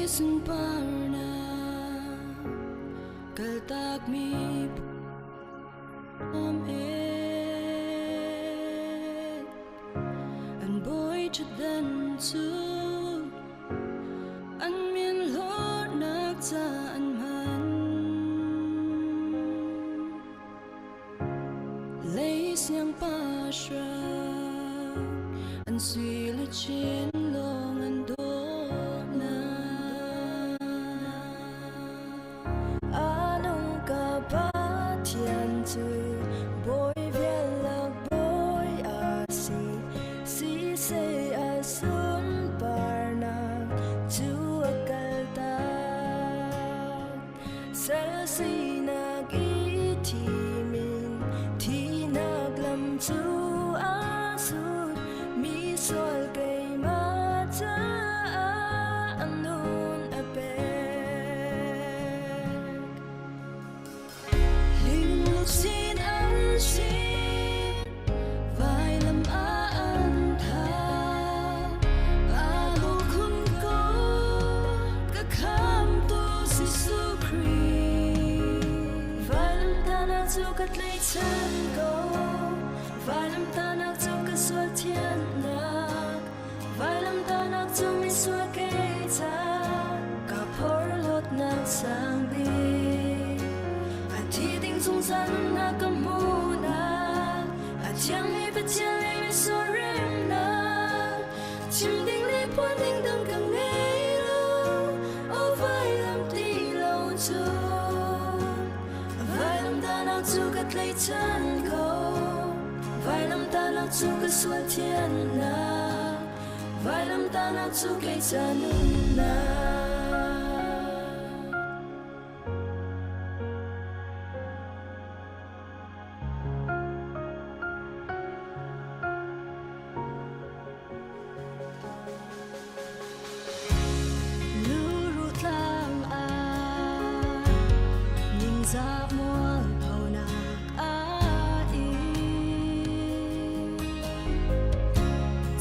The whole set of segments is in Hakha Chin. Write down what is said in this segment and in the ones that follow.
Sunparnak kaltakmi um An bawi ṭhutdan cu an min hlawtnak ca an hman. Lei siangpahrang an sui le chin lawng an dawtnak. A nung ka Pathian cu bawi vialak bawi a si. Siseh a sunparnak cu a kaltak. Sal sinak i thimin thihnak lam cu aa sut. Mi sual keimah caah a nun a pek. Lungsin an sin, vailam ah an thah. Aa lungkhun ko, ka khamtu Jesuh Khrih. Vailam tahnak cu ka tlaihchan ko, vailam tahnak cu ka sual thiannak. Vailam tahnak cu misual kei ca ka porhlawtnak sang bik. A thi ding zungzal nunnak ka hmuhnak, a thiangmi Pathian le misual remnak, chim ding le phuan ding dang ka ngei lo, aw vailam ti lo cu. Vailam tahnak cu ka tlaihchan ko. Vailamtahnak cu ka sual thiannak, vailamtahnak cu kei ca nunnak. Luru tlang ah ningzah mualphonak a in.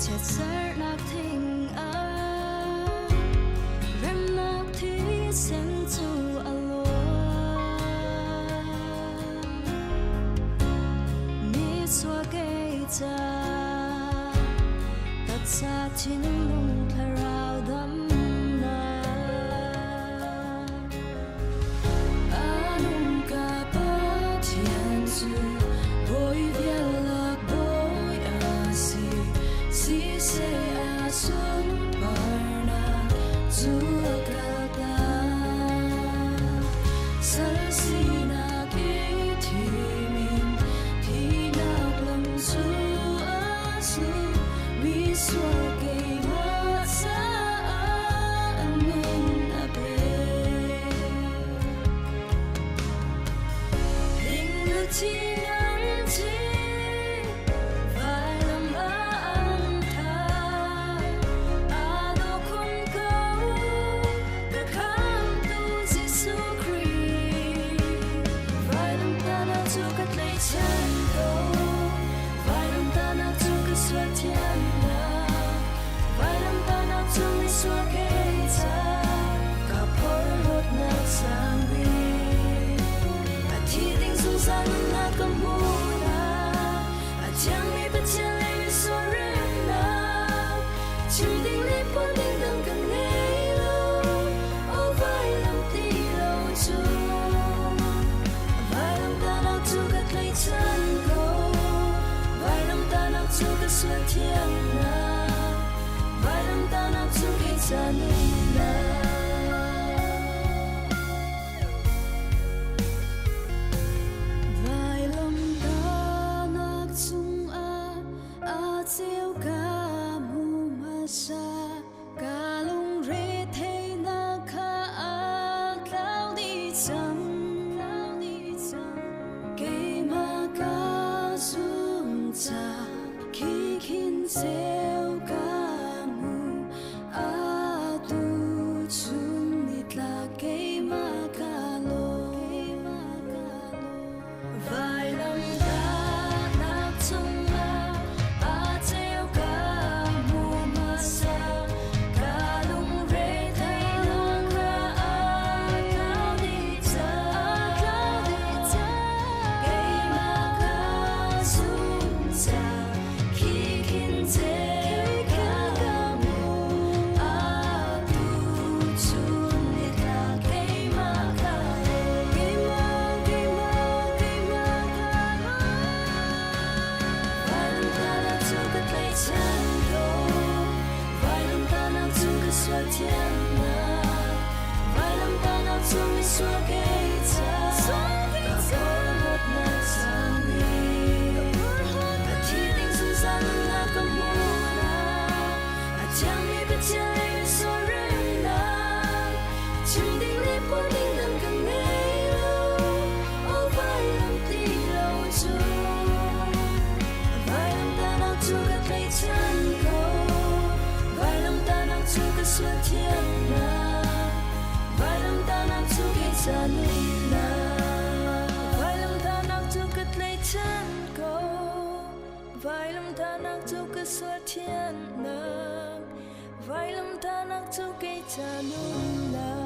Chiatsernak thing ah remnak thisen cu a luang. Misual kei ca taksa thinlung thlarau damnak. Anung ka Pathian cu bawi vialak bawi a si, siseh a sunparnak cu a kaltak. Sal sinak i thimin thihnak lam cu a su, misual keimah caah a nun a pek. Hing na thi vailam ah an thah. Aa dawh khun ko, ka khamtu Jesuh Khrih. Vailam tahnak cu ka tlaihchan ko, vailam tahnak cu ka sual thiannak, vailam tahnak cu misual kei ca ka porhlawtnak sang bik. A thi ding zungzal nunnak ka hmuhnak, a thiangmi Pathian le misual remnak, chim ding le phuan ding dang ka ngei lo, aw vailam ti lo cu. Vailam tahnak cu ka tlaihchan ko, vailam tahnak cu ka sual thiannak, vailam tahnak cu kei ca nunnak. Vailamtahnak cungah a ceu ka hmu hmasa, ka lungre theihnak kha a tlau dih cang. Keimah ka zum ca khi khin ceu ka hmu atu. misual thiannak Vailamtahnak cu misual kei ca Ka porhlawtnak sangmi Ka thi ding zungzal nunnak ka hmuhnak A thiangmi Pathian lei misual remnak Chim ding le phuan ding dang ka ngei lo Aw vailam ti lo cu Vailamtahnak cu ka tlaihchan ko Vailamtahnak cu ka sual thiannak Vailamtahnak cu kei ca nunnak Vailamtahnak cu ka tlaihchan ko Vailamtahnak cu ka sual thiannak Vailamtahnak cu kei ca nunnak.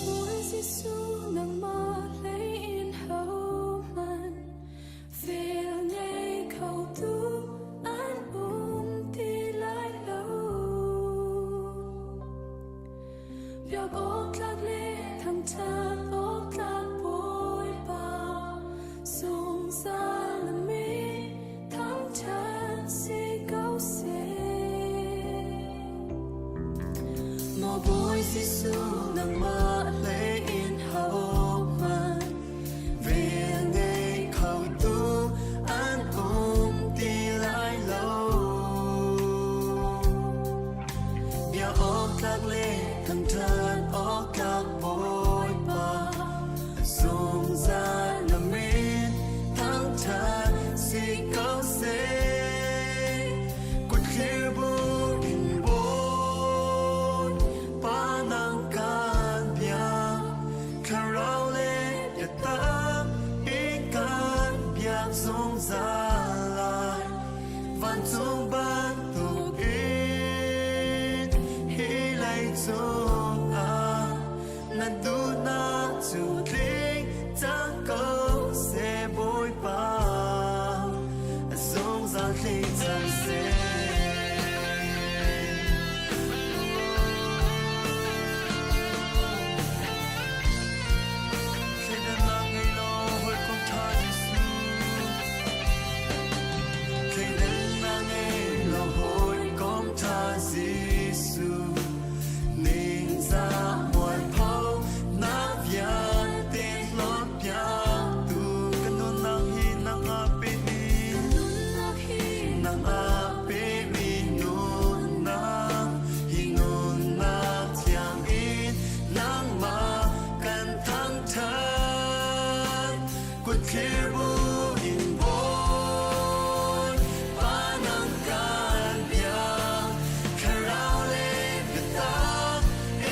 Maw Jesuh nangmah hlei in hohmanh vel ngei kho tu an um ti lai lo. Biak awk tlak le thangṭhat awk tlak Bawipa zungzal na min thangṭhat si ko seh. Maw Bawi Jesuh nangmah hlei in hohmanh vel ngei kho tu an um ti lai lo. Bia awk tlak le thangṭhat awk tlak Bawipa zungzal na min thangṭhat si ko seh. Kutthlir bu in bawi pa nang kan biak thlarau le biatak i kan biak zungzal lai. Vancung bantukin hi leicung ah na duhnak cu tling cang ko seh Bawipa zungzal tling cang seh. Thleidannak ngei law hawikom ṭha Jesuh. Thleidannak ngei law hawikom ṭha Jesuh. Ningzah mualpho nak vialte hlawtpiaktu ka nunnak hi nang ah pemi nang ah pemi nunnak hi nunnak thiang in nangmah kan thangṭhat kutthlir bu in bawi pa nang kan biak thlarau le biatak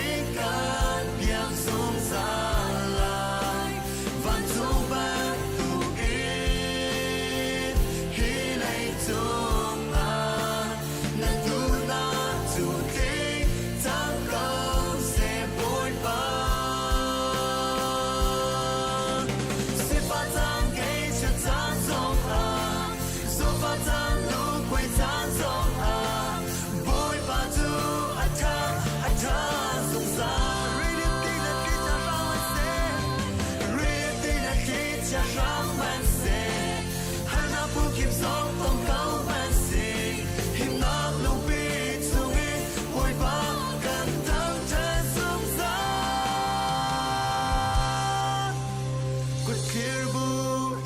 in kan biak zungzal lai vancung bantukin hi leicung ah na duhnak cu tling cang ko seh Bawipa. Sifah caan ngeihchiat caan zongah, zohfah caan lungkuai caan zongah, Bawipa cu a ṭha, a ṭha zungzal. Rili le thlichia hrang an seh, rili le thlichia hrang an seh, harnak phunkip zong tong ko an si. Himnak lungpi chungin Bawipa kan thangṭhat zungzal. Kutthlir bu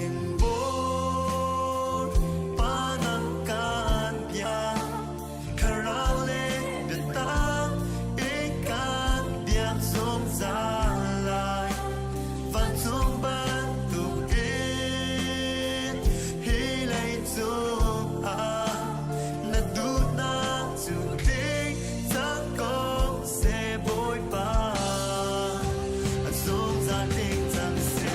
in bawr pa nang kan biak thlarau le biatak in kan biak zungzal lai. Vancung bantukin hi leicung ah na duhnak cu tling cang ko seh Bawipa. A zungzal tling cang seh.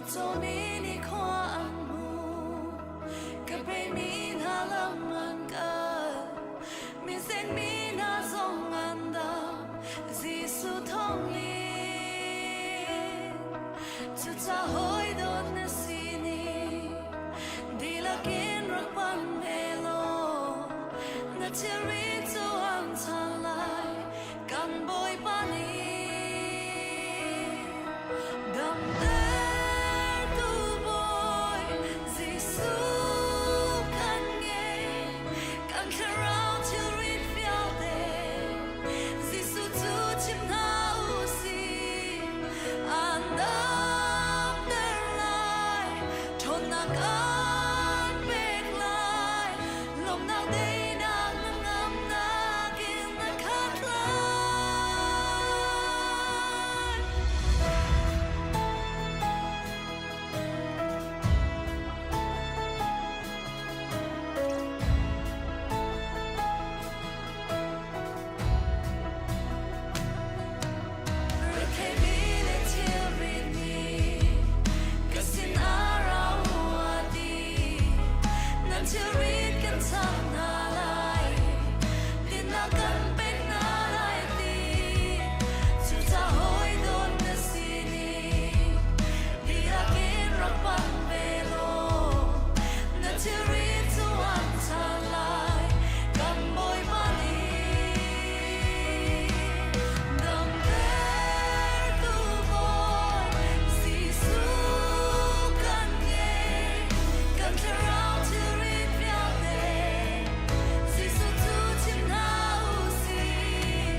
Mitcawmi nih khua an hmu. Ka peimi hna lam an kal. Misengmi hna zong an dam. Jesuh thawngin. Cucaah hawi dawt na si ni. Dihlak in rak panh ve law. Na thilri cu an chan lai. Kan Bawipa nih damtertu Bawi Jesuh kan ngei. Kan thlarau thilrit vialte Jesuh cu chim hna u sih. An damter lai, ṭhawnnak an pek lai, lawmhnak daihnak hnangamnak in na khat lai. Retheimi le thilrit nih ka sinah ra u a ti. Nan thilrit kan cham hna lai, dinnak kan pek hna lai ti. Cucaah hawi dawt na si ni, dihlak in rak panh ve law, na thilrit cu an chan lai, kan Bawipa nih. Damtertu Bawi Jesuh kan ngei, kan thlarau thilrit vialte Jesuh cu chim hna u sih.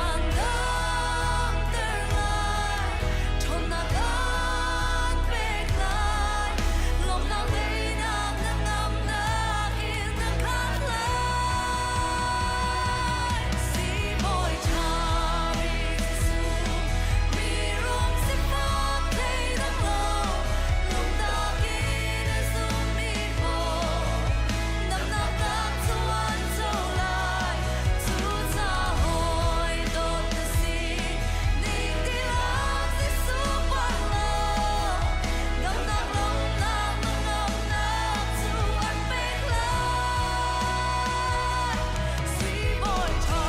An damter lai, ṭhawnnak an pek lai, lawmhnak daihnak hnangamnak in na khat lai. Siibawi ṭha Jesuh, mirum sifak thleidang lo, lungtak in a zummi pawl, damnak tak cu an co lai. Cucaah hawi dawt na si, ning tilak Jesuh panh law, damnak lawmhnak hnangamnak cu an pek lai. Siibawi ṭha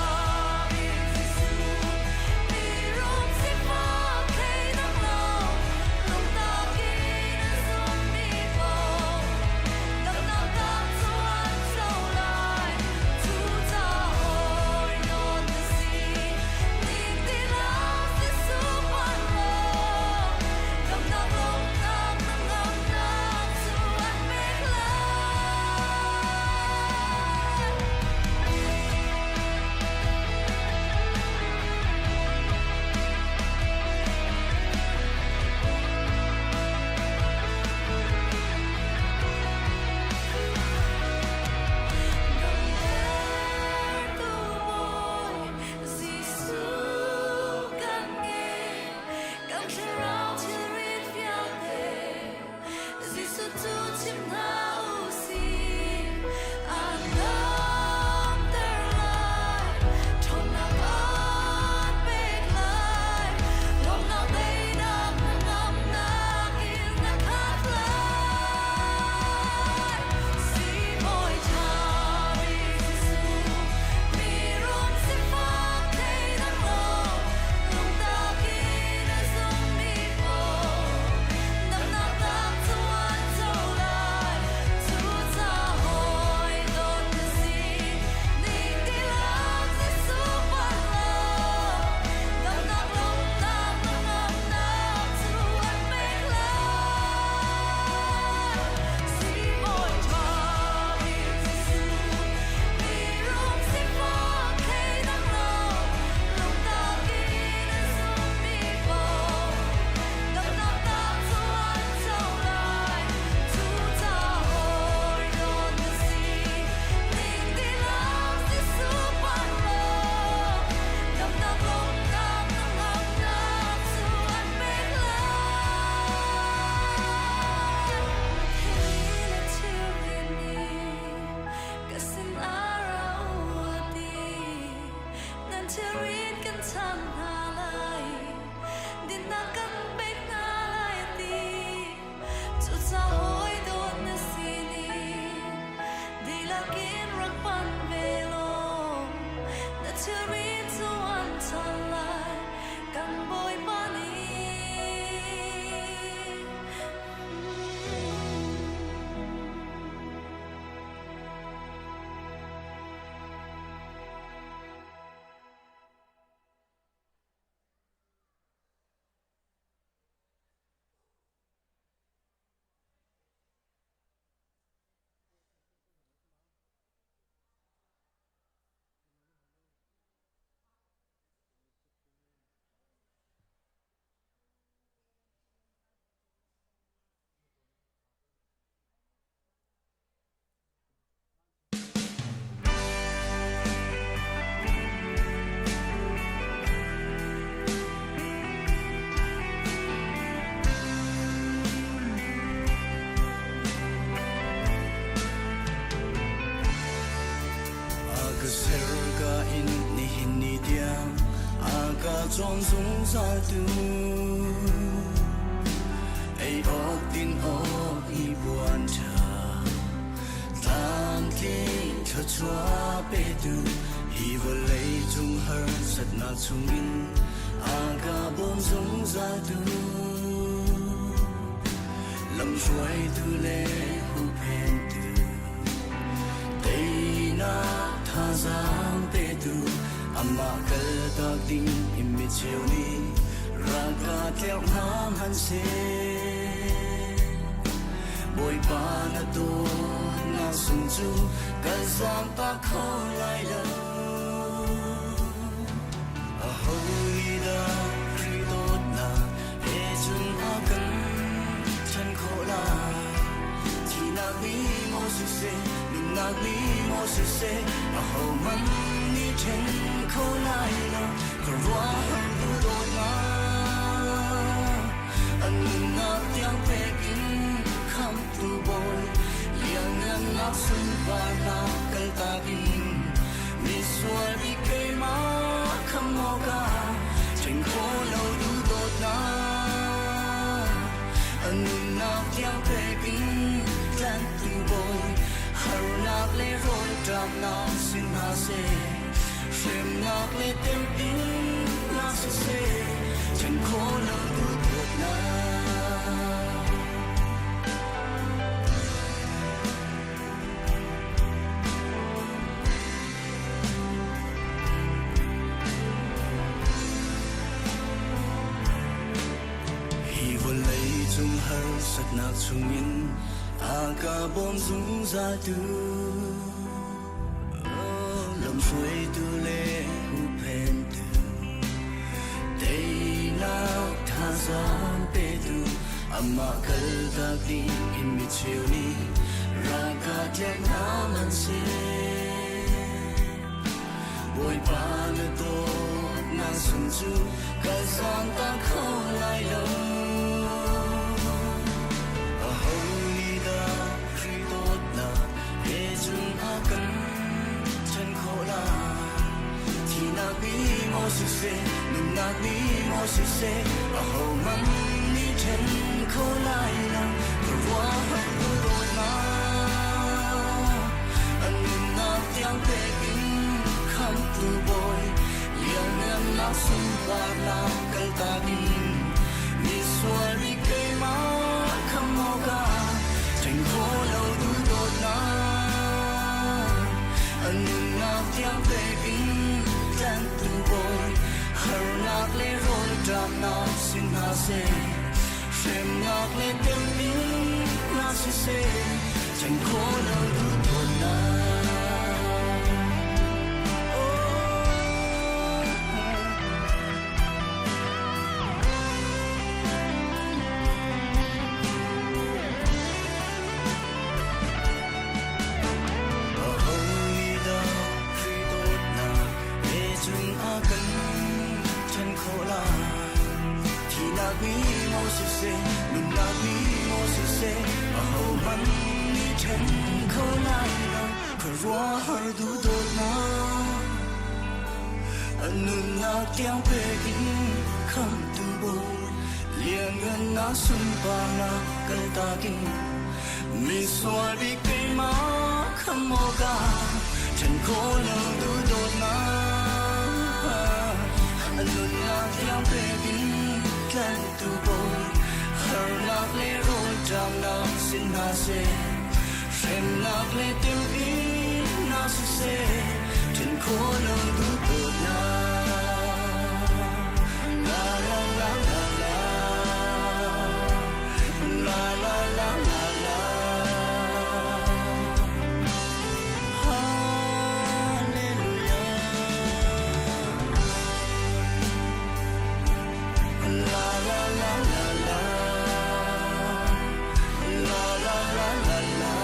Jesuh, mirum sifak thleidang lo, lungtak in a zummi pawl, damnak tak cu an co lai. Cucaah hawi dawt na si, ning tilak Jesuh panh law, damnak lawmhnak hnangamnak cu an pek lai. Damtertu Bawi Jesuh kan ngei, kan thlarau thilrit vialte Jesuh cu chim hna u sih. An damter lai, ṭhawnnak an pek lai, lawmhnak daihnak hnangamnak in na khat lai. Siibawi ṭha Jesuh, mirum sifak thleidang lo, lungtak in a zummi pawl, damnak tak cu an co lai. cawm zungzal tu ei awk din awk i buan ṭha tlamtling thluachuah petu hi vawlei cung harsatnak chungin a ka bawm zungzal tu lamhruaitu le huhphentu teinak thazaang petu amah kaltak ding in micheu nih ralka tlerh hna hmanhseh Bawipa na dawtnak sung cu ka zaangtak kho lai lo. Aho nih dah Khrih dawtnak he cun a kan ṭhen khawh lai? Thihnak nih maw siseh, nunnak nih maw siseh, ahohmanh nih ṭhen kho lai lo. Khuaruahhar duhdawtnak a nunnak tiang pek in khamhtu Bawi lianngannak sunparnak kaltak in misual bik keimah khamh awkah ṭhen khawh lo duhdawtnak a nunnak tiang pek in tlanhtu Bawi harnak le rawlṭamnak si hna seh hremnak le temhinnak siseh ṭhen khawh lo duhdawtnak. Hi vawlei cung harsatnak chungin a ka bawm zungzal tu lamhruaitu le huhphentu teinak thazaang petu amah kaltak ding in micheu nih ralka tlek hna hmanhseh Bawipa na dawtnak sung cu ka zaangtak kho lai lo. Aho nih dah Khrih dawtnak he cun a kan ṭhen khawh lai? Thihnak nih maw siseh, nunnak nih maw siseh, ahohmanh nih ṭhen kho lai lo. Ka ruahhar dawtnak a nunnak tiang pek in khamhtu Bawi lianngannak sunparnak kaltak in misual bik keimah khamh awkah ṭhen khawh lo duhdawtnak a nunnak tiang pek in tlanhtu Bawi harnak le rawlṭamnak si hna seh hremnak le temhinnak siseh ṭhen khawh lo duhdawtnak. Aho nih dah Khrih dawtnak he cun a kan ṭhen khawh lai? Thihnak nih maw siseh, nunnak nih maw siseh, ahohmanh nih ṭhen kho lai lo. Khuaruahhar duhdawtnak a nunnak tiang pek in khamhtu Bawi lianngannak sunparnak kaltak in misual bik keimah khamh awkah ṭhen khawh lo duhdawtnak a nunnak tiang pek in tlanhtu Bawi harnak le rawlṭamnak si hna seh hremnak le temhinnak siseh ṭhen khawh lo duhdawtnak la la la la la la la la la la Hallelujah la la la la la la la la la la.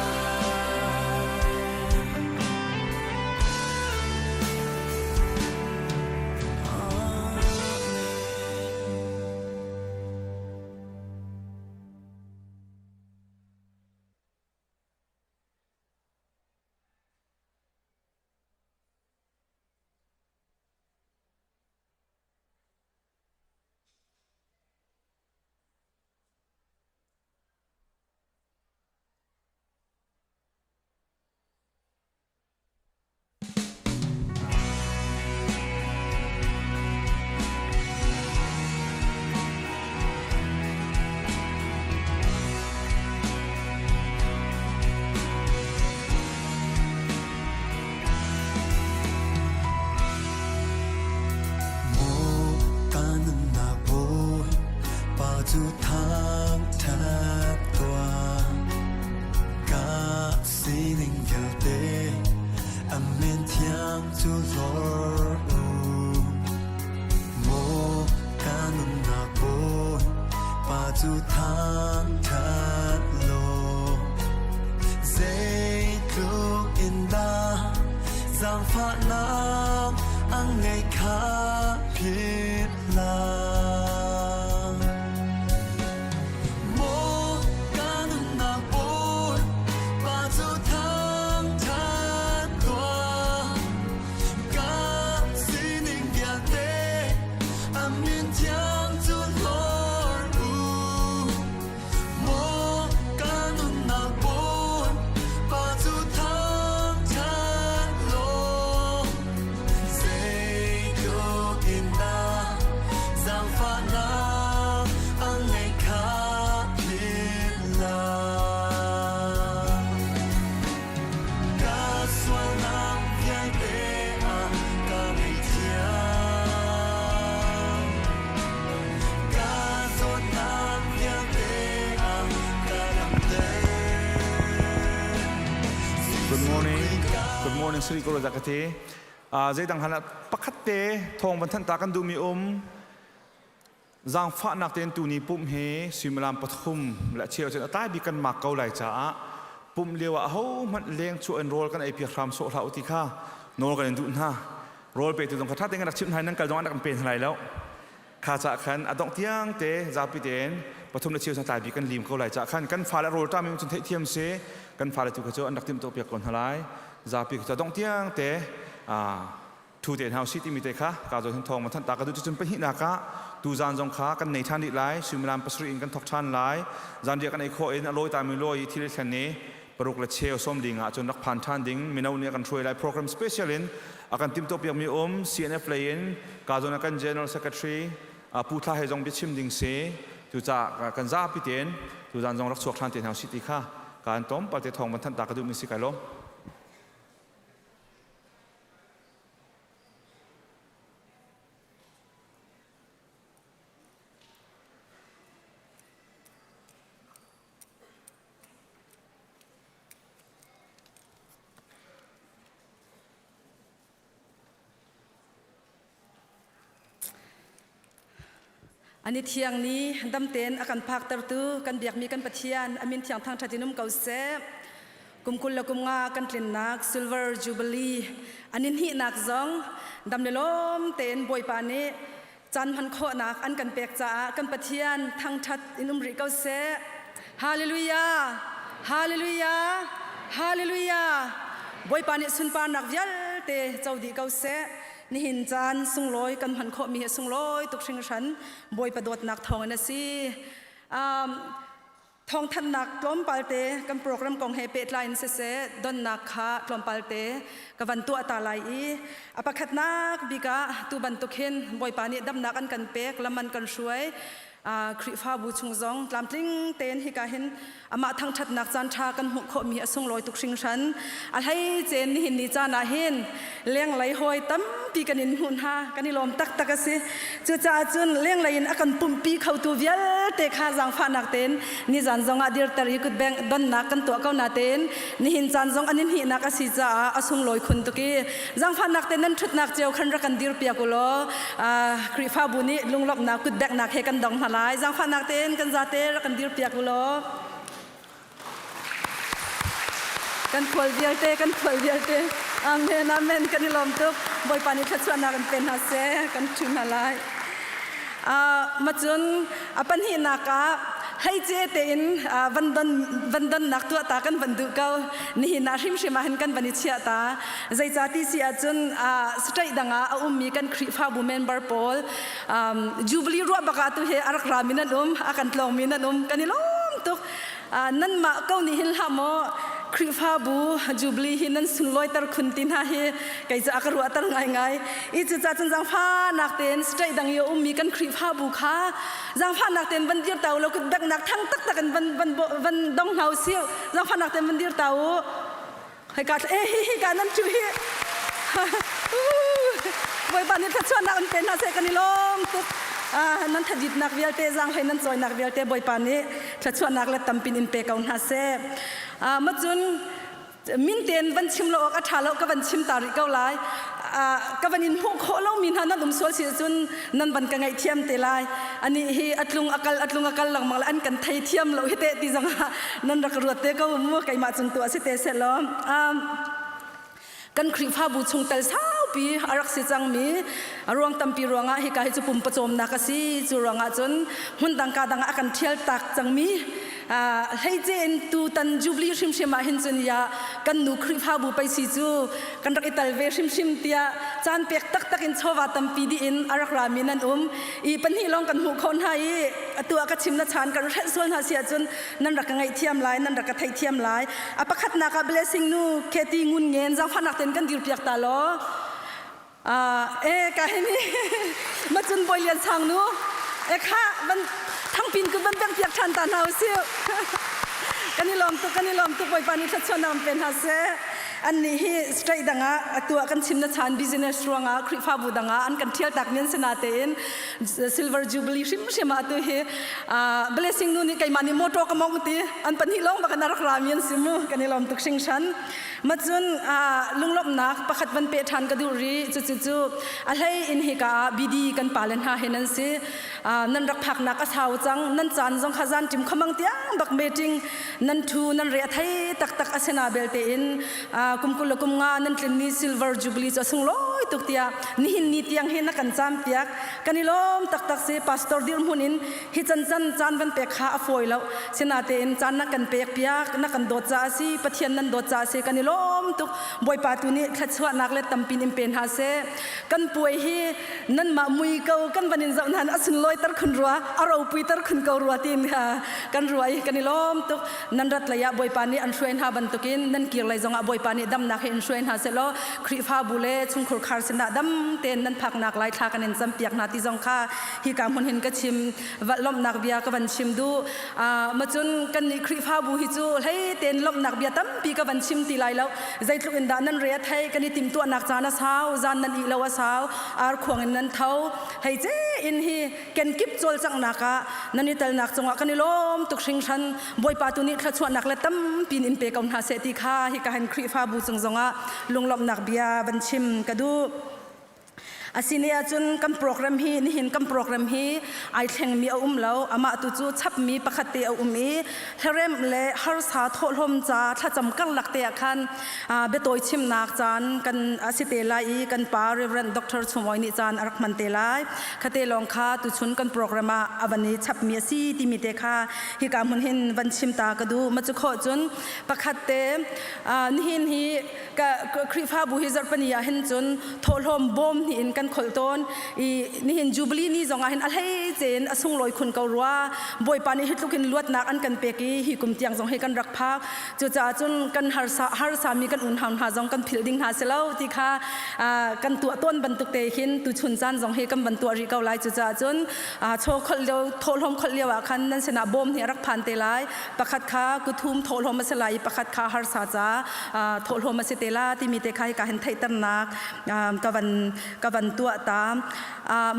cu hlor u. Maw ka nunnak bawi pa cu thangṭhat law zeitluk in dah zaangfahnak a ngeih kha philh hlah. Maw ka nunnak bawi pa cu thangṭhat tuah. Ka sining vialte a min thiang cu hlor u. Maw ka nunnak bawi pa cu thangṭhat law. Zeitluk in dah zaangfahnak a ngeih kha philh hlah. Ka sualnak vialte ah ka ngaihthiam. Ka zawtnak vialte ah ka damter. Good morning. Good morning Sri Koro Zakate. Zeidang hana pakhat te thong van than ta kan duhmi um Zaangfahnak tein tuni pumh hi suimilam pathum le cheu cun a tlai bik kan mak ko lai caah pumh lio ah ahohmanh leng chuah in rawl kan ei piak hram sawh hlah u ti kha nawl kan in duh hna. Rawl petu zong kha ṭha tein kan rak chimh hna i nan kal zong an rak kan pe hna lai lo. Kha caah khan a dongh tiang te zapi tein pathum le cheu cun a tlai bik kan lim ko lai caah khan kan fale rawl ṭam in cun theihthiam si kan fale tu kha cu an rak timhtuah piak ko hna lai. Zapi kha cu a dongh tiang te thu te hna usih timi te kha ka zawn hin thawng ma thanh ta ka duh cucun pahnihnak ah tuzan zong kha kan nei ṭhan rih lai suimilam pasarih in kan thok ṭhan lai zanriah kan ei khawh in a lawi ta mi lawi i thil thlen i paruk le cheu sawmli nga cun rak phan ṭhan ding mino nih a kan hruai lai program special in a kan timhtuah piak mi um CNF lei in ka zawn ah kan general secretary Pu Thla he zong biachim ding si cucaah kan zapi tein tuzan zong rak chuak ṭhan te hna usih ti kha kaan tom palte thawng van thanh ta ka duh mi si kai lawm. Ani thiang ni damten a kan phaktertu kan biakmi kan Pathian a min thiang thangṭhat in um ko seh. Kum 20 le kum nga kan tlinnak Silver Jubilee an in hihnak zong dam le lawm tein Bawipa nih caan hman khawhnak an kan pek caah kan Pathian thangṭhat in um rih ko seh. Hallelujah! Hallelujah! Hallelujah! Bawipa nih sunparnak vialte co dih ko seh. Nihin caan sunglawi kan hman khawhmi hi sunglawi tuk hringhran Bawipa dawtnak thawngin a si. Thawngthanhnak tlawmpal te kan program kong he pehtlai in siseh donnak kha tlawmpal te ka van tuah ta lai i a pakhatnak bik ah tu bantuk hin Bawipa nih damnak an kan pek lam an kan hruai Khrihfabu chung zong tlamtling tein hika hin amah thangṭhatnak caan ṭha kan hmuh khawhmi a sunglawi tuk hringhran. A hleice nihin ni caan ah hin lenglei hawi tampi kan in hmuh hna kan i lawm taktak a si. Cucaah cun lenglei in a kan pumhpi khotu vialte kha zaangfahnak tein nizan zong ah dirter i kutbeng donnak kan tuah ko natein nihin caan zong an in hnihnak a si caah a sunglawi khun tuk i zaangfahnak tein nan ṭhutnak cio khan rak kan dirpiak u law Khrihfabu nih lunglawmhnak kutbeknak he kan dong hna lai. Zaangfahnak tein kan zate rak kan dirpiak u law. Kan khual vialte, kan khual vialte. Amen, amen. Kan i lawm tuk. Bawipa nih thluachuahnak in pe hna seh. Kan ṭhu hna lai. Macun a pahnihnak ah hleice tein van donnak tuah ta kan van duh ko. Nihin ah hrimhrim ah hin kan van i chiah ta. Zeicah ti si ahcun state dang ah a ummi kan Khrihfabu member pawl Jubilee ruah bak ah tu hi a rak rami nan um, a kan tlawngmi nan um. Kan i lawm tuk. Nanmah ko nih hin hlah maw Khrihfabu Jubilee hi nan sunlawiter khun ti hna hi kei cu a ka ruahter ngaingai. I cucaah cun zaangfahnak tein state dang i a ummi kan Khrihfabu kha zaangfahnak tein van dir ta u law kutbeknak thang taktak in van van van dong hna u sih. Zaangfahnak tein van dir ta u. Hika eh hi hi ka nan cu hi. Bawipa nih thluachuahnak an pe hna seh kan i lawm tuk. Nan thaditnak vialte zaanghlei nan cawinak vialte Bawipa nih thluachuahnak le tampin in pe ko hna seh. Macun min tein van chim lo awk a ṭha lo ka van chim ta rih ko lai. Ka van in hmuh khawh lomi hna nan um sual si cun nan van ka ngaihthiam te lai. Anih hi a tlung a kal a tlung a kal lengmang le an kan thei thiam lo hi te ti zong ah nan rak ruat te ko mu keimah cung tu a si te seh law. Kan Khrihfabu chungtel saupi a rak si cangmi a ruang tampi ruangah hika hi cu pumpawcawmnak a si. Cu ruangah cun hmun dang ka dang ah a kan ṭhial tak cangmi hleice in tutan Jubilee hrimhrim ah hin cun ya kan nu Khrihfabu pei si cu kan rak i tal ve hrimhrim tiah caan pek taktak in chawva tampi dih in a rak rami nan um i pahnih lawng kan hmuh khawh hna i atu ah ka chim na chan kan hrelh sual hna si ahcun nan rak ka ngaihthiam lai nan rak ka theihthiam lai. A pakhatnak ah Blessing nu Kathy Ngun Ngen zaangfahnak ten kan dirpiak ta law. E ka hi ni macun Bawi Lian Sang nu e kha van thangpin kun van beng piak ṭhan ta hna usih. Kan i lawm tuk, kan i lawm tuk. Bawipa nih thluachuahnak in pe hna seh. Annih hi straight dang ah atu ah kan chim na chan business ruangah Khrihfabu dang ah an kan ṭhial tak men sina tein Silver Jubilee hrimhrim ah atu hi Blessing nu nih keimah nih motor ka mong ti an pahnih lawng bak in a rak rami an si mu. Kan i lawm tuk hringhran. Macun lunglawmhnak pakhat van pe ṭhan ka duh rih. Cucu cu a hlei in hika ah BD kan pale hna he nan si. Nan rak phaknak a sau cang. Nan caan zong kha zan ṭim khamang tiang bak meeting nan ṭhu nan re a thei taktak a sena belte in kum 20 le kum nga nan tlinmi Silver Jubilee cu a sunglawi tuk tiah nihin ni tiang hi na kan caam piak. Kan i lawm taktak si. Pastor dirhmun in hi can can caan van pek kha a fawi lo. Sinatein caan na kan pek piak, na kan dawt caah a si, Pathian nan dawt caah a si. Kan i lawm tuk. Bawipa tu nih thluachuahnak le tampin in pe hna seh. Kan puai hi nanmah mui ko kan van in zoh hna a sunlawi ter khun rua, a ropui ter khun ko rua tiin kan rua i kan i lawm tuk. Nan rat lei ah Bawipa nih an hruai hna bantukin nan kir lei zongah Bawipa nih damnak he in hruai hna seh law Khrihfabu le chungkhur khar sinah dam tein nan phaknak lai thla kan in campiak hna ti zong kha hika hmun hin ka chim lawmhnak bia ka van chim duh. Macun kan nih Khrihfabu hi cu hlei tein lawmhnak bia tampi ka van chim ti lai lo. Zeitluk in dah nan re a thei, kan i timtuahnak caan a sau, zan nan ih lo a sau, ar khuang in nan tho. Hei ce in hi kenkip cawlcanghnak ah nan i telnak cungah kan i lawm tuk hringhran. Bawipa tu nih thluachuahnak le tampi in pe ko hna seh ti kha hika hin Khrihfabu cung zongah lunglawmhnak bia van chim ka duh. Asine ahcun kan program hi nihin kan program hi ai thlengmi a um lo. Amah tu cu chapmi pakhat te a um i hlaremh le harsa thawhlawm ca thlacam karlak te ah khan biatawi chimnak caan kan a si te lai i kan pa Reverend Dr. Chumoi nih caan a rak hman te lai. Khate lawng kha tuchun kan program ah a van i chapmi a si timi te kha hika hmun hin van chim ta ka duh. Ma cu khawh cun pakhat te nihin hi ka Khrihfabu hi zarhpani ah hin cun thawhlawm bawm hnih in kan kholh tawn i nihin Jubilee ni zong ah hin a hleice in a sunglawi khun ko rua. Bawipa nih hi tluk in luatnak an kan pek i hi kum tiang zong hi kan rak phak. Cucaah cun kan harsa harsami kan unau hna zong kan philh ding hna si lo ti kha kan tuah tawn bantuk te hin tuchun caan zong hi kan van tuah rih ko lai. Cucaah cun chaw kholh lio thawhlawm kholh lio ah khan nan sinah bawm nih a rak phan te lai. Pakhat kha kuthum thawhlawm a si lai i pakhat kha harsa ca thawhlawm a si te la timi te kha hika hin theihternak ka van ka van tuah ta.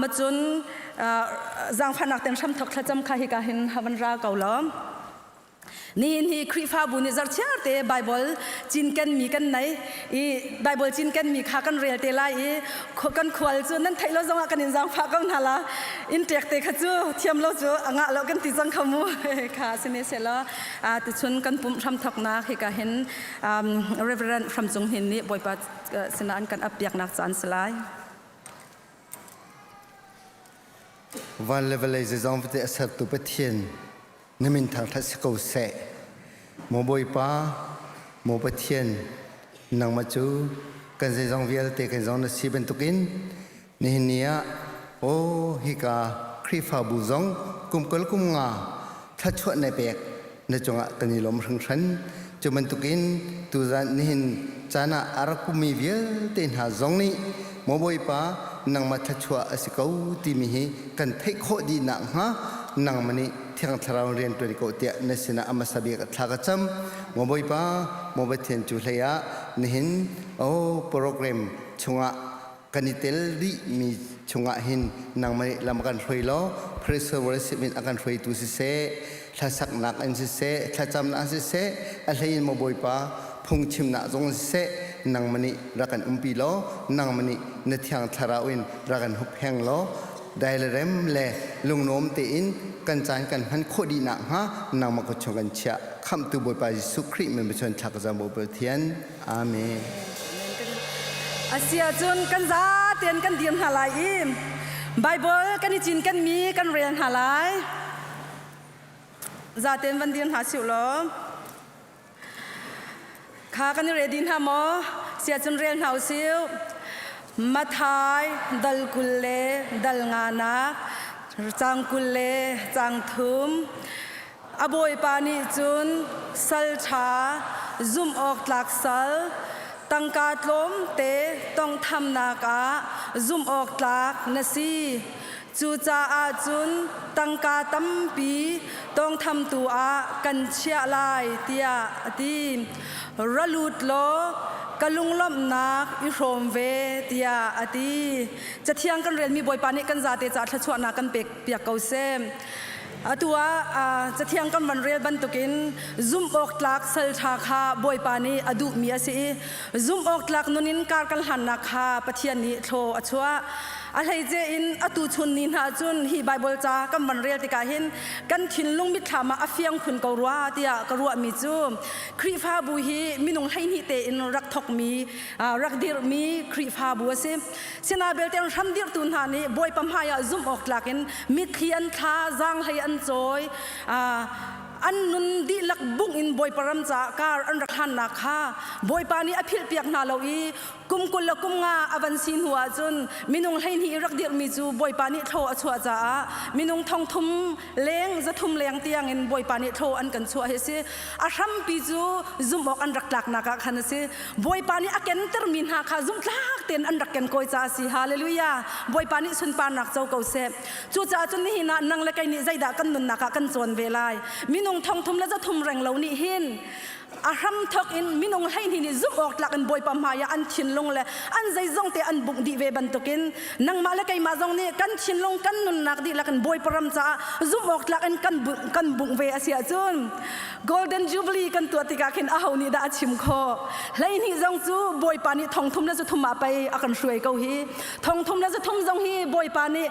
Macun zaangfahnak ten hramthok thlacam kha hika hin havan ra ko lo. Nihin hi Khrihfabu nih zarhchiar te Bible cinkenmi kan nei i Bible cinkenmi kha kan rel te lai i kan khual cu nan theih lo zongah kan in zaangfah ko hna la. In ṭek te kha cu thiam lo cu a ngah lo kan ti cang kha mu. Kha sine selaw tuchun kan pumh hramthoknak hika hin Reverend Hram Cung Hnin nih Bawipa sinah an kan ap piaknak caan si lai. Van le vawlei zeizong vialte a sertu Pathian na min thangṭhat si ko seh. Maw Bawipa, maw Pathian, nangmah cu kan zeizong vialte kan zong na si bantukin nihin ni ah aw hika Khrihfabu zong kum kul kum nga thluachuah na pek na cungah kan i lawm hringhran. Cu bantukin tuzan nihin caan ah a rak pummi vialte hna zong nih maw Bawipa nangmah thluachuah a si ko timi hi kan theih khawh dih nakhnga nangmah nih Thiang Thlarau rian ṭuan ko tiah na sinah a hmasa bik thla ka cam. Maw Bawipa, maw Pathian cu hlei ah nihin oh program chungah kan i tel rihmi chungah hin nangmah nih lam kan hruai law praise worship in a kan hruaitu siseh, hlasaknak in siseh, thlacamnak siseh, a hlei in maw Bawipa. Phungchimnak zong siseh nangmah nih rak kan umpi law nangmah nih na thiang thlarau in rak kan huppheng law dai le rem le lunglawm tein kan caan kan hman khawh dih nakhnga nangmah kut chung kan chiah. Khamhtu Bawipa Jesuh Khrih min Pathian thla ka cam Bawipa Pathian. Amen. Asia cun kan zatein kan dir hna lai i Bible kan i cinkenmi kan rel hna lai. Zatein van dir hna siu law. Kha kan i ready hna maw? Sia cun rel hna usih. Mathai dal 20 le dal nganak, cang 20 le cang thum. A bawipa nih cun sal ṭha, zumh awk tlak sal, tangka tlawmte tawnghthamnak ah zumh awk tlak na si. Cucaah cun tangka tampi tawngthamtu ah kan chiah lai tiah a ti. Ra lut law ka lunglawmhnak i hrawm ve tiah a ti. Cathiang kan relmi Bawipa nih kan zate caah thluachuahnak kan pek piak ko seh. Atu ah cathiang kan van rel bantukin zumh awk tlak sal ṭha kha Bawipa nih a duhmi a si i zumh awk tlak nun in kar kan hlannak kha Pathian nih thlaw a chuah. A hleice in atu chun ni hna cun hi Baibal ca kan van rel tikah hin kan thinlung mitthlam ah a fiang khun ko rua tiah ka ruahmi cu Khrihfabu hi minung 12 tein rak thokmi rak dirhmi Khrihfabu a si. Sina belte an hram dirhtu hna nih Bawipa hmaiah zumh awk tlak in mitthli an thla, zaanghlei an cawi, an nun dihlak bungh in Bawipa ram caah kar an rak hlannak kha Bawipa nih a philhpiak hna lo i kum 20 le kum nga a van si hnu ahcun minung 12 i rak dirhmi cu Bawipa nih thlaw a chuah caah minung 3,000 leng 300 leng tiangin Bawipa nih thlaw an kan chuah hi a si. A hrampi cu zumh awk an rak tlaknak ah khan a si. Bawipa nih a kentermi hna kha zumhtlak tein an rak ken kawi caah a si. Hallelujah. Bawipa nih sunparnak co ko seh. Cucaah cun nihin ah nang le kei nih zeidah kan nunnak ah kan cawn ve lai. Minung 3,000 le 300 reng lo nih hin a hramthok in minung 12 nih zumh awk tlak in Bawipa hmai ah an thinlung le an zeizong te an bungh dih ve bantukin nangmah le keimah zong nih kan thinlung kan nunnak dihlak in Bawipa ram caah zumh awk tlak in kan kan bungh ve a si ahcun Golden Jubilee kan tuah tikah khin aho nih dah a chim khawh? 12 zong cu Bawipa nih 3,000 le 300 ah pei a kan hruai ko hi. 3,000 le 300 zong hi Bawipa nih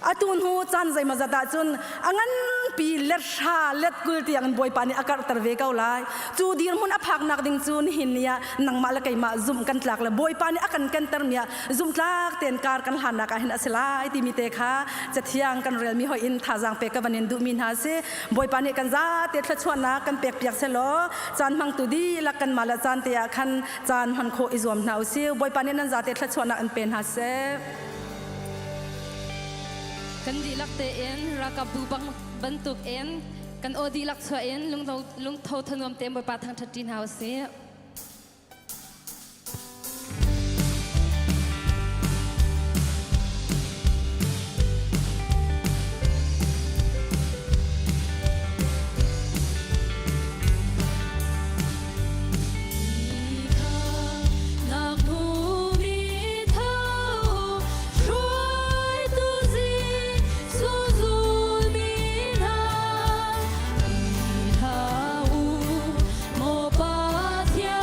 atu hnu caan zeimawzat ahcun a nganpi let hra let 20 tiang in Bawipa nih a karhter ve ko lai. Cu dirhmun a phaknak ding cu nihin ni ah nangmah le keimah zumh kan tlak le Bawipa nih a kan kentermi ah zumhtlak tein kar kan hlannak ah hin a si lai timi te kha cathiang kan relmi hoi in thazaang pek ka van in duhmi hna si. Bawipa nih kan zate thluachuahnak kan pekpiak selaw caan hmangtu dihlak kanmah le caan te ah khan caan hman khawh i zuam hna usih. Bawipa nih nan zate thluachuahnak in pe hna seh. Kan dihlak tein ralkapbu bang bantuk in kan aw dihlak chuah in lungtho thanuam tein Bawipa thangṭhat ṭi hna usih. Maw Pathian.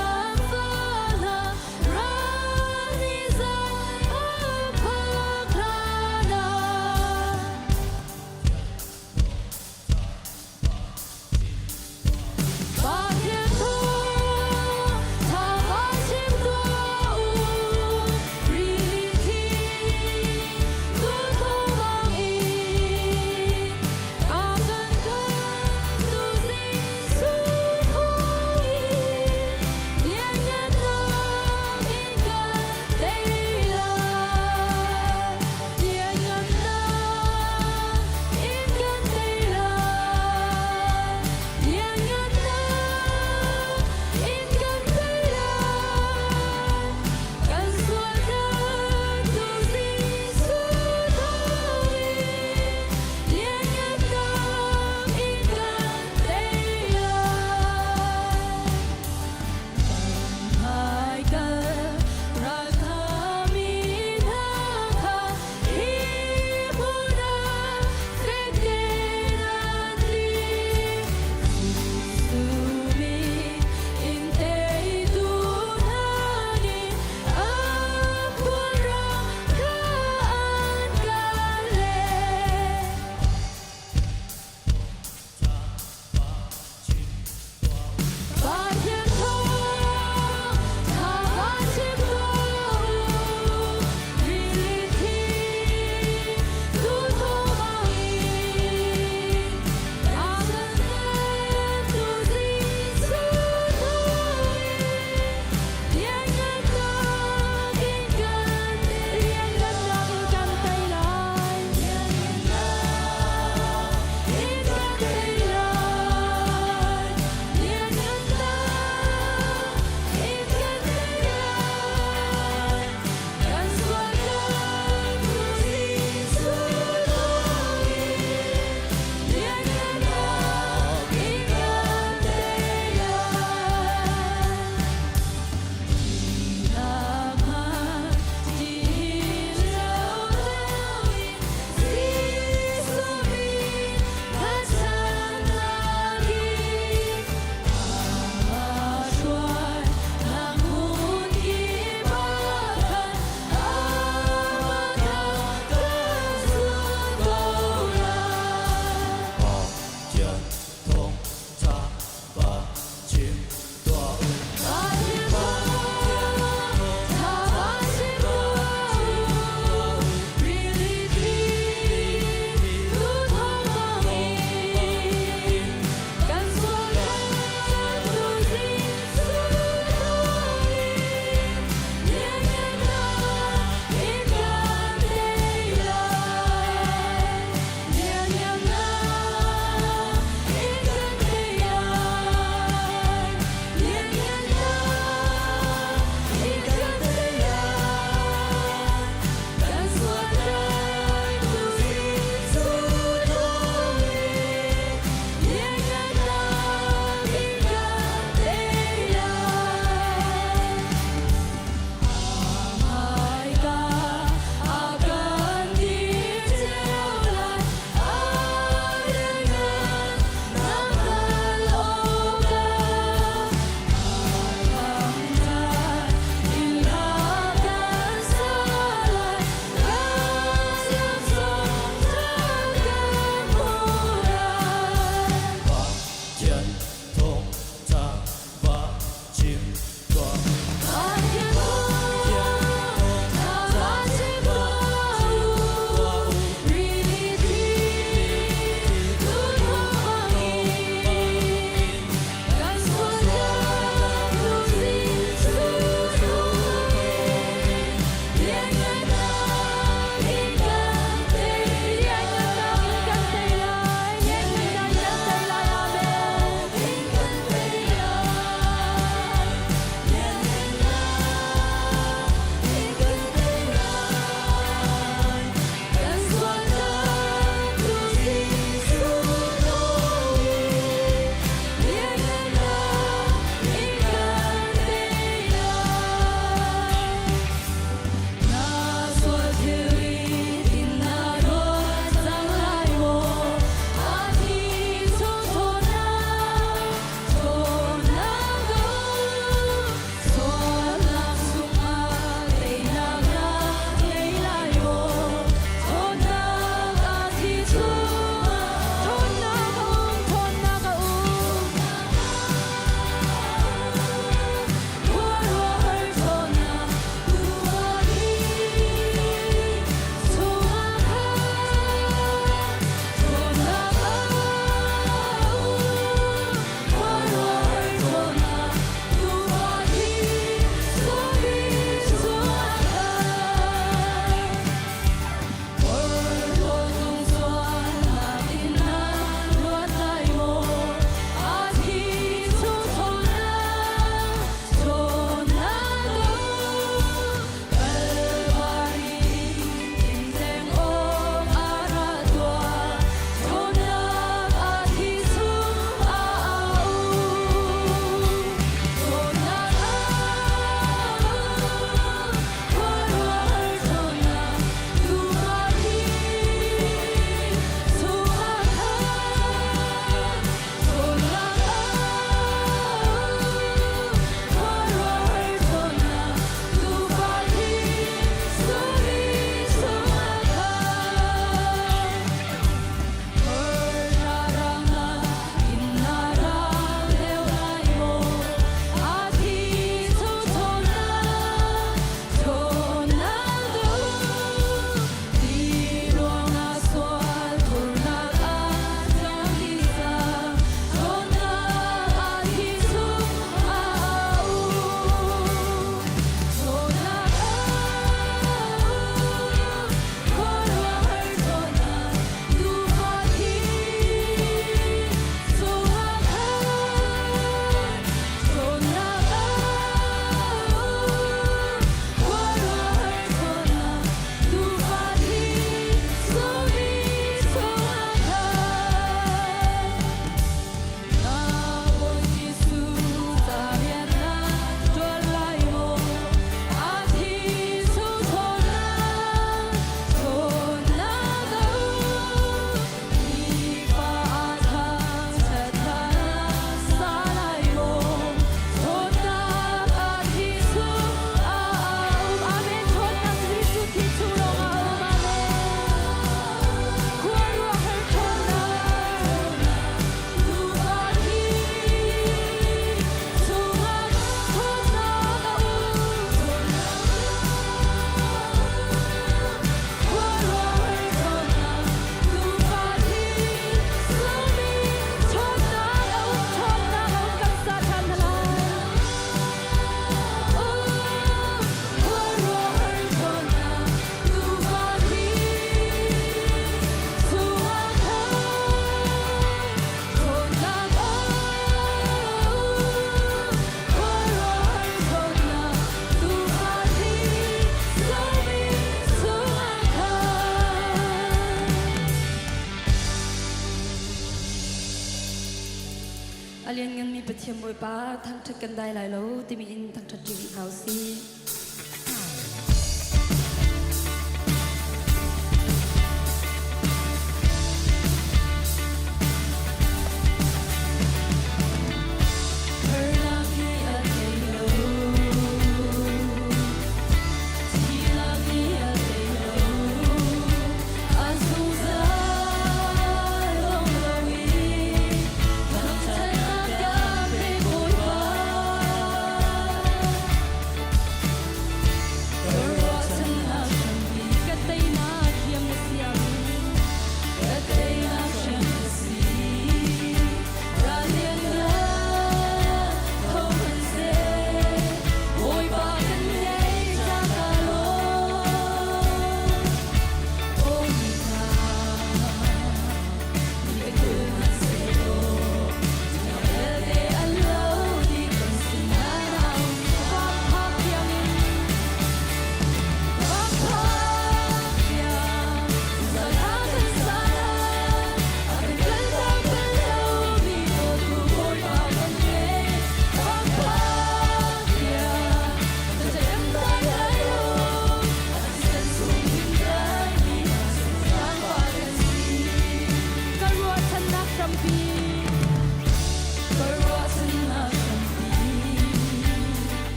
Pathian Bawipa thangṭhat kan dai lai lo timi in thangṭhat ṭi rih hna u sih.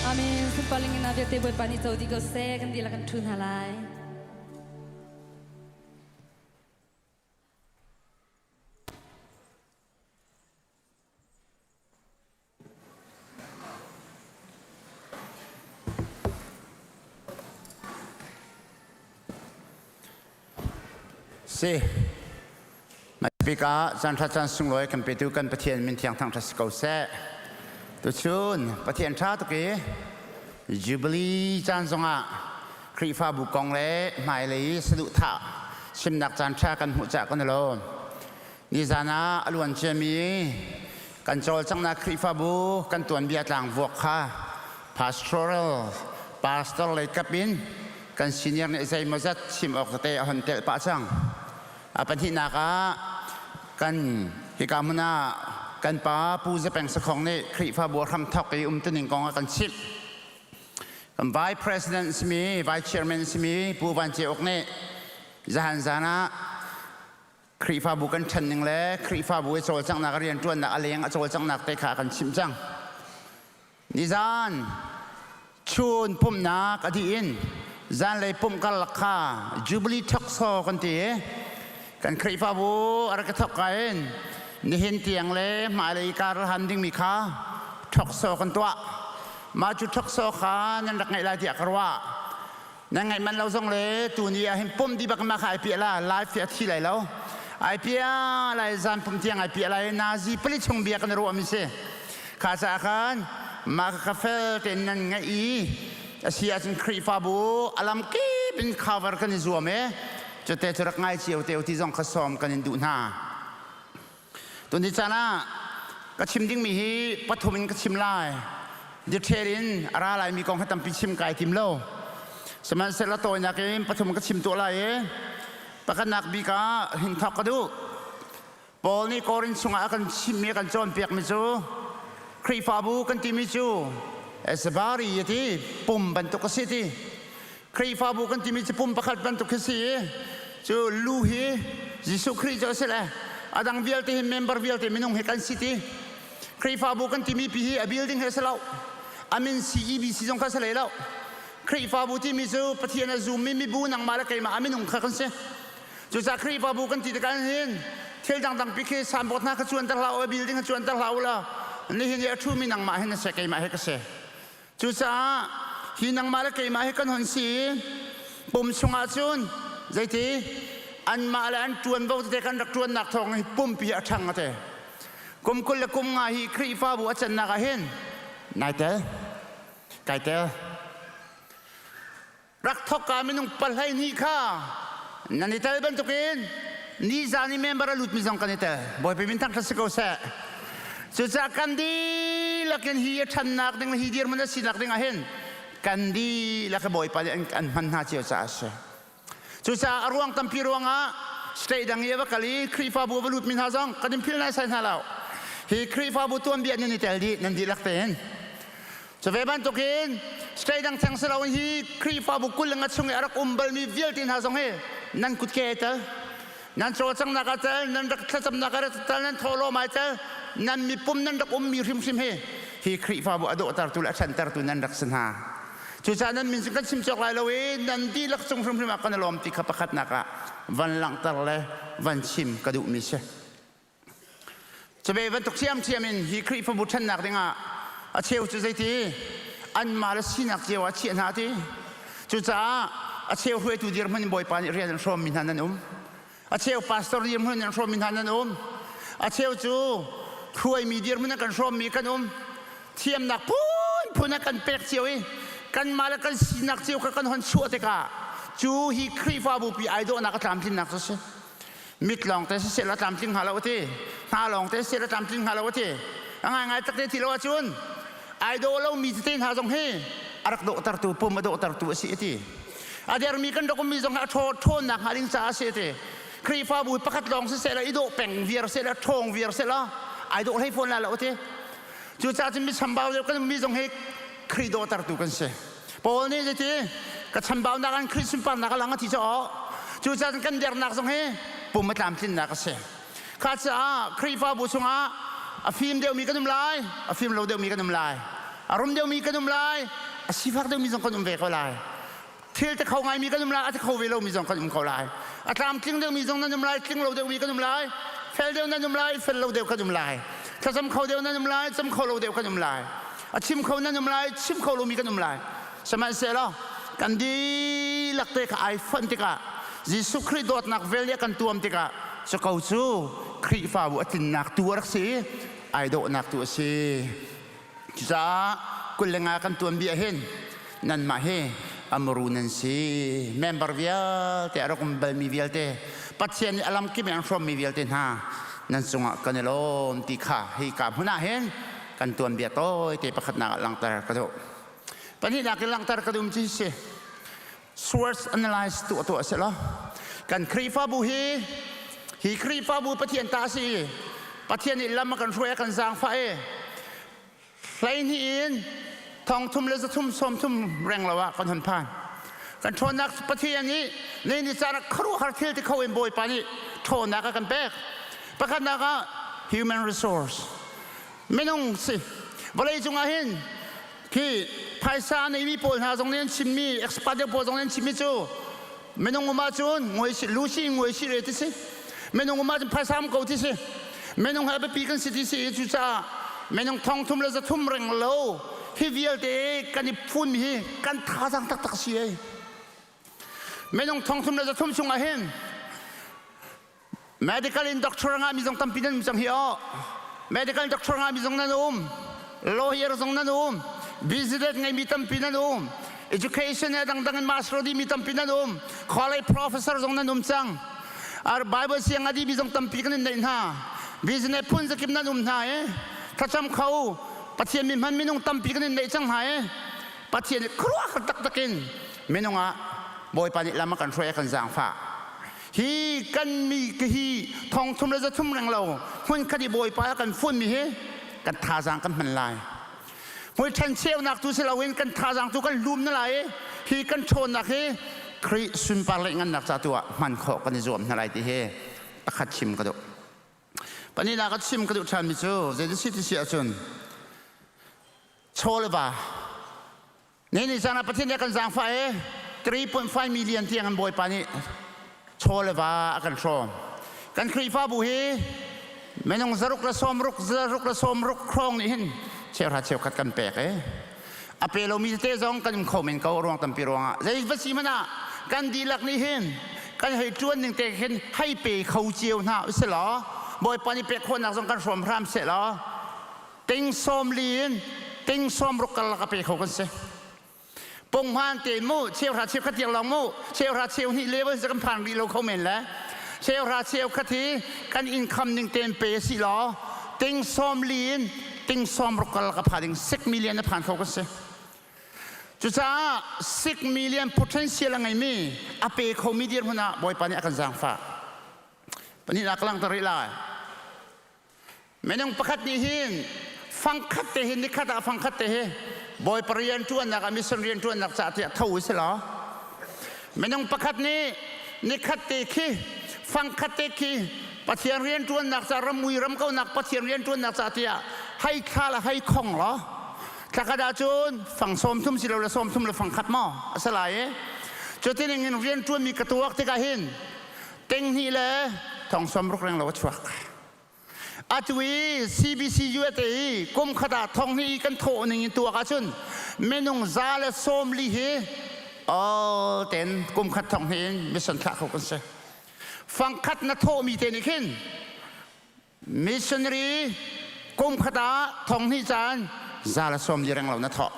Amen. Sunparling in vialte Bawipa nih co dih ko seh kan dihlak kan ṭhu hna lai. Si. Bik ah caan ṭha caan sunglawi kan petu kan Pathian min thiang thangṭhat si ko seh. Tuchun Pathian ṭha tuk i Jubilee caan zongah Khrihfabu kong le hmailei saduhthah chimnak caan ṭha kan hmuh cah kan i lawm. Nizan ah a luan ciami kan cawlcanghnak Khrihfabu kan tuanbia tlangvuak kha pastoral pastor lei kap in kan senior nih zeimawzat chim awk tete a hon telh pah cang. A pahnihnak ah kan hika hmun ah kan pa Pu Zapeng Sakhong nih Khrihfabu a hramthawk i umtuning kong a kan chimh. Kan Vice President simi, Vice Chairman simi Pu Van Ce Uk nih zahan zan ah Khrihfabu kan ṭhen ning le Khrihfabu i cawlcanghnak rianṭuannak a leng a cawlcanghnak te kha kan chimh cang. Nizan chun pumhnak a dih in zanlei pumh karlak kha Jubilee Talk Show kan ti i kan Khrihfabu a rak i thawk ka in. Nihin tiang le hmailei kar han dingmi kha ṭhokso kan tuah. Mah cu ṭhokso kha nan rak ngeih lai tiah ka ruah. Nan ngaih man lo zong le tuni ah hin pum dih bak ma kha ai piah la live hi a thi lai lo. Ai piah lai zan pum tiang ai piah lai nazi pali chung bia kan ruah mi si. Kha caah khan mah ka fel tein nan ngaih i a si ahcun Khrihfabu alam kip in cover kan i zuam e. Cute cu rak ngai cio te ti zong kha sawm kan in duh hna. Tuni caan ah ka chim dingmi hi pathum in ka chim lai. Detail in a ra laimi kong hi tampi chim kai tim lo. Sihmanhsehlaw tawinak in pathum ka chim tuah lai i pakhatnak bik ah hin thawk ka duh. Paul nih Korin chungah a kan chimmi a kan cawnpiakmi cu Khrihfabu kan timi cu esabari a ti pum bantuk a si ti. Khrihfabu kan timi cu pum pakhat bantuk khi si i cu lu hi Jesuh Khrih cu a si le a dang vialte hi member vialte minung hi kan si ti. Khrihfabu kan timi pi hi a building he a si lo. A min CEBC zong kha a si hlei lo. Khrihfabu timi cu Pathian a zummi mibu nangmah le keimah a minung kha kan si. Cucaah Khrihfabu kan ti tikah hin thil dangdang pi khi signboard hna kha cuanter hlah u, building kha cuanter hlah u law nihin i a ṭhumi nangmah hin na si keimah hi ka si. Cucaah hi nangmah le keimah hi kan hun si i pum chungah cun zeiti anmah le an ṭuanvo tete kan rak ṭuannak thawng hi pumpi a ṭhang a ti. Kum 20 le kum nga hi Khrihfabu a cannak ah hin nai tel, kai tel. Rak thawkka minung 12 kha nan i tel bantukin nizan i member a lutmi zong kan i tel. Bawipa min thangṭhat si ko seh. Cucaah kan dihlak in hi a ṭhannak ding le hi dirhmun a sinak ding ah hin kan dihlak hi Bawipa nih an hman hna cio caah a si. Cucaah a ruang tampi ruangah state dang i a va kal i Khrihfabu a va lutmi hna zong kan in phil nai sai hna lo. Hi Khrihfabu tuanbia nan i tel dih nan dihlak tein. Cu ve bantukin state dang theng si loin hi Khrihfabu 20 le nga chung i a rak um balmi vialte hna zong hi nan kutke ai tel, nan cawlcanghnak ah tel, nan rak thlacamnak ah tel, nan thawhlawm ai tel, nan mipum nan rak ummi hrimhrim hi hi Khrihfabu a dawhtertu le a ṭhantertu nan rak si hna. Cucaah nan min cu kan chim cawk lai lo i nan dihlak cung hrimhrim ah kan i lawm ti kha pakhatnak ah van langhter le van chim ka duhmi si. Cu bantuk ṭhiamṭhiam in hi Khrihfabu ṭhannak dingah a cheu cu zeiti anmah le sinak cio ah chiah hna ti. Cucaah a cheu hruaitu dirhmun in Bawipa nih rian an hrawmmi hna nan um. A cheu pastor dirhmun in an hrawmmi hna nan um. A cheu cu hruaimi dirhmun an kan hrawmmi kan um. Thiamnak phunphun a kan pek cio i kanmah le kan sinak cio kha kan hon chuah tikah cu hi Khrihfabu pi ai dawhnak a tlamtlinnak cu a si. Mit lawng te siseh la tlamtling hnga lo a ti. Hna lawng te siseh la tlamtling hnga lo a ti. A ngaingai tak te ti lo ahcun ai dawh lomi tete hna zong hi a rak dawhtertu pum a dawhtertu a si a ti. A dermi kan rak ummi zong hi a ṭhaw ṭhawnnak hnga ding caah a si a ti. Khrihfabu pakhat lawng siseh la i dawh peng viar seh la ṭhawng viar seh la ai dawh hlei fawn lai lo a ti. Cucaah cun mi chambau deuh kan ummi zong hi Khrih dawhtertu kan si. Paul nih zeiti ka chambaunak an Khrih sunparnak a lang a ti caw. Cucaah kan dernak zong hi pum a tlamtlinnak a si. Kha caah Khrihfabu chungah a fim deuhmi kan um lai, a fim lo deuhmi kan um lai, a rum deuhmi kan um lai, a sifak deuhmi zong kan um ve ko lai. Thil te kho ngaimi kan um lai, a ti kho ve lomi zong kan um ko lai. A tlamtling deuhmi zong nan um lai, tling lo deuhmi kan um lai. Fel deuh nan um lai, fel lo deuh kan um lai. Thlacam kho deuh nan um lai, cam kho lo deuh kan um lai. A chim kho nan um lai, chim kho lomi kan um lai. Sihmanhsehlaw kan dihlak te kha ai fonh tikah Jesuh Khrih dawtnak vel nih a kan tuam tikah cu ko cu Khrihfabu a tlinnak tu a rak si i ai dawhnak tu a si. Cucaah 25 kan tuanbia hin nanmah hi amru nan si. Member vialte a rak um balmi vialte Pathian nih a lamkip in an hrawmmi vialte hna nan cungah kan i lawm ti kha hi ka hmun ah hin kan tuanbia tawite pakhatnak ah langhter ka duh. Pahnihnak in langhter ka duh cu si source analyze tuah tuah si lo. Kan Khrihfabu hi hi Khrihfabu Pathian ta si Pathian nih lam a kan hruai a kan zaangfah i 12 in 3 130 reng lo ah kan hun phan. Kan ṭhawnnak Pathian nih ni ni caan ah khuaruahhar thil ti kho in Bawipa nih ṭhawnnak a kan pek. Pakhatnak ah human resource minung si vawlei cungah hin khi phaisa neimi pawl hna zong nih an chimmi expert deuh pawl zong nih an chimmi cu minung um ahcun ngoi si lusi ngoi si re ti si minung um ahcun phaisa um ko ti si. Minung he biapi kan si ti si i cucaah minung thong thum le 300 reng lo hi vialte kan i phunmi hi kan thazaang taktak si ei. Minung thong thum le 300 chungah hin medical in doctor nga mi zong tampi nan um cang hi aw. Medical doctor nga mi zong nan um. Lawyer zong nan um. Business ngeimi tampi nan um. Education he dangdang in master dimi tampi nan um. College professor zong nan um cang. Ar Bible siang a dimi zong tampi kan in neih hna. Business phun zakip nan um hna e. Thlacam kho Pathian mi hman minung tampi kan in neih cang hna e. Pathian nih khuaruahhar taktak in minung ah Bawipa nih lam a kan hruai a kan zaangfah. Hi kan mi hi thong thum le 300 reng lo hmun khat i Bawipa a kan funmi hi kan thazaang kan hman lai. Hmui ṭhen cheunak tu si loin kan thazaang tu kan lum na lai i hi kan ṭhawnnak hi Khrih sunpar le ngannak ca tu ah hman khawh kan i zuam hna lai ti hi pakhat chim ka duh. Pahnihnak a chim ka duh ṭhanmi cu zei ti si ahcun chaw le va Ne ni caan ah Pathian nih a kan zaangfah i 3.5 million tiang an Bawipa nih chaw le va a kan hrawm. Kan Khrihfabu hi minung zaruk le sawmruk zaruk le sawmruk hrawng nih hin cheuhra cheukhat kan pek i a pe lomi tete zong kan um kho men ko ruang tampi ruangah zei va si hmanh ah kan dihlak nih hin kan hei ṭuan ning te khin hei pe kho cio hna usilaw Bawipa nih pek khawhnak zong kan hrawm hram seh law ting 40 in ting 60 karlak a pe kho kan si. Punghman te mu cheuhra cheukhat tiang lawng mu cheuhra cheu hnih level kan phan rih lo kho men le cheuhra cheukhat hi kan income ning ten pe si law ting 40 in ting 60 karlak a pha ding 6 million a phan kho kan si. Cucaah 6 million potential a ngeimi a pe khomi dirhmun ah Bawipa nih a kan zaangfah. Pahnihnak ka langhter rih lai. Minung pakhat nih hin fangkhat te hi nikhat ah fangkhat te hi Bawipa rian ṭuannak ah mission rian ṭuannak caah tiah tho u si law minung pakhat nih nikhat te khi fangkhat te khi Pathian rian ṭuannak ca ramui ram kaunak Pathian rian ṭuannak ca tiah hei thla le hei khong law thlakhat ahcun fang 30 si lo le 30 le fangkhat maw a si lai i cuti ning in rian ṭuanmi ka tuak tikah hin 20 le 60 reng lo a chuak. Atu i CBC USA i kum khat ah 2000 kan thawh ning in tuak ahcun minung 140 hi all ten kum khat 2000 in mission thlah kho kan si. Fangkhat na thawhmi te nih khin missionary kum khat ah 2000 caan 140 reng lo na thawh.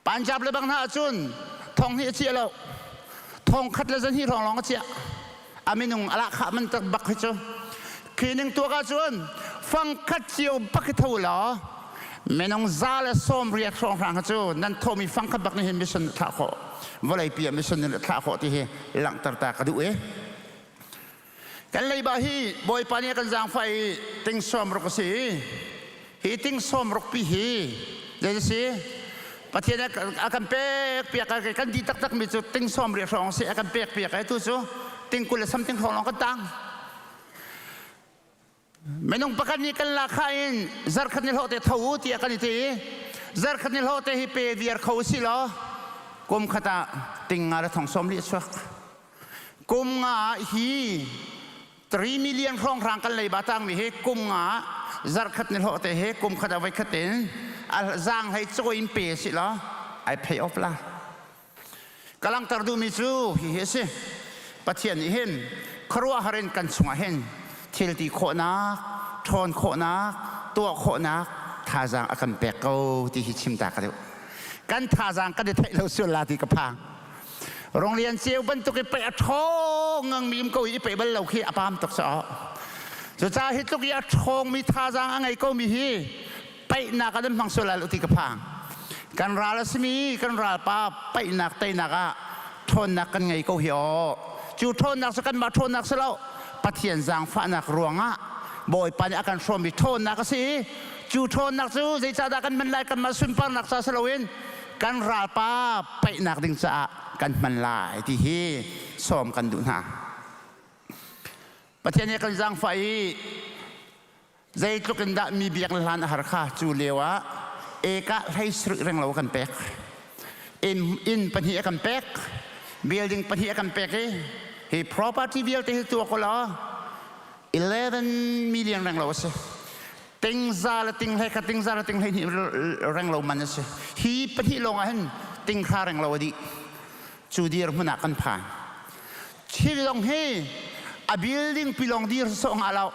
Punjab le bang hna ahcun 2000 a chiah lo. 1100 hrawng lawng a chiah. A minung a lahkhah man tak bak hi cu. Khi ning tuak ahcun fangkhat cio bak hi tho law minung 180 hrawng hrang kha cu nan thawmi fangkhat bak nih hin mission thlah khawh. Vawleipi ah mission nih thlah khawh ti hi langhter ta ka duh i. Kan leiba hi Bawipa nih a kan zaangfah i ting 60 a si. Hi ting 60 pi hi zei a si? Pathian a kan pek piak kan di taktak mi cu ting 80 hrawng si a kan pek piak ai tu cu ting 20 le something hrawng lawng kan tang. Minung pakhat nih kan lak in zarkhat ni hlawh te tho u tiah kan i ti. Zarkhat ni hlawh te hi pe viar kho si law kum khat ah ting nga le 40,000 a chuak. Kum nga hi 3 million hrawnghrang kan leiba tangmi hi kum nga zarkhat ni hlawh te hi kum khat ah voi khat in a zaang hlei cawi in pe si law ai pay off la. Ka langhter duhmi cu hihi a si. Pathian nih hin khuaruahhar in kan chungah hin thil ti khawhnak, ṭhawn khawhnak, tuah khawhnak thazaang a kan pek ko ti hi chim ta ka duh. Kan thazaang kan i theih lo sual la ti ka phang. Ronglian ceu bantuk i pei a ṭhawng ngangmi um ko i pei bal lo khi a pam tuk caah. Cucaah hi tluk i a ṭhawngmi thazaang a ngei komi hi paihnak ah nan hmang sual lai lo ti ka phang. Kan ral a simi kan ralpa paihnak teinak ah ṭhawnnak kan ngei ko hi aw. Cu ṭhawnnak cu kanmah ṭhawnnak si lo Pathian zaangfahnak ruangah Bawipa nih a kan hrawmmi ṭhawnnak a si i cu ṭhawnnak cu zeicahdah kan hman lai kanmah sunparnak ca si loin kan ralpa paihnak ding caah kan hman lai ti hi sawm kan duh hna. Pathian nih kan zaangfah i zeitluk in dah mi biak le hlan a har kha cu lio ah eka hlei sarih reng lo kan pek. Inn, inn pahnih a kan pek, building pahnih a kan pek i hi property vialte hi tuak u law. 11 million reng lo a si. Tingza le ting hlei khat tingza le ting hlei hnih reng lo man a si. Hi pahnih lawng ah hin ting hra reng lo a dih. Cu dir hmun ah kan phan. Thil zong hi a building pi lawng dir sawh nga lo.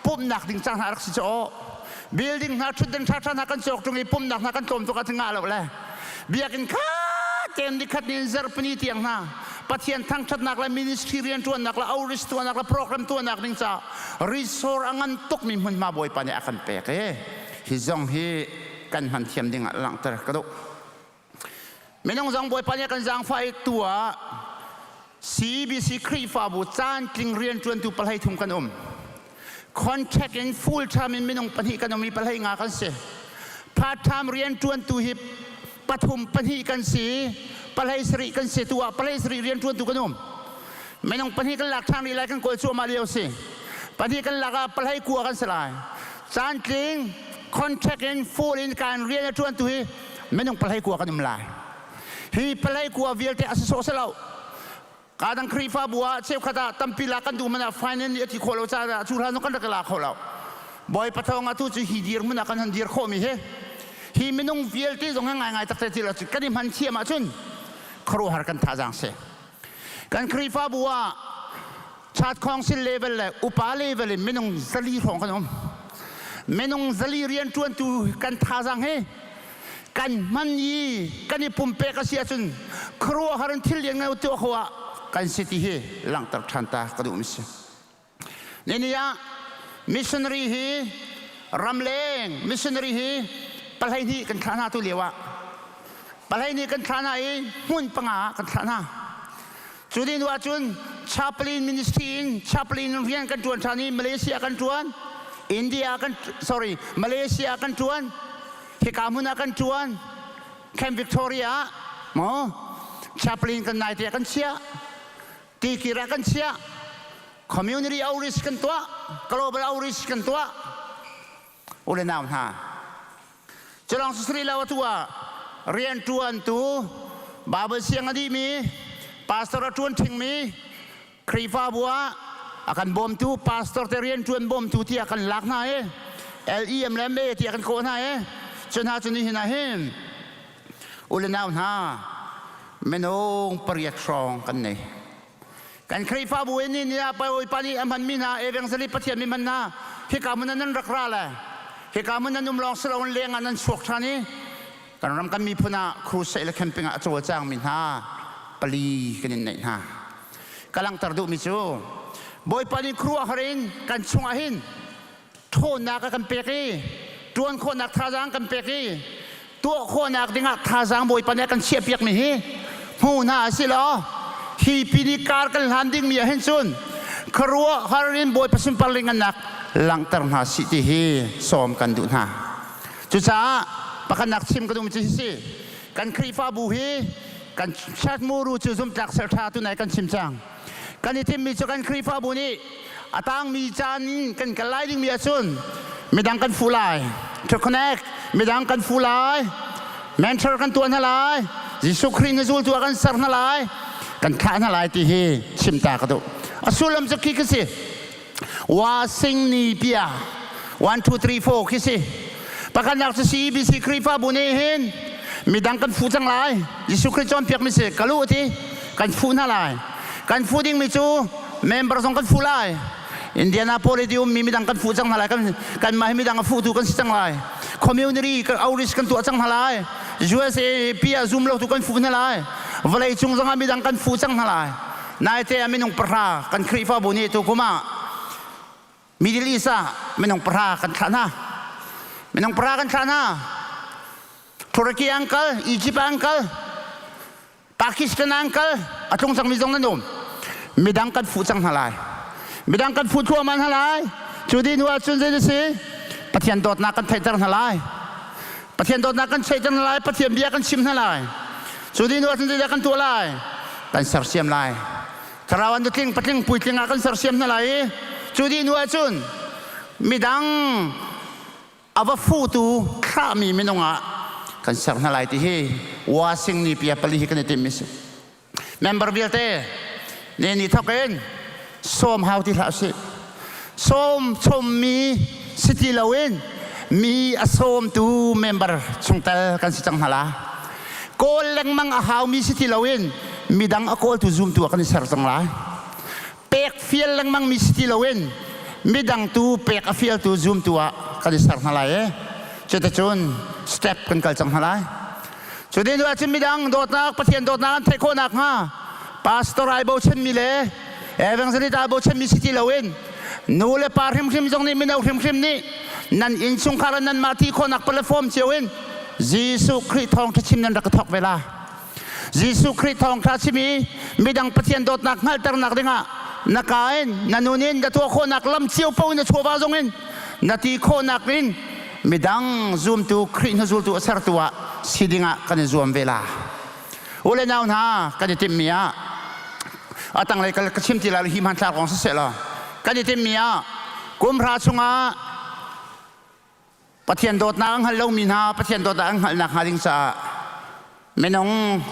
Pumhnak ding cang hna rak si cu. Building hna thutden ṭha ṭha hna kan cawk ṭung i pumhnak hna kan tlawm tuk ah ngah lo le. Biakinn kha tem ni khat ni zarhpini tiang hna Pathian thangṭhatnak le ministry rianṭuannak le outreach tuahnak le program tuahnak ding ca resor a ngan tukmi hmunhma Bawipa nih a kan pek i hi zong hi kan hman thiam ding ah langhter ka duh. Minung zong Bawipa nih a kan zaangfah i tu ah CBC Khrihfabu caantling rianṭuantu pahlei thum kan um. Contract in full time in minung pahnih kan um i pahlei nga kan si. Part time rianṭuantu hi pathum pahnih kan si pahlei sarih kan si tu ah pahlei sarih rianṭuantu kan um. Minung pahnih kan lak ṭhan rih lai kan kawl cuahmah lio si. Pahnih kan lak ah pahlei kua kan si lai. Caantling contract in full in kan rian a ṭuantu hi minung pahlei kua kan um lai. Hi palei kua vialte a si sawh si lo. Kadang Khrihfabu ah cheukhat ah tampi lak kan duh man ah finance nih a ti khawh lo caah cu hlan kan rak la kho lo. Bawipa thawng ah tu cu hi dirhmun ah kan han dir khawh mi hi hi minung vialte zong hi ngaingai takte ti lo kan i hman thiam ahcun khuaruahhar kan thazaang si. Kan Khrihfabu ah Church Council level le upa level in minung zali hrawng kan um. Minung zali rianṭuantu kan thazaang hi kan hman i kan i pumpek a si ahcun khuaruahhar in thil lian ngai tuah kho ah kan si ti hi langhter ṭhan ta ka duhmi si. Nini ah missionary hi ramleng missionary hi pahlei hnih kan thlah hna tu lio ah pahlei hnih kan thlah hna i hmun panga ah kan thlah hna. Cu ni hnu ahcun chaplain ministry in chaplain rian kan ṭuan ṭhan i Malaysia kan ṭuan, India kan sorry Malaysia kan ṭuan, hika hmun ah kan ṭuan, Camp Victoria ah maw chaplain kan nai te kan chiah, tikir ah kan chiah, community outreach kan tuah, global outreach kan tuah. U le nau hna, Culawng sisri lo atu ah rianṭuantu Bible siang a dihmi pastor a ṭuan ṭhingmi Khrihfabu ah a kan bawmtu pastor te rianṭuan bawmtu tiah kan lak hna i LEM le MA tiah kan kawh hna i cu hna cu nihin ah hin u le nau hna minung pariat hrawng kan nei. Kan Khrihfabu in ni ah Bawipa nih a hmanmi hna evangelist Pathian mi hman hna hika hmun ah nan rak ra le hika hmun nan um lawng si loin leng ah nan chuak ṭhan i kan ram kan miphun ah crusade le camping ah a cawlcangmi hna pali kan in neih hna. Ka langhter duhmi cu Bawipa nih khuaruahhar in kan chungah hin ṭhawnnak a kan pek i ṭuan khawhnak thazaang kan pek i tuah khawhnak dingah thazaang Bawipa nih a kan chiahpiakmi hi hmu hna a si law hi pini kar kan hlan dingmi ah hin cun khuaruahhar in Bawipa sunpar lingannak langhter hna sih ti hi sawm kan duh hna. Cucaah pakhatnak chim ka duhmi cu hi si kan Khrihfabu hi kan church muru cu zumtlak serṭha tunai kan chim cang. Kan i timmi cu kan Khrihfabu nih a tangmi caan in kan kal lai dingmi ahcun midang kan fuh lai. To connect, midang kan fuh lai. Mentor kan tuah hna lai. Jesuh Khrih na zultu ah kan ser hna lai. Kan thlah hna lai ti hi chim ta ka duh. A sullam cu khi khi si. Wa sing ni pia 1 2 3 4 khi si. Pakhatnak cu CBC Khrihfabu nih hin midang kan fuh cang lai. Jesuh Khrih cawnpiakmi si kalu ti kan fuh hna lai. Kan fuh dingmi cu member zong kan fuh lai. Indianapolis i ummi midang kan fuh cang hna lai. Kan kanmah hi midang a fuhtu kan si cang lai. Community kan outreach kan tuah cang hna lai. USA pi ah zum lo tu kan fuh hna lai. Vawlei cung zongah midang kan fuh cang hna lai. Naite ah minung pahra kan Khrihfabu nih tu kum ah Middle East ah minung pahra kan thlah hna. Minung pahra kan thlah hna. Turkey an kal, Egypt an kal, Pakistan an kal, a tlung cangmi zong nan um. Midang kan fuh cang hna lai. Midang kan fuh thluahmah hna lai. Cu dih hnu ahcun zei si? Pathian dawtnak kan theihter hna lai. Pathian dawtnak kan theihter hna lai. Pathian bia kan chim hna lai. Cu dih hnu ahcun zeidah kan tuah lai? Kan sersiam lai. Thlarau an tling patling puitling ah kan sersiam hna lai i cu dih hnu ahcun midang a va futu thlahmi minung ah kan ser hna lai ti hi wasing ni pia pali hi kan i timmi si. Member vialte ne ni thok in sawm hau ti hlah usih. Sawm chommi si ti loin mi a sawmtu member chungtel kan si cang hna la. Kawl lengmang a haumi si ti loin midang a kawltu zumtu ah kan i ser cang lai. Pek fial lengmang mi si ti loin midang tu pek a fialtu zumtu ah kan i ser hna lai e. Cuticun step kan kal cang hna lai. Cu ding ahcun midang dawtnak Pathian dawtnak an theih khawh nakhnga pastor ai bochanmi le evangelist ai bochanmi si ti loin nu le pa hrimhrim zong nih mino hrimhrim nih nan innchungkhar ah nanmah ti khawhnak platform cio in Jesuh Khrih thawngṭha chim nan rak ka thawk ve la. Jesuh Khrih thawngṭha chim i midang Pathian dawtnak hngalhternak dingah na ka in na nun in na tuah khawhnak lam cio paoh in na chawva zong in na ti khawhnak in midang zumtu Khrih hnuzultu a sertu ah si dingah kan i zuam ve la. U le nau hna kan i timhmi ah a tanglei ka chim ti lai hi hmanthlak kong siseh law kan i timhmi ah kum hra chungah Pathian dawtnak an hngal lomi hna Pathian dawtnak an hngalhnak hnga ding caah minung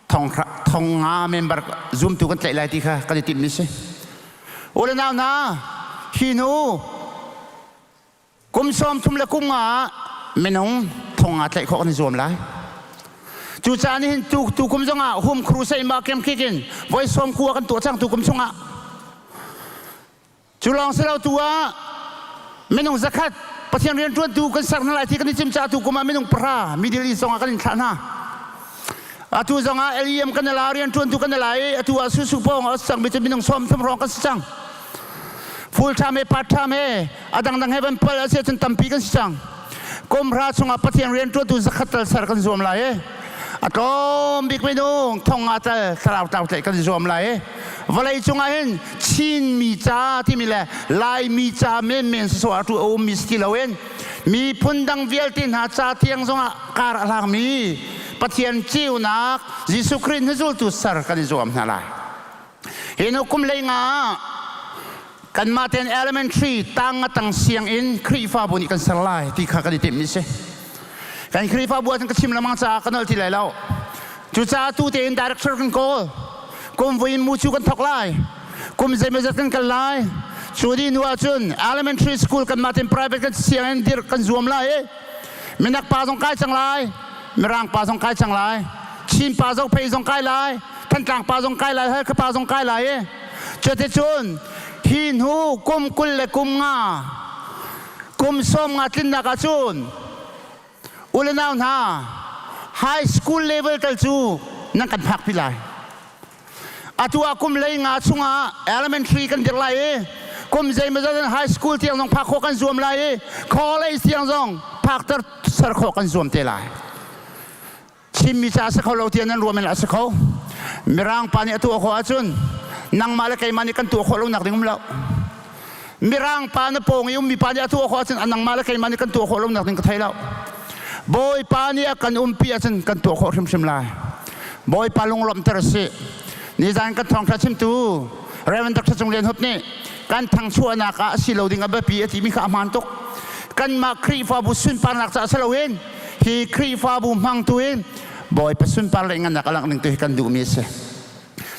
thong nga member zumtu kan tlaih lai ti kha kan i timhmi si. U le nau hna hi hnu Kum 30 le kum nga ah minung thong nga tlaih khawh kan i zuam lai. Cucaah nihin tu tu kum zongah hum crusade ma kem kik in voi sawm kua kan tuah cang tu kum chungah. Cu lawng si lo tu ah minung zakhat Pathian rian ṭuantu kan ser hna lai ti kan i cim caah tu kum ah minung pahra Middle East zongah kan in thlah hna. Atu zongah LEM kan la rian ṭuantu kan la i atu ah susu pawng a cang mi cu minung sawm thum hrawng kan si cang. Full time he part time he a dangdang he van pal a si ahcun tampi kan si cang. Kum hra chungah Pathian rian ṭuantu zakhat tal ser kan zuam lai i a tlawm bik minung thong nga tal thlarau tlau tlaih kan i zuam lai i vawlei cungah hin Chinmi ca timi le Laimi ca menmen sawsawh ah tu a ummi si ti loin miphun dang vialte hna ca tiang zongah kar a hlangmi Pathian ceunak Jesuh Khrih hnuzultu ser kan i zuam hna lai. Hi nu kum lei nga ah kanmah tein elementary tang nga tang sianginn Khrihfabu nih kan ser lai ti kha kan i timhmi si. Kan Khrihfabu ah cun ka chim lengmang caah ka nolh ti lai lo. Cucaah tu tein director kan kawl. Kum vui in mucu kan thawk lai. Kum zeimawzat kan kal lai. Cu dih hnu ahcun elementary school kanmah tein private kan sianginn dirh kan zuam lai i minak pa zong kai cang lai, mirang pa zong kai cang lai, Chin pa zong phei zong kai lai, Thantlang pa zong kai lai, Halkha pa zong kai lai i cuticun hi hnu kum 20 le kum nga kum 50 tlinnak ahcun u le nau hna high school level tal cu nan kan phakpi lai. Atu ah kum lei nga chungah elementary kan dirh lai i kum zeimawzat in high school tiang zong phak khawh kan zuam lai i college tiang zong phakter ser khawh kan zuam te lai. Chinmi ca a si kho lo tiah nan ruah men a si kho. Mirang pa nih a tuah khawh ahcun nangmah le keimah nih kan tuah khawh lonak ding um lo. Mirang pa na pawng i ummi pa nih a tuah khawh ahcun nangmah le keimah nih kan tuah khawh lonak ding ka thei lo. Bawipa nih a kan umpi ahcun kan tuah khawh hrimhrim lai. Bawipa lunglawmhter a si. Nizan kan thawngṭha chimtu Reverend Dr. Cung Lian Hup nih kan thangchuahnak ah a si lo ding a biapi a timi kha a hmaan tuk. Kanmah Khrihfabu sunparnak caah si loin hi Khrihfabu hmangtu in Bawipa sunpar le ngannak a langh ding tu hi kan duhmi a si.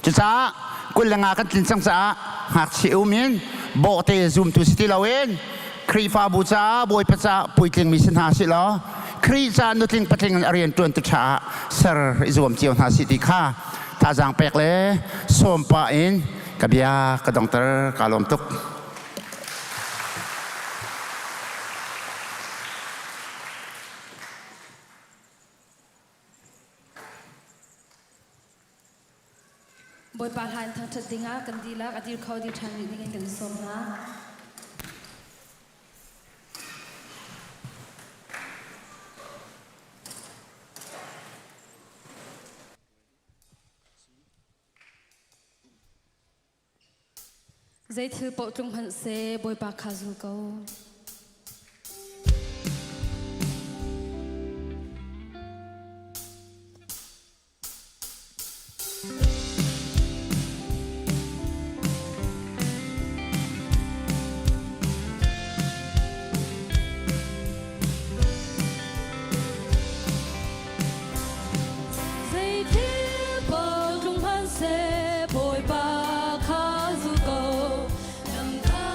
Cucaah 25 kan tlin cang caah ngakchia um in bawhte zumtu si ti loin Khrihfabu caah Bawipa caah puitlingmi si hna sih law Khrih caah nutling patling in a rian ṭuan tu ṭha ah ser i zuam cio hna sih ti kha thazaang pek le sawm pah in ka bia ka dongter kaa lawm tuk. Bawipa hla in thangṭhat dingah kan dihlak a dir kho dir ṭhan rih dingin kan sawm hna. Zei thil paoh tlung hmanh seh Bawipa kha zul ko. Zeithil paoh tlung hmanhseh Bawipa kha zul ko. Lam kha.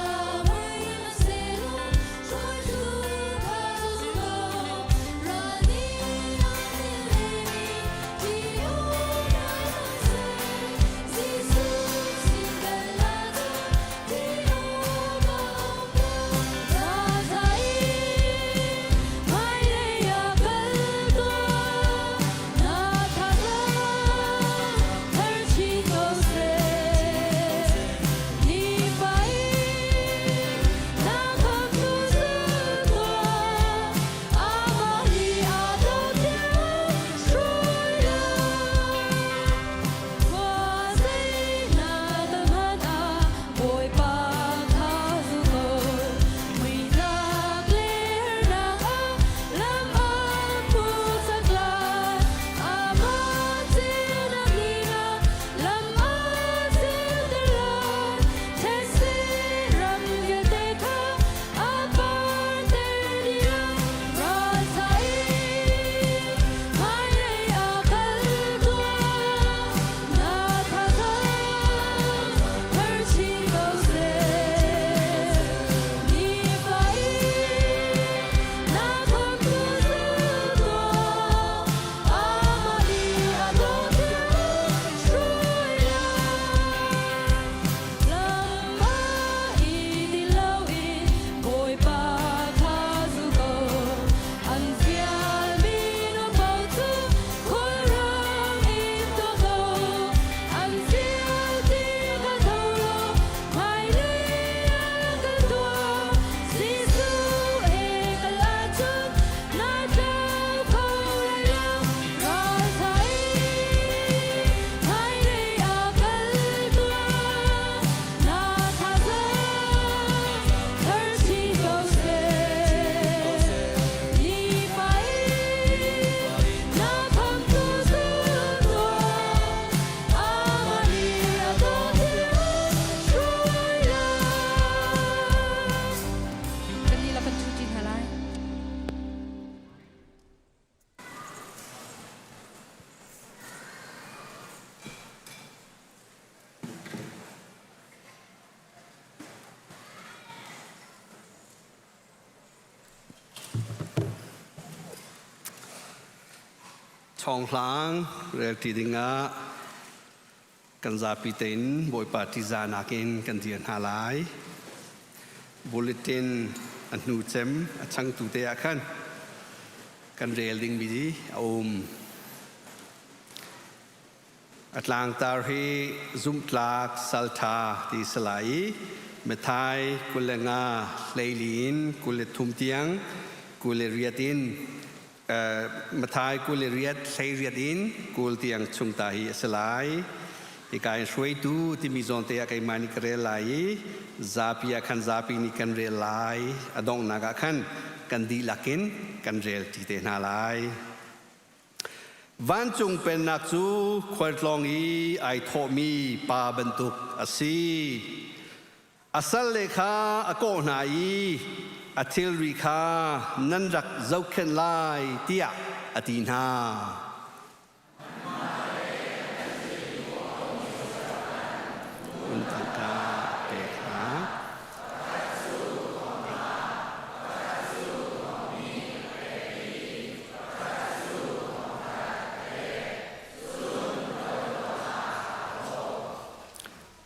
Chawnghlang relṭi dingah kan zapi tein Bawipa ṭihzahnak in kan dir hna lai. Bulletin a hnu cem a changtu te ah khan kan rel dingmi a um. A tlangtar hi zumhtlak salṭha ti si lai i Mathai 25 hleili in 23 tiang 28 in Mathai 28 hleiriat in 20 tiang chung ta hi a si lai. Hika in hruaitu timi zawn te ah keimah nih ka rel lai i zapi ah khan zapi nih kan rel lai. A donghnak ah khan kan dihlak in kan rel ṭi te hna lai. Vancung pennak cu khualtlawng i ai thawhmi pa bantuk a si. A salle kha a kawh hna i a thilri kha nan rak zohkhenh lai tiah a ti hna. Tangka pek hna.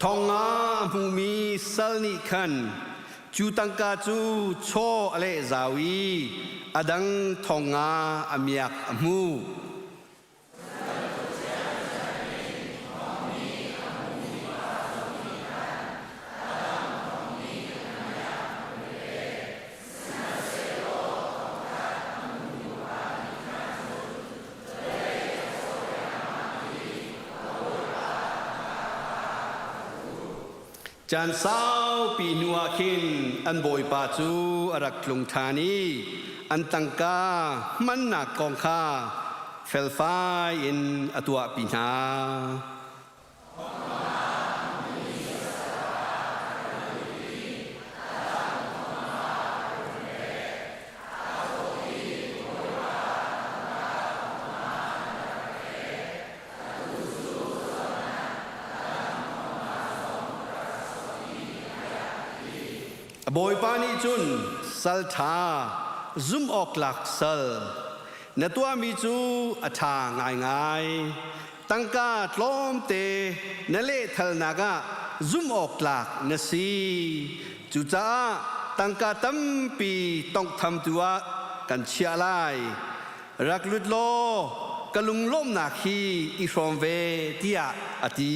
Thong nga a hmumi sal nih khan cu tangka cu chaw a leh zau i a dang thong nga a miak a hmu. Caan saupi hnu ah khin an bawipa cu a rak tlung ṭhan i an tangka hmannak kong kha felfai in a tuahpi hna. A bawipa nih cun sal ṭha zumh awk tlak sal na tuahmi cu a ṭha ngaingai tangka tlawmte na lehthalnak ah zumh awk tlak na si cucaah tangka tampi tonghthamtu ah kan chiah lai rak lut law ka lunglawmhnak hi i hrawm ve tiah a ti.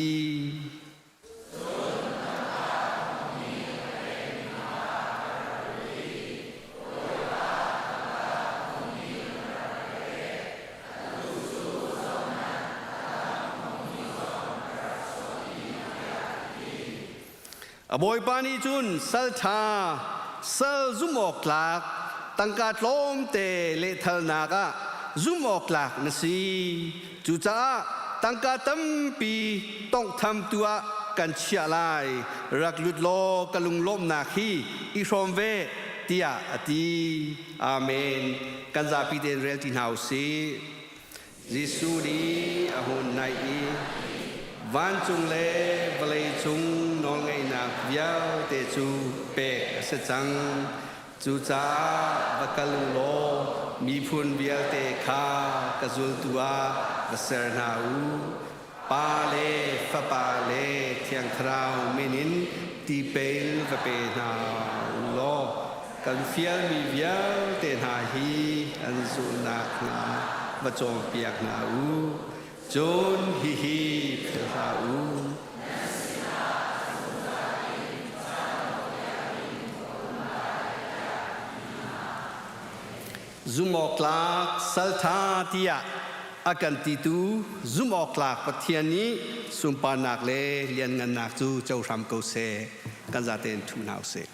A bawipa nih cun sal ṭha, sal zumh awk tlak, tangka tlawmte lehthalnak ah zumh awk tlak na si. Cucaah tangka tampi tawnghthamtu ah kan chiah lai. Rak lut law ka lunglawmhnak hi i hrawm ve, tiah a ti. Amen. Kan zapi tein rel ti hna u sih. Jesuh nih a hun naih i vancung le vawleicung nawlngeihnak vialte cu pek a si cang. Cucaah va kal u law miphun vialte kha ka zultu ah va ser hna u. Pa le Fapa le Thiang Thlarau min in tipil va pe hna u law kan fialmi vialte hna hi an zulhnak hnga va cawnpiak hna u. Cun hihi philh hlah u. Zumhawktlak salṭha tiah a kan titu zumhawktlak Pathian nih sunparnak le lianngannak cu co hram ko seh. Kan zatein ṭhu hna usih.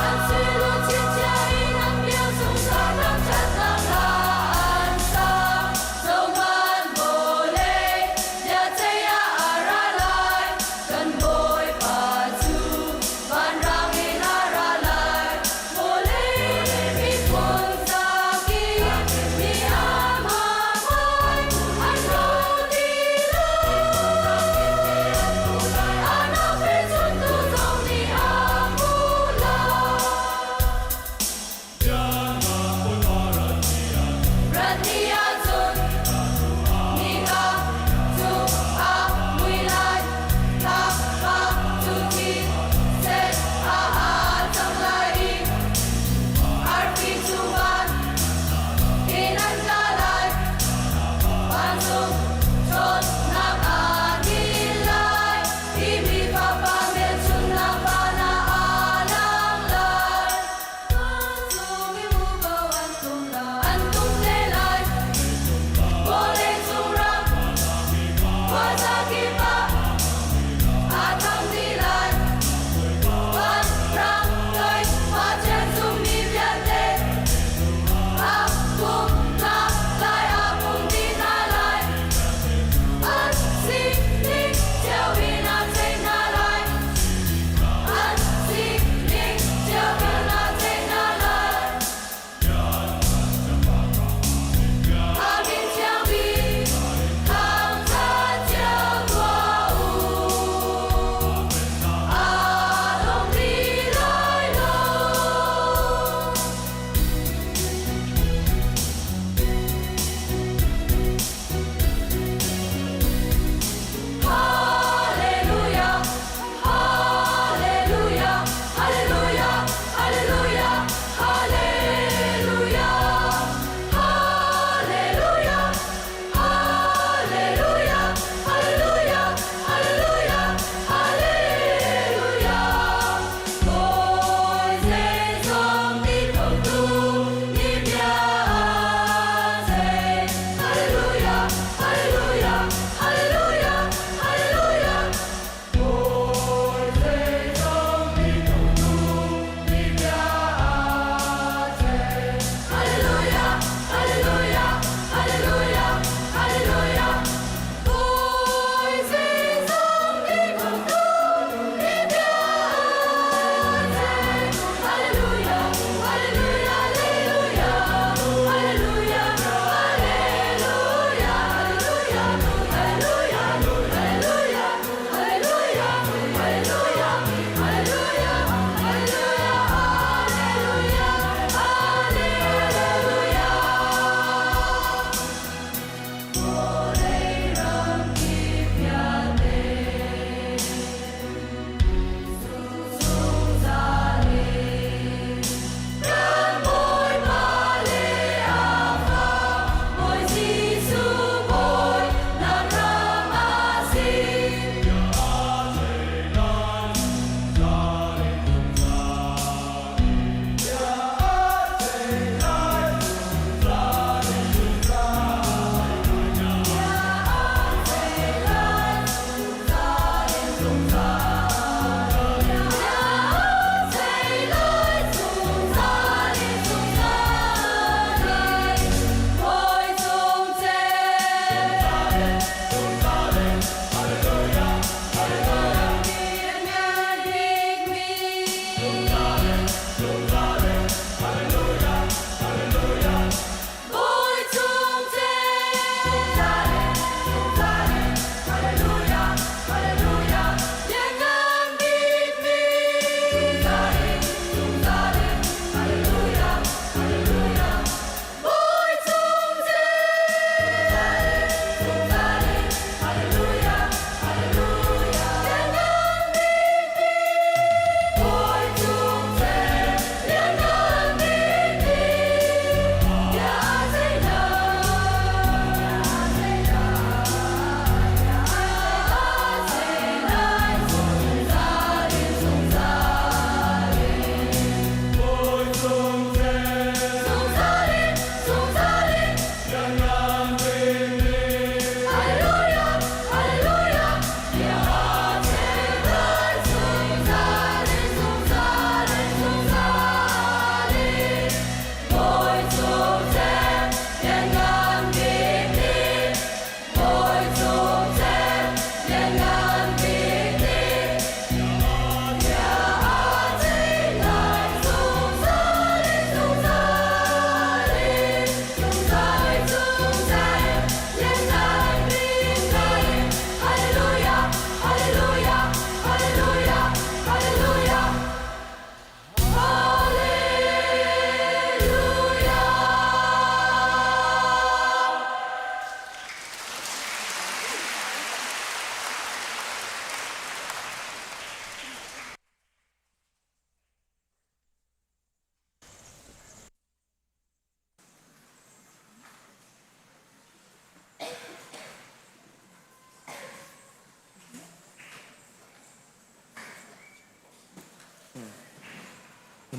An sui luchin chia in an biang zungzal thangṭhatnak hla an sa. Zohhmanh vawlei, biaceih ah a ra lai, kan Bawipa cu vanrang in a ra lai. Vawlei miphun zakip nih amah hmai an ro ti lai. A nak pecuntu zong nih a hmu lai.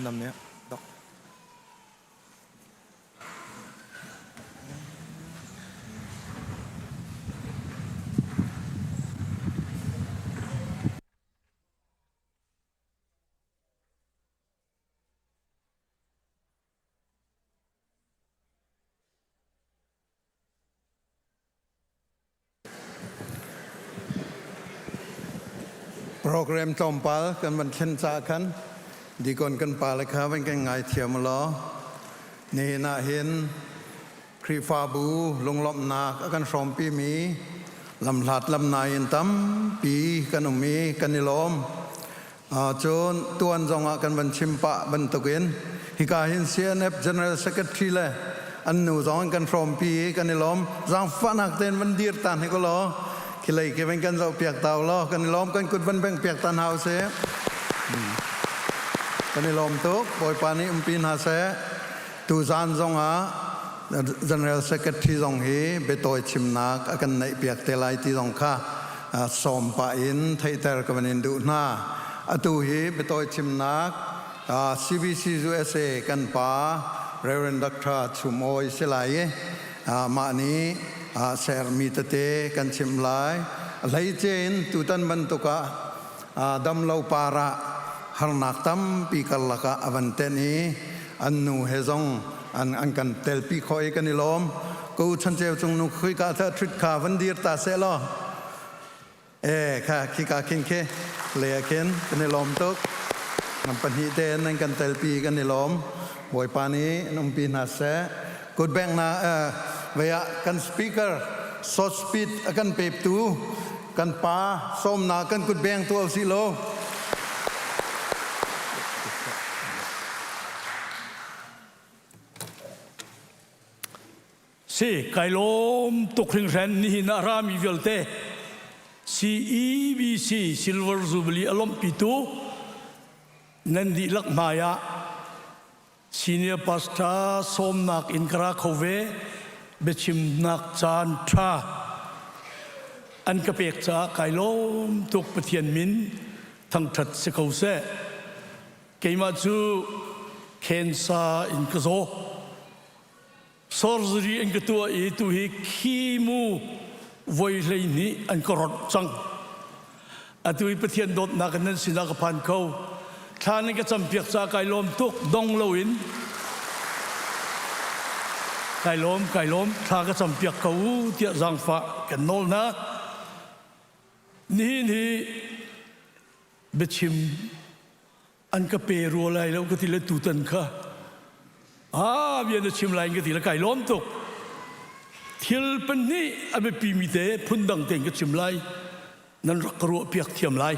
Nam nih dok. Program tlawmpal kan van thlen caah khan dikon kan pale kha van kan ngaithiam law nihin ah hin Khrihfabu lunglawmhnak a kan hrawmpi mi lamhlat lamnai in tampi kan um i kan i lawm. Cun tuan zongah kan van chim pah bantukin hika hin CNF General Secretary le an nu zong an kan hrawmpi i kan i lawm. Zaangfahnak tein van dir ta hnik ulaw khilei ke van kan zoh piak ta ulaw kan i lawm kan kut van bengh piak ta hna usih. Kan i lawm tuk. Bawipa nih umpi hna seh. Tuzaan zongah General Secretary zong hi biatawi chimnak a kan neih piak te lai ti zong kha sawm pah in theihter ka van in duh hna. Atu hi biatawi chimnak CBC USA kan pa Reverend Dr. Chum Awi si lai i mah nih sermi tete kan chimh lai. Hleice in tutan bantuk ah damlo par ah harnak tampi karlak ah a van tenh i an nu he zong an kan telpi khawh i kan i lawm. Ko chanceu cung nu khika tha thrit kha van dir ta seh law e kha khika khin khi le khin kan i lawm tuk. Nan pahnih te nan kan telpi kan i lawm. Bawipa nih an umpi hna seh. Good bank na vei ah kan speaker short speed a kan peptu kan pa sawmna kan kut beng tu si lo. Si kai lawm tuk hringhran nihin ah rami vialte CEBC Silver Jubilee a lawmhpitu nan dihlak hmai ah senior pastor sawmnak in ka ra kho ve biachimnak caan ṭha an ka pek caah kai lawm tuk Pathian min thangṭhat si ko seh. Keimah cu cancer in ka zaw. Surgery an ka tuah i tu hi chemo voi 12 an ka ronh cang. Atu hi Pathian dawtnak in nan sinah ka phan kho. Thla nan ka campiak caah kai lawm tuk dong loin. Kai lawm, kai lawm, thla ka campiak ko u tiah zaangfah kan nawl hna. Nihin hi biachim an ka pe rua lai lo ka ti le tutan kha ah bia na chim lai ka ti le kai lawm tuk thil pahnih a biapi mi te phundang tein ka chim lai nan rak ka ruah piak thiam lai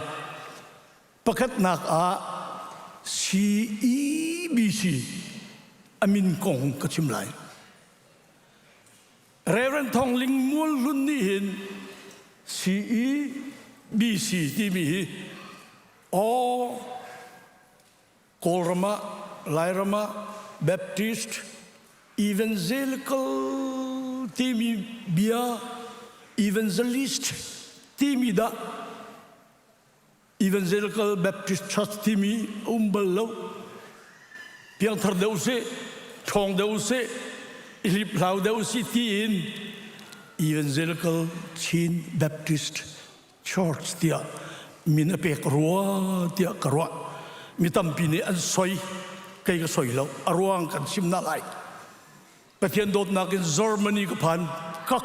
pakhatnak ah CEBC a min kong ka chim lai Reverend Thong Ling Mual Hlun nih hin CEBC timi hi aw Kawlram ah Lairam ah Baptist Evangelical timi bia Evangelist timi dah Evangelical Baptist Church timi um bal lo. Piangthar deuh sih, ṭhawng deuh sih, i hlip hlau deuh sih tiin Evangelical Chin Baptist Church tiah min a pek rua tiah ka ruah. Mi tampi nih an soi, kei ka soi lo. A ruang kan chim na lai. Pathian dawtnak in Germany ka phan, ka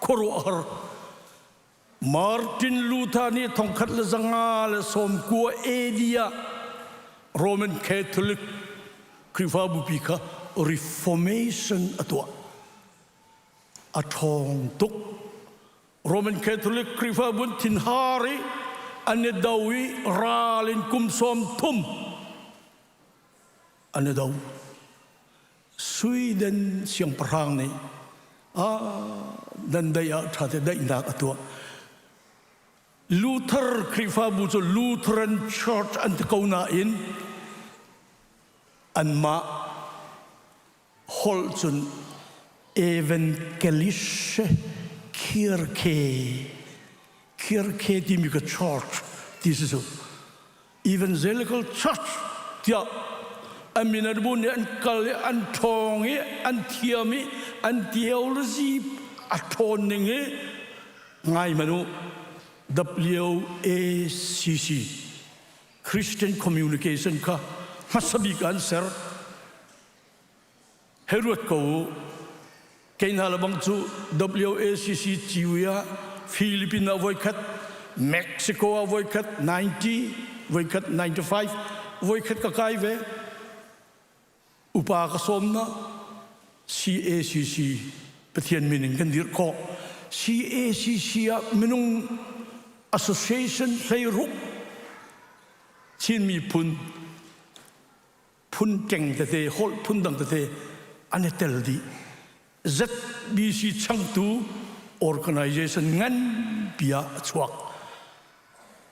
khuaruahhar. Martin Luther nih 1990 AD ah Roman Catholic Khrihfabupi kha Reformation a tuah. A ṭhawng tuk. Roman Catholic Khrihfabu an thinhar i an i do i ral in kum 30 an i do. Sweden siangpahrang nih nan daih ah ṭha te daihnak a tuah. Luther Khrihfabu cu Lutheran Church an ti ko nain anmah holh cun Evangelische Kirche Kirche timi ka church ti si cu Evangelical Church tiah. A min an bu nih an kal i an ṭhawng i an thiam i an theology a ṭhawn ning hi ngai hmanh u. WACC Christian Communication kha hmasa bik an ser. Hei ruat ko u. Kei hna lebang cu WACC ciwi ah Philippines ah voikhat, Mexico ah voikhat 90, voikhat 95, voikhat ka kai ve. Upa ka sawm na CACC Pathian min in kan dirh khawh. CACC ah minung association 16 Chin miphun phun keng tete holh phun dang tete an i tel dih. ZBC changtu organization nganpi ah a chuak.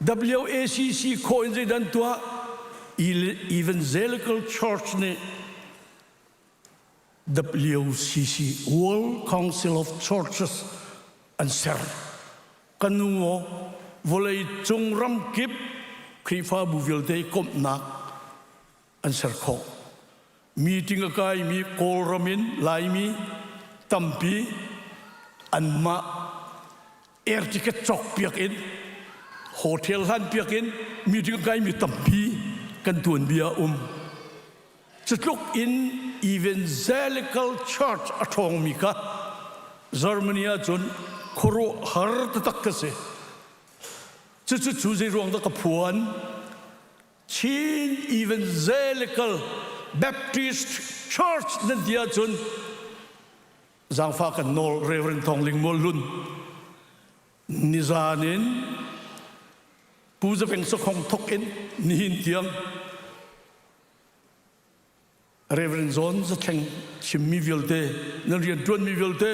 WACC khawh in zeidan tuah Evangelical Church nih WCC World Council of Churches an ser. Kan nu maw vawlei cung ramkip Khrihfabu vialte komhnak an ser khawh. Meeting a kaimi Kawlram in Laimi tampi anmah air ticket cawk piak in hotel hlan piak in meeting a kaimi tampi kan tuanbia um. Cutluk in evangelical church a ṭhawngmi kha Germany ahcun khuaruahhar taktak ka si. Cucu cu zei ruang dah ka phuan? Chin Evangelical Baptist Church nan ti ahcun zaangfah kan nawl Reverend Thawng Ling Mual Hlun nizan in Pu Zapeng Sakhong thok in nihin tiang Reverend John Zathleng chimmi vialte nan rian ṭuanmi vialte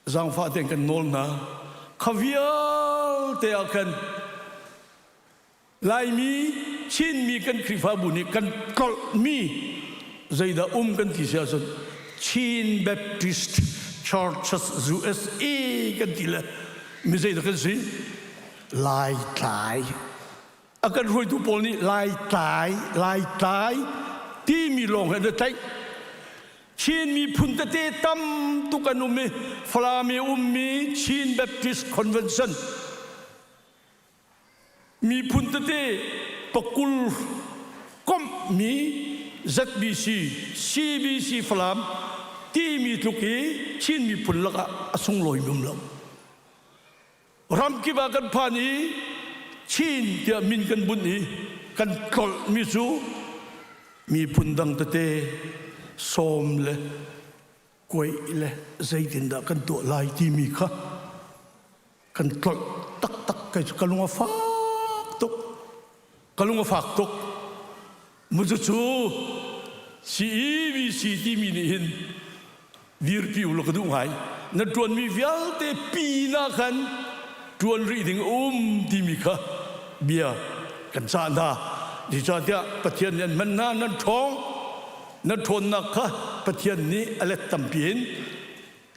zaangfah tein kan nawl hna kha vialte ah khan Laimi Chinmi kan Khrihfabu nih kan tlolhmi zeidah um kan ti si ahcun Chin Baptist Churches USA kan ti le mi zeidah kan si Laitlai a kan hruaitu pawl nih Laitlai Laitlai timi lawng he an i tlaih Chin miphun tete tam tuk an um i Falam i ummi Chin Baptist Convention miphun tete pakul komhmi ZBC CBC Falam timi tluk i Chin miphun lakah a sunglawi um lo. Ramkip ah kan phan i Chin tiah min kan bunh i kan tlolhmi cu miphun dang tete sawm le kuaih le zeitindah kan tuah lai timi kha kan tlolh taktak kei cu ka lung a fak tuk ka lung a fak tuk Mu cucu CEBC timi nih hin dirpi u law ka duh ngai. Na ṭuanmi vialte pin ah khan ṭuan rih ding um timi kha bia kan cah hna. Zeicahtiah Pathian nih an hman hna, nan ṭhawng, nan ṭhawnnak kha Pathian nih a let tampi in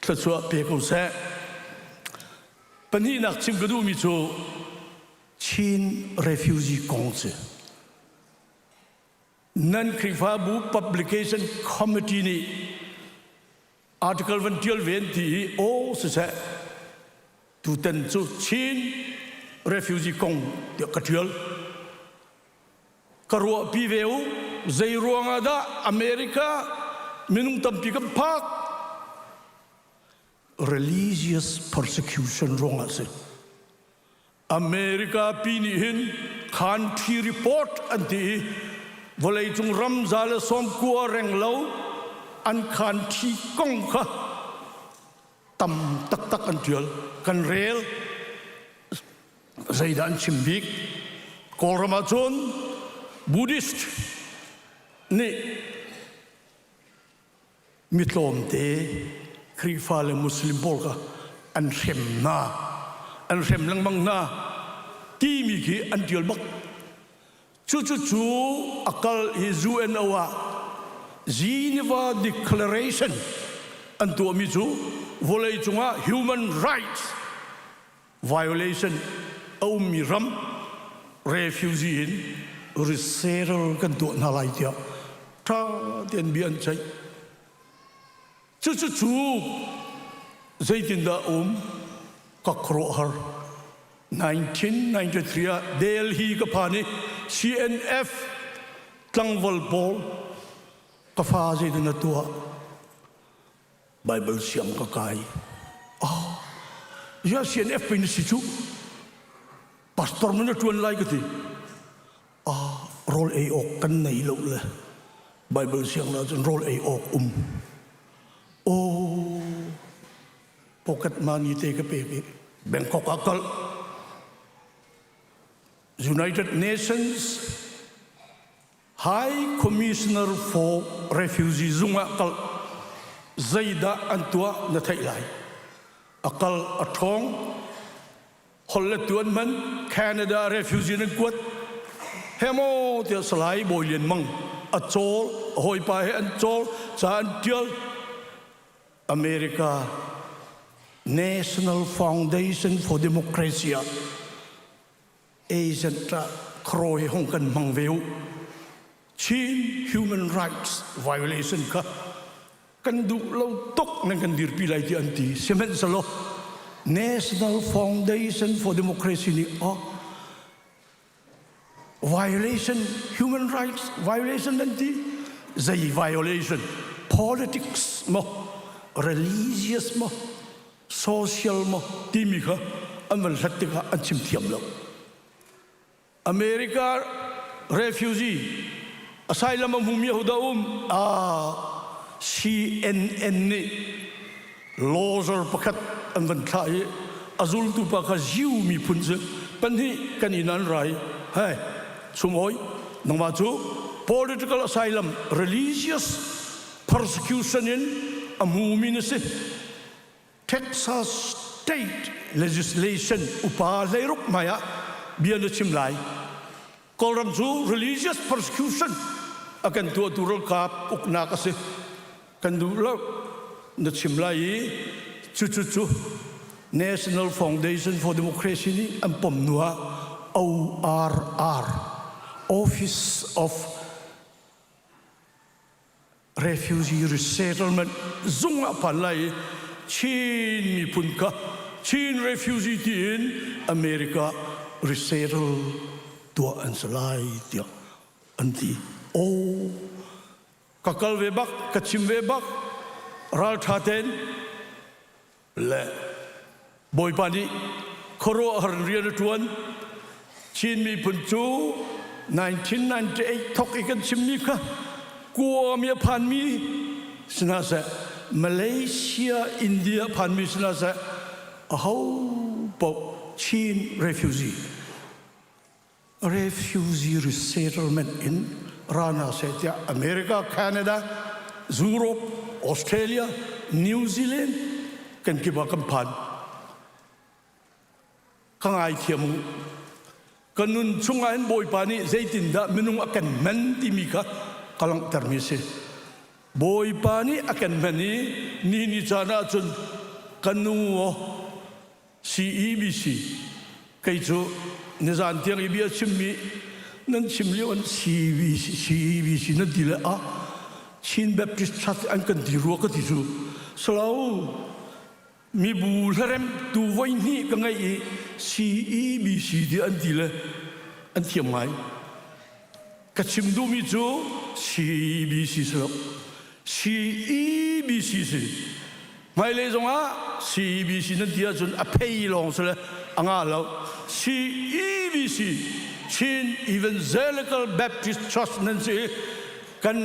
thluachuah pe ko seh. Pahnihnak chim ka duhmi cu Chin refugee kong cu nan Khrihfabu publication committee nih article van tial ve an ti i aw siseh tutan cu Chin refugee kong tiah ka tial ka ruahpi ve u zei ruangah dah America minung tampi kan phak religious persecution ruangah si America pi nih hin country report an ti i vawleicung ram 190 reng lo an country kong kha tam taktak an tial kan rel zeidah an chim bik Kawlram ahcun Buddhist nih Mi tlawmte Khrihfa le Muslim pawl kha an hrem hna, an hrem lengmang hna timi khi an ṭial bak. Cucu cu a kal i UNO ah Geneva Declaration an tuahmi cu vawleicung ah human rights violation a ummi ram refugee in. Resettle kan tuah hna lai tiah ṭha tein bia an ceih. Cucu zeitindah um ka khuaruahhar. 1993 ah Delhi ka phan i CNF tlangval pawl ka fa zeitin na tuah Bible siang ka kai. Oh, ya CNF pin si cu pastor man na ṭuan lai ka ti. Ah, rawl ei awk kan nei lo le Bible siang na cun rawl ei awk um. Oh, pocket money te ka pek i Bangkok ah kal. United Nations High Commissioner for Refugee zung ah kal zeidah an tuah na theih lai. A kal a ṭhawng hol le tuan man Canada refugee nan kuat hemo tiah Salai Bawi Lian Mang a cawl a hawipa he an cawl ca an tial America National Foundation for Democracy ah agent ah khro hi hong kan hmang ve u Chin human rights violation kha kan duh lo tuk nan kan dirpi lai ti an ti sihmanhsehlaw National Foundation for Democracy nih oh violation human rights violation nan ti zei violation politics mo religious mo social mo timi kha an van hlat tikah an chim thiam lo America refugee asylum a hmumi ahodah um? Ah, CNN nih lawzer pakhat an van thlah i a zultu pa kha Jew miphun cu pahnih kan inn an ra i hei chum oi nangmah cu political asylum religious persecution in a hmumi na si Texas State Legislation upa hleiruk hmai ah bia na chim lai. Kawlram cu religious persecution a kan tuahtu ralkap uknak a si. Kan duh lo na chim lai i cucu cu National Foundation for Democracy nih an pom hnu ah ORR Office of refugee resettlement zung ah phan lai i Chin miphun kha Chin refugee tiin America resettle tuah an si lai tiah an ti. Oh, ka kal ve bak, ka chim ve bak, ralṭha tein le Bawipa nih khuaruahhar in rian a ṭuan. Chin miphun cu 1998 thawk i kan chimmi kha kuami a phanmi si hna seh, Malaysia, India a phanmi si hna seh, aho paoh Chin refugee refugee resettlement in ra hna seh tiah America, Canada, Europe, Australia, New Zealand kan kip ah kan phan. Ka ngaithiam u. Ka nun chungah hin Bawipa nih zeitindah minung a kan hman timi kha ka langhtermi a si. Bawipa nih a kan hman i ni ni caan ahcun ka nu aw CEBC kei cu nizan tiang i bia chimmi nan chim lio an CBC CEBC nan ti le ah Chin Baptist Church an kan ti rua ka ti cu salo mibu hlarem tu voi hnih ka ngeih i CEBC ti an ti le an thiam ngai ka chim duhmi cu CEBC si lo CEBC si Hmailei zongah CEBC nan ti ahcun a phei lawng si le a ngah lo. CEBC Chin Evangelical Baptist Church nan si i kan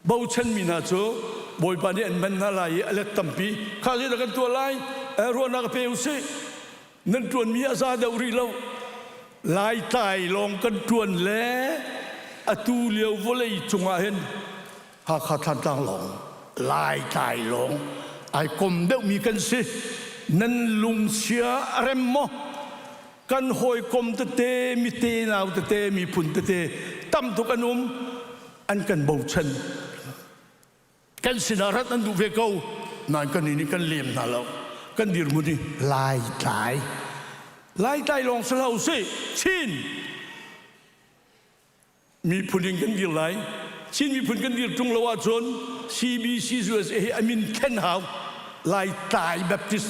bochanmi hna cu Bawipa nih an hman hna lai i a let tampi kha zeidah kan tuah lai ruahnak pe usih nan ṭuanmi a za deuh rih lo Laitlai lawng kan ṭuan le atu lio vawlei cungah hin Hakha Thantlang lawng Laitlai lawng ai kom deuhmi kan si nan lungsia a rem maw kan hawikom tete mite nau tete miphun tete tam tuk an um an kan bochan kan sinah rat an duh ve ko nain kan nih kan lem hna lo kan dirhmun hi Laitlai Laitlai lawng si hlah usih Chin. Miphun in kan dir lai. Chin miphun kan dir ṭung lo ahcun CBC USA hi a min thlen hau. Laitlai Baptist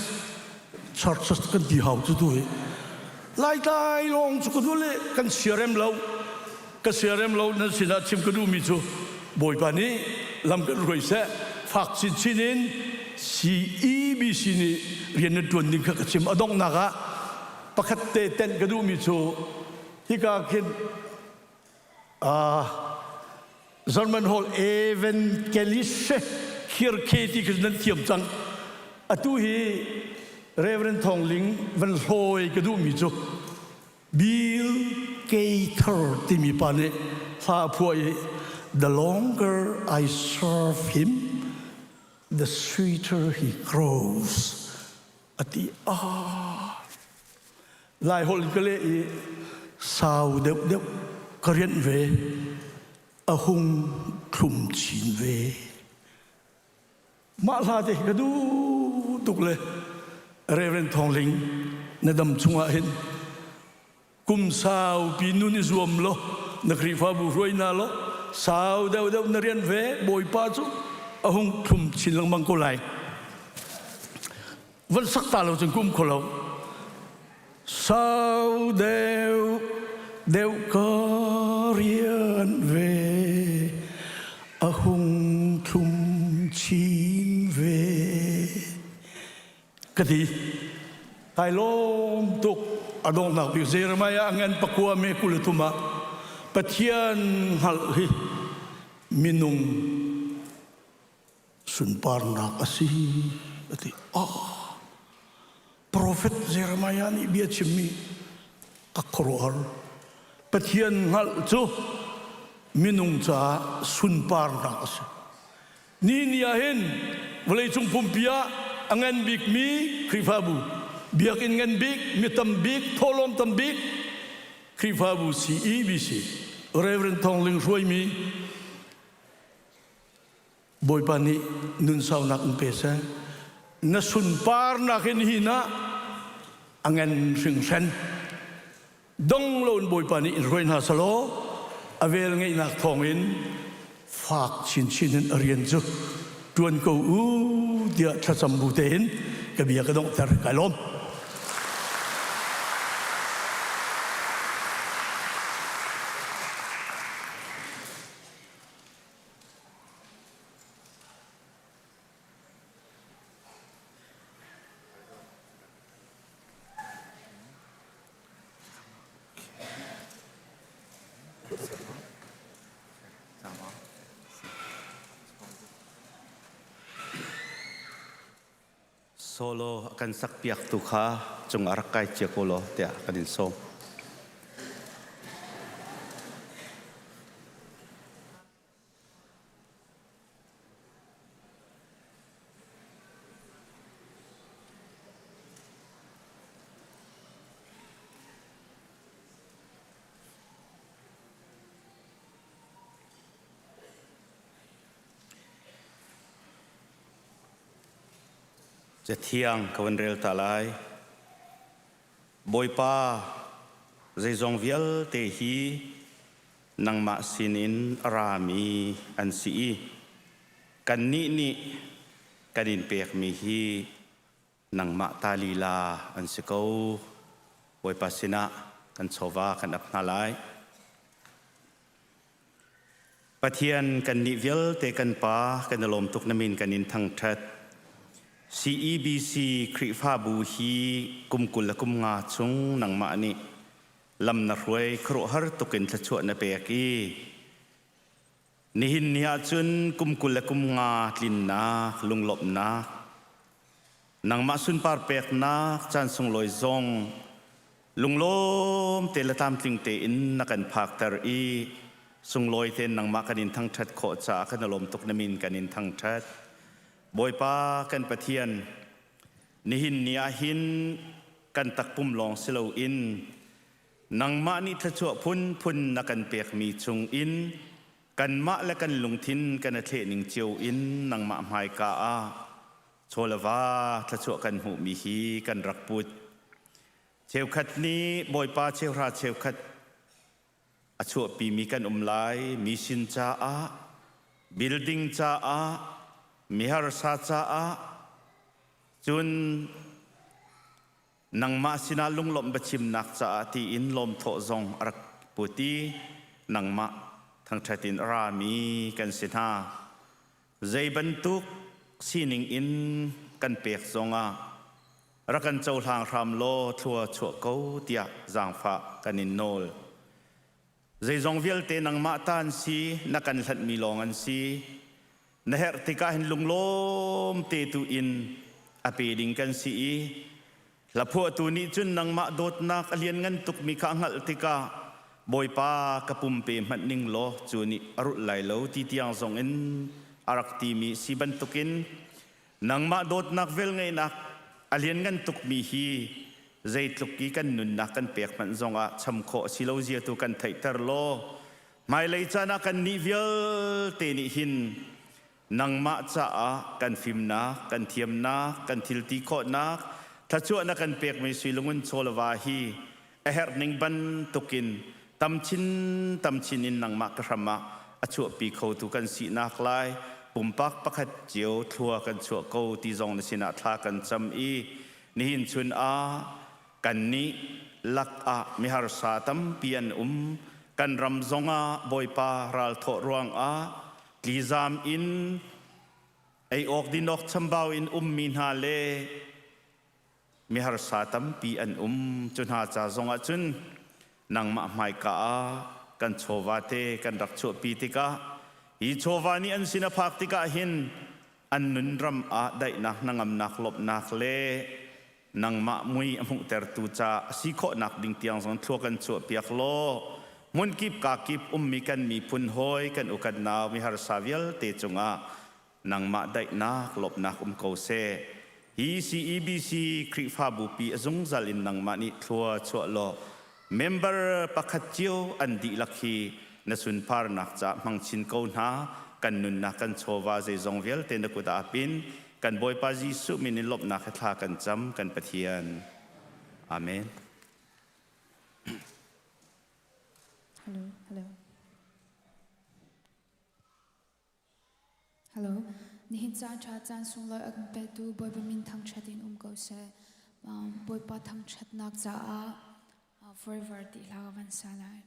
Churches kan ti hau cu tu hi. Laitlai lawng cu ka duh le kan siarem lo. Ka siarem lo nan sinah chim ka duhmi cu Bawipa nih lam kan hruai seh. Fak chinchin in CEBC nih rian nan ṭuan ding kha ka chim. A donghnak ah pakhat te tenh ka duhmi cu hika khin German holh Evangelische Kirche ti khi nan thiam cang. Atu hi Reverend Thawng Ling van hlawi ka duhmi cu Bill Gaither timi pa nih hla a phuah i The longer I serve him, the sweeter he grows a ti. Ah! Laiholh in ka leh i sau deuhdeuh ka rianh ve, a hung thlum chin ve. Mah hla te hi ka duh tuk le Reverend Thawng Ling na dam chungah hin kum saupi nun i zuam law na Khrihfabu hruai hna law sau deuhdeuh na rian ve Bawipa cu a hung thlum chin lengmang ko lai. Van sak ta lo cun kum kho lo. Sau deuh deuh ka rian ve a hung thlum chin ve ka ti. Kai lawm tuk a donghnak bik Jeremiah ngan pakua me 23 ah Pathian hngalh hi minung sunparnak a si a ti. Ah, Profet Jeremiah nih bia chimmi a khuaruahhar. Pathian hngalh cu minung caah sunparnak a si. Ni ni ah hin vawleicung pumpi ah a ngan bikmi Khrihfabu, biakinn ngan bik, mi tam bik, thawhlawm tam bik Khrihfabu CEBC, Reverend Thawng Ling hruaimi Bawipa nih nunsaunak in pe seh. Na sunparnak in hi na a ngan hringhran. Dong loin Bawipa nih in hruai hna selaw a vel ngeihnak thawngin fak chinchin in a rian cu ṭuan ko u tiah thlacam bu tein ka bia ka donghter kai lawm. Solo a kan sakpiaktu kha cung ah rak kai cia ko law tiah kan in sawm. Cathiang ka van rel ta lai. Bawipa, zeizong vialte hi nangmah sinin a rami an si i kannih nih kan in pekmi hi nangmah ta lila an si ko. Bawipa sinah kan chawva kan ap hna lai. Pathian kannih vialte kan Pa kan i lawm tuk na min kan in thangṭhat. CEBC Khrihfabu hi kum 20 le kum nga chung nangmah nih lam na hruai khuaruahhar tuk in thluachuah na pek i nihin ni ahcun kum 20 le kum nga tlinnak lunglawmhnak nangmah sunpar peknak caan sunglawi zong lunglawm te le tlamtling tein na kan phakter i sunglawi tein nangmah kan in thangṭhat khawh caah kan i lawm tuk na min kan in thangṭhat Bawipa kan Pathian nihin ni ah hin kan takpum lawng si loin nangmah nih thluachuah phunphun na kan pekmi chungin kanmah le kan lungthin kan i thlehning cio in nangmah hmaika ah chaw le va thluachuah kan hmuhmi hi kan rak put. Cheukhat nih Bawipa cheuhra cheukhat. A chuahpimi kan um lai mission caah, building caah, miharsa caah, cun nangmah sinah lunglawmh biachimnak caah tiin lawmthawh zong a rak put i nangmah thangṭhat in a rami kan si hna. Zei bantuk sining in kan pek zongah rak kan cohlang hram law thlua chuah ko tiah zaangfah kan in nawl. Zeizong vialte nangmah ta an si, na kan hlanhmi lawng an si. Na herh tikah hin lunglawm te tu in a pe ding kan si i hlaphuahtu nih cun nangmah dawtnak a lianngan tukmi kha a hngalh tikah Bawipa ka pumpe hmanh ning law cu nih a rulh lai lo ti tiang zong in a rak timi si bantukin nangmah dawtnak velngeihnak a lianngan tukmi hi zeitluk i kan nunnak kan pek hmanh zongah cham khawh a si lo zia tu kan theihter law Hmailei caan ah kannih vialte nih hin nangmah caah kan fimnak, kan thiamnak, kan thilti khawhnak, thluachuah na kan pekmi sui lungun chawlava hi a herhning bantukin tam chin tam chin in nangmah ka hram ah a chuahpi khotu kan sinak lai pumpak pakhat cio thlua kan chuah ko ti zong na sinah thla kan cam i nihin chun ah Kannih lakah miharsa tampi an um. Kan ram zongah Bawipa ralthawh ruangah tlizam in ei awk din awk chambau in ummi hna le miharsa tampi an um. Cu hna ca zongah cun nangmah hmaika ah kan chawva te kan rak chuahpi tikah hi chawva nih an sin a phak tikah hin an nun ram ah daihnak hnangamnak lawmhnak le nangmah mui a hmuhtertu ca a si khawhnak ding tiang zong thlua kan chuahpiak law hmunkip kakip ummi kan miphun hawi kan u kan nau miharsa vialte cungah nangmah daihnak lawmhnak um ko seh. Hi CEBC Khrihfabu pi a zungzal in nangmah nih thlua chuah law member pakhat cio an dihlak hi na sunparnak ca hmang chin ko hna. Kan nunnak kan chawva zeizong vialte na kut ah pin Kan Bawipa Jesuh min in lawmhnak he thla kan cam kan Pathian. Amen. Hello, hello. Hello. Nihin caan ṭha caan sunglawi a kan petu Bawipa min thangṭhat in um ko seh. Bawipa thangṭhatnak caah forever ti hla ka van sa lai.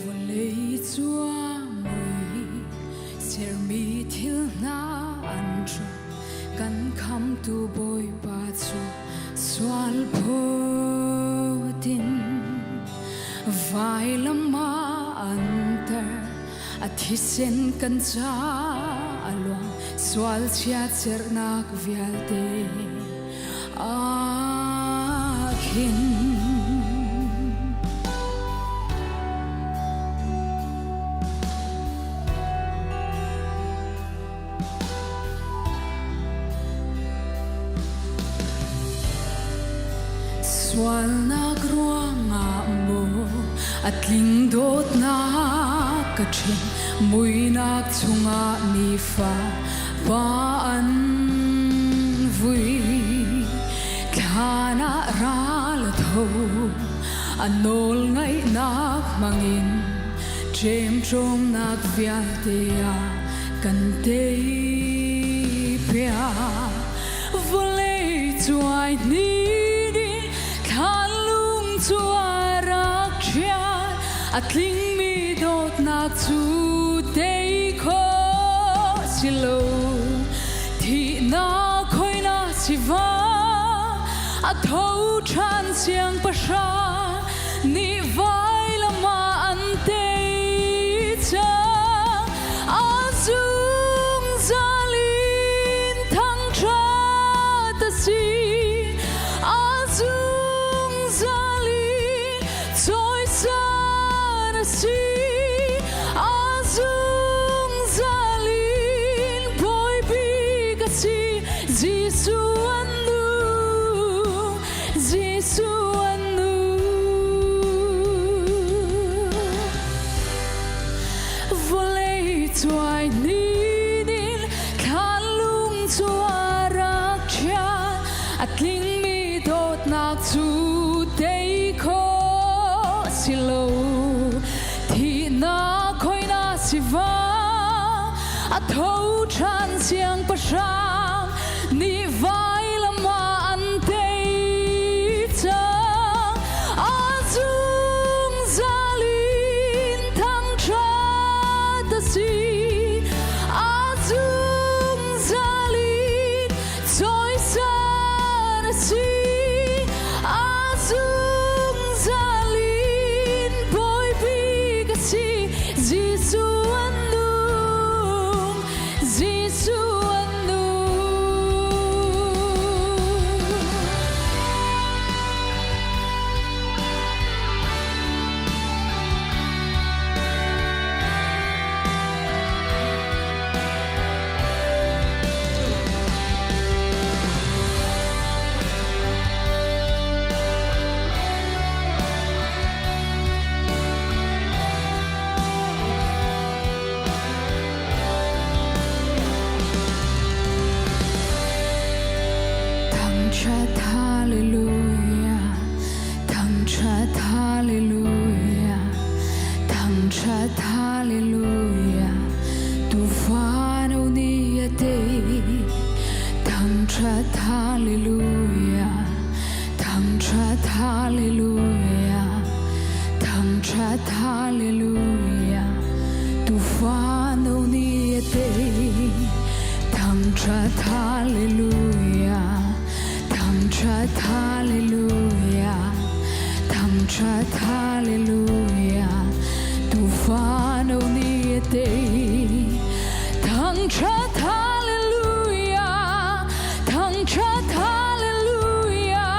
Vawlei cuamui sermi thil hna an ṭha kan khamtu Bawipa cu sual phawt in vailam ah an ter A thisen kan ca a luang sual chia cernak vialte ah khin. Sualnak ruangah maw a tling dawtnak ka ṭhen muinak chungah nifa pa an vui thlan ah ral a tho a nawl ngaihnak hmangin ṭemṭawmnak vialte ah kan tei piak vawlei cuai ni nih thlanlung cu a rak ṭhial a tlingmi dawtnak cu tei khawh si lo thihnak khoina siva a tho ṭhan siangpahrang nih vailam ah. Zungzal in thangṭhat a si. A zungzal in cawisan a si. A zungzal in bawi bik a si. Jesuh an nung. Jesuh an nung. Vawlei cuai ninin thlalung cu a rak ṭhial. A tlingmi dawtnak cu tei khawh si lo. Thihnak khoina si va a tho ṭhan siangpahrang nih vailam ah an tei cang. A zungzal in thangṭhat a si. A zungzal in cawisan a si. A zungzal in bawi bik a si. Jesuh an nung. Jesuh an nung. Thangṭhat hallelujah, thangṭhat hallelujah, thangṭhat hallelujah, tuufano nih a tei. Thangṭhat hallelujah, thangṭhat hallelujah, thangṭhat hallelujah, tuufano nih a tei. Thangṭhat hallelujah, thangṭhat hallelujah, thangṭhat hallelujah, tuufano nih a tei. Thangṭhat hallelujah, thangṭhat hallelujah,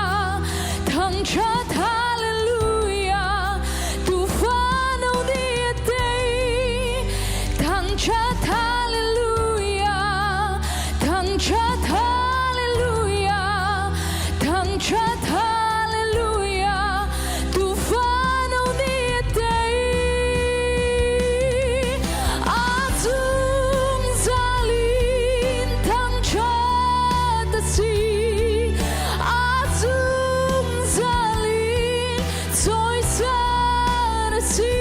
thangṭhat hallelujah, tuufano nih a tei. Thangṭhat hallelujah, thangṭhat hallelujah, thangṭhat hallelujah, tuufano nih a tei. A zungzal in thangṭhat a si. A zungzal in cawisan a si.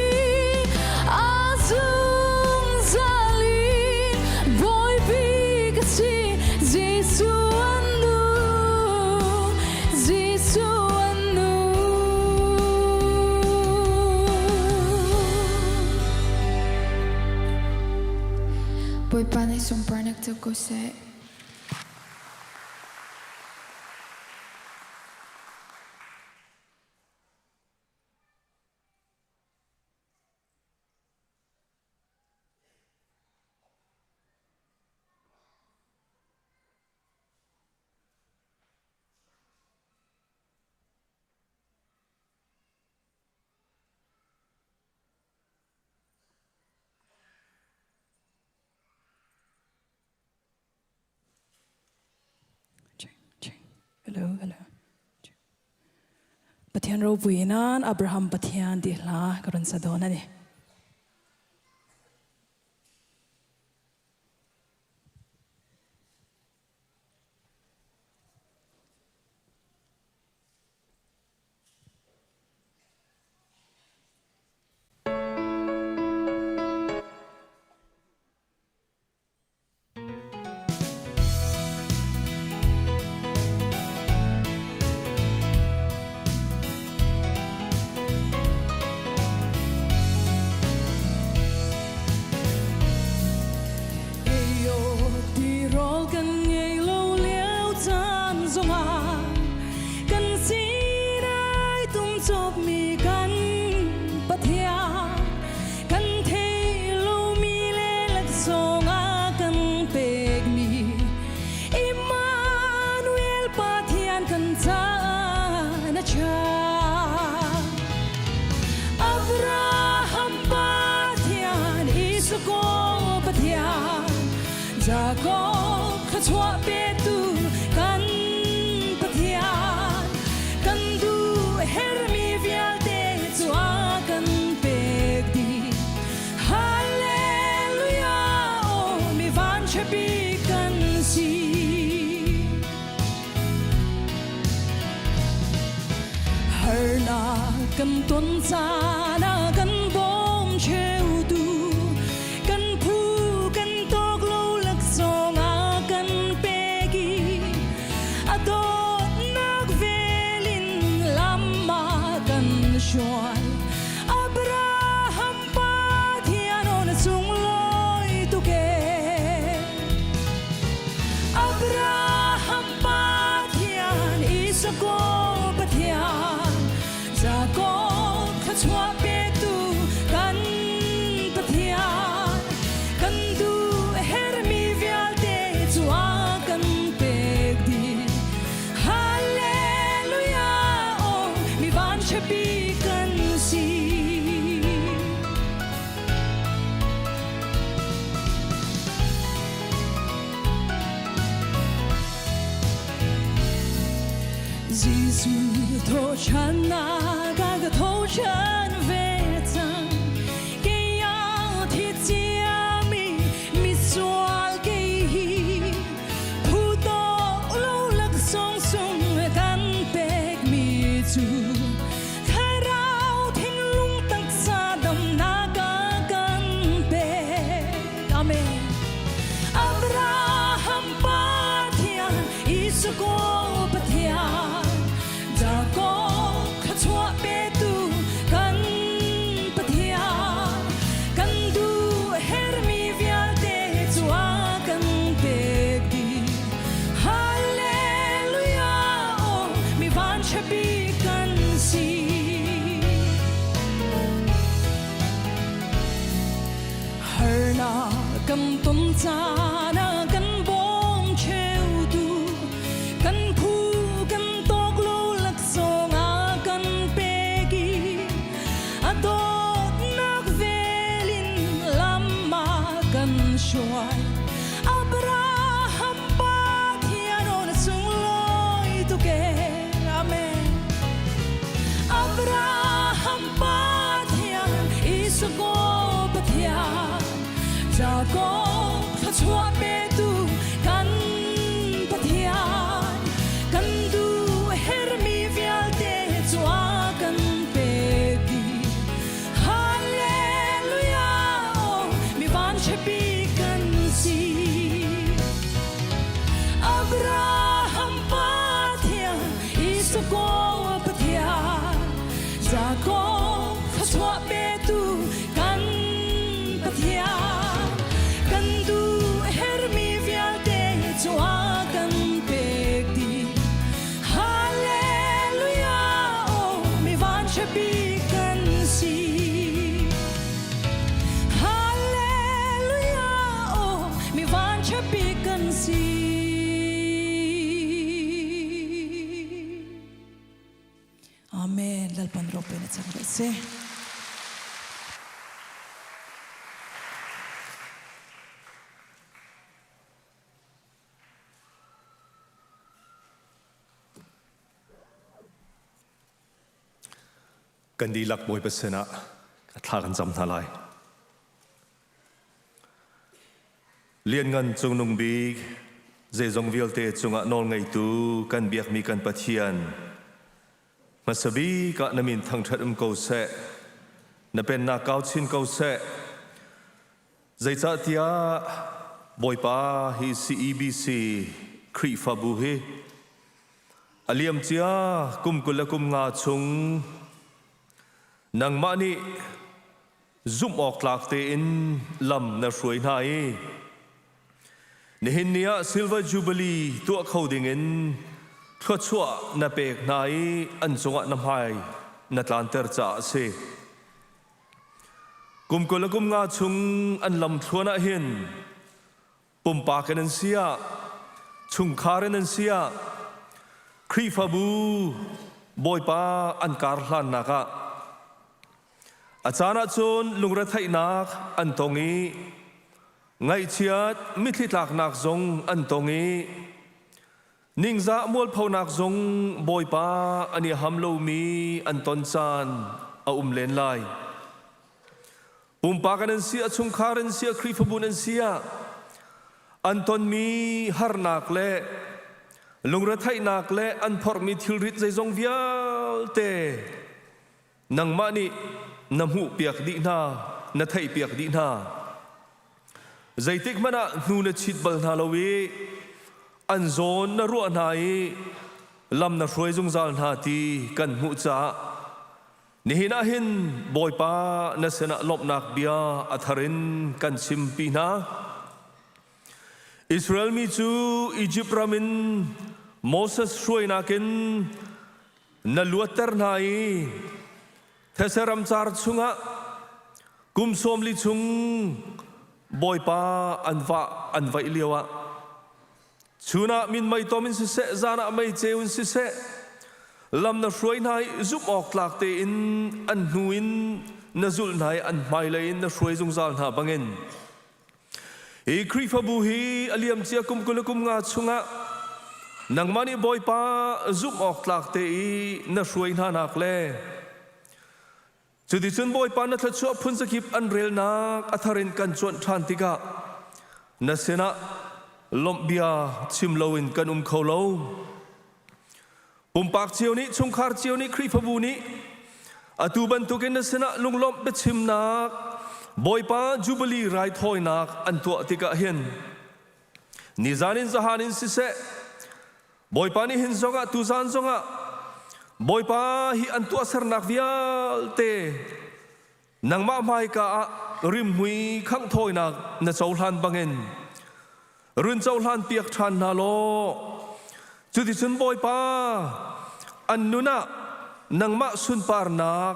A zungzal in bawi bik a si. Jesuh an nung. Jesuh an nung. Bawipa nih sunparnak co ko seh. Hello, hello. Pathian ropui nan Abraham Pathian ti hla ka run sa dawn ani. Isako Pathian Jacob thluachuah petu kan Pathian kan duh hermi vialte cu a kan pek dih Hallelujah oh mi vanṭha bik kan si. Harnak kan ton caan ah kan bawm cheutu kan phu kan tawk lo laksawng a kan pek i a dawtnak vel in lam a kan hruai. Abraham Pathian aw na sunglawi tuk ee. Abraham Pathian, Isako Pathian, Jacob thluachuah petu kan Pathian, kan duh hermi vialte cu a kan pek dih. Hallelujah, oh mi vanṭha bik kan si. Jesuh thawhṭhannak a ka thoṭhan ve cang. Kei ah thi ciami misual kei hi phu tawk lo laksawng sung kan pekmi cu Thlarau thinlung taksa damnak a kan pek. Amen. Abraham Pathian, Isako Pathian, Jacob thluachuah petu kan Pathian, kan duh hermi vialte cu a kan pek dih. Hallelujah, oh mi vanṭha bik kan si. Harnak kan ton caan ah kan bawm cheutu kan phu kan tawk lo laksawng a kan pek i a dawtnak vel in lam a kan hruai. Abraham Pathian aw na sunglawi tuk ee. Amen. Abraham Pathian, Isako Pathian, Jacob thluachuah petu kan Pathian, kan duh hermi vialte cu a kan pek dih. Hallelujah, oh mi vanṭha bik kan si. Abraham Pathian, Isako Pathian, Jacob thluachuah petu kan Pathian, kan duh hermi vialte cu a kan pek dih. Hallelujah, oh mi vanṭha bik kan si. Hallelujah, oh mi vanṭha bik kan si. Amen. Lalpan ropui na chang rawh se. Kan dihlak Bawipa sinah thla kan cam hna lai. Lianngan cungnung bik zeizong vialte cungah nawlngeitu kan biakmi kan Pathian hmasa bik ah na min thangṭhat um ko seh na pennak kau chin ko seh zeicahtiah Bawipa hi CEBC Khrihfabu hi a liamcia kum 20 le kum nga chung nangmah nih zumh awk tlak tein lam na hruai hna i nihin ni ah Silver Jubilee tuah kho dingin thluachuah na pek hna i an cungah na hmai na tlanter caah a si. Kum 20 le kum nga chung an lam thluan ah hin pumpak in an si ah chungkhar in an si ah Khrihfabu Bawipa an kar hlannak ah. A caan ahcun lungretheihnak an tong i ngaihchiat mitthli tlaknak zong an tong i ningzah mualphonak zong Bawipa an i ham lomi an ton caan a um len lai. Pumpak an si ah, chungkhar an si ah, Khrihfabu an si ah an tonmi harnak le lungretheihnak le an phorhmi thilrit zeizong vialte nangmah nih na hmuhpiak dih hna, na theihpiak dih hna. Zeitik hmanh ah hnu na chit bal hna lo i an zawn na ruah hna i lam na hruai zungzal hna ti kan hmuh caah Nihin ah hin Bawipa na sinah lawmhnak bia a thar in kan chimpi hna. Israel mi cu Izipt ram in Moses hruainak in na luatter hna i these ramcar chungah kum 40 chung Bawipa an vah an vaih lioah Chun ah minmei tom in siseh, zan ah meiceu in siseh, lam na hruai hna i zumh awk tlak tein an hnu in na zulh hna i an hmailei in na hruai zungzal hna bangin hi Khrihfabu hi a liamcia kum 20 le kum nga chungah nangmah nih Bawipa zumh awk tlak te i na hruai hna nak le Cuticun Bawipa na thluachuah phunzakip an relnak a thar in kan cuanh ṭhan tikah na sinah lawmh bia chim loin kan um kho lo. Pumpak cio nih, chungkhar cio nih, Khrihfabu nih atu bantukin na sinah lunglawmh biachimnak Bawipa Jubilee raithawinak an tuah tikah hin nizan in zahan in siseh Bawipa nih hin zongah tuzan zongah Bawipa hi an tuahsernak vialte nangmah hmaika ah rimhmui khangh thawinak na cohlan bangin run cohlan piak ṭhan hna law cuticun Bawipa an nun ah nangmah sunparnak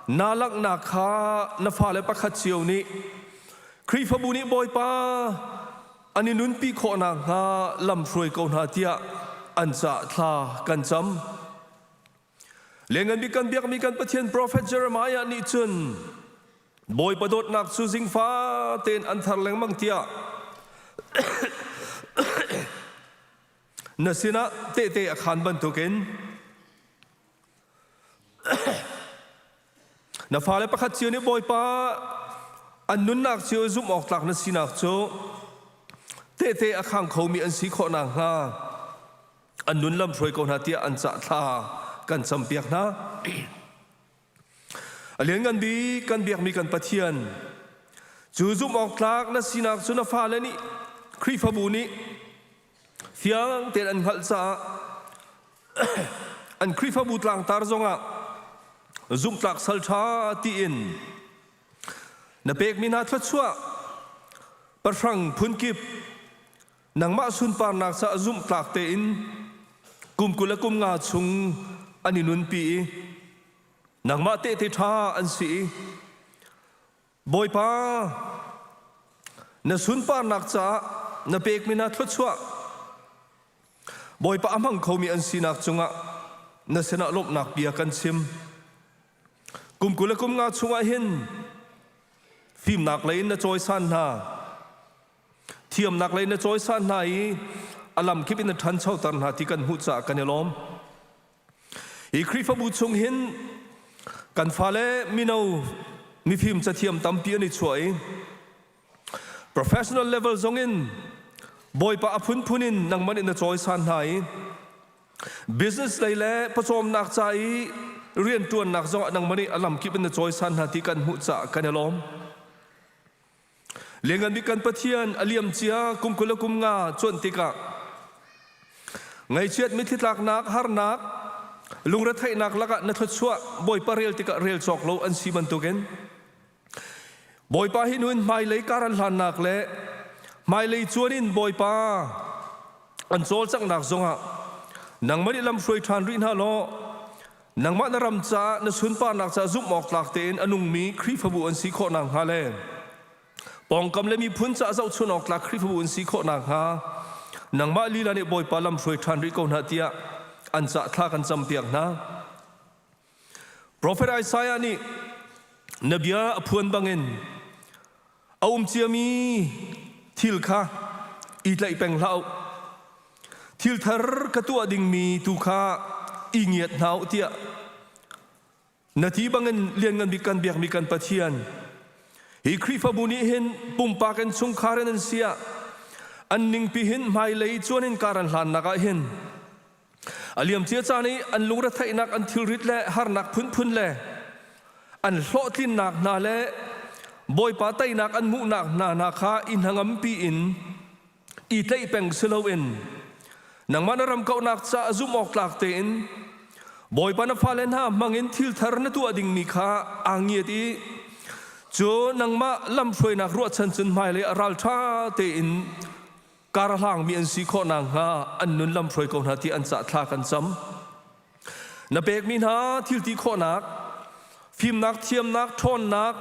naa langhnak kha na fale pakhat cio nih Khrihfabu nih Bawipa an i nunpi khawh nakhnga lam hruai ko hna tiah an cah thla kan cam. Lianngan bik kan biakmi kan Pathian profet Jeremiah nih cun Bawipa dawtnak cu zingfa tein an thar lengmang tiah na sinah tehte a khaan bantukin Na fale pakhat cio nih Bawipa an nunnak cio i zumh awk tlak na sinak cu tehte a khang khomi an si khawh nakhnga an nun lam hruai ko hna tiah an cah thla kan campiak hna. A lianngan bik kan biakmi kan Pathian cu zumh awk tlak na sinak cu na fale nih Khrihfabu nih fiang tein an hngalh caah an Khrihfabu tlangtar zongah zumhtlak sal ṭha tiin na pekmi hna thluachuah pahrang phunkip nangmah sunparnak caah zumhtlak tein kum 20 le kum nga chung an i nunpi i nangmah tehte ṭha an si i Bawipa, na sunparnak caah na pekmi hna thluachuah Bawipa a hmang khomi an sinak cungah na sinah lawmhnak bia kan chim. Kum 20 le kum nga chungah hin fimnak lei in na cawisan hna, thiamnak lei in na cawisan hna i a lam kip in na ṭhanchoter hna ti kan hmuh caah kan i lawm. Hi Khrihfabu chung hin kan fale mino mifim cathiam tampi an i chuah i professional level zong in Bawipa a phunphun in nangman in na cawisan hna i business lei le pawcawmnak ca i rianṭuannak zong ah nangman nih a lamkip in na cawisan hna ti kan hmuh caah kan i lawm. Lianngan bik kan Pathian a liam cia kum 20 le kum nga cuanh tikah ngaihchiat mitthli tlaknak harnak lungretheihnak lakah na thluachuah Bawipa rel tikah rel cawk lo an si bantukin Bawipa hi nun hmailei kar an hlannak le hmailei cuan in Bawipa an cawlcanghnak zongah nangmah nih lamhruai ṭhan rih hna law Nangmah na ram caah na sunparnak caah zumh awk tlak tein a nungmi Khrihfabu an si khawh nakhnga le pawngkam le miphun caah zohchun awk tlak Khrihfabu an si khawh nakhnga nangmah lila nih Bawipa lam hruai ṭhan rih ko hna tiah an cah thla kan campiak hna. Profet Isaiah nih. Na bia a phuan bangin a um ciami thil kha i tlaih peng hlah u. Thil thar ka tuah dingmi tu kha i ngiat hna u tiah na ti bangin lianngan bik kan biakmi kan Pathian hi Khrihfabu nih hin pumpak in chungkhar in an siah an ningpi hin hmailei cuan in kar an hlannak ah hin A liamcia caan i an lungretheihnak an thilrit le harnak phunphun le an hlawhtlinnak hna le Bawipa teinak an hmuhnak hna hna kha i hnangampi in i tlaih peng si loin nangmah na ram kauhnak caah zumh awk tlak tein Bawipa na fale hna hmangin thil thar na tuah dingmi kha aa ngiat i cu nangmah lamhruainak ruahchan cun hmailei ah ralṭha tein kar hlangmi an si khawh nakhnga an nun lam hruai ko hna ti an cah thla kan cam. Na pekmi hna thil ti khawhnak, fimnak, thiamnak, ṭhawnnak,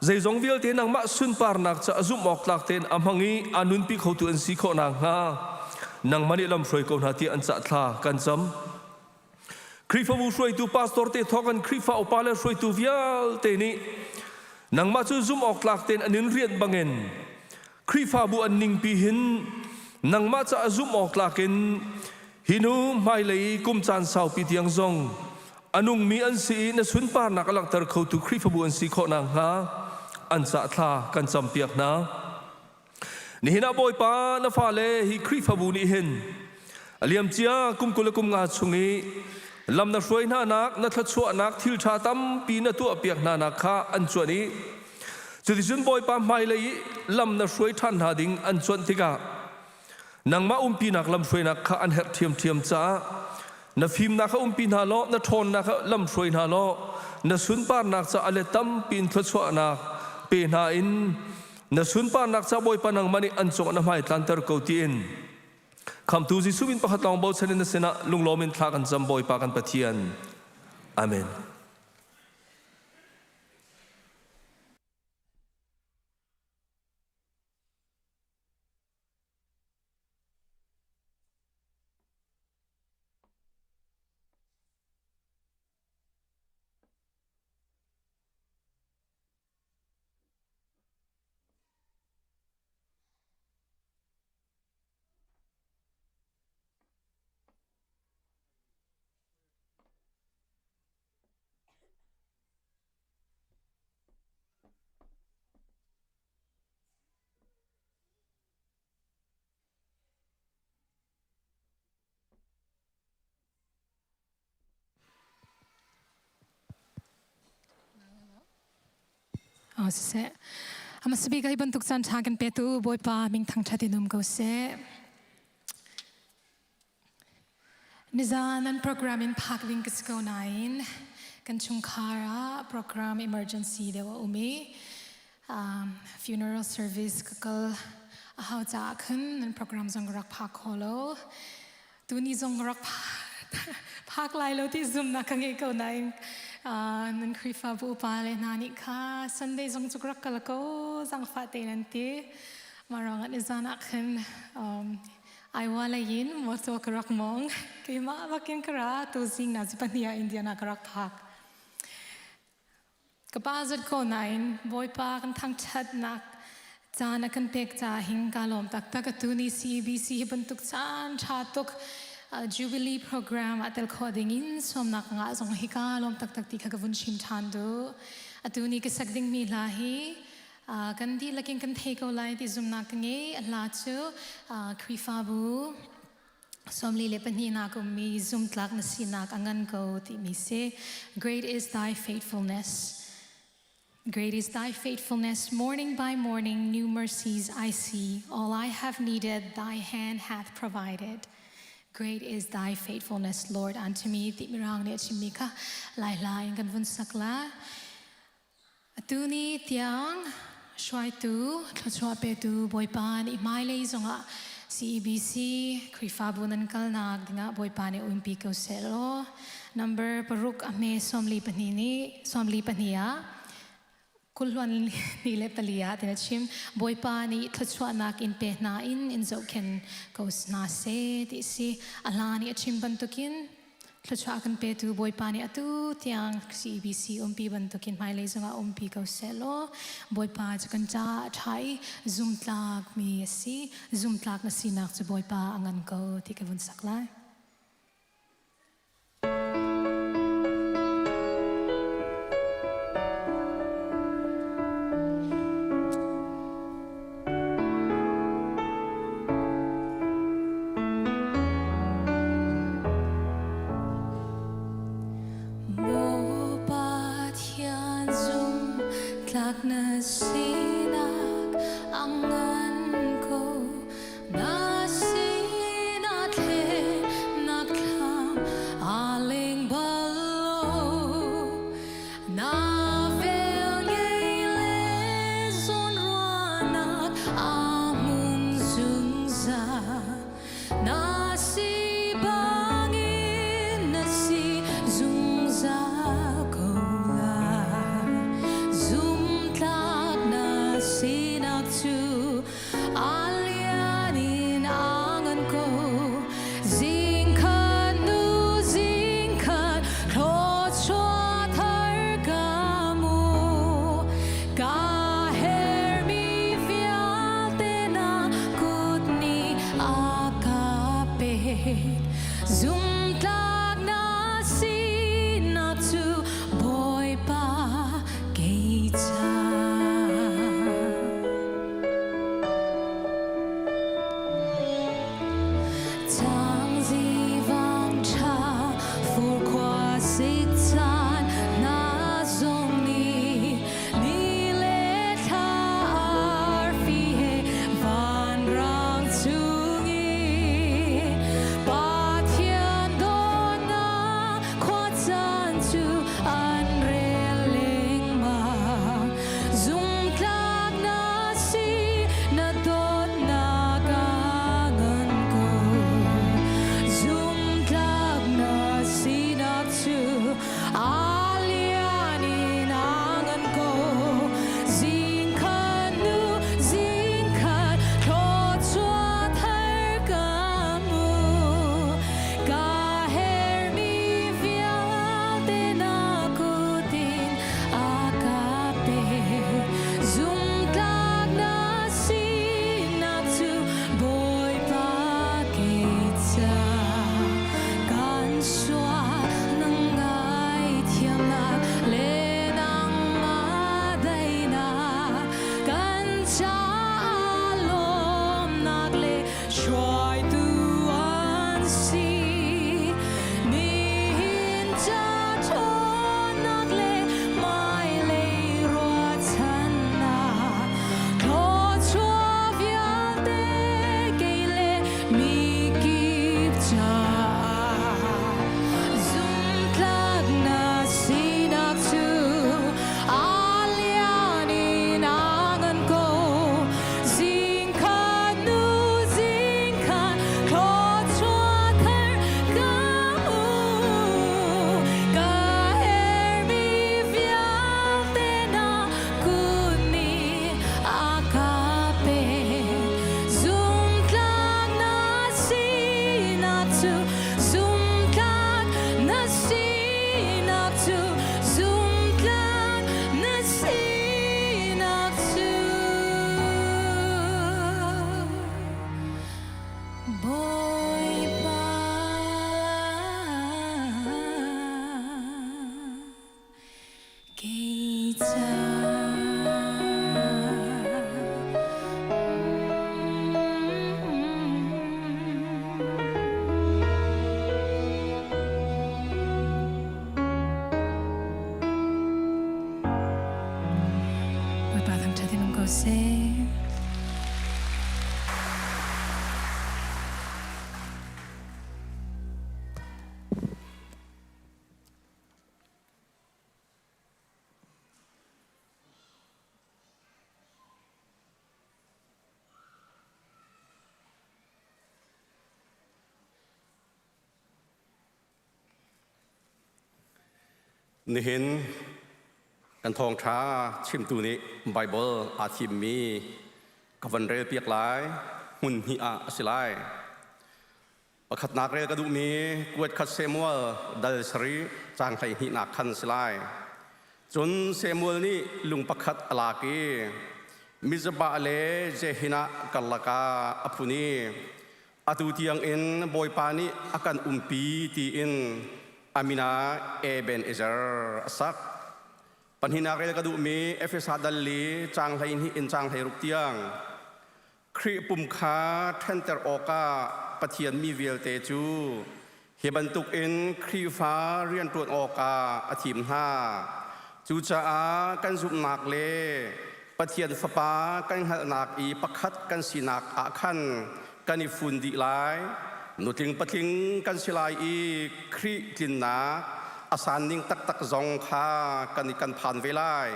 zeizong vialte nangmah sunparnak ca a zumh awk tlak tein a hmang i a nunpi khotu an si khawh nakhnga nangmah nih lam hruai ko hna ti an cah thla kan cam. Khrihfabu hruaitu pastor te thawk in Khrihfa upa le hruaitu vialte nih nangmah cu zumh awk tlak tein an in rianh bangin Khrihfabu an ningpi hin nangmah caah zumh awk tlak in hi nu hmailei kum caan saupi tiang zong a nungmi an si i na sunparnak a langhter khotu Khrihfabu an si khawh nakhnga an cah thla kan campiak hna. Nihin ah Bawipa na fale hi Khrihfabu nih hin a liamcia kum 20 le kum nga chung i lam na hruai hnanak na thluachuahnak thil ṭha tampi na tuahpiak hnanak kha an cuanh i cuticun Bawipa hmailei i lam na hruai ṭhan hna ding an cuanh tikah nangmah umpinak lamhruainak kha an herh ṭhiamṭhiam caah na fimnak kha umpi hna law na ṭhawnnak kha lamhruai hna law na sunparnak caah a let tampi in thluachuahnak pe hna in na sunparnak ca Bawipa nangmah nih an cungah na hmai tlanter ko tiin khamtu Jesuh min pakhat lawng bochan in na sinah lunglawm in thla kan cam Bawipa kan Pathian. Amen. Siseh, hmasabik hi bantuk caan ṭha kan petu Bawipa min thangṭhat in um ko seh. Nizan an program in phak ding ka si ko nain kan chungkhar ah program emergency deuh a um i funeral service ka kal a hau caah khan nan program zong ka rak phak kho lo. Tuni zong ka rak phak lai lo ti zumnak ka ngei ko nain nan Khrihfabu upa le hna nih kha Sunday zong cu ka rak kal ko zangfah tein an ti. Mah ruangah nizan ah khan Iowa lei in motor ka rak mong. Keimah bakin ka ra tuzing na pahnih ah Indiana ka rak phak. Ka pa zat ko nain Bawipa kan thangṭhatnak caan a kan pek caah hin ka lawm taktak. Atu ni CEBC hi bantuk caan ṭha tuk Jubilee program ah tel khawh ding in sawmnak ngah zong hi ka lawm taktak ti kha ka vun chim ṭhan duh. Atu ni ka sak dingmi hla hi kan dihlak in kan thei ko lai ti zumhnak ka ngei. A hla cu Khrihfabu 42 nak ummi zumtlak na sinak a ngan ko timi si. Great is thy faithfulness. Great is thy faithfulness. Morning by morning, new mercies I see. All I have needed, thy hand hath provided. Great is thy faithfulness, Lord, unto me. Ti mirang nih a chimmi kha lai hla in kan vun sak la. Atu ni tiang hruaitu, thluachuah petu Bawipa nih hmailei zongah CEBC Khrihfabu nan kalnak dingah Bawipa nih umpi ko seh law. Number paruk a hme 42 nih 42 ah kulhluan ni le pali ah tin a chim Bawipa nih thluachuahnak in pe hna in in zohkhen ko hna seh ti si. A hla nih a chim bantukin. Thluachuah kan petu Bawipa nih atu tiang CBC umpi bantukin hmailei zongah umpi ko sehlaw Bawipa cu kan caah a ṭha i zumtlak mi a si. Zumtlak na sinak cu Bawipa a ngan ko ti ka vun sak lai. Maw Pathian zumtlak na sinak a ngan ko. Na sinak thlennak thlam aa leng bal lo. Na velngei le zawnruahnak aa hmun zungzal. Na si bangin na si zungzal ko lai. Zumtlak na sinak cu a lian in a ngan ko. Zingkhat nu zingkhat thluachuah thar ka mu. Ka hermi vialte na kut nih a ka pek. Zumtlak na sinak cu Bawipa kei ca. Cangzivang ṭha fur khua sik caan hna zong nih ni le thla arfi he vanrang cung i Pathian dawtnak khuacaan cu an rel lengmang. Zumtlak na si na dawtnak a ngan ko. Zumtlak na sinak cu a lian in a ngan ko. Zingkhat nu zingkhat thluachuah thar ka hmu. Ka hermi vialte na kut in a ka pek. Zumtlak na sinak cu Bawipa kei ca kan sual na ngaithiamnak le nangmah daihnak kan caah lawmnak le hruaitu an si. Nihin ca ṭhawnnak le hmailei ruahchannak thluachuah vialte kei le mikip caah zumtlak na sinak cu a lian in a ngan ko. Zingkhat nu zingkhat thluachuah thar ka hmu. Ka hermi vialte na kut nih a ka pek. Zumtlak na sinak cu zumtlak na sinak cu zumtlak na sinak cu Bawipa kei ca. Bawipa thangṭhat in um ko seh. Nihin kan thawngṭha chimtu nih Baibal aa thimmi ka van relpiak lai. Hmun hnih ah a si lai. Pakhatnak rel ka duhmi kuat khat Samuel dal sarih caang 12nak khan si lai. Cun Samuel nih lung pakhat a lak i Mizpah le Jehinah karlak ah a phun i atu tiangin Bawipa nih a kan umpi tiin a min ah Ebenezer a sak. Pahnihnak rel ka duhmi Efesa dal li caang 12 in caang 16 tiang Khrih pum kha ṭhenter awkah Pathian mi vialte cu hi bantukin Khrihfa rianṭuan awkah a thim hna. Cucaah kan zumhnak le Pathian Fapa kan hngalhnak i pakhat kan sinak ah khan kan i fun dih lai. Nutling patling kan si lai i Khrih tlinnak a san ning taktak zong kha kan i kan phan ve lai.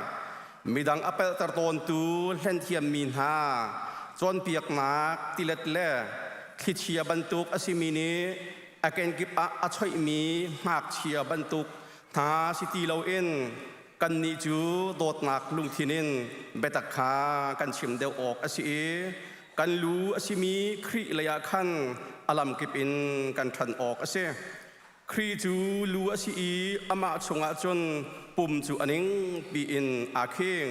Midang a pelter tawntu hlenthiammi hna cawnpiaknak tilet le thlichia bantuk a simi nih a kenkip ah a choihmi ngakchia bantuk hna si ti loin kannih cu dawtnak lungthin in biatak kha kan chim deuh awk a si i kan lu a simi Khrih leiah khan a lamkip in kan ṭhan awk a si. Khrih cu lu a si i amah chungah cun pum cu a ning piin aa khing.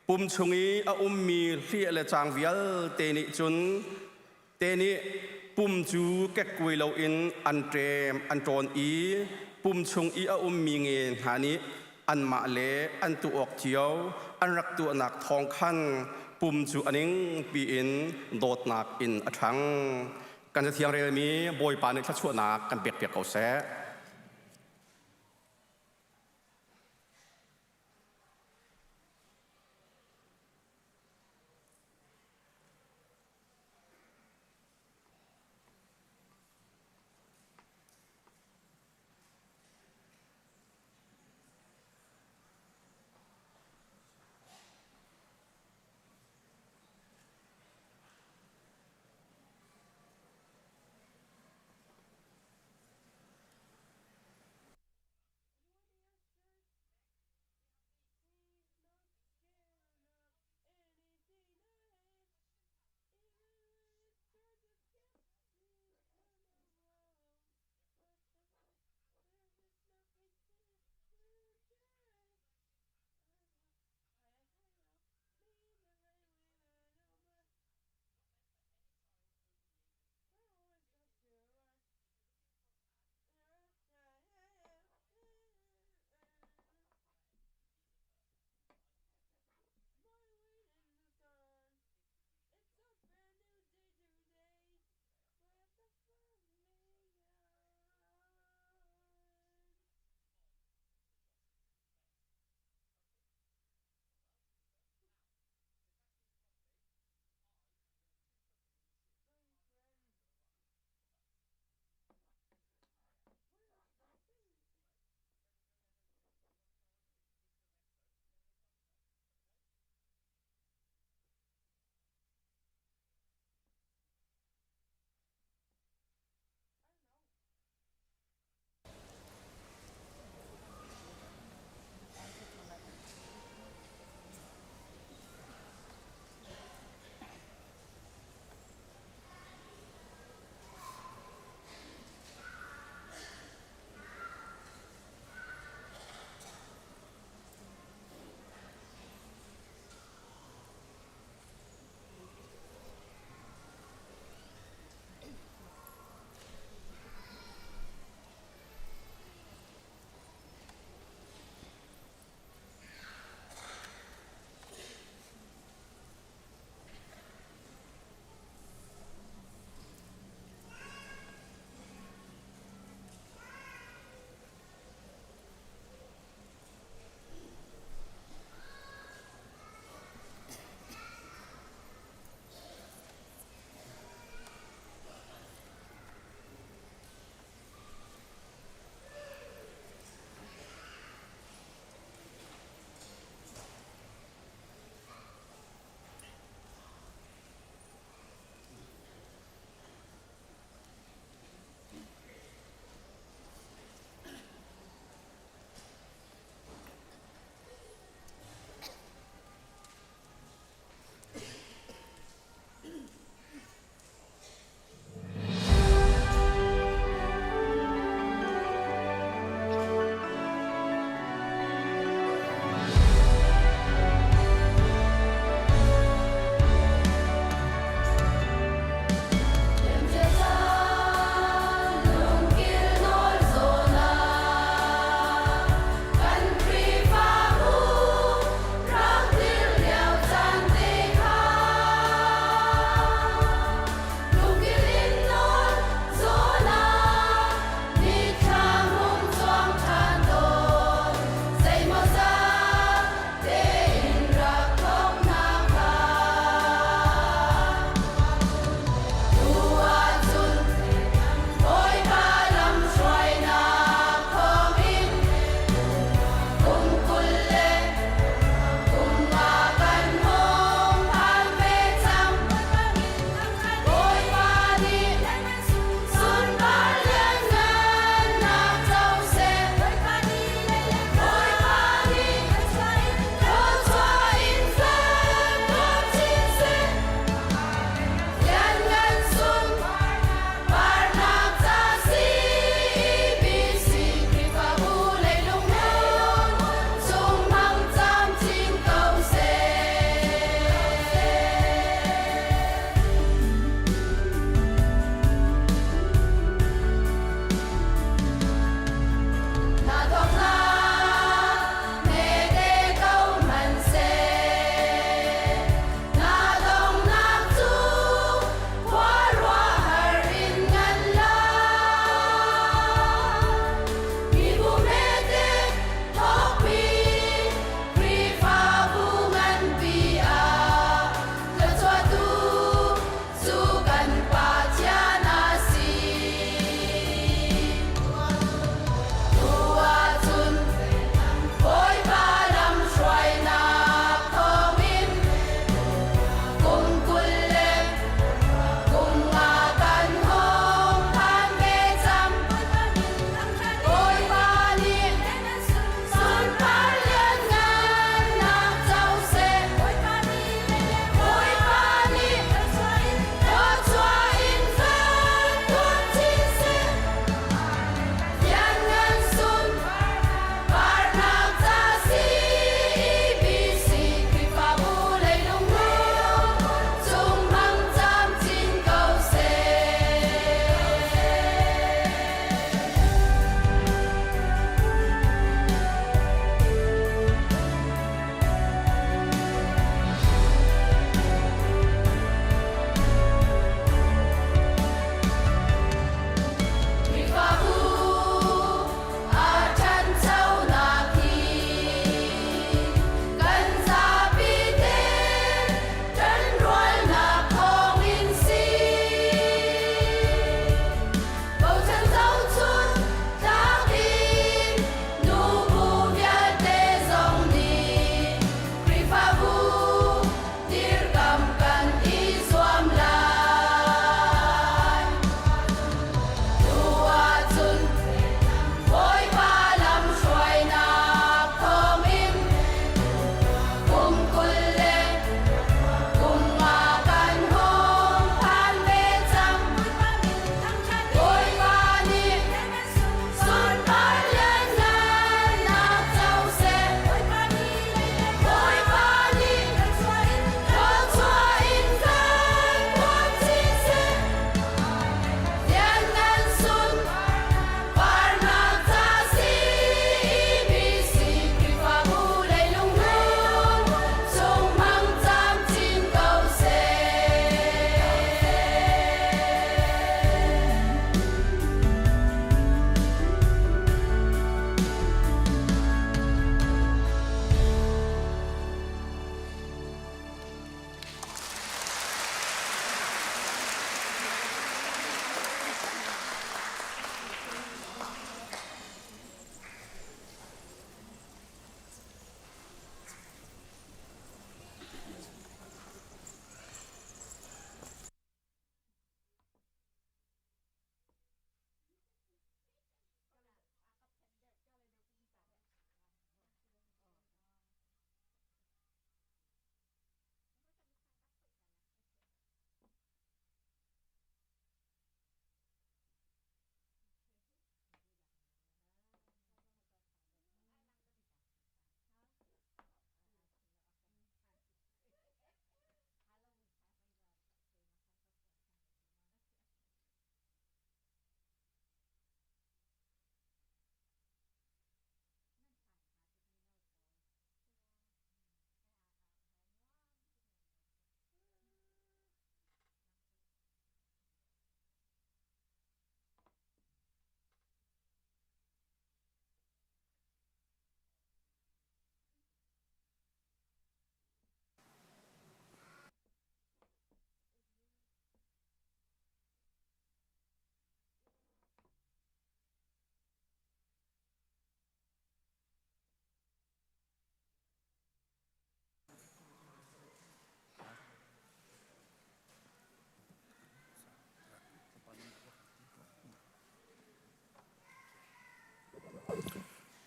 Pum chung i a ummi hliah le cang vialte nih cun te nih pum cu kekkuai loin an ṭem an ṭawn i pum chung i a ummi nge hna nih anmah le an tuah awk cio an rak tuahnak thawng khan pum cu a ning piin dawtnak in a ṭhang. Kan cathiang relmi Bawipa nih thluachuahnak kan pekpiak ko seh.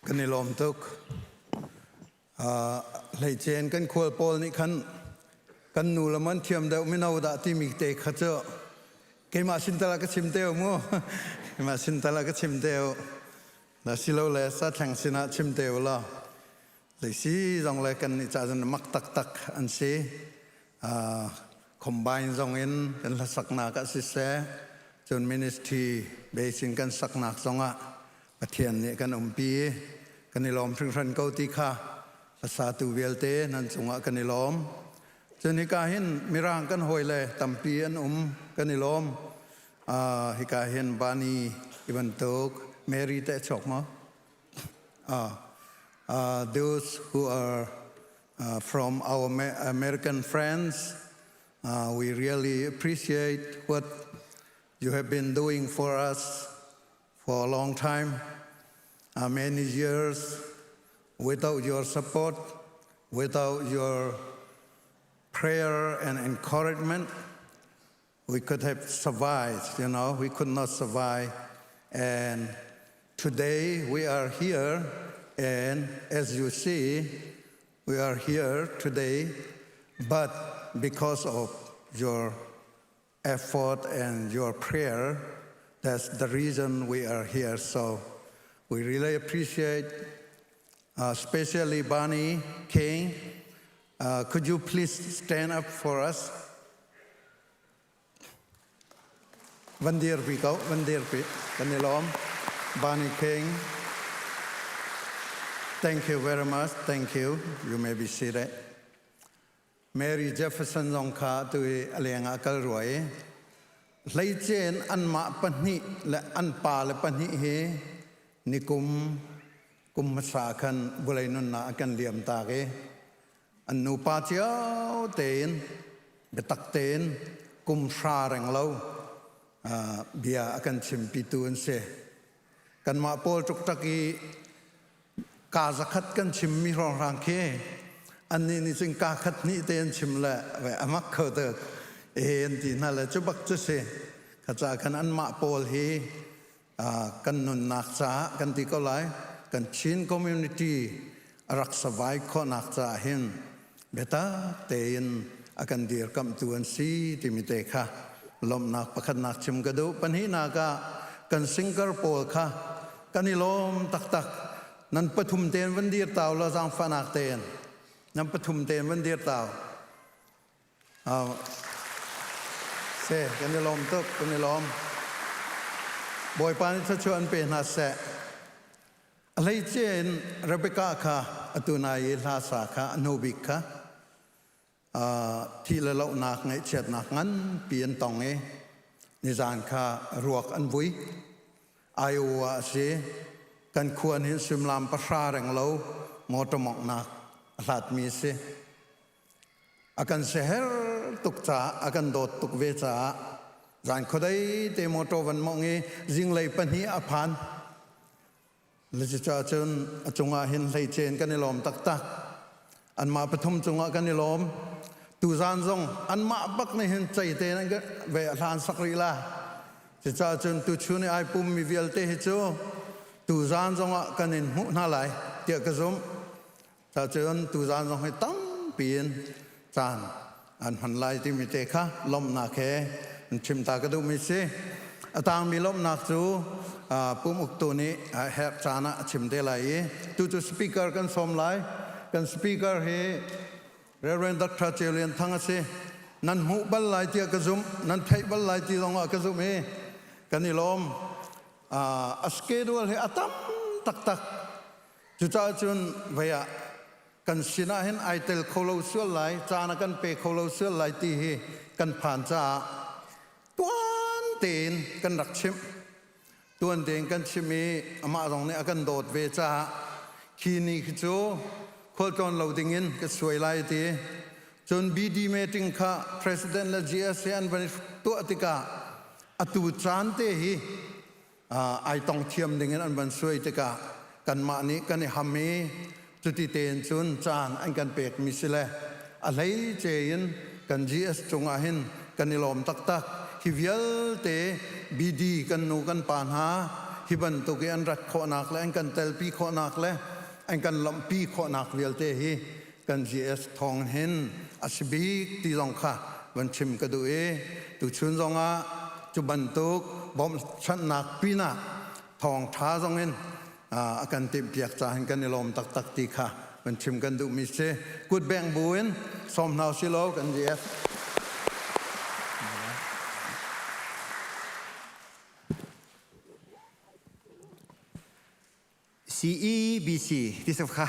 Kan i lawm tuk. Hleicen kan khual pawl nih khan kan nu le man thiam deuh mino dah timi te kha cu keimah sin tal ah ka chim te mu. Keimah sin tal ah ka chim te u. Na silo le sa thleng sinah chim te u law. Zeisi zong le kan nih ca zan mak taktak an si. Combine zong in kan hlasaknak ah siseh, cun ministry base in kan saknak zongah Pathian nih kan umpi i kan i lawm hringhran ko ti kha hlasatu vialte nan cungah kan i lawm. Cun hika hin Mirang kan hawile tampi an um kan i lawm. Hika hin Bani i bantuk Mary teh chuak maw? Those who are from our American friends, we really appreciate what you have been doing for us for a long time, many years. Without your support, without your prayer and encouragement, we could have survived, you know, we could not survive. And today we are here, and as you see, we are here today, but because of your effort and your prayer, that's the reason we are here. So we really appreciate, especially Bonnie King. Could you please stand up for us? Van dirpi ko, van dirpi. Kan i lawm. Bonnie King. Thank you very much. Thank you. You may be seated. Mary Jefferson zong kha tu i a leng ah kal rua i hleicen anmah pahnih le an pa le pahnih hi nikum kum hmasa khan vulei nunnak a kan liam tak i an nupa cio tein biatak tein kum hra reng lo bia a kan chimpitu an si. Kanmah pawl ṭukṭak i kaa zakhat kan chimmi hrawnghrang khi annih nih cun kaa khat hnih te an chim le ve a mak kho tuk e an ti hna le cu bak cu si. Kha ca khan anmah pawl hi kan nunnak caah kan ti ko lai kan Chin community a rak survive khawhnak caah hin biatak tein a kan dirkamhtu an si timi te kha lawmhnak pakhatnak chim ka duh. Pahnihnak ah kan singer pawl kha kan i lawm taktak. Nan pathum tein van dir tau la zaangfahnak tein. Nan pathum tein van dir tau. Se kan i lawm tuk, kan i lawm. Bawipa nih thluachuah an pe hna seh. A hleice in Rebecca kha atu nai i hla sa kha a hnu bik kha thi le lohnak ngaihchiatnak nganpi an tong i nizan kha ruak an vui. Iowa a si. Kan khuan hin suimilam pahra reng lo motor monghnak a hlatmi a si. A kan siaherh tuk caah a kan dawt tuk ve caah zan khuadei te motor van mong i zinglei pahnih a phan. Cucaah cun a cungah hin hleicen kan i lawm taktak. Anmah pathum cungah kan i lawm. Tuzan zong anmah bak nih hin ceite nan ve a hlan sak rih la. Cucaah cun tuchun i ai pummi vialte hi cu tuzan zongah kan in hmuh hna lai tiah ka zumh. Cun tuzaan zong hi tampi in caan an hman lai timi te kha lawmhnak he an chim ta ka duhmi si. A tangmi lawmhnak cu pum uktu nih herh caan ah a chim te lai i tu cu speaker kan sawm lai. Kan speaker hi Reverend Dr. Ceu Lian Thang a si. Nan hmuh bal lai tiah ka zumh, nan theih bal lai ti zong ah ka zumh i kan i lawm. A schedule hi a tam taktak. Cucaah cun vei ah kan sinah hin ai tel kho lo sual lai, caan a kan pe kho lo sual lai ti hi kan phan caah tuan tein kan rak chimh. Tuan tein kan chimh i amah zong nih a kan dawt ve caah khi ni khi cu khualtlawn lo dingin ka suai lai ti. Cun BD meeting kha President le GS he an van i tuah tikah atu caan te hi ai tong thiam dingin an van suai tikah kanmah nih kan i ham i cuti tein cun caan an kan pekmi si le a hleice in kan GS cungah hin kan i lawm taktak. Hi vialte BD kan nu kan pa hna. hi bantuk i an rat khawhnak le an kan telpi khawhnak le an kan lawmhpi khawhnak vialte hi kan GS thawng hin a si bik ti zong kha van chim ka duh i tuchun zongah cu bantuk bawmhchanhnak pinah thawngṭha zong in a kan timhpiak ca hin kan i lawm taktak ti kha van chim kan duhmi si kut beng bu in sawm hna usih law kan GS. CEBC ti saf kha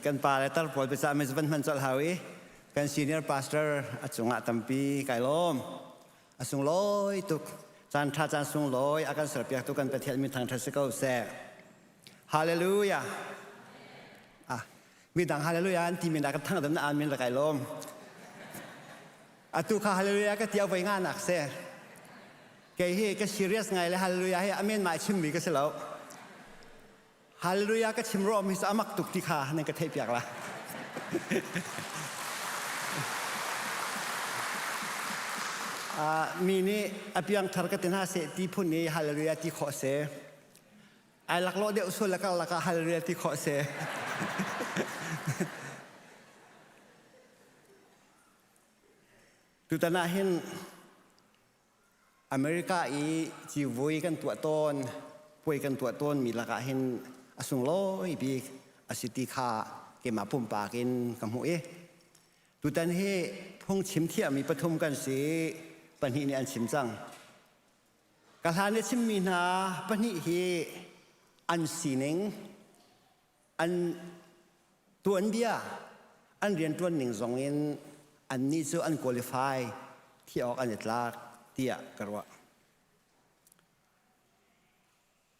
kan pa le tar pawl biacah mi van hman colh hau i kan senior pastor a cungah tampi kai lawm a sunglawi tuk caan tha caan sunglawi a kan serpiak tu kan Pathian min thangthat si ko seh hallelujah ah midang hallelujah an ti mi na kan thang dam na amen la kai lawm atu kha hallelujah ka ti avoi nga nak se Kei hi ka serious ngai le hallelujah hi amen ma chimmi ka si lo. Hallelujah ka chim rawm hi cu amak tuk ti kha nan ka theih piak la. Uh, mi nih a piangthar ka ti hna seh ti phun i hallelujah ti khawh se. Ai laklawh deuh sual le kar lakah hallelujah ti khawh se. Tutan ah hin America i civui kan tuah tawn, puai kan tuah tawn mi lakah hin a sunglawi bik a si ti kha keimah pumpak in ka hmuh i tutan hi phungchim thiammi pathum kan si pahnih nih an chim cang. Ka hlan i chimmi hna pahnih hi an sining an tuanbia an rianṭuan ning zong in annih cu an qualify thi awk an i tlak tiah ka ruah.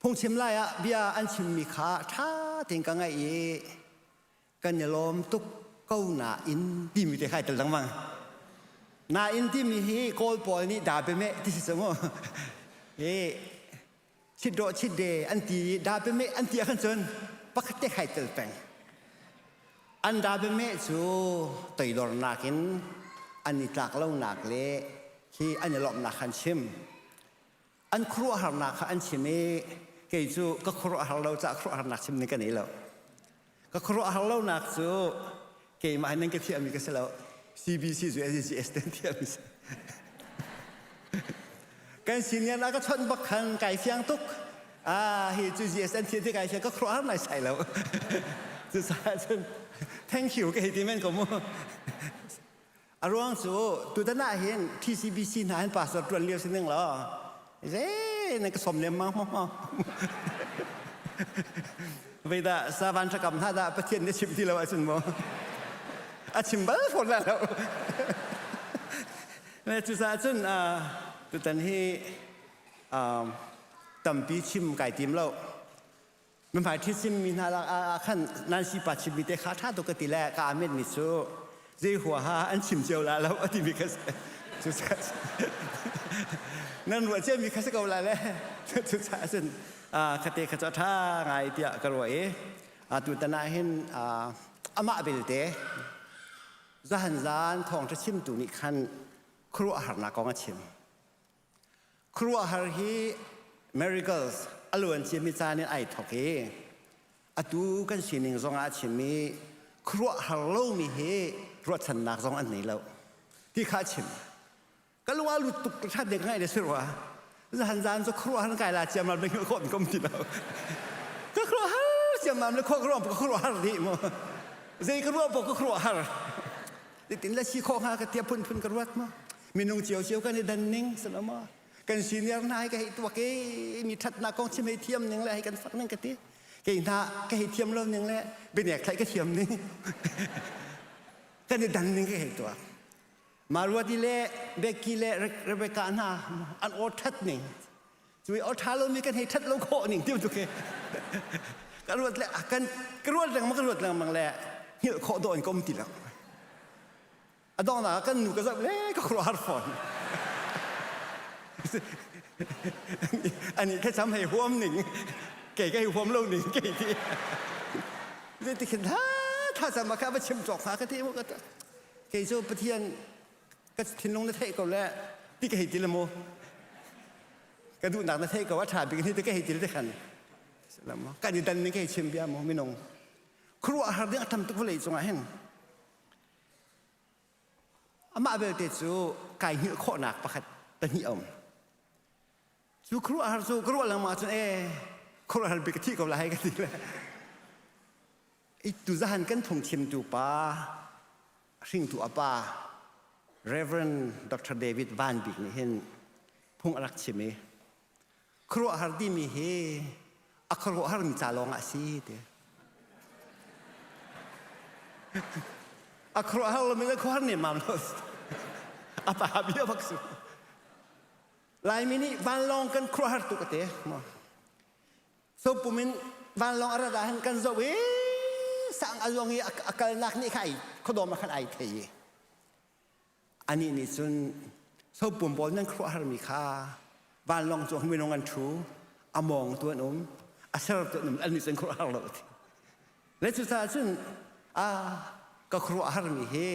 Phungchim lai ah bia an chimmi kha ṭha tein ka ngaih i kan i lawm tuk ko nain timi te kha ai tel lengmang. Nain timi hi Kawl pawl nih da pe meh ti si cu mu. Hi chit dawh chit de an ti i da pe meh an ti ahkhan cun pakhat te khai tel peng. An da pe meh cu toidornak in an i tlak lonak le khi an i lawmhnak kha an chim. An khuaruahharnak kha an chim i kei cu ka khuaruahhar lo caah khuaruahharnak chim ning ka nei lo. Ka khuaruahhar lonak cu keimah nan ka thiahmi ka si lo. CBC cu SGS ten thiahmi si. Kan senior na ka chawnh bak khan kai fiang tuk. Ah, hi cu GS an thiah ti kai fiang ka khuaruahhar nai sai lo. Cucaah cun thank you ka hei ti men ko mu. A ruang cu tutan ah hin TCBC hna hin pastor ṭuan lio si ning law ze nan ka som lem ma ma Veida savan ṭhakam hna dah Pathian nih a chim ti lo ahcun maw a chim bal fawn lai lo. Cucaah cun tutan hi tampi chim kai tim lo. Mihmai ṭhi chimmi hna lak ah khan Nancy pa chimmi te kha ṭha tuk ka ti le ka amen mi cu zei huaha an chim cio la lo a timi kha cucaah nan ruah ciami kha si ko la le cucaah cun khate kha cu a ṭha ngai tiah ka ruah i tutan ah hin amah belte zahan zan thawngṭha chimtu nih khan khuaruahharnak kong a chim. Khuaruahhar hi miracles a luan ciami caan in ai thawk i atu kan sining zong ah a chim i khuaruahhar lomi hi ruahchannak zong an nei lo ti kha a chim. Ka lung ah lut tuk ṭhat ding ngai le si rua. Zahan zan cu khuaruahhar kai la ciamlam le khawh kom ti lo. Ka khuaruahhar ciammam le khua ka ruah ka khuaruahhar dih mu. Zei ka ruah paoh ka khuaruahhar. Tin le si khawh hnga ka tia phunphun ka ruat ma. Minung cio cio kan i dan ning sanama. Kan senior hna hi ka hei tuak i mi thatnak kong chim hei thiam ning le hei kan fak ning ka ti. Kei hna ka hei thiam lo ning le bianek thlaih ka thiam ning. Kan i dan ning ka hei tuak. Maruati le Becky le Rebecca hna an aw that ning. Cui aw tha lo mi kan hei that lo khawh ning ti tu ke. Ka ruat le kan ka ruat lengmang ka ruat lengmang le hngilh khawh dawh in ka um ti lo. A donghnak ah kan nu ka zoh le ka khuaruahhar fawn. Ani thlacam hei huam ning kei ka hei huam lo ning kei ti. Zei khin tha tha cam kha va chim cawk hna ka ti mu ka kei cu Pathian ka thinlung na theih ko le ti ka hei ti le mu. Ka duhnak na theih ko a ṭha bik ni te ka hei til te khan. Kan i dan ning ka hei chim bia mu minung. Khuaruahhar ding a tam tuk vawlei cungah hin. Amah belte cu kai hngilh khawhnak pakhat pahnih a um. Cu khuaruahhar cu ka ruah lengmang ahcun ee khuaruahhar bik ka thih ko lai ka ti le. I tuzahan kan phungchimtu pa hringtu a pa Reverend Dr. David Van Bik nih hin phung a rak chim i khuaruahhar timi hi a khuaruahharmi ca lawng ah a si ti. A khuaruahhar lomi le khuahar nemmam lo. A pa bia bak su. Laimi nih vanlawng kan khuaruahhar tuk a ti. So pum in vanlawng a rat ah hin kan zoh i sang a luang i a kalnak nih kha ai khuadawm ah khan ai thei i anih nih cun sopum pawl nan khuaruahharmi kha vanlawng cu minung an ṭhu a mawng tu an um a ser tu an um an nih cun khuaruahhar lo ti le cucaah cun a ka khuaruahharmi hi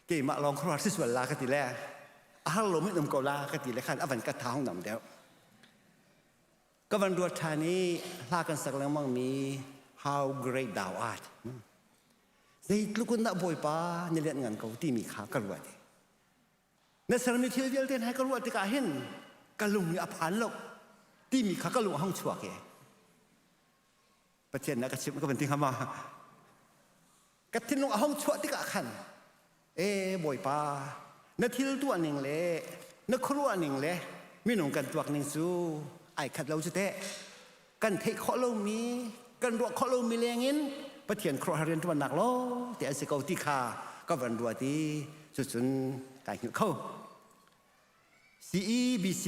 keimah lawng khuaruahhar si sual la ka ti le a har lo min um ko la ka ti le khan a van ka tha hong nam deuh Ka van ruat ṭhan i hla kan sak lengmang mi How Great Thou Art. Zeitluk in dah Bawipa na lianh ngan ko timi kha ka ruat. Na sermi thil vialte hna ka ruah tikah hin ka lung nih a phan lo timi kha ka lung a hung chuak i Pathian na ka chimh ka van ti hnga ma? Ka thinlung a hung chuah tikah khan e Bawipa na thil tuah ning le na khuaruah ning le minung kan tuak ning cu ai khat lo cu teh kan theih khawh lomi kan ruah khawh lomi lengin Pathian khuaruahhar rianṭuannak law te an si ko ti kha ka van ruat i cucun kai hngilh kho. CEBC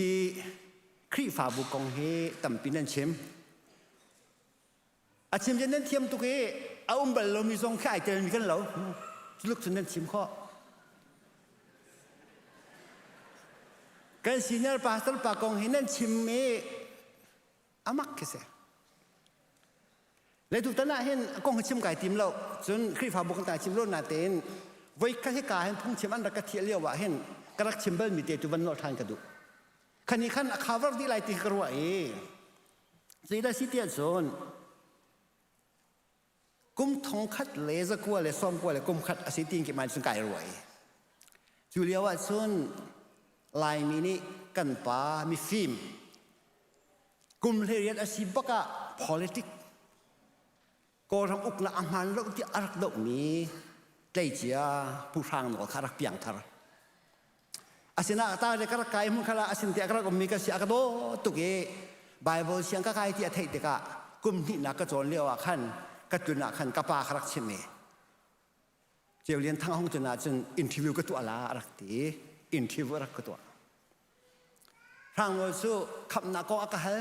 Khrihfabu kong hi tampi nan chim. A chim cu nan thiam tuk i a um bal lomi zong khi ai telmi kan lo. Culuk cun nan chim khawh. Kan senior pastor pa kong hi nan chim i amak khi si. Le tutan ah hin kong hi chim kai tim lo. Cun Khrihfabu kan ta chim lo natein voi khat hi ka hin phungchim an rak ka thiah lio ah hin ka rak chim bal mi te tu van nolh ṭhan ka duh. Khani khan a cover dih lai ti ka ruah i Zeidah si tiah cun kum thong khat le zakua le sawmkua le kum khat a si tiin keimah cun kai ruai. Cu lio ah cun Laimi nih kan pa mifim kum 18 a si bak ah politic Kawlram uknak a hmaan lo ti a rak dohmi tleicia Pu Hrang Nawl kha a rak piangthar. Asinain ta le ka rak kai hmun khala asin tiah ka rak ummi ka si a ka dawt tuk i Bible siang ka kai ti a theih tikah kum hnihnak ka cawn lio ah khan ka tlun ah khan ka pa kha rak chim i Ceu Lian Thang hong cun ahcun interview ka tuah la a rak ti i interview a rak ka tuah. Hrang Nawl cu khamhnak kong a ka hal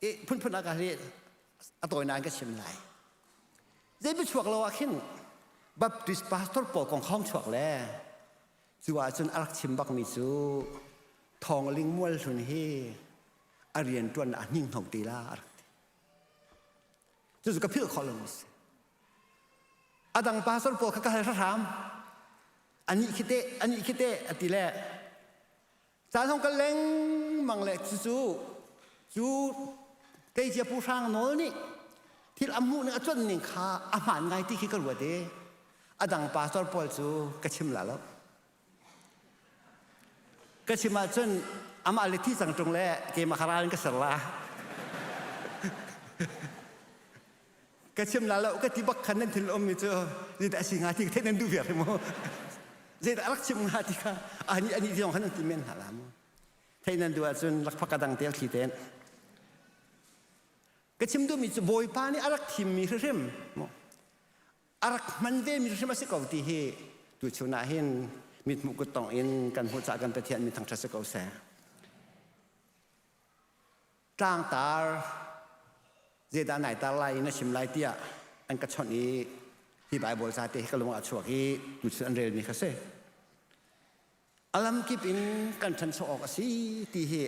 i phunphun a ka hal i a tawinak in ka chim lai. Zei biachuak lo ah khin Baptist pastor pawl kong khong chuak le cu ahcun a rak chim bakmi cu Thawngling Mualhlun hi a rianṭuan a hninghno te la a rak ti. Cucu ka philh khawh lo si. A dang pastor pawl kha ka hal hram. Anih khi teh, anih khi teh a ti le caan hong kal lengmang le cucu cu teicia Pu Hrang Nawl nih thil a hmuh ning a cuanh ning kha a hmaan ngai ti khi ka ruat i a dang pastor pawl cu ka chim la lo. Ka chim ahcun amah le thi cang ṭung le keimah kha ral in ka ser la. Ka chim la lo ka ti bak khan nan thil ummi cu zeidah a si hnga ti theih nan duh viar mu. Zeidah a rak chim hnga ti kha anih anih ti zong khan nan ti men hna la mu. Theih nan duh ahcun lakphak ka dang tel thli ten. Ka chim duhmi cu Bawipa nih a rak thimmi hrimhrim a rak hman vemi hrim a si ko ti hi tuchun ah hin mithmuh kuttong in kan hmuh caah kan Pathian min thangṭhat si ko seh. Tlangtar zeidah nai tar lai na chim lai tiah an ka chawnh i hi Bible ca te hi ka lung ah chuak i tuchun an relmi kha si. A lamkip in kan ṭhancho awk a si ti hi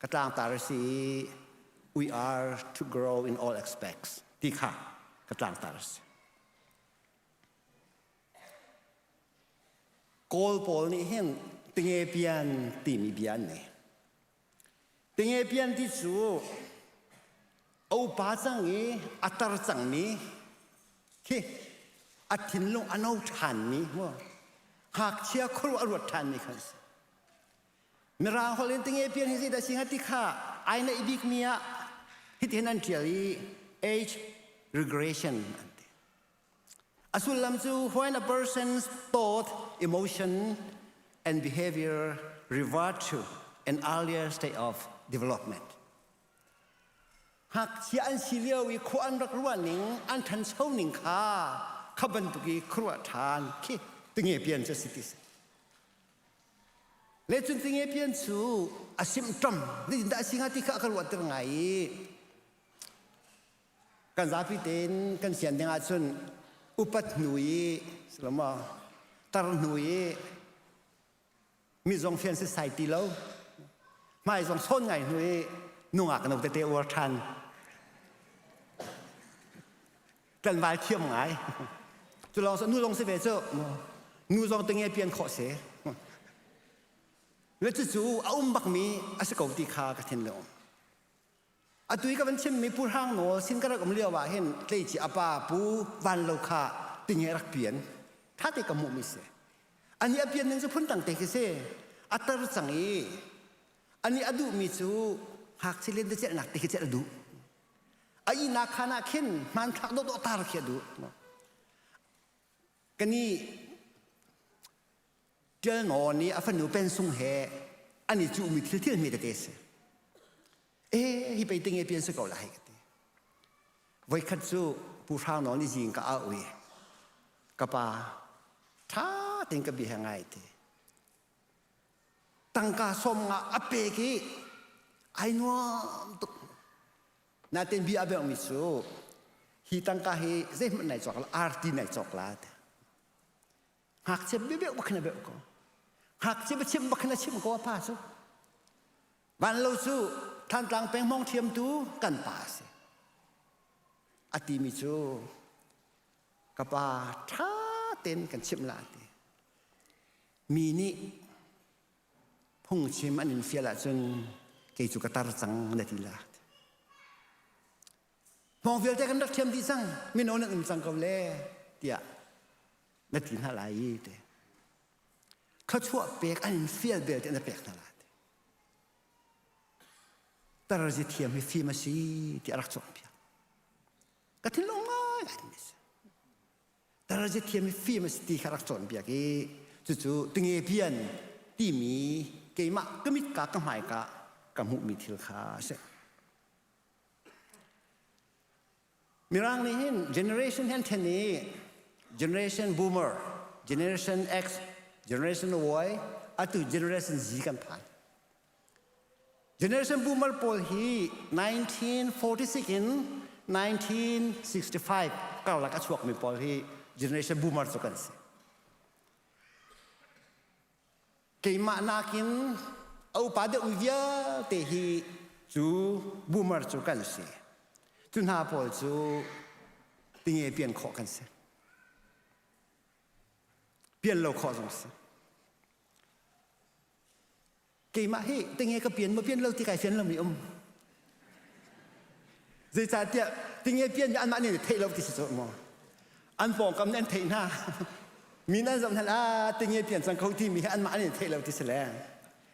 ka tlangtar a si i we are to grow in all aspects ti kha ka tlangtar a si. Kawl pawl nih hin tinge pian timi bia an nei. Tinge pian ti cu a upa cang i a tar cangmi khi a thinlung a no ṭhanmi mu ngakchia khuaruah a ruat ṭhanmi khan si. Mirang holh in tinge pian hi zeidah si hnga ti kha ai naih bikmi ah hitihin an ṭial i age regression an ti. A sullam cu when a person's thought, emotion, and behavior revert to an earlier state of development. Ngakchia an si lio i khua an rak ruah ning, an ṭhancho ning kha kha bantuk i khuaruah ṭhan khi tinge pian cu si ti si. Le cun tinge pian cu a symptom zeitindah a si hnga ti kha a ka ruahter ngai i Kan zapi tein kan sian ding ahcun upat hnu i silama tar hnu i mi zong fian si sai ti lo hmai zong sawn ngai hnu i nungak no tete uar ṭhan tlanval thiam ngai cu lawng nu zong si ve cu nu zong tinge pian khawh si le cucu a um bakmi a si ko ti kha ka thinlung Atu i ka van chimmi Pu Hrang Nawl sin ka rak um lio ah hin tleici a pa Pu Van Lo kha tinge rak pian. Tha te ka hmuhmi si. Ani a pian ning cu phun dang te khi si. A tar cang i ani a duhmi cu ngakchia len te celhnak te khi celh a duh. A ihnak khan ah khin hmanthlak dawhdawh tar khi a duh. Kani Ṭial Nawn i a fanu Pensung he an i cuhmi thil thil hme tete si. E hi pei tinge pian si ko lai ka ti. Voikhat cu Pu Hrang Nawn i zing ka au i ka pa ṭha tein ka bia he ngai ti. Tangka som nga a pek i ai nuam tuk. Natin bia a beuhmi cu hi tangka hi zeihmanh nai cawk la arti nai cawk la ti. Ngakchia bia bak khin a beuh ko. Ngakchia biachim bak khin a chim ko a pa cu. Van lo cu Thantlang peng hmong thiamtu kan pa a si. A timi cu ka pa ṭha tein kan chimh la ti. Mi nih phungchim an in fial ahcun kei cu ka tar cang na ti la. Hmawng vialte kan rak thiam dih cang mino nan um cang ko le tiah na ti hna lai i te. Thluachuah pek an in fial bel te na pek hna lai. Tarzi thiam hi fim a si ti a rak cawnpiak. Ka thinlung ngai ngai si. Tarzi thiam hi fim a si ti kha rak cawnpiak i cucu tinge pian timi keimah ka mit ka ka hmai ka ka hmuhmi thil kha a si. Mirang nih hin generation hi an then i generation boomer, generation X, generation Y, atu generation Z kan phan. Generation boomer pawl hi 1946 in 1965 karlak a chuakmi pawl hi generation boomer cu kan si. Keimah nakin a upa deuhmi vialte hi cu boomer cu kan si. Cu hna pawl cu tinge pian khawh kan si. Pian lo khawh zong si. Keimah hi tinge ka pian maw pian lo ti kai fian lomi um. Zeicahtiah tinge pian hi anmah nih theih lo ti si cu maw. An pawngkam nih an theih hna. Mi nan zoh hna ah tinge pian cang kho timi hi anmah nih theih lo ti si le.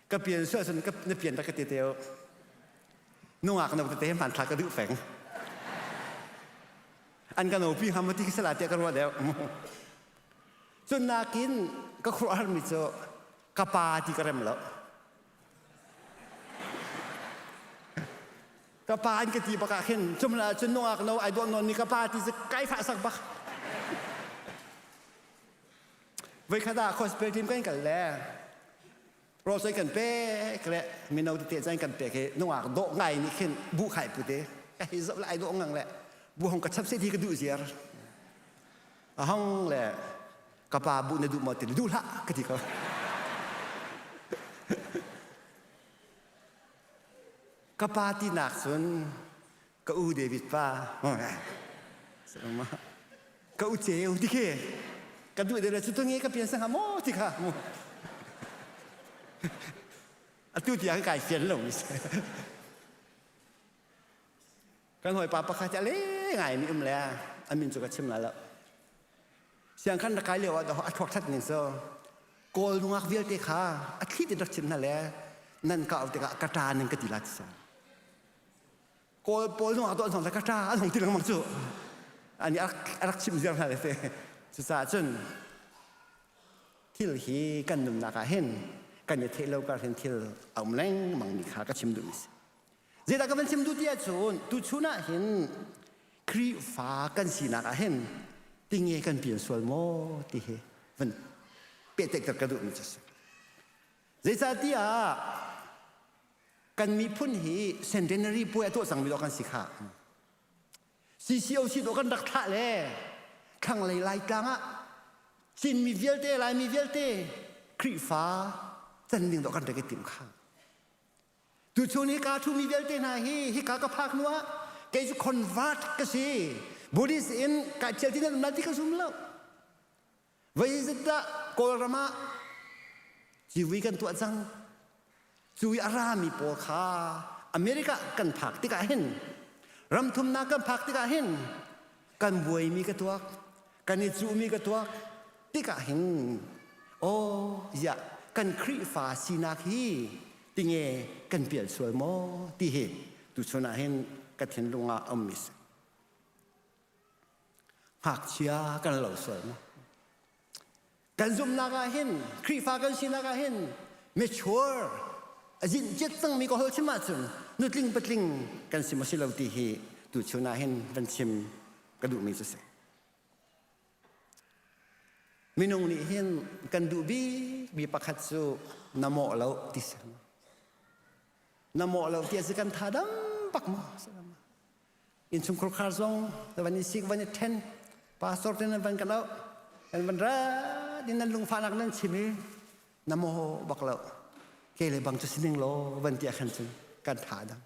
Ka pian sual cun na pian rak ka ti teo. Nungak no tete hmanthlak ka duh feng. An ka no pi hnga ti sala tiah ka ruah deuh. Cun nakin ka khuaruahharmi cu ka pa ti ka rem lo. Ka pa an ka ti bak ah khin cumla cun nungak no ai dawh nawn ni ka pa ti cu kai fah sak bak. Voikhat ah gospel team kan kal le rawl soi kan pek le mino tete chan kan pek hi nungak dawh ngai nih khin bu khai pu te ka hi zoh le ai dawh ngang le bu hong ka chap se ti ka duh ziar a hong le ka pa bu na duh maw ti duh hlah ka ti ko. Ka pa tinak cun ka u David pa ka u ceu ti khi ka duh deuh le cu tu nge ka pian sangha maw ti kha. Atu tiang kai fian lo mi si. Kan hawipa pakhat a le ngai mi um le a min cu ka chim lai lo. Siang khan rak kai lio ah a thuak that ning so Kawl nungak vialte kha a thli tin rak chim hna le nan ka au tikah ka ṭa ning ka ti la ti so. Kawl pawl nungak to an song le ka ṭa an hong ti lengmang cu. Ani a rak chim ziar hna le te. Cucaah cun thil hi kan nunnak ah hin kan i theih lo kar hin thil a um lengmang mi kha ka chim duh mi si. Zeidah ka van chim duh ti ahcun tuchun ah hin Khrihfa kan sinak ah hin tinge kan pian sual maw ti hi van pehtlaihter ka duh mi cu si. Zeicahtiah kan miphun hi centenary puai a tuah cangmi dawh kan si kha. CCOC dawh kan rak thlah le thlanglei Laitlang ah Chinmi vialte Laimi vialte Khrihfa can ding dawh kan rak i tim kha. Tuchun hika ṭhumi vialte hna hi hika ka phak hnu ah kei cu convert ka si. Buddhist in kai ṭhial ti nan um lai ti ka zum lo. Voi dah Kawlram ah civui kan tuah cang. Cu i a rami pawl kha America kan phak tikah hin ram thumnak kan phak tikah hin kan buaimi ka tuak, kan i cuhmi ka tuak tikah hin aw ziah kan Khrihfa sinak hi tinge kan pial sual maw ti hi tuchun ah hin ka thinlung ah a ummi si. Ngakchia kan lo sual maw? Kan zumhnak ah hin Khrihfa kan sinak ah hin mature a zin ciat cangmi ka hol chim ahcun nutling patling kan si maw si lo ti hi tuchun ah hin van chim ka duhmi cu si. Minung nih hin kan duh bikmi pakhat cu na mawh lo ti si. Na mawh lo ti si kan tha dam bak maw? Innchungkhar khar zong van i sik van i ṭhen pastor te nan van kan auh kan van ra din nan lungfahnak nan chim i na maw bak lo ke le bang cu sining law van ti ah khan cun kan tha dang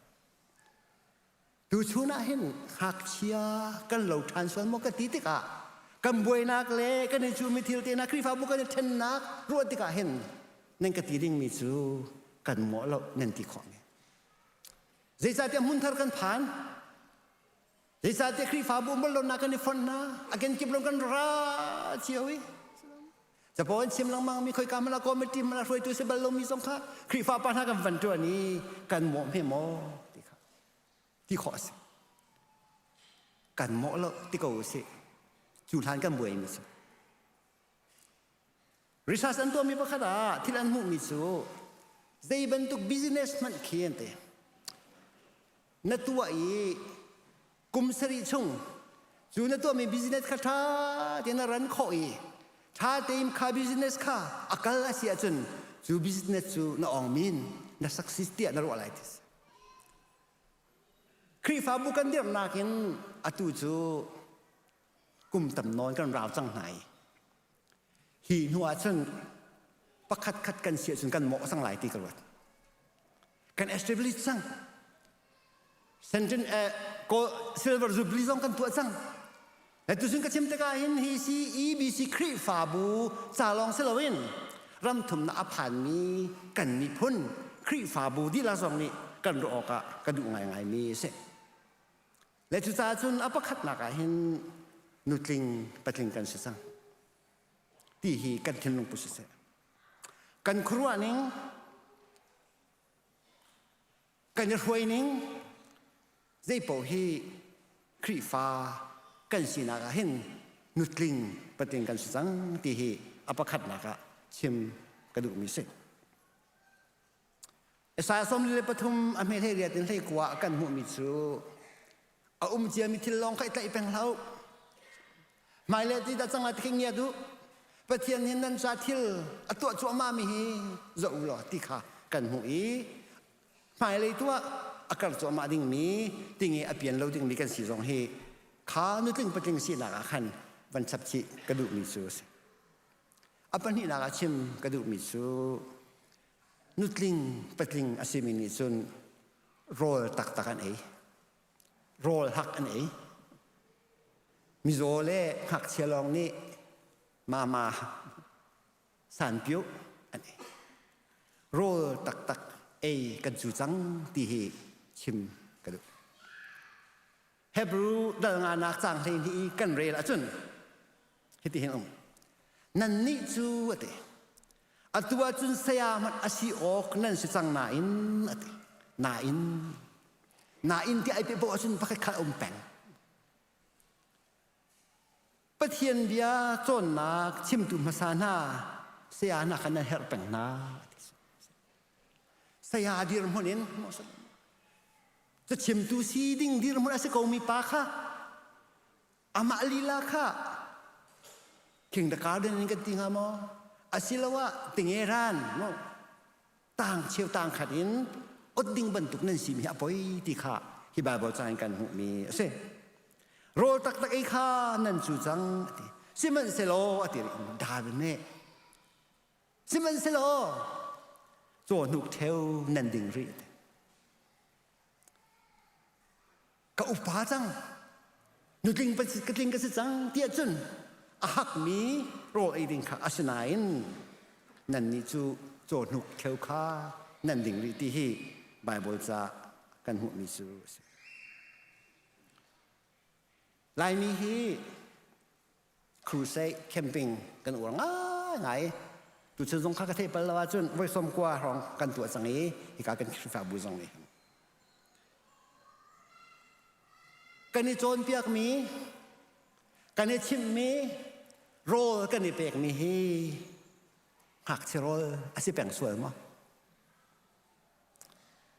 tu chun ah hin ngakchia kan lo ṭhan sual maw ka ti tikah kan buainak le kan i cumi thil te hna Khrihfabu kan i ṭhennak ruah tikah hin nan ka ti dingmi cu kan mawh lo nan ti khawh men Zeicahtiah hmunthar kan phan. Zeicahtiah Khrihfabu umballonak kan i fonh hna. A kenkip lawng kan ra cio i. Capo an chim lengmang mi khoika hmanh ah committee hmanh ah hruaitu si bal lomi zong kha Khrihfa pa hna kan van ṭuan i kan mawh hme maw ti kha ti khawh a si. Kan mawh lo ti ko usih. Cu hlan kan buai mi si. Research an tuahmi pakhat ah thil an hmuhmi cu zei bantuk business hmanh khi an ti. Na tuah i kum sarih chung cu na tuahmi business kha ṭha tein na ran khawh i ṭha tein kha business kha a kal a si ahcun cu business cu na awng min na success tiah na ruah lai ti si. Khrihfabu kan dirhnak in atu cu kum tam nawn kan rau cang hna i hi hnu ah cun pakhat khat kan si ahcun kan mawh cang lai ti ka ruat. Kan establish cang. Senten eh, silver jubilee zong kan tuah cang. Le tucun ka chim tikah hin hi CEBC Khrihfabu ca lawng si loin ram thumnak a phanmi kan miphun Khrihfabu dihlak zong nih kan ruah awkah ka duh ngaingaimi a si. Le cucaah cun a pakhatnak ah hin nutling patling kan si cang ti hi kan thinlung pu siseh. Kan khuaruah ning, kan i hruai ning, zei paoh hi Khrihfa kan sinak ah hin nutling patling kan si cang ti hi a pakhatnak ah chim ka duhmi si. Isaiah 43 a hme hlei riat in hlei kua ah kan hmuhmi cu a um ciami thil lawng kha i tlaih peng hlah u. Hmailei ti dah cang lai ti ngia duh. Pathian hin nan ca thil a tuah cuahmah mi hi zoh u law ti kha kan hmuh i hmailei tu ah a kar cuahmah dingmi tinge a pian lo dingmi kan si zong hi kha nutling patling sinak ah khan van chap chih ka duhmi cu a si. A pahnihnak ah chim ka duhmi cu nutling patling a simi nih cun rawl taktak an ei rawl hak an ei mizaw le ngakchia lawng nih mama sanpiuh an ei rawl taktak ei kan cu cang ti hi chim ka duh. Hebrew dal nganak cang hlei hi kan rel ahcun hiti hin um. Nannih cu ati atu ahcun saya hmanh a si awk nan si cang nain ati nain nain ti ai pe poh ahcun pakhat khat a um peng. Pathian bia cawnnak chimtu hmasa hna saya hna kha nan herh peng hna. Saya dirhmun in cachimtu si ding dirhmun a si komi pa kha amah lila kha King the Garden in kan ti hnga maw? Asiloah tingeran maw? Tang cheu tang khat in ot ding bantuk nan si mi hi a poi ti kha hi Bible ca in kan hmuhmi a si. Rawl taktak ei kha nan cu cang a ti. Sihmanhsehlaw a ti rih David nih sihmanhsehlaw cawhnuk ṭheu nan ding rih a ti. Ka upa cang nutling ka tling ka si cang tiah cun a hakmi rawl ei ding kha asinain nannih cu cawhnuk ṭheu kha nan ding rih ti hi Baibal ca kan hmuhmi cu a si. Laimi hi crusade camping kan uar ngaingai. Tuchun zong kha ka theih bal lo ahcun voi sawm kua hrawng kan tuah cang i hika kan Khrihfabu zong nih kan i cawnpiakmi kan i chimhmi rawl kan i pekmi hi ngakchia rawl a si peng sual maw?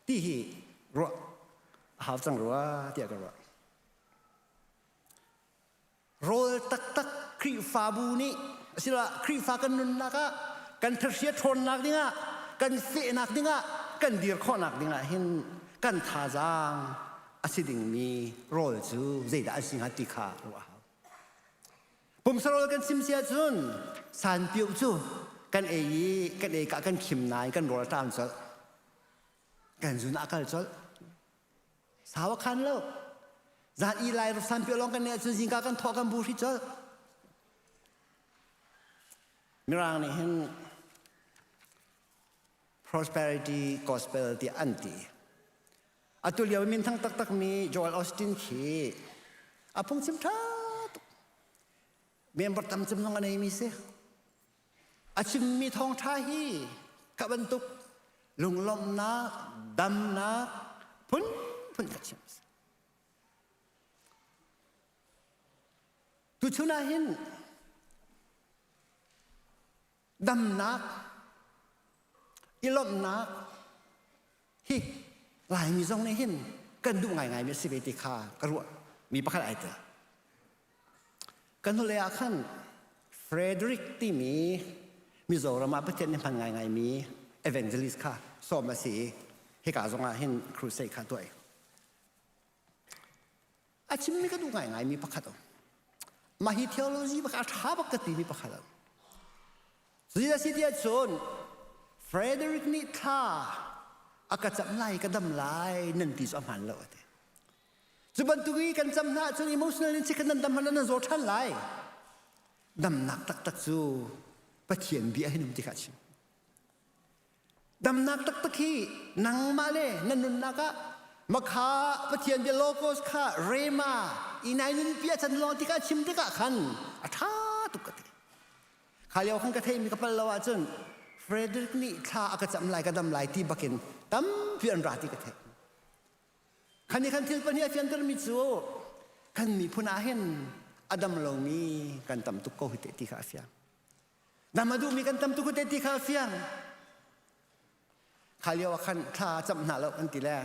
Ti hi ruah a hau cang rua tiah ka ruah. Rawl taktak Khrihfabu nih asiloah Khrihfa kan nunnak ah kan thahria ṭhawnnak dingah kan fehnak dingah kan dir khawhnak dingah hin kan thazaang a si dingmi rawl cu zeidah an si hnga ti kha ruah a hau. Pumsa rawl kan chim si ahcun sanpio cu kan ei i kan ei ka kan khim nain kan rawl a ṭam colh. Kan zun a kal colh. Sau a khan lo. Zan i lai sanpio lawng kan neih ahcun zingka kan thawh kan bu hri colh. Mirang nih hin prosperity gospel tiah an ti. Atu lio minthang taktakmi Joel Austin khi a phungchim ṭha tuk. Member tam cem zong a neimi si. A chimmi thawngṭha hi ka bantuk lunglawmhnak, damnak phunphun ka chim. Tuchun ah hin damnak, i lawmhnak hi Laimi zong nih hin kan duh ngaingaimi a si ve ti kha ka ruah mi pakhat ai tel. Kan hnulei ah khan Frederick timi Mizoram ah Pathian nih hman ngaingaimi evangelist kha sawm a si i hika zong ah hin crusade kha tuah A chimmi ka duh ngaingaimi pakhat um. Mah hi theology bak a ṭha bak ka timi pakhat um. Cuti a si ti ahcun Frederick nih thla a ka camh lai ka dam lai nan ti cu a hmaan lo a ti. Cu bantuk i kan cam hna ahcun emotional in chikkhat nan dam hmanh nan zaw ṭhan lai. Damnak taktak cu Pathian bia hin um ti kha a chim. Damnak taktak hi nangmah le na nunnak ah makha Pathian bia logos kha rema i nai nunpi a can lawng tikah chim tikah khan a ṭha tuk ka ti. Kha lio khan ka theimi ka pal lo ahcun Frederick nih thla a ka cam lai ka dam lai ti bakin tampi an ra ti ka theih. Khan i khan thil pahnih a fiantermi cu kan miphun ah hin a dam lomi kan tam tuk ko hi te ti kha a fiang. Dam a duhmi kan tam tuk te ti kha a fiang. Kha lio ah khan thla camh hna lo an ti le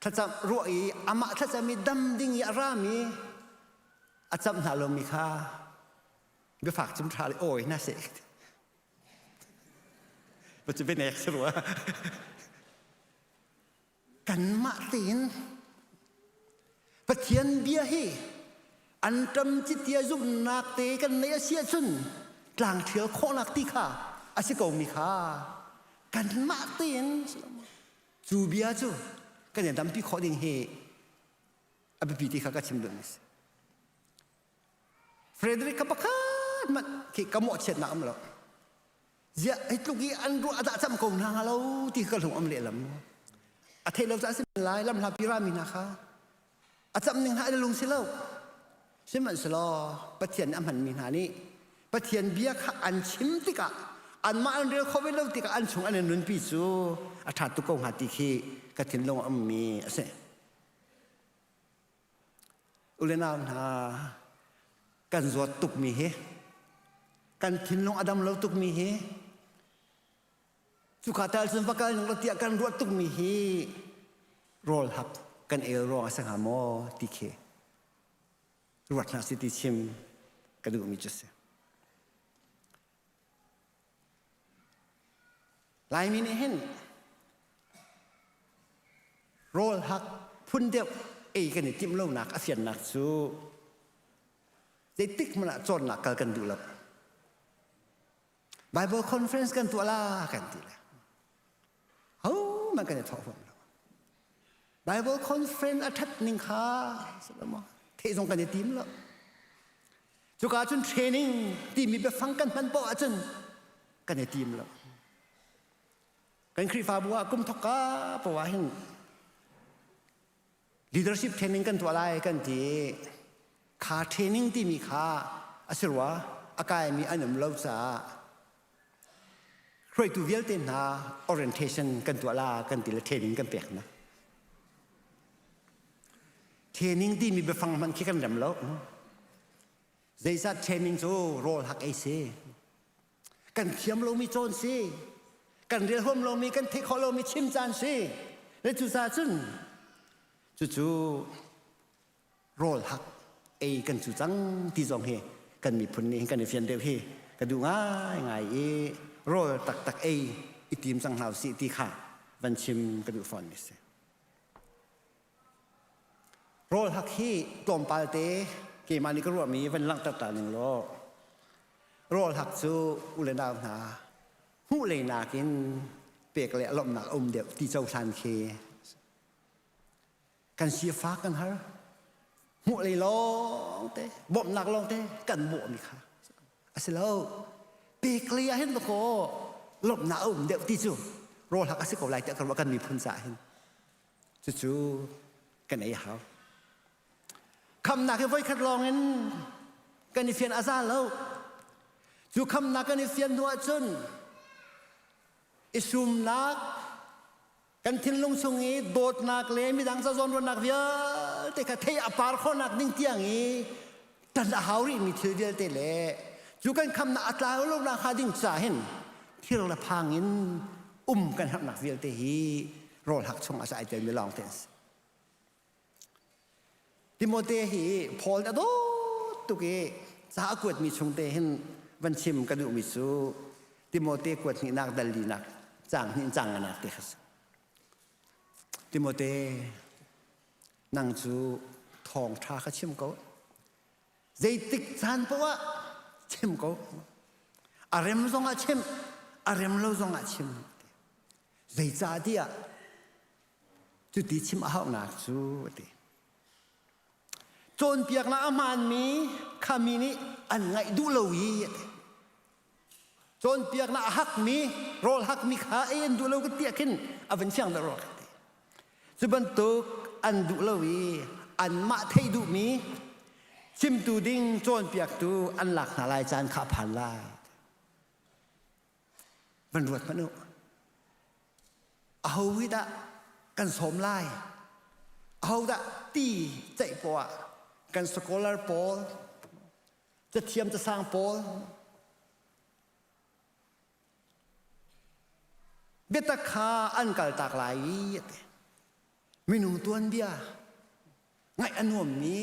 thlacam ruah i amah thlacam i dam ding i a rami a camh hna lomi kha biafak cim ṭha le awi na seh. Ba cu bianek si rua. Kanmah tein Pathian bia hi an ṭam citia zumhnak te kan neih a si ahcun tlangṭhial khawhnak ti kha a si komi kha kanmah tein cu bia cu kan i dampi khawh ding hi a biapi ti kha ka chim duhmi si. Frederick ka pakhat hmanh khi ka mawhchiatnak um lo. Ziah hi tluk i an ruah a dah cam ko hna hnga lo ti ka lung am lehlam. A thei lo caah si lai lam hla pi rami hna kha a cam ning hna an lung si lo. Sihmanhsehlaw Pathian nih a hmanmi hna nih Pathian bia kha an chim tikah anmah an rel kho ve lo tikah an chung an i nunpi cu a ṭha tuk ko hnga ti khi ka thinlung a ummi a si. U le nau hna, kan zawt tukmi hi, kan thinlung a dam lo tukmi hi, cuka tal cun va kal ning lo tiah kan ruah tukmi hi rawl hak kan el ruang a si hnga maw ti khi ruat hna si ti chim ka duhmi cu si. Laimi nih hin rawl hak phun deuh ei kan i timh lonak a fiannak cu zeitik hmanh ah cawnnak kal kan duh lo. Bible conference kan tuah la kan ti le ho man kan i thawh huam lo. Bible conference a ṭhat ning kha theih zong kan i tim lo. Cuka cun training timi biafang kan hman poah ahcun kan i tim lo. Kan Khrihfabu ah kum thok ka poah hin leadership training kan tuah lai kan ti. Kha training timi kha a si rua a kaimi an um lo caah hruaitu vialte hna orientation kan tuah la kan ti le training kan pek hna. Training timi biafang hmanh khi kan rem lo. Zeizat training cu rawl hak ei si. Kan thiam lomi cawn si. Kan rel huam lomi, kan theih khawh lomi chim caan si. Le cucaah cun cucu rawl hak ei kan cu cang ti zong hi kan miphun nih kan i fian deuh hi ka duh ngaingai i rawl taktak ei i tim cang hna usih ti kha van chim ka duh fawn mi si. Rawl hak hi tlawmpal te keimah nih ka ruahmi van langhter ta ning law rawl hak cu u le nau hna hmuh lei nakin pek le lawmhnak a um deuh ti cohlan khi kan sifak kan har hmuh lei lawng te bawmhnak lawng te kan bawhmi kha a si lo pek lei ah hin kaw lawmhnak a um deuh ti cu rawl hak a si ko lai tiah ka ruah kan miphun caah hin Cucu kan ei hau. Khamnak hi voikhat lawng in kan i fian a za lo. Cu khamnak kan i fian hnu ahcun i sumnak kan thinlung chung i dawtnak le midang ca zawnruatnak vialte kha thei a par khawhnak ding tiang i tan a hau rihmi thil vialte le cu kan khamnak a tlau lo nak hnga ding ca hin thir le phang in um kan herhnak vialte hi rawl hak chung ah ai telmi lawng te an si. Timote hi Paul a dawt tuk i ca a kuatmi chung te hin van chim ka duhmi cu Timote kuat hnihnak dal linak caang hnih caang nganak te kha si. Timote nang cu thawngṭha kha chim ko. Zeitik caan paoh ah chim ko. A rem zong ah chim, a rem lo zong ah chim. Zeicahtiah cuti chim a hauhnak cu a ti. Cawnpiaknak a hmaanmi kha mi nih an ngaih duh lo i a ti. Cawnpiaknak a hakmi, rawl hakmi kha ei an duh lo ka tiah khin a van fiang deuh rua ka ti. Cu bantuk an duh lo i anmah theih duhmi chimtu ding cawnpiaktu an lak hna lai caan kha a phan lai. Van ruat hmanh u. Aho hi dah kan sawm lai? Aho dah ti ceih poah kan scholar pawl, cathiam casang pawl, biatak kha an kaltak lai i a ti. Minung tuanbia ngaih a nuammi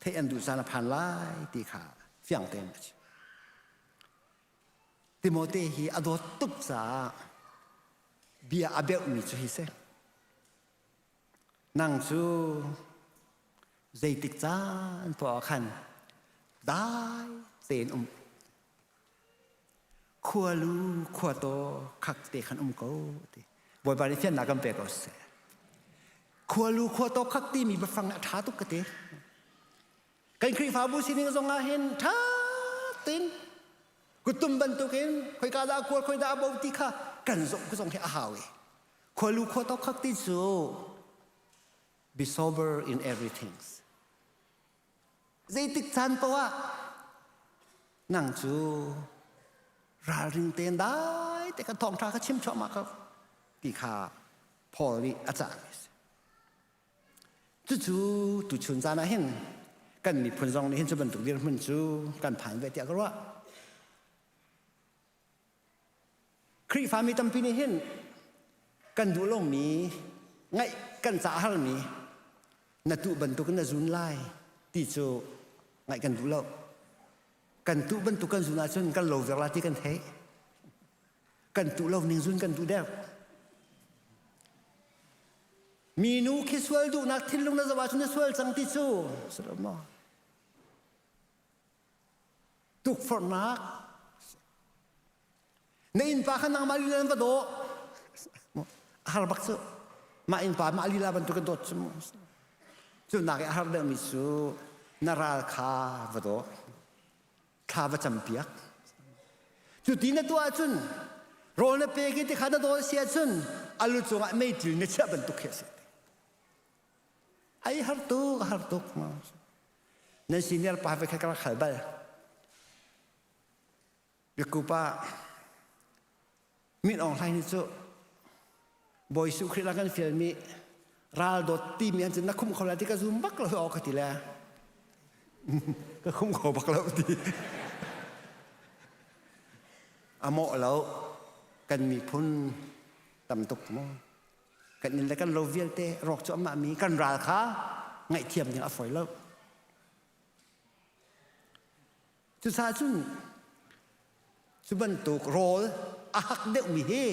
theih an duh caan a phan lai ti kha fiang tein a chim. Timote hi a dawt tuk caah bia a beuhmi cu hi si. Nang cu zeitik caan poah khan dai tein um. Khualu khuataw khak te khan um ko ti. Bawipa nih thiannak kan pe ko seh. Khualu khuataw khak timi biafang a ṭha tuk ka ti. Kan Khrihfabu sining zong ah hin ṭha tein. Kuttum bantukin khoika dah a kuar khoi dah a bo ti kha kan zong zong hi a hau i khualu khua tok khak ti cu be sober in everything. Zeitik caan poah nang cu ralring tein dai te kan thawngṭha kha chim chuahmah ko ti kha Paul nih a cahmi a si. Cucu tuchun caan ah hin kan miphun zong nih hin cu bantuk dirhmun cu kan phan ve tiah ka ruah. Khrihfami tampi nih hin kan duh lomi ngaih kan ca harmi na tuh bantuk na zun lai ti cu ngaih kan duh lo. Kan tuh bantuk kan zun ahcun kan lo ver la ti kan theih. Kan tuh lo ning zun kan duh deuh. Minu khi sual duhnak thinlung na zoh ahcun na sual cang ti cu maw? Tukforhnak na innpa kha nangmah lila nan va daw a har bak cu mah innpa mah lila bantuk in dawt cu mu cu nak i a har deuhmi cu na ral kha va daw thla va campiak cu ti na tuah ahcun rawl na pek i ti kha na dawl si ahcun a lu cungah meitil na chiah bantuk khi a si ai har tuk har tuk nan senior pa ve kha ka rak hal bal biakku pa Min Aung Hlaing nih cu Bawi Jesuh Khrih la kan fialmi ral dawt timi an cun na khum kho lai ti ka zum bak lo aw ka ti le ka khum kho bak lo ti a mawh lo kan miphun tam tuk mu kan inn le kan lo vialte rawk cu amah mi kan ral kha ngaihthiam ding a fawi lo Cucaah cun cu bantuk rawl a hak deuhmi hi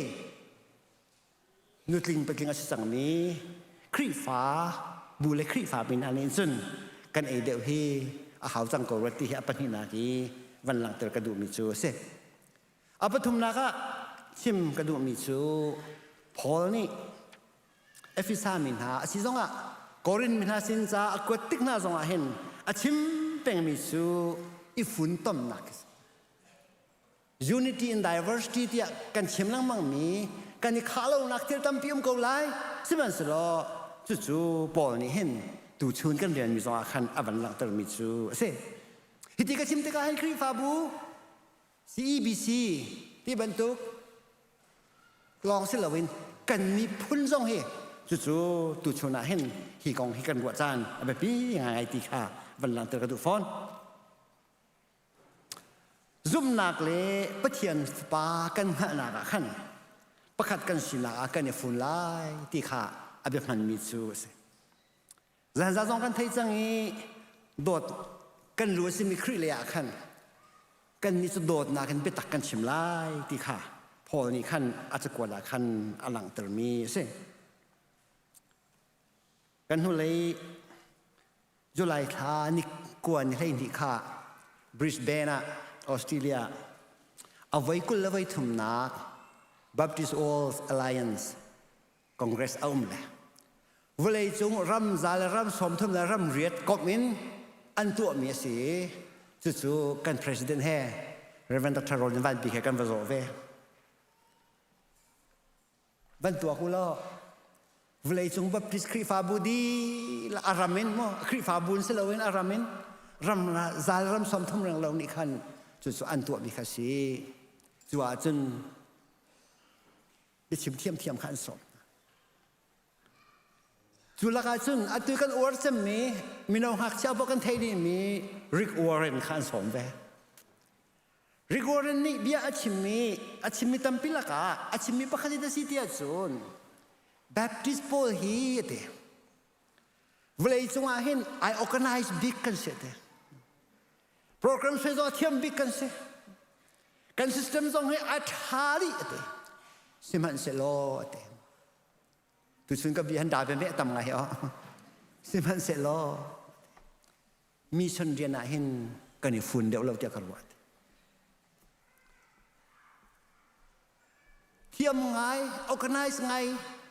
nutling patling a si cangmi Khrihfa bu le Khrihfa min ah nih cun kan ei deuh hi a hau cang ko rua ti hi a pahnihnak i van langhter ka duhmi cu a si. A pathumnak ah chim ka duhmi cu Paul nih Efesa mi hna a si zongah Korin mi hna sin ca a kuat tik hna zongah hin a chim pengmi cu i funtomnak a si. Unity in diversity tiah kan chim lengmang mi kan i khah lonak thil tampi um ko lai sihmanhsehlaw cucu Paul nih hin tuchun kan rianmi zongah khan a van langhtermi cu a si. Hiti ka chim tikah hin Khrihfabu CEBC ti bantuk lawng si loin kan miphun zong hi cucu tuchun ah hin hi kong hi kan ruah caan a biapi ngai ti kha van langhter ka duh fawn. Zumhnak le Pathian Fapa kan hngalhnak ah khan pakhat kan sinak ah kan i fun lai ti kha a bia hmanmi cu a si. Zanza zong kan thei cang i dawt kan lu a simi Khrih lei ah khan kannih cu dawtnak in biatak kan chim lai ti kha Paul nih khan a cakuat ah khan a langhtermi a si. Kan hnulei July thla ni kua ni 12 kha Brisbane ah Australia a voi 20 le voi thumnak Baptist World Alliance Congress a um le vawleicung ram za le ram 30 le ram riat komh in an tuahmi a si i cucu kan president he Reverend Dr. Roland Van Bik he kan va zawh ve. Van tuak u law vawleicung Baptist Khrihfabu dihlak a ram in maw Khrihfabu in si loin a ram in ram zal ram 30 reng lo nih khan cucu an tuahmi kha si. Cu ahcun biachim thiamthiam kha an sawm hna. Cu lakah cun atu kan uar cemmi mino ngakchia paoh kan theih dihmi Rick Warren kha an sawm ve. Rick Warren nih bia a chimmi a chimmi tampi lakah a chimmi pakhat in a si ti ahcun Baptist pawl hi a ti. Vawlei cungah hin ai organize bik kan si a ti. Program sui zong a thiam bik kan si. Kan system zong hi a ṭha dih a ti. Sihmanhsehlaw a ti. Tuchun ka bia han da ve tam ngai hi aw. Sihmanhsehlaw mission rian ah hin kan i fun deuh lo tiah ka ruah. Thiam ngai, organize ngai,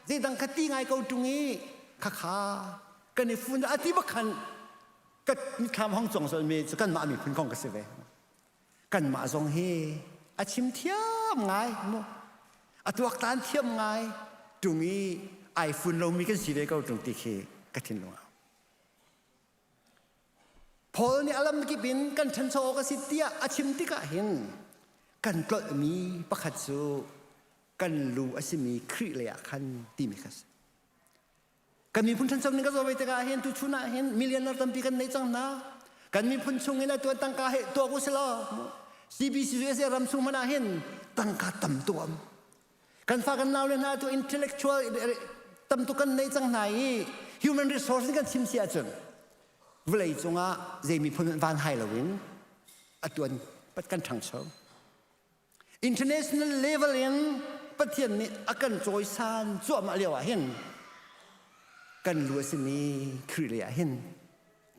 zeidang kha ti ngai ko ṭung i khakha kan i fun a ti bak khan ka mithlam hong cong mi cu kanmah miphun kong ka si ve. Kanmah zong hi. A chim thiam ngai mu. A tuaktan thiam ngai ṭung i ai fun lomi kan si ve ko ṭung ti khi ka thinlung ah. Paul nih a lamkip in kan ṭhancho awk a si tiah a chim tikah hin kan tlolhmi pakhat cu kan lu a simi Khrih lei ah khan timi kha si. Kan miphun ṭhancho ning ka zoh ve tikah hin tuchun ah hin millionaire tampi kan nei cang hna. Kan miphun chung in atuan tangka he tuak u silaw CBC USA ram chung hmanh ah hin tangka tam tuk am. Kan fa kan nau le hna tu intellectual tam tuk kan nei cang hna i human resource in kan chim si ahcun vawlei cungah zei miphun van hai loin atuan pat kan ṭhangcho. International level in Pathian nih a kan cawisan cuahmah lio ah hin kan lu a simi Khrih lei ah hin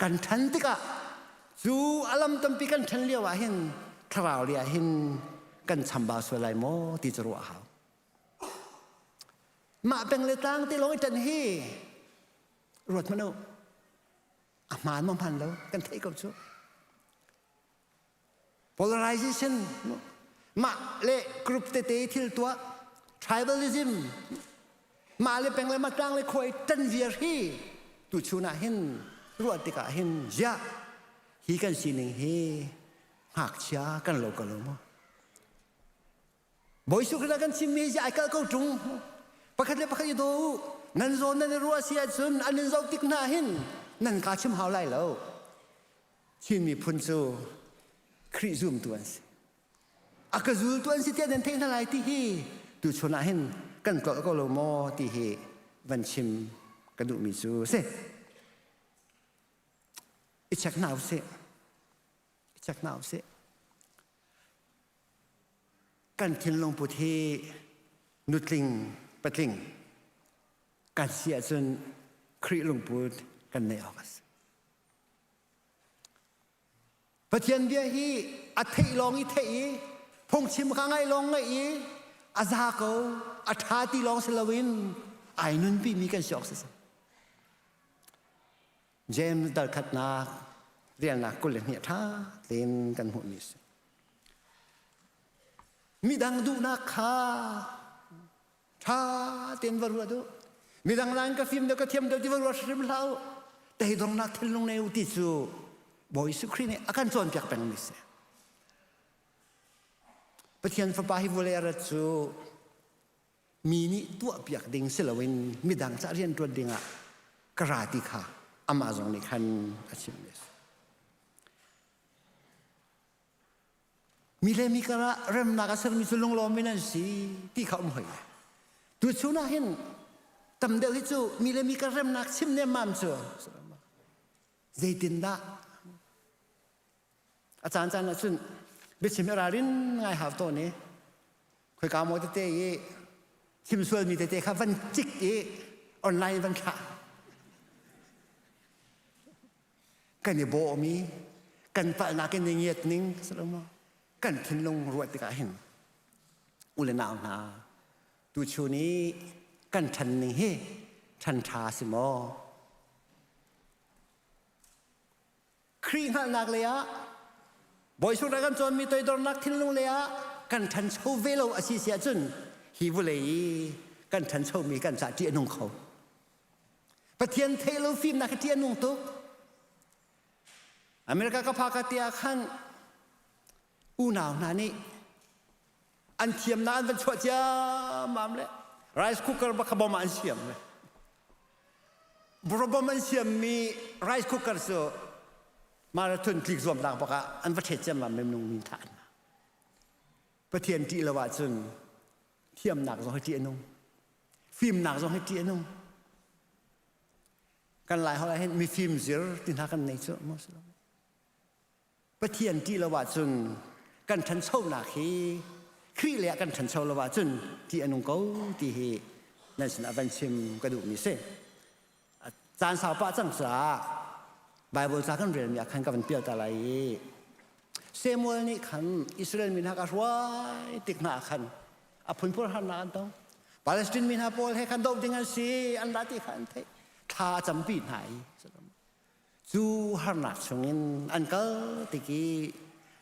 kan ṭhan tikah cu a lam tampi kan ṭhan lio ah hin thlarau lei ah hin kan chambau sual lai maw ti cu ruah a hau. Mah peng le tlang te lawng i ṭan hi ruat hmanh u. A hmaan maw hmaan lo kan theih ko cu. Polarization mah le group tete thil tuah tribalism mah le peng le mah tlang le khuai tan viar hi tuchun ah hin ruah tikah hin ziah hi kan sining hi ngakchia kan lo ko lo maw Bawi Jesuh kan chimmi hi ai kalh ko ṭung. Pakhat le pakhat i daw u. Nan zawn nan i ruah si ahcun an in zoh tik hna hin nan kaa chim hau lai lo. Chin miphun cu Khrih zumtu an si. A ka zultu an si tiah nan theih hna lai ti hi tuchun ah hin kan tlolh ko lo maw ti hi van chim ka duhmi cu si. I check hna usih. I check hna usih. Kan thinlung put hi nutling patling kan si ahcun Khrih lungput kan neih awk a si. Pathian bia hi a theih lawng i theih i phungchim kha ngaih lawng ngaih i a za ko a ṭha ti lawng si loin ai nunpi mi kan si awk si. James dal khatnak rialnak 22 ṭha tein kan hmuhmi a si. Midang duhnak kha ṭha tein va ruat u. Midang nain ka fim deuh ka thiam deuh ti va ruat hrim hlah u. Teidornak thinlung nei u ti cu Bawi Jesuh Khrih nih a kan cawnpiak pengmi si. Pathian Fapa hi vawlei a rat cu mi nih tuahpiak ding si loin midang ca rianṭuan dingah ka ra ti kha amah zong nih khan a chimmi a si. Mi le mi karah remnak a sermi cu lunglawm in an si ti kha um hoi. Tuchun ah hin tam deuh hi cu mi le mi kar remnak chim nemmam cu zeitindah a caan caan ah cun biachim i ralrin ngai hau tawn i khoika maw tete i chim sualmi tete kha van cik i online van thlah kan i bawhmi kan palhnak in i ngiat ning kan thinlung ruat tikah hin u le nau hna tuchun i kan ṭhan ning hi ṭhan ṭha si maw Khrih hngalhnak lei ah Bawi sungah kan cawnmi toidornak thinlung lei ah kan ṭhancho ve lo a si si ahcun hi vawlei i kan ṭhanchomi kan cah ṭih a nung kho. Pathian theih lo fimnak hi ṭih a nung tuk. America ka phaka te ah khan unau hna nih an thiamnak an van chuah ciammam le rice cooker bak kha bom ah an siam le bom an siammi rice cooker cu marathon tlik zuamnak bak ah an va ṭhet ciammam minung min thah hna Pathian ṭih lo ahcun thiamnak zong hi ṭih a nung fimnak zong hi ṭih a nung kan lai holh ah hin mifim zir ti hna kan nei cu maw si lo Pathian ṭih lo ahcun kan ṭhanchonak hi Khrih le ah kan ṭhancho lo ahcun ṭih a nung ko ti hi nan sinah van chim ka duhmi si. Caan sau pah cang caah Bible ca kan relmi ah khan ka van pial ta lai i Samuel nih khan Israel mi hna ka hruai tik hna ah khan a phunphun harnak an tong. Palestine mi hna pawl he khan doh ding an si an ra ti kha an theih. Thla a campi hna i Cu harnak chungin an kal tik i.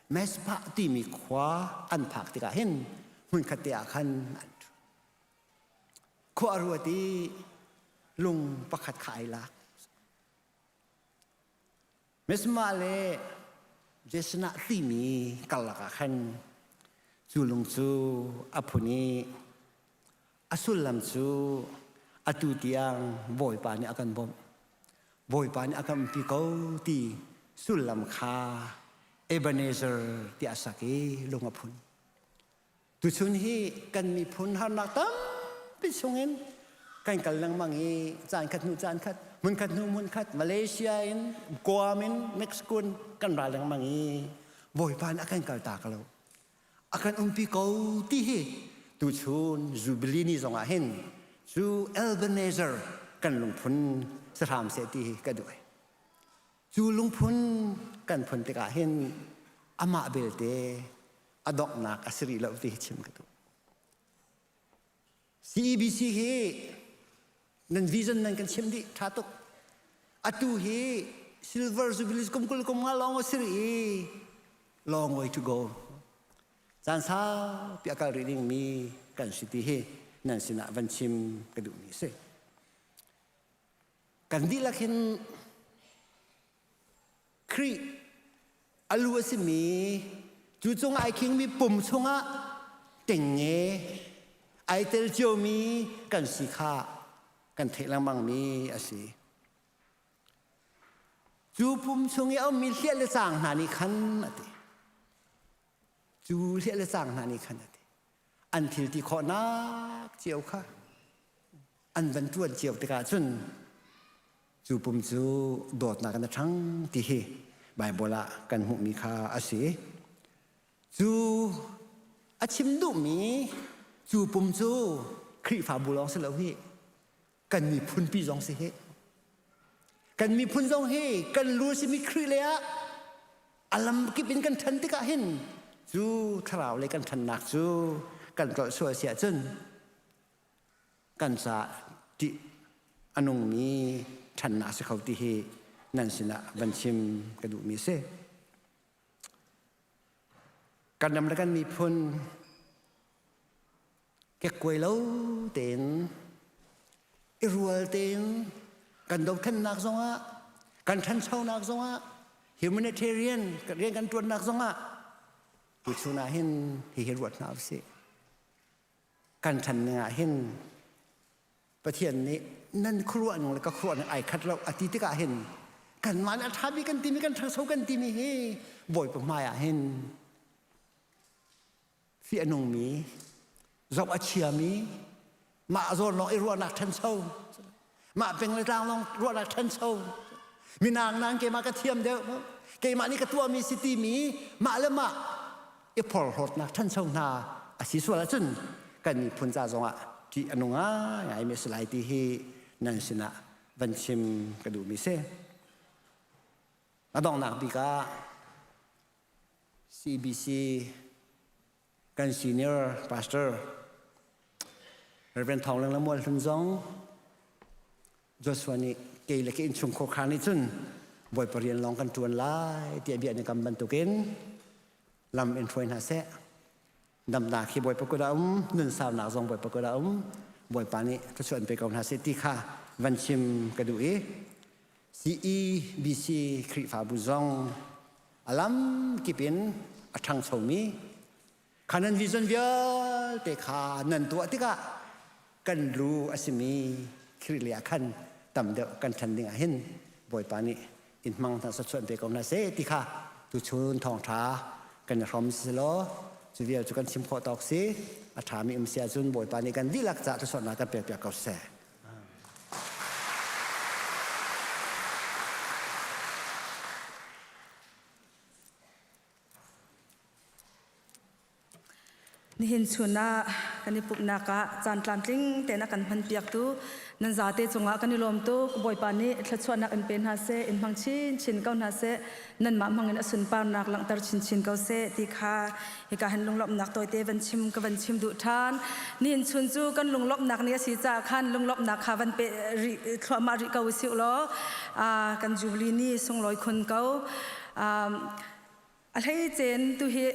Mizpah timi khua an phak tikah hin hmunkhat te ah khan an ṭhu. Khua a ruat i lung pakhat kha ai lak. Mizpah le Jeshanah timi karlak ah khan cu lung cu a phun i a sullam cu atu tiang Bawipa nih a kan bawmh. Bawipa nih a kan umpi ko ti sullam kha Ebenezer tiah a sak i lung a phun. Tuchun hi kan miphun harnak tampi chungin kan kal lengmang i caan khat hnu caan khat hmun khat hnu hmun khat Malaysia in Guam in Mexico in kan ra lengmang i Bawipa nih a kan kaltak lo. A kan umpi ko ti hi tuchun Jubilee ni zongah hin cu Ebenezer kan lungphun si hram seh ti hi ka duh. Cu lungphun kan phun tikah hin amah belte a donghnak a si rih lo ti hi chim ka duh. CEBC hi nan vision nan kan chim dih ṭha tuk. Atu hi Silver Jubilee kum 20 kum nga lawng a si rih i long way to go. Caan saupi a kal rih dingmi kan si ti hi nan sinah van chim ka duhmi a si. Kan dihlak hin Khrih a lu a simi cu cung ai khingmi pum chungah tengnge ai tel ciomi kan si kha kan theih lengmangmi a si. Cu pum chung i a ummi hliah le caang hna nih khan a ti. Cu hliah le caang hna nih khan a ti. An thil ti khawhnak cio kha an van ṭuan cio tikah cun Cu pum cu dawtnak in a ṭhang ti hi Baibal ah kan hmuhmi kha a si. Cu a chim duhmi cu pum cu Khrihfabu lawng si lo hi kan miphunpi zong si hi. Kan miphun zong hi kan lu simi Khrih le ah a lam kip in kan ṭhan tikah hin cu thlarau le kan ṭhannak cu kan tlolh sual si ahcun kan caah ṭih a nungmi ṭhannak a si kho ti hi nan sinah van chim ka duhmi a si. Kan ram le kan miphun kekkuai lo tein i rual tein kan dothlennak zongah kan ṭhanchonak zongah humanitarian rian kan ṭuannak zongah tuchun ah hin hihi ruat hna usih. Kan ṭhan ning ah hin Pathian nih nan khuaruah ning le ka khuaruah ning ai khat lo a ti tikah hin kanmah nih a ṭha bik kan timi kan ṭhangcho kan timi hi Bawipa hmai ah hin fih a nungmi zoh a chiami mah zawn lawng i ruahnak ṭhancho mah peng le tlang lawng ruahnak ṭhancho minang nang keimah ka thiam deuh keimah nih ka tuahmi si timi mah le mah i phorhlawtnak ṭhancho hna a si sual ahcun kan miphun ca zongah ṭih a nung ngaingai mi a si lai ti hi nan sinah van chim ka duhmi si. A donghnak bik ah CBC kan senior pastor Reverend Thawng Leng le Mual Hlun zong Joshua nih kei le ka innchung khuakhan nih cun Bawipa rian lawng kan ṭuan lai tiah bia an i kam bantukin lam in hruai hna seh. Damnak hi Bawipa kut ah um, nunsaunak zong Bawipa kut ah um. Bawipa nih thluachuah an pe ko hna seh ti kha van chim ka duh i CEBC Khrihfabu zong a lam kip in a ṭhangchomi kha nan vision vialte kha nan tuah tikah kan lu a simi Khrih lei ah khan tam deuh kan ṭhan ding ah hin Bawipa nih in hmang hna sachuan pe ko hna seh ti kha tuchun thawngṭha kan i hrawm si law cu vial cu kan chim khawh tawk si a ṭhami um si ahcun Bawipa nih kan dihlak caah thluachuahnak kan pekpiak ko seh. Nihin chun ah kan i pumhnak ah caan tlamtling tein a kan hmanpiaktu nan zate cungah kan i lawm tuk. Bawipa nih thluachuahnak in pe hna seh, in hmang chinchin ko hna seh, nanmah hmang in a sunparnak langhter chinchin ko seh ti kha hika hin lunglawmhnak tawite van chim ka van chim duh ṭhan. Nihin chun cu kan lunglawmhnak ni a si caah khan lunglawmhnak kha van pe rih thluahmah rih ko usih law kan Jubilee ni sunglawi khun ko. A hleicen tu hi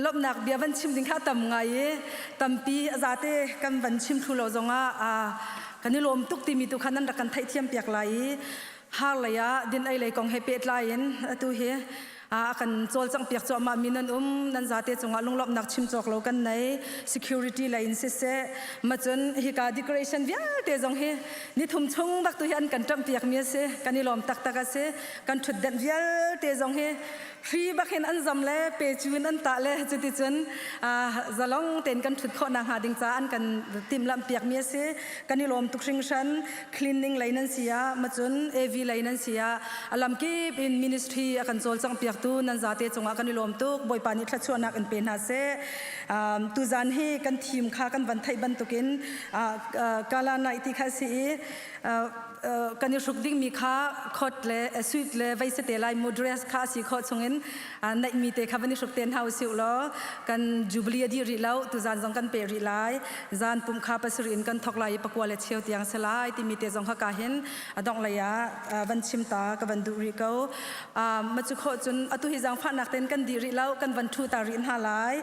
lawmhnak bia van chim ding kha tam ngai i tampi a zate kan van chim thlu lo zongah kan i lawm tuk timi tu kha nan rak kan theihthiam piak lai i har lei ah din ei lei kong he pehtlai in atu hi a kan cawlcangh piak cuahmah mi nan um nan zate cungah lunglawmhnak chim cawk lo kan nei. Security lei in siseh macun hika decoration vialte zong hi nithum chung bak tu hi an kan ṭamh piak mi a si. Kan i lawm taktak a si. Kan ṭhutdenh vialte zong hi hri bak in an zam le pe cu in an tah le cuticun zalong tein kan ṭhut khawh nakhnga ding caah an kan timhlamh piak mi a si. Kan i lawm tuk hringhran. Cleaning lei nan si ah macun AV lei nan si ah a lamkip in ministry a kan cawlcangh piaktu nan zate cungah kan i lawm tuk. Bawipa nih thluachuahnak in pe hna seh. Tuzan hi kan theme kha kan van theih bantukin gala night ti kha si i kan i hruk dingmi kha khot le suit le vei se te lai mu dress kha si khawh chungin neihmi te kha van i hruk te hna usih law kan jubilee a dih rih lo. Tuzan zong kan pe rih lai. Zan pum kha pasarih in kan thok lai i pakua le cheu tiang se lai timi te zong kha ka hin a dongh lei ah van chim ta ka van duh rih ko. Ma cu khawh cun atu hi zaangfahnak ten kan dih rih lo, kan van thu ta rih hna lai.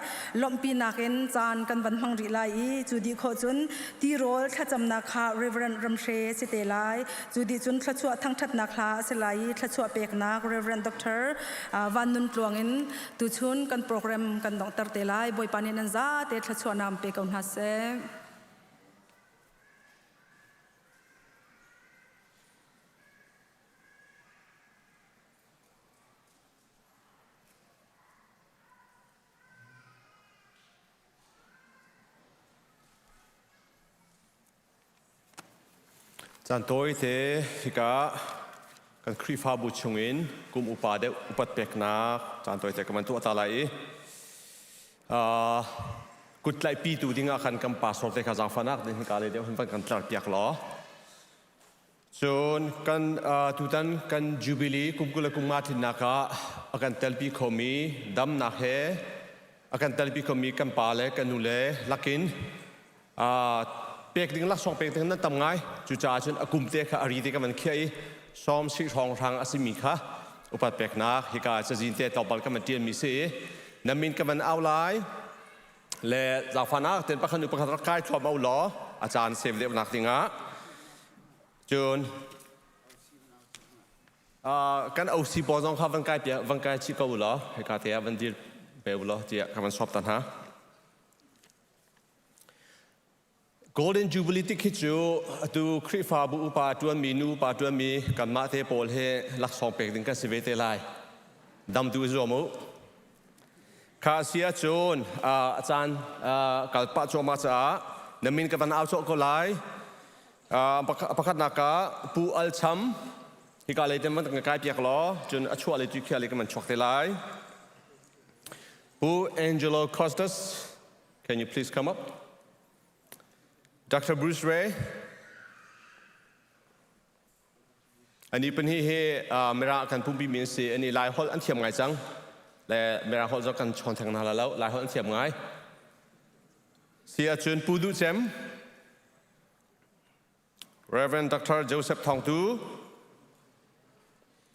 Lawmhpinak in caan kan van hmang rih lai i cu dih khawh cun tirawl thlacamnak kha Reverend Ramhre si te lai. Cu dih cun thluachuah thangṭhatnak hla a si lai i thluachuah peknak Reverend Dr. Van Nun Tluang in tuchun kan program kan donghter te lai. Bawipa nih nan zate thluachuahnak pe ko hna seh. Caan tawite hika kan Khrihfabu chungin kum upa deuh upat peknak caan tawite ka van tuah ta lai i kut tlaihpitu dingah khan kan pastor te kha zaangfahnak din hika le deuh hin van kan tlar piak law. Cun kan tutan kan Jubilee kum 20 le kum nga tlinnak ah a kan telpi khomi damnak he a kan telpi khomi kan pa le kan nu le lakin pek ding laksawng pek ding nan tam ngai. Cucaah cun a kum te kha a ri te kan van khiah i sawm si hrawng hrang a simi kha upat peknak hika cazin te tlawmpal kan van ṭialmi si i nan min kan van au lai le zaangfahnak ten pakhat nu pakhat rak kai thuam au law a caan save deuhnak dingah. Cun kan OC pawl zong kha van kai piak van kai chih ko u law hika te ah van dir ve u law tiah ka van swap ta hna. Golden Jubilee tik hi cu atu Khrihfabu upa ṭuanmi nu upa ṭuanmi kanmah te pawl he laksawng pek ding kan si ve te lai. Dam tu i zuam u. Kha si ahcun a caan kal pah cuahmah caah na min ka van au cawh ko lai. Pakhatnak ah Pu Al Cham hika lei te man kan kai piak law cun a chuah lei tu khia lei kan man chuak te lai. Pu Angelo Costas, can you please come up? Dr. Bruce Ray, ani pahnih hi Mirang kan pumpi mi an si. Ani Lai holh an thiam ngai cang. Le Mirang holh zong kan chawn theng hna la lo. Lai holh an thiam ngai. Si ahcun Pu Duh Cem, Reverend Dr. Joseph Thawng Tu,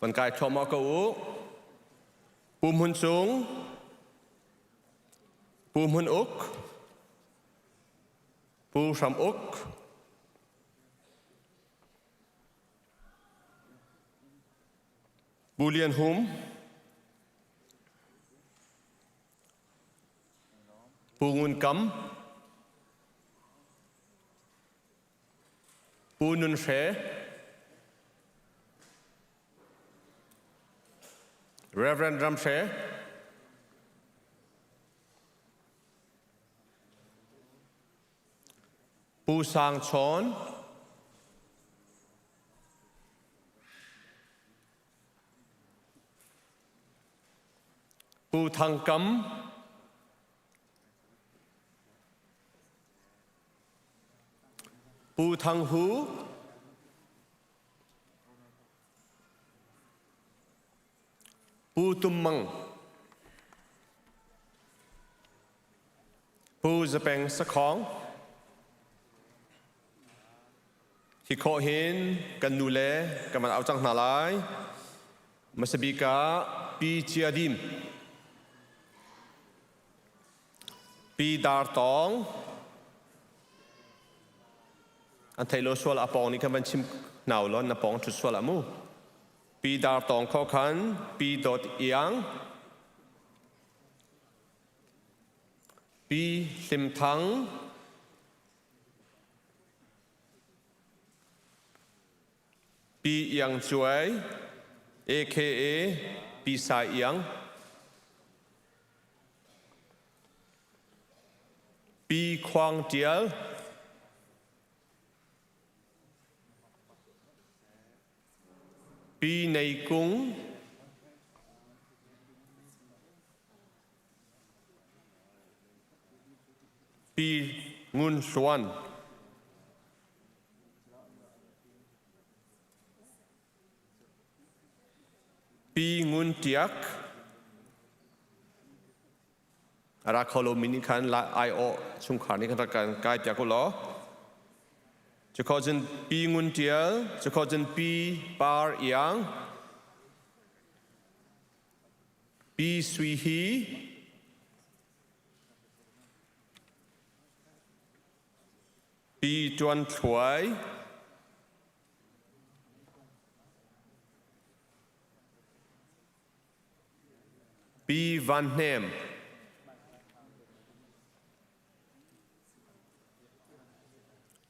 van kai thluahmah ko u. Pu Hmun Cung, Pu Hmun Uk, Pu Hram Uk, Pu Lian Hum, Pu Ngun Kam, Pu Nun Hre, Reverend Ram Hre, Pu Sang Chawn, Pu Thang Kam, Pu Thang Hu, Pu Tum Mang, Pu Zapeng Sakhong, Hi khawh hin kan nu le kan van au cang hna lai. Masabik ah Pi Chia Dim. Pi Dar Tawng an thei lo sual a pawng nih khan van chim hna u law na pawng ṭhut sual ah mu. Pi Dar Tawng kho khan Pi Dawt Iang Pi Hlim Thang Pi Iang Cuai aka Pi Sai Iang Pi Khuang Ṭial Pi Nei Kung Pi Ngun Hluan Pi Ngun Tiak a ra kho lomi nih khan aiawh chungkhar nih khan rak kan kai piak u law cukhawh cun Pi Ngun Tial cukhawh cun Pi Par Iang Pi Sui Hi Pi Tuan Thluai Pi Van Hnem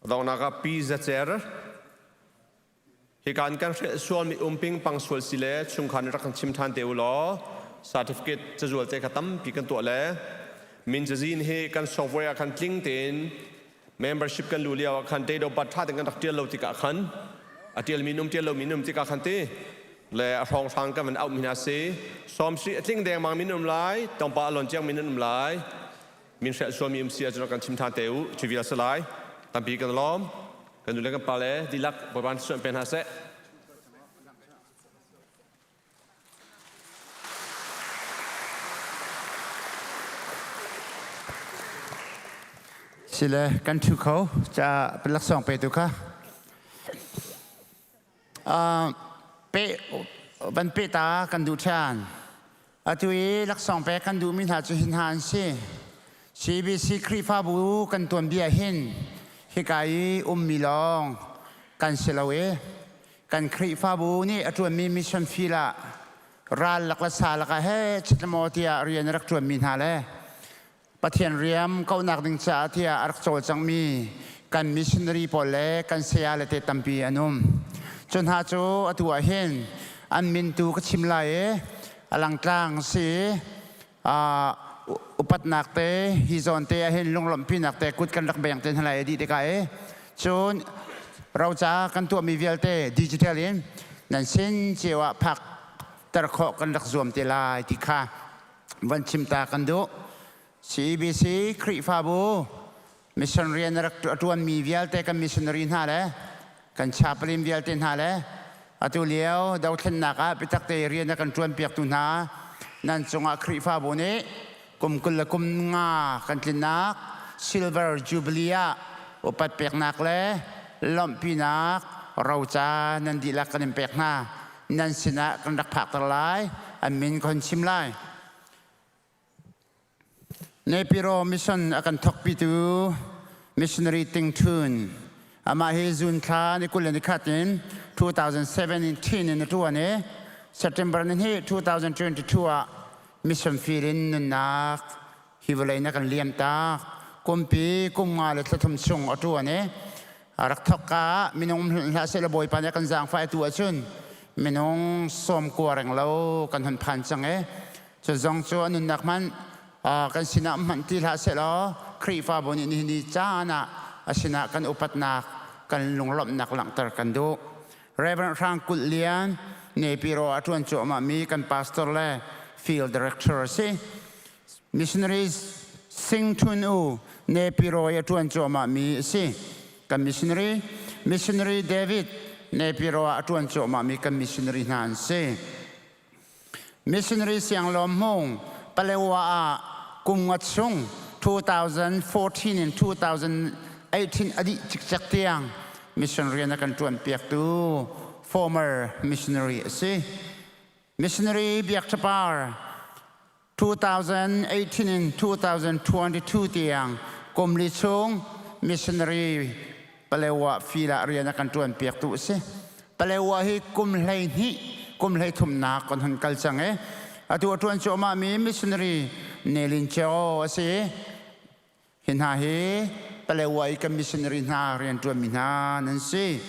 Donghnak ah Pi Za Cer Hika in kan hrelh sualmi umping pang sual si le chungkhar nih rak kan chim ṭhan te u law certificate cazual te kha tampi kan tuah le min cazin hi kan software ah khan tling tein membership kan luh lio ah khan date of birth ṭha tein kan rak ṭial lo tikah khan a ṭialmi num ṭial lomi num tikah khan ti le a hrawnghrang kan van auh mi hna si sawmsri a tling dengmang min um lai tongpa a lon ciang min an um lai min hrelh sualmi um si ahcun rak kan chim ṭhan te u cu vial si lai tampi kan lawm kan nu le kan pa le dihlak Bawipa nih pe hna seh. Sile kan ṭhu kho ca laksawng petu kha pe van pe ta kan duh ṭhan. Atu i laksawng pek kan duhmi hna cu hi hna an si. CBC Khrihfabu kan tuanbia hin hika i ummi lawng kan si lo i kan Khrihfabu nih a ṭuanmi mission field ah ral lak le sa lakah he chitlaw tiah rian a rak ṭuanmi hna le Pathian riam kauhnak ding caah tiah a rak cawlcangmi kan missionary pawl le kan saya le te tampi an um. Cu hna cu atu ah hin an min tu ka chim lai i a langtlang si upatnak te hi zawn te ah hin lunglawmhpinak te kut kan rak beng te hna lai i dih tikah i cun roca kan tuahmi vialte digital in nan sin cio ah phak ter khawh kan rak zuam te lai ti kha van chim ta kan duh. CBC Khrihfabu mission rian a rak ṭuanmi vialte kan missionary hna le kan chaplain vialte hna le atu lio dothlennak ah biatak te rian a kan ṭuanpiaktu hna nan cungah Khrihfabu nih kum 20 le kum nga kan tlinnak Silver Jubilee ah upat peknak le lawmhpinak roca nan dihlak kan in pek hna. Nan sinah kan rak phakter lai an min ka hun chim lai. Nepiro mission a kan thawkpitu missionary Ting Thun amah hi June thla ni 21 in 2017 in a ṭuan i September ni hnih 2022 ah mission field in nunnak hi vawlei na kan liam tak kumpi kum nga le thlathum chung a ṭuan i a rak thawk ka ah minung hlah seh bawipa nih kan zaangfah tu ahcun minung sawm kua reng lo kan hun phan cang i cu zong cu a nunnak hmanh kan sinah hmanh ti hlah seh law Khrihfabu nih nihin ni caan ah a sinah kan upatnak kan lunglawmhnak langhter kan duh Reverend Hrang Kulh Lian Nepiro a ṭuan cuahmah mi kan pastor le field director a si Missionaries Sing Thun U Nepiro i a ṭuan cuahmahmi a si. Kan missionary Missionary David Nepiro ah a ṭuan cuahmahmi kan missionary hna an si. Missionary Siang Lawm Hmung Palewa ah kum nga chung 2014 in 2018 a dih cikcek tiang mission rian a kan ṭuan piaktu former missionary a si. Missionary Biak Ṭhapar. 2018 in 2022 tiang kumli chung missionary Palewa fila rian a kan ṭuan piaktu a si. Palewa hi kum 12 kum hlei thumnak kan hun kal cang i atu a ṭuan cuahmah mi missionary Nelin Cheo a si. Hi hna hi Palewa i kan missionary hna rian ṭuanmi hna nan si.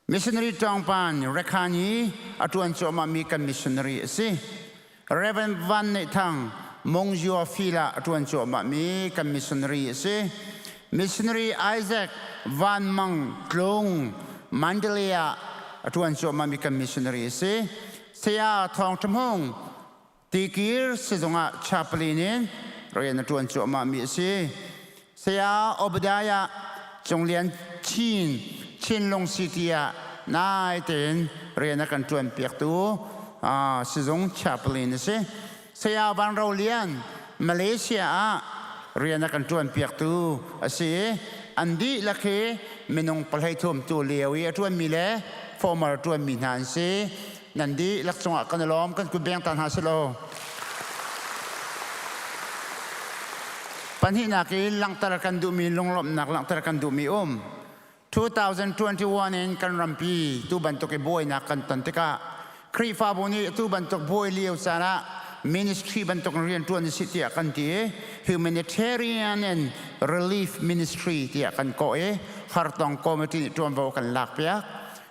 Missionary Tawngpan Rekhan hi a ṭuan cuahmahmi kan missionary a si. Reverend Van Neih Thang Mongzua Fila a ṭuan cuahmahmi kan missionary a si. Missionary Isaac Van Mang Tlung Mandalay ah a ṭuan cuahmahmi kan missionary a si. Saya Thawng Ṭha Hmung Tikir sizung ah chaplain in rian a ṭuan cuahmahmi a si. Saya Obadiah Cunglian Chin Chinlung City ah nai tein rian a kan ṭuan piaktu sizung chaplain a si. Saya Van Ro Lian Malaysia ah rian a kan ṭuan piaktu a si. An dihlak hi minung 33 tu lio i a ṭuanmi le former ṭuanmi hna an si. Nan dihlak cungah kan i lawm, kan kut beng ta hna sih law. Pahnihnak i langhter kan duhmi lunglawmhnak langhter kan duhmi um. 2021 in kan rampi tu bantuk i buainak kan ton tikah Khrihfabu nih tu bantuk buai lio caan ah ministry bantuk in rian ṭuan si tiah kan ti i humanitarian and relief ministry tiah kan kawh i hartong committee nih ṭuanvo kan lakpiak.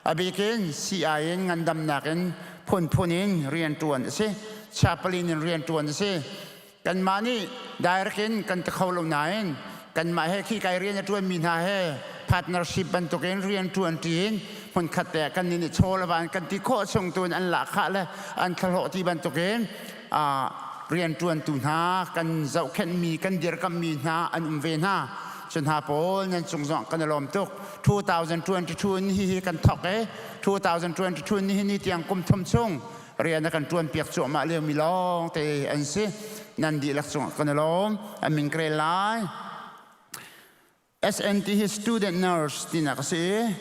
A bikin CI in ngandamnak in phunphun in rianṭuan a si. Chaplain in rianṭuan a si. Kanmah nih direct in kan ti kho lo nain kanmah he khi kai rian a ṭuanmi hna he partnership bantukin rian ṭuanṭi in hmunkhat te ah kan nih chaw le van kan ti khawh chung tu in an lahkhah le an thlahlawh ti bantukin rianṭuantu hna kan zohkhenhmi kan dirkammi hna an um ve hna. Cu hna pawl nan cung zong kan i lawm tuk. 2022 in hihi kan thawk i 2022 nihin ni tiang kum thum chung rian a kan ṭuan piak cuahmah liomi lawng te an si. Nan dihlak cungah kan i lawm. An min ka rel lai. SNT hi student nurse tinak a si i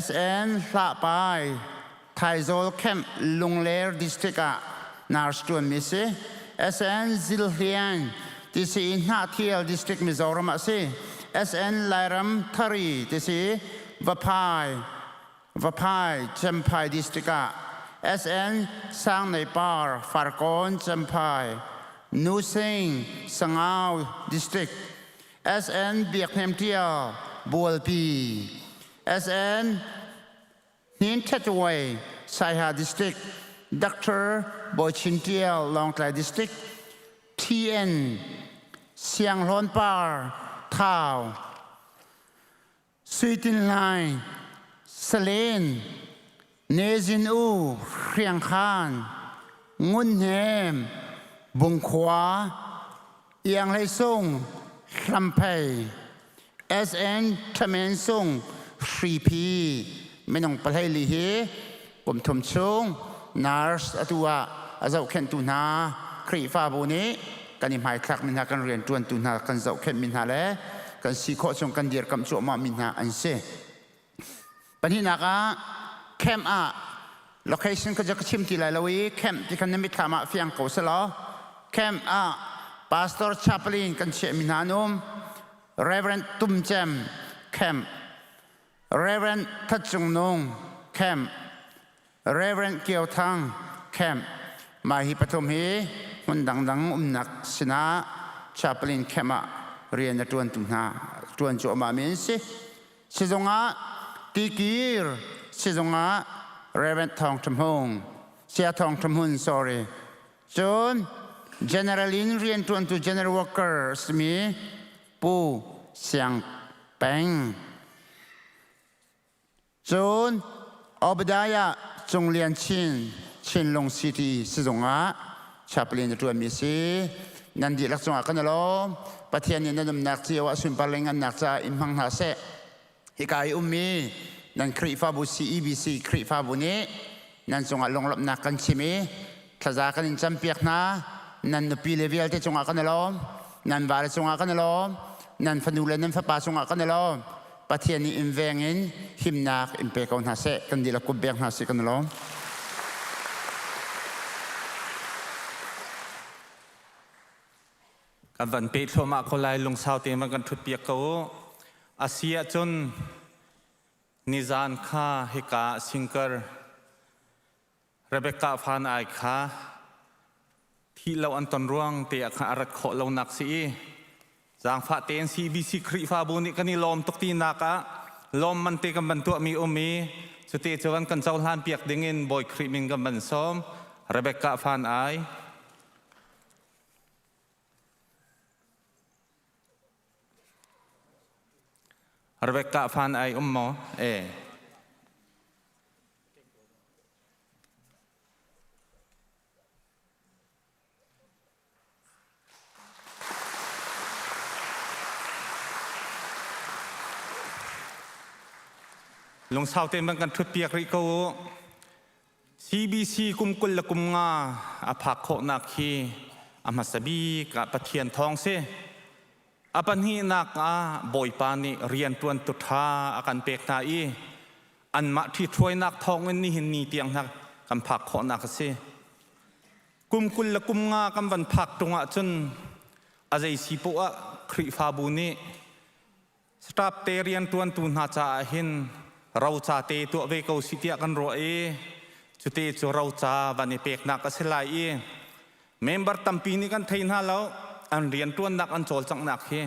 SN Hlahpai Thaizawl Camp Lungler District ah nurse ṭuanmi a si. SN Zilhlian ti si i Hnahthial District Mizoram ah a si. SN Lairam Thari ti si Vaphai Vaphai Champhai District ah SN Sangneipar Farkawn Champhai Nusing Sangau District SN Biakhnem Tial Bualpi SN Hnin Thetway Saiha District Dr. Bochin Tial Lawngtlai District TN Sianghlawn Par Thau Suitin Hlaing Salen Nezin U Hriangkhan Ngun Hnem Bungkhua Iang Hlei Sung Hlamphei SN Thamen Sung Hripi minung 14 hi kum thum chung nurse atu ah a zohkhenhtu hna Khrihfabu nih kan i hmaithlak mi hna kan rianṭuantu hna kan zohkhenh mi hna le kan si khawh chung kan dirkamh cuahmah mi hna an si. Pahnihnak ah camp ah location ka ka chim ti lai lo i camp ti khan na mitthlam ah fiang ko selaw camp ah pastor chaplain kan chiah mi hna an um Reverend Tum Cem camp Reverend That Cung Nung camp Reverend Kio Thang camp mah hi pathum hi hmun dangdang umnak sinah chaplain camp ah rian a ṭuantu hna ṭuan cuahmah mi an si. Sizung ah Tikir sizung ah Reverend Thawng Ṭha Hmung Saya Thawng Ṭha Hmun sorry cun general in rianṭuantu general worker a simi Pu Siang Peng Cun Obadiah Cung Lian Chin Chinlung City sizung ah chaplain a ṭuanmi a si. Nan dihlak cungah kan i lawm. Pathian nih nan umnak cio ah sunpar le ngannak caah in hmang hna seh. Hika i ummi nan Khrihfabu CEBC Khrihfabu nih nan cungah lunglawmhnak kan chim i thlaza kan in campiak hna. Nan nupi le vialte cungah kan i lawm. Nan vale cungah kan i lawm. Nan fanu le nan fapa cungah kan i lawm. Pathian nih in veng in himnak in pe ko hna seh kan dihlak kut bek hna sih kan lawm. Kan van pe thluahmah ko lai lungsau tein van kan ṭhut piak ko u. A si ahcun nizan kha hika singkar Rebecca fan ai kha thih lo an ton ruang te ah khan a rat khawh lonak si i zaangfah tein CBC Khrihfabu nih kan i lawm tuk tinak ah lawm man te kan van tuahmi um i cute cu kan kan cohlan piak dingin Bawi Khrih min kan van sawm Rebecca fan ai Rebecca fan ai um maw? E. Lungsau tein van kan ṭhut piak rih ko u. CBC kum 20 le kum nga a phak khawhnak hi a hmasa bik ah Pathian thawng si. A pahnihnak ah Bawipa nih rianṭuan tu ṭha a kan pek hna i anmah ṭhithruainak thawngin nihin ni tiang hna kan phak khawhnak a si. Kum 20 le kum nga kan van phak ṭung ahcun a zei si poah ah Khrihfabu nih staff te rianṭuantu hna caah hin roca te tuah ve ko si tiah kan ruah i cute cu roca van i peknak a si lai i member tampi nih kan thei hna lo an rianṭuannak an cawlcanghnak hi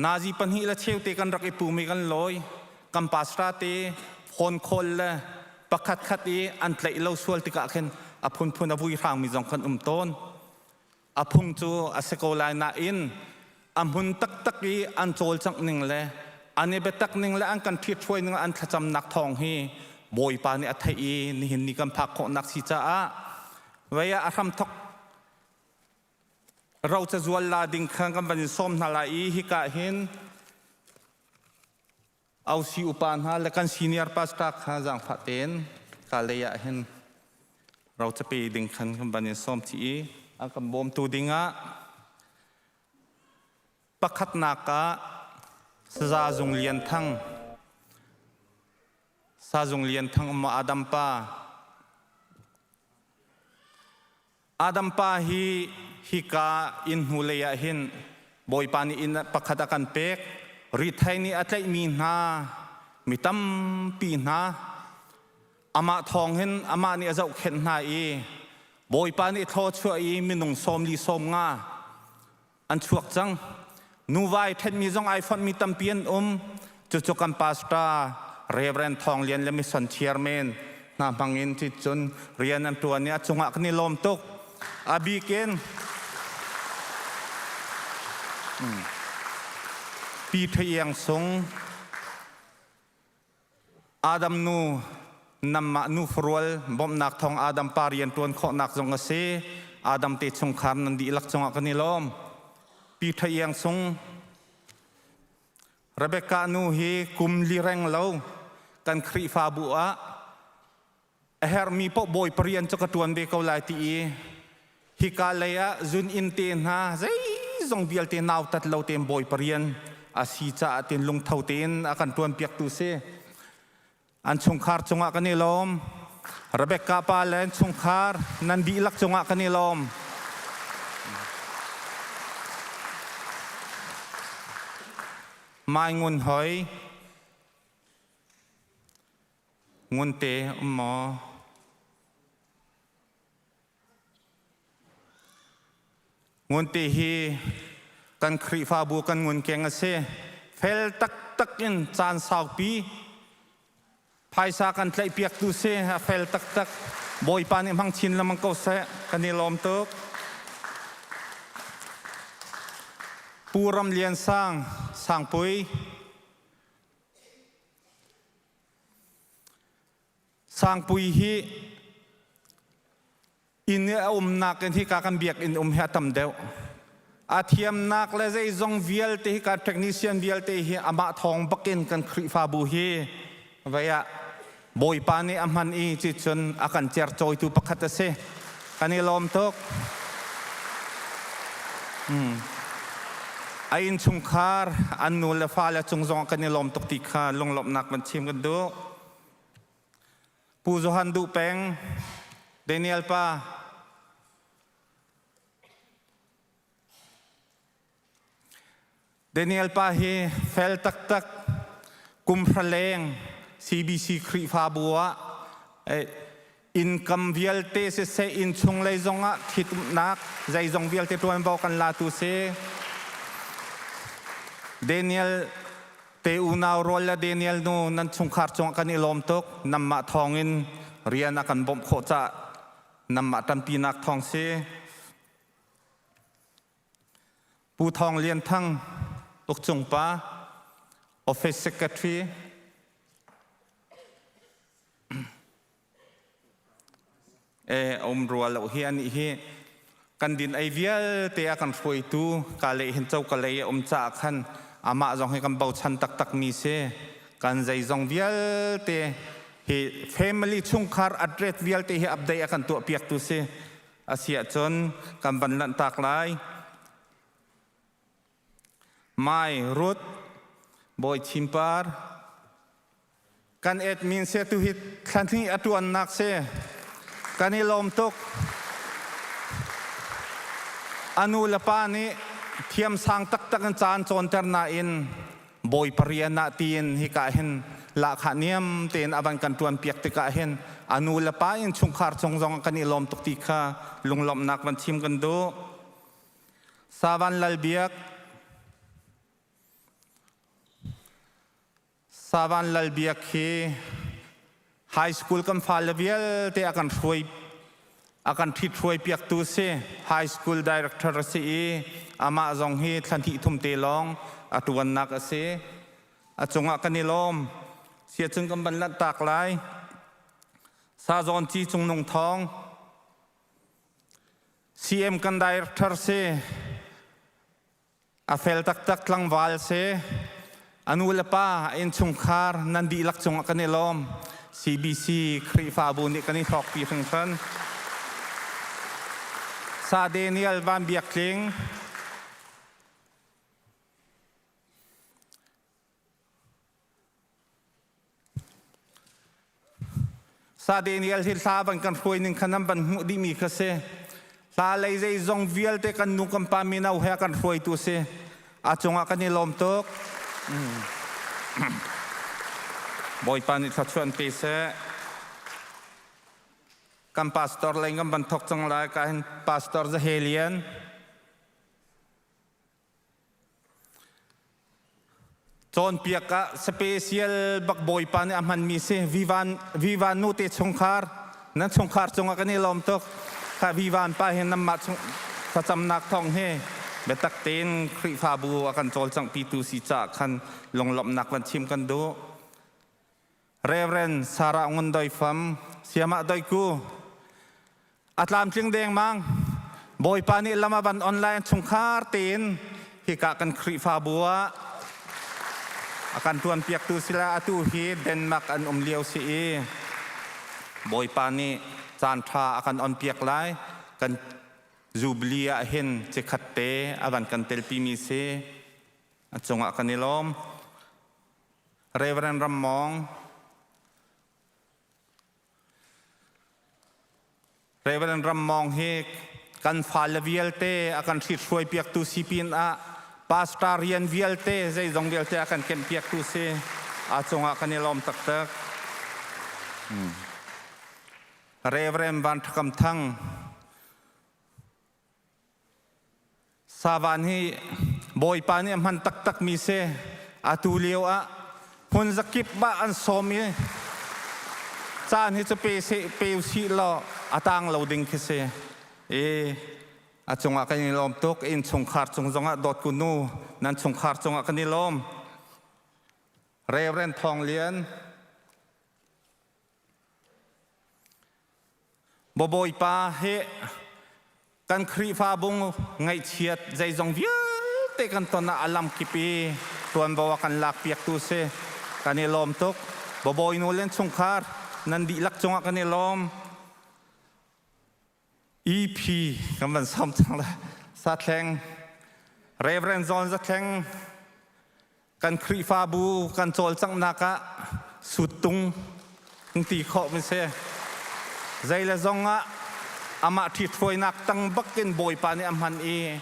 nazi pahnih le cheu te kan rak i pum i kan lawi kan pastor te phone call le pakhat khat i an tlaih lo sual tikah khin a phunphun a vui hrangmi zong kan um tawn A phung cu a si ko lai nain a hmun taktak i an cawlcangh ning le an i biatak ning le an kan ṭhithruai ning an thlacamnak thawng hi Bawipa nih a theih i nihin ni kan phak khawhnak si caah vei ah a hramthok ro cazual la ding kha kan van in sawm hna lai i hika hin Ausi upa hna le kan senior pastor kha zaangfah tein ka lei ah hin ro cape ding khan kan van in sawm chih i a kan bawmtu dingah pakhatnak ah Saza Zung Lian Thang Sa Zung Lian Thang um Adam pa Adam pa hi hika inn hnulei ah hin Bawipa nih inn pakhat a kan pek. Rithai nih a tlaihmi hna mi tampi hna amah thawng hin amah nih a zohkhenh hna i Bawipa nih thlawchuah i minung sawmli 50 an chuak cang. Nuva ai ṭhenmi zong ai fonhmi tampi an um. Cucu kan pastor Reverend Thawng Lian le Mission Chairman hna hmangin cun rian an ṭuan i a cungah kan i lawm tuk. A bik in Pi Ṭha Iang Sung Adam nu namah nu farual bawmhnak thawng Adam pa rian ṭuan khawhnak zong a si. Adam te chungkhar nan dihlak cungah kan i lawm. Pi Ṭha Iang Sung Rebecca nu hi kum li reng lo kan Khrihfabu ah a herhmi paoh bawipa rian cu ka ṭuan ve ko lai ti i hika lei ah zun inn te hna zeizong vialte nautat lo tein bawipa rian a si caah tin lungtho tein a kan ṭuanpiaktu si. An chungkhar cungah kan i lawm. Rebecca pa le an chungkhar nan dihlak cungah kan i lawm. Mai Ngun Hoi Ngunte um maw? Ngunte hi kan Khrihfabu kan ngunkeng a si. Fel taktak in caan saupi phaisa kan tlaihpiaktu si. A fel taktak. Bawipa nih hmang chin lengmang ko seh. Kan i lawm tuk. Pu Ram Lian Sang, Sangpui. Sangpui hi inn i a umnak in hika kan biakinn um hi a tam deuh. A thiamnak le zeizong vialte hika technician vialte hi amah thawng bakin kan Khrihfabu hi vei ah Bawipa nih a hman i cicun a kan cercawitu pakhat a si. Kan i lawm tuk. A innchungkhar an nu le fale cung zong kan i lawm tuk ti kha lunglawmhnak van chim kan duh. Pu Johan Duh Peng, Daniel pa. Daniel pa hi fel taktak kum hra leng CBC Khrihfabu ah income vialte siseh innchung lei zongah ṭhitumnak zeizong vialte ṭuanvo kan latu si. Daniel te unau rual le Daniel nu nan chungkhar cungah kan i lawm tuk. Nanmah thawngin rian a kan bawmh khawh caah nanmah ṭanpinak thawng si. Pu Thawng Lian Thang, Ukcung pa, Office Secretary, e um rua lo hi ani hi kan din ei vialte a kan hruaitu ka le hin cho ka lei a um ca khan amah zong hi kan bochan taktak mi si kan zeizong vialte hi family chungkhar address vialte hi update a kan tuah piak tu si a si ahcun kan van lanhtak lai. Mai Ruth Bawi Chimpar kan admin se tu hi thla hnih a tuannak si kan i lawm tuk anu le pa nih thiamsang taktak in caan cawnter nain Bawipa rian ah tiin hika hin lahkhah niam tein a van kan ṭuan piak tikah hin a nu le pa in chungkhar cung zong kan i lawm tuk ti kha lunglawmhnak van chim kan duh. Savan Lal Biak Savan Lal Biak hi high school kan fale vialte a kan hruai a kan ṭhithruai piaktu si high school director a si i amah zong hi thla hnih thum te lawng a ṭuannak a si a cungah kan i lawm siacun kan van lanhtak lai Sazawn Ci Cung Nung Thawng CM kan director si A fel taktak tlangval si. A nu le pa, a innchungkhar nan dihlak cungah kan i lawm. CBC Khrihfabu nih kan i hlawkpi hringhran. Sa Daniel Van Biak Tling, Sa Daniel hi hla van kan hruai ning kha nan van hmuh dihmi kha si. Hla lei zeizong vialte kan nu kan pa mino he a kan hruaitu si. A cungah kan i lawm tuk. Bawipa nih thluachuah an pe seh. Kan pastor lei kan van thok cang lai ka hin Pastor Zahelian. Cawnpiak ah special bak Bawipa nih a hmanmi si. Vivan, Vivan nu te chungkhar, nan chungkhar cungah kan i lawm tuk. Kha Vivan pa hi nanmah chung thlacamnak thawng hi biatak tein Khrihfabu a kan cawlcanghpitu si caah khan lunglawmhnak van chim kan duh. Reverend Sarah Ngun Doi Fam, Siamah Doi Ku, a tlamtling dengmang. Bawipa nih lam a van online chungkhar tein hika kan Khrihfabu ah a kan tuanpiaktu sila atu hi Denmark an um lio si i Bawipa nih caan ṭha a kan onpiak lai. Kan Jubilee ah hin cikhat te a van kan telpimi si. A cungah kan i lawm. Reverend Ram Mawng, Reverend Ram Mawng hi kan fale vialte a kan hruai piaktu si pin ah pastor rian vialte zeizong vialte a kan kemh piaktu si a cungah kan i lawm taktak. Reverend Van Thakam Thang Savan hi Bawipa nih a hman taktakmi si. Atu lio ah hmun zakip ah an sawm i caan hi cu pe seh pe usih law a tang lo ding khi si. I a cungah kan i lawm tuk. Inn chungkhar cung zongah dawtku nu nan chungkhar cungah kan i lawm. Reverend Thawng Lian Bawipa hi kan Khrihfabu ngaihchiat zeizong vialte kan ton ah a lamkip i tuanvo a kan lakpiaktu si. Kan i lawm tuk. Babawi nu le chungkhar nan dihlak cungah kan i lawm. EP kan van sawm cang le Sathleng Reverend John Zathleng kan Khrihfabu kan cawlcanghnak ah suttung ti khawh mi si. Zei le zong ah amah ṭhithruainak tang bak in Bawipa nih a hman i.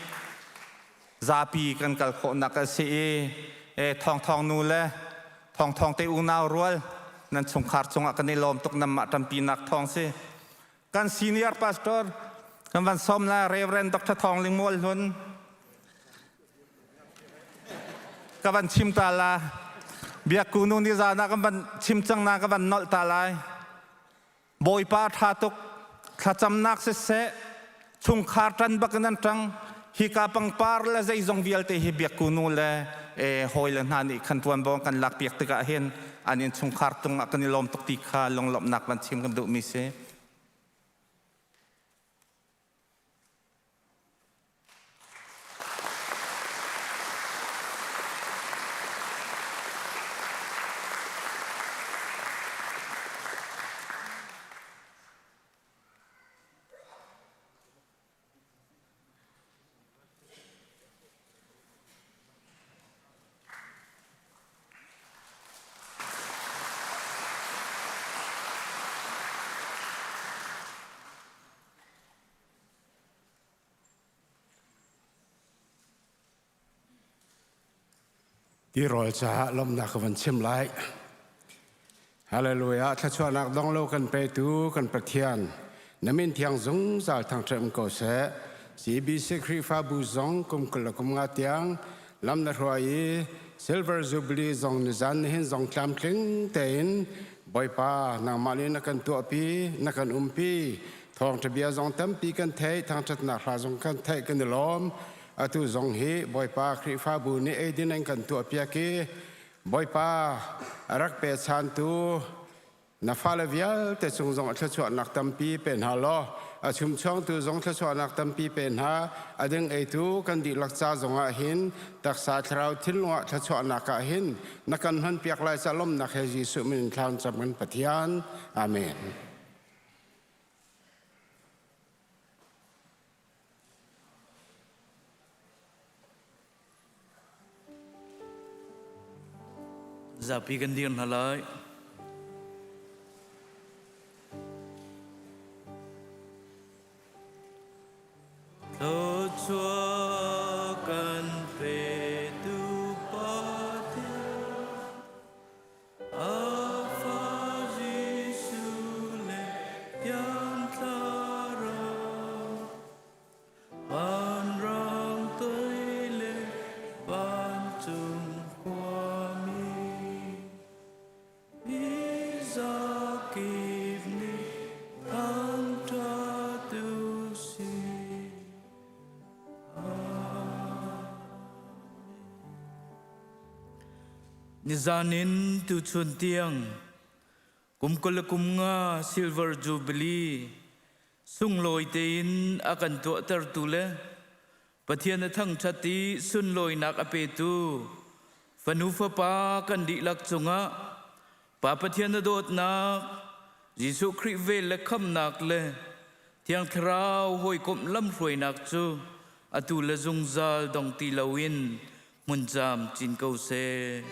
Zapi kan kal khawhnak a si i e thawng thawng nu le thawng thawng te unau rual nan chungkhar cungah kan i lawm tuk nan mah ṭampinak thawng si. Kan senior pastor kan van sawm la Reverend Dr. Thawng Ling Mual Hlun ka van chim ta la biakku nu ni zan ah kan van chim cang na ka van nolh ta lai Bawipa ṭha tuk thlacamnak siseh chungkhar ṭan bak in an ṭang hika pangpar le zeizong vialte hi biakku nu le hawi le hna nih khan ṭuanvo kan lak piak tikah hin an innchungkhar tungah kan i lawm tuk ti kha lunglawmhnak van chim kan duhmi si. Tirawl caah lawmhnak ka van chim lai. Hallelujah. Thluachuahnak dong lo kan petu kan Pathian na min thiang zungzal thangṭhat um ko seh. CBC Khrihfabu zong kum 20 le kum nga tiang lam na hruai i Silver Jubilee zong nizan nihin zong tlamtling tein Bawipa nangmah nih na kan tuahpi na kan umpi thawngṭha bia zong tampi kan theih thangṭhatnak hla zong kan theih kan i lawm atu zong hi Bawipa Khrihfabu nih eidin an kan tuahpiak i Bawipa a rak pechantu na fale vialte cung zong a thluachuahnak tampi pe hna law a chumchuangtu zong thluachuahnak tampi pe hna a ding eitu kan dihlak ca zongah hin taksa thlarau thinlung ah thluachuahnak ah hin na kan hmanpiak lai ca lawmnak he Jesuh min in thla cam kan Pathian amen. Zapi kan dir hna lai. Thluachuah kan petu Pathian, a Fa Jesuh le Thiang Thlarau, Vanram toi le vancung khuami, mi zakip nih thangṭhat u sih. Nizan in tuchun tiang Kum 20 le kum nga Silver Jubilee sunglawi tein a kan tuahtertu le Pathian a thangṭhat i sunlawinak a petu fanu fapa kan dihlak cungah Pa Pathian a dawtnak, Jesuh Khrih vel le khamnak le Thiang Thlarau hawikomh lamhruainak cu atu le zungzal dong ti loin hmun caam cin ko seh.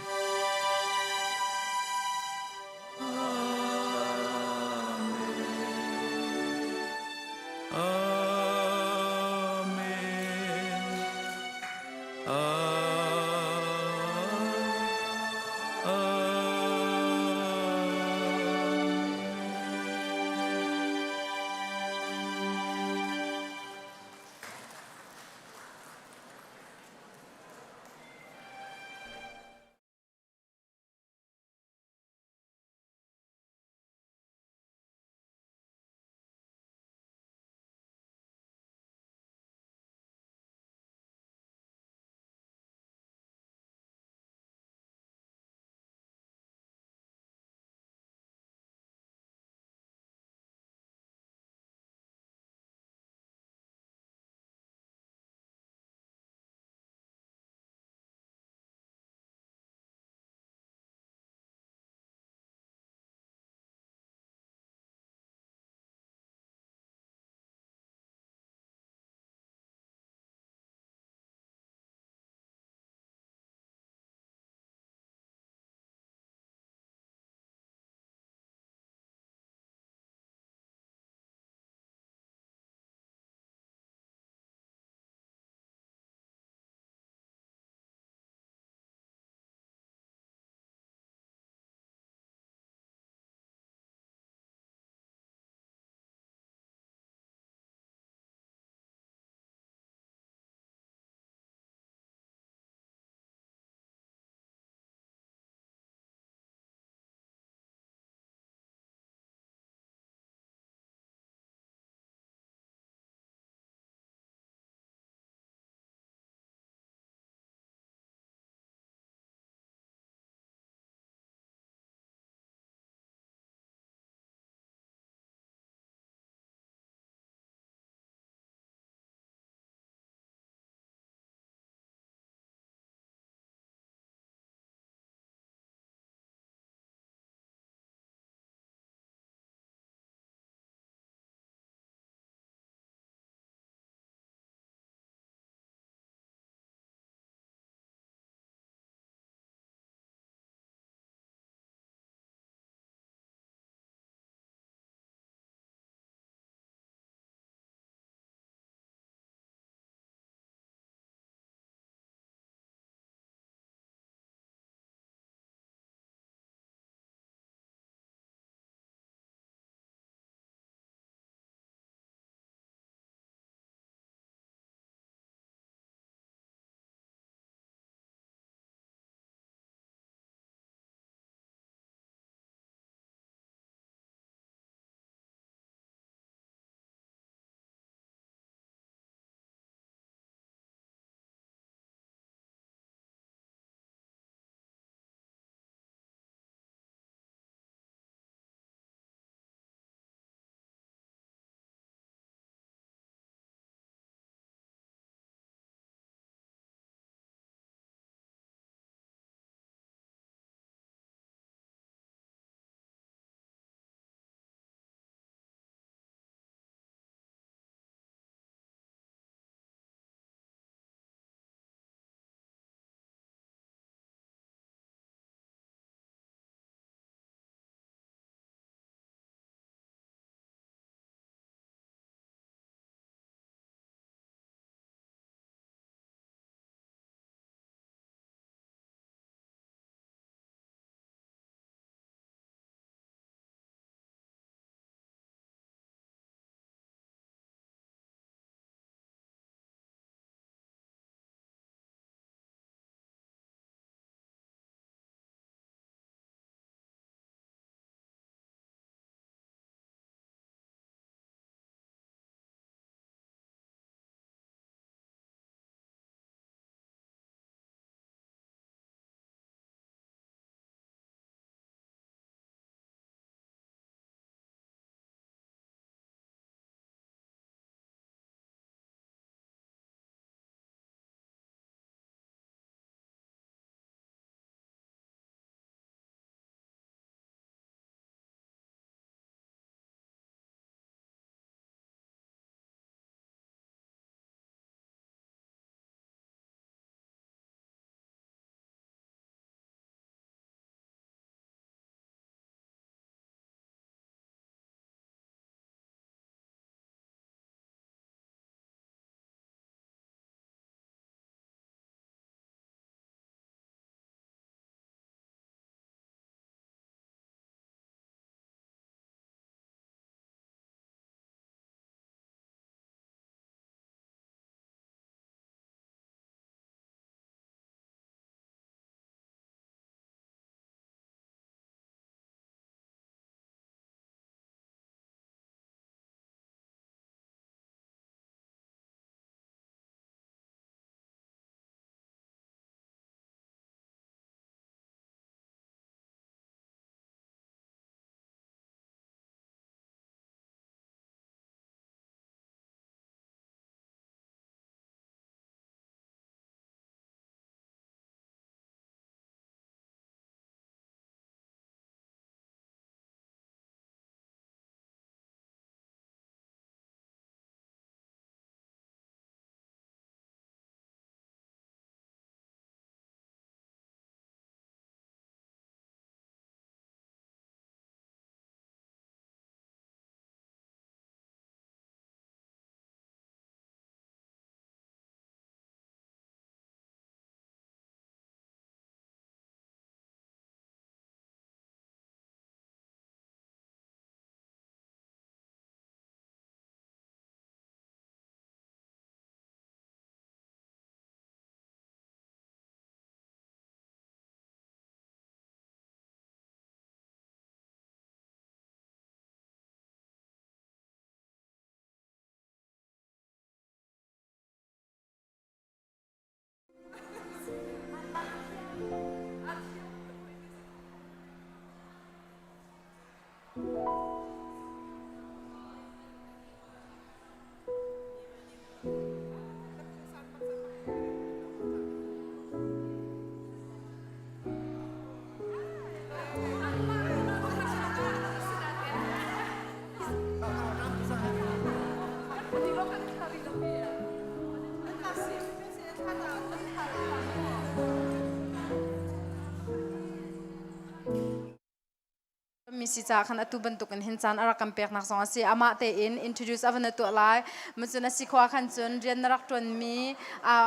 si caah khan atu bantuk in hin caan a rak kan peknak zong a si. Amah tein introduce a van tuah lai. Macun a si khua khan cun rian na rak ṭuanmi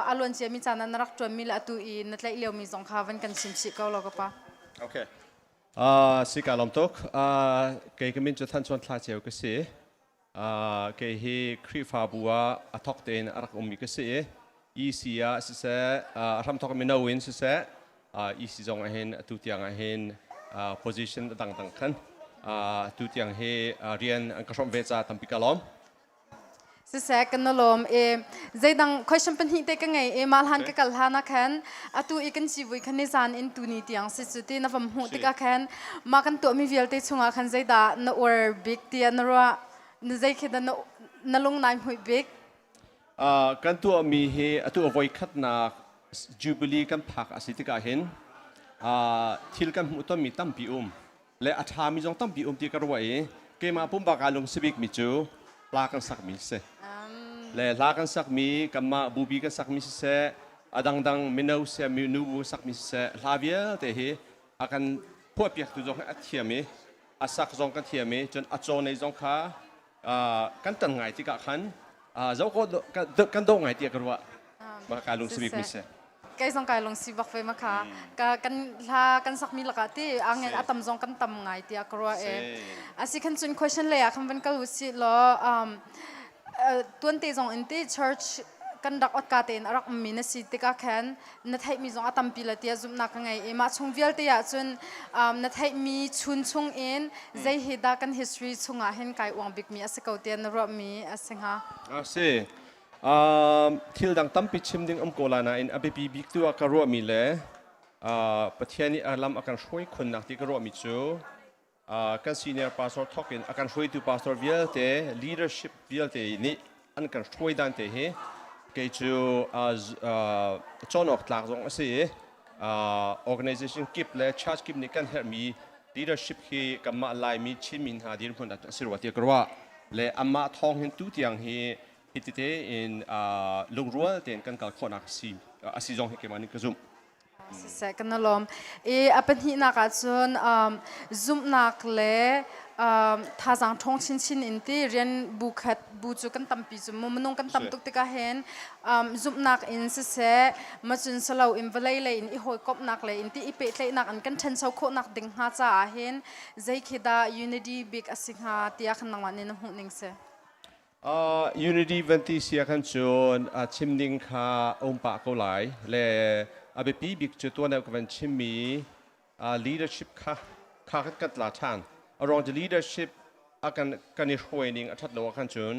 a luan ciami caan ah na rak ṭuanmi le atu i na tlaih liomi zong kha van kan chim chih ko law ka pa. Okay. Uh, si ka lawm tuk. Uh, kei ka min cu Than Chuan Thla Ceu ka si. Uh, kei hi Khrihfabu ah a thok tein a rak ummi ka si i EC ah siseh, uh, a hramthok mino in siseh, uh, EC zong ah hin atu tiang ah hin uh, position a dangdang khan uh, tu tiang hi uh, rian an ka hrawmh ve ca tampi ka lawm. Siseh kan na lawm i zeidang question pahnih te ka ngei i mah hlan ka kal hlan ah khan atu i kan civui khan ni zan in tuni tiang si cu ti na vam hmuh tikah khan mah kan tuahmi vialte chungah khan zeidah na uar bik tiah na ruah na zei khi dah na, na lung nai hmuih bik Uh, kan tuahmi hi atu a voikhatnak Jubilee kan phak a si tikah hin uh, thil kan hmuh tonmi tampi um le a ṭhami zong tampi um ti ka ruah i keimah pumpak aa lungsi bikmi cu hla kan sakmi si. Le hla kan sakmi kanmah bupi kan sakmi siseh a dangdang mino seh nu bu sakmi siseh hla vialte hi a kan phuahpiaktu zong hi a thiam i a sak zong kan thiam i cun a cawnei zong kha kan tan ngai tikah khan zoh kan dawh ngai tiah ka ruah. Mah ka lungsi bikmi si. Kei zong kai lungsi bak ve ma kha. Ka kan hla kan sakmi lakah ti angen a tam zong kan tam ngai tiah ka ruah e. Asi khan cun question lei ah khan van kal usih law um, tuante zong in ti church kan rak ot ka tein a rak ummi na si tikah khan na theihmi zong a tampi la tiah zumhnak ka ngei i mah chung vialte ah cun um, na theihmi chun chung in zei hi dah kan history chungah hin kai uang bikmi a si ko tiah na ruahmi a si hnga? A si. Um, thil dang tampi chim ding um ko la nain a biapi bik tu ah ka ruahmi le uh, Pathian nih a lam a kan hruai khunnak ti ka ruahmi cu uh, kan senior pastor thawk in a kan hruaitu pastor vialte leadership vialte nih an kan hruai dan te hi kei cu uh, uh, cawn awk tlak zong a si i uh, organization kip le church kip nih kan herhmi leadership hi kanmah Laimi Chinmi hna dirhmun ah a si rua tiah ka ruah le amah thawng hin tu tiang hi hi tete in lungrual tein kan kal khawhnak si a si zong hi keimah nih ka zumh. Siseh kan lawm. I a pahnihnak ah cun um, zumhnak le um, thazaang ṭhawng chinchin in ti rian bu khat bu cu kan tampi cu mu minung kan tam tuk tikah hin um, zumhnak in siseh macun salo in vawlei lei in i hawikomhnak lei in ti i pehtlaihnak in kan ṭhancho khawhnak ding hnga caah hin zei khi dah unity bik a si hnga tiah khan nangmah nih na hmuh ning si? Uh, unity van ti sia khan cun uh, chim ding kha a um pah ko lai le a biapi bik cu tuan deuh ka van chimmi uh, leadership kha kha kan kan tla ṭhan a ruang cu leadership a kan kan i hruai ning a ṭhat lo ah khan cun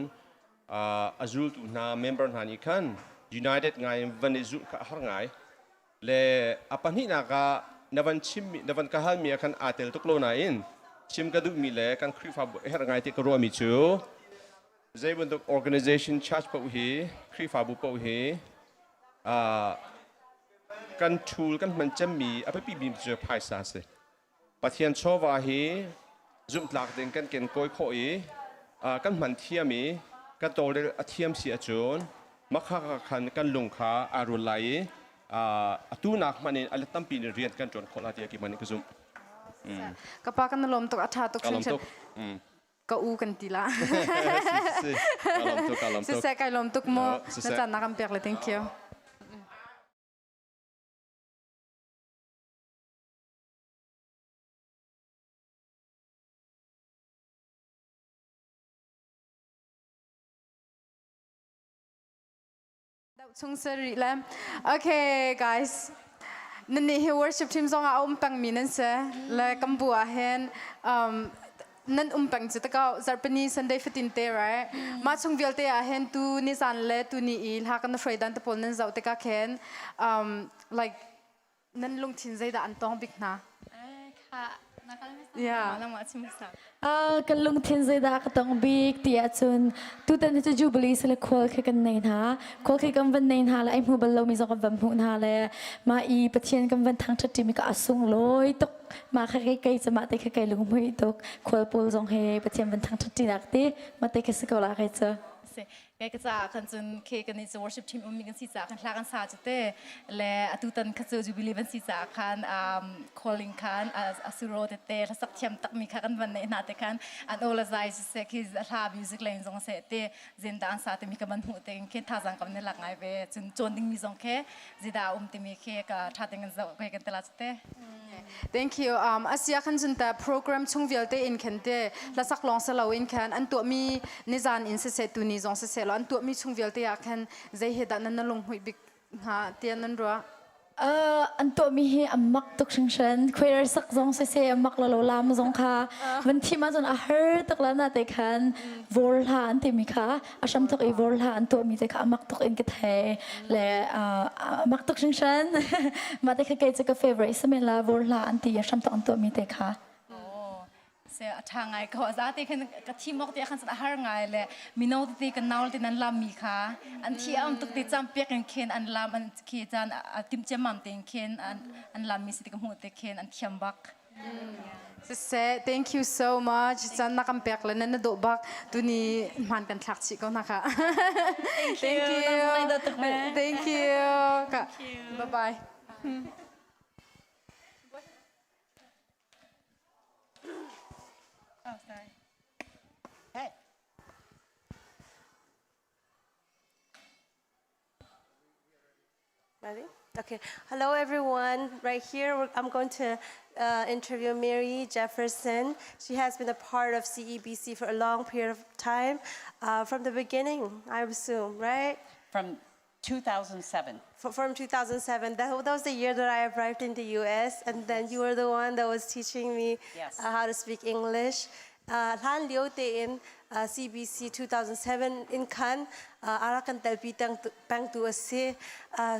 uh, a zultu hna member hna nih khan united ngai in van i zulh kha a har ngai Le a pahnihnak ah na van chimmi na van ka halmi ah khan aa tel tuk lo nain chim ka duhmi le kan Khrihfabu a herh ngai ti ka ruahmi cu zei bantuk organization church paoh hi Khrihfabu paoh hi uh, kan tool kan hman cemmi a biapi bik cu phaisa a si. Pathian chawva hi zumhtlak ding kan kenkawi khawh i kan hman thiam i kan tawlrel a thiam si ahcun makha khan kan lung kha aa rul lai i atu nak hmanh in a let tampi in rian kan ṭuan khawh lai tiah keimah nih ka zumh. Ka pa kan lawm tuk a ṭha tuk Ka lawm tuk. Ka u kan ti la. Si, ka lawm tuk, ka lawm tuk. Siseh kai lawm tuk mu. Na caan na kan pek le thank you. Chung sari le. Okay guys. Nan nih hi worship team zong ah a um pengmi nan si. Le kan bu ah hin um, nan um peng cu takau zarhpini Sunday fatin te right. Mah chung vialte ah hin tu ni zan le tu ni i hla kan hruai dan te pawl nan zoh tikah khin um, like nan lungthin zeidah an tong bik hna? Yeah. Kan lungthin zeidah ka tong bik ti ahcun tutan hi cu Jubilee sile khual khi kan nei hna. Khual khi kan van nei hna le ai hmu bal lomi zong kan van hmuh hna le mah i Pathian kan van thangṭhat ṭimi ka a sunglawi tuk. Mah kha kei kei cu mah te kha kai lunghmuih tuk. Khual pawl zong he Pathian van thangṭhat ṭinak ti mah te kha si ko la kai cu. Si kai ka caah khan cun khi kan i cu worship team ummi kan si caah khan hla kan sa cu te le atu tan kha cu jubilee van si caah khan um, calling khan asuro tete hlasak thiam takmi kha kan van neih hna te khan an aw le zai siseh khi hla music lane zong seh te zinda an sa timi ka van hmuh te khin thazang kam ne lak ngai ve cun cawn dingmi zong khe zida um timi khi ka tha ting kan zoh kai kan tela cu te Thank you. Um, asia khan cun ta program chung vialte in khan te hlasak lawng se lo in khan an tuahmi nizan in siseh tuni zong siseh lo an tuahmi chung vialte ah khan zei he dah nan na lung hmuih bik hnga tiah nan ruah? Uh, an tuahmi hi a mak tuk hringhran. Choir sak zong siseh a mak lo lam zong kha van thim ahcun a har tuk la na te khan vor hla an timi kha a hram tuk i vor hla an tuahmi te kha a mak tuk in ka thei le a mak tuk hringhran mah te kha kei cu ka favorite si men la vor hla an ti a hram tuk an tuahmi te kha se a tha ngai ko za te khan ka thi mok te khan a har ngai le mino te kan naul te nan lam mi kha an thi am tuk te cham piak in khen an lam an khi chan a tim chem te khen an lam mi si te ka hmu te khen an thiam bak Siseh, thank you so much. Chan na kan pek le na dawh bak. Tuni hman kan thlak chih ko na kha. Thank you. Thank you. Bye bye. Oh, sorry. Hey. Ready? Okay. Hello, everyone. Right here, I'm going to uh, interview Mary Jefferson. She has been a part of CEBC for a long period of time, uh, from the beginning, I assume, right? From 2007. From 2007. That, that was the year that I arrived in the US, and then you were the one that was teaching me yes. uh, how to speak English. Hlan lio tein CBC 2007 in khan Arakan telpi pengtu a si.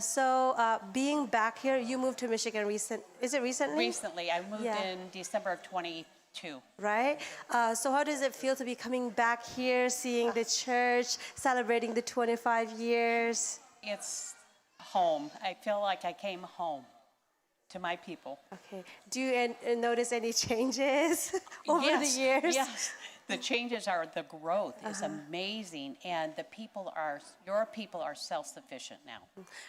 So being back here, you moved to Michigan recent. Is it recently? Recently, I moved yeah. in December of 22. Right. Uh, so how does it feel to be coming back here, seeing the church, celebrating the 25 years? It's home. I feel like I came home to my people. Okay. Do you notice any changes over yes, the years? Yes. The changes are the growth uh-huh. is amazing, and the people are your people are self-sufficient now.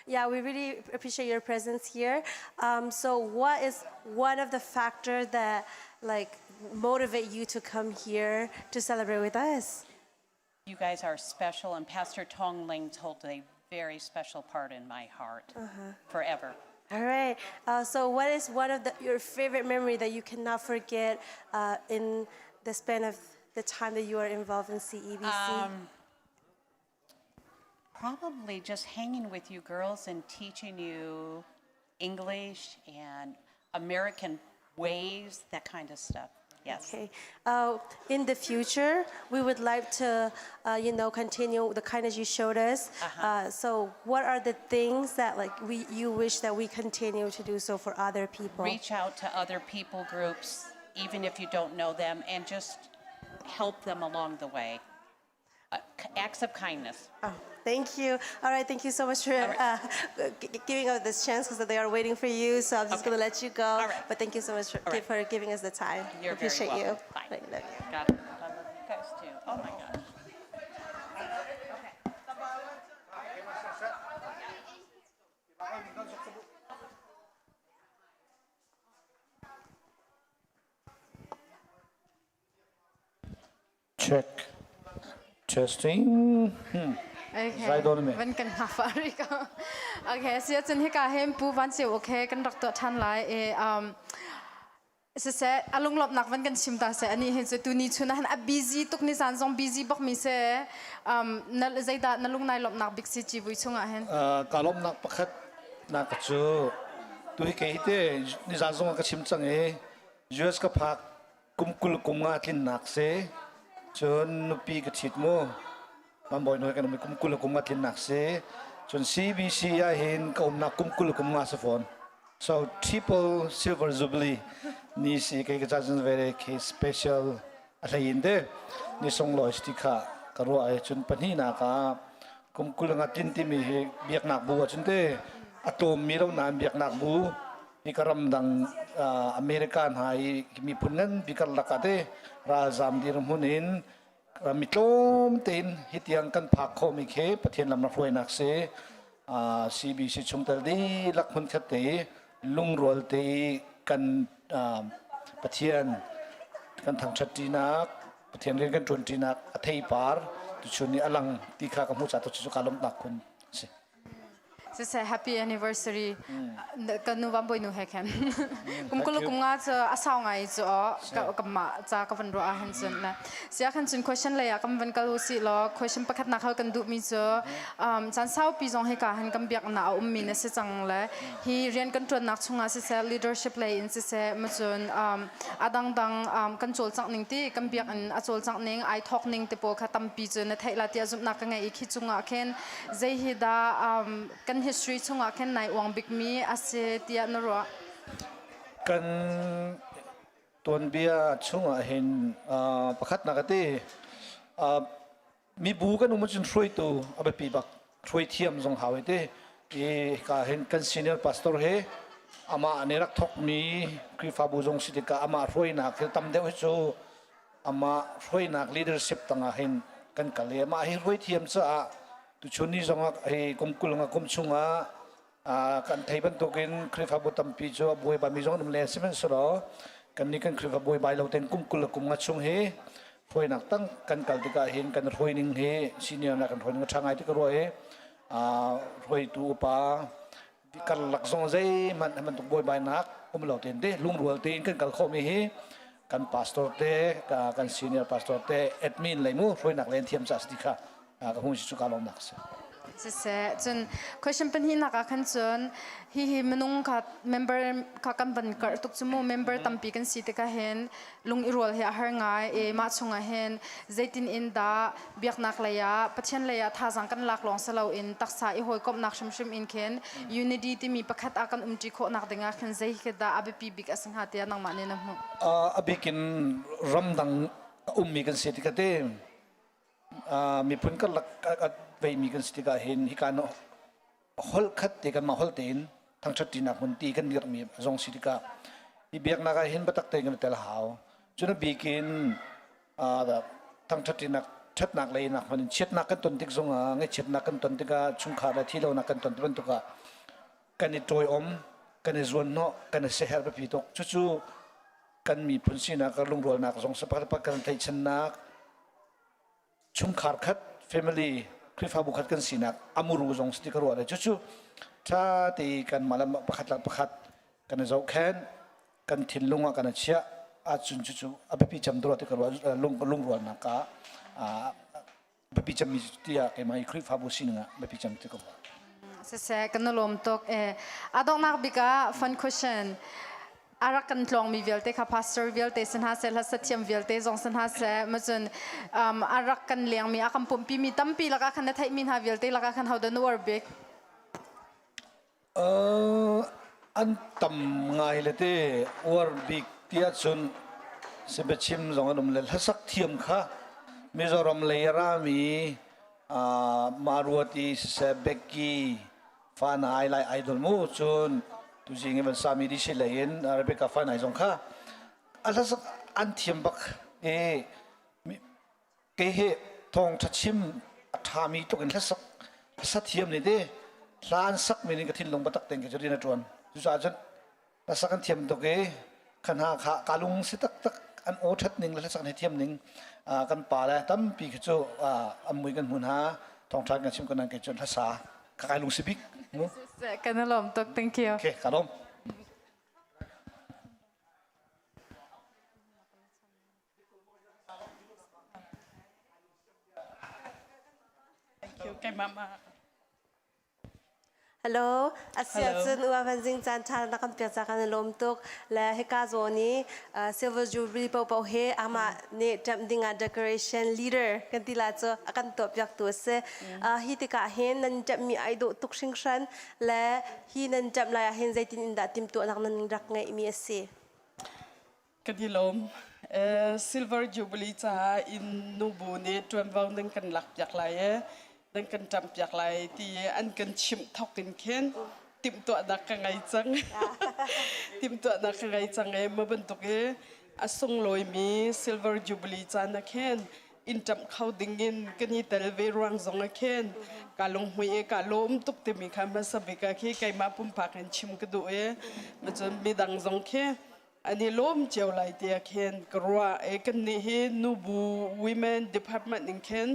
Yeah, we really appreciate your presence here. Um, so, what is one of the factors that like motivate you to come here to celebrate with us? You guys are special, and Pastor Tong Ling holds a very special part in my heart uh-huh. forever. All right. Uh, so, what is one of the, your favorite memory that you cannot forget uh, in the span of the time that you are involved in CEBC? Um, probably just hanging with you girls and teaching you English and American ways, that kind of stuff. Yes. Okay. Uh, in the future, we would like to, uh, you know, continue the kindness you showed us. Uh-huh. Uh, so, what are the things that like we you wish that we continue to do so for other people? Reach out to other people groups, even if you don't know them, and just help them along the way. Uh, acts of kindness. Oh, thank you. All right, thank you so much for right. uh, giving us this chance because they are waiting for you. So I'm just okay. going to let you go. All right. But thank you so much for, right. for giving us the time. You're Appreciate very you. Bye. I love you. God, I love you guys too. Oh my gosh. Check. Testing. Hmm. Okay. Van kan hafa ri ko. Okay, sia cun hika hem pu van cheu okay kan rak to than lai e um siseh a lunglawmhnak van kan chim ta seh ani hin cu tuni chun ah han a busy tuk ni zan zong busy bak mi se um na zeidah na lung nai lawmhnak bik si civui chungah hin ka lawmhnak pakhat nak cu tu hi kei te ni zan zong ka chim cang i US ka phak kum 20 kum nga tlinnak si cun nupi ka ṭhit mu Mambawi noi kan um kum 20 kum nga tlinnak si cun CBC ah hin ka umnak kum 20 kum nga si fawn so triple silver jubilee ni si kei ka cun very khi special a hlei in te ni sunglawi si kha ka ruah ai cun pahnihnak ah kum 20 nga tlin timi hi biaknak bu ah cun te a tlawm mi lo nain biaknak bu hi ka ramdang America hna i miphun nganpi karlak ah te ralzam dirhmun in Mi tlawm tein hitiang kan phak khawhmi khi Pathian lam hruainak si. CBC chungtel dihlak hmunkhat te i lungrual te i kan Pathian kan thangṭhat ṭinak, Pathian rian kan ṭuan ṭinak a theipar tuchun ni a lang ti kha ka hmuh caah tu cu kaa lawmhnak khun si. Siseh happy anniversary kan nu van nu he khan kum kul kum nga cu a sau ngai cu o ka ma ca ka van ruah ah hin cun na sia khan cun question lei ah kan van kal u si law question pakhat nak hal kan duh mi cu caan saupi zong hi ka han kan biak na a um mi na si cang le hi rian kan tuan nak chungah siseh leadership lei in siseh ma cun a dangdang kan cawlcangh ning ti kan biakinn a cawlcangh ning ai thawk ning te pawl kha tampi cu na theih la tiah zumhnak ka ngei i khi cungah khin zei hi dah kan history chungah khin nai uang bikmi a si tiah na ruah? Kan tuanbia chungah hin pakhatnak a ti mibu kan um ahcun hruaitu a biapi bak hruai thiam zong hau te i ka hin kan senior pastor he amah nih rak thokmi Khrihfabu zong si tikah amah hruainak hi tam deuh hi cu amah hruainak leadership tangah hin kan kal i amah hi hruai thiam caah tuchun ni zongah hi kum kul nga kum chungah kan thei bantukin Khrihfabu tampi cu a buai mi zong an um len sihmanhsehlaw kannih kan Khrihfa buai bai lo ten kum 20 le kum nga chung hi hruainak tang kan kal tikah hin kan hruaining hi senior na kan hruaining a ṭha ngai ti ka ruah i hruaitu upa karlak zong zeihmanh bantuk buaibainak um lo tein te lungrual tein kan kal khawhmi hi kan pastor te kan senior pastor te admin lei mu hruainak len thiam ca si kha ka hung si cu ka lawmnak si. Siseh, cun question pahnihnak ah khan cun hihi minung kha member kha kan van karh tuk cu mu member tampi kan si tikah hin lung i rual hi a har ngai i mah chungah hin zeitin in dah biaknak lei ah Pathian lei ah thazaang kan lak lawng si loin taksa i hawikomhnak hrimhrim in khin unity timi pakhat ah kan umṭi khawhnak dingah khin zei khi dah a biapi bik a si hnga tiah nangmah nih na hmuh? A bikin ramdang ummi kan si tikah te miphun karlak a veimi kan si tikah hin hika holh khat te kanmah holh tein thangṭhat ṭinak hmun ti kan dirhmi zong si tikah hi biaknak ah hin biatak tein kan i tel hau. Cun a bik in thangṭhat ṭinak ṭhatnak lei nak hman in chiatnak kan ton tik zongah ngaihchiatnak kan ton tikah chungkhar le thilonak kan ton ti bantuk ah kan i ṭawiawm kan i zuanhnawh kan i siaherh biapi tuk. Cucu kan miphun sinak lungrualnak zong pakhat pakhat kan theihchannak chungkhar khat family Khrihfabu khat kan sinak amuru zong si ti ka ruah le cucu ṭha te kan mah le pakhat le pakhat kan i zohkhenh kan thinlung ah kan i chiah ahcun cucu a biapi cem dawh ti ka ruah lungrualnak ah biapi cemmi tiah keimah hi Khrihfabu sining ah biapi cem ti ka ruah. Siseh, kan lawm tuk. Eh, a donghnak bik ah fun question. A rak kan tlawngmi vialte kha pastor vialte si hna seh, hlasathiam vialte zong si hna seh, macun um, a rak kan lengmi, a kan pumhpimi tampi lakah khan na theihmi hna vialte lakah khan ho dah na uar bik? An tam ngai le te uar bik tiah cun biachim zong an um le hlasak thiam kha Mizoram lei a rami Maruati siseh Becky Fanai Lai Idol mu cun tuzing i van sami di si lei in Rebecca Fanai zong kha a hlasak an thiam bak i Kei hi thawngṭha chim a ṭhami tluk in hlasak hlasa thiam nih ti hla an sakmi nih ka thinlung biatak tein kei cu rian a ṭuan. Cucaah cun hlasak an thiam tuk i kha hna kha kaa lung si taktak an aw ṭhat ning le hlasak an thiam ning kan pa le tampi khi cu an mui kan hmu hna thawngṭha kan chim ko nain kei cu hlasa ka kai lung si bik. Kan i lawm tuk. Thank you. Okay, ka lawm. Thank you. Okay, mama. Hello, asia cun ua van zing caan ṭha na kan pek ca kan i lawm tuk. Le hika zawn i Silver Jubilee paohpaoh hi amah nih ṭemh ding ah decoration leader kan ti la cu a kan tuahpiaktu a si. Hi tikah hin nan ṭemhmi ai dawh tuk hringhran le hi nan ṭemh lai ah hin zeitin in dah timhtuahnak nan rak ngeihmi a si? Kan i lawm. Silver Jubilee caah inn nubu nih ṭuanvo nan kan lakpiak lai i nan kan ṭampiak lai ti i an kan chimh thawk in khin timhtuahnak ka ngei cang. Timhtuahnak ka ngei cang i ma bantuk i a sunglawimi Silver Jubilee caan ah khin. In ṭamh kho dingin kan i tel ve ruang zong ah khin ka lunghmui i ka lawm tuk timi kha hmasa bik ah khi keimah pumpak in chim ka duh i cun midang zong khi an i lawm cio lai tiah khin ka ruah i kannih hi nubu women department in khin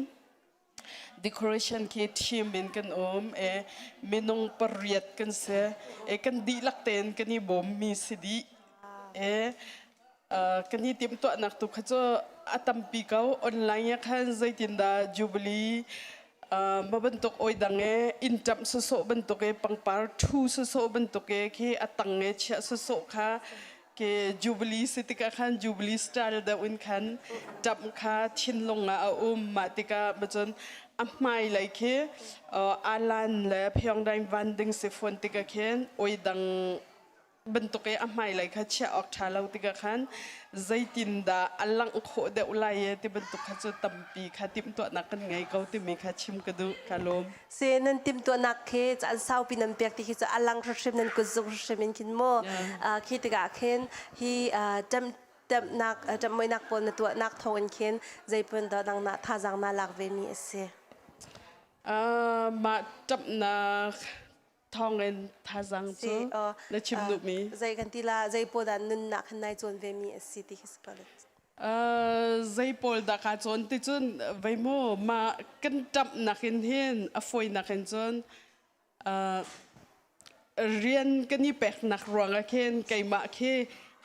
decoration khi team in kan um i minung pariat kan si i kan dihlak tein kan i bawmmi si dih i kan i timhtuahnak tu kha cu a tampi ko. Online ah khan zeitindah Jubilee ma bantuk oi dang e inn ṭamh sawsawh bantuk e pangpar ṭhu sawsawh bantuk e khi a tang e chiah sawsawh kha ke Jubilee si tikah khan Jubilee style deuh in khan ṭamh kha thinlung ah a um. Mah tikah macun a hmai lei khi alan le phyongdaing van ding si fawn tikah khin oi dang bantuk i a hmailei kha chiah awk ṭha lo tikah khan zeitindah a langh khawh deuh lai e ti bantuk kha cu tampi kha timhtuahnak kan ngei ko timi kha chim ka duh. Ka lawm. Se nan timhtuahnak khi caan saupi nan pek ti khi cu a lang hrimhrim nan kutzung hrimhrim in khin mu khi tikah khin hi ṭem ṭemnak ṭemmoinak pawl na tuahnak thawng in khin zeiphun dah nang na thazaang na lak ve mi a si? Mah ṭamhnak thawngin thazaang cu na chim duhmi? Zei kan ti la, zei pawl dah nunnak khan nai cawn ve mi a si ti khi si ko. Zei pawl dah kaa cawn ti cun vei mu ma kan ṭamh nakin hin a fawi nakin cun rian kan i peknak ruangah khin keimah khi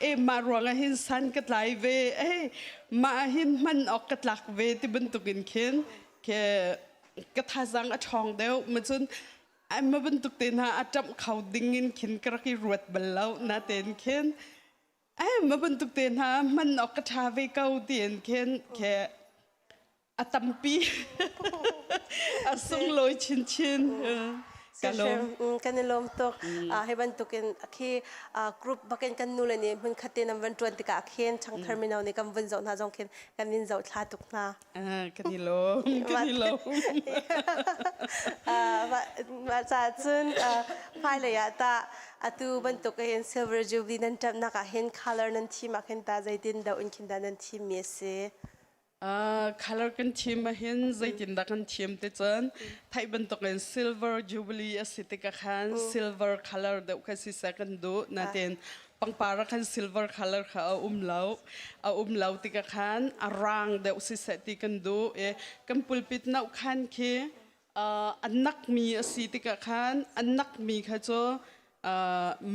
e mah ruangah hin san ka tlai ve e mah hin hman awk ka tlak ve ti bantukin khin ke ka thazaang a ṭhawng deuh ma cun ma bantuk te hna a ṭamh kho ding in khin ka rak i ruat bal lo. Natein khin ai ma bantuk te hna hman awk ka ṭha ve ko tiin khin ke a tampi a sunglawi chinchin. Ka lawm. Kan i lawm tuk. Hi bantukin khi group bakin kan nu le nih hmun khat te nan van ṭuan tikah khin ṭhangthar mino nih kan vun zoh hna zong khin kan in zoh thla tuk hna. Kan i lawm, kan i lawm. Mah caah cun hmailei ah tah atu bantuk hin Silver Jubilee nan ṭamhnak ah hin color nan thim ah khin ta zeitin doh in khin dah nan thimmi a si? Color kan thim ah hin zeitindah kan thim ti cun theih bantukin Silver Jubilee a si tikah khan silver color deuh kha siseh kan duh. Natin pangpar ah khan silver color kha a um lo. A um lo tikah khan a rang deuh siseh ti kan duh i kan pulpit noh khan khi a nakmi a si tikah khan a nakmi kha cu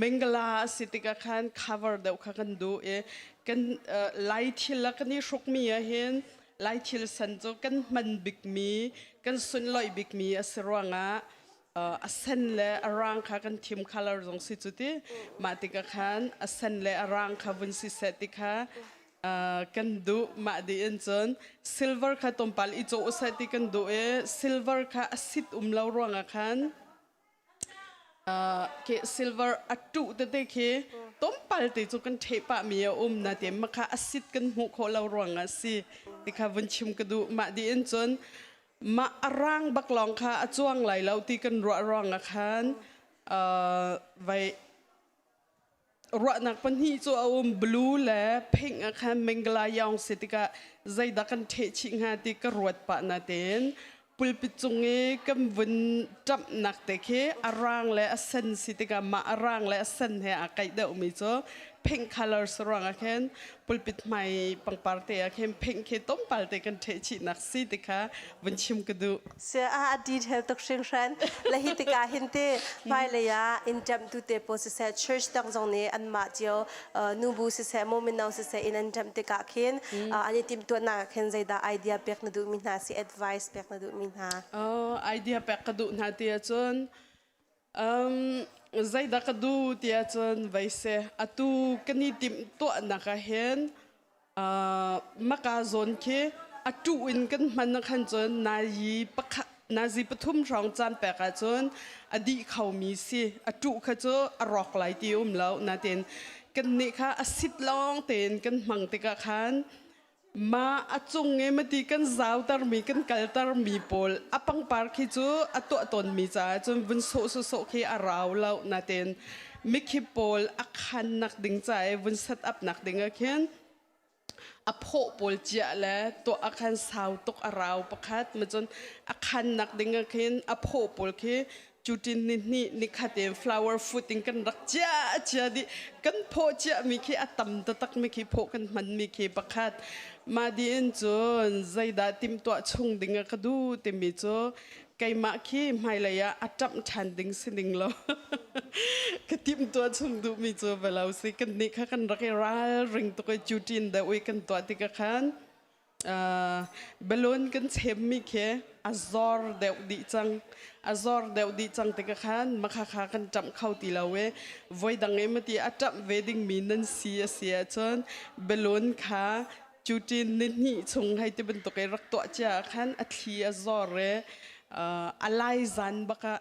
mengala a si tikah khan cover deuh kha kan duh i kan lai thil a kan i hrukmi ah hin lai thil san cu kan hman bikmi kan sunlawih bikmi a si ruangah a sen le a rang kha kan thim. Color zong si cu ti mah tikah khan a sen le a rang kha vun si seh ti kha kan duh. Mah dih in cun silver kha tlawmpal i cawh seh ti kan duh i silver kha a sit um lo ruangah khan ke silver a tuh tete khi tlawmpal te cu kan ṭheh pah mi a um na te makha a sit kan hmuh khawh lo ruangah si ti kha vun chim ka duh. Mah dih in cun mah a rang bak lawng kha a cuang lai lo ti kan ruah ruangah khan vai ruahnak pahnih cu a um. Blue le pink ah khan mengla yaung si tikah zeidah kan ṭheh chih hnga ti ka ruat pah na tein pulpit cung i kan vun ṭamhnak te khi a rang le a sen si tikah mah a rang le a sen he aa kaih deuhmi cu pink colors ruangah khin pulpit hmai pangpar te ah khin pink khi tlawmpal te kan ṭheh chihnak si ti kha vun chim ka duh. Sia a detail tuk hringhran. Le hi tikah hin te hmailei ah in ṭemhtu te pawl siseh church dang zong nih anmah cio nubu siseh maw mino siseh in an ṭemh tikah khin an i timhtuahnak ah khin zeidah idea pek na duhmi hna si, advice pek na duhmi hna? Idea pek ka duh hna ti ahcun zeidah ka duh ti ahcun vei si atu kan i timhtuahnak ah hin maka zawn khi a tuh in kan hman ah khan cun nazi pakhat nazi pathum hrawng caan pek ahcun a dih khomi si. A tuh kha cu a rawk lai ti um lo natin kannih kha a sit lawng tein kan hmang tikah khan mah a cung i mati kan zautermi kan kaltermi pawl a pangpar khi cu a tuah tawnmi caah cun vun sawh sawsawh khi a rau lo natin mikhi pawl a khannak ding ca i vun set up nak ding ah khin. A phaw pawl ciah le tuah ah khan sau tuk a rau pakhat. Ma cun a khannak ding ah khin a phaw pawl khi cutin ni hnih ni khat in flower food in kan rak ciah cia dih. Kan phaw ciah mi khi a tam taktak mi khi phaw kan hman mi khi pakhat. Mah diin cun zeidah timhtuah chung ding ah ka duh timi cu keimah khi hmailei ah a ṭamh ṭhan ding si ning law ka timhtuah chung duhmi cu velo si. Kan nih kha kan rak i ralring tuk i cuṭin deuh i kan tuah tikah khan balloon kan chemmi khi a zor deuh dih cang. A zor deuh dih cang tikah khan makha kha kan ṭamh kho ti lo i voidang i mati a ṭamh ve dingmi nan si a si ahcun balloon kha Cutin nihnih chung hei ti bantuk i rak tuah cia ah khan a thli a zor i a lai zan bak ah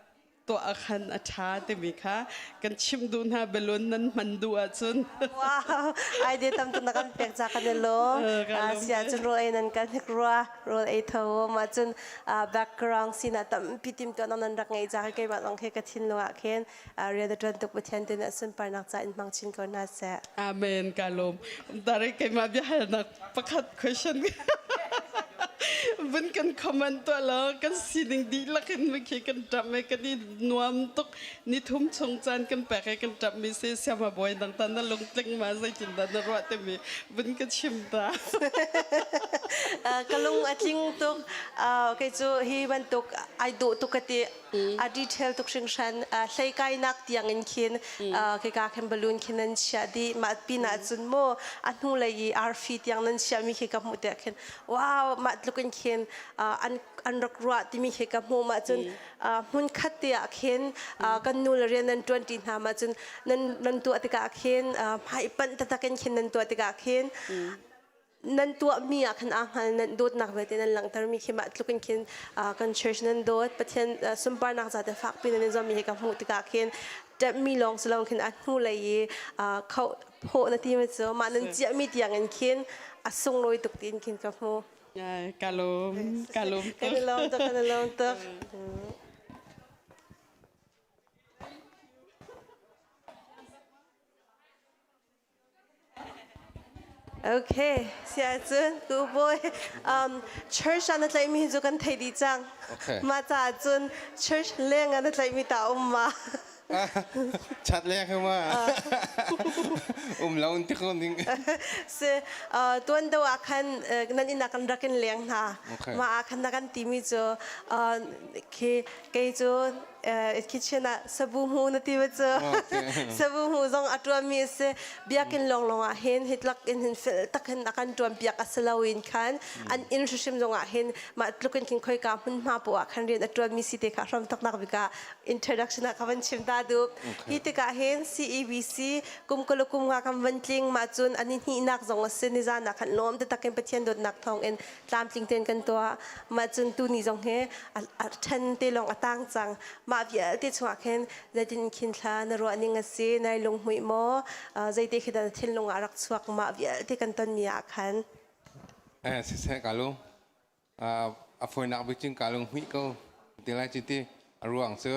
tuah ah khan a ṭha timi kha kan chimh duh hna balloon nan hman duh ahcun. Wow, idea tam tuk na kan pek ca kan i lawm. Sia cun rawl ei nan kan hnik rua, rawl ei tho ma cun background sin ah tampi tim tuah nan rak ngei ca keimah zong khi ka thinlung ah khin rian a ṭuan tuk Pathian tu nih sunparnak ca in hmang chin ko hna seh. Amen ka lawm. Tare keimah biahalnak pakhat question vun kan comment tuah law kan sining dihlak in khi kan ṭap i kan i nuam tuk ni thum chung caan kan pek i kan ṭap mi si siama bawi dang ta na lungtling ma zeitindah na ruah timi vun ka chim ta. Ka lung a tling tuk. Kei cu hi bantuk ai dawh tuk ka ti. A detail tuk hringhran. Hlei kainak tiang in khin khika khin balloon khin nan chiah dih. Mah pinah cun mu a hnulei i arfi tiang nan chiahmi khi ka hmuh tiah khin wow mah tluk in khin an an rak ruah timi khi ka hmuh. Mah cun hmun khat te ah khin kan nu le rian nan ṭuan ṭi hna. Mah cun nan nan tuah tikah khin hmai panh taktak in khin nan tuah tikah khin nan tuahmi ah khan aa hngal. Nan dawtnak vialte nan langhtermi khi mah tluk in khin kan church nan dawt, Pathian sunparnak ca te fakpi nan i zuammi hi ka hmuh tikah khin ṭemhmi lawng si lo khin a hnulei i khoh phawh na ti mi cu mah nan ciahmi tiang in khin a sunglawi tuk tiin khin ka hmu. Ka lawm, ka lawm tuk. Kan i lawm tuk, kan i lawm tuk. Okay, siahcun ku bawi church ah na tlaihmi cu kan thei dih cang. Okay. Mah caah cun church leng ah na tlaihmi ta um ma? Chat leng he ma? Um lo in ti ko ning. Si tuan do ah khan nan inn ah kan rak in leng hna. Okay. Mah ah khan na kan timi cu khi kei cu kitchen ah sabu hmu na ti ba cu sabu hmu zong a tuanmi a si. Biakinn lawnglawng ah hin hitlak in hin fel tak hin a kan tuan piak a si lo in khan an inn hrimhrim zong ah hin mah tluk in khin khoika hmunhma poah ah khan rian a tuanmi si te kha hram taknak bik ah introduction ah ka van chim ta duh. Hi tikah hin CEBC kum kul kum nga kan van tling mah cun ani hnihnak zong a si. Nizan ah khan lawm taktak in Pathian dawtnak thawng in tlamtling tein kan tuah. Mah cun tuni zong hi a ṭhen te lawng a tang cang. Mah vialte chungah khin zeitin khin thla na ruah ning a si, nai lunghmuih maw, zeite khi dah na thinlung ah rak chuak mah vialte kan tonmi ah khan? Eh siseh ka lung a fawinak bik cun ka lung hmuih ko ti lai cu ti. A ruang cu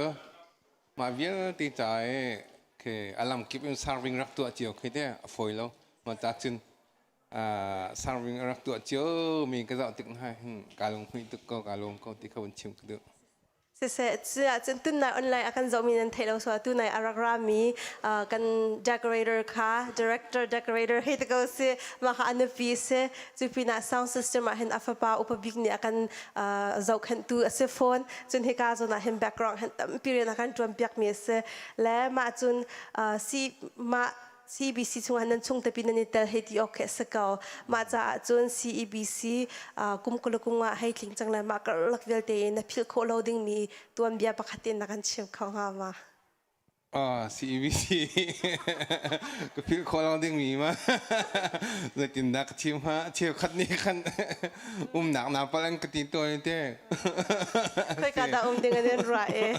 mah vialte ca i khi a lam kip in serving rak tuah cio khi te a fawi lo. Mah ca cun serving a rak tuah cio mi ka zoh tik hna hin ka lunghmuih tuk ko, ka lawm ko ti kha vun chim ka duh. Siseh, cuah cun tunai online a kan zohmi nan theih lo so tunai a rak rami kan decorator kha director decorator hei te ko si. Mah kha a nupi si. Cu pinah sound system ah hin a fapa upa bik nih a kan zohkhenhtu a si fawn. Cun hika zawn ah hin background hin tampi rian a kan ṭuan piakmi a si le mah cun si mah CBC chungah nan chung tepi nan i tel hei ti awk khi a si ko. Mah caah cun CEBC kum kul kum ah hei tling cang le mah karlak vialte in na philh khawh lo dingmi tuanbia pakhat in na kan chim kho hnga ma? CEBC ka philh khawh lo dingmi ma zeitindah ka chim hnga? Cheukhat nih khan umnak na pal an ka ti tawn te. Khoika dah um ding an in ruah e?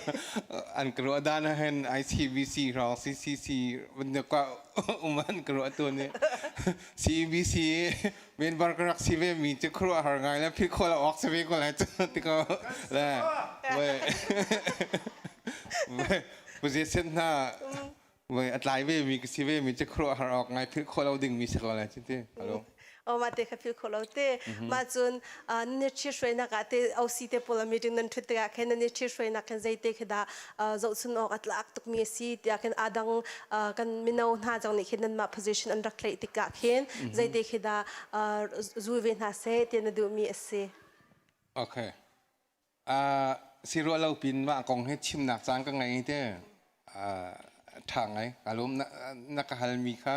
An ka ruah dan ah hin ICBC hrawng CCC bantuk ah um an ka ruah tawn i CBC member ka rak si ve mi cu khuaruahhar ngai le philh khawh lo awk si ve ko lai cu ti ko le voi position hna voi a tlai ve mi ka si ve mi cu khuaruahhar awk ngai philh khawh lo ding mi si ko lai cu ti. Hello. O ma te kha feel kho lo te. Ma cun ni ṭhi hruainak ah te OC te pawl meeting nan ṭhut tikah khin nan i ṭhi hruainak khin zei te khi dah zohchun awk a tlak tukmi a si tiah khin adang kan mino hna zong nih khin nanmah position an rak tlaih tikah khin zei te khi dah zul ve hna seh ti na duhmi a si. Okay. Si ruah lo pin mah kong hi chimnak caan ka ngei te ṭha ngai ka lawm na ka halmi kha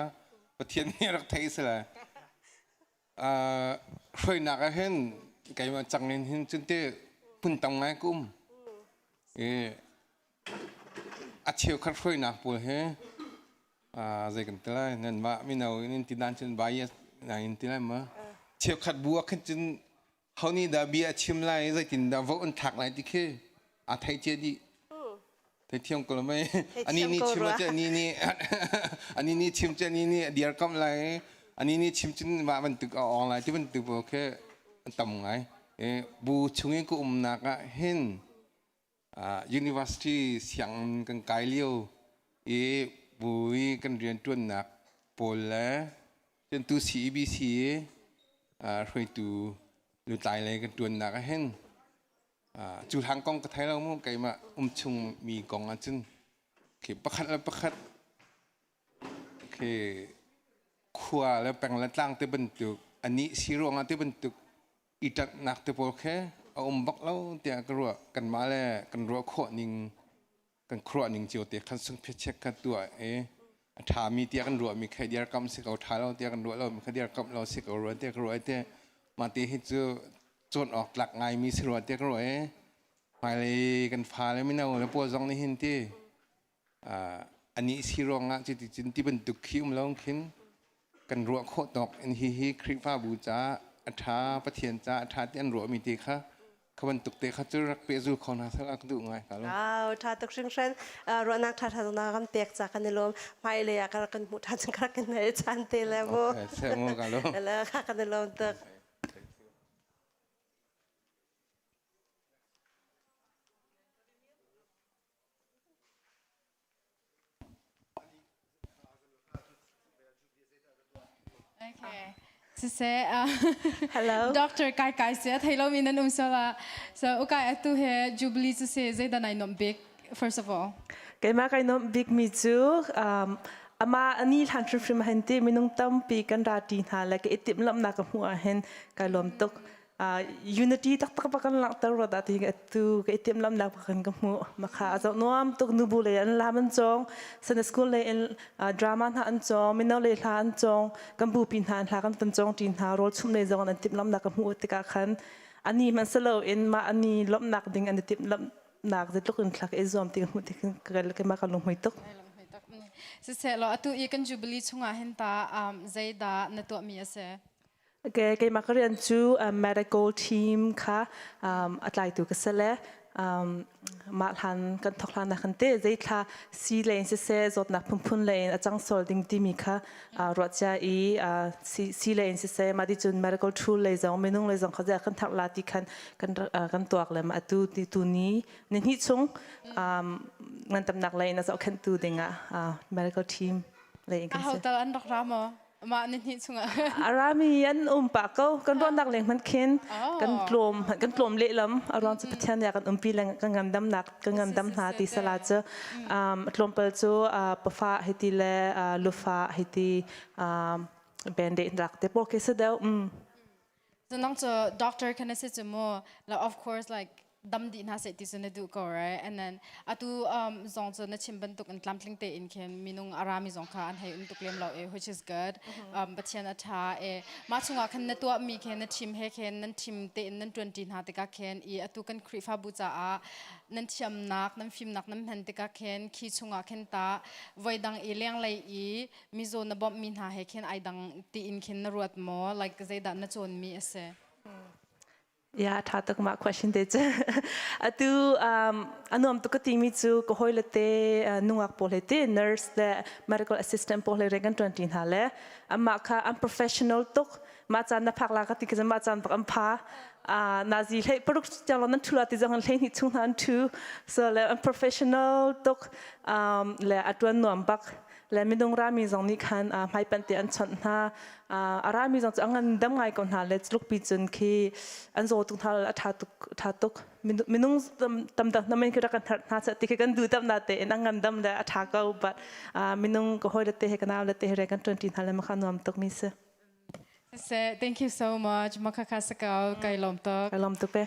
Pathian nih rak theih si lai. Hruainak ah hin keimah cang in hin cun te phun tam ngai ka um. A cheukhat hruainak pawl hi zei kan ti lai nanmah mino in ti dan cun bias na in ti lai ma cheukhat bu ah khin cun ho nih dah bia a chim lai zeitin dah vote an thlak lai ti khi aa thei cia dih. Theithiam ko mei. Ani nih chim cu ani nih ani nih chim cu ani nih a dirkamh lai. Ani nih chim cun mah bantuk a awng lai ti bantuk pawl khi an tam ngai. Bu chung i ka umnak ah hin university sianginn kan kai lio i bu i kan rianṭuannak pawl le cun tu CEBC i hruaitu lutlai lei kan ṭuannak ah hin Cu hlang kong ka thei lo mu keimah um chung mi kong ahcun khi pakhat le pakhat khi khua le peng le tlang te bantuk anih si ruangah te bantuk i ṭanhnak te pawl khi a um bak lo tiah ka ruah kanmah le kan ruah khawh ning kan khuaruah ning cio te khan sungphiachiak kha tuah i a ṭhami tiah kan ruahmi kha dirkamh si ko ṭha lo tiah kan ruah lomi kha dirkamh lo si ko rua tiah ka ruah i te mah te hi cu cawn awk tlak ngaimi si rua tiah ka ruah i hmailei kan fale mino le pawl zong nih hin ti anih si ruangah cuti cun ti bantuk khi um lo khin kan ruah khawh tawk in hihi Khrihfabu caah a ṭha Pathian caah a ṭha ti an ruahmi te kha kha bantuk te kha cu rak pehzul kho hna seh ka duh ngai ka lawm. Au ṭha tuk hringhran ruahnak ṭha ṭha na kan pek ca kan i lawm hmailei ah ka rak kan hmuh ṭhan cun ka rak kan hal chan te le mu. Okay, seh mu ka lawm. Le kan i lawm tuk. Okay. Siseh, Hello. Doctor Kai Kai si a thei lomi nan um sala. So ukai atu he Jubilee cu se zeidah nai nuamh bik first of all? Keimah kai nuamh bik mi cu ama ani hlan hrimhrim ah hin ti minung tampi kan ra ṭi hna le ka i timhlamhnak ka hmuh ah hin kai lawm tuk. Unity taktak pa kan langhter rua dah ti atu ka i timhlamhnak pa kan ka hmuh makha a zoh nuam tuk nubu lei an lam an cawng Sunday school lei in drama hna an cawng mino lei hla an cawng kan bupi hna an hla kan ton cawng ṭi hna rawl chumh lei zong an timhlamhnak ka hmuh tikah khan ani hmanh si loin mah ani lawmhnak ding an i timhlamhnak zeitluk in thlak i zuam ti ka hmuh tik keimah ka lunghmui tuk. Siseh law atu i kan jubilee chungah hin ta zeidah na tuahmi a si? Okay, keimah ka rian cu medical team kha a tlaitu ka si le mah hlan kan thok hlan ah khan te zeithla si lei in siseh zawtnak phunphun lei in a cang sual ding timi kha ruah cia i si lei in siseh mah ti cun medical tool lei zong minung lei zong kha zei kan thak la ti khan kan kan tuak le mah atu ti tu ni ni hnih chung ngandamnak lei in a zohkhenhtu dingah medical team lei in kan si. Aho tal an rak ra maw? Mah ni hnih chungah. A rami an um pah ko. Kan ruahnak leng hmanh khin kan tlawm kan tlawm lehlam a ruang cu Pathian nih a kan umpi leng kan ngandamnak kan ngandam hna ti sala cu tlawmpal cu pafa hiti le lufa hiti band-aid rak te pawl khi si deuh. So nang cu doctor kan si cu mu like of course like dam dih hna seh ti cu na duh ko right and then atu zong cu na chim bantuk in tlamtling tein khin minung a rami zong kha an hei um tuk lem lo e which is good Pathian a ṭha e mah chungah khan na tuahmi khin na team he khin nan team tein nan ṭuanṭi hna tikah khin i atu kan Khrihfabu caah nan thiamnak nan fimnak nan hman tikah khin khi chungah khin ta voidang i lenglei i mizaw na bawmhmi hna he khin ai dang tiin khin na ruat maw like zeidah na cawnmi a si Ya tha tuk ma question te cu atu a nuam tuk ka timi cu ka hawile te nungak pawl he te nurse le medical assistant pawl he rian kan ṭuan ṭi hna le amah kha an professional tuk mah caan na phak la ka ti ka mah caan bak an pha nazi hlei paruk tiang lo nan thu la ti zong an hlei hnih chung hna an thu so le an professional tuk le a ṭuan nuam bak. Le minung rami zong nih khan hmaipanh te an chawnh hna. A rami zong cu a ngan dam ngai ko hna le tuluk pi cun khi an zaw tuk hna a ṭha tuk ṭha tuk. Minung tam dang namen khi rak kan hart hna ti khi kan duh tam na te in a ngan dam le a ṭha ko but minung ka hawi le te he ka nau le te he re kan ṭuan ṭi hna le makha nuam tuk mi si. Siseh, thank you so much. Makha sakau kai lom tuk. Kai lom tuk pe.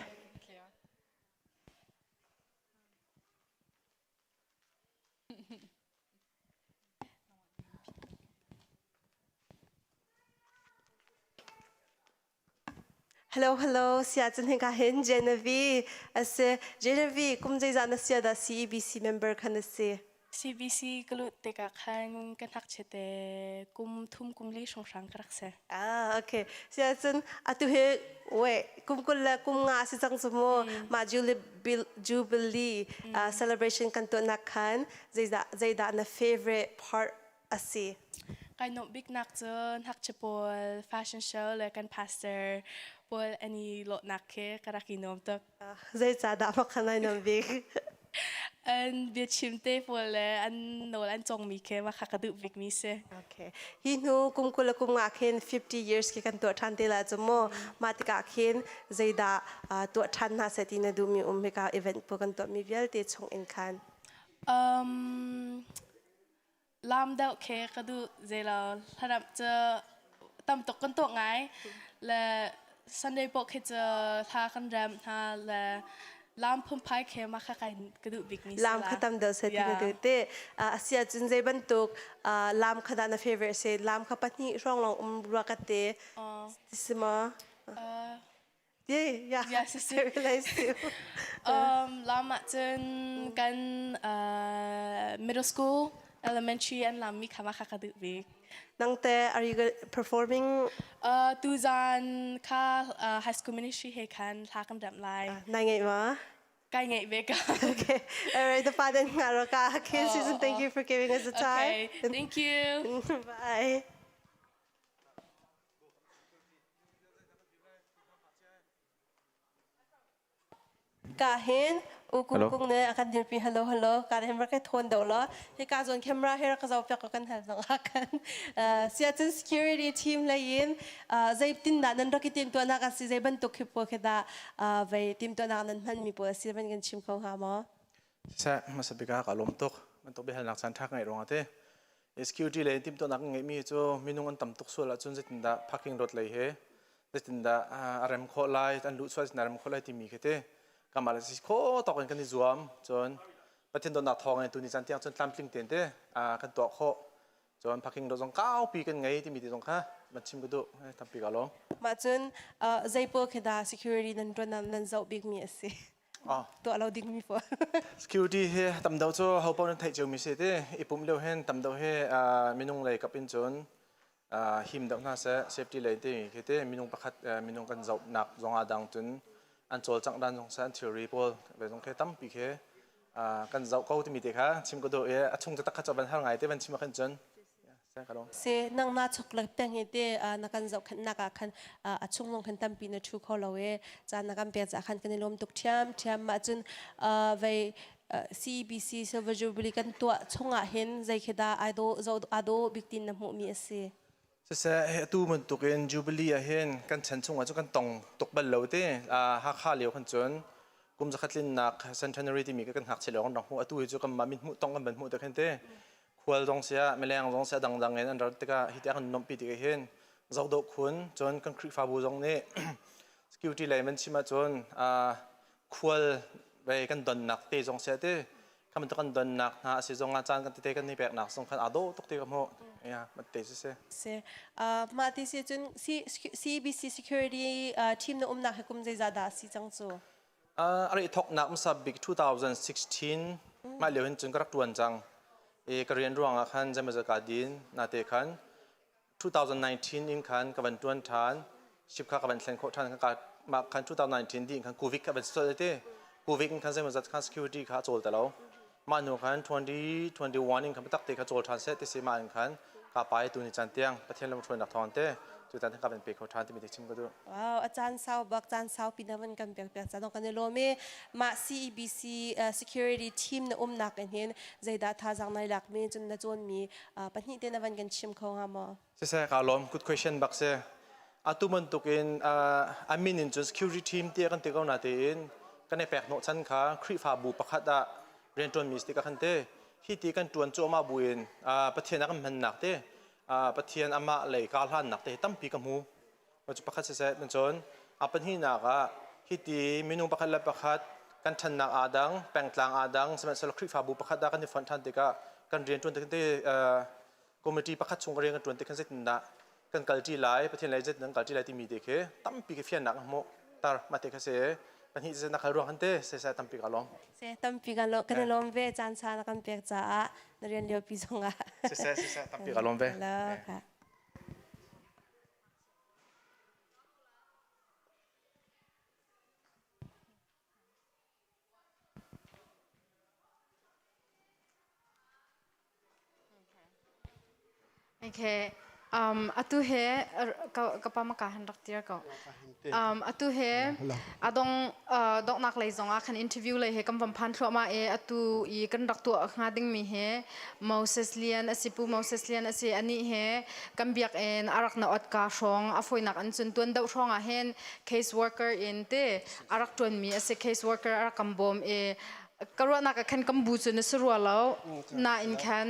Hello, hello. Sia cun hika hin Genevieve a si. Genevieve, kum zeizah na sia dah CEBC member khan na si? CBC ka lut tikah khan ka ngakchia te kum thum kum li hrawnghrang ka rak si. Ah, okay. Sia cun atu hi we kum 20 le kum nga si cang cu mu. Mah Jubilee celebration kan tuahnak khan zeidah zeidah na favorite part a si? Kai nuamh biknak cu ngakchia pawl fashion show le kan pastor pawl an i lawhnak khi ka rak i nuam tuk. Zeicahdah makhan ai nuam bik? An biachim te pawl le an nawl an congmi khi mah kha ka duh bikmi si. Okay. Hi hnu kum 20 le kum nga khin 50 years khi kan tuah ṭhan te la cu mu. Mah tikah khin zeidah tuah ṭhan hna seh ti na duhmi um hika event pawl kan tuahmi vialte chung in khan. Lam deuh khi ka duh zeilo hladamh cu tam tuk kan tuah ngai le Sunday paoh khi cu hla kan rem hna le lam phunphai khi mah kha kai ka duh bik mi si Lam kha tam deuh se ti na duh te. A si ahcun zei bantuk lam kha dah na favorite si? Lam kha pahnih hrawng lawng um rua ka te. Si ma? Yeah, yeah. Yes, I realize too. Lam ahcun kan middle school, elementary an lam mi kha ma kha ka duh bik. Nangte, are you performing? Tuzan kha high school ministry he khan hla kan rem lai. Nai ngai ma? Kai ngai ve ka. Okay. All right, the father nga Okay, Susan, thank you for giving us the time. Okay, thank you. Bye. Ka hin u kung kung ne akan dirpi hello hello ka hin rak thon do lo hi ka zon camera he rak zau pek kan hal zong kan sia cun security team lei in zei tin da nan rak i tim to nak asi zei bantuk khi po khi da vei tim to nak nan hman mi pawl asi van kan chim kho ha mo Siseh, hmasa bik ah ka lawm tuk. Bantuk biahalnak caan ṭha ka ngeih ruangah te. Security lei timhtuahnak kan ngeihmi cu minung an tam tuk sual ahcun zeitindah parking lot lei he zeitindah a rem khawh lai, an luh sual zeitindah a rem khawh lai timi khi te kanmah le si khawh tawk in kan i zuam. Cun Pathian dawtnak thawng in tuni caan tiang cun tlamtling tein te kan tuah khawh. Cun parking lot zong kaupi kan ngei timi te zong kha van chim ka duh. Tampi ka lawm. Mah cun zei pawl khi dah security nan ṭuan nan zoh bikmi a si? Tuah lo dingmi pawl. Security hi tam deuh cu ho paoh nan theih ciomi si ti i pumh lio hin tam deuh hi minung lei kap in cun him deuh hna seh safety lei ti khi ti minung pakhat minung kan zohnak zong ah dang cun an cawlcangh dan zong seh an thilri pawl ve zong khi tampi khi kan zoh ko timi te kha chim ka duh i a chung taktak kha cu van har ngai te van chim ah khan cun Se nang na chok le peng hi te na kan zohkhenh nak ah khan a chung lung khan tampi na thu kho lo e caan na kan pek ca khan kan i lawm tuk ṭhiam ṭhiam mah cun vei CBC Silver Jubilee kan tuah chungah hin zei khi dah ai do zo ado bik tin na hmuh mi a si Siseh atu bantukin Jubilee ah hin kan chan chungah cu kan tong tuk bal lo te Hakha lio khan cun kum zakhat tlinnak centenary timi kan ngakchia lawng kan rak hmuh atu hi cu kanmah min hmuh tong kan van hmuh te khan te khual zong siah mileng zong siah dangdang in an rat tikah hi tiang kan nuamhpi tik hin zohdawh khun cun kan Khrihfabu zong nih security lei man chim ahcun khual vei kan donnak te zong siah ti kha bantuk kan donnak hna a si zong ah caan kan tete kan i peknak zong khan aa dawh tuk ti ka hmuh ya mat te si si si mah ti si cun CBC security team na umnak hi kum zeizah dah si cang cu A ri thoknak hmasa bik 2016 mah lio hin cun ka rak ṭuan cang. I ka rian ruangah khan zeimawzat kaa din. Nate khan 2019 in khan ka van ṭuan ṭhan. Ship kha ka van thlen khawh ṭhan. Ka mah khan 2019 dih in khan Covid kha van si colh te. Covid in khan zeimawzat khan security kha a cawl ti lo. Mah hnu khan 2021 in khan biatak te kha cawl ṭhan seh ti si mah in khan Ka pa i tu ni caan tiang Pathian lamhruainak thawng te tutan ka van pe kho ṭhan timi te chim ka duh. Wow, a caan sau bak caan sau pi na van kan pek piak caan kan i lawm i mah CEBC security team na umnak in hin zeidah thazaang nai lak mi cun na cawn mi pahnih te na van kan chim kho hnga maw? Siseh ka lawm good question bak si. Atu bantuk in a min in cun security team tiah kan ti ko na tein kan i pek hnawh chan kha Khrihfabu pakhat ah rianṭuanmi si tikah khan te hi ti kan ṭuan cuahmah buin Pathian a kan hmannak te Pathian amah lei kaa hlannak te tampi ka hmu. Cu pakhat siseh cun a pahnihnak ah hi ti minung pakhat le pakhat kan ṭhannak aa dang, pengtlang aa dang, sihmanhsehlaw Khrihfabu pakhat ah kan i fonh ṭhan tikah kan rianṭuan te committee pakhat chung ka rian kan ṭuan tik khan zeitindah kan kalṭi lai Pathian lei zeitin kan kalṭi lai timi te khi tampi khi fiannak ka hmuh tar mah te kha si pahnih si na khal ruang han te se se tampi ka lawm se tampi ka lawm kan lawm ve caan sa na kan pek caah na rian lio pi zong ah si se si se tampi ka lawm ve Okay. Atu he ka pa maka han rak tir ko. Atu he adong donghnak lei zong ah khan interview lei he kan van phan thluahmah e atu i kan rak tuah hnga ding mi he Moses Lian asi pu Moses Lian asi ani he kan biak in arak na ot ka hrawng a foinak an cun tuan deuh hrawng ah hin case worker in te arak tuan mi asi case worker arak kan bawm e ka ruahnak ah khan kan bu cu na si rua lo nain khan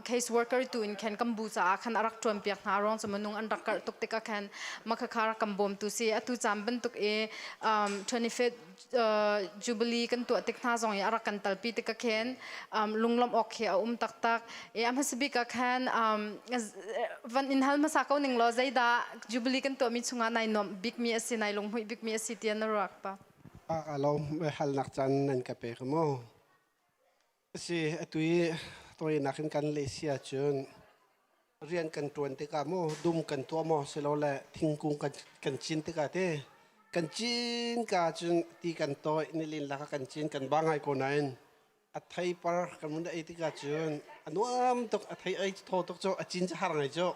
case worker tu in khan kan bu caah khan a rak ṭuan piak hna ruang cu minung an rak karh tuk tikah khan makhakha rak kan bawmtu si atu caan bantuk i 25th jubilee kan tuah tik hna zong i a rak kan talpi tikah khin lunglawmh awk khi a um taktak i a hmasa bik ah khan van in hal hmasa ko ning law zeidah jubilee kan tuahmi chungah nai nuamh bikmi a si nai lunghmuih bikmi a si tiah na ruak pa A lawm halnak caan nan ka pek maw? Si atu i tawinak in kan leh si ahcun rian kan ṭuan tikah maw dum kan tuah maw silole thingkung kan cin tikah te kan cin ka cun ti kan tawih nilin lak ah kan cin kan ba ngai ko nain a theipar kan mun ei tikah cun a nuam tuk a thei ei thaw tuk cu a cin cu har ngai cu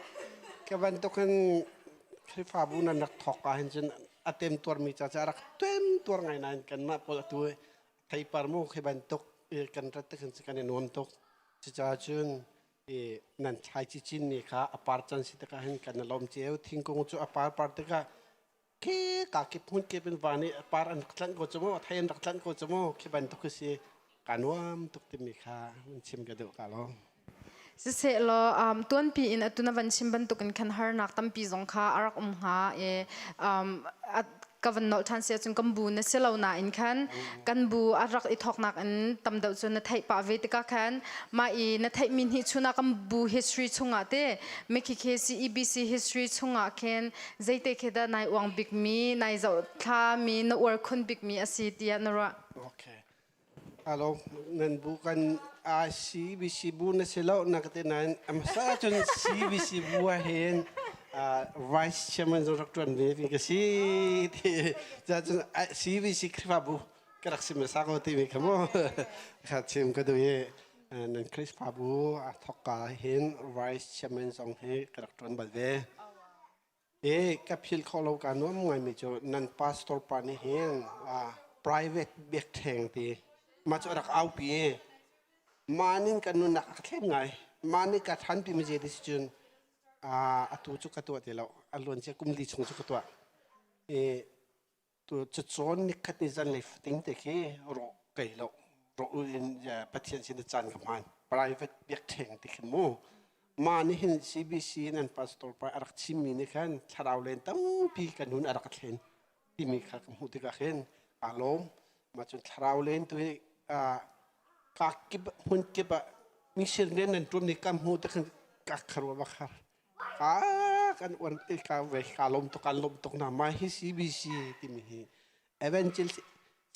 ka bantukin Khrihfabu nan rak thawk ah hin cun a tem tuarmi ca cu a rak tem tuar ngai nain kanmah pawl atu theipar mu khi bantuk kan rat tik hin kan i nuam tuk cucaah cun nan thlai ci cinmi kha a par can si tikah hin kan i lawm cio thingkung cu a par par tikah khi ka kip hmun kip in van i par an rak tlanh ko cu mu thei an rak tlanh ko cu mu khi bantuk khi si ka nuam tuk timi kha hun chim ka duh ka lo Siseh law tuanpi in atu na van chim bantukin khan harnak tampi zong kha a rak um hnga i ka van nolh ṭhan si ahcun kan bu na si lo nain khan kan bu a rak i thawknak in tam deuh cu na theih pah ve tikah khan mah i na theihmi hnih chunah kan bu history chungah te Mikhikhe CEBC history chungah khin zeite khi dah nai uang bikmi nai zohthlami na uar khun bikmi a si tiah na ruah? Okay. Alo nan bu kan CBC bu na si lo na ka te nain amasa cun CBC bu ah hin vice chairman zong rak tuan ve mi ka si ti ca cun CBC Khrihfabu ka rak sim sa ko ti mi kha mu kha chim ka duh i nan Khrihfabu a thok ka hin vice chairman zong hi ka rak tuan bal ve E ka phil kho lo ka nuam ngaimi cu nan pastor pa nih hin private biakṭheng ti mah cu a rak aupi i mah nin kan nunnak a ka thlem ngai mah nih ka ṭhanpi mi zei ti si cun atu cu ka tuah ti lo a luancia kum li chung cu ka tuah i tu cacawn nikhat ni zanlei fating te khi rawh kei lo rawh in Pathian sin caan ka hman private biakṭheng ti khin mu ma nih hin CBC nan pastor pa a rak chimmi nih khan thlarau len tampi kan hun a rak thlen timi kha ka hmuh tikah khin aa lawm ma cun thlarau len tu hi ka kip hmun kip ah mission rian nan ṭuan ni kam hmu te khan ka kharwa ba khar ka kan uan te ka ve ka lom tuk kan lom tuk na ma hi CBC timi hi evangel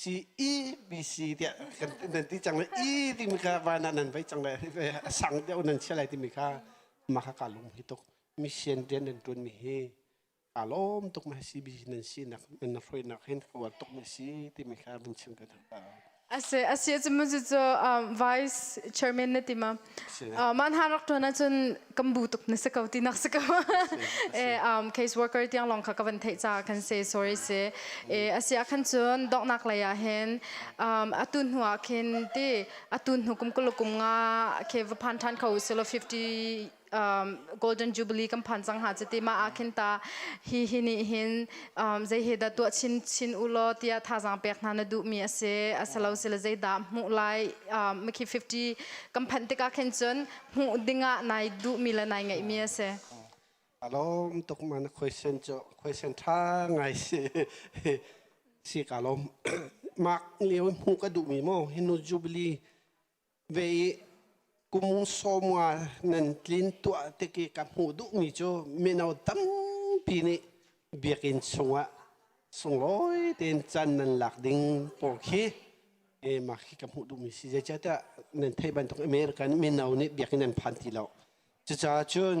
CEBC tiah kan nan ti cang le E timi kha van ah nan vai cang le a sang deuh nan chia lai timi kha mah kha ka lung hi tuk mission rian nan ṭuan mi hi ka lawm tuk ma CBC nan si nak nan hruainak hin ka uar tuk mi si timi kha vun chim ka duh. Ase asi cu mu cu vice chairman na ti ma man han rak tuan ahcun kan bu tuk na si ko ti nak si ko case worker tiang long kha ka van theih ca kan se sorry se e asi ah khan cun doknak lei ah hin atu hnu ah khin ti atu hnu kum kul kum nga ke va phan than kho silo 50 Golden Jubilee kan phan cang ha cuti mah ah khin ta hi hi nih hin zei he dah tuah chin chin u law tiah thazaang pek hna na duhmi a si a si lo sile zei dah hmuh lai mikhi 50 kan phanh tikah khin cun hmuh dingah nai duhmi le nai ngeihmi a si. Alom tuk man question cu question tha ngai si si ka lom mak lio hmuh ka duhmi mo hinu Jubilee Ve i kum sawmnga nan tlin tuah tik i ka hmuh duhmi cu mino tampi nih biakinn chungah sunglawi tein caan nan lak ding pawl khi e mah khi ka hmuh duhmi si zeicahtiah nan theih bantuk American mino nih biakinn an phan ti lo cucaah cun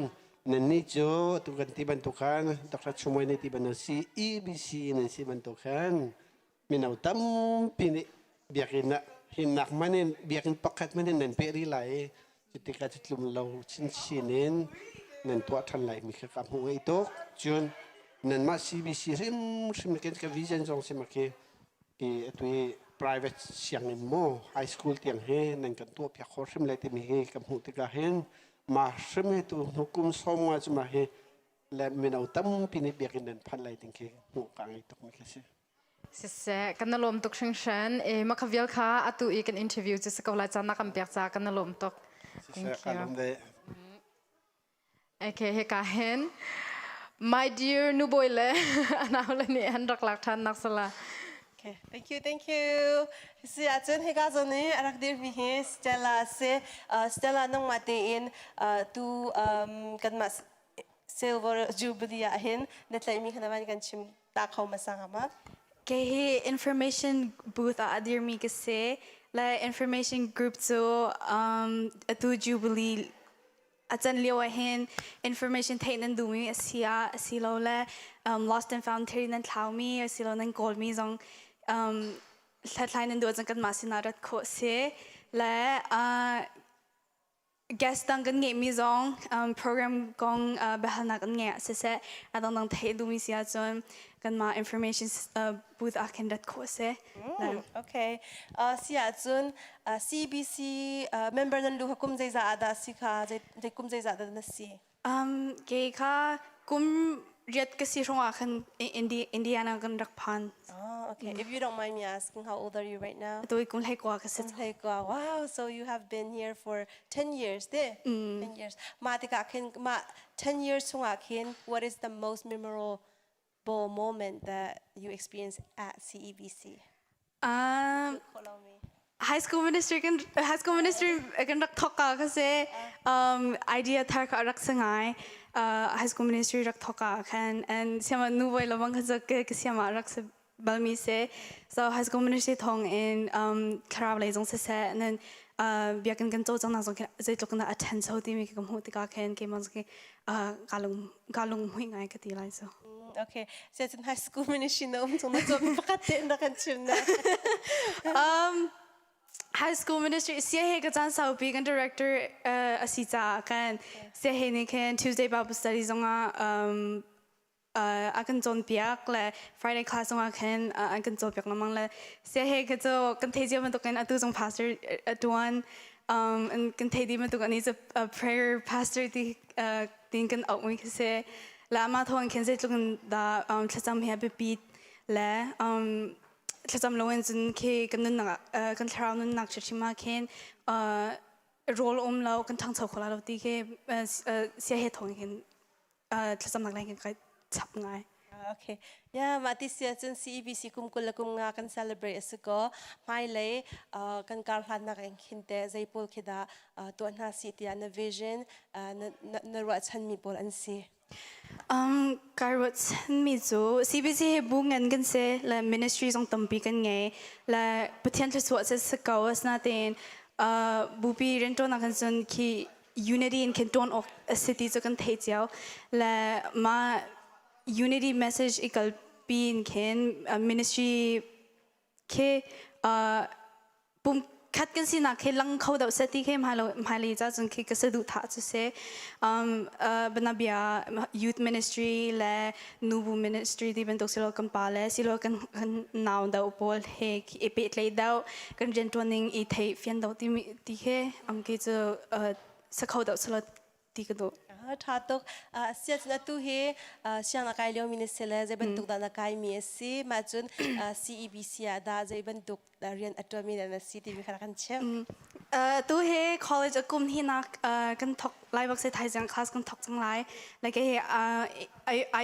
nannih cu tu kan ti bantuk khan Dr. Chumoi nih ti bantuk si EBC nan si bantuk khan mino tampi nih biakinn ah himnak man in biakinn pakhat man in nan peh rih lai i cutikah cu tlum lo chinchin in nan tuah ṭhan lai mi kha ka hmuh ngai tuk cun nanmah CBC hrimhrim kin ka vision zong si ma khi ki atu i private sianginn maw high school tiang hi nan kan tuah piak khawh hrim lai timi hi ka hmuh tikah hin mah hrim hi tu hnu kum sawm nga cu mah hi le mino tampi nih biakinn nan phanh lai ting khi hmuh ka ngei tuk mi khi si. Siseh, kan na lawm tuk hringhran. E makha vial kha atu i kan interview cu si ko lai caan na kan pek ca kan na lawm tuk. Siseh, ka lawm ve. Okay, hika hin. My dear nubawi le anau le nih an rak lak ṭhan nak sala. Okay, thank you, thank you. Si ahcun hika zawn i a rak dirmi hi Stella si. Stella nangmah tein tu kanmah Silver Jubilee ah hin na tlaihmi kha na van kan chim ta kho hmasa hnga ma? Kei hi information booth ah a dirmi ka si. Le information group cu atu Jubilee a can lio ah hin information theih nan duhmi a si ah asilole lost and found thil nan thlaumi asilo nan kawlmi zong hlathlai nan duh ahcun kanmah sinah rat khawh si. Le guest dang kan ngeihmi zong program kong biahalnak kan ngeih ah siseh a dangdang theih duhmi si ahcun kanmah information booth ah khin rat khawh a si. Okay. Si ahcun CBC member nan luh kum zeizah ah dah si kha zei kum zeizah dah na si? Kei kha kum riat ka si hrawng ah khan Indiana kan rak phan. Oh, okay. If you don't mind me asking, how old are you right now? Atu kum hlei kua ka si. Kum hlei kua. Wow, so you have been here for 10 years, de? 10 years. Ma tikah khin ma 10 years chungah khin what is the most memorable moment that you experienced at CEBC? High school ministry kan high school ministry kan rak thok ka ka se idea thar ka rak sangai high school ministry rak thok ka khan and siama nu voi lawang kha ke ke siama rak se balmi se so high school ministry thong in thlarau lei zong se se and then biakin kan cho chang na zong khin zeitluk na attend so ti mi ka hmu tikah khin ke mon ke kalung kalung hui ngai ka ti lai so Okay. Siacun high school ministry na um chung na cawn pakhat te na kan chim na. High school ministry sia he ka caan saupi kan director asi caah kan sia he nih khin Tuesday Bible study zongah a kan cawnpiak le Friday class zongah khin an kan cawnpiak lengmang le sia he ka cu kan thei cio bantukin atu zong pastor tuan kan thei dih bantuk ani cu prayer pastor ti tin kan auh mi khi si le amah thawng khin zeitluk in dah thlacam hi a biapit le thlacam loin cun khi kan nunnak kan thlarau nunnak hrimhrim ah khin rawl um lo kan ṭhangcho kho lai lo ti khi sia he thawng khin thlacamnak leng khin kai chap ngai. Okay. Yeah, mah ti sia cun CEBC kum 20 le kum nga kan celebrate a si ko. Hmailei kan kar hlannak in khin te zei pawl khi dah tuah hna si tiah na vision na ruahchanmi pawl an si. Kai ruahchanmi cu CBC hi bu ngan kan si le ministry zong tampi kan ngei le Pathian thluachuah cu si ko asinain bupi rianṭuannak kan cun khi unity in khin ṭuan awk a si ti cu kan theih cio le mah unity message i kalpi in khin ministry khi. Pum khat kan sinak khi lang kho deuh seh ti khi hmailei ca cun khi ka saduhthah cu si. Banabia youth ministry le nubu ministry ti bantuk silo kan pa le silo kan nau deuh pawl he i pehtlaih deuh kan rianṭuan ning i theih fian deuh ti khi ke cu sa kho deuh silo ti ka duh. Ṭha tuk. Siat atu hi siang na kai liomi na si le zei bantuk dah na kaimi a si? Mah cun CEBC ah dah zei bantuk rian a ṭuanmi dah na si timi kha rak kan chim. Tu hi college a kum hinak kan thok lai bak se thaizing class kan thok cang lai. Like hi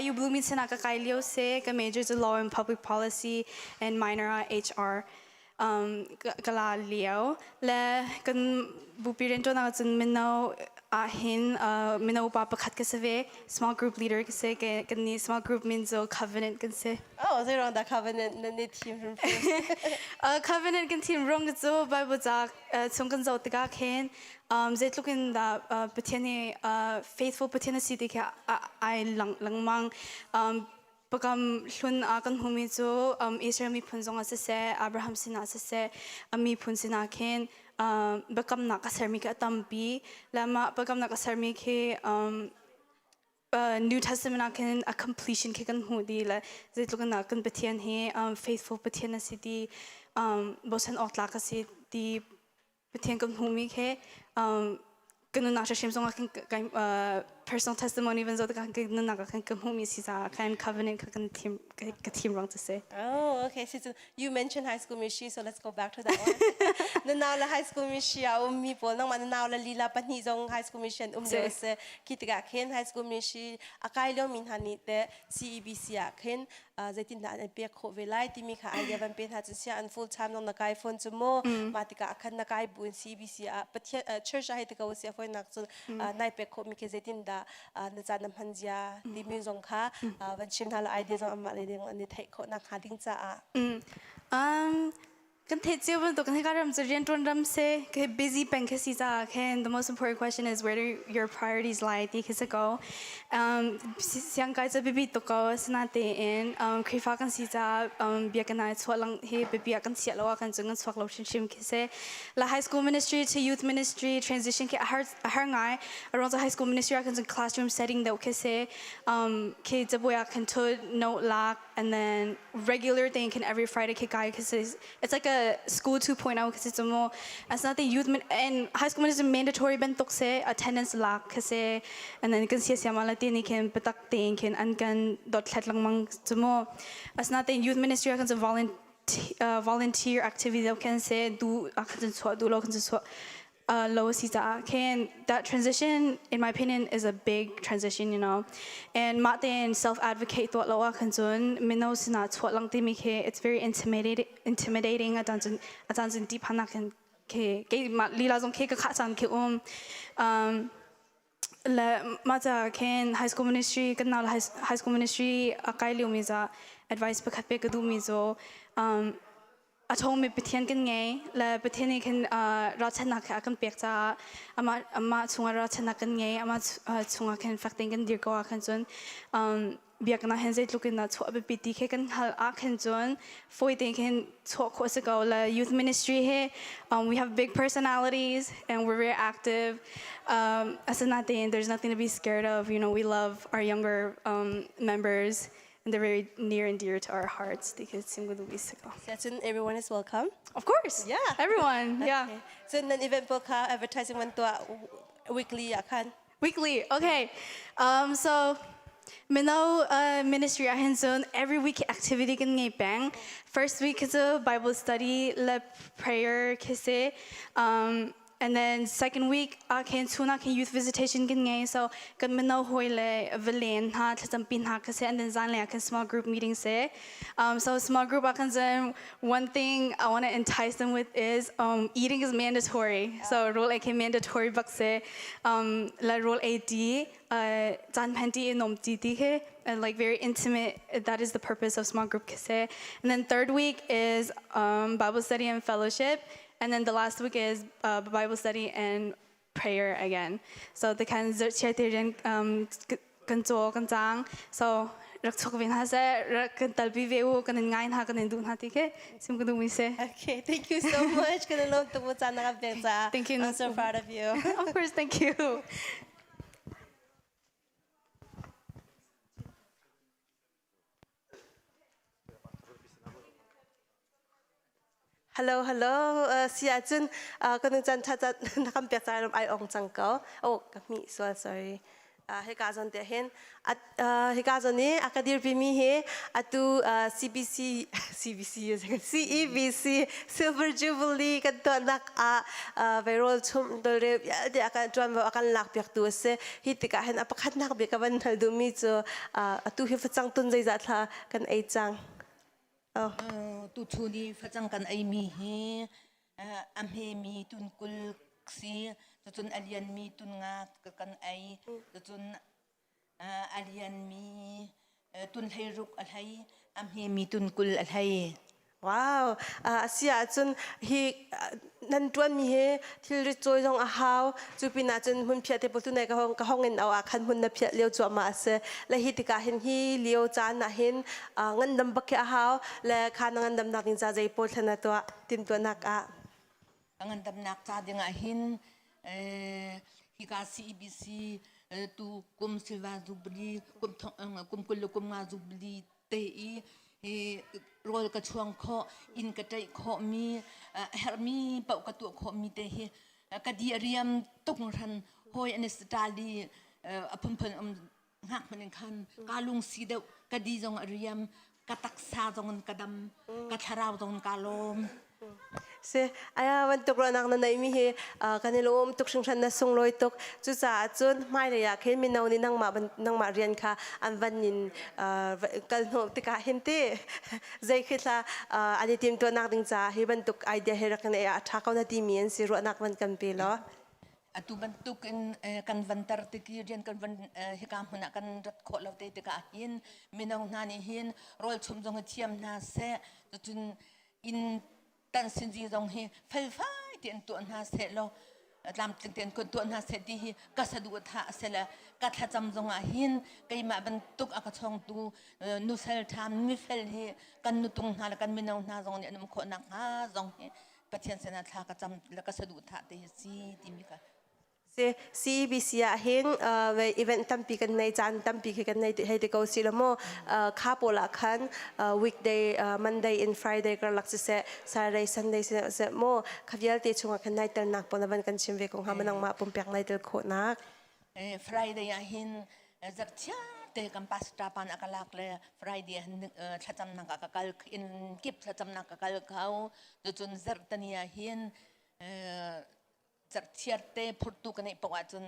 IU Blooming sinah ka kai lio se ka major cu law and public policy and minor ah HR. Ka la lio le kan bupi rianṭuannak ahcun mino ahhin mino pa pakhat ka si ve small group leader ka si kan nih small group min cu covenant kan si. Oh, zeiruang dah covenant nan i thim hrimhrim? Covenant kan thim ruang cu Bible ca chung kan zoh tikah khin zeitluk in dah Pathian hi faithful Pathian a si ti khi ai lang lengmang. Pakam hlun ah kan hmuhmi cu Israel miphun zongah siseh, Abraham sinah siseh, a miphun sinah khin biakamnak a sermi khi a tampi. Le mah biakamnak a sermi khi New Testament ah khin a completion khi kan hmuh dih le zeitluk in kan Pathian hi faithful Pathian a si ti bochan awk tlak a si ti Pathian kan hmuhmi khi kan nunnak hrimhrim zongah kan personal testimony van zoh tikah kan nunnak ah khan ka hmuhmi si caah khan covenant kha kan thim ka thim ruang cu si. Oh, okay. So you mentioned high school mishi, so let's go back to that one. Na nau le high school mishi a ummi pawl nangmah na nau le lila pahnih zong high school mission um lio si. Khi tikah khin high school mishi a kai lio mi hna nih te CEBC ah khin zeitindah an pek khawh ve lai timi kha idea van pe hna cun sia an full time nong na kai phone cu mu mah tikah khan na kai bu in CBC ah Pathian church ah hei ti ko si a foinak cun nai pek khawh mi khi zeitindah na caan na hman zia timi zong kha van chim hna la idea zong amah le ding an i theih khawh nak hnga ding caah Kan theih cio bantuk kan hika ram cu rianṭuan ram si ka busy peng khi si caah khin the most important question is where do your priorities lie ti khi si ko. Siangkai cu biapi tuk ko asinain Khrihfa kan si caah biakinn ah chuah lang hi biapi ah kan chiah lo ah kan cun kan chuak lo hrimhrim khi si. La high school ministry to youth ministry transition khi a har a har ngai. A ruang cu high school ministry ah khan cun classroom setting deuh khi si. Khi cabuai ah khan thut note lak and then regular thing can every Friday kick guy because it's, it's like a school 2.0 because it's a more it's not the youth and high school is mandatory bentuk se attendance lak kasi and then kan sia siama la ti ni kan patak ting kan an kan dot thlat langmang chumo it's not the youth ministry kan volunteer volunteer activity kan se du kan chua du lo kan chua lo si caah khin that transition in my opinion is a big transition you know and mah tein self advocate tuah lo ah khan cun mino sinah chuah lang timi khi it's very intimidating intimidating a caan cun a caan cun tihphannak khin khi keimah lila zong khi ka khah caan khi um um le mah ca khin high school ministry kan nau high school ministry a kai liomi za advice pakhat pe ka duhmi cu um a ṭhawngmi Pathian kan ngei le Pathian nih khin ralchanhnak kha a kan pek caah amah amah chungah ralchanhnak kan ngei amah chungah khin fek tein kan dir ko ah khan cun biaknak hin zeitluk in dah chuah biapi ti khi kan hngalh ah khin cun fawi tein khin chuah khawh si ko le youth ministry hi we have big personalities and we're very active asinain there's nothing to be scared of you know we love our younger members and they're very near and dear to our hearts because Cun everyone is welcome. Of course. Yeah. Everyone. Yeah. Cun nan event pawl kha advertising man tuah weekly ah khan. Weekly. Okay. So Mino ministry ah hin cun every week activity kan ngei peng. First week cu Bible study le prayer khi si. And then second week ah khin chun ah khin youth visitation kan ngei so kan mino hoi le valen hna thlacampi hna kha si and then zan le ah khin small group meeting si so small group ah khan cun one thing I want to entice them with is eating is mandatory so rawl ei khi mandatory bak si le rawl ei ti caan phan ti in om ti ti khi and like very intimate that is the purpose of small group kasi and then third week is Bible study and fellowship And then the last week is Bible study and prayer again. So the kan zirhchiar te rian kan caw kan cang. So rak chuak ve hna seh rak kan talpi ve u kan in ngai hna kan in duh hna ti khi sim ka duh mi si. Okay, thank you so much. Kan in lawm tuk mu caan na kan pek caah. Thank you. I'm so proud of you. Of course, thank you. Hello, hello. Si ahcun kan chan tha na kan pek caan ai ong cang ko. Oh, ka mi sual sorry. Hika zon te hin hika zon ni a ka dirpi mi hi atu CBC CBC CEBC Silver Jubilee kan tuahnak ah veirol chum dolre vialte a kan tuan a kan lak piak tu a si. Hi tikah hin a pakhatnak bik ka van hal duhmi cu atu hi facang tun zeizah thla kan ei cang. Oh. Tuchun i facang kan eimi hi a hmemi tunkul si, cucun a lianmi tun nga kan ei, cucun a lianmi tun hleiruk a hlei, a hmemi tun 20 a hlei. Wow, a si ahcun hi nan ṭuanmi hi thilrit cawi zong a hau. Cu pinah cun hmunphiah te pawl tu nai ka hong ka hong in au ah khan hmun na phiah lio cuahmah a si. Le hi tikah hin hi lio caan ah hin ngandam bak khi a hau. Le kha na ngandamnak ding ca zei pawl thlen na tuah timhtuahnak ah. Ngandamnak ca ding ah hin hika CEBC tu kum silva jubilee kum kum 20 le kum nga jubilee te i hi rawl ka chuang khawh inn ka ṭaih khawhmi herhmi paoh ka tuah khawhmi te hi ka di a riam tuk hran hawi an i stali a phunphun um ngak hmanh in khan ka lungsi deuh ka di zong a riam ka taksa zong in ka dam ka thlarau zong in ka lawm. Si, aya bantuk ruahnak na neihmi hi kan i lawm tuk hringhran na sunglawi tuk. Cucaah cun hmailei ah khin mino nih nangmah nangmah rian kha an van in kal hnawh tikah hin ti zei khi thla an i timtuahnak ding caah hi bantuk idea hi rak in ei ah a ṭha ko na timi an si ruahnak van kan pe law. Atu bantuk in kan van tar tik i rian kan van hika hmun ah kan rat khawh lo te tikah hin mino hna nih hin rawl chum zong hi thiam hna seh cucun inn tan sinzi zong hi felfai tein tuah hna seh law tlamtling tein kun tuah hna seh ti hi ka saduh tha a si le ka thlacam zong ah hin keimah bantuk a ka chawngtu nusal ṭha mifel hi kan nutung hna le kan mino hna zong nih an um khawh nakhnga zong hi Pathian sinah thla ka cam le ka saduh thah te hi si timi ka Si CEBC ah hin event tampi kan nei caan tampi khi kan nei hei ti ko si lo mu kha pawl ah khan weekday Monday in Friday karlak siseh Saturday Sunday siseh mu kha vialte chungah khan nai telnak pawl na van kan chim ve ko hnga nangmah pumpek nai tel khawhnak Friday ah hin zarhchiar te kan pastor pan a ka lak le Friday ah thlacamnak ah ka kal in kip thlacamnak ka kal kho cucun zarhtani ah hin Cerhthiar te phurtu ka neih paoh ahcun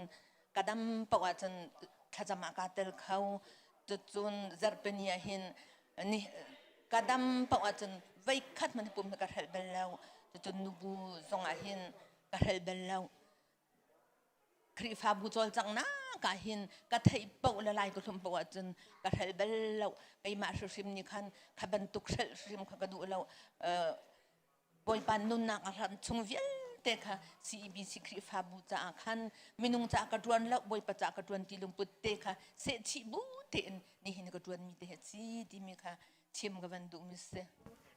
ka dam paoh ahcun thlacam ah kaa tel kho. Cucun zarhpini ah hin ni ka dam paoh ahcun voikhat hmanh pum hi ka hrelh bal lo. Cucun nubu zong ah hin ka hrelh bal lo. Khrihfabu cawlcanghnak ah hin ka theih paoh le lai ka hlum paoh ahcun ka hrelh bal lo. Keimah hrimhrim nih khan kha bantuk hrelh hrim kha ka duh lo. Bawipa nunnak a hram chung vialte kha CEBC Khrihfabu caah khan minung caah ka ṭuan lo Bawipa caah ka ṭuan ti lungput te kha sehchih bu tein nihin ka ṭuanmi te hi si timi kha chim ka van duhmi si.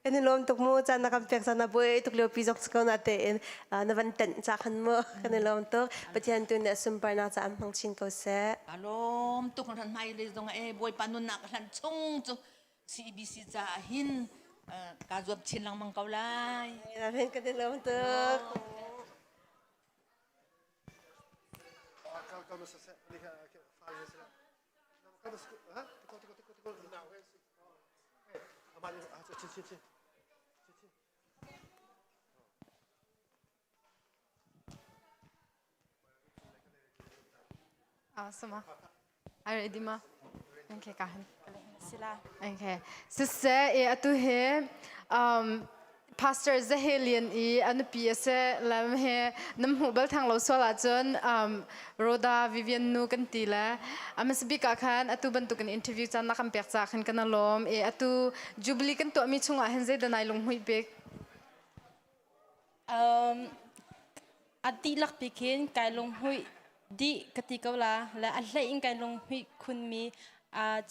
Kan i lawm tuk mu caan na kan pek caan na buai tuk lio pi zong ko na tein na van tenh ca khan mu kan i lawm tuk Pathian tu nih a sunparnak ca an hmang chin ko seh. Ka lawm tuk ran hmai le zong e Bawipa nunnak hlan chung cu CBC caah hin kaa zuam chin lengmang ko lai. Amen kan i lawm tuk. Ah, sama. Ai ready ma? Okay, ka han. Sila. Okay. Siseh e atu he Pastor Zahelian i anupi ase lam he nam hmu bal thang lo sual ahcun Rhoda Vivian nu kan ti le amasbik ah khan atu bantuk in interview caan na kan pek ca khan kan lawm e atu Jubilee kan tuahmi chungah hin zeidah nai lunghmuih bik? A dihlak bik hin kai lunghmuih dih ka ti ko la. Le a hlei in kai lunghmuih khunmi.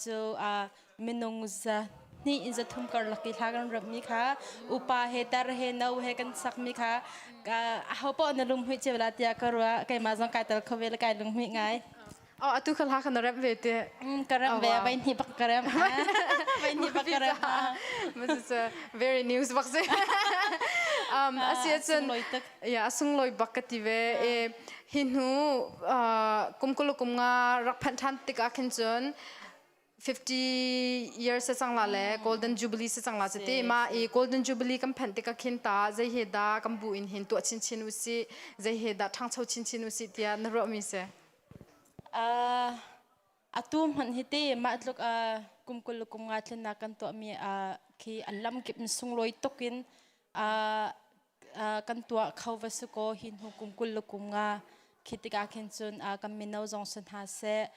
Cu minung za hnih in za thum karlak i hla kan rammi kha upa he tar he no he kan sakmi kha aho paoh na lunghmuih cio la tiah ka ruah. Keimah zong kai tel kho ve le kai lunghmuih ngai. Oh, atu kha hla kha na remh ve te. Ka remh ve, vai hnih bak ka remh. Vai hnih bak ka remh. This is a very news bak si. Asi ahcun ya sunglawi bak ka ti ve. E, hi hnu kum kul kum nga rak phanh ṭhan tik ah khin cun 50 years se cang la le Golden Jubilee se cang la si ti ma i Golden Jubilee kan phanh tik ah khin ta zei he da kan bu in hin tuah chinchin u si zei he da ṭhangcho chinchin u si tiah na ruah mi si. Atu hmanh hi te mah tluk kum 20 kum nga thlennak kan tuahmi khi a lamkip in sunglawi tuk in kan tuah kho va si kaw hi hnu kum 20 kum nga khi tikah khin cun kan mino zong si hna seh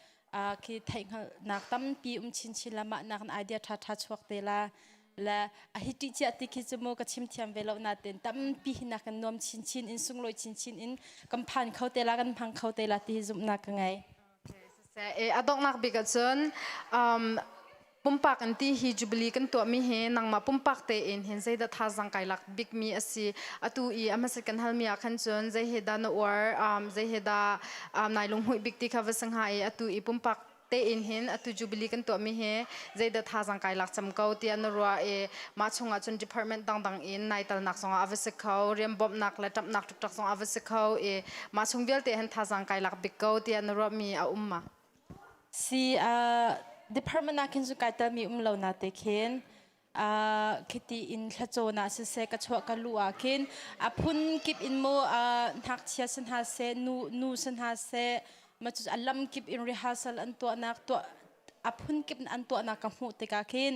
khi theihhngalhnak tampi um chinchin la mah nak idea ṭha ṭha chuak te la le a hi ṭih cia ti khi cu mu ka chim thiam ve lo natin tampi hi nak kan nuam chinchin in sunglawi chinchin in kan phan kho te la kan hmang kho te la ti hi zumhnak ka ngei. E, a donghnak bik ahcun pumpak an ti hi jubilee kan tuahmi hi nangmah pumpak tein hin zeidah thazang kai lak bikmi a si atu i a hmasat kan halmi ah khan cun zei he dah na uar zei he dah nai lunghmuih bik ti kha va si hnga i atu i pumpak tein hin atu jubilee kan tuahmi hi zeidah thazang kai lak cam ko tiah na ruah i mah chungah cun department dangdang in nai talnak zongah a va si kho rian bawmhnak le ṭamhnak ṭukṭak zong a va si kho i mah chung vialte hin thazang kai lak bik ko tiah na ruahmi a um ma? Si department ah khin cu kai telmi um lo na te khin khiti in thlacawn ah siseh ka chuah ka luh ah khin a phun kip in mu ngakchia si hna seh nu nu si hna seh ma cu a lam kip in rehearsal an tuahnak tuah a phun kip in an tuahnak ka hmuh tikah khin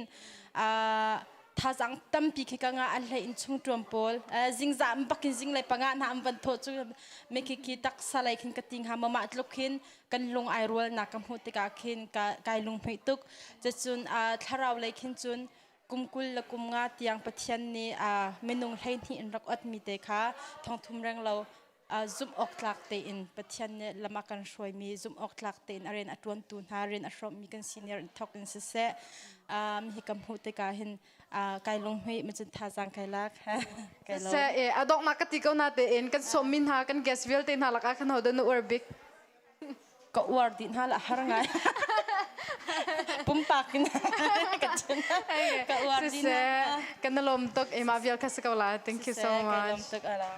thazang tampi khi ka nga a hlei in chung tuam pawl zingza an bakin zinglei panga hna an van thawh cu me khi khi taksa lei khin ka ting ha mama tluk khin kan lung ai rual nak ka hmuh tikah khin ka kai lung hmuih tuk cun thlarau lei khin cun kum 20 le kum nga tiang Pathian nih minung 12 in rak ot mi te kha thongthum reng lo zumh awk tlak tein Pathian nih lam a kan hruaimi zumh awk tlak tein a rian a ṭuantu hna rian a hrawmmi kan senior in thawk in siseh hi ka hmuh tikah hin kai lunghmuih macun thazaang kai lak. Siseh a donghnak ka ti ko na tein kan sawmmi hna kan guest vialte hna lakah kan ho dah na uar bik? Ka uar dih hna la har ngai. Pumpak in ka cun ka uar dih hna. Kan na lawm tuk ema vial kha si ko la. Thank you so much. Kai lawm tuk ala.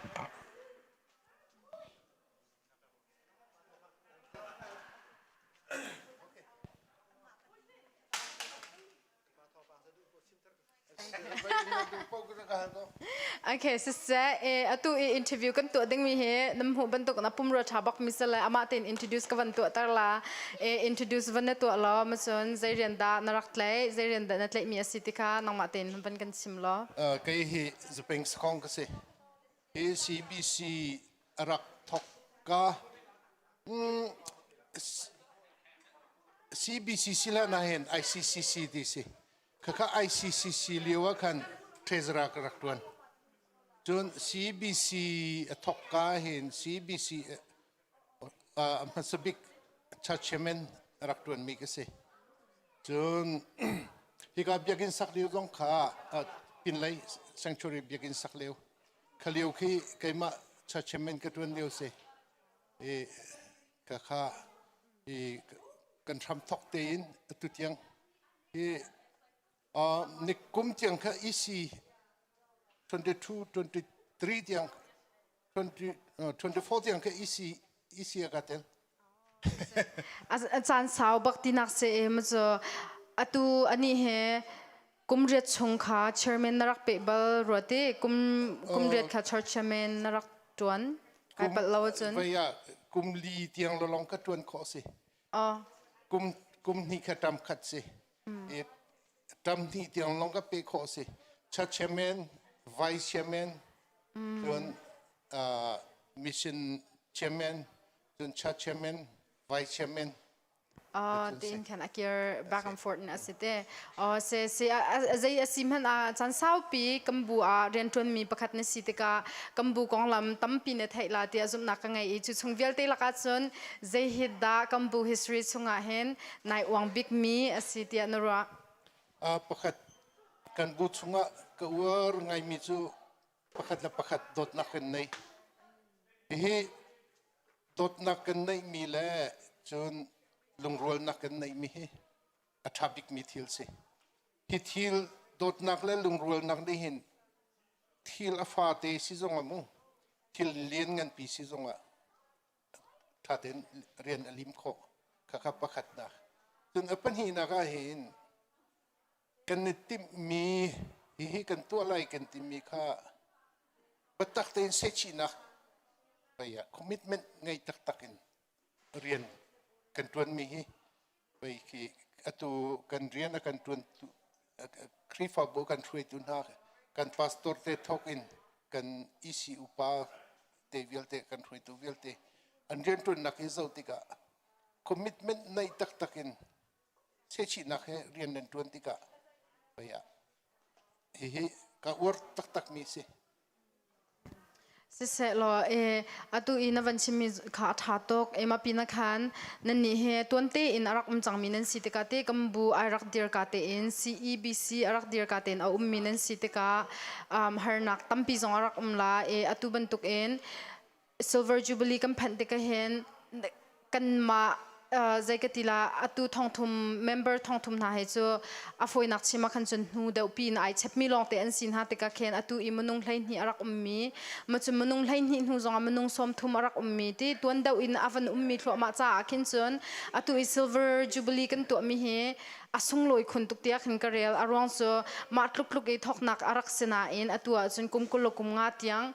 Okay, siseh, e, atu i interview kan tuah dingmi hi nam hmuh bantuk na pumrua tha bak mi sale amah tein introduce ka van tuah tar la. E, introduce van na tuah lo, macun zei rian dah na rak tlaih, zei rian dah na tlaih mi a si ti kha nangmah tein van kan chim law. Kei hi Zupeng Sakong ka si. Hi CBC a rak thok ka CBC sila na hin ICCC ti si. Khakha ICCC lio ah khan treasurer ka rak tuan. Cun CBC a thok ka hin CBC hmasa bik church chairman rak tuan mi ka si. Cun hika biakinn sak lio zong kha pinlei sanctuary biakinn sak lio kha lio khi keimah church chairman ka tuan lio si. I ka kha i kan hram thok tein atu tiang hi ni kum tiang kha EC 22 23 tiang 20 24 tiang kha EC EC a ka tel. A caan sau bak tinak se e ma cu atu ani he kum riat chung kha chairman na rak pe bal ruati kum kum riat kha church chairman na rak tuan kai palh lo ahcun Vei ah kum li tiang lolong ka tuan khawh si. Kum kum hnih kha tam khat si. I tam hnih tiang long ka pe khawh si. Church chairman, vice chairman, cun mission chairman, cun church chairman, vice chairman. Tiin khan a kir back and forth in a si te. Se se zei a si hmanh ah caan saupi kan bu ah rianṭuanmi pakhat na si tikah kan bu konglam tampi na theih la tiah zumhnak ka ngei i cu chung vialte lakah cun zei hi dah kan bu history chungah hin nai uang bikmi a si tiah na ruah? Pakhat kan bu chungah ka uar ngaimi cu pakhat le pakhat dawtnak kan nei. Hihi dawtnak kan neihmi le cun lungrualnak kan neihmi hi a ṭha bikmi thil si. Hi thil dawtnak le lungrualnak nih hin thil a fate si zong ah mu thil lian nganpi si zong ah ṭha tein rian a lim khawh. Khakha pakhatnak. Cun a pahnihnak ah hin kan i timhmi hihi kan tuah lai kan timi kha biatak tein sehchihnak pei ah commitment ngei taktak in rian kan ṭuanmi hi pei khi atu kan rian a kan ṭuan Khrihfabu kan hruaitu hna kan pastor te thawk in kan EC upa te vialte kan hruaitu vialte an rianṭuannak hi zoh tikah commitment neih taktak in sehchihnak he rian nan ṭuan tikah pei ah hihi ka uar taktakmi si. Siseh law e atu i na van chimmi kha a ṭha tuk. E mah pin ah khan nannih he tuan tein a rak um cangmi nan si tikah te kan bu ai rak dir ka tein CEBC a rak dir ka tein a ummi nan si tikah um, harnak tampi zong a rak um la. E atu bantuk in Silver Jubilee kan phanh tikah hin kanmah zei ka ti la atu thongthum member thongthum hna he cu a fawinak chim ah khan cun hnu deuh pi in ai chepmi lawng te an si hna tikah khin atu i minung 12 a rak ummi ma cun minung 12 hnu zong ah minung 30 a rak ummi ti tuan deuh in a van ummi thluahmah caah khin cun atu i Silver Jubilee kan tuahmi hi a sunglawi khun tuk tiah khin ka rel a ruang cu mah tluk tluk i thawknak a rak si nain atu ah cun kum 20 kum nga tiang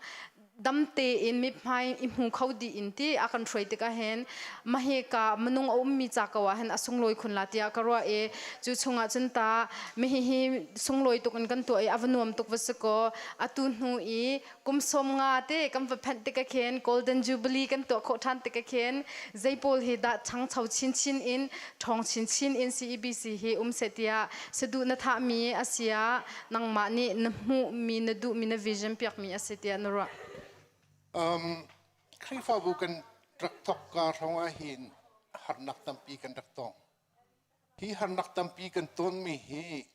dam tein mithmai i hmu kho dih in ti a kan hruai tikah hin mahika minung a ummi ca ko ah hin a sunglawi khun la tiah ka ruah i cu chungah cun ta mihi hi sunglawi tuk in kan tuah i a va nuam tuk va si kaw atu hnu i kum 50 te kan va phanh tikah khin golden jubilee kan tuah khawh ṭhan tikah khin zei pawl hi dah ṭhangcho chinchin in ṭhawng chinchin in CEBC hi um seh tiah saduh na thahmi a si ah nangmah nih na hmuhmi na duhmi na vision piakmi a si tiah na ruah? Um, Khrihfabu kan rak thok ka hrawng ah hin harnak tampi kan rak tong. Hi harnak tampi kan tonmi hi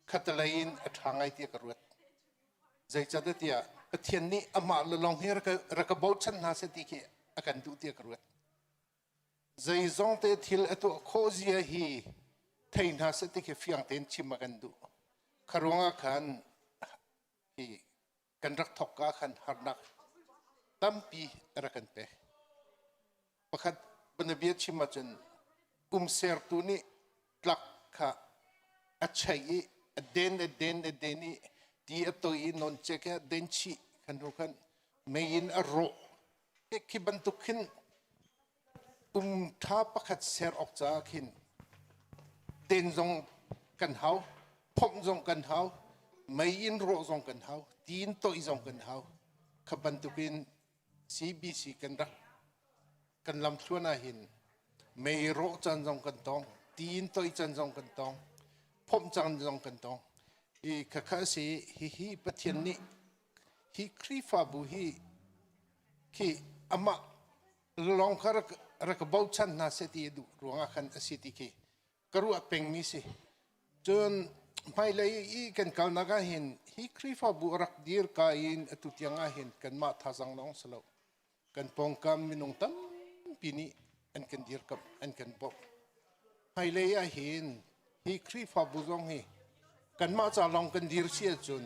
khatalei in a ṭha ngai tiah ka ruat. Zeicahtiah Pathian nih amah le lawng hi rak ka bochan hna seh ti khi a kan duh tiah ka ruat. Zeizong te thil a tuah khawh zia hi thei hna seh ti khi fiang tein chim a kan duh. Kha ruangah khan hi kan rak thok ka khan harnak tampi a rak kan pek. Pakhat banabia chim ahcun um sertu nih tlak kha a chei i a den a den a den i ti a toi i non cek i a den chih khan hnu khan mei in a rawh Khi bantuk khin um ṭha pakhat ser awk caah khin den zong kan hau, phomh zong kan hau, mei in rawh zong kan hau, ti in toih zong kan hau. Kha bantukin CBC kan rak kan lamthluan ah hin mei rawh caan zong kan tong, ti in toih caan zong kan tong, phomh caan zong kan tong. Hi khakha a si, hihi Pathian nih hi Khrihfabu hi khi amah lawng kha rak rak bochan hna seh ti a duh ruangah khan a si ti khi ka ruah pengmi si. Cun hmailei i kan kalnak ah hin hi Khrihfabu a rak dir ka in atu tiang ah hin kanmah thazaang lawng si lo. Kan pawngkam minung tampi nih an kan dirkamh, an kan bawmh. Hmailei ah hin hi Khrihfabu zong hi kanmah ca lawng kan dir si ahcun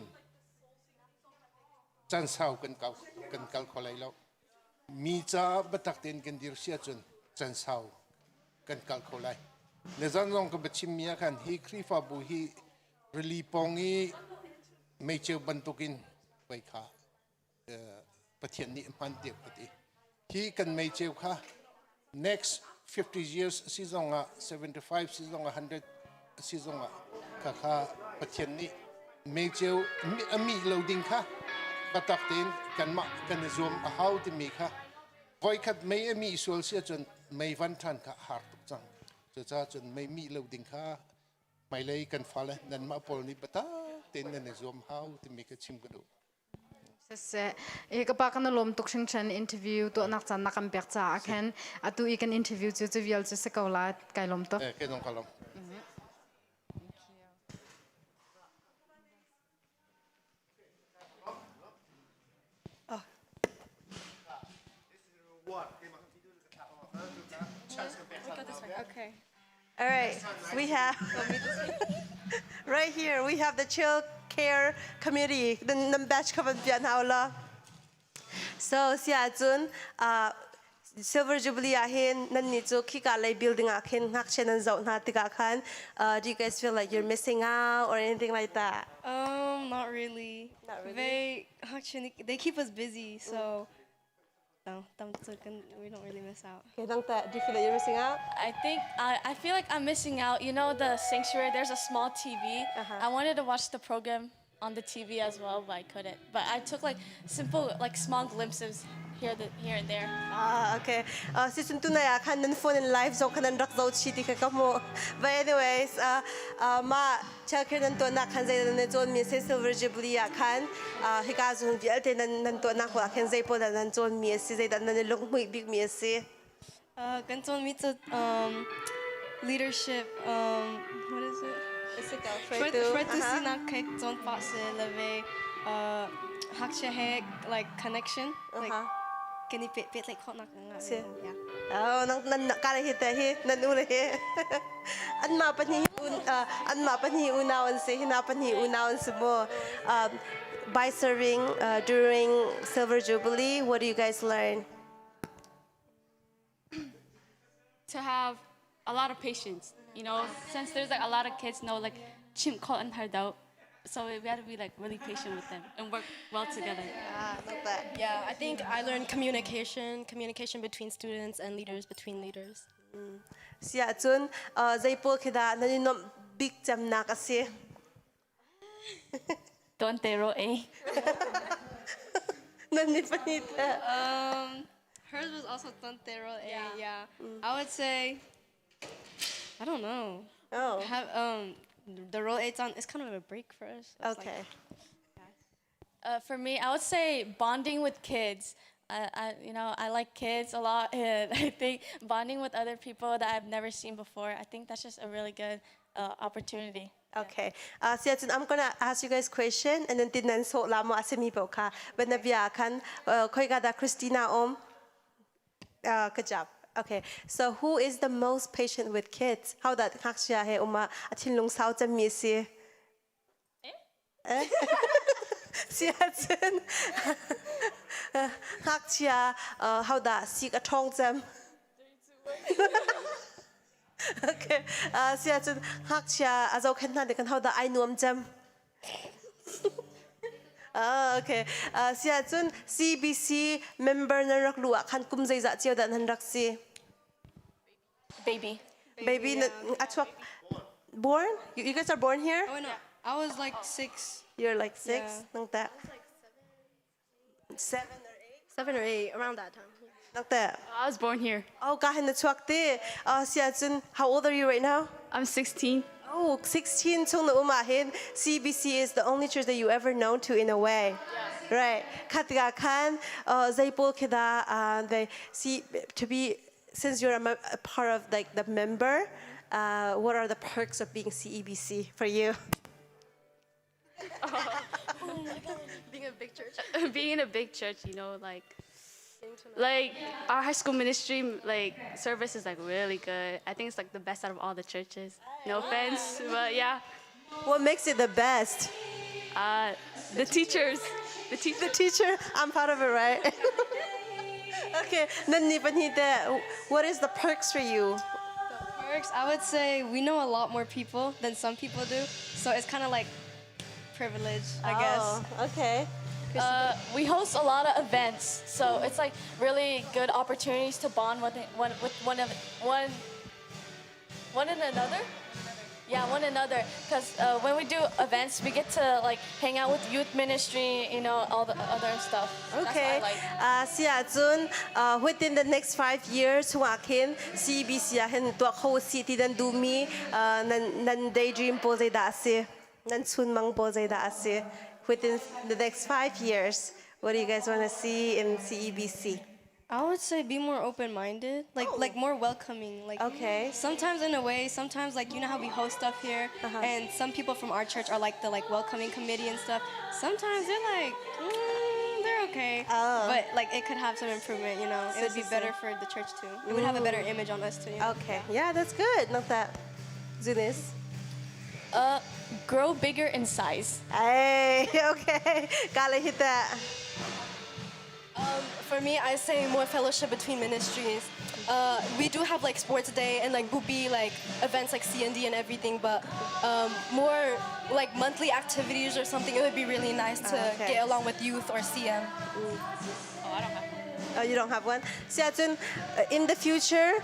caan sau kan kal kan kal kho lai lo. Mi caah biatak tein kan dir si ahcun caan sau kan kal kho lai. Le zan zong ka biachimmi ah khan hi Khrihfabu hi rili pawng i meiceu bantukin pei kha Pathian nih hman tiah ka ti. Hi kan meiceu kha next 50 years si zong ah 75 si zong ah 100 si zong ah kha kha Pathian nih meiceu a mih lo ding kha biatak tein kanmah kan i zuam a hau timi kha voikhat mei a mih sual si ahcun. mei van ṭhan kha a har tuk cang. Cucaah cun mei mih lo ding kha hmailei kan fale nanmah pawl nih biatak tein nan i zuam hau timi ka chim ka duh. Siseh, e ka pa kan lawm tuk hringhran interview tuahnak caan na kan pek caah khan atu i kan interview cu cu vial cu si ko la kai lawm tuk. Eh, ke dong ka lawm. Okay. All right, we have right here we have the child care committee. Nan nan batch kha van piah hna ulaw. So sia cun Silver Jubilee ah hin nan nih cu khika lei building ah khin ngakchia nan zoh hna tikah khan do you guys feel like you're missing out or anything like that? Not really. Not really. They actually they keep us busy, so no, we don't really miss out. Okay, nang ta, do you feel like you're missing out? I think I, I feel like I'm missing out. You know, the sanctuary, there's a small TV. I wanted to watch the program on the TV as well, but I couldn't. But I took like simple, like small glimpses here, the, here and there. Ah, okay. Si cun tunai ah khan nan phone in live zong khan nan rak zoh chih ti kha ka hmuh. But anyways, mah childcare nan tuahnak khan zei nan cawn mi si Silver Jubilee ah khan hika zung vialte nan nan tuahnak hall ah khan zei pawl dah nan cawn mi a si, zeidah nan i lunghmuih bik mi a si? Kan cawn mi cu leadership, what is it? Hruaitu. Hruaitu sinak kha cawn pah si le ve ngakchia he like connection like kan i pehtlaih khawhnak Si. Oh, nang nan ka le hi te hi nan u le hi. Anmah pahnih anmah pahnih unau an si, hina pahnih unau an si mu. By serving during Silver Jubilee, what do you guys learn? To have a lot of patience, since there's like a lot of kids know like chim khol an har dau. So we have to be like really patient with them and work well together. Ah, love that. Yeah, I think I learned communication, communication between students and leaders between leaders. Si ahcun zei pawl khi dah nan i nuamh bik cemnak a si? Tuante ro ei. Nan ni pahnih te. Hers was also tuante ro ei. Yeah. I would say, I don't know. Oh. Have the roll eight's on. It's kind of a break for us. It's like- Okay. For me, I would say bonding with kids. I like kids a lot, and I think bonding with other people that I've never seen before, I think that's just a really good opportunity. Okay. Sia cun I'm gonna ask you guys question and then tin nan sawh la mu a simi paoh kha. Banabia khan khoika dah Christina um? Good job. Okay. So who is the most patient with kids? How that ngakchia he uma a thinlung sau cemmi si? Eh? Sia cun ngakchia how dah sik a ṭhawng cem? Okay. Sia cun ngakchia a zohkhenh hna nih kan hodah ai nuam cem? Ah, okay. Sia cun CBC member nan rak luh ah khan kum zeizah cio dah nan rak si? Baby. Baby, na, a chuak born? You guys are born here? Oh no, I was like 6. You're like 6? Yeah. Nang ta? 7 or 8? 7 or 8, around that time. Nang ta? I was born here. Oh, ka hin na chuak te. Sia cun how old are you right now? I'm 16. Oh, 16 chung na um ah hin CBC is the only church that you ever known to in a way. Yes. Right. Khatika khan zei pawl khi dah they see to be since you're a part of like the member, what are the perks of being CEBC for you? Being a big church. Being in a big church, like our high school ministry like service is like really good. I think it's like the best out of all the churches. No offense, but yeah. What makes it the best? The teachers. The teacher. The teacher. I'm part of it, right? Okay. Nan ni pahnih te, what is the perks for you? The perks, I would say we know a lot more people than some people do. So it's kind of like privilege, I guess. Oh, okay. We host a lot of events, so it's like really good opportunities to bond with one, with one of one, one and another. Yeah, one another. Because when we do events, we get to like hang out with youth ministry, all the other stuff. Okay. That's what I like. Si ahcun within the next 5 years chungah khin CBC ah hin tuah kho si ti nan duhmi nan daydream pawl zeidah a si? Nan chunmang pawl zeidah a si? Within the next 5 years, what do you guys want to see in E CEBC? I would say be more open-minded, like more welcoming. Like sometimes in a way, sometimes like you know how we host stuff here, and some people from our church are like the like welcoming committee and stuff. Sometimes they're like, they're okay, but like it could have some improvement. It would be better for the church too. It would have a better image on us too. You know? Okay. Yeah, that's good. Not that. Zunis. Grow bigger in size. Hey, okay. Gotta hit that. For me, I say more fellowship between ministries. We do have like sports day and like bupi like events like CND and everything, but more like monthly activities or something. It would be really nice to get along with youth or CM. Oh, I don't have one. Oh, you don't have one? Si ahcun in the future,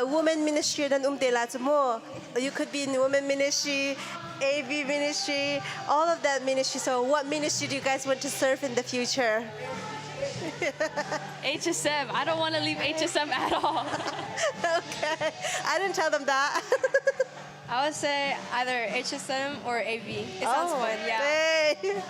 women ministry nan um te la cu mu. You could be in women ministry, AV ministry, all of that ministry. So what ministry do you guys want to serve in the future? HSM. I don't want to leave HSM at all. Okay. I didn't tell them that. I would say either HSM or AV. It sounds Oh, fun, yeah. Hey.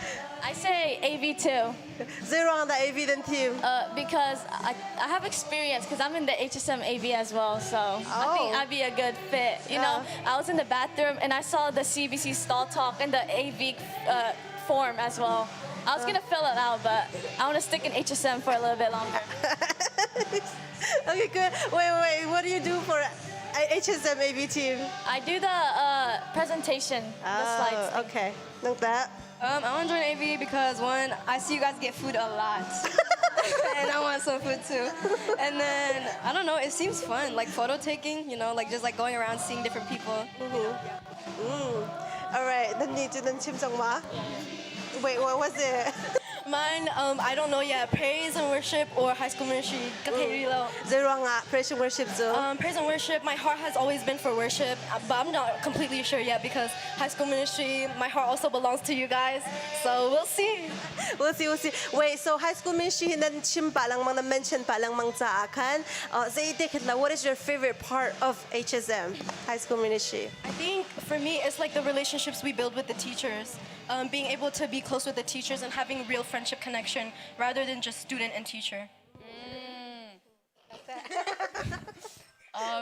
I say AV too. Zeiruang dah AV nan thim. Because I have experience because I'm in the HSM AV as well, so I think Oh. I'd be a good fit. I was in the bathroom and I saw the CBC stall talk and the AV form as well. I was gonna fill it out, but I want to stick in HSM for a little bit longer. Okay, good. Wait, wait, what do you do for HSM AV team? I do the presentation, the slides. Oh, okay. Like that. I want to join AV because one, I see you guys get food a lot. And I want some food too. And then, I don't know, it seems fun, like photo taking, like just like going around seeing different people. All right, then you didn't chim ma. Wait, what was it? Mine, I don't know yet. Praise and worship or high school ministry. Zeiruang ah praise and worship cu? Praise and worship, my heart has always been for worship, but I'm not completely sure yet because high school ministry, my heart also belongs to you guys. So we'll see. We'll see, we'll see. Wait, so high school ministry nan chim pa lang mang na mention pa lang mang ca khan. Zei te khat la, what is your favorite part of HSM, high school ministry? I think for me, it's like the relationships we build with the teachers. Being able to be close with the teachers and having real friendship connection rather than just student and teacher.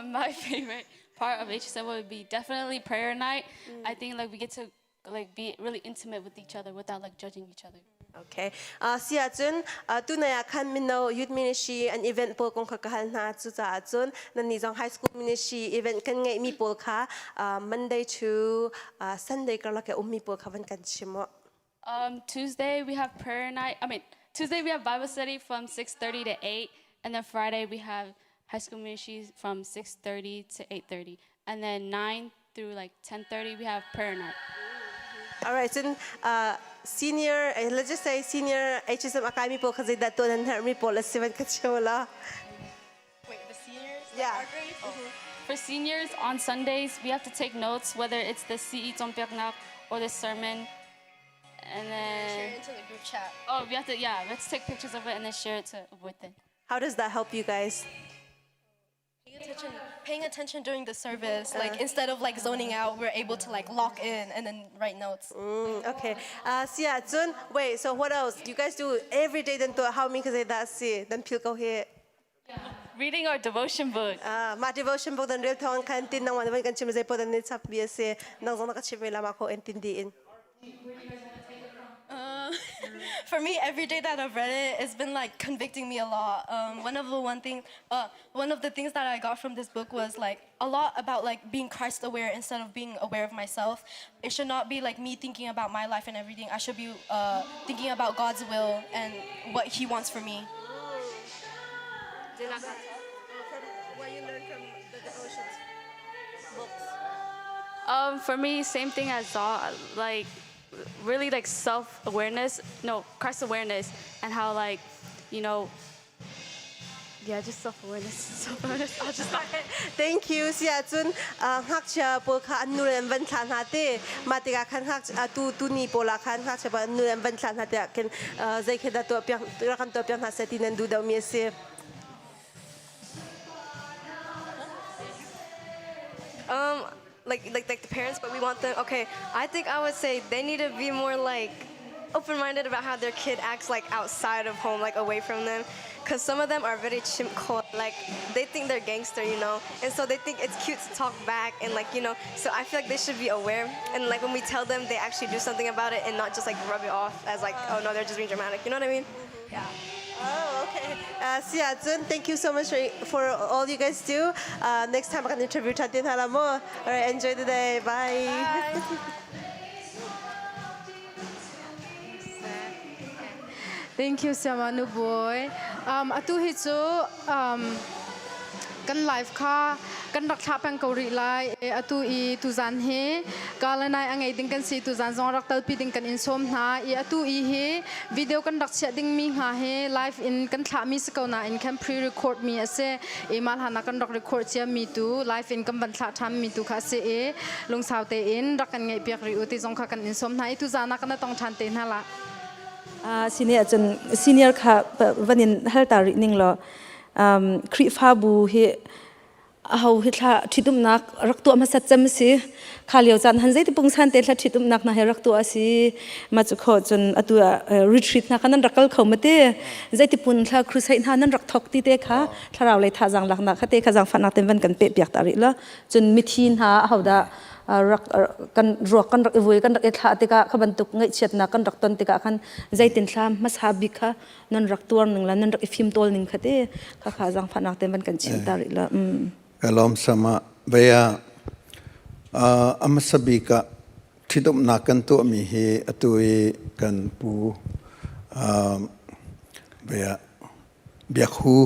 My favorite part of HSM would be definitely prayer night. I think like we get to like be really intimate with each other without like judging each other. Okay. Si ahcun tunai ah khan mino youth ministry an event pawl kong kha ka hal hna cu caah cun nan nih zong high school ministry event kan ngeihmi pawl kha Monday to Sunday karlak i ummi pawl kha van kan chim u. Tuesday we have prayer night. I mean, Tuesday we have Bible study from 6:30 to 8, and then Friday we have high school ministry from 6:30 to 8:30, and then 9 through like 10:30 we have prayer night. All right, cun senior, let's just say senior HSM academy pawl kha zeidah tuah nan herhmi pawl a si van ka chim la. Wait, the seniors? Yeah. Our grade? For seniors, on Sundays, we have to take notes, whether it's the CE cawnpiaknak or the sermon. And then Share it into the group chat. Oh, we have to, yeah, let's take pictures of it and then share it to with it. How does that help you guys? Paying attention during the service, like instead of like zoning out, we're able to like lock in and then write notes. Okay. Si ahcun, wait, so what else? You guys do every day then tuah haumi kha zeidah a si? Nan phil ko hi. Reading our devotion book. Ah, ma devotion book dan rel thawng khan tin nang wan van kan chim zei po dan ni chap bi ase nang zong na ka chim ve la ma ko en tin di in. For me, every day that I've read it, it's been like convicting me a lot. One of the things that I got from this book was like a lot about like being Christ aware instead of being aware of myself. It should not be like me thinking about my life and everything. I should be thinking about God's will and what He wants for me. What you learned from the devotions books? For me, same thing as Zaw, like really like self-awareness, no, Christ awareness, and how like, you know, Yeah, just self-awareness. Self-awareness. I'll just stop. Thank you. Si ahcun ngakchia pawl kha an nu le an van thlah hna te. Mah tikah khan ngak tu tu ni pawl ah khan ngakchia pawl an nu le an van thlah hna tiah khin zei khi dah tuah piak rak kan tuah piak hna seh ti nan duh deuhmi a si. Like the parents, but we want them. Okay, I think I would say they need to be more like open-minded about how their kid acts like outside of home, like away from them, because some of them are very chimp like they think they're gangster, and so they think it's cute to talk back and like So I feel like they should be aware, and like when we tell them, they actually do something about it and not just like rub it off as like, oh no, they're just being dramatic. You know what I mean? Yeah. Oh, okay. Si ahcun, thank you so much for all you guys do. Next time I can interview ṭhan hna la mu. All right, enjoy the day. Bye. Bye. Thank you Siama nu boy. Atu hi cu kan live kha kan rak thlah peng ko rih lai. Atu i tuzan hi Kalanai a ngei ding kan si tuzan zong rak talpi ding kan in sawm hna i atu i hi video kan rak chiah ding mi hnga hi live in kan thlah mi si ko nain khan pre-record mi a si i mah hlan ah kan rak record cia mi tu live in kan van thlah ṭhan mi tu kha a si i lungsau tein rak kan ngaih piak rih u ti zong kha kan in sawm hna i tuzan ah kan tong ṭhan te hna la. Senior cun senior kha van in hal ta rih ning law Khrihfabu hi aho hi thla ṭhitumnak rak tuah hmasat cem si kha lio caan han zeiti pungsan te thla ṭhitumnak na he rak tuah si ma cu kho cun atu retreat hna kha nan rak kal kho ma te zeiti pun thla crusade hna nan rak thok ti te kha thlarau lei thazang laknak kha te kha zangfahnak ten van kan pe piak ta rih la cun mithi hna ahodah rak kan ruak kan rak i vui kan rak i thlah tikah kha bantuk ngaihchiatnak kan rak ton tikah khan zeitin thla hmasa bik kha nan rak tuar ning la nan rak i fim tawl ning kha te kha kha zangfahnak te van kan chim ta rih la. Ka lawm sama veya amasa bik ah ṭhitumnak kan tuahmi hi atu i kan pu veya biak hu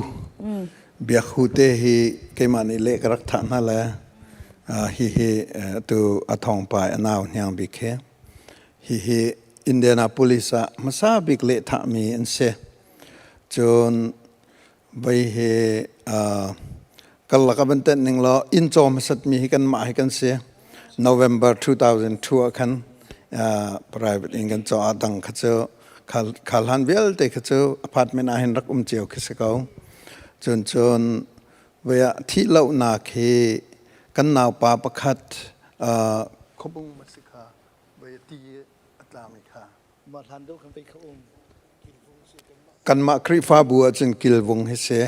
biak hu te hi keimah nih le ka rak thah hna le hi hi atu a thong pai a nau hniang bik he Hihi Indianapolis ah hmasa bik lehthahmi an si. Cun voi hi karlak ah van tenh ning law inn caw hmasatmi hi kanmah hi kan si. November 2002 ah khan private inn kan caw ah dang kha cu khal hlan vialte kha cu apartment ah hin rak um cio khi si ko. Cun cun voi ah thih lohnak hi kan naupa pakhat khuabung ma si kha Kanmah Khrihfabu ahcun Kilvung hi si.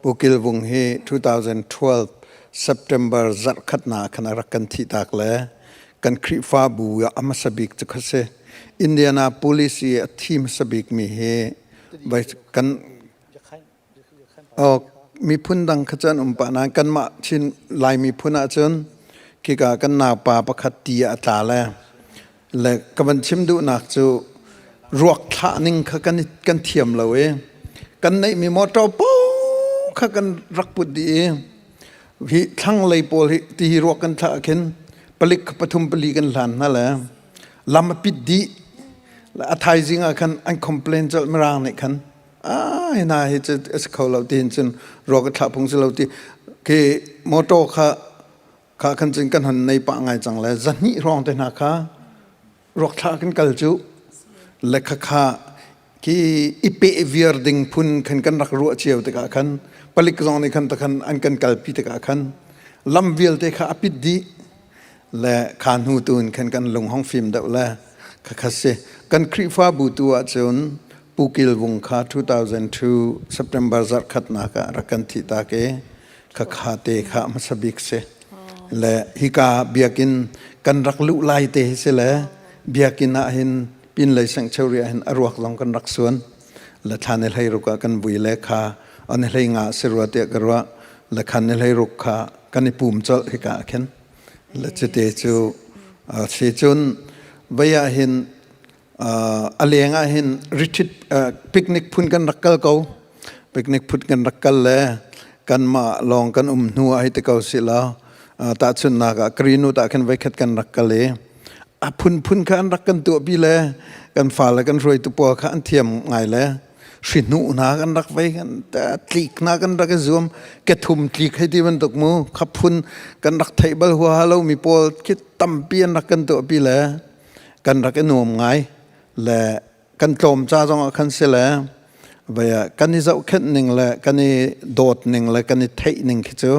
Pu Kilvung hi 2012 September zarhkhatnak ah khan a rak kan thihtak le kan Khrihfabu ah a hmasa bik cu kha si. Indianapolis i a thi hmasa bikmi hi kan miphun dang kha cu an um pah nain kanmah Chin Lai miphun ahcun khika kan naupa pakhat ti ah a tla le le ka van chim duhnak cu ruak thlah ning kha kan kan thiam lo i kan neihmi motor paoh kha kan rak put dih i hi thlanglei pawl hi ti hi ruak kan thlah khin palik pathum pali kan hlan hna le lam a pit dih a thaizing ah khan an complain colh mirang nih khan ah hina hi cu a si kho lo ti hin cun ruak a thlah phung si lo ti khi motor kha kha khan cun kan hon nei pah ngai cang le zahnih hrawng te hna kha ruak thlah kan kal cu le kha kha khi i pe viar ding phun khan kan rak ruah cio tikah khan palik zong nih khan takhan an kan kalpi tikah khan lam vialte kha a pit dih le kha hnu tu in khan kan lung hong fim deuh le kha kha si kan Khrihfabu tu ahcun Pu Kil Vung kha 2002 September zarhkhatnak ah rak kan thih tak i khakha te kha hmasa bik si le hika biakinn kan rak luh lai te hi si le biakinn ah hin pin lei seng cheuri ah hin a ruak zong kan rak suan le thla ni hlei ruk ah kan vui le kha an hlei nga si rua tiah ka ruah le khan ni hlei ruk kha kan i pum colh hika ah khin le cute cu si cun vei ah hin a leng ah hin retreat picnic phun kan rak kal ko picnic phun kan rak kal le kanmah lawng kan um hnu ah hei ti ko si law tahchunhnak ah Karinu tah khin voikhat kan rak kal i a phunphun kha an rak kan tuahpi le kan fale kan hruaitu pawl kha an thiam ngai le. Hri hnu hna kan rak vei kan tlik hna kan rak i zuam kethum tlik hei ti bantuk mu khaphun kan rak theih bal huaha lo mi pawl khi tampi an rak kan tuahpi le kan rak i nuam ngai le kan tlawm ca zong ah khan si le vei ah kan i zohkhenh ning le kan i dawt ning le kan i theih ning khi cu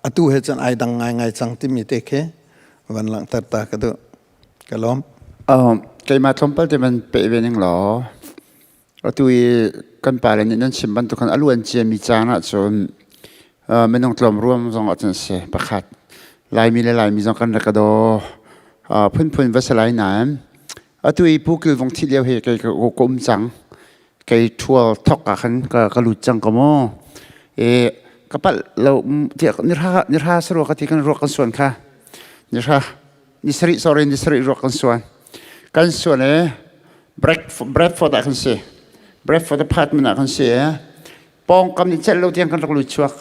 atu he cun ai dang ngaingai cang timi te khi van langhter ta ka duh. Ka lawm. Keimah tlawmpal te man pe ve ning law atu i kan pale nih nan chim bantuk khan a luan ciami caan ahcun minung tlawm ruam zong ahcun a si pakhat Laimi le Laimi zong kan rak ka daw phunphun va si lai nain atu i Pu Kil Vung thih lio hi kei ka um cang kei ṭhual thok ah khan ka lut cang ko mu e ka palh lo tiah nihra nihra sarua ka ti kan ruak kan suan kha nihra ni sarih sorry ni sarih ruak kan suan kan suan e Bradford ah kan si Bradford apartment ah kan si e pawngkam nih celh lo tiang kan rak lut chuak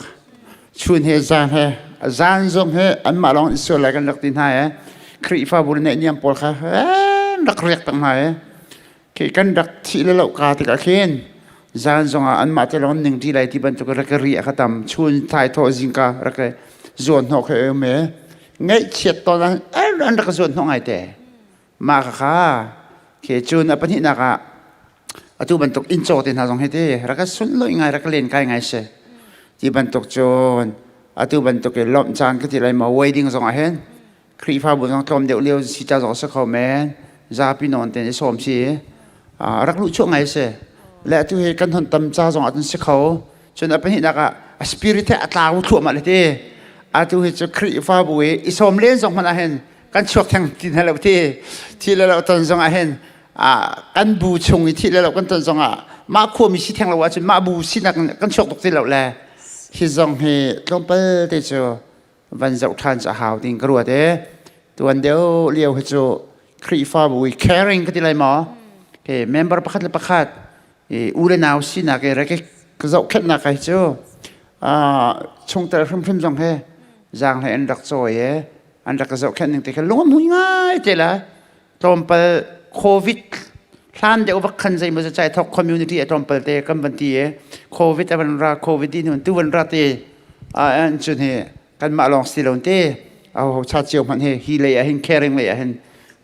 chun he zan he zan zong he anmah lawng in sual lai kan rak ti hna e Khrihfabu le niam pawl kha rak riak tak hna e khi kan rak thih le lo ka tikah khin zan zongah anmah te lawng ning ti lai ti bantuk rak ri a ka tam chun thai thaw zingka rak zuan hnawh khe um e ngaihchiat tawn ah an rak zuan hnawh ngai te mah kha kha khi cun a pahnihnak ah atu bantuk inn caw te hna zong hi ti rak sun loi ngai rak len kai ngai si ti bantuk cun atu bantuk i lawmh caan ka ti lai ma wedding zong ah hin Khrihfabu zong tlawm deuh lio si ca zong si kho men zapi nawn ten i sawm si rak luh chuah ngai si le atu hi kan hon tam ca zong ah cun si kho cun a pahnihnak ah a spirit he a tlau thluahmah le ti atu hi cu Khrihfabu i i sawm len zong hmanh ah hin kan chuak theng ti hna lo ti thi le lo ton zong ah hin kan bu chung i thi le lo kan ton zong ah mah khuami si theng lo ahcun mah bu sinak kan chuak tuk ti lo le hi zong hi tlawmpal te cu van zoh ṭhan cu a hau ding ka ruat e tuan deuh lio hi cu Khrihfabu i caring ka ti lai maw ke member pakhat le pakhat i u le nau sinak i reke ka zohkhenhnak hi cu chungtel hrimhrim zong he zaang hlei an rak cawi e an rak ka zohkhenh ning te kha lung a hmui ngai te la tlawmpal covid hlan deuh bak khan zei maw cai thok community a tlawmpal te kan van ti e covid a van ra covid di nun tu van ra te a an chun he kan mah lawng si lo te a ho cha chiu hman he hi lei ah hin caring lei ah hin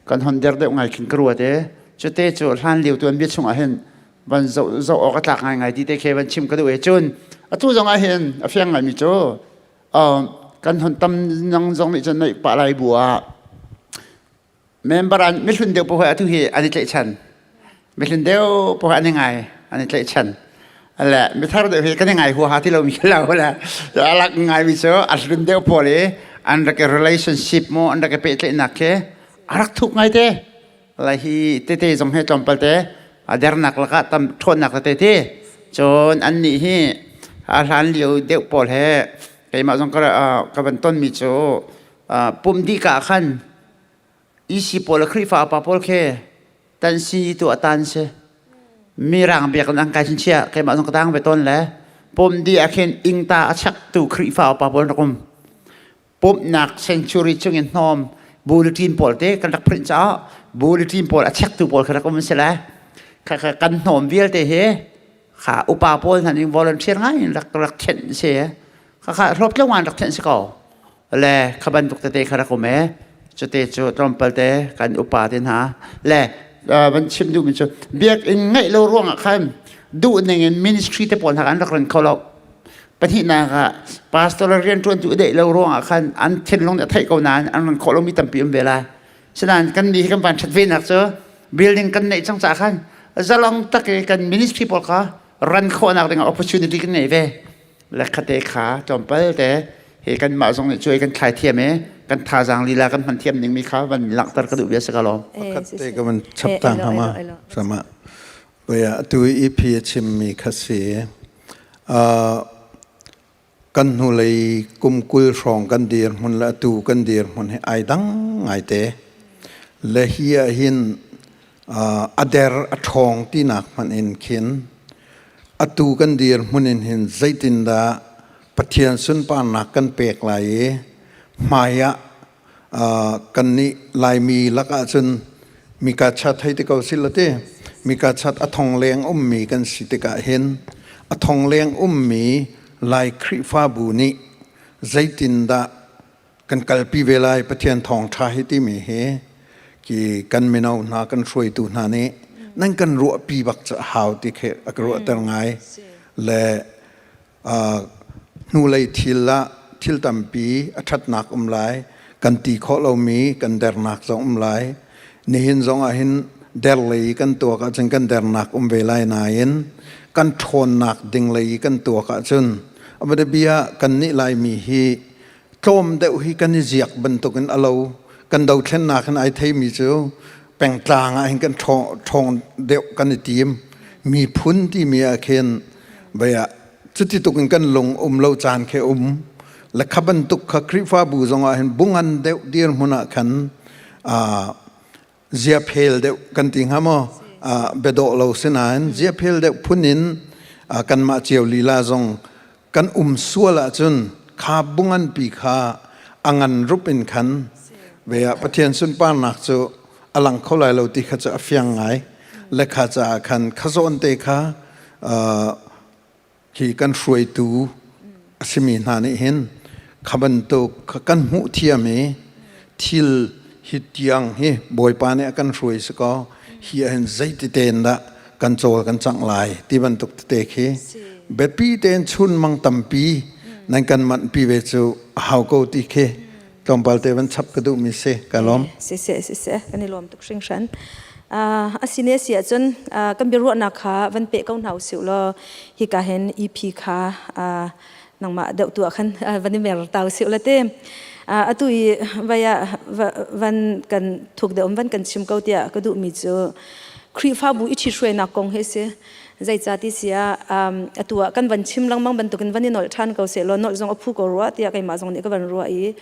kan hon der deuh ngai khin ka ruat e cu te cu hlan lio tu an bia chung ah hin van zo zo awk a tlak ngai ngai ti te khe van chim ka duh e cun atu zong ah hin a fiang ngai mi cu kan hon tam nang zong nih cun nei pa lai bu ah Member an mihlun deuh poh atu hi an i tlaihchan. Mihlun deuh poh an i ngai, an i tlaihchan. Le mithar deuh hi kan i ngai huaha ti lo mi lo le alak ngai mi cu a hlun deuh pawl i an rak i relationship mu an rak i pehtlaihnak khi a rak thuk ngai te. Lai hi tete zong he tlawmpal te a dernak lakah tam ṭhawnnak tete ti. Cun an nih hi a hlan lio deuh pawl he keimah zong ka van ton mi cu pum dih ka khan EC pawl le Khrihfa upa pawl khi tan si tu a tan si. Mirang biak in an kai chia keimah zong ka tang ve tawn le pum di ah khin ingta a chak tu Khrihfa upa pawl rak um. Pumhnak century chung in hnawm bulletin pawl te kan rak print caah bulletin pawl a chek tu pawl kha rak um si le kha kha kan hnawm vialte hi kha upa pawl hna ning volunteer ngai in rak rak thenh si kha kha hlawp tlongan rak thenh si ko le kha bantuk tete kha rak um e cute cu tlawmpal te kan upa te hna le van chim duhmi cu biakinn ngeih lo ruangah khan duh ning in ministry te pawl hna an rak ran kho lo pahnihnak ah pastor rian ṭuan tu deih lo ruangah khan an thinlung nih a theih ko nain an ran khawh lomi tampi um ve lai sinain kan nih hi kan van ṭhat ve nak cu building kan neih cang caah khan zalong tak i kan ministry pawl kha ran khawhnak dingah opportunity kan ngei ve le khate kha tlawmpal te he kan mah zong nih cuai kan thlai thiam e kan thazaang lila kan hman thiam ning mi kha van langhter ka duh bia si ka lawm pakhat te ka van chap ta hama sama baya atu i phi chim mi kha si kan hnulei kum kul hrawng kan dir hmun le atu kan dir hmun hi ai dang ngai te le hi ah hin a der a ṭhawng tinak hmanh in khin atu kan dirhmun in hin zeitindah Pathian sunparnak kan pek lai i hmai ah kannih Laimi lakah cun mika cha thei te ko si la ti. Mika chat a thong leng ummi kan si tikah hin a thong leng ummi Lai Khrihfabu nih zeitindah kan kalpi ve lai Pathian thawngṭha hi timi hi ki kan mino hna kan hruaitu hna nih nan kan ruahpi bak cu a hau ti khi a ka ruahter ngai le hnulei thil ah thil tampi a ṭhatnak um lai kan ti khawh lomi kan dernak zong um lai nihin zong ah hin der lei kan tuak ahcun kan dernak um ve lai nain kan ṭhawnnak ding lei kan tuak ahcun abia kan nih laimi hi tlawm deuh hi kan i ziak bantukin a lo kan dothlennak in ai theimi cu pengtlang ah hin kan ṭhawng deuh kan i tim miphun timi ah khin vei ah cuti tuk in kan lung um lo caan khi um le kha bantuk kha Khrihfabu zong ah hin bungan deuh dirhmun ah khan ziaphel deuh kan ti hnga maw biadawh lo sinain ziaphel deuh phun in kanmah cio lila zong kan um sual ahcun kha bunganpi kha a ngan rup in khan ve ah Pathian sunparnak cu a lang kho lai lo ti kha cu a fiang ngai le kha caah khan kha zawn te kha hi kan hruaitu a simi hna nih hin kha bantuk kan hmuh thiam i thil hi tiang hi Bawipa nih a kan hruai si kaw hi ah hin zeiti tein dah kan cawl kan cangh lai ti bantuk tete khi biapi tein chun mang tampi nan kan manh pi ve cu a hau ko ti khi tlawmpal te van chap ka duh mi si ka lawm. Siseh siseh kan i lawm tuk hringhran. A si ne si ahcun kan biaruahnak kha van peh ko hna usih law hika hin EP kha nangmah deuh tu ah khan van i mer ta usih la te. Atu i vaya van kan thuk deuh van kan chim ko tiah ka duh mi cu Khrihfabu i ṭhithruainak kong hi si. Zeicah ti si ah atu ah kan van chim lengmang bantukin van i nolh ṭhan ko sehlaw nolh zong a phu ko rua tiah keimah zong nih ka van ruah i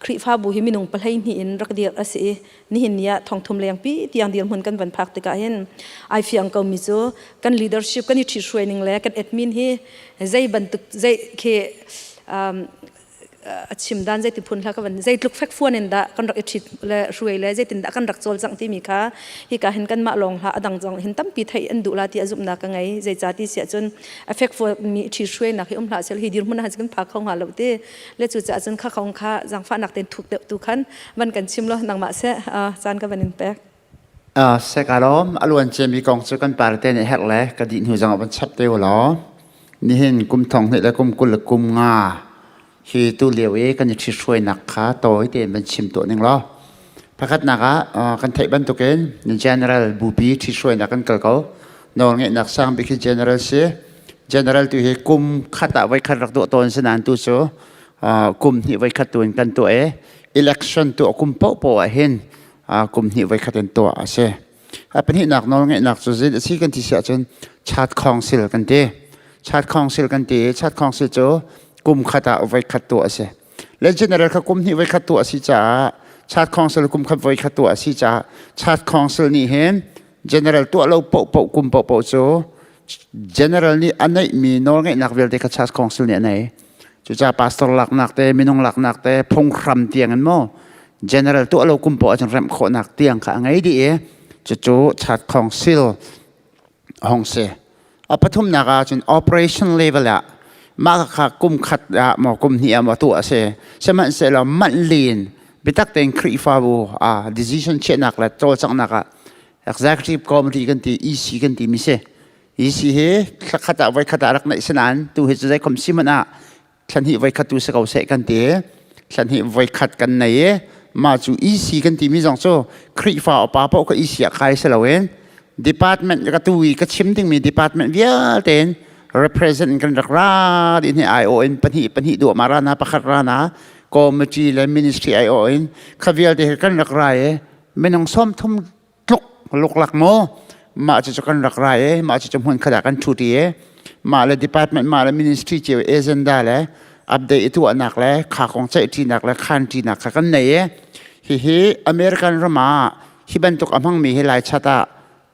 Khrihfabu hi minung 12 in rak dirh a si i nihin ni ah thongthum lengpi tiang dirhmun kan van phak tikah hin ai fiang ko mi cu kan leadership kan i ṭhithruai ning le kan admin hi zei bantuk zei khi a chim dan zeiti phun hla ka van zeitluk fekfuan in dah kan rak i ṭhit le hruai le zeitin dah kan rak cawlcangh timi kha hika hin kanmah lawng hlah a dang zong hin tampi theih an duh la ti a zumhnak ka ngei zeica ti siah cun a fekfuan mi ṭhi hruainak hi um hlah sel hi dirhmun ah kan phak kho hnga lo ti le cucaah cun kha khong kha zaangfahnak ten thuk deuh tu khan van kan chim lo nangmah seh caan ka van in pek. Sekalom a luan ciami kong cu kan parte nih herh le ka dih hnu zong ah van chap te u law nihin kum thong hnih le kum 20 le kum nga hi tu lio i kan i ṭhithruainak kha tawi tein van chim tuah ning law pakhatnak ah kan theih bantukin general bupi ṭhithruainak kan kal ko nawlngeihnak sang bik hi general si general tu hi kum khat ah voi khat rak tuah tawn si nain tu cu kum hnih voi khat tu in kan tuah i election tuah kum paohpaoh ah hin kum hnih voi khat in tuah a si. A pahnihnak nawlngeihnak cu zei a si kan ti si ahcun Chat Council kan ti. Chat Council kan ti i Chat Council cu kum khat ah voi khat tuah a si. Le general kha kum hnih voi khat tuah a si caah Chat Council kum khat voi khat tuah a si caah Chat Council nih hin general tuah lo paohpaoh kum paohpaoh cu general nih a neihmi nawlngeihnak vialte kha Church Council nih a nei. Cucaah pastor laknak te, minung laknak te, phunghram tiang in maw general tuah lo kum poah ahcun remh khawhnak tiang kha a ngei dih i cucu Church Council hong si. A pathumnak ah cun operation level ah mah kha kum khat ah maw kum hnih ah maw tuah a si. Sihmanhsehlaw manh lin biatak tein Khrihfabu ah decision chiahnak le cawlcanghnak ah Executive Committee kan ti EC kan ti mi si. EC hi thlakhat ah voikhat ah rak neih si nain tu hi cu zei khom si hmanh ah thlanhnih voikhat tu si ko seh kan ti. Thlanhnih voikhat kan nei i mah cu EC kan ti mi zong cu Khrihfa upa paoh ka EC ah kai si loin department ka tu i ka chim dingmi department vialte in represent kan rak ra dih ni IO in pahnih pahnih duah ma ra na pakhat ra na committee le ministry IO in kha vialte hi kan rak ra i minung 30 tluk luklak maw mah cu kan rak ra i mah cu hmun khat ah kan ṭhu ṭi i mah le department mah le ministry cio agenda le update i tuahnak le kha kong ceihṭinak le khanṭinak kha kan nei i hihi American ram ah hi bantuk a hmangmi hi lai chat ah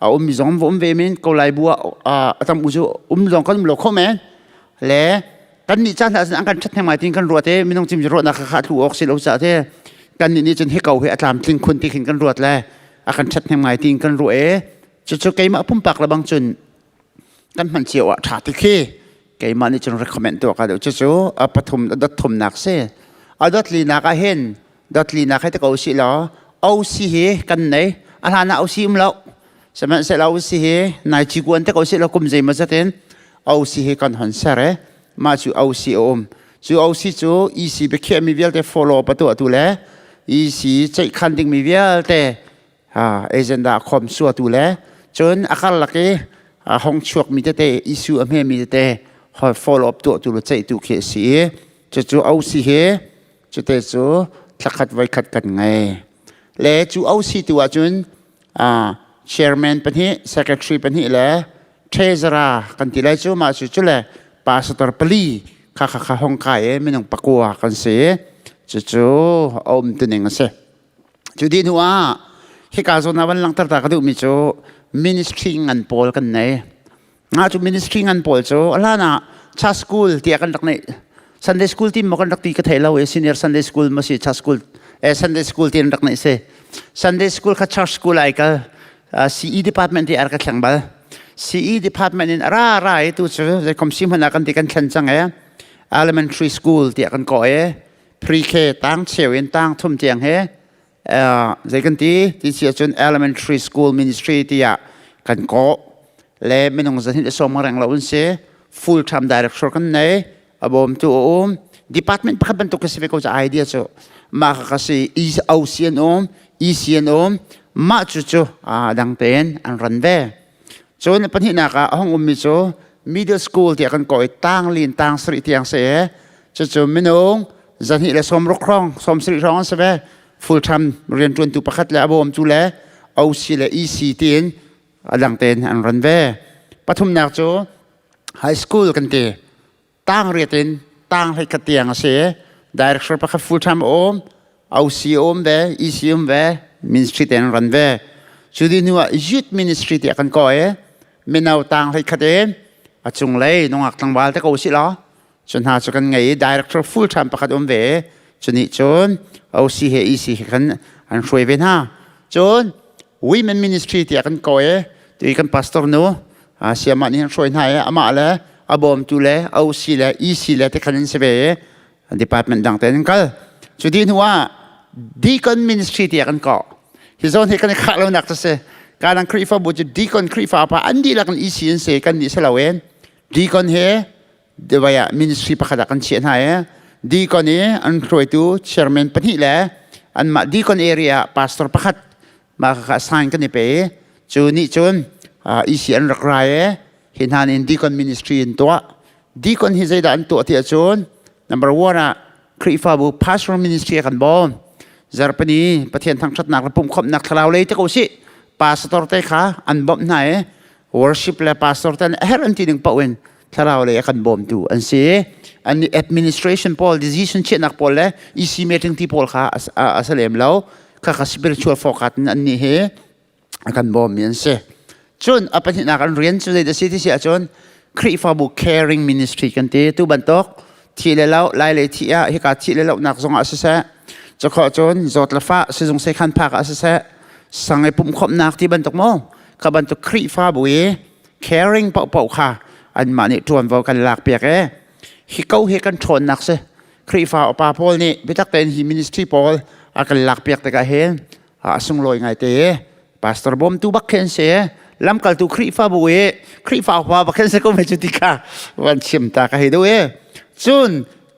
a ummi zong va um ve men ko lai bu ah a tam u cu um zong kan um lo kho men le kan nih caan hna an kan ṭhat hnem ngai tin kan ruat i minung cim ruahnak kha kha thlu awk si lo ca te kan nih nih cun hi ko hi a tlamtling khun ti khin kan ruat le a kan ṭhat hnem ngai tin kan ruah i. Cucu keimah pumpak le bang cun kan hman cio ah ṭha ti khi keimah nih cun recommend tuah ka duh. Cucu a pathum dot thumnak si. A dot linak ah hin dot linak hi te ko si law OC hi kan nei. A hlan ah OC um lo. Sihmanhsehlaw OC hi nai ci kuan te ko si law kum zeimaw zat in OC hi kan hon ser e. Mah cu OC a um. Cu OC cu EC biakhiahmi vialte follow up a tuahtu le EC ceihkhan dingmi vialte agenda khom suatu le cun a karlak i hong chuakmi tete issue a hmemi tete follow up tuahtu le ceihtu khi a si i cucu OC hi cute cu thlakhat voikhat kan ngei. Le cu OC tu ahcun chairman pahnih, secretary pahnih le treasurer kan ti lai cu mah cu cu le pastor pali kha kha kha hong kai i minung pakua kan si. Cucu a um tuning a si. Cu dih hnu ah hika zawn ah van langhter ta ka duhmi cu ministry ngan pawl kan nei. Nga cu ministry ngan pawl cu a hlan ah cha school tiah kan rak neih. Sunday school ti maw kan rak ti ka thei lo i senior Sunday school ma si cha school eh Sunday school ti an rak neih si. Sunday school kha church school ai kal. CE department ti ar ka thleng bal. CE department in ra ra i tu cu zeikom si hmanh ah kan ti kan thlen cang e. Elementary school tiah kan kawh e. Pre-K tang cheu in tang thum tiang he zei kan ti ti si ahcun elementary school ministry tiah kan kawh le minung zan hi som reng lo an si full time director kan nei a bawmtu a um department pakhat bantuk ka si ve ko ca idea cu mah ka si OC an um EC an um mah cu cu dang tein an ran ve cun pahnihnak ah a hong ummi cu middle school tiah kan kawh i tang lin tang sarih tiang si i cucu minung zahnih le sawmruk hrawng sawmsarih hrawng an si ve full time rianṭuantu pakhat le a bawmtu le OC le EC tiin a dang tein an ran ve pathumnak cu high school kan ti tang riat in tang hlei khat tiang a si director pakhat full time a um OC a um ve EC um ve ministry tein an ran ve cu di hnu ah youth ministry tiah kan kawh i mino tang hlei khat in a cunglei nungak tlangval te ko si law cu hna cu kan ngei i director full time pakhat um ve cu nih cun OC he EC he kan an hruai ve hna cun women ministry tiah kan kawh i tui kan pastor nu siamah nih an hruai hna i amah le a bawmtu le OC le EC le te khan an si ve i department dang te an kal cu dih hnu ah deacon ministry tiah kan kawh hi zawn hi kan i khah lo nak cu si kanang Khrihfabu cu deacon Khrihfa pa an dihlak in EC an si kan nih si lo in deacon he Dubai ah ministry pakhat ah kan chiah hna i deacon i an hruaitu chairman pahnih le anmah deacon area ah pastor pakhat mah kha sign kan i pe i cu nih cun EC an rak rai i hi hna nih deacon ministry in tuah deacon hi zeidah an tuah ti ahcun number one ah Khrihfabu pastor ministry a kan bawm zarpani Pathian thangṭhatnak le pumhkhawmhnak thlarau lei te ko sih pastor te kha an bawmh hna i worship le pastor ten a herh an ti ning paoh in thlarau lei a kan bawmtu an si an administration pawl decision chiahnak pawl le EC meeting ti pawl kha a sa lem lo kha kha spiritual forecast in an nih hi a kan bawmmi an si cun a pahnihnak an rian cu zei si ti si ahcun Khrihfabu caring ministry kan ti tu bantuk thi le lo lai le thi ah hika thi le lonak zong ah siseh cukho cun zawt le fah sizung sekhan phak ah siseh sang i pumhkhawmhnak ti bantuk mu kha bantuk Khrihfabu i caring paohpaoh kha anmah nih ṭuanvo kan lak piak e hi ko hi kan ṭhawnnak si Khrihfa upa pawl nih biatak tein hi ministry pawl a kan lak piak tikah hin a sunglawi ngai te pastor bawmtu bak khin si lamkaltu Khrihfabu i Khrihfa upa bak khin si ko me cu ti kha van chim ta ka hei duh e cun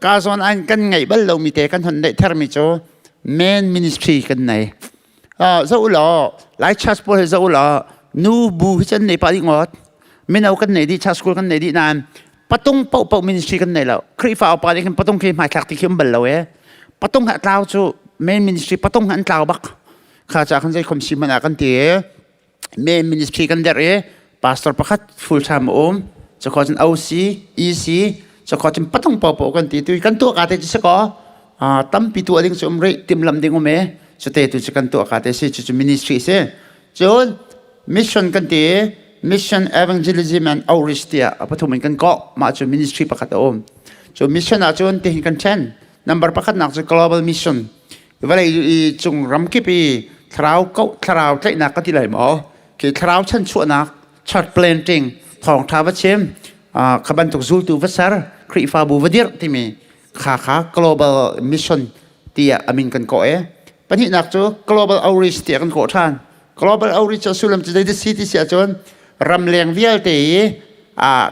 ka zawn an kan ngeih bal lomi te kan hon neih thermi cu men ministry kan nei zo law lai church pawl hi zo law nu bu hi chan nei pa dih ngot mino kan nei dih church school kan nei dih nain patung paoh paoh ministry kan nei lo Khrihfa upa nih khin patung khi hmaithlak ti khi um bal lo e patung ha tlau cu main ministry patung an tlau bak kha cha khan zei khom si man ah kan ti e main ministry kan der e pastor pakhat full time um chakho cun OC EC chakho cun patung paoh paoh kan ti tu kan tuah ka te chu ko tampi tu ding chu um ri timlam ding um e chute tu chu kan tuah ka te si chu chu ministry si cun mission kan ti mission evangelism and outreach tiah a pathum in kan kawh mah cu ministry pakhat a um cu mission ah cun tihin kan ṭhen number pakhat nak cu global mission vawlei i cung ramkip i thlarau ko thlarau tlaihnak ka ti lai maw Khi thlarau chanchuahnak church planting thawngtha va chim kha bantuk zultu va ser Khrihfabu va dirh timi kha kha global mission tiah amin kan kawh e. Pahnihnak cu global outreach tiah kan kawh ṭhan. Global outreach a sullam cu zei si ti si ahcun ramleng vialte i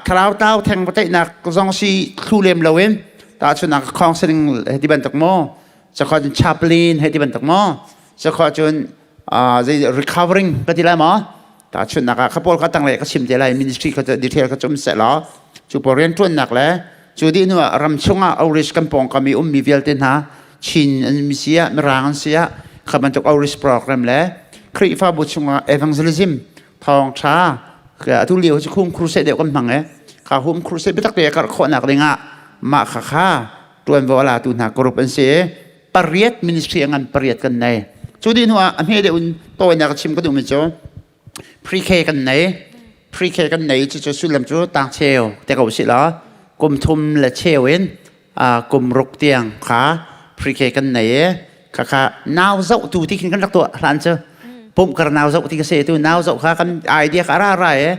thlarau tau theng va tlaihnak zong si thlu lem loin tahchunhnak counseling he ti bantuk maw cakho cun chaplain he ti bantuk maw cakho cun zei recovering ka ti lai maw tahchunhnak ah kha pawl kha tanglei ka chim te lai ministry kha detail kha cum seh law cu pawl rianṭuannak le cu dih hnu ah ram chungah outreach kan pawngkam i ummi vialte hna Chin an mi si ah Mirang an si ah kha bantuk outreach program le Khrihfabu chungah evangelism thawngṭha atu lio cu home crusade deuh kan hmang e kha home crusade biatak te karh khawhnak dingah mah kha kha ṭuanvo a latu hna group an si pariat ministry a ngan pariat kan nei cu dih hnu ah a hme deuh in tawinak chim ka duhmi cu pre-K kan nei pre-K kan nei cu cu sullam cu tang cheu te ko si la kum thum le cheu in kum ruk tiang kha pre-K kan nei e kha kha nau zoh tu ti khin kan rak tuah hlan cu pumh kar nau zoh ti ka se tu nau zoh kha kan idea kha ra ra e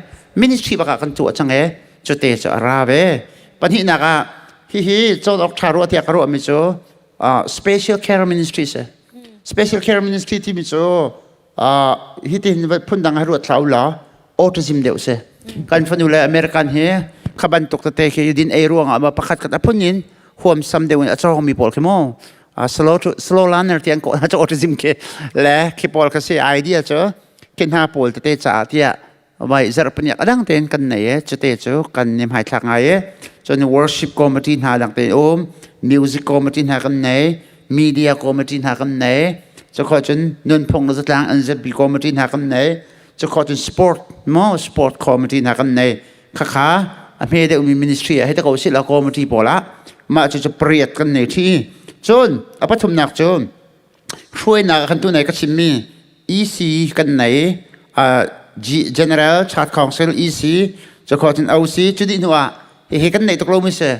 ministry baka kan tuah chang e cu te cu a ra ve pahnihnak ah hihi cawn awk ṭha ruah tiah ka ruahmi cu special care ministry si special care ministry timi cu hitin phundang ha ruat thlau la autism deuh si kan fanu le American hi kha bantuk tete khi din ei ruangah ma pakhat khat a phun in huam sam deuh in a cawngmi pawl khi mu slow slow learner ti an ko cu autism khi le khi pawl kha si idea cu khi hna pawl tete caah tiah vai zarhpaniak adang tein kan nei e cute cu kan ni hmaithlak ngai e cun worship committee hna dang tein um music committee hna kan nei media committee hna kan nei cukho cun nunphung le zatlang NZB committee hna kan nei cukho cun sport mo sport committee hna kan nei khakha a hme deuh mi ministry ah hei ta ko si la committee pawl ah mah cu cu pariat kan nei thi cun a pathumnak cu hruainak kan tu nei ka chimmi EC kan nei General Church Council EC cukho cun OC cu dih hnu ah hihi kan nei tuk lo mi si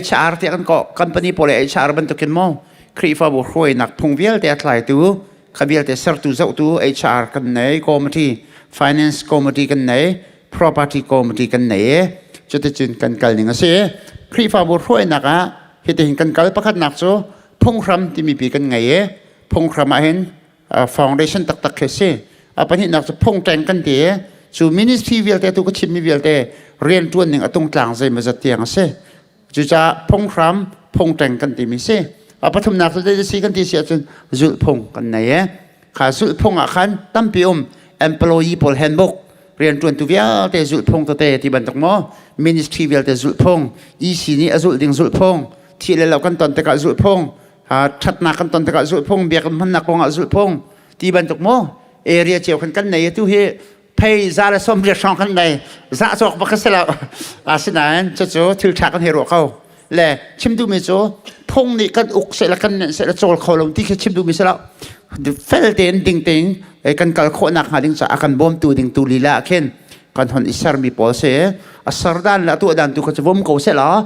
HR tiah kan ko company pawl HR bantukin mo Khrihfabu hruainak phung vialte a thlaitu kha vialte sertu zohtu HR kan nei committee finance committee kan nei property committee kan nei i cuticun kan kal ning a si Khrihfabu hruainak ah hitihin kan kal pakhatnak cu phunghram timi pi kan ngei i phunghram ah hin foundation taktak khi si a pahnihnak cu phungteng kan ti i cu ministry vialte tu ka chimmi vialte rianṭuan ning a tungtlang zeimawzat tiang a si cucaah phunghram phungteng kan timi si a pathumnak cu zei si kan ti si ahcun zulhphung kan nei e kha zulhphung ah khan tampi um employee pawl handbook rianṭuantu vialte zulhphung tete ti bantuk maw ministry vialte zulhphung EC nih a zulh ding zulhphung thi le lo kan ton tikah zulhphung ṭhatnak kan ton tikah zulhphung biakinn hmannak kongah zulhphung ti bantuk maw area cio khan kan nei tu hi phei za le som riat hrawng kan nei za cawk bak si lo asinain cucu thil ṭha kan hei ruah ko le chim duhmi cu phung nih kan uk seh le kan nenh seh le cawl kho lo ti khi chim duhmi si lo fel tein ding tein kan kal khawhnak hnga ding caah kan bawmtu ding tu lila ah khin kan hon i sermi pawl si a ser dan le a tuah dan tu kha cu vom ko seh law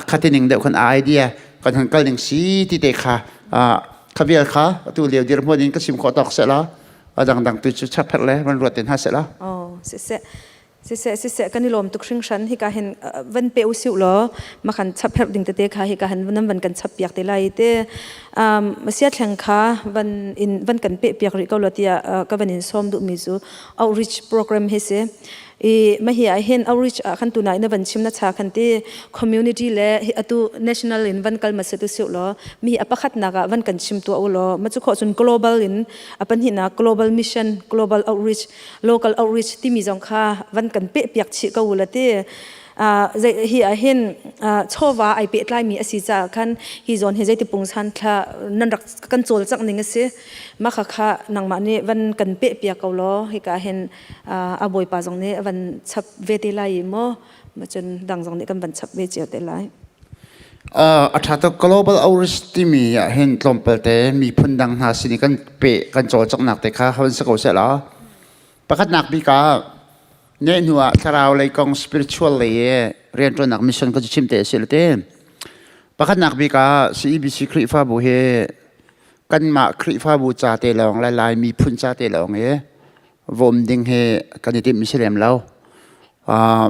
khatining deuh khan idea kan han kal ning si ti te kha kha vial kha atu lio dirhmun in ka sim khawh tawk seh la adang dang tu cu chapher le van ruat ten ha seh la oh siseh siseh siseh kan i lawm tuk hringhran hika hin van pe usiu law makhan chapher ding tete kha hika han nan van kan chap piak te lai te um sia thleng kha van in van kan pe piak ri ko lo tia ka van in som du mi chu outreach program hi si I mahi ah hin outreach ah khan tuna ina van chim na cha khan ti community le hi atu national in van kal ma se tu siu law mi a pakhat nak ah van kan chim tu u law ma chu kho chun global in apan hi na global mission global outreach local outreach timi zong kha van kan pe piak chi ko u la ti hi ah hin chawva ai pehtlai mi a si caah khan hi zawn hi zeiti pungsan thla nan rak kan cawlcangh ning a si mah kha kha nangmah nih van kan peh piak ko law hika hin a bawipa zong nih van chap ve te lai i maw cun dang zong nih kan van chap ve cio te lai. A ṭha tuk global outreach timi ah hin tlawmpal te miphun dang hna sin i kan pe kan cawlcanghnak te kha hon si ko seh law pakhatnak bik ah neh hnu ah thlarau lei kong spiritual lei i rianṭuannak mission ka chim te a si le te pakhatnak bik ah CEBC Khrihfabu hi kanmah Khrihfabu ca te lawng le Lai miphun ca te lawng i Vom ding he kan i timh si lem lo.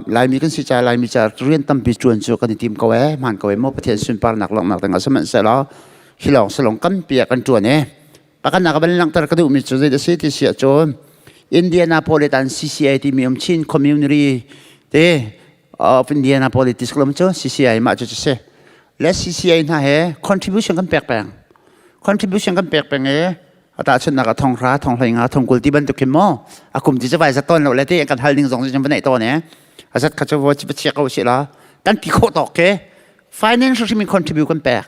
Laimi kan si ca Laimi ca rian tampi ṭuan cu kan i tim ko ee, hmaan ko ee maw Pathian sunparnak langhnak ding ah sihmanhsehlaw hi lawng salong kan pi ah kan ṭuan ee. Pakhatnak a van langhter ka duhmi cu zei a si ti si ahcun Indianapolis CCI timi um Chin Community te of Indianapolis ti lam cu CCI mah cu si. Le CCI hna he contribution kan pek peng. Contribution kan pek peng i ata chunnak a thong hra thong hlei nga thong kul ti bantuk khin maw a kum ti cu vai zat tawn lo le ti kan hal ding zong cu van nei tawn e a zat kha cu vo chi chia ko si la kan ti khawh tawk ke financial hrim in contribute kan pek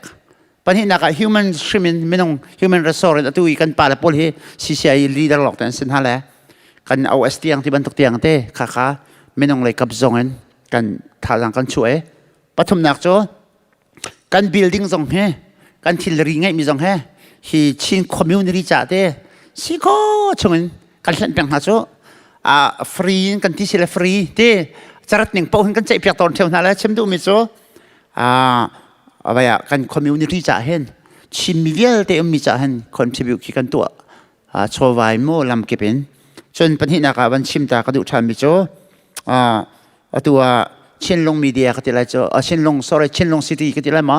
Pahnihnak ah human hrim in minung human resource atu i kan pale pawl hi CCI leader lawng te an sin hna le kan OS tiang ti bantuk tiang te kha kha minung lei kap zong in kan thazaang kan chuah i pathumnak cu kan building zong hi kan thilri ngeihmi zong he hi Chin community ca te si kho chungin kan hlenh peng hna cu a free in kan ti si le free te carat ning paoh hin kan ceih piak tawn theo hna le chim duhmi cu ah kan community ca hin Chinmi vialte ummi ca hin contribute khi kan tuah chawvai mu lamkip in cun pahnihnak ah van chim ta ka duh ṭhanmi cu atu ah Chinlung media ka ti lai cu Chinlung sorry Chinlung city ka ti lai ma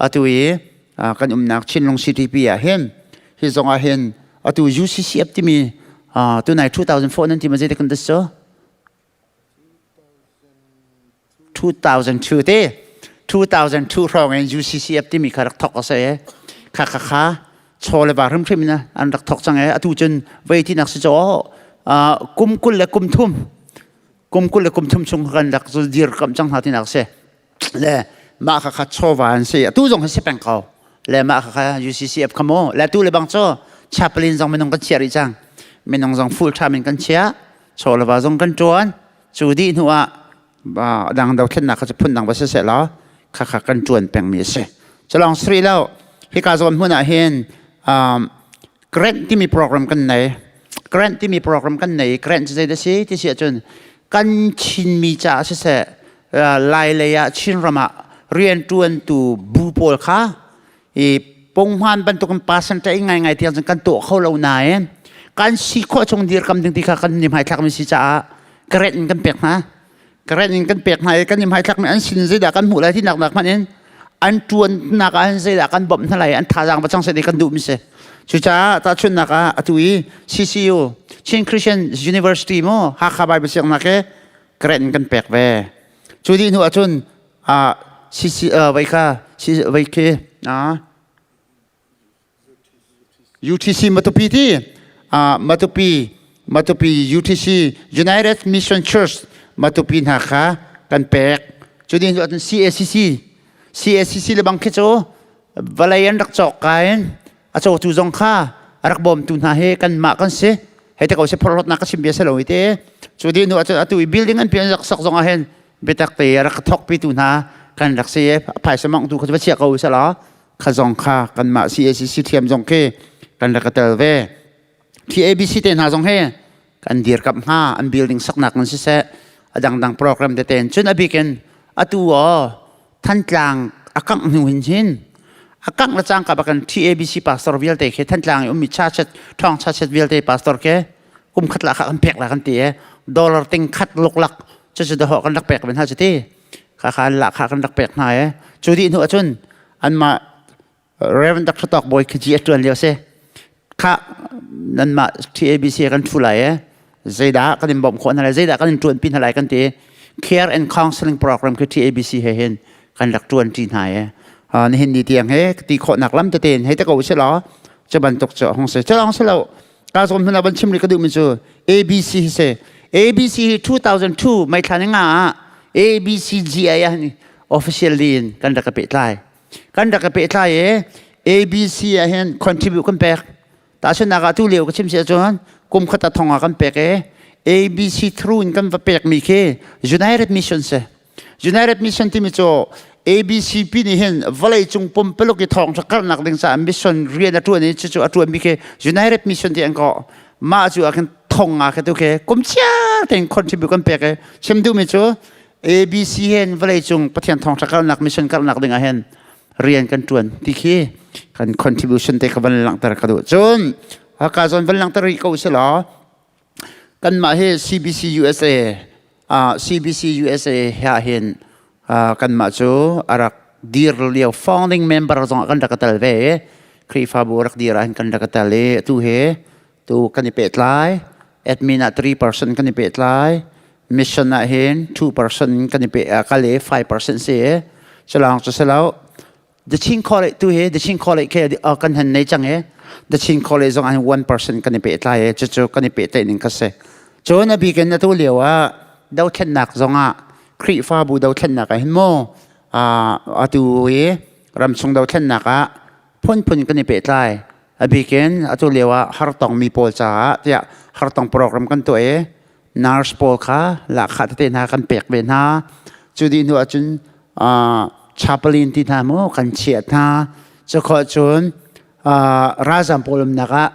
atu i kan umnak Chinlung city pi ah hin hi zong ah hin atu UCCF timi tunai 2004 nan ti ma zeitik kan das cu 2002 te 2002 hrawng in UCCF timi kha rak thok a si kha kha kha chaw le va hrimhrim in an rak thok cang e atu cun vei ti nak si chaw kum kul le kum thum kum kul le kum thum chung kan rak dir kam cang hna ti nak si le mah kha kha chawva an si atu zong hi si peng ko le mah kha kha UCCF kha mu le tu le bang cu chaplain zong minung kan chia rih cang minung zong full time in kan chia chaw le va zong kan ṭuan cu dih hnu ah dang dothlennak kha cu phun dang va si seh law kha kha kan ṭuan pengmi a si culong sri lo hika zawn hmun ah hin grant timi program kan nei grant timi program kan nei grant cu zei dah si ti si ahcun kan Chinmi caah siseh Lai lei ah Chinram ah rianṭuantu bu pawl kha i punghman bantukin percentage ngaingai tiang cun kan tuah kho lo nain kan si khawh chung dirkam ding ti kha kan ni hmaithlakmi si caah grant in kan pek hna grant in kan pek hna i kan ni hmaithlakmi an sin zeidah kan hmuh lai ti nak nak hmanh in an ṭuannak ah hin zeidah kan bawmh hna lai an thazaang va cang seh ti kan duhmi si cucaah tahchunhnak ah atu i CCU Chin Christian University mu Hakha Bible siangnak he grant in kan pek ve cu dih hnu ahcun ah CC vai kha vai khi UTC Matupi ti Matupi Matupi UTC United Mission Church Matupi hna kha kan pek cu dih hnu ahcun CACC CACC le bang khi cu vawlei an rak cawk ka in a cawtu zong kha a rak bawmtu hna hi kanmah kan si hei te ko si phorhlawtnak ka chim bia si lo i te cu dih hnu ahcun atu i building an pian rak sak zong ah hin biatak te a rak thawkpitu hna kan rak si i phaisa mongtu kha va chia ko selaw kha zong kha kanmah CACC thiam zong khi kan rak tel ve TABC te hna zong hi kan dirkamh hnga an building saknak in siseh a dangdang program tete in cun a bik in atu aw Thantlang a kangh hnu hin hin a kangh le cangka bakin TABC pastor vialte khi Thantlang i ummi church ṭhawng church vialte pastor ke kum khat la kha kan pek la kan ti e dollar ting khat luklak cu cu dahawh kan rak pek ve hna cu ti kha kha la kha kan rak pek hna e cu dih hnu ahcun anmah Reverend Dr. Tok Bawi khi ji a ṭuan lio si kha nanmah TABC kan ṭhu lai e zeidah kan in bawmh khawh hna lai zeidah kan in ṭuanpi hna lai kan ti care and counseling program khi TABC he hin kan rak ṭuan ṭi hna e nihin ni tiang he ti khawhnak lam tete in hei te ko si law cu bantuk cu hong si cu lawng si lo ka zawn hmun ah van chim rih ka duhmi cu ABC hi si ABC hi 2002 May thla ni nga ah ABCGI ah officially in kan rak ka pehtlai kan rak ka pehtlai i ABC ah hin contribute kan pek tahchunhnak ah tu lio ka chim si ahcun kum khat ah thong ah kan pek i ABC through in kan va pekmi khi United Mission si United Mission timi cu ABCP nih hin vawlei cung pumpaluk i thawng ṭha karhnak ding caah mission rian a ṭuan i cucu a ṭuanmi khi United Mission ti an kawh mah cu ah khin thong ah khi tu khi kum chiar tein contribute kan pek i chim duhmi cu ABC hen vawlei cung Pathian thawngṭha karhnak mission karhnak ding ah hin rian kan ṭuan ti khi kan contribution te ka van langhter ka duh cun haka zawn van langhter rih ko si law. Kanmah hi CBC USA CBC USA he hin kanmah cu a rak dir lio founding member zong kan rak tel ve i Khrihfabu rak dir ah hin kan rak tel i atu hi tu kan i pehtlai admin ah 3% kan i pehtlai mission ah hin 2% kan i pe kal i 5% si i culawng cu si lo The Chin College tu hi The Chin College khi kan han nei cang i The Chin College zong ah 1% kan i pehtlai i cucu kan i pehtlaih ning kha si. Cun a bik in atu lio ah dothlennak zong ah Khrihfabu dothlennak ah hin mu atu i ramchung dothlennak ah phunphun kan i pehtlai. A bik in atu lio ah hartongmi pawl caah tiah hartong program kan tuah i nurse pawl kha lahkhah tete hna kan pek ve hna. Cu dih hnu ahcun chaplain ti hna mu kan chiah hna. Cu khawh cun ralzam pawl umnak ah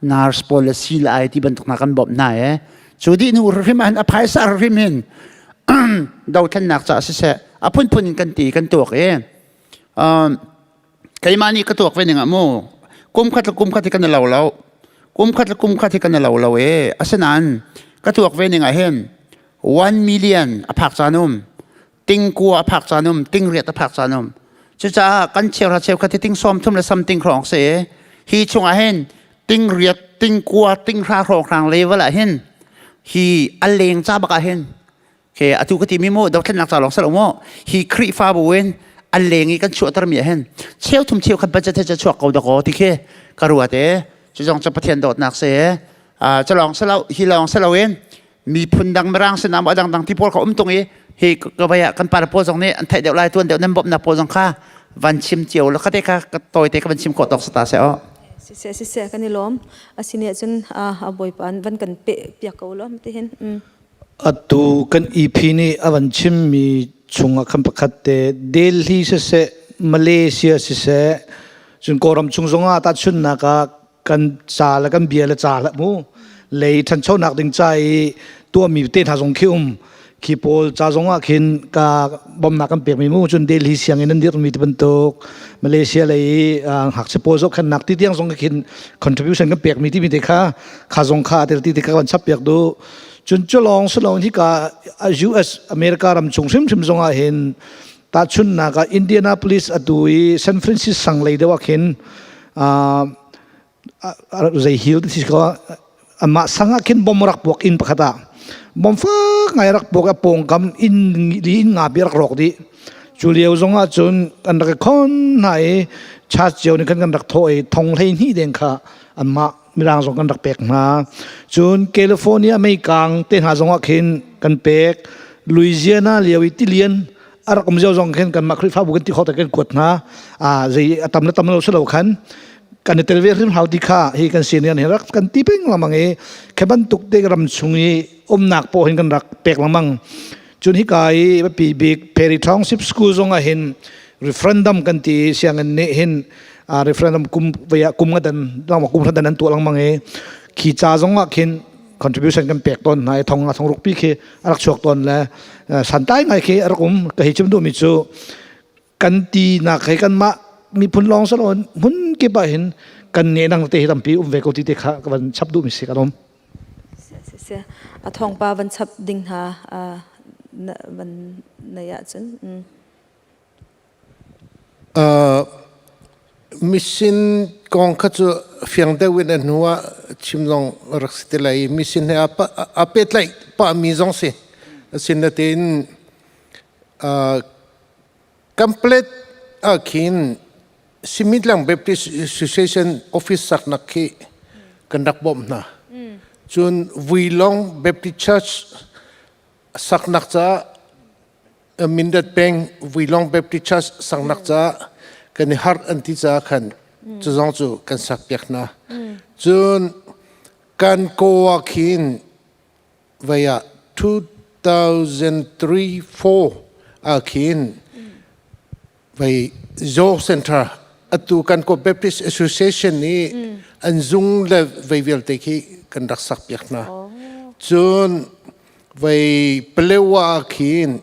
nurse pawl le sii le ai ti bantuk hna kan bawmh hna i cu dih hnu hrim ah a phaisa hrim hin dothlennak caah siseh a phunphun in kan ti kan tuak i keimah nih ka tuak ve ning ah mu kum khat le kum khat hi kan i lo lo kum khat le kum khat hi kan i lo lo e asinain ka tuak ve ning ah hin 1 million a phak caan um tingkua a phak caan um tingriat a phak caan um cucaah kan cheuhra cheukhat hi ting sawm thum le something hrawng si hi chungah hin tingriat tingkua tinghra hrawng hrang level ah hin hi a leng ca bak ah hin Ke atu ka timi mu dothlennak ca lawng salo mu hi Khrihfabu in an leng i kan chuahter mi ah hin cheu thum cheu khat budget he chuak ko dakaw ti khi ka ruat e cu zong cu Pathian dawtnak si e cu lawng silo hi lawng silo in miphun dang mirang sinah maw dang dang ti pawl kha um tung i hi ka vai ah kan pa pawl zong nih an theih deuh lai tuan deuh nan bawmhnak pawl zong kha van chim cio la khate kha ka tawi te ka van chim khawh tawk sata se o Siseh siseh kan i lawm asine cun a bawipa van kan pe piak ko lo ti hin Atu kan EP nih a van chimmi chungah khan pakhat te Delhi siseh, Malaysia siseh, cun Kawlram chung zongah tahchunhnak ah kan ca le kan bia le ca hlah mu lei ṭhanchonak ding ca i tuahmi te hna zong khi um khi pawl ca zong ah khin ka bawmhnak kan pekmi mu cun Delhi sianginn an dirhmi ti bantuk Malaysia lei i ngakchia pawl zohkhenhnak ti tiang zong khin contribution kan pekmi timi te kha kha zong kha tel ti te kha kan chap piak duh Cun culawng silawng hika US America ram chung hrimhrim zongah hin tahchunhnak ah Indianapolis atu i San Francisco sang lei deuh ah khin zei hill ti ko amah sang ah khin bom rak puak inn pakhat ah bom fak ngai rak puak a pawngkam inn li inn nga bi rak rawk dih cu lio zong ah cun kan rak i khon hna i church cio nih khan kan rak thawh i thong hlei hnih deng kha anmah Mirang zong kan rak pek hna. Cun California meikang te hna zong ah khin kan pek. Louisiana lio i tilian a rak um zio zong khin kanmah Khrihfabu kan ti khawh kan kuat hna. Ah zei a tam le tam lo si lo khan kan i tel ve hrim hau ti kha hi kan senior hi rak kan ti peng lengmang i khi bantuk te ram chung i umnak pawh hin kan rak pek lengmang. Cun hika i biapi bik Perry Township School zong ah hin referendum kan ti sianginn nih hin referendum kum vei kum nga dan langma kum dan an tuah lengmang i khi ca zong ah khin contribution kan pek tawn hna i thong a thong rukpi khi a rak chuak tawn le santai ngai khi a rak um ka hi chim duhmi cu kan ti nak he kan mah miphun lawng salon hmun kip ah hin kan ne nang te hi tampi um ve ko ti te kha ka van chap duhmi si ka lawm A thawngpa van chap ding hna van nei ahcun. Mission kong kha cu fiang deuh in a hnu ah chim zong rak si te lai i mission he aa pehtlaih pahmi zong si. Asinain Complete ah khin Simitlang Baptist Association office saknak khi kan rak bawmh hna. Cun Vuilong Baptist Church saknak caah Mindat peng Vuilong Baptist Church saknak caah kan i harh an ti caah khan cu zong cu kan sak piak hna. Cun kan ko ah khin vai ah 2003 4 ah khin vai Zo Center atu kan ko Baptist Association nih an zung le vei vialte khi kan rak sak piak hna. Cun vai Palewa ah khin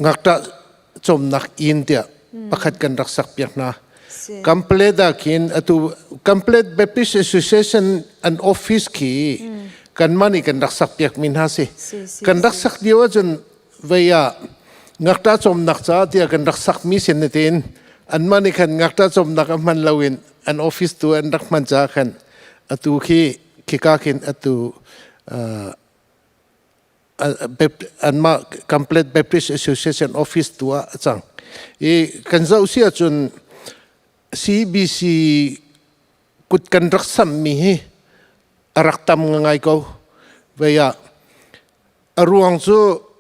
ngakṭah cawmnak inn tiah pakhat kan rak sak piak hna. Complete ah khin atu Complete Baptist Association an office khi. Kanmah nih kan rak sak piakmi hna si. Kan rak sak lio ahcun vei ah ngakṭah cawmnak caah tiah kan rak sakmi sin tein anmah nih khan ngakṭah cawmnak a hman loin an office tu an rak hman caah khan atu khi khika khin atu anmah Complete Baptist Association office tu ah a cang. I kan zoh si ahcun CBC kut kan rak sammi hi a rak tam ngai ko. Vei ah a ruang cu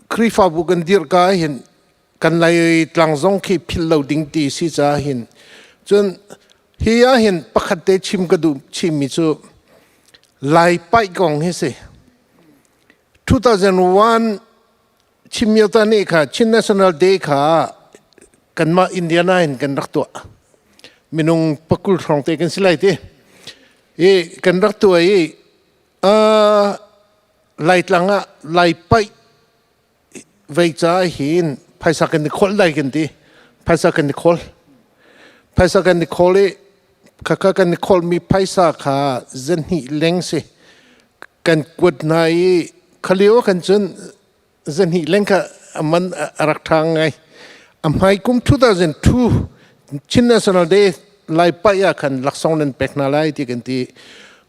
Khrihfabu kan dirh ka hin kan lai tlang zong khi philh lo ding ti si caah hin cun hi ah hin pakhat te chim ka duh chimmi cu Lai paih kong hi si. 2001 Chimyota nih kha Chin National Day kha kanmah Indiana in kan rak tuah. Minung pakul hrawng te kan si lai ti. I kan rak tuah i Laitlang ah Lai paih vei ca hin phaisa kan i kholh lai kan ti. Phaisa kan i khawl. Phaisa kan i khawl i khakha kan i khawlmi phaisa kha zenhnih leng si. Kan kuat hna i khalio kan cun zenhnih leng kha man a rak ṭha ngai. A hmai kum 2002 Chin National Day Lai paih ah khan laksawng nan pek hna lai ti kan ti.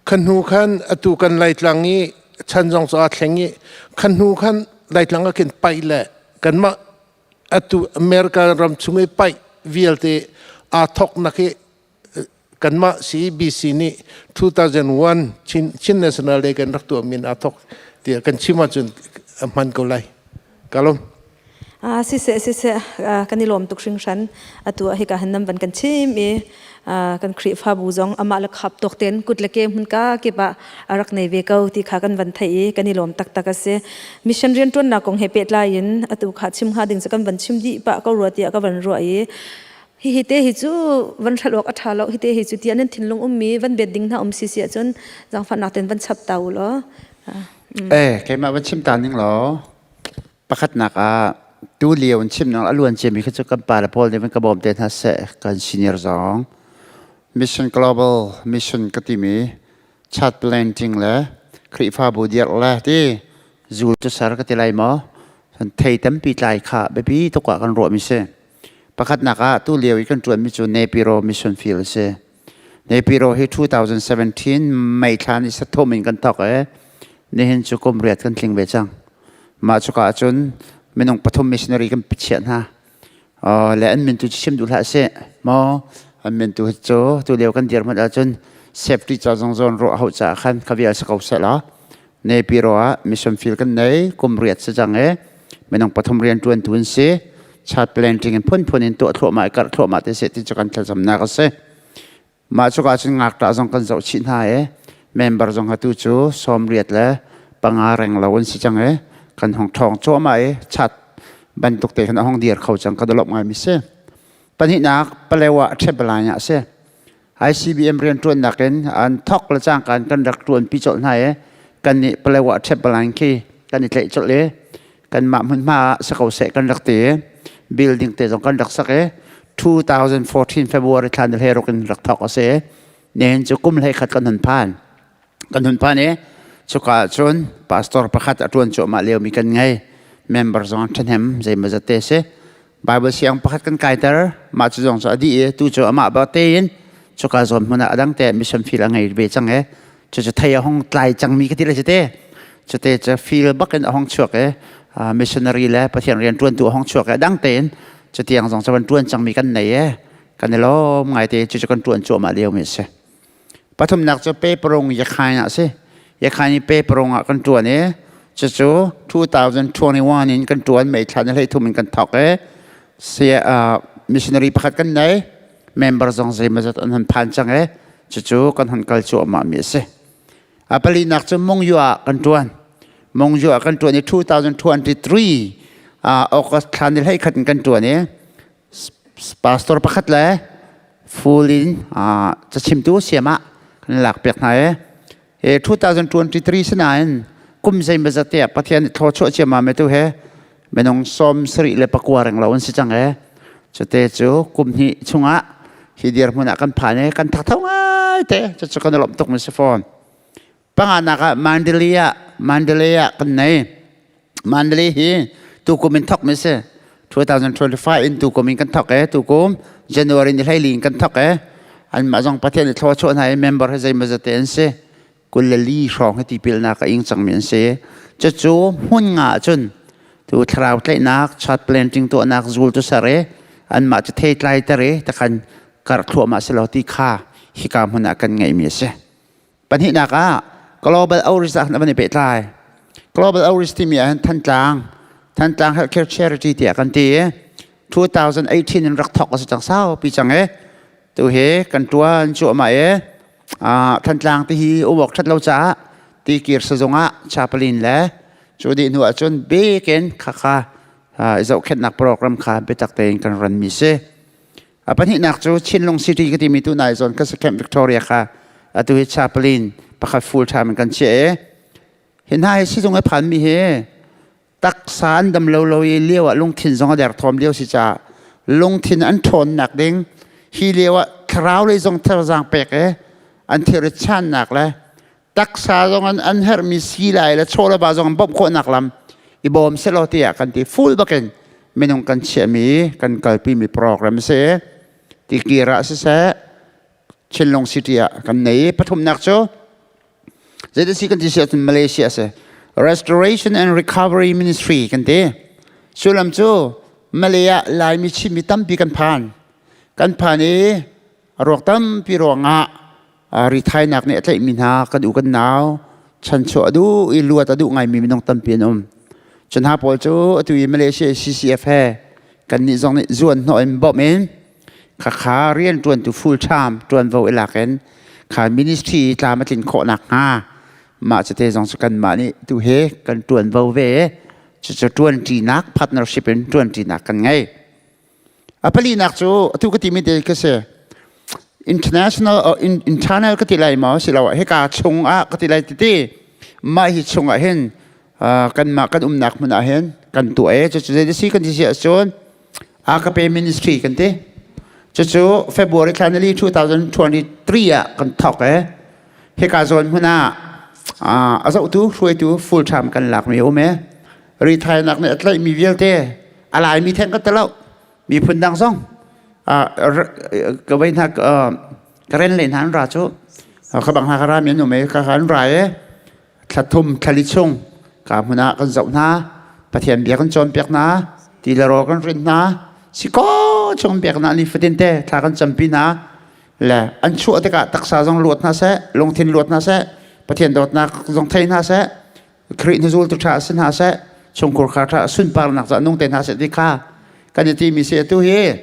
Khan hnu khan atu kan Laitlang i chan zong cu aa thleng i khan hnu khan Laitlang ah khin paih le kanmah atu America ram chung i paih vialte aa thawknak hi kanmah CBC nih 2001 Chin, Chin National Day kan rak tuah min aa thawk tiah kan chim ahcun a hman ko lai. Ka lawm. Ah siseh siseh kan i lawm tuk hringhran atu ah hika hin nan van kan chim i kan Khrihfabu zong amah le khap tawk ten kut le ke hmun ka kip ah a rak nei ve ko ti kha kan van theih i kan i lawm taktak a si. Mission rianṭuannak kong he pehtlai in atu kha chim hnga ding cu kan van chim dih pah ko rua tiah ka van ruah i hihi te hi cu van hrelh awk a ṭha lo hi te hi cu tiah nan thinlung ummi van bet ding hna um si si ahcun zaangfahnak ten van chap ta u law. Eh keimah van chim ta ning law pakhatnak ah tu lio in chim nang a luan ciami kha cu kan pa le pawl nih van ka bawm te hna seh kan senior zong Mission Global Mission ka timi chat planting le Khrihfabu dirh le ti zul cu ser ka ti lai maw thei tampi tlai kha biapi tuk ah kan ruahmi si. Pakhatnak ah tu lio i kan ṭuanmi cu Nepiro Mission Field a si. Nepiro hi 2017 May thla ni sathum in kan thawk i nihin cu kum riat kan tling ve cang. Mah cuka ahcun minung pathum missionary kan chiah hna. Le an min tu chim duh hlah sih. Maw an min tu cu tu lio kan dir hmanh ahcun safety ca zong zawn ruah hau caah khan kha vial si ko seh law Nepiro ah mission field kan nei kum riat si cang i minung pathum rian ṭuantu an si. Chat planting in phunphun in tuah thluahmah i karh thluahmah te seh ti cu kan thlacamnak a si. Mah cuka cun ngakṭah zong kan zoh chih hna i member zong atu cu sawmriat le panga reng lo an si cang i kan hong ṭhawng cuahmah i chat bantuk te khan a hong dir kho cang ka lawmh ngaimi si. Pahnihnak Palewa Ṭhepalai ah a si. ICBM rianṭuannak in an thawk le cangka in kan rak ṭuanpi colh hna i kan nih Palewa Ṭhepalai khi kan i tlaih colh i kanmah hmunhma ah si ko seh kan rak ti i building te zong kan rak sak i 2014 February thla ni hleiruk in rak thawk a si. Nihin cu kum 11 kan hun phan. Kan hun phan i cuka ah cun pastor pakhat a ṭuan cuahmah liomi kan ngei. Member zong an ṭhahnem zeimawzat te a si. Bible siang pakhat kan kaiter mah cu zong cu a dih i tu cu amah ba tein cuka zawn hmun ah a dang te mission field a ngei ve cang i cucu thei a hong tlai cangmi ka ti le cite cute cu field bak in a hong chuak i missionary le Pathian rian ṭuantu a hong chuak i a dang tein cutiang zong cu van ṭuan cangmi kan nei i kan i lawm ngai te cucu kan ṭuan cuahmah liomi a si. Pathumnak cu Peprong Yakhain ah a si. Yakhain i Peprong ah kan ṭuan i cucu 2021 in kan ṭuan May thla ni 13 in kan thawk i missionary pakhat kan nei member zong zeimawzat an hun phan cang i cucu kan hun kal cuahmah mi a si. A palinak cu Mongyu ah kan ṭuan. Mongyu ah kan ṭuan i 2023 August thla ni 11 in kan ṭuan i pastor pakhat le full in cachimtu siam ah kan lak piak hna i 2023 sinain kum zeimawzat te ah Pathian nih thluachuah ciammam tu he minung 74 reng lo an si cang e cute cu kum hnih chungah hi dirhmun ah kan phan i kan thatho ngai te cucu kan i lawmh tuk mi si fawn. Panganak ah Mandalay ah Mandalay ah kan nei. Mandalay hi tukum in thok mi si. 2025 in tukum in kan thok e tukum January ni hleili in kan thok e an mah zong Pathian i thlaw chuah hna i member he zeimaw zate an si. 22 hrawng hi tipilnak a ing cangmi an si. Cucu hmun nga cun tu thlarau tlaihnak, church planting tuahnak zul tu ser i anmah cu theitlai ter i takhan karh thluahmah si lo ti kha hika hmun ah kan ngeihmi a si. Pahnihnak ah Global Outreach ah van i pehtlai. Global Outreach timi ah hin Thantlang, Thantlang Healthcare Charity tiah kan ti i 2018 in rak thawk a si cang saupi cang i tu hi kan ṭuan cuahmah i Thantlang ti hi umawk ṭhat lo caah tikir sazung ah chaplain le cu dih hnu ah cun bikin khakha i zohkhenhnak program kha biatak tein kan ran mi si. A pahnihnak cu Chinlung City ka timi tu nai zawn ka si Camp Victoria kha atu hi chaplain pakhat full time in kan chiah i hi hna hi sizung i phan mi hi taksa an dam lo lo i lio ah lungthin zong a derthawm lio si caah lungthin an ṭhawnnak ding hi lio ah thlarau lei zong thazaang pek i an thilri channak le taksa zong an an herhmi si lai le chaw le ba zong an bawmh khawhnak lam i bawm selaw tiah kan ti full bakin minung kan chiahmi kan kalpimi program si tikir ah siseh Chinlung City ah kan nei pathumnak cu Zeidah si kan ti si ahcun Malaysia a si. Restoration and Recovery Ministry kan ti. Sullam cu Malay ah Laimi Chinmi tampi kan phan. Kan phan i a ruak tampi ruangah rithainak nih a tlaihmi hna kan u kan nau chanchuah a duh i luat a duh ngaimi minung tampi an um. Cu hna pawl cu atu i Malaysia CCF he kannih zong nih zuan hnawh in bawmh in Khakha rianṭuantu full time ṭuanvo i lak in kha ministry tlam a tlin khawh nakhnga mah cute zong cu kanmah nih tu he kan ṭuanvo ve cucu ṭuanṭinak partnership in ṭuanṭinak kan ngei. A palinak cu atu ka timi te ka si international or internal ka ti lai maw siloah hika chung ah ka ti lai titi mah hi chung ah hin kanmah kan umnak hmun ah hin kan tuah e cucu zei si kan ti si ahcun Agape Ministry kan ti. Cucu February thla nili 2023 ah kan thawk e. Hika zawn hmun ah a zohtu hruaitu full time kan lakmi um e. Rithainak nih a tlaihmi vialte a laimi theng ka talo. Miphun dang zong ka vei hna ka ren le hna an ra cu ka bang hna ka ra mi an um e ka an ra e thla thum thlali chung ka hmun ah kan zoh hna Pathian bia kan cawnpiak hna ti le rawl kan rin hna si ko chung biak na ni fatin te thla kan campi hna le an chuah tikah taksa zong luat hna seh lungthin luat hna seh Pathian dawtnak zong thei hna seh Khrih nuzul tu ṭha si hna seh chungkhur kha ṭha sunparnak za nung te hna seh ti kha kan i ti mi si atu hi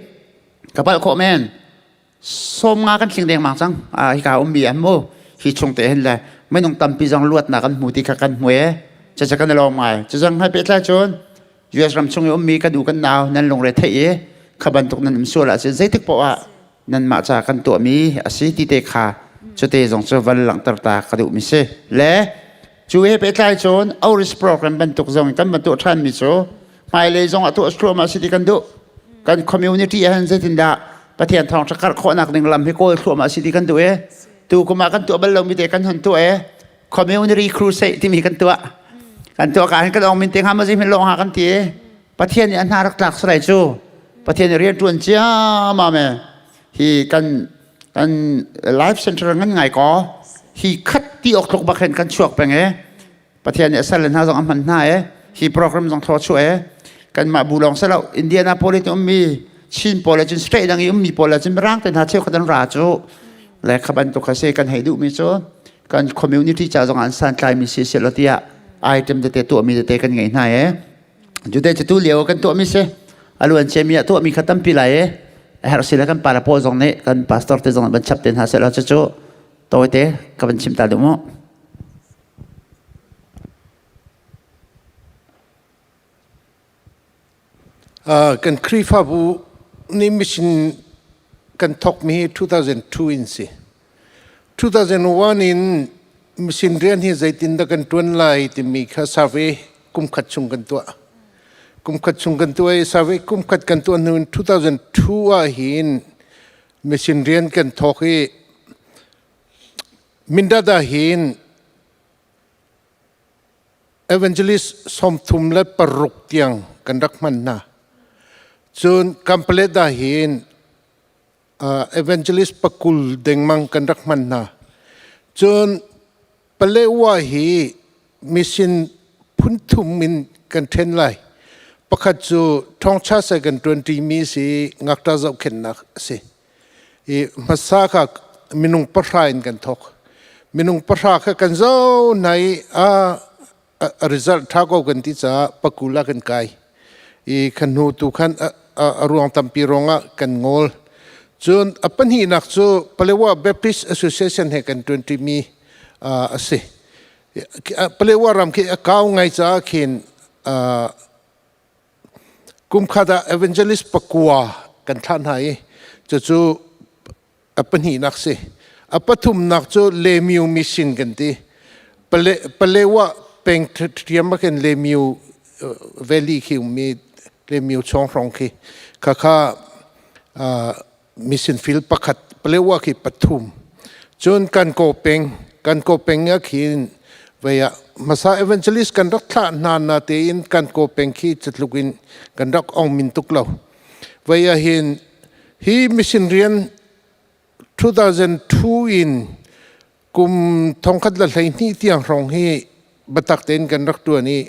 ka palh khawh men 50 kan tling dengmang cang hika ummi an mu hi chung te hin le minung tampi zong luatnak kan hmu ti kha kan hmu e cucu kan i lawm ngai cuzang hai pehtlai cun US ram chung i ummi kan u kan nau nan lungre theih i kha bantuk nan um sual ahcun zeitik poah ah nanmah ca kan tuahmi a si ti te kha cute zong cu van langhter ta ka duhmi si le cu he pehtlai cun outreach program bantuk zong kan van tuah ṭhanmi cu hmailei zong ah tuah thluahmah si ti kan duh kan community ah hin zeitindah Pathian thawngṭha karh khawhnak ding lam hi kawl thluahmah si ti kan duh e tu kum ah kan tuah bal lomi te kan hon tuah e community crusade timi kan tuah kan tuah ka hin kan ong min te hnga ma min long ha kan ti e Pathian nih a hna rak tlak sarai cu Pathian nih rian ṭuan ciammam e hi kan kan life center ngan ngai ko hi khat ti ok tluk bak hin kan chuak peng e Pathian nih a sal le hna zong a hman hna e hi program zong thaw chuah e kanmah bu lawng selo Indianapolis ummi Chin pawl le cun state dang i ummi pawl le cun mirang te hna cheukhat an ra cu le kha bantuk kha si kan hei duhmi cu kan community ca zong an santlai mi si selo tiah item tete tuahmi tete kan ngei hna e Jude cu tu lio kan tuahmi si aluan ciami ah tuahmi kha tampi lai e a herh si le kan pa le pawl zong nih kan pastor te zong van chap te hna seh law cucu tawite ka van chim ta duh mu. Kan Khrihfabu nih mission kan thawkmi hi 2002 in si. 2001 in mission rian hi zeitindah kan ṭuan lai timi kha survey kum khat chung kan tuah. Kum khat chung kan tuah i survey kum khat kan tuah hnu in 2002 ah hin mission rian kan thawk i Mindat ah hin. Evangelist 36 tiang kan rak hman hna. Cun Kanpalet ah hin evangelist 20 dengmang kan rak hman hna. Cun Palewa hi mission phun thum in kan ṭhen lai. Pakhat cu Thawngṭha sai kan ṭuanṭimi si ngakṭah zohkhenhnak a si. I hmasa kha minung 10 in kan thawk. Minung 10 kha kan zo hna i a a result ṭha ko kan ti caah 20 ah kan kai. I khan hnu tu khan a ruang tampi ruangah kan ngol. Cun a pahnihnak cu Palewa Baptist Association he kan ṭuanṭimi a si. Palewa ram khi a kau ngai caah khin kum khat ah evangelist 9 kan thlah hna i cucu a pahnihnak si. A pathumnak cu Lemiu Mission kan ti. Palewa peng ṭhiam ah khin Lemiu Valley khi ummi Lemiu chawng hrawng khi khakha mission field pakhat Palewa khi pathum. Cun kan ko peng kan ko peng ah khin vei ah hmasa evangelist kan rak thlah hna na tein kan ko peng khi catluk in kan rak ong min tuk lo. Vei ah hin Hi mission rian 2002 in kum 2012 tiang hrawng hi biatak tein kan rak ṭuan i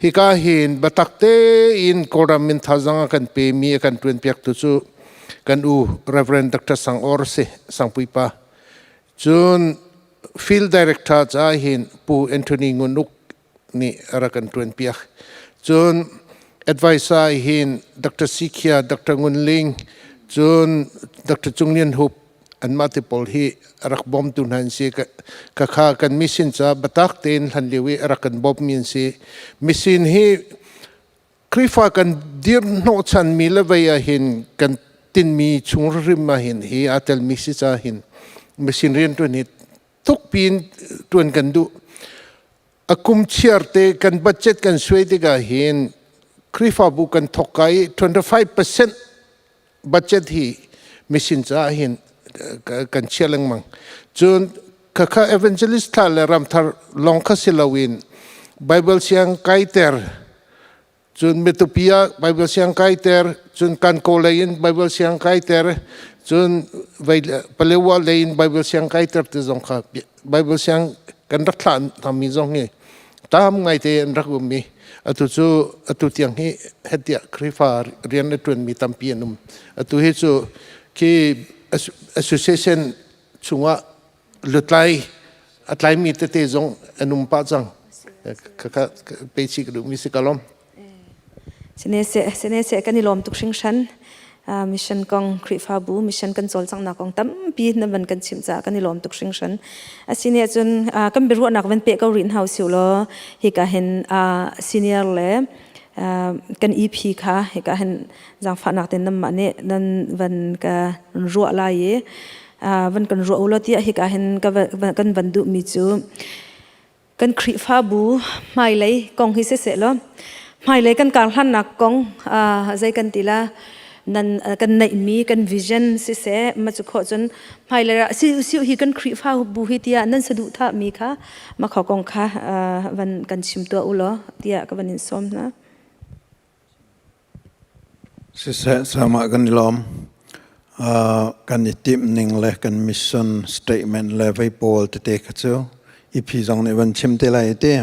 hika hin biatak tein Kawlram min thazang a kan pemi a kan ṭuanpiaktu cu kan u Reverend Dr. Sang Or si Sangpuipa. Cun field director caah hin Pu Anthony Ngun Uk nih a rak kan ṭuanpiak. Cun advisor hin Dr. Sikhia, Dr. Ngun Ling, cun Dr. Cung Lian Hup anmah te pawl hi a rak bawmtu hna an si. Ka kha kan mission ca batak tein hlan lio i a rak kan bawmmi an si. Mission hi Khrihfa kan dir hnawhchanmi le vei ah hin kan tinmi chung rim ah hin hi aa telmi si ca hin mission rianṭuan hi thukpi in ṭuan kan duh. A kum chiar te kan budget kan suai tikah hin Khrihfabu kan thawk ka i 25% budget hi mission caah hin kan chia lengmang. Cun khakha evangelist thla le ramthar lawng kha si loin Bible siang kaiter cun Matupi ah Bible siang kaiter cun Kankaw lei in Bible siang kaiter cun Palewa lei in Bible siang kaiter ti zong kha Bible siang kan rak thlah hngami zong hi tam ngaite an rak um i atu cu atu tiang hi hetiah Khrihfa rian a ṭuanmi tampi an um. Atu hi cu khi association chungah lutlai a tlaimi tete zong an um pah cang. Khakha peichi ka duhmi si ka lawm. Sine se sine se kan i lawm tuk hringhran. Mission kong Khrihfabu mission kan cawlcanghnak kong tampi na van kan chimh caah kan i lawm tuk hringhran. Asine cun kan biaruahnak van peh ko rih hna usih law hika hin senior le kan EP kha hika hin zaangfahnak ten nan mah nih nan van ka ruah lai i van kan ruah u law tiah hika hin kan van duhmi cu kan Khrihfabu hmailei kong hi siseh law hmailei kan karhlannak kong zei kan ti la nan kan neihmi kan vision siseh ma cu khawh cun hmailei ah si usiu hi kan Khrihfabu hi tiah nan saduhthah mi kha ma kho kong kha van kan chim tuah u law tiah ka van in sawm hna. Siseh sama kan i lawm. Kan i timh ning le kan mission statement le vei pawl tete kha cu i phi zong nih van chim te lai ti.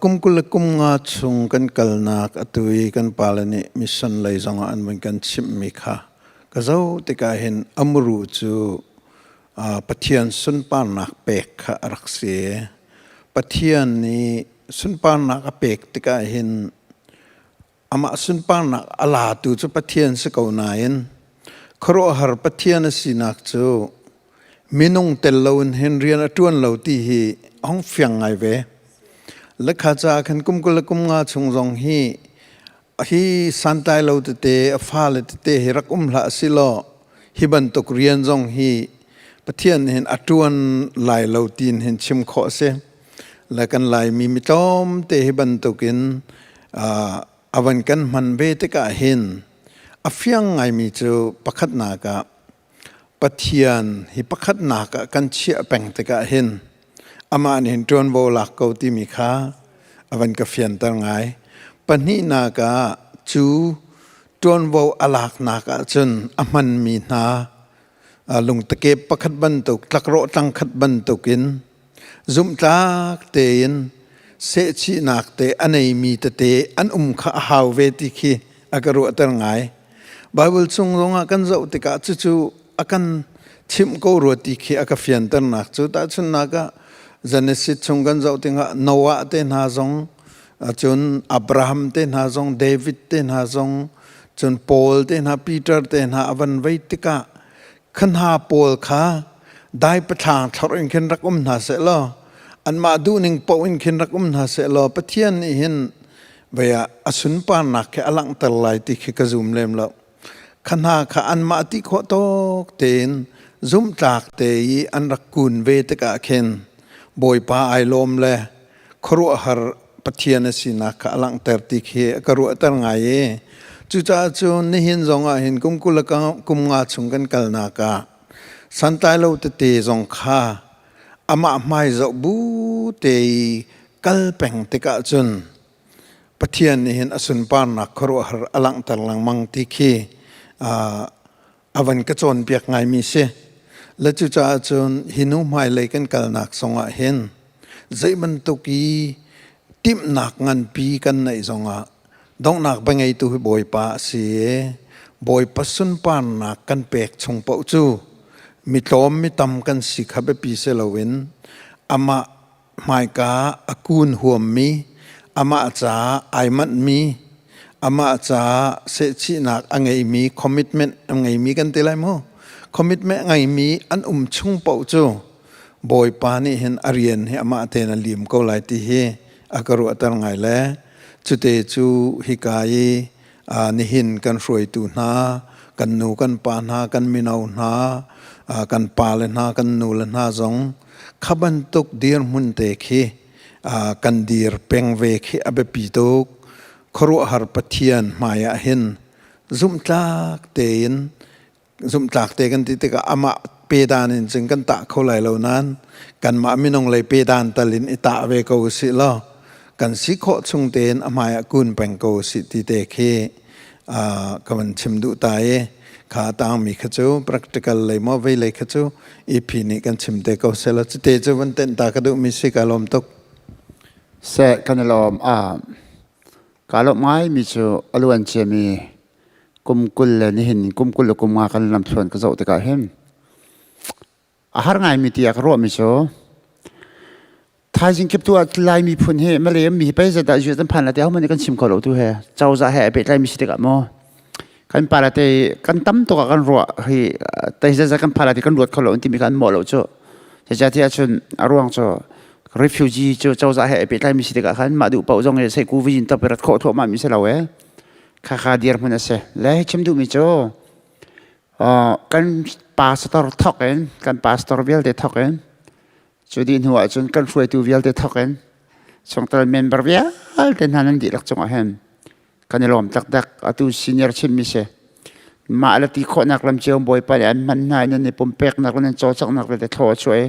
Kum 25 chung kan kalnak atu i kan pale nih mission lei zong ah an van kan chimhmi kha ka zoh tikah hin amuru cu Pathian sunparnak pek kha a rak si. Pathian nih sunparnak a pek tikah hin amah sunparnak a latu cu Pathian si ko nain khuaruahhar Pathian a sinak cu minung tel loin hin rian a ṭuan lo ti hi a hung fiang ngai ve. Lekha ca khan kum 25 chung zong hi hi santlai lo tete a fale tete hi rak um hlah si law hi bantuk rian zong hi Pathian hin a ṭuan lai lo tiin hin chim khawh a si. Le kan Laimi mi tlawmte hi bantukin a van kan hman ve tikah hin a fiang ngaimi cu pakhatnak ah Pathian hi pakhatnak ah kan chiah peng tikah hin amah nih hin ṭuanvo lak ko timi kha avan ka fianter ngai. Pahnihnak ah cu ṭuanvo a laknak ahcun a hmanmi hna lungtakep pakhat bantuk tlakrawh tlangkhat bantukin zumhtlak tein sehchihnak te a neimi tete an um kha a hau ve ti khi a ka ruahter ngai. Bible chung zongah kan zoh tikah cucu a kan chimh ko rua ti khi a ka fianternak cu tahchunhnak ah Genesis chung kan zoh tikah Noah te hna zong cun Abraham te hna zong David te hna zong cun Paul te hna Peter te hna a van vei tikah kha hna pawl kha dai pathlang thlorh in khin rak um hna seh law anmah duhning paoh in khin rak um hna seh law Pathian nih hin vei ah a sunparnak khi a langhter lai ti khi ka zum lem lo. Kha hna kha anmah ti khawh tawk tein zumhtlak te i an rak kun ve tikah khin Bawipa ai lawm le khuaruahhar Pathian a sinak kha a langhter ti khi a ka ruahter ngai i cucaah cun nihin zong ah hin kum 20 le kum nga chung kan kalnak ah santlai lo tete zong kha amah hmai zoh bu te i kal peng tikah cun Pathian nih hin a sunparnak khuaruahhar a langhter lengmang ti khi a van ka cawnpiak ngaimi si. Le cucaah cun hi nu hmailei kan kalnak zongah hin zei bantuk i timhnak nganpi kan neih zongah donghnak bia ngeitu hi Bawipa a si i Bawipa sunparnak kan pek chung paoh cu mi tlawm mi tam kan si kha biapi si loin amah hmaika a kun huammi, amah caah ai manhmi, amah caah sehchihnak a ngeimi, commitment a ngeimi kan ti lai mu. Commitment a ngeimi an um chung paoh cu Bawipa nih hin a rian hi amah tein a lim ko lai ti hi a ka ruahter ngai le cute cu hika i nihin kan hruaitu hna, kan nu kan pa hna, kan mino hna, kan pale hna, kan nule hna zong kha bantuk dirhmun te khi kan dir peng ve khi a biapi tuk. Khuaruahhar Pathian hmai ah hin zumhtlak tein zumhtlak te kan ti tikah amah pedan in cun kan tah kho lai lo nain kanmah minung lei pedan tal in i tah ve ko usih law kan si khawh chung tein a hmai ah kun peng ko usih ti te khi ka van chim duh ta i kha tangmi kha cu practical lei maw vei lei kha cu EP nih kan chim te ko sela cute cu van tenh ta ka duhmi si ka lawm tuk. Seh kan i lawm a ka lawm ngai mi cu a luan ciami kum 20 le nihin kum 20 le kum nga kan lamthluan ka zoh tikah hin a har ngaimi tiah ka ruahmi cu thaizing kip tu ah Lai miphun hi Malay mi hi pei zedah US an phan la te hohmanh nih kan chim kho lo tu he cozah he a pehtlai mi si tikah maw kan pa la te kan tam tuk ah kan ruah hi tei zazah kan pha la te kan ruat kho lo timi kha an mawh lo cu zeicahtiah cun a ruang cu refugee cu cozah he a pehtlai mi si tikah khan mah duh paoh zong hi sei ku vijin top rat khawh thluahmah mi si lo e Khakha dirhmun a si. Le chim duhmi cu kan pastor thawk in kan pastor vialte thawk in cu dih hnu ahcun kan hruaitu vialte thawk in chungtel member vialte hna nan dihlak cungah hin kan i lawm taktak. Atu senior chimmi si. Mah le ti khawhnak lam cio Bawipa nih an hman hna i nan i pumpeknak le nan cawlcanghnak vialte thlaw a chuah i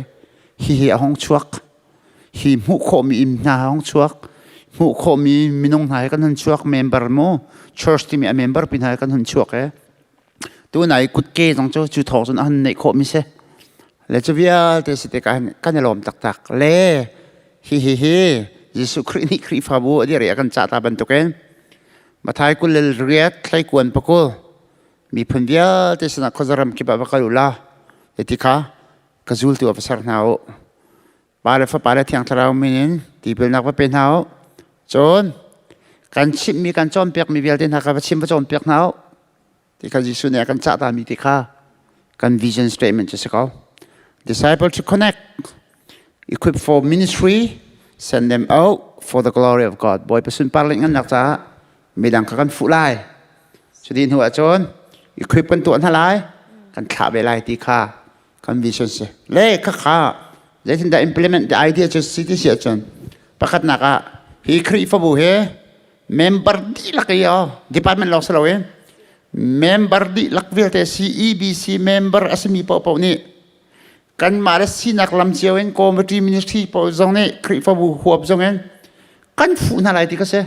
hihi a hung chuak. Hi hmuh khawhmi inn hna hong chuak hmuh khawhmi minung hna he kan hun chuak member mu church timi a member pi hna he kan hun chuak e tu nai kutke zong cu cu thawk cun a hun neih khawhmi si le cu vialte si tikah kan i lawm taktak le hi hi hi Jesuh Khrih nih Khrihfabu a dir i a kan cah ta bantukin Mathai 28 thlaikuan pakul miphun vialte sinah khuazaram kip ah va kal u la ti kha ka zultu ah va ser hna u Pa le Fapa le Thiang Thlarau min in tipilnak va pe hna u. Cun kan chimhmi kan cawnpiakmi vialte hna kha va chim va cawnpiak hna u. Ti kha Jesuh nih a kan cah tami ti kha kan vision statement cu si ko. Disciple to connect, equip for ministry, send them out for the glory of God. Bawipa sunpar le ngannak caah midang kha kan fuh lai. Cu dih hnu ahcun equip kan tuah hna lai, kan thlah ve lai ti kha kan vision si le khakha zeitindah implement the idea cu si ti si ahcun pakhatnak ah hi Khrihfabu hi member dihlak i oh department lawng si loin member dihlak vialte CEBC member a simi paohpaoh nih kanmah le sinak lam cio in committee ministry paoh zong nih Khrihfabu huap zong in. Kan fuh hna lai ti ka si.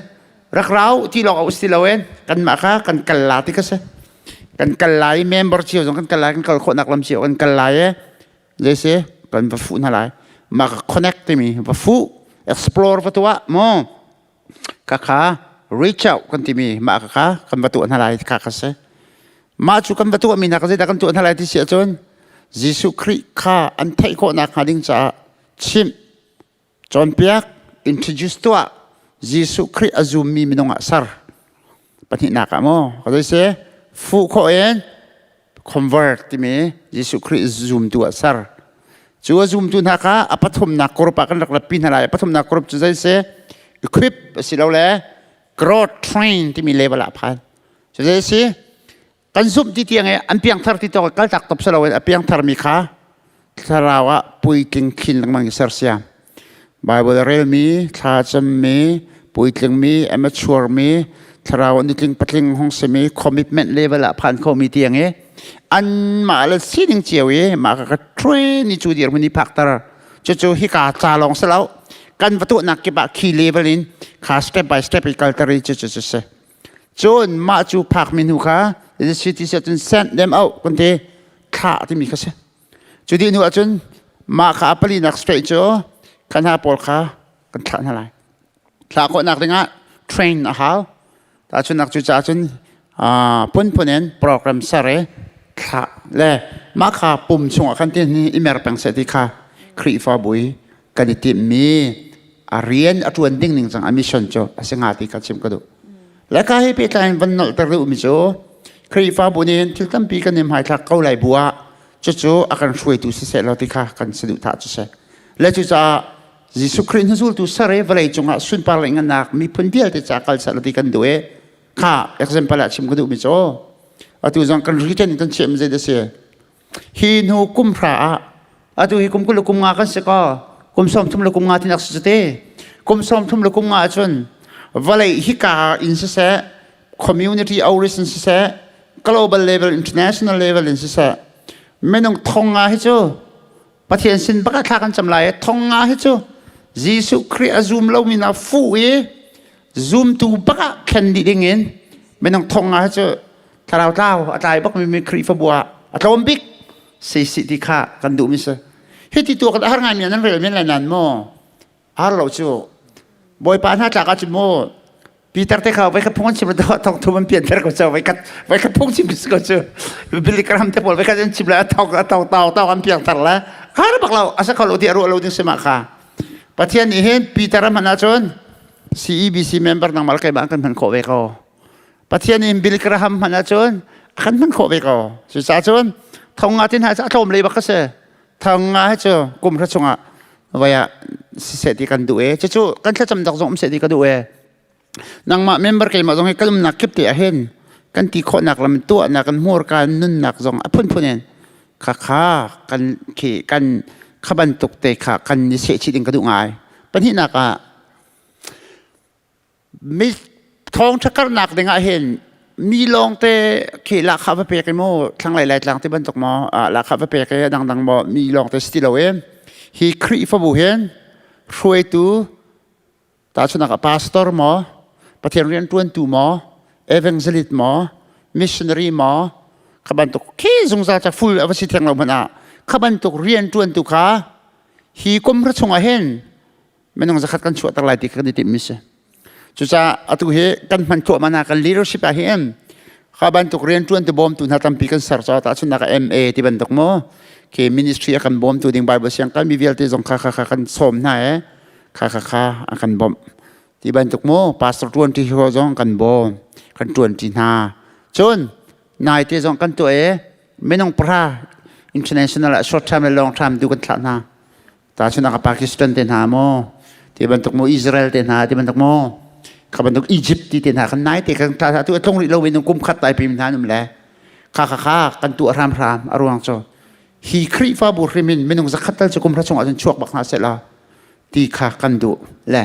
Rak rau ti lawng a us ti lo en. Kanmah kha kan kal la ti ka si. Kan kal lai member cio zong kan kal lai kan kal khawhnak lam cio kan kal lai e. Zei si kan va fuh hna lai. Mah ka connect timi va fuh explore va tuah mu. Ka kha reach out kan timi mah ka kha kan va tuah hna lai kha ka si. Mah cu kan va tuah mi hna ka zeidah kan tuah hna lai ti si ahcun Jesuh Khrih kha an theih khawhnak hnga ding caah chimh cawnpiak introduce tuah Jesuh Khrih a zummi minung ah ser pahnihnak ah maw ka zei si fuh khawh in convert timi Jesuh Khrih zumtu ah ser cu a zumtu hna kha a pathumnak group ah kan rak ratpi hna lai a pathumnak group cu zei si equip asilole growth train timi level ah phan cu zei si kan zumh ti tiang i an piangthar ti tawk kaltak top si loin a piangthar mi kha thlarau ah puitling khin lengmang i sersiam Bible relmi thla cammi puitlingmi amateur mi thlarau nitling patling hong simi commitment level ah phan khomi tiang i anmah le sining cio i mah ka ka train ni cu dirhmun i phakter cucu hika ca lawng si lo kan va tuahnak kip ah khi level in kha step by step i kalter i cucu cu si Cun mah cu phakmi hnu kha city si ahcun send them out kan ti thlah timi kha si. Cu dih hnu ahcun mah kha a palinak straight cu kan hna pawl kha kan thlah hna lai. Thlah khawhnak dingah train a hau. Tahchunnak cu caah cun phunphun in program ser i thlah le mah kha pum chungah khan tin i mer peng seh ti kha Khrihfabu i kan i timhmi a rian a ṭuan ding ning cang a mission cu a si hnga ti kha chim ka duh. Le ka hi pehtlai in van nolhter duhmi cu Khrihfabu nih thil tampi kan i hmaithlak ko lai bu ah cucu a kan hruaitu siseh law ti kha kan saduhthah cu si. Le cucaah Jesuh Khrih hnuzultu ser i vawlei cungah sunpar le ngannak miphun vialte ca kal seh law ti kan duh i kha example ah chim ka duhmi cu atu zong kan written kan chiahmi zei dah si Hi hnu kum hra ah atu hi kum 20 le kum nga kan si ko kum 30 le kum nga tinak si te kum 30 le kum nga ahcun vawlei hika in siseh community origin siseh global level international level in siseh minung thong nga hi cu Pathian sin baka thla kan cam lai thong nga hi cu Jesuh Khrih a zum lomi na fuh i zumtu baka thlen dih ding in minung thong nga hi cu thlarau tlau a tlai bak mi Khrihfabu ah a tlawm bik si si ti kha kan duh mi si hi ti tu kan har ngai mi nan rel men lai nan mu har lo cu bawipa hna tlak ah cun mu Peter te kha vai khat phung an chim la thong thum an pian ter ko cu vai khat vai khat phung chim ko cu Billy Graham te pawl vai khat an chim la thong thong tau tau an piang tar la har bak lo asa kho lo ti aru lo ding sima kha Pathian nih hin Peter a hman ahcun CEBC member nang mal kai ba kan hman khawh ve ko Pathian in Billy Graham hman ahcun a kan hman khawh ve ko. Cucaah cun thong nga tin ha cu a tlawm lei bak ka si. Thong nga hi cu kum hra chungah voi ah siseh ti kan duh e. Cucu kan thlacam dak zong um seh ti ka duh e. Nangmah member keimah zong hi kan umnak kip te ah hin kan ti khawhnak lam tuahnak kan hmurka nunnak zong a phunphun in kha kha kan khi kan kha bantuk te kha kan i sehchih ding ka duh ngai. Pahnihnak ah Mi thawngṭha karhnak dingah hin mi lawngte khi lahkhah va pek i mu thlanglei Laitlang ti bantuk maw lahkhah va pek i a dangdang maw mi lawngte si ti lo i hi Khrihfabu hin hruaitu tahchunhnak ah pastor maw Pathian rianṭuantu maw evangelist maw missionary maw kha bantuk khi zungzal ca full a va si theng lo hmanh ah kha bantuk rianṭuantu kha hi kum hra chungah hin minung zakhat kan chuahter lai ti kan i timhmi si cucaah atu hi kan hman thluahmah hna kan leadership ah hin kha bantuk rianṭuan tu bawmtu hna tampi kan ser caah tahchunhnak ah MA ti bantuk mu ke ministry a kan bawmtu ding Bible siang kan mi vialte zong kha kha kha kan sawm hna e kha kha kha a kan bawmh ti bantuk mu pastor ṭuan ṭi ho zong kan bawm kan ṭuan ṭi hna cun nai te zong kan tuah e minung pahra international ah short term le long term tu kan thlah hna Tahchunhnak ah Pakistan te hna maw ti bantuk maw Israel te hna ti bantuk maw kha bantuk Egypt ti te hna kan nai te kan ta tu tlong rih lo in kum khat tai pim hna num le kha kha kha kan tu hram hram a ruang cu hi Khrihfabu hrim in minung zakhat tal cu kum hra chungah cun chuak bak hna seh la ti kha kan duh le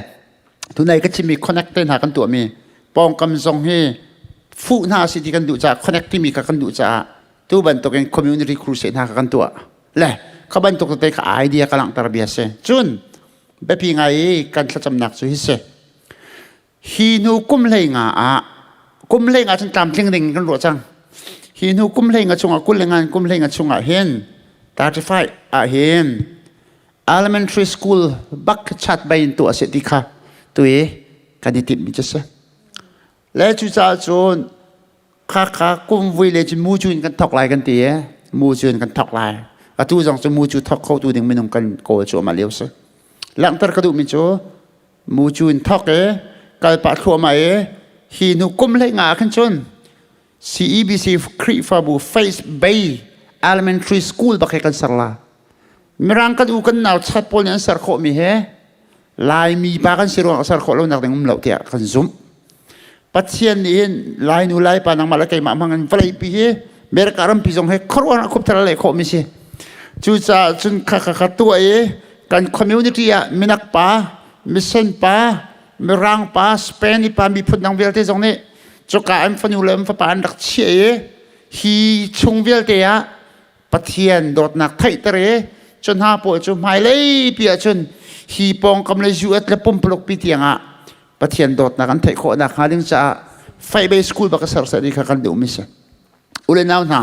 tunai ka chimmi connect te hna kan tuahmi pawngkam zong hi fuh hna si ti kan duh caah connect timi kha kan duh caah tu bantukin community crusade hna kha kan tuah le kha bantuk tete kha idea ka langhter bia si cun biapi ngai i kan thlacamnak cu hi si. Hi hnu kum hlei nga ah kum hlei nga cun tlamtling ding kan ruah cang. Hi hnu kum hlei nga chungah kul le ngan kum hlei nga chungah hin 35 ah hin elementary school bak chat bay in tuah seh ti kha tu i kan i timhmi cu si. Le cucaah cun kha kha kum vui le cun mu cu in kan thok lai kan ti i mu cu in kan thok lai. Atu zong cu mu cu thok kho tu ding minung kan kawl cuahmah lio si. Langhter ka duhmi cu mu cu in thok i kal pah thluahmah i hi hnu kum hlei nga ah khin cun CEBC Khrihfabu Face Bay Elementary School bak hi kan ser la. Mirang kan u kan nau chat pawl nih an ser khawhmi he Laimi pa kan si ruangah ser khawh lonak ding um lo tiah kan zumh. Pathian nih hin Lainu Laipa nangmah le keimah hmang in vawleipi hi America rampi zong he khuaruahhar khupthar le khawhmi si. Cucaah cun kha kha kha tuah i kan community ah minak pa, misen pa, mirang pa, Spain pa miphun dang vialte zong nih cuka an fanu le an fapa an rak chiah i hi chung vialte ah Pathian dawtnak theihter i cu hna pawl cu hmailei pi ahcun hi pawngkam le US le pumpuluk pi tiangah Pathian dawtnak an theih khawh nak hnga ding caah Faibei school bak a ser seh ni kha kan duhmi si. U le nau hna,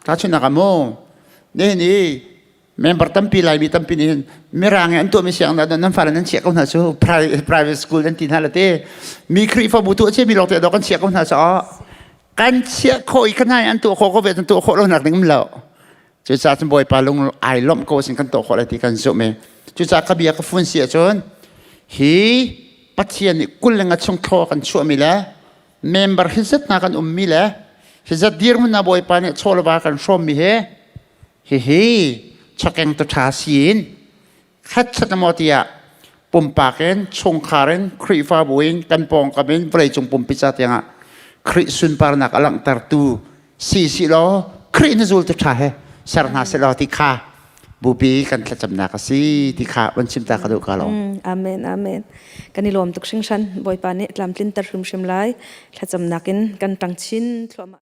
tahchunhnak ah mu, nihin i member tampi Laimi tampi nih hin Mirang i an tuahmi sianginn ah nan fale nan chiah ko hna cu private school an ti hna le te mi Khrihfabu tuah cia mi lawng te dawh kan chiah ko hna caah kan chiah khawh i kan an tuah khawh ko ve tuah khawh lo nak ding um lo cucaah cun bawipa lung ai lawmh ko sin kan tuah khawh lai ti kan zumh i cucaah ka bia ka fun si ahcun hi Pathian nih kul le nga chung thlaw kan chuahmi le member hi zat hna kan ummi le hi zat dirhmun na bawipa nih chawlva kan hrawmmi he hihi chakeng tu ṭha siin khat chat maw tiah pumpak in chungkhar in Khrihfabu in kan pawngkam in vawleicung pumpi ca tiangah Khrih sunparnak a langhtertu si si law Khrih na zul tu ṭha he ser hna seh law ti kha bupi kan thlacamnak a si ti kha van chim ta ka duh ka lo. Amen amen. Kan i lawm tuk hringhran Bawipa nih tlamtlinter hrimhrim lai thlacamnak in kan ṭang chin thluahmah.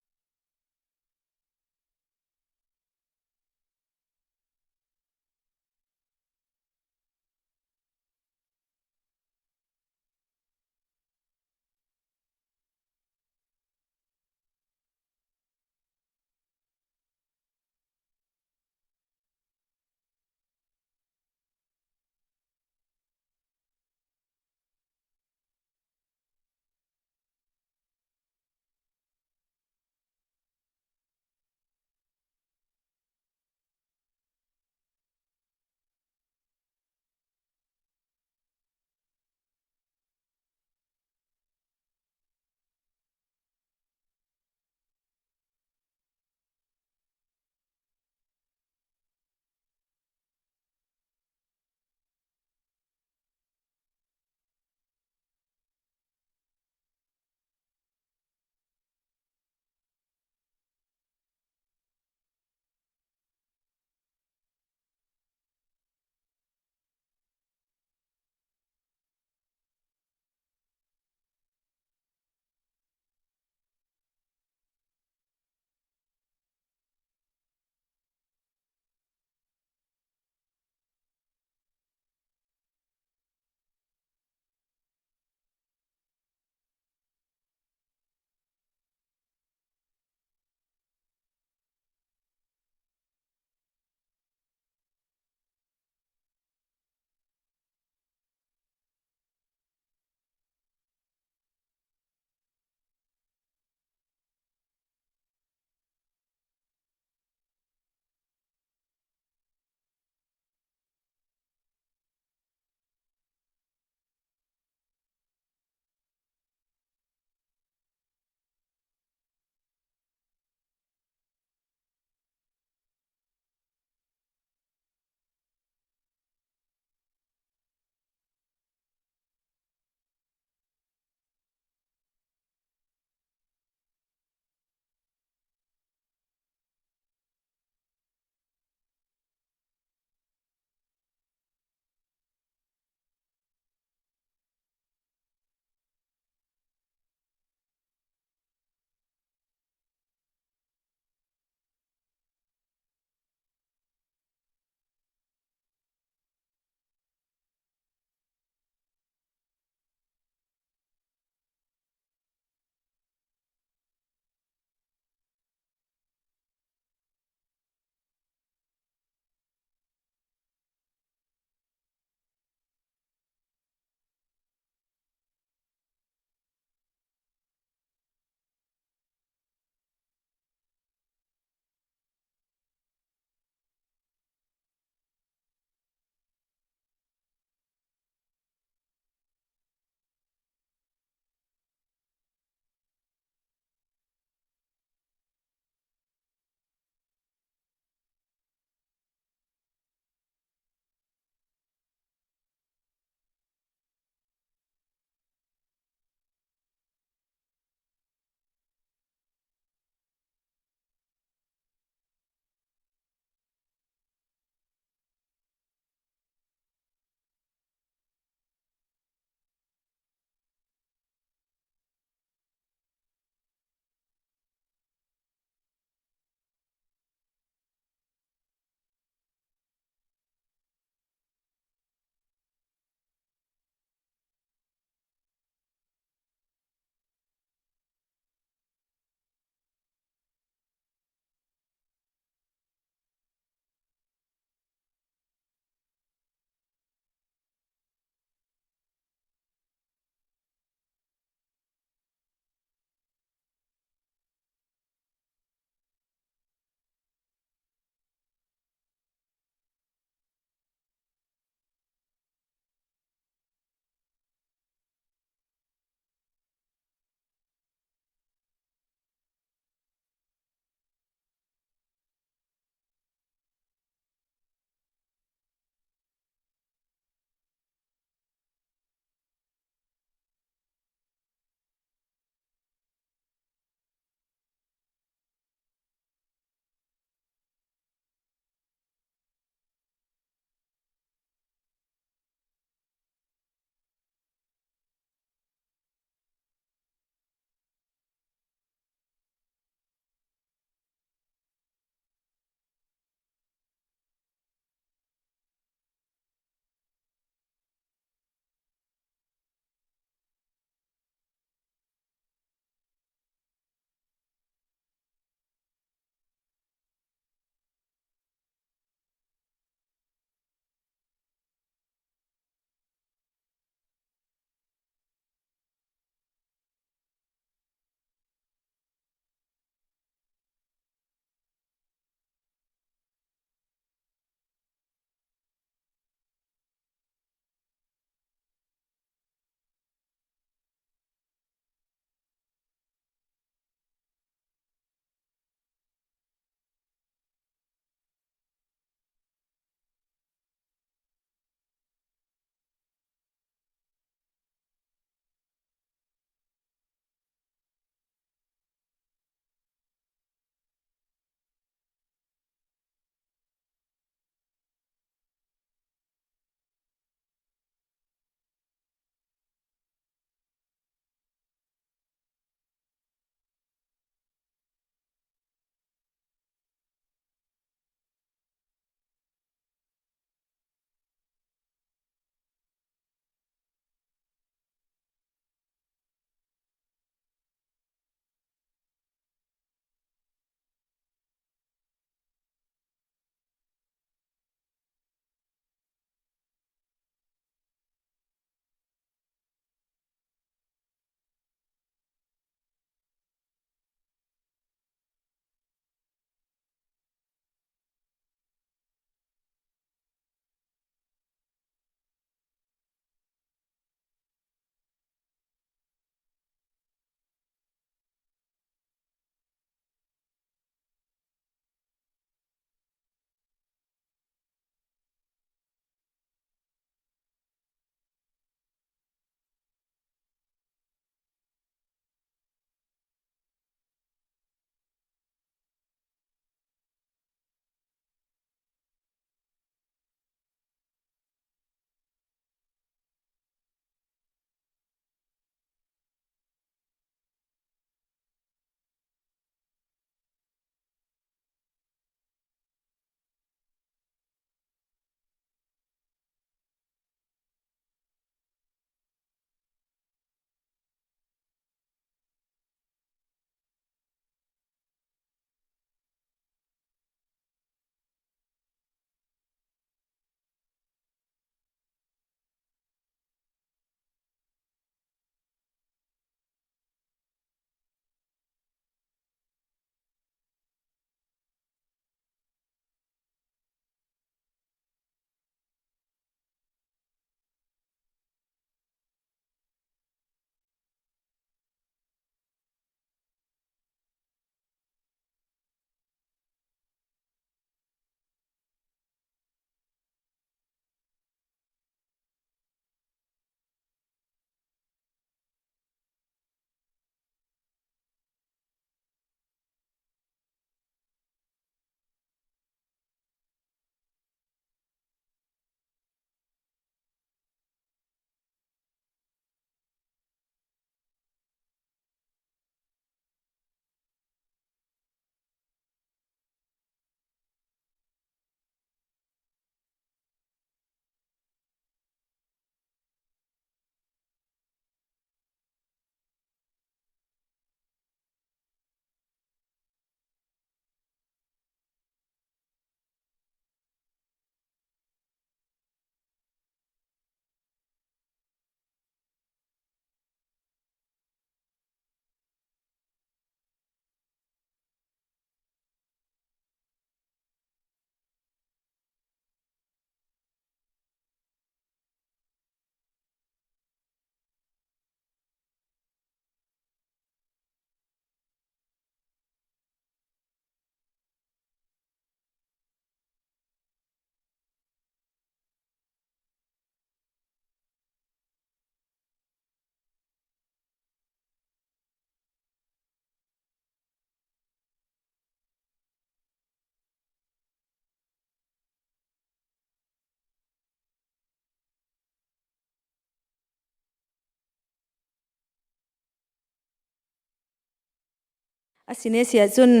Asine si ahcun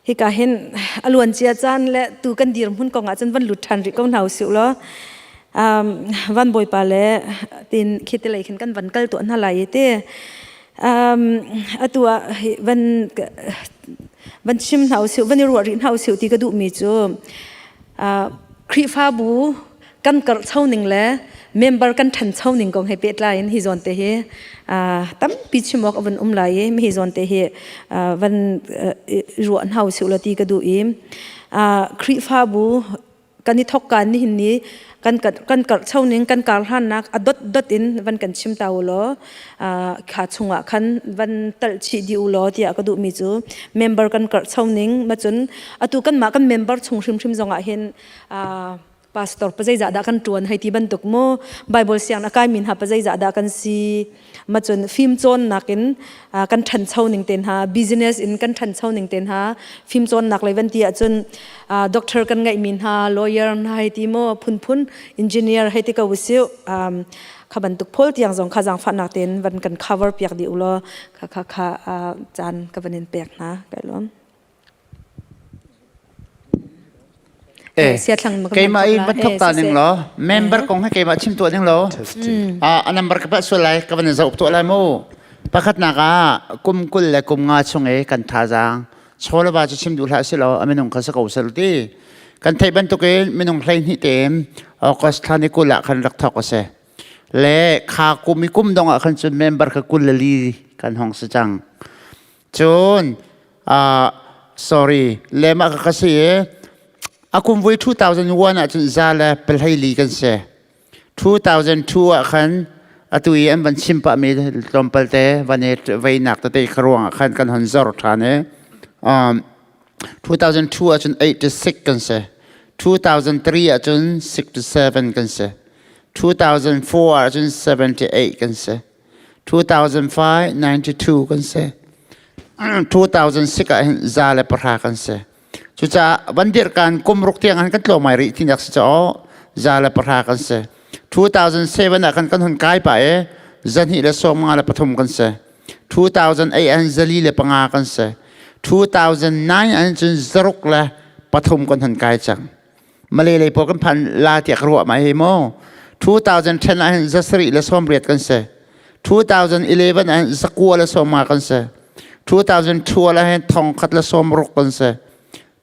hika hin a luan cia caan le tu kan dir hmun kong ahcun van lut ṭhan rih ko hna usih law van bawipa le tin khi te lei khin kan van kal tuah hna lai i ti atu ah van van chim hna usih van i ruah rih hna usih ti ka duhmi cu Khrihfabu kan karhcho ning le member kan ṭhancho ning kong he pehtlai in hi zawn te hi tampi chim awk a van um lai i hi zawn te hi van ruah hna usih law ti ka duh i Khrihfabu kan i thok kaan nihin ni kan kan karhcho ning kan karhlannak a dot dot in van kan chim ta u law kha chungah khan van talh chih dih u law tiah ka duhmi cu member kan karhcho ning macun atu kanmah kan member chung hrimhrim zongah hin pastor pa zeizah dah kan ṭuan hei ti bantuk mu Bible siang a kaimi hna pa zeizah dah kan si macun fim cawnnak in kan ṭhancho ning te hna business in kan ṭhancho ning te hna fim cawnnak lei van ti ahcun doctor kan ngeihmi hna lawyer hna hei ti mu phunphun engineer hei ti ko usih kha bantuk phawl tiang zong kha zaangfahnak tein van kan cover piak dih u law kha kha kha caan ka van in pek hna kai lawm. Eh, keimah i van thok ta ning law member kong he keimah chim tuah ning law a number ka pah sual lai ka van zoh tuah lai mu pakhatnak ah kum 20 le kum 5 chung i kan thazaang chawlava cu chim duh hlah si law a minung kha si ko sel ti kan theih bantukin minung 12 tein August thla ni 20 ah khan rak thok a si le kha kum i kum dong ah khan cun member kha 24 kan hong si cang Cun sorry le mah ka si i a kum vui 2001 ah cun za le 14 kan si. 2002 ah khan atu i an van chim pah mi tlawmpal te van i veinak tete kha ruang ah khan kan hon zor ṭhan i 2002 ah cun 86 kan si. 2003 ah cun 67 kan si. 2004 ah cun 78 kan si. 2005 92 kan si 2006 ah hin 110 kan si cucaah van dirh kan kum ruk tiang han kan tlawm ai rih tinak si caw 110 kan si 2007 ah kan kan hun kai pa e 253 kan si 2008 an 405 kan si 2009 an cun 603 kan hun kai cang Malay lei pawl kan phan la tiah ka ruah mai hi mu 2010 ah hin 780 kan si 2011 ah hin 915 kan si 2012 ah hin 1060 kan si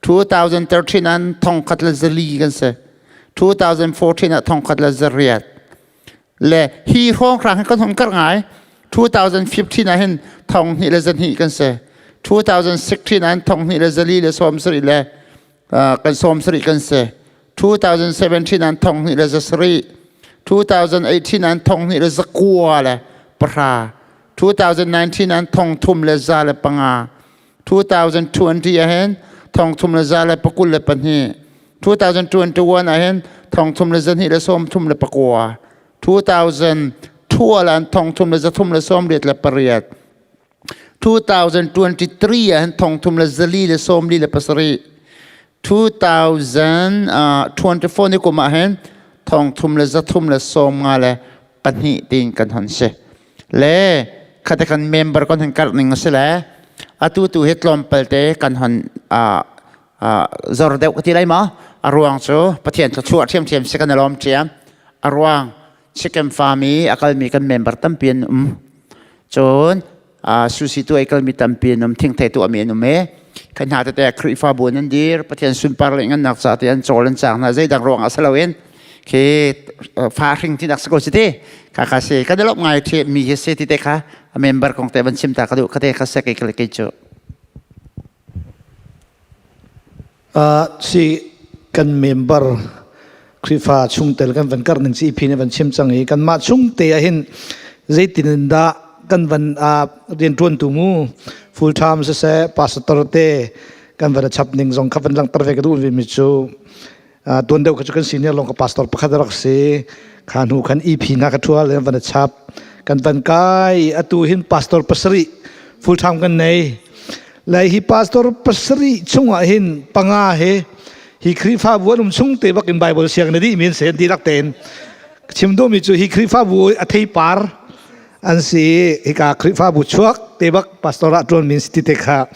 2013 ah 1004 kan si 2014 ah 1008 le hi hrawng hrang hin kan hung kar ngai 2015 ah hin 2012 kan si 2016 ah hin 2024 le kan 70 kan si 2017 an 2017 2018 an 2019 2019 an 2025 2020 ahin 2022 2021 ahin 2023 2002 an 2038 2023 ah hin 3447 2024 ni kum ah hin 3352 tiin kan hon si le khate kan member kan hin karh ning a si le atu tu hi tlawmpal te kan hon zor deuh ka ti lai ma a ruang cu Pathian thluachuah ṭhiamṭhiam si kan i lawm ṭhiam a ruang Chicken farm i a kalmi kan member tampi an um. Cun sushi tu ai kalmi tampi an um, thingthei tuahmi an um i kan hna tete Khrihfabu an dir, Pathian sunpar le ngannak ca te an cawl an caang hna zeidang ruang ah si loin khi fa hring ti nak si ko si ti kha kha si kan i lawmh ngai thi mi hi si ti te kha a member kong te van chim ta ka duh ka te kha se kei kei cu Si kan member Khrihfa chungtel kan van karh ning ci phi nih van chim cang i kanmah chung te ah hin zeitin in dah kan van rianṭuantu mu full time siseh pastor te kan van chap ning zong kha van langhter ve ka duh ve mi cu tuan deuh kha cu kan senior lawng ka pastor pakhat rak si kha hnu khan EP hna ka ṭhual in van chap kan van kai atu hin pastor pasarih full time kan nei Lai hi pastor pasarih chungah hin panga he hi Khrihfabu an um chung te bak in Bible siang na dih min sen ti lak tein chim duhmi cu hi Khrihfabu a theipar. An si hika Khrihfabu chuak te bak pastor ah ṭuan min si ti te kha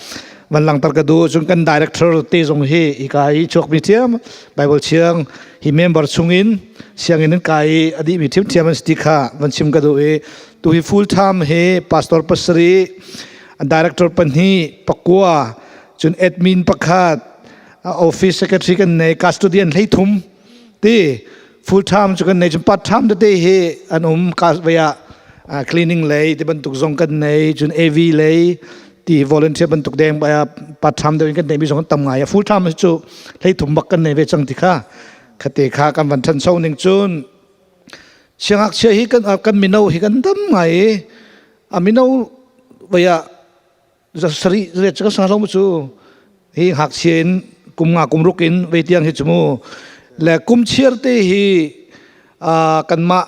van langter ka duh. Cun kan director te zong hi hika i chuakmi thiam Bible thiang hi member chungin sianginn in kai i a dihmi ṭhiamṭhiam an si ti kha van chim ka duh i tu hi full time hi pastor pasarih, director pahnih, pakua, cun admin pakhat, office secretary kan nei, custodian 33 ti full time cu kan nei. Cun part time tete hi an um ka vei ah cleaning lei ti bantuk zong kan nei, cun AV lei ti volunteer bantuk deng part time deuh in kan nei mi zong tam ngai. Full time cu 33 bak kan nei ve cang ti kha khate kha kan van thancho ning. Cun siangngakchia hi kan mino hi kan tam ngai i a mino vei ah sarih riat cu kan sang lo cu hi ngakchia in kum nga kum ruk in vei tiang hi cu mu le kum chiar te hi kanmah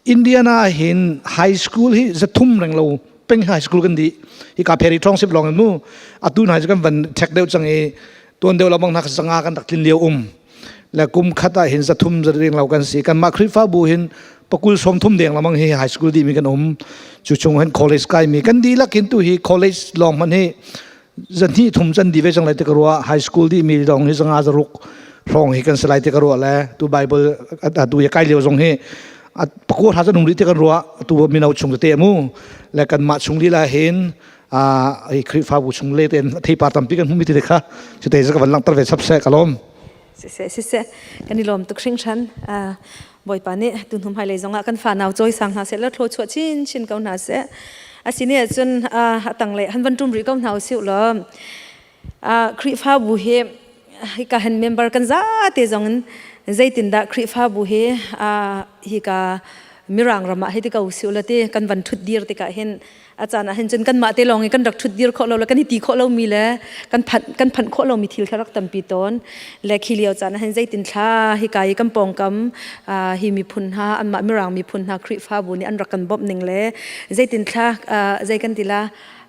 Indiana hin high school hi 300 reng lo peng high school kan di hi ka pheri thong sip long mu. Atu hna cu kan van check deuh cang i tuan deuh lamang hna 500 kan rak tlin lio um le kum khat ah hin 300 za reng lo kan si. Kan mah Khrihfabu hin pakul 30 deng lamang hi high school di mi kan um. Cu chung hin college kai mi kan dihlak hin tu hi college long man hi 230 can di ve cang lai te ka ruah. High school di mi dong hi 500 600 hrawng hi kan si lai te ka ruah le tu Bible atu ya kai lio zong hi pakua hra can um rih te kan ruah. Tu mino chung te mu le kan mah chung lila hin a Khrihfabu chung le ten theipar tampi kan hmu mi te kha cu te ka van langhter ve chap se kalom. Siseh, siseh, kan i lawm tuk hringhran. Bawipa nih tu hnu hmailei zongah kan fanau cawi sang hna seh la thlaw chuah chin chin ko hna seh. Asine ahcun a tanglei han van ṭum rih ko hna usih law Khrihfabu hi hika han member kan zate zong in zeitindah Khrihfabu hi hika Mirang ram ah hei ti ko usih law ti kan van ṭhut dir tikah hin a caan ah hin cun kanmah te lawng i kan rak ṭhut dir khawh lo le kan i ti khawh lomi le kan phanh khawh lomi thil kha rak tampi tawn le khi lio caan ah hin zeitin thla hika i kan pawngkam hi miphun hna anmah Mirang miphun hna Khrihfabu nih an rak kan bawmh ning le zeitin thla zei kan ti la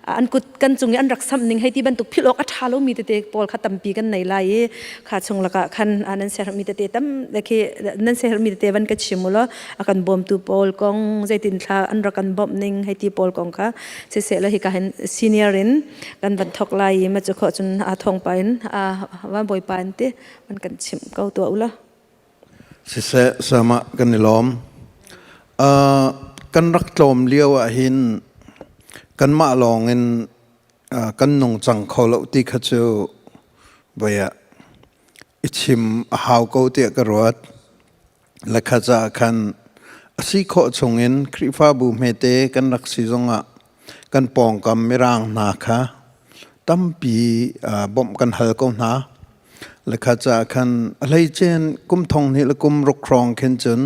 an kut kan cung i an rak samh ning hei ti bantuk philh awk a ṭha lomi tete pawl kha tampi kan nei lai i kha chung lakah khan nan sermi tete tam khi nan sermi tete van ka chim u law a kan bawmtu pawl kong zeitin thla an rak kan bawmh ning hei ti pawl kong kha siseh la hika hin senior in kan van thok lai i ma cu kho cun a thong pa in a van bawipa in ti van kan chimh ko tuah u la. Siseh, sama kan i lawm. Kan rak tlawm lio ah hin kanmah lawng in kan nungcang kho lo ti kha cu voi ah i chim a hau ko tiah ka ruat. Le kha caah khan a si khawh chungin Khrihfabu hmete kan rak si zongah kan pawngkam Mirang hna kha tampi bawmh kan hal ko hna. Le kha caah khan a hleicen kum 2006 le kum ruk hrawng khin cun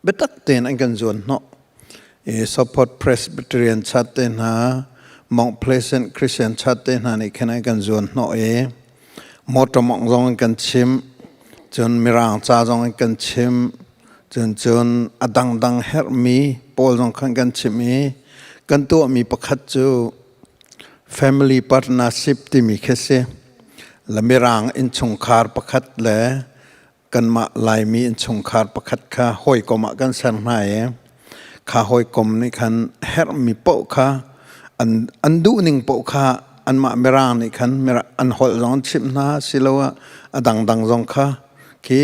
biatak tein an kan zuan hnawh. I Support Presbyterian Church te hna, Mount Pleasant Christian Church te hna nih khin an kan zuan hnawh i motor mawngh zong an kan chimh, cun Mirang ca zong an kan chimh, cun cun a dangdang herhmi pawl zong khan kan chimh i kan tuahmi pakhat cu family partnership timi khi si. Le Mirang innchungkhar pakhat le kanmah Laimi innchungkhar pakhat kha hawikom ah kan ser hna i kha hawikom nih khan herhmi paoh kha an duhning paoh kha anmah Mirang nih khan an holh zong an chimh hna siloah a dangdang zong kha khi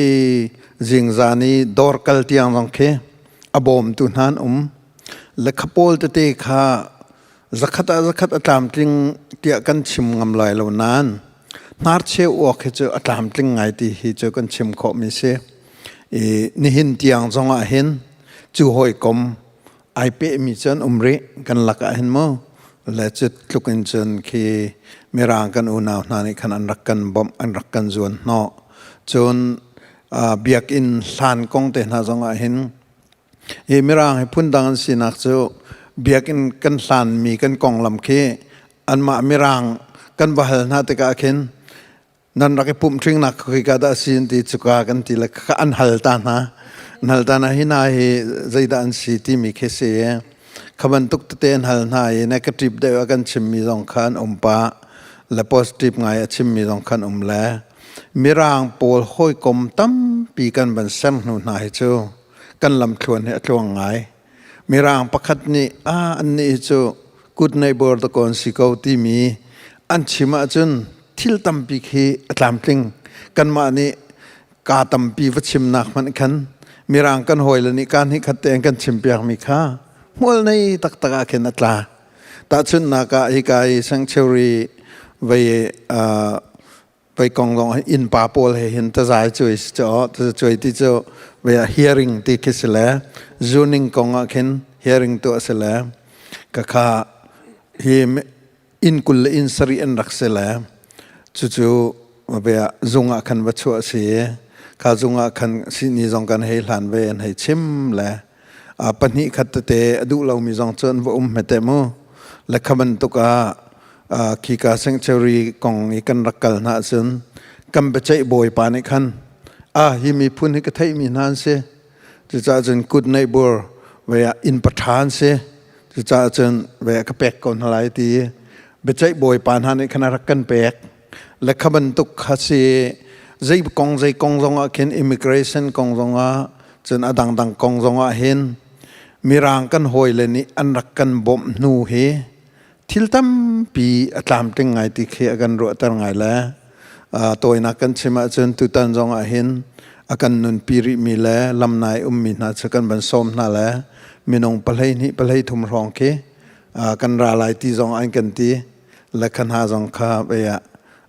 zingzan i dawr kal tiang zong khi a bawmtu hna an um. Le kha pawl tete kha zakhat ah zakhat a tlamtling tiah kan chim ngam lai lo nain hnarcheu uak hi cu a tlamtling ngai ti hi cu kan chim khawhmi si. I nihin tiang zong ah hin cu hawikom ai pehmi cu an um rih kan lakah hin mu. Le cu tluk in cun khi Mirang kan unau hna nih khan an rak kan bawmh, an rak kan zuan hnawh. Cun biakinn hlan kong te hna zong ah hin hi Mirang hi phundang an sinak cu biakinn kan hlanmi kan konglam khi anmah Mirang kan va hal hna tikah khin nan rak i pumh ṭhingnak khika dah si an ti cuka kan ti le kha an hal ta hna, an hal ta hna. Hi hna hi zeidah an si timi khi si kha bantuk tete an hal hna i negative deuh a kan chimmi zong kha an um pah le positive ngai a chimmi zong kha an um. Le Mirang pawl hawikom tampi kan van ser hnu hna hi cu kan lamthluan hi a tluang ngai. Mirang pakhat nih ah an nih cu good neighbor ta kon si ko timi an chim ahcun thil tampi khi a tlamtling. Kanmah nih ka tampi va chimnak hmanh khan mirang kan hawile nih kaan hi khat tein kan chimpiakmi kha hmual nei taktak ah khin a tla. Tahchunhnak ah hika i sanctuary vei vei kong zong innpa pawl he hin tazai cuai si cu tazacuai ti cu vei ah hearing ti khi si le zuning kong ah khin hearing tuah si le ka kha hi inn kul le inn sarih an rak si le cucu ve ah zung ah khan va chuah si kha zung ah khan sihni zong kan hei hlan ve an hei chim le pahnih khat tete a duh lomi zong cu an va um hmete mu le kha bantuk ah khika sanctuary kong i kan rak kal hna ahcun kan biaceih bawipa nih khan a hi miphun hi ka theihmi hna an si cucaah cun kut neih bur ve ah inn paṭha an si cucaah cun ve ka pek ko hna lai ti biaceih bawipa hna nih khan a rak kan pek le kha bantuk kha si zei kong zei kong zong ah khin immigration kong zong ah cun a dangdang kong zong ah hin mirang kan hawile nih an rak kan bawmh hnu hi thil tampi a tlamtling ngai ti khi a kan ruahter ngai le tawinak kan chim ahcun tutan zong ah hin a kan nunpi rihmi le lamnai ummi hna cu kan van sawm hna le minung pahlei hnih pahlei thum hrawng khi kan ra lai ti zong an kan ti le kha hna zong kha vei ah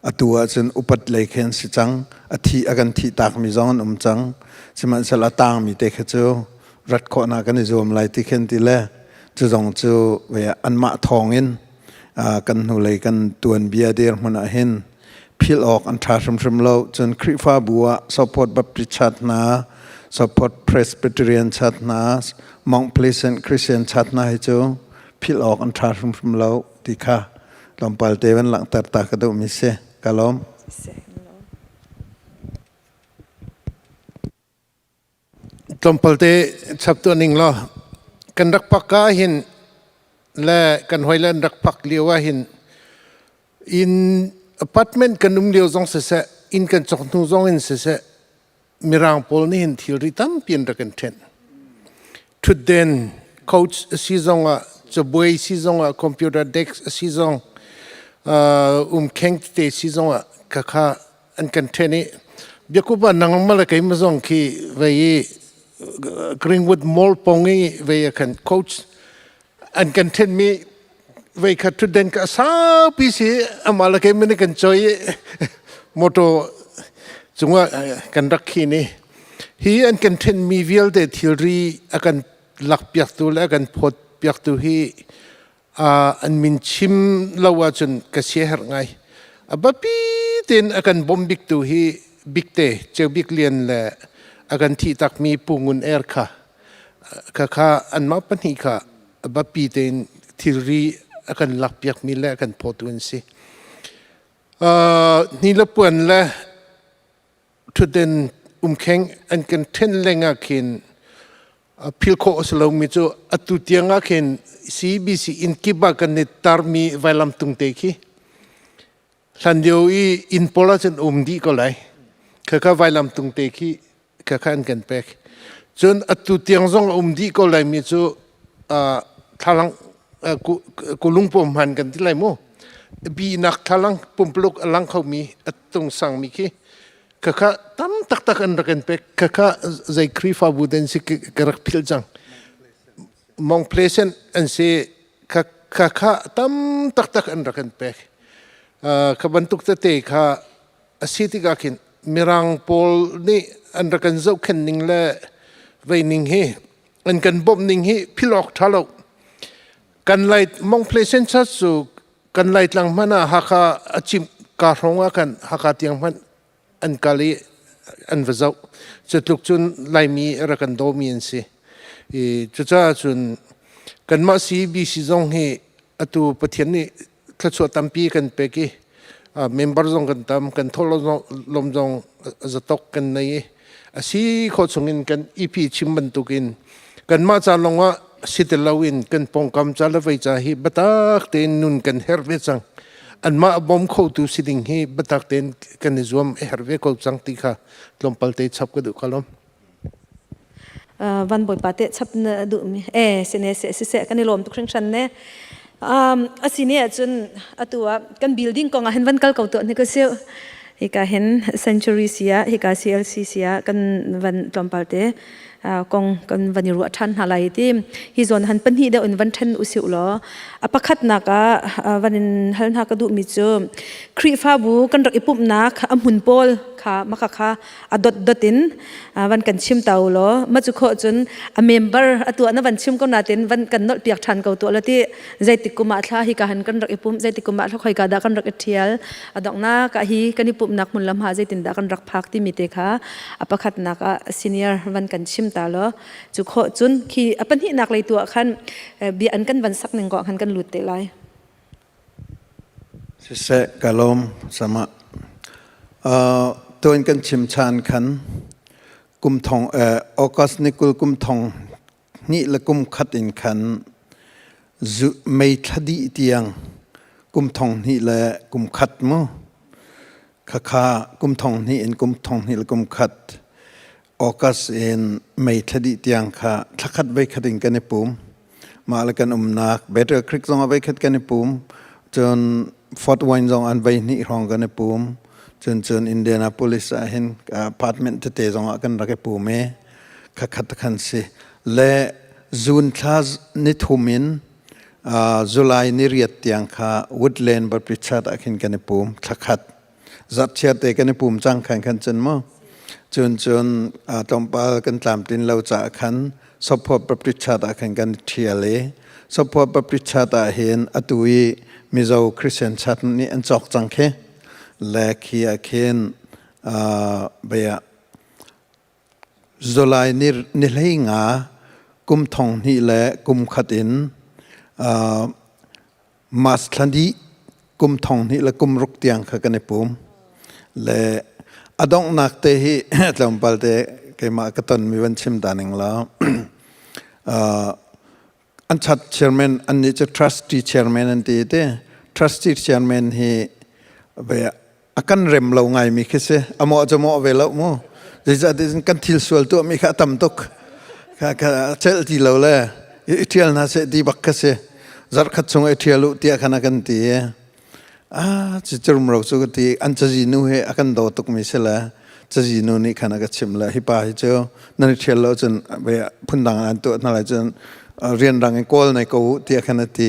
atu ahcun upat lei khi an si cang a thi a kan thih takmi zong an um cang sihmanhsehlaw a tangmi te kha cu rat khawhnak kan i zuam lai ti khin ti le cu zong cu vei ah anmah thawng in kan hnulei kan tuanbia dirhmun ah hin philh awk an ṭha hrimhrim lo cun Khrihfabu ah Support Baptist Church hna Support Presbyterian Church hna Mount Pleasant Christian Church hna hi cu philh awk an ṭha hrimhrim lo ti kha tlawmpal te van langhter ta ka duhmi si ka lawm. Tlawmpal te chap tuah ning law kan rak pak ka hin le kan hoi le an rak pak lio ah hin inn apartment kan um lio zong siseh inn kan cawk hnu zong in siseh mirang pawl nih hin thilri tampi an rak kan ṭhenh. Ṭhutden coach a si zong ah cabuai si zong ah computer desk a si zong umkheng tete si zong ah khakha an kan ṭhen i biakup ah nangmah le keimah zong khi vei i Greenwood Mall pong i vei ah khan coach an kan ṭhenmi vei kha ṭhutden ka saupi si amah le keimah nih kan choi i motor cungah kan rak khin i hi an kan ṭhenmi vialte thilri a kan lakpiaktu le a kan phawtpiaktu hi an min chim lo ahcun ka siaherh ngai. A biapi tein a kan bawm biktu hi Bikte Ceu Bik Lian le a kan thih takmi Pu Ngun Er kha kha kha anmah pahnih kha a biapi tein thilri a kan lakpiakmi le a kan phawtu an si. Ni le puan le ṭhutden umkheng an kan ṭhen lengah khin phil khawh a si lomi cu atu tiang ah khin CBC inn kip ah kan i tarmi vailam tung te khi hlan lio i inn pawl ah cun um dih ko lai khakha vailam tung te khi khakha an kan pek cun atu tiang zong a um dih ko lai mi cu thlalang kulung pom hman kan ti lai mu binak thlalang pumpuluk a lang khomi a tung sangmi khi khakha tam taktak an rak in pek khakha zei Khrihfabu den si ka rak phil cang Mong Pleasant an si khakha tam taktak an rak in pek kha bantuk tete kha a si tikah khin mirang pawl nih an rak kan zohkhenh ning le vei ning hi an kan bawmh ning hi phil awk ṭha lo kan lai Mong Pleasant Church cu kan Laitlang hmanh ah Hakha a cimh ka hrawng ah khan Hakha tiang hmanh an kal i an va zoh. Cutluk cun Laimi rak kan dawmi an si. I cucaah cun kanmah CBC zong hi atu Pathian nih thluachuah tampi kan pek i member zong kan tam, kan thawhlawm zong zatok kan nei i a si khawh chungin kan EP chim bantukin kanmah ca lawngah si ti loin kan pawngkam ca le vei ca hi biatak tein nun kan herh ve cang anmah bawm khotu si ding hi biatak tein kan i zuam a herh ve ko cang ti kha tlawmpal te chap ka duh ka lawm. Van Bawipa te chap na duhmi e sine se siseh kan i lawm tuk hringhran ne. Asine ahcun atu ah kan building kong ah hin van kal ko tuah ni ka siu. Hika hin Century sia hika CLC sia kan van tlawmpal te kong kan van i ruah ṭhan hna lai ti hi zawn han pahnih deuh in van ṭhen usih law a pakhatnak ah van in hal hna ka duhmi cu Khrihfabu kan rak i pumhnak a hmun pawl kha maka kha a dot dot in van kan chim ta u law ma cu khawh cun a member a tuah na van chim ko natin van kan nolh piak ṭhan ko tuah la ti zeitik kum ah thla hi ka han kan rak i pumh zeitik kum ah thla khoi ka dah kan rak i ṭhial a donghnak ah hi kan i pumhnak hmun lam ha zeitin dah kan rak phak timi te kha a pakhatnak ah senior van kan chim ta law cu khawh cun khi a pahnihnak lei tu ah khan bia an kan van sak ning ko khan kan lut te lai. Siseh ka lawm sama. Tuan kan chim chan khan kum thong August ni kul kum thong hnih le kum khat in khan mei thla dih tiang kum thong hnih le kum khat mu khakha kum thong hnih in kum thong hnih le kum khat August in mei thla dih tiang kha thla khat vei khat in kan i pum mah le kan umnak Battle Creek zong ah vei khat kan i pum cun Fort Wayne zong an vei hnih hrawng kan i pum cun cun Indianapolis ah hin apartment tete zong ah kan rak i pum i khakhat khan si le June thla ni thum in July ni riat tiang kha Woodland Baptist Church ah khin kan i pum thla khat zarhchiar te kan i pum cang khan khan cun mu cun cun tlawmpal kan tlamtlin lo caah khan Sophuat Baptist Church ah khan kan ṭhial i Sophuat Baptist Church ah hin atu i Mizo Christian Church nih an cawk cang khi le khi ah khin bia July ni ni hlei nga kum thong hnih le kum khat in Mas thla dih kum thong hnih le kum ruk tiang kha kan i pum. Le a donghnak te hi tlawmpal te keimah ka tonmi van chim ta ning law an chat chairman an nih cu trustee chairman an ti te trustee chairman hi a kan rem lo ngaimi khi si a mawh cu mawh ve lo mu zeicahtiah kan thil sual tuahmi kha a tam tuk kha kha celh ti lo le i ṭhial hna seh ti bak kha si zarh khat chung i ṭhial u tiah khan a kan ti ah cu curum ro cu ka ti an cazi nu he a kan daw tukmi si le cazi nu nih khan a ka chimh le hi pa hi cu nan i ṭhial lo cun phundang an tuah hna lai cun rianrang in kawl nei ko u tiah khan a ti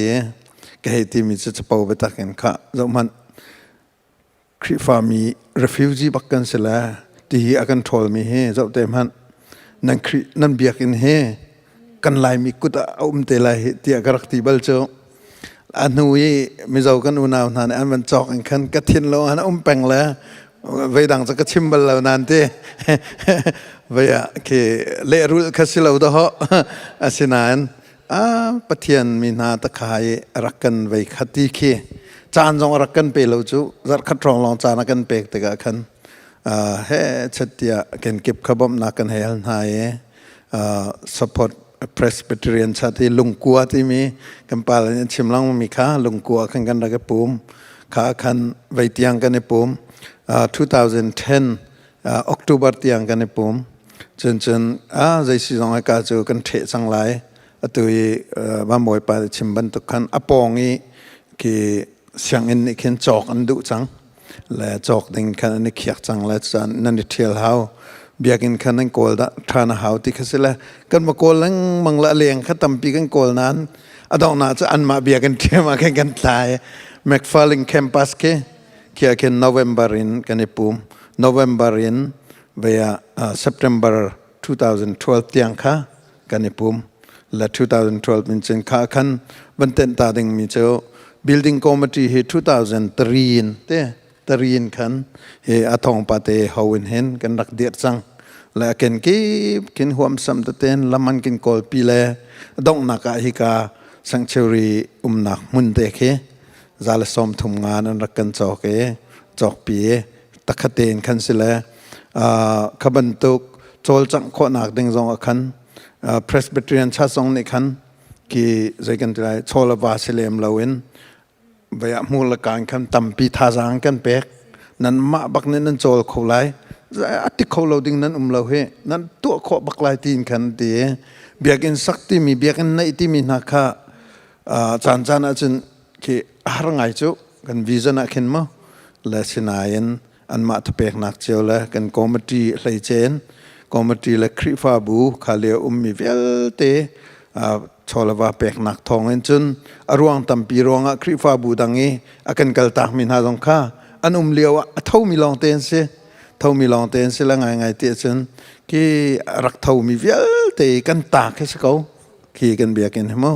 ka hei timi cu capo biatak in kha zohhmanh Khrihfami refugee bak kan si le ti hi a kan ṭhawlmi hi zoh te hmanh nan Khrih nan biakinn hi kan Laimi kut ah a um te lai hi tiah ka rak ti bal cu a hnu i Mizo kan unau hna nih an van cawk in khan ka thin lo an um peng le veidang cu ka chim bal lo nan ti vei ah khi lehrulh kha si lo dawh asinain a Pathian mi hna takha i rak kan vei kha ti khi caan zong a rak kan pe lo cu zarhkhat hrawng lawng caan a kan pek tikah khan he chet tiah kenkip kha bawmhnak kan hei hal hna i support Presbyterian chat i lungkua timi kan pa le an chim lengmang mi kha lungkua khan kan rak i pum kha khan vei tiang kan i pum 2010 October tiang kan i pum cun cun a zei si zong ka cu kan ṭheh cang lai atu i Van Bawipa chim bantuk khan a pawng i khi sianginn nih khin cawk an duh cang le cawk ding khan an i khiak cang le cun nan i ṭhial hau biakinn khan nan kawl dah ṭhan a hau ti kha si le kan va kawl lengmang le a leng kha tampi kan kawl nain a donghnak cu anmah biakinn ṭhiam ah khan kan tlai McFarlane campus khi khi ah khin November in kan i pum November in vea September 2012 tiang kha kan i pum le 2012 in cun kha khan van tenh ta ding mi cu building committee hi 2003 in te tari in khan hi a thong pa te ho in hin kan rak dir cang le ken kip kin huam sam te ten laman kin kawl pi le donghnak ah hika sanctuary umnak hmun te khi zala som thum nga nan rak kan cawk i cawk pi takhaten khan si le kha bantuk cawlcangh khawhnak ding zong ah khan Presbyterian Church zong nih khan ki zei kan ti lai chawl va si lem lo in vei ah hmur le kaan khan tampi thazaang kan pek nan mah bak nih nan cawl kho lai A ti kho lo ding nan um lo hi. Nan tuah khawh bak lai tiin khan ti. Biakinn sak timi, biakinn neih timi hna kha caan caan ahcun khi a har ngai cu kan vision ah khin mu. Le sinain anmah thapeknak cio le kan committee hleicen committee le Khrihfabu kha lio ummi vialte chawlava peknak thawng in cun a ruang tampi ruangah Khrihfabu dang i a kan kaltakmi hna zong kha an um lio ah a thomi lawng te an si thomi lawng te an si la ngaingai ti ahcun khi rak thomi vialte kan ta khi si ko khi kan biakinn hi mu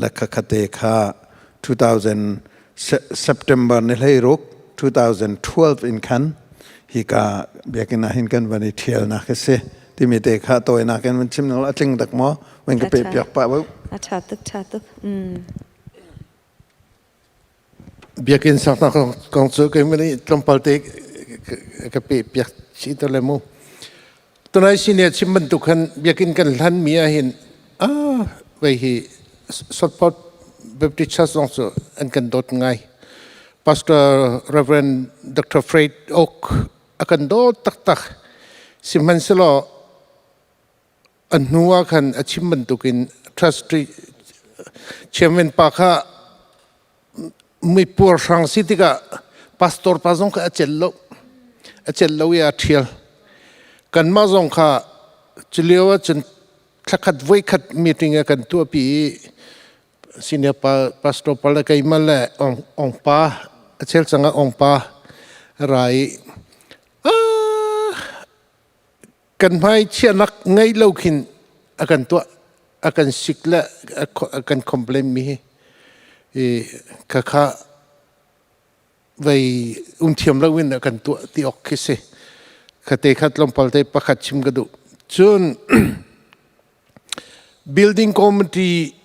le kha khate kha 2000 September ni 16 2012 in khan hika biakinn ah hin kan van i ṭhialnak a si timi te kha tawinak in van chim a tling dak maw van ka pe piak pah bu. A ṭha tuk ṭha tuk. Biakinn saknak kong cu keimah nih tlawmpal te ka pe piak chih te le mu. Tunai senior chim bantuk khan biakinn kan hlan mi ah hin ah vei hi Sotport Baptist Church zong cu an kan dawt ngai. Pastor Reverend Dr. Fred Oak a kan dawt taktak. Sihmanhsehlaw a hnu ah khan a chim bantukin trustee chairman pa kha mi puarhrang si tikah pastor pa zong kha a celh lo a celh lo i aa ṭhial kanmah zong kha culio ahcun thlakhat voikhat meeting a kan tuahpi i senior pa pastor pa le keimah le ong ong pa a chel cang ah ong pa ra i kan hmai chiahnak ngei lo khin a kan tuah a kan sik le a kan complain mi hi i khakha vei um thiam lo in a kan tuah ti ok khi si khate khat tlawmpal te pakhat chim ka duh cun building committee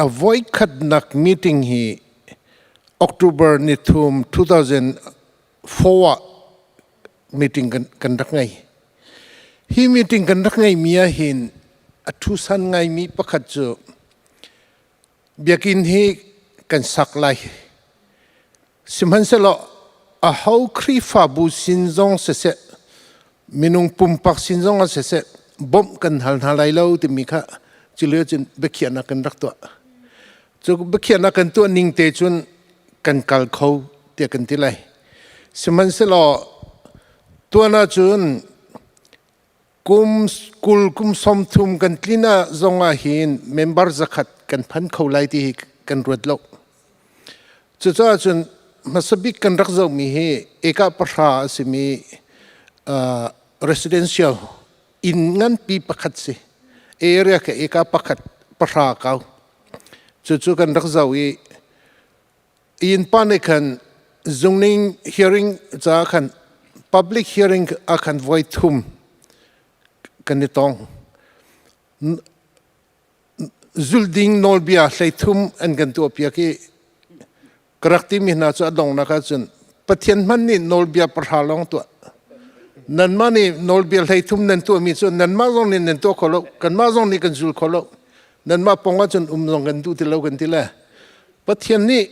a voi khatnak meeting hi October ni thum 2004 ah meeting kan rak ngei. Hi meeting kan rak ngeimi ah hin a thusan ngaimi pakhat cu biakinn hi kan sak lai. Sihmanhsehlaw aho Khrihfabu sin zong siseh, minung pumpak sin zong ah siseh, bawmh kan hal hna lai lo timi kha culio cun biakhiahnak kan rak tuah. Cu biakhiahnak kan tuah ning te cun kan kal kho tiah kan ti lai. Sihmanhsehlaw tuan ahcun kum 20 kum 30 kan tlin ah zong ah hin member 100 kan phan kho lai ti hi kan ruat lo. Cucaah cun hmasa bik kan rak zohmi hi eka pahra a simi residential inn nganpi pakhat si. Area ka eka pakhat pahra kau. Cucu kan rak zoh i innpa nih khan zungning hearing caah khan public hearing ah khan voi thum kan i tong. Zulding nawlbia 13 an kan tuahpiak i ka rak timi hna cu a donghnak ahcun Pathian hmanh nih nawlbia pahra lawng tuah. Nanmah nih nawlbia 13 nan tuahmi cu nanmah zong nih nan tuah kho lo, kanmah zong nih kan zul kho lo. Nanmah pong ahcun um zong kan duh ti lo kan ti le. Pathian nih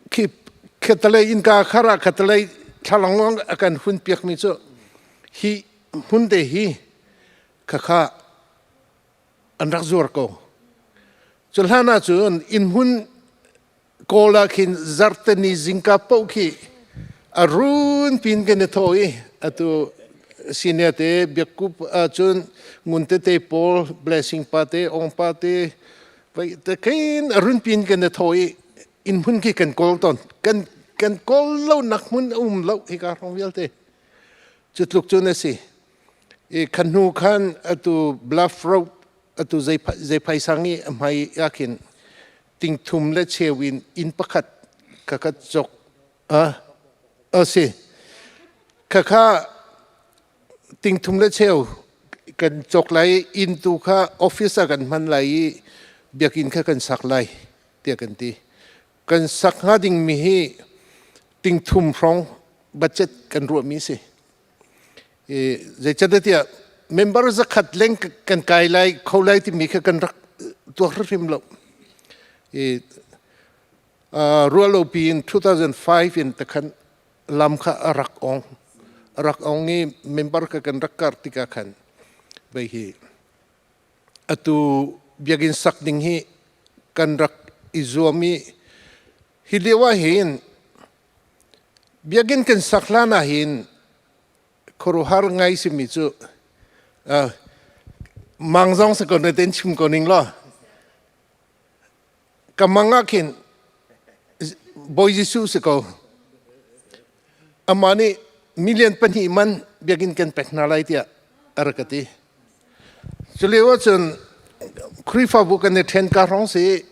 khi khatalei innka khar ah khatalei thlalangawng a kan hun piakmi cu hi hmun te hi khakha an rak zuar ko. Cu hlan ahcun inn hmun kawl ah khin zarhteni zingka paoh khi a run pin kan i thaw i atu senior te biakkup ahcun ngun tete pawl blessing pa te ong pa te vai te khin a run pin kan i thaw i inn hmun khi kan kawl tawn kan kan kawl lo nak hmun a um lo hika hrawng vialte cu tluk cun a si i khan hnu khan atu bluff road atu zei phaisang i a hmai ah khin ting thum le cheu in inn pakhat ka ka cok a a si khakha ting thum le cheu kan cok lai inn tu kha office ah kan hman lai i biakinn kha kan sak lai tiah kan ti kan sak hnga ding mi hi ting thum hrawng budget kan ruah mi si Zeicahtiah member 100 leng kan kai lai kho lai timi kha kan rak tuak hrim lo. Ruahlopi in 2005 in takhan lam kha a rak ong. rak ong i member ka kan rak kar tikah khan vei hi atu biakinn sak ding hi kan rak i zuam i hi lio ah hin biakinn kan sak hlan ah hin khuaruahhar ngai simi cu mang zong si ko na ten chim ko ning law ka mang ah khin Bawi Jesuh si ko amah nih million pahnih man biakinn kan pek hna lai tiah a rak ka ti cu lio ahcun Khrihfabu kan i ṭhen ka hrawng si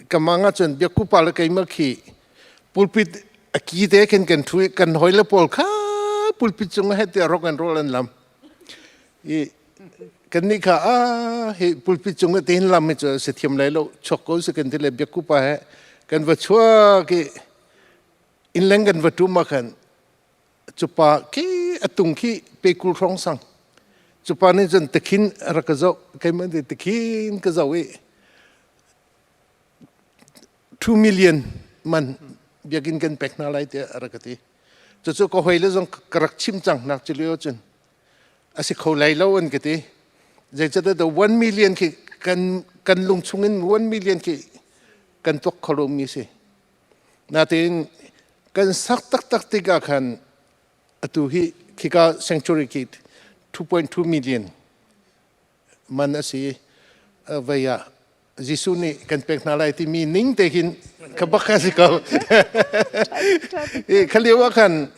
ka mang ahcun biakku pa le keimah khi pulpit a ki te khin kan ṭhu i kan hawile pawl kha pulpit cung ah tiah rock and roll an lam i kannih kha a hi pulpit cung ah tihin lam hi cu si thiam lai lo chuak ko si kan ti le biakku pa he kan va chuak i innleng kan va ṭum ah khan cupa khi a tung khi pe kul hrawng sang cupa nih cun tikhin rak ka zoh keimah nih tikhin ka zoh i 2 million man biakinn kan pek hna lai tiah a rak ka ti. Cucu ka hawile zong ka rak chim cang nak cu lio cun a si kho lai lo an ka ti. Zeicahtiah the 1 million khi kan kan lung chungin 1 million khi kan tuak kho lomi si. Natein kan sak taktak tikah khan atu hi khika sanctuary khi 2.2 million man a si vei ah Jesuh nih kan pek hna lai timi ning te hin ka bak a si ko. Kha lio ah khan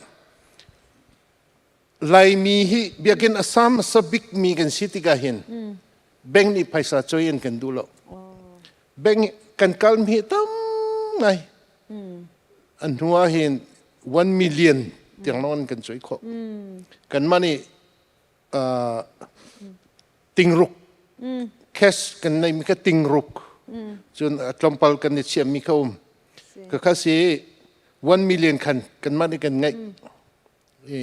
Laimi hi biakinn a sam sa bik mi kan si tikah hin bank nih phaisa choi an kan duh lo. Bank kan kal mi tam ngai. An hnu ah hin 1 million tiang lawng an kan choi khawh. Kan mah nih tingruk cash kan neimi kha tingruk cun tlawmpal kan i chiahmi kha um ka kha si 1 million khan kanmah nih kan ngeih i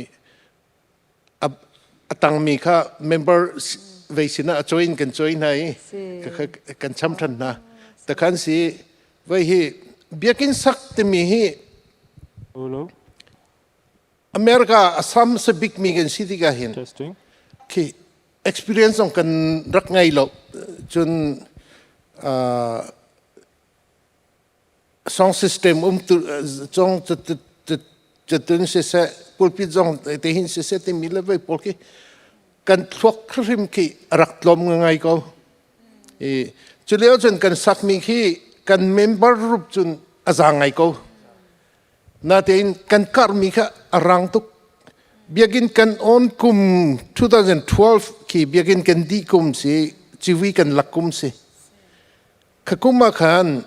a tangmi kha member vei sinah a coin kan coi hna i kan cham than hna takhan si vei hi biakinn sak timi hi America a sam sa bikmi kan si tikah hin khi experience zong kan rak ngei lo cun song system um tu zong cutun siseh pulpit zong te hin siseh timi le vei pawl khi kan thluak hrim khi rak tlawm ngai ko i culio cun kan sakmi khi kan member rup cun a za ngai ko Natein kan karhmi kha a rang tuk. Biakinn kan on kum 2012 khi biakinn kan dih kum si, civui kan lak kum si. Kha kum ah khan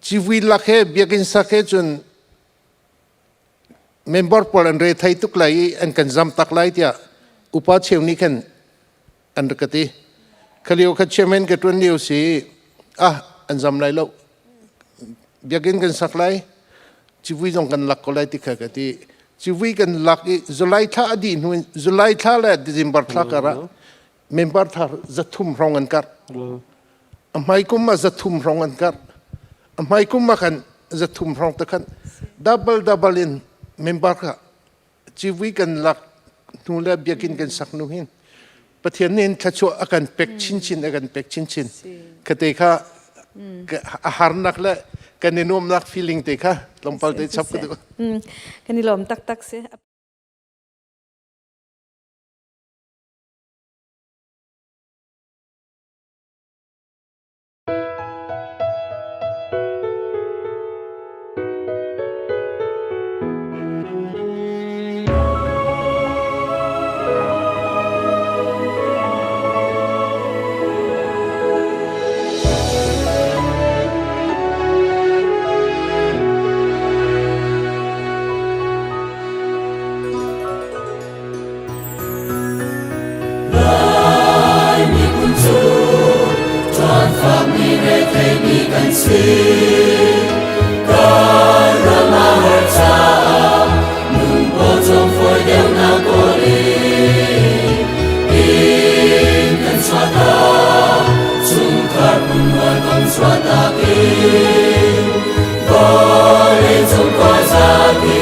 civui lak he biakinn sak he cun member pawl an re thei tuk lai i an kan zam tak lai tiah upa cheu nih khan an rak ka ti. Kha lio kha chairman ka ṭuan lio si ah an zam lai lo. Biakinn kan sak lai, civui zong kan lak ko lai ti kha ka ti. Civui kan lak i July thla a dih hnu in July thla le December thla kar ah member thar 300 hrawng an karh. A hmai kum ah 300 hrawng an karh. A hmai kum ah khan 300 hrawng te khan double double in member kha civui kan lak hnu le biakinn kan sak hnu hin Pathian nih thluachuah a kan pek chinchin a kan pek chinchin khate kha a harnak le kan i nuamnak feeling te kha tlawmpal te chap ka duh. Kan i lawm taktak si. Lai miphun cu ṭuanfakmi retheimi kan si. Kan ram a har caah nun pawcawm fawi deuhnak kawl in inn kan chuahtak, chungkhar phunhawi kom chuahtak in vawleicung khuazapi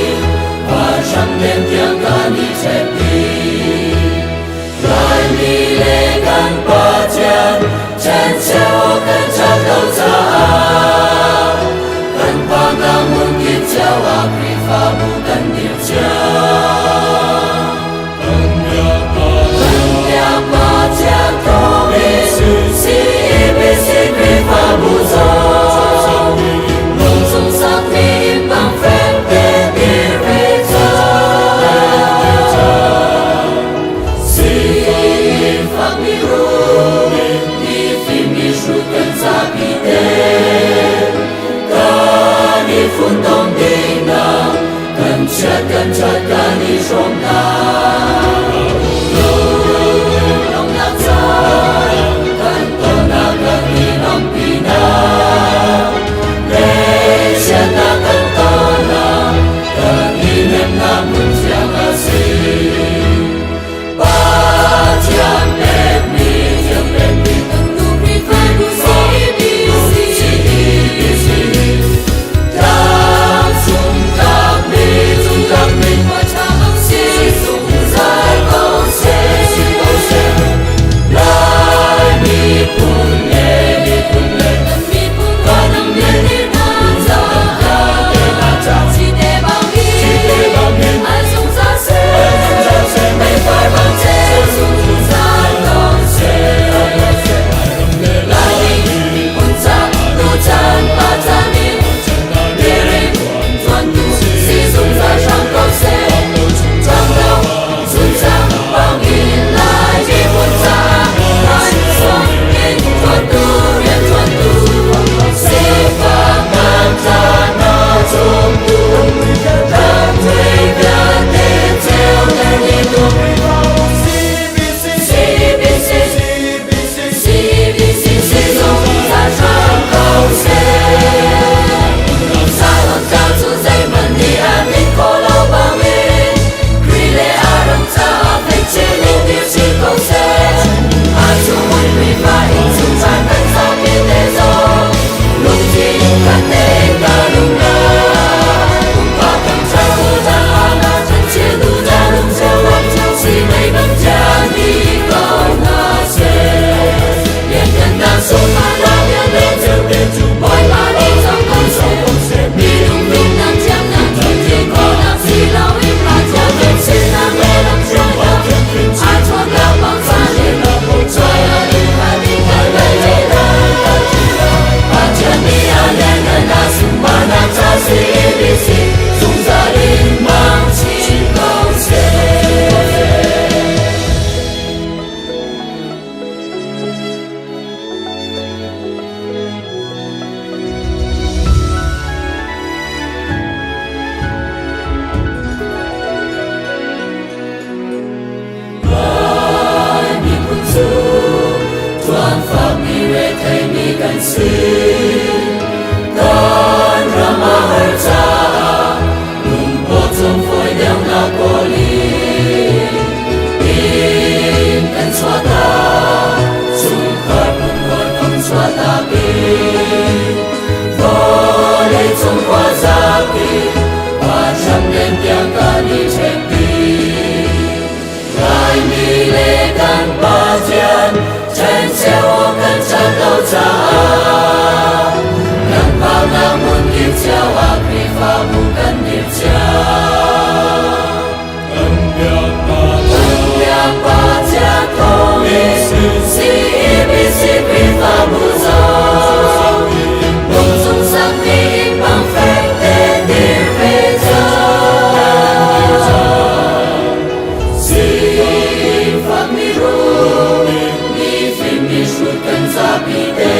vanhram leng tiang kan i. Khrihfabu kan dirh cio. Kan biak Pathian thawngin CEBC Khrihfabu zong lung cung sakmi inn bang fek tein dir ve cang. Sifakmi rum, mifim mihrut kan zapi te, kan i funtom dingnak, kan chiat kan ṭhat kan i hrawmnak. Lungnak caan kan tonnak kan i lawmhpinak, Ngaihchiatnak kan tonnak, kan i hnemhnak hmun thiang a si. Pathian pekmi, Pathian pekmi kan nu Khrihfabu CBC. CBC. Tlang cung tlakmi, cung tlakmi khua ṭha bang si zungzal ko seh, si ko seh. Lai miphun le miphun le kan miphun kan nih hna caah cite bangin ai zungzal seh, meifar bang ceu zungzal ko seh. Laimi miphun ca tuchan pa chan in dirin tuantu si zungzal hram ko seh. Cang lo zunzang bangin Lai miphun caah kan sung in tuantu rian tuantu sifak kan tla cungtu kan thei vialte ceuter dihtu CBC CBC zungzal hram ko seh. Zion tlang cu zeihmanh nih a hnin khawh lo bangin Khrih le a ram caah fek chin in dir chin ko seh. A chung Khrihfa innchungkhar kan zapi te zong lungthin khat tein kan um lai. Pumpak kan ṭhat kan chiah duhnak si mei bang thiang ni ko hna seh. Lianngannak sunparnak vialte cu Bawipa nih cang ko seh. Minung fimnak thiamnak thil khawhnak si loin Pathian kan sinak le lamhruainak aa ṭhawnnak bangsa nih cuai a duh kha ding kan ngei te lai. Pathian nih a lianngannak sunparnak ca CBC zungzal in hmang chin ko seh. Lai miphun cu tuanfakmi retheimi kan si. Kan ram a har caah lungpaw cung fawi deuhnak kawl in inn kan chuahtak, chungkhar phunkawi kan chuahtak i vawlei cung khuazapi vanhram len tiang kan i ṭhekpi. Laimi le kan Pathian ṭhencheu awk kan ṭhat lo caah kan phaknak hmun kip cio ah Khrihfabu kan dirh cio. Kan biak Pathian thawngin CEBC Khrihfabu zong lung cung sakmi inn bang fek tein dir ve cang. Sifak mirum, mifim mihrut kan zapi te,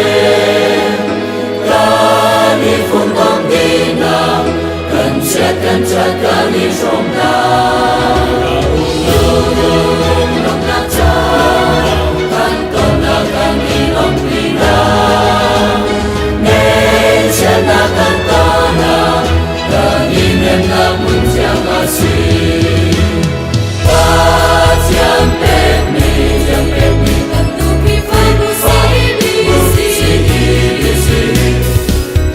kan i funtom dihnak, kan chiat kan ṭhat kan i hrawmnak. Lungnak caan, kan tonnak kan i lawmhpinak, ngeihchiatnak kan tonnak, kan i hnemnak hmun thiang a si. Pathian pekmi, Pathian pekmi kan nu Khrihfabu CBC. CBC.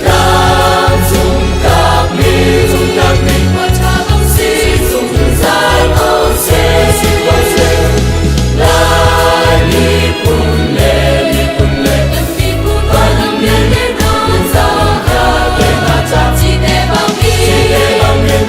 Tlang cung tlakmi, cung tlakmi khua ṭha bang si, zungzal ko seh, si ko seh. Lai miphun le miphun le kan miphun kan vialte hna caah te hna ca cite bangin, cite bangin.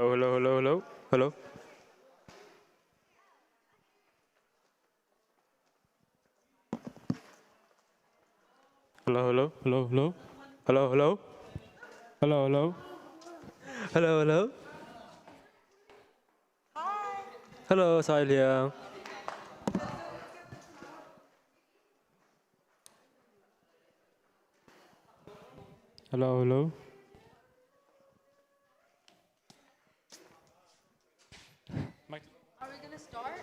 Hello, hello, hello, hello. Hello, hello, hello, hello. Hello, hello. Hello, hello. Hello, hello. Hello, Sai Liang. Hello, hello. Are we gonna start?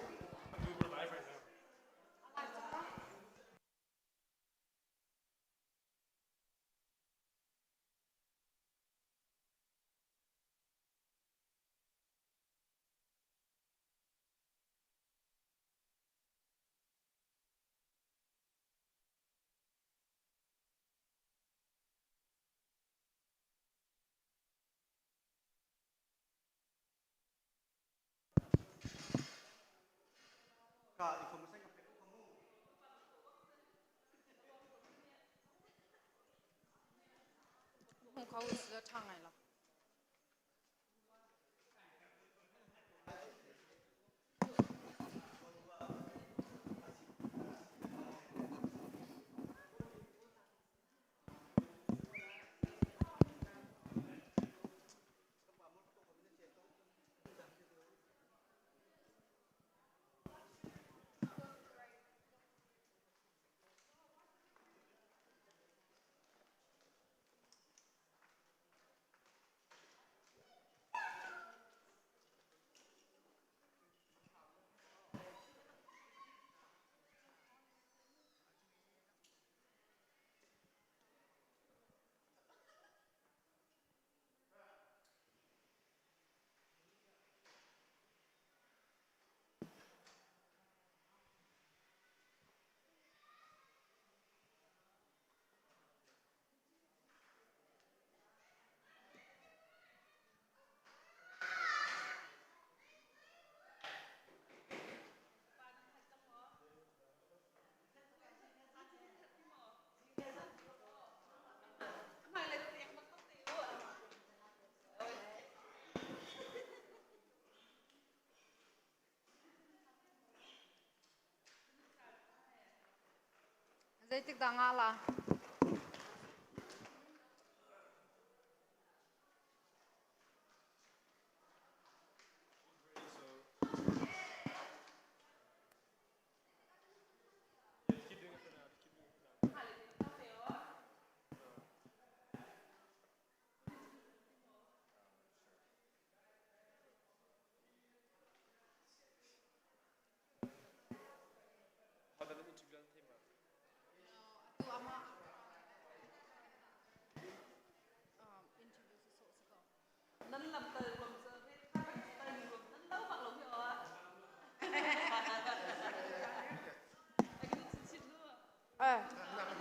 Zeitik dah nga la?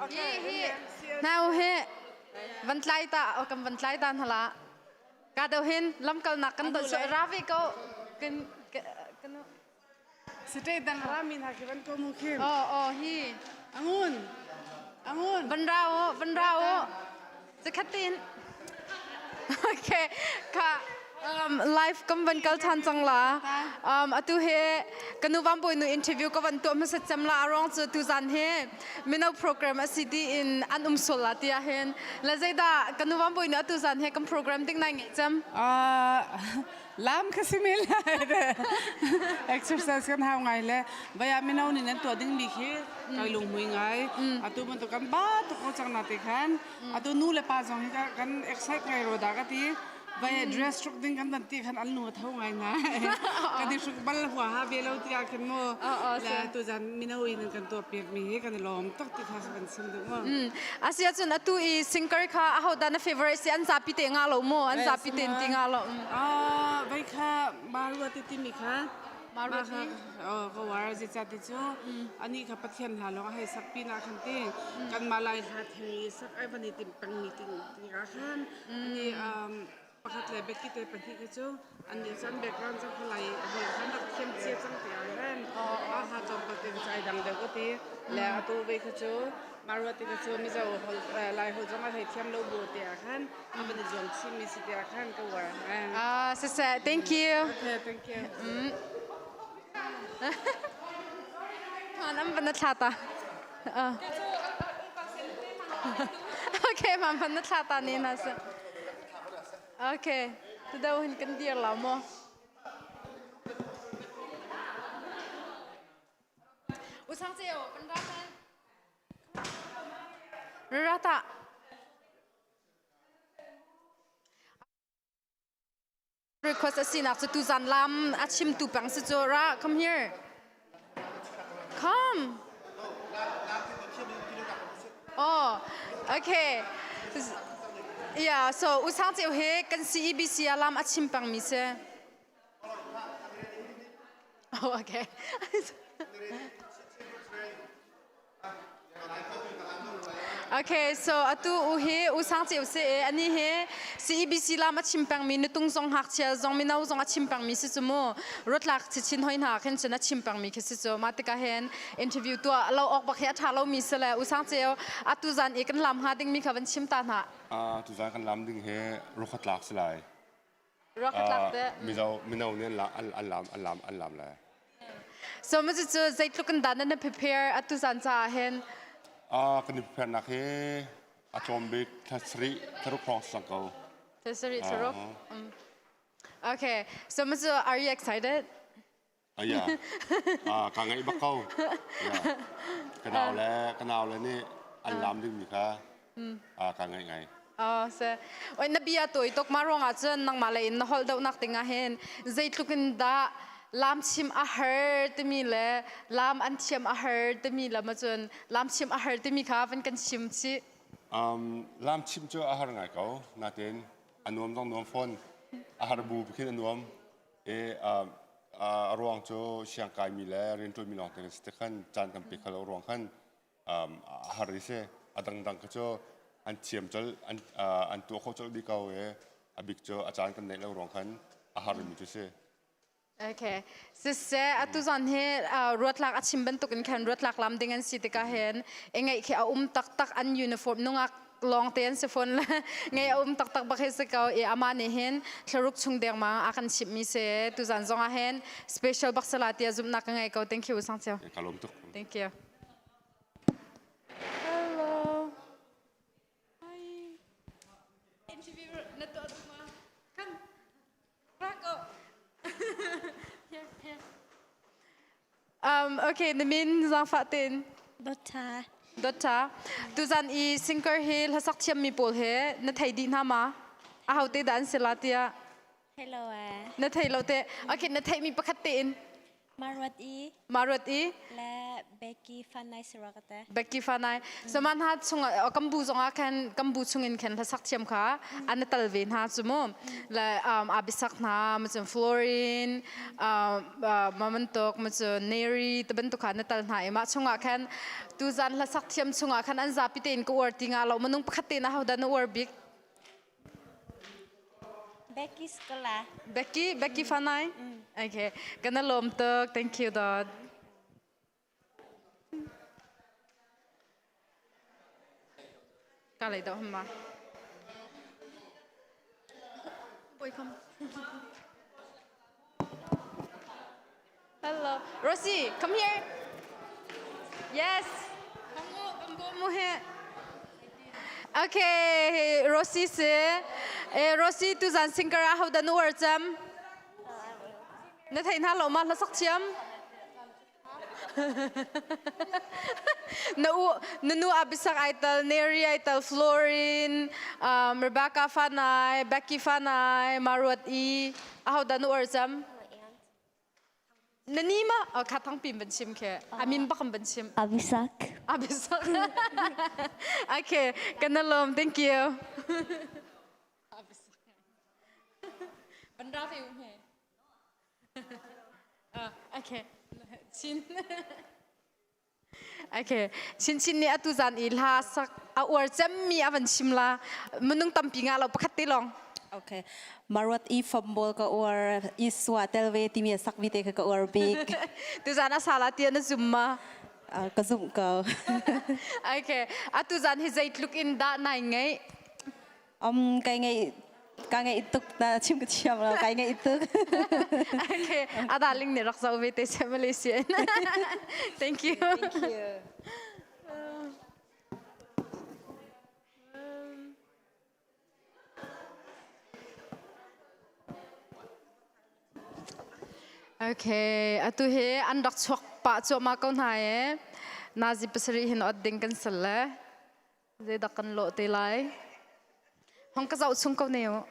Hi hi nau hi van tlai ta kan van tlai ta hala ka do hin lamkalnak kan don so ravi ko kan kan State dang rami hna khi van ko mu khi. Oh oh hi. Angun. Angun. Van ra o van ra o. Zakhatin. Okay. Ka live kam van kal than cang la. Atu he kanu vam boi nu interview ka van tuah hmasat cem la arong cu tu zan he mino program asi ti in an um sul la tia hin. La zeida kanu vam boi nu atu zan he kan program ding nai ngai cem. Lam kha si men lai exercise kan hau ngai le vaya mino nih nan tuah ding mi khi kai lunghmui ngai atu bantuk kan ba tuk ko cang na te khan atu nu le pa zong hi kan excite ngai ro da ka ti vaya dress hruk ding kan dan ti khan an nu a tho ngai ngai kan i hruk bal hua ha ve lo ti ah khin mu le tu zan mino in kan tuah piak mi hi kan i lawm tuk ti kha kan sim duh mu Asia cun atu i singer kha aho dah na favorite si an zapi te nga lo mu an zapi te ti nga lo Vai kha marua ti timi kha Marua ti oh ka war zi cha ti cu ani kha pathian hla long hei sak pi na khan ti kan malai hla theng i sak ai vani tim pang mi ting ti ka khan ani. Pakhat le Becky te pahnih kha cu an nih cun background cang kha lai holh khan rak thiam cia cang ti ah khan a ha tlawmpal te kha cu ai dang deuh ka ti. Le atu ve kha cu Maruati kha cu Mizo holh Lai holh zong a thei thiam lo bu te ah khan a van i zuam chinmi si te ah khan ka uar. Ah, siseh, thank you. Okay, thank you. An van na thla ta. Okay, mam van na thla ta ni na se. Okay, tu deuh hin kan dir lo mo. Usang ceo, kan ra ta. Ra ta. Request a sinak cu tuzan lam a chimtu peng si cu ra come here come oh okay yeah so usang ceu he kan CEBC a lam a chim peng mi si oh okay Okay, so atu u hi u sang ceu se e ani hi CEBC lam a chim pengmi nutung zong ngakchia zong mino zong a chim pengmi si cu mu rotlak chichin hoi hna khin cun a chim pengmi khi si cu ma tika hen interview tua lo ok bak hi a tha lo mi se le u sang ceu atu zan i kan lam hnga ding mi kha van chim ta hna. A tu zan kan lam ding he rokhat lak si lai. Rokhat te. Mizo mino nih an lam an lam an lam an lam lai. So ma cu zeitluk in dan na prepare atu zan caah hin? Ah kan i prepare nak hi a tlawm bik thla sarih thlaruk hrawng sang ko. Thla sarih thlaruk. Okay. So ma cu are you excited? Aya. Ah ka ngaih bak ko. Yeah. Ka nau le ka nau le nih an lam ding mi kha ah ka ngaih ngai. Oh, se. Oi na bia toi tok ma ruangah cun nangmah lei in na holh deuh nak ding ah hin zeitluk in dah lam chim a har timi le lam an thiam a har timi le ma cun lam chim a har timi kha van kan chim chih. Um, lam chim cu a har ngai ko natin a nuam zong nuam fawn a har bu khin a nuam e a ruang cu siangkai mi le rianṭuan mi lawng te kan si te khan caan kan pe kho lo ruang khan a har i si a dangdang kha cu an thiam colh an an tuah kho colh dih ko i a bik cu a caan kan neih lo ruang khan a har mi cu si. Okay. Siseh atu zan hi ruatlak a chim bantuk in khan ruatlak lam ding an si tikah hin i ngeih khi a um taktak an uniform nungak lawng te an si fawn le ngei a um taktak bak hi si ko i amah nih hin thlaruk chung dengmang a kan chimh mi si tuzan zong ah hin special bak sala tia zumhnak ka ngei ko thank you sang chiu ka lawm tuk thank you Hello. Hi. Interview na tuah duh ma? Come. Rako. Here, here. Um, okay, na min zangfah tin. Dota. Dota. Tuzan i singer hi hlasak thiam mi pawl he na thei dih hna ma? A ho te dah an si la tiah? Hello eh. Na thei lo te. Okay, na theih mi pakhat te in. Marwat i. Marwat i. Le Becky Fanai Sirakate. Becky Fanai. So man ha chung kambu zong ah khan kambu chung in khan hlasak thiam kha an tal ve hna chu mu. Le um abisak hna ma chun Florin um ma man tok ma chun Neri te bantuk kha na tal hna i ma chungah khan tu zan hlasak thiam chungah khan an zapi te in ka uar ti nga lo manung pakhat te na ho da na uar bik. Becky Skola. Becky, Becky Fanai? Mm. Okay. Kana lom tuk. Thank you, Dad. Ka lei do hamma. Boy, come. Hello. Rosie, come here. Yes. Okay, Rosie si. Eh, Rosie tu zan singer ah ho dan uar cam? Na thei hna lo ma hla sak thiam? na u na nu abisak aital Neri aital Florin um, Rebecca Fanai Becky Fanai Maruat i aho dan uar cam? Na ni ma kha thang pin ban chim khe amin bakam ban chim Abisak Abisak Okay kana lom thank you Ban ra fe u he Okay Chin Okay Chin Chin nih atu zan i hla sak a uar cemmi a van chim la minung tampi nga lo pakhat te long. Okay. Maruat i fambol ka uar iswa telve timi a sak vi te kha ka uar bik. Tuzan a sala tia na zum ma? Ka zumh ko. Okay. Atu zan hi zeitluk in dah nai ngeih? Kai ngeih ka ngeih tuk na chim ka thiam lo kai ngeih tuk. Okay. Ada ling nih rak zoh ve te se Malaysia in. Thank you. Thank you. Okay, atu hi an rak chuak pah cuahmah ko hna e. Nazi pasarih hin ot ding kan sal le. Zeidak kan lawh te lai. Hong ka zoh chung ko ne u.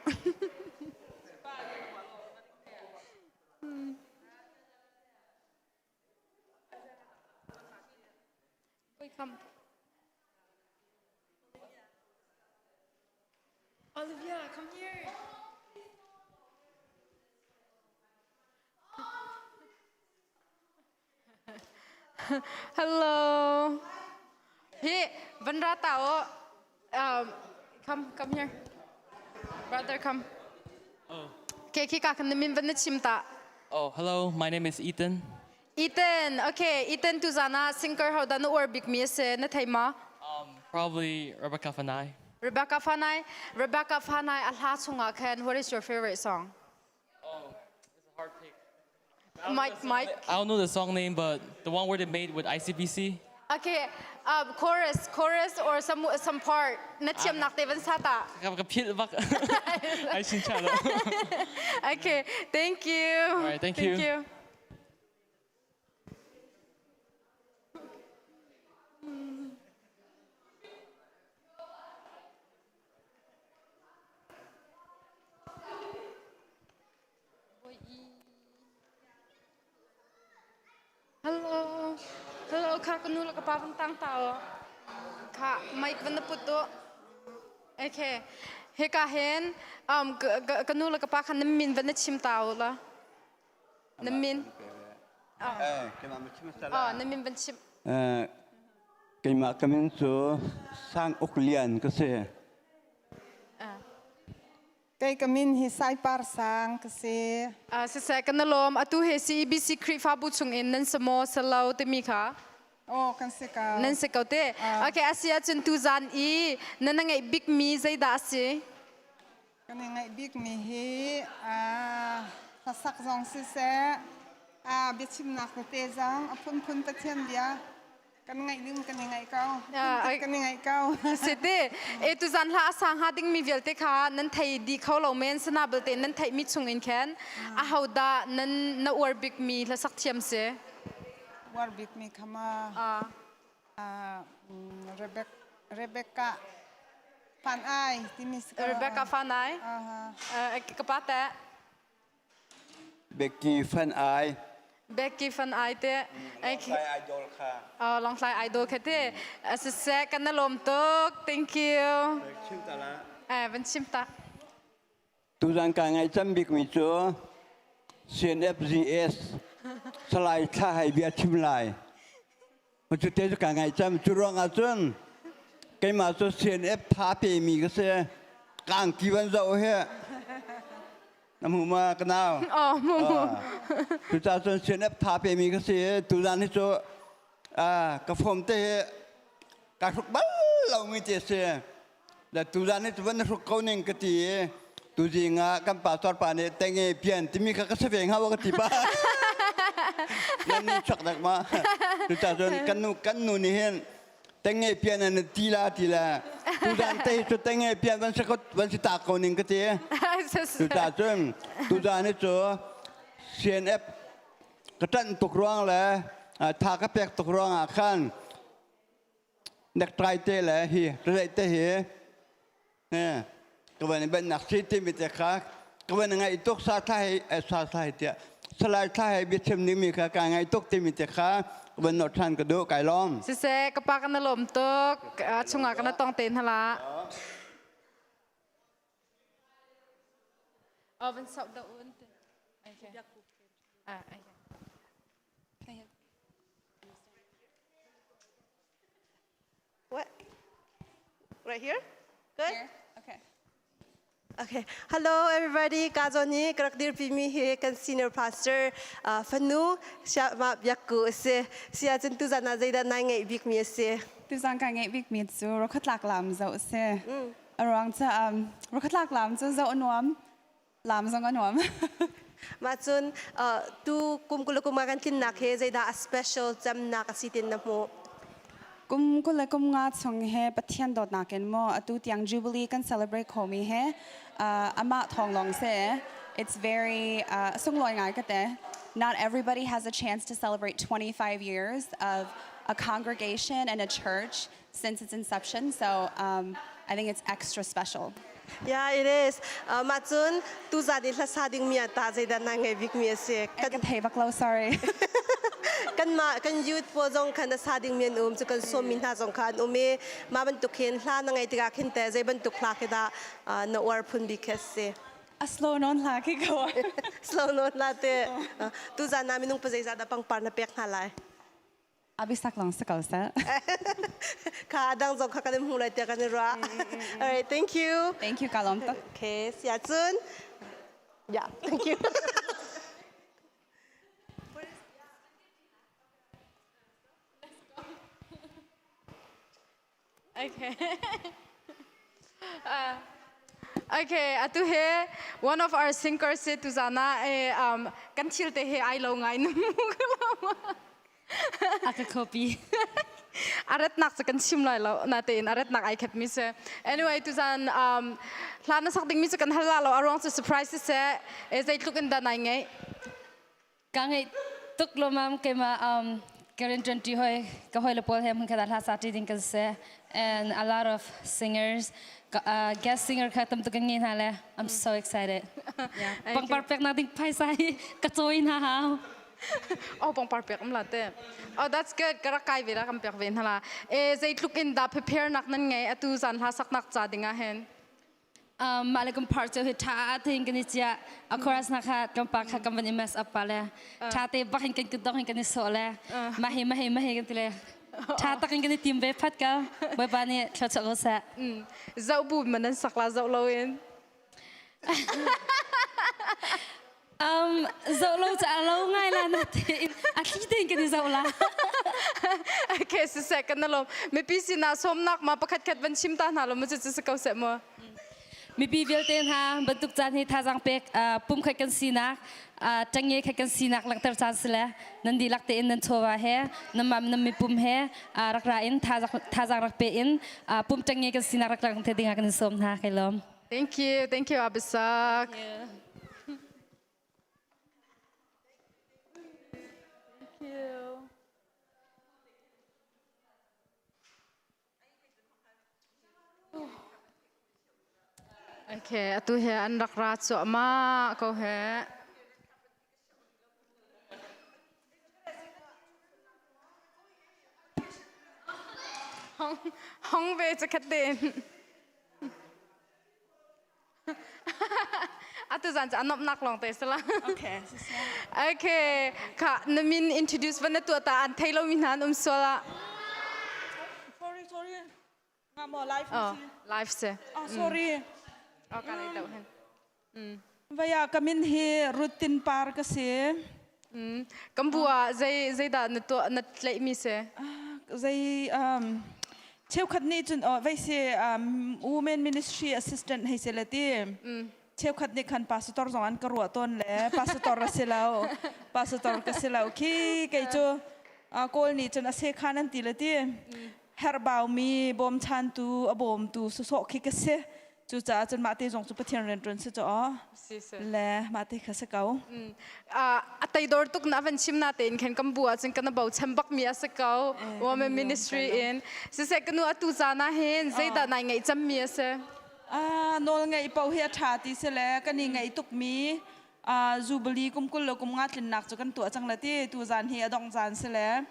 Come. Olivia, come here. Hello. Hi, van ra tao. Come, come here. Brother, come. Oh. Okay, khi ka kan min van na chim ta. Oh, hello. My name is Ethan. Ethan, okay, Ethan tu zana singer ho da na uar bik mi ase na thei ma? Probably Rebecca Fanai. Rebecca Fanai. Rebecca Fanai a hla chungah khan what is your favorite song? Oh, it's a hard pick. Mike, Mike. I don't know the song name, but the one where they made with ICBC. Okay, chorus, chorus or some part. Na thiam nak te van sa ta. Ka phil bak. Ai sin cha lo. Okay, thank you. All right, thank you. Thank you. Hello. Hello, kha ka nu le ka pa van tang ta o. Kha mic van na put tu. Okay. Hika hin ka nu le ka pa khan na min van na chim ta u la. Na min. Oh, na min van chim. Keimah ka min cu Sang Uk Lian ka si. Kei ka min hi Saipar Sang ka si. Siseh kan na lawm atu he CEBC Khrihfabu chung in nan si maw salo timi kha. Oh kan si ko. Nan si ko te. Okay asi ahcun tu zan i na na ngeih bik mi zeidah a si? Kan i ngaih bik mi hi hlasak zong siseh biachimnak tete zong a phunphun Pathian bia kan ngaih ding kan i ngaih ko kan i ngaih ko site e tu zan hla asang ha ding mi vialte kha nan thei di kho lo men sana belte nan theih mi chung in khen a ho da nan na uar bik mi hlasak thiam si uar bik mi khama Rebecca Fan Ai timi Rebecca Fan Ai ka pa te Becky Fan Ai. Becky Fan Ai te. Longtlai Idol kha. Oh, Longtlai Idol kha te. Siseh kan na lawm tuk. Thank you. Chim ta la. Eh, van chim ta. Tuzan ka ngai cam bik mi cu CNFGS Salai Thla Hai bia chim lai. Cu te cu ka ngai cam cu ruang ah cun keimah cu CNF tha pe mi ka si. Ka angki van zoh hi na hmu ma ka nau? Oh, mu mu. Cucaah cun CNF tha pe mi ka si. Tuzan hi cu ka form te hi ka hruk bal lo mi te si. Le tuzan hi cu van na hruk ko ning ka ti i tuzing ah kan pastor pa nih tenge pian timi kha ka si ve hnga ka ti pa. Nan ni chuak dak ma. Cucaah cun kan nu nih hin tenge pian an ti la ti la. Tuzan te cu tenge pian van si van si ta ko ning ka ti. Cucaah cun tuzan hi cu CNF ka ṭanh tuk ruang le tha ka pek tuk ruang ah khan necktie te le hi ralei te hi ka van i bennak si timi te kha ka van ngaih tuk sa thla he sa thla he tiah salai thla he biachim ning mi kha ka ngaih tuk timi te kha ka van not than ka duh kai lawm Siseh ka pa kan na lawm tuk chungah kana tong te hna la Oh, van sau da un te. Okay. Ah, okay. What? Right here? Good? Here? Okay. Okay. Hello everybody. Ka zawn hi ka rak dirpi mi hi kan senior pastor fanu Siama Biakku a si. Sia cun tuzan ah zeidah nai ngeih bik mi a si? Tuzan ka ngeih bik mi cu rokhatlak lam zoh a si. A ruang cu rokhatlak lam cu zoh a nuam, lam zong a nuam. Mah cun tu kum 20 kum ah kan tlinnak hi zeidah a special cemnak a si tin na hmuh? Kum 20 le kum nga chung he Pathian dawtnak in maw atu tiang Jubilee kan celebrate khomi he amah thawng lawng si. It's very sunglawi ngai ka te. Not everybody has a chance to celebrate 25 years of a congregation and a church since its inception. So I think it's extra special. Yeah, it is. Mah cun tuzan i hlasa ding mi ah ta zeidah na ngei bik mi a si? Kan thei bak lo, sorry. kan mah kan youth pawl zong khan a sa ding mi an um cu kan sawm mi hna zong kha an um i mah bantuk hin hla na ngei tikah khin te zei bantuk hla khi dah na uar phun bik khi a si? A slow non hla khi ko. Slow non hla te. Tuzan ah minung pa zeizah dah pangpar na pek hna lai? Abisak lang sa ko sa. Kha adang zong kha kan in hmu lai tiah kan i ruah. All right, thank you. Thank you, Kalom. Okay, sia cun. Yeah, thank you. Okay. Okay, atu he one of our singers si tuzana eh, kan thil te he ai lo ngai nu Aka copy. Aret nak cu kan chim lai lo na tein aret nak ai khat mi se. Anyway, tuzan hla na sak ding mi cu kan hal la lo aruang cu surprise se e zeitluk in da nai ngei. Ka ngeih tuk lawmam keimah Karen 20 hoi ka hoi le pawl he hmun khat ah hla sa ṭi ding kan si and a lot of singers guest singer kha tam tuk kan ngei hna le I'm so excited. Yeah. Pangpar pek nak ding phaisa hi ka cawi hna hau. Oh pangpar pek um la te. Oh that's good. Ka rak kai ve la kan pek ve hna la. E zeitluk in da prepare nak nan ngei atu zan hla sak nak ca ding ah hin. Mah le kan part cu hi tha te in kan i ciah a chorus na kha kan pa kha kan van i mess up pa le tha te bak in kan kutdong in kan i sawh le mahi mahi mahi kan ti le tha tak in kan i tim ve phat ka bawipa nih thluachuah ko seh. Zoh bu man nan sak la zoh lo in. Zoh lo cu a lo ngai la na tein a thli tein kan i zoh la. Okay, siseh kan na lawm. Mipi sinah sawmnak ma pakhat khat van chim ta hna lo mu cu si ko seh mu. Mipi vialte hna bantuk caan hi thazaang pek pum khat kan sinak ṭange khat kan sinak langhter caan si le nan dihlak tein nan chawva he nan mam nan mipum he rak ra in thazaang rak pe in pum ṭange kan sinak rak langhter ding ah kan in sawm hna kai lawm. Thank you. Thank you, Abisak. Thank you. Thank you. Okay, atu he an rak ra cuahmah ko he. Hong hong ve cakhat tein. Atu zan cu a nomhnak lawng te sala. Okay. Okay, kha na min introduce van na tuah ta an thei lomi hna an um sual ah. Sorry, sorry. Nga mo live oh, live se. Oh, sorry. Oh, ka lai lo hen. Vaya ka min hi Rutin Par ka si. Kan bu ah zei zeidah na tuah na tlaih mi si? Zei cheukhat nih cun oh vei si women ministry assistant hei si le ti. Cheukhat nih khan pastor zong an ka ruah tawn le pastor a si lo. Pastor ka si lo khi kei cu Kawl nih cun a sekhan an ti le ti. Herhbau mi bawmchantu a bawmtu sawsawh khi ka si. Cucaah cun mah te zong cu Pathian rianṭuan si cu aw. Le mah te kha si ko. A teidor tuk na van chim na tein khan kan bu ahcun kan bochan bak mi a si ko. Women ministry in. Siseh ka nu atu caan ah hin zeidah nai ngeih cem mi a si? Nawl ngeih paoh hi a ṭha ti si le kan i ngeih tuk mi Jubilee kum 20 le kum nga tlinnak cu kan tuah cang le ti tu zan hi a dong zan si le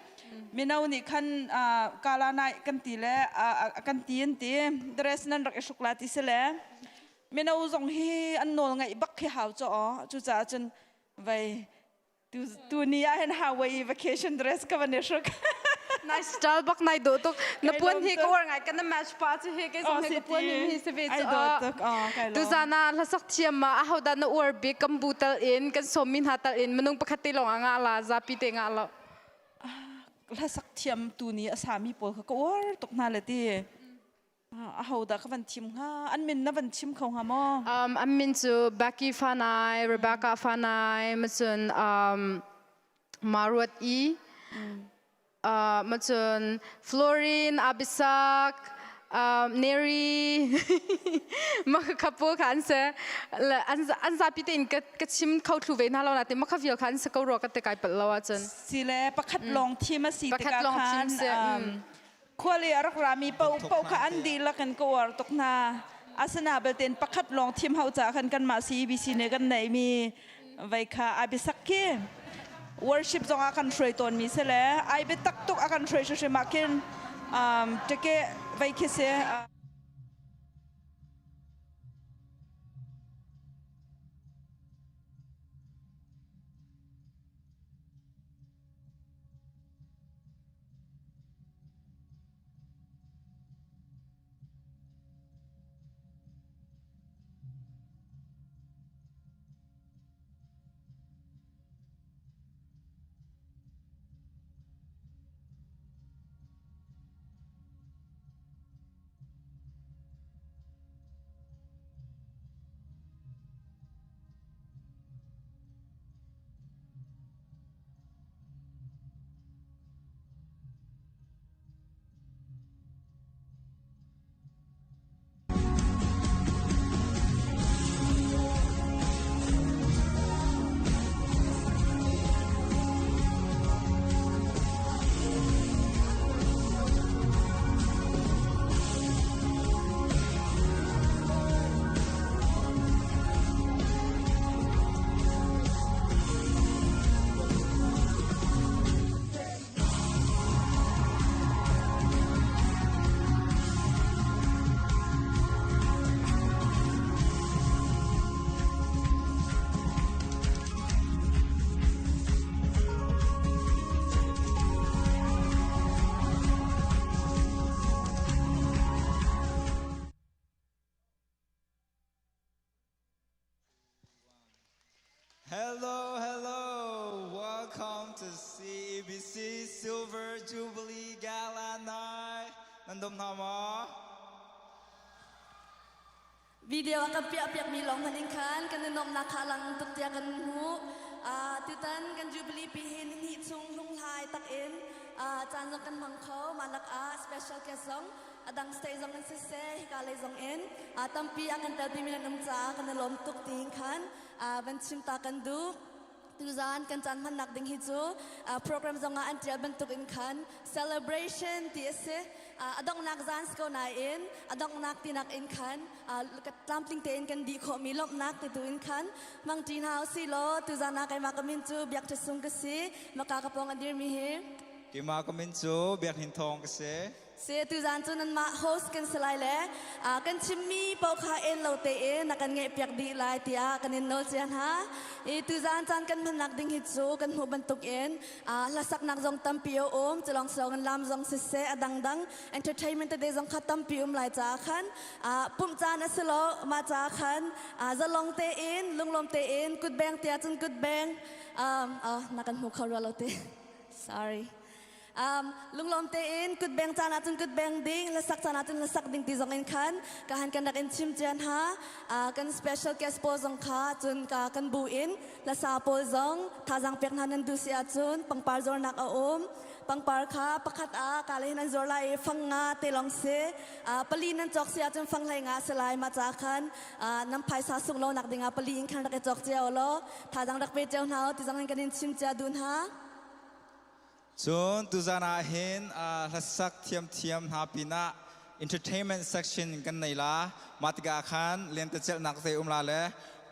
mino nih khan kala nai kan ti le kan ti an ti dress nan rak i hruk la ti si le mino zong hi an nawl ngaih bak khi hau chaw aw cucaah cun vei tu ni ah hin Hawaii vacation dress ka van i hruk. Nice style bak nai do tuk. Na puan hi ka war ngai kan na match pa chu he ke zong he ka puan hi se ve Ai chu. dawt tuk. Oh, kai lawm. Tu zana hlasak thiam ma a hoda na uar bik kan bu tal in kan som min ha tal in minung pakhat te long anga la zapi te nga lo. Hlasak thiam tu ni a sami pawl kha ka uar tuk hna le ti. Aho dah ka van thim hnga? An min na van chim kho hnga maw? An min cu Becky Fanai, Rebecca Fanai, macun um, Maruat I, uh, macun Florin, Abisak, um, Neri, maka pawl kha an se an zapi tein ka ka chim kho thlu ve hna lo na te maka vial kha an se ko rua ka te kai palh lo ahcun. Sile pakhat lawng thim a si Pakhat tikah lawng thim khan si, um, Khuali a rak rami paohpaoh kha an dihlak in ka uar tuk hna. Asina belte pakhat lawng thim hau caah khan kanmah CEBC nih kan neihmi vei kha ai biasak khi worship zong ah kan hruai tawnmi si le ai biatak tuk a kan hruai hrimhrim ah khin um, ṭeke vei khi si. Hello, hello. Welcome to CEBC Silver Jubilee Gala Night. Nan dom hna maw? Video a kan piah piakmi lawng hmanh in khan kan i nuamhnak kha lang tuk tiah kan hmuh. Uh, tutan kan Jubilee pi hi nihnih chung hlunghlai takin uh, caan zong kan hmang kho. Mah lakah special guest zong a dang state zong in siseh hika lei zong in tampi a kan telpimi nan um caah kan i lawm tuk tiin khan van chim ta kan duh. Tuzaan kan caan hmannak ding hi cu program zong ah an ṭial bantuk in khan celebration ti a si. A donghnak zaan si ko nain a donghnak tinak in khan tlamtling tein kan dih khawhmi lawmhnak ti tu in khan hmangṭi hna usih law tuzaan ah keimah ka min cu Biak Ṭha Sung ka si. Maka ka pawng a dirmi hi. Keimah ka min cu Biak Hnin Thawng ka si. Si tuzaan cu nanmah host kan si lai le kan chimmi paoh kha en lo tein na kan ngaihpiak dih lai tiah kan in nawl cia hna. I tuzaan caan kan hmannak ding hi cu kan hmuh bantukin hlasaknak zong tampi a um, culawng silawng lam zong siseh a dangdang entertainment tete zong kha tampi um lai caah khan pumh caan a si lo mah caah khan zalong tein lunglawm tein kutbeng tiah cun kutbeng na kan hmu kho rua lo te sorry Um, lunglawm tein kutbeng caan ahcun kutbeng ding, hlasak caan ahcun hlasak ding ti zong in khan ka han kan rak in chim cian ha. Uh, kan special guest pawl zong kha cun ka kan bu in hlasa pawl zong thazaang pek hna nan duh si ahcun pangpar zornak a um. Pangpar kha pakhat ah ka le hin an zor lai i fang nga te lawng si. Uh, pali nan cawk si ahcun fang hlei nga si lai ma ca khan uh, nan phaisa sung lo nak ding ah pali in khan rak i cawk cio law thazaang rak pe cio hna u ti zong in kan in chim cia duh hna. Cun tuzan ah hin hlasak thiamthiam hna pinah entertainment section kan nei la. Mah tikah khan lentecelhnak zei um la le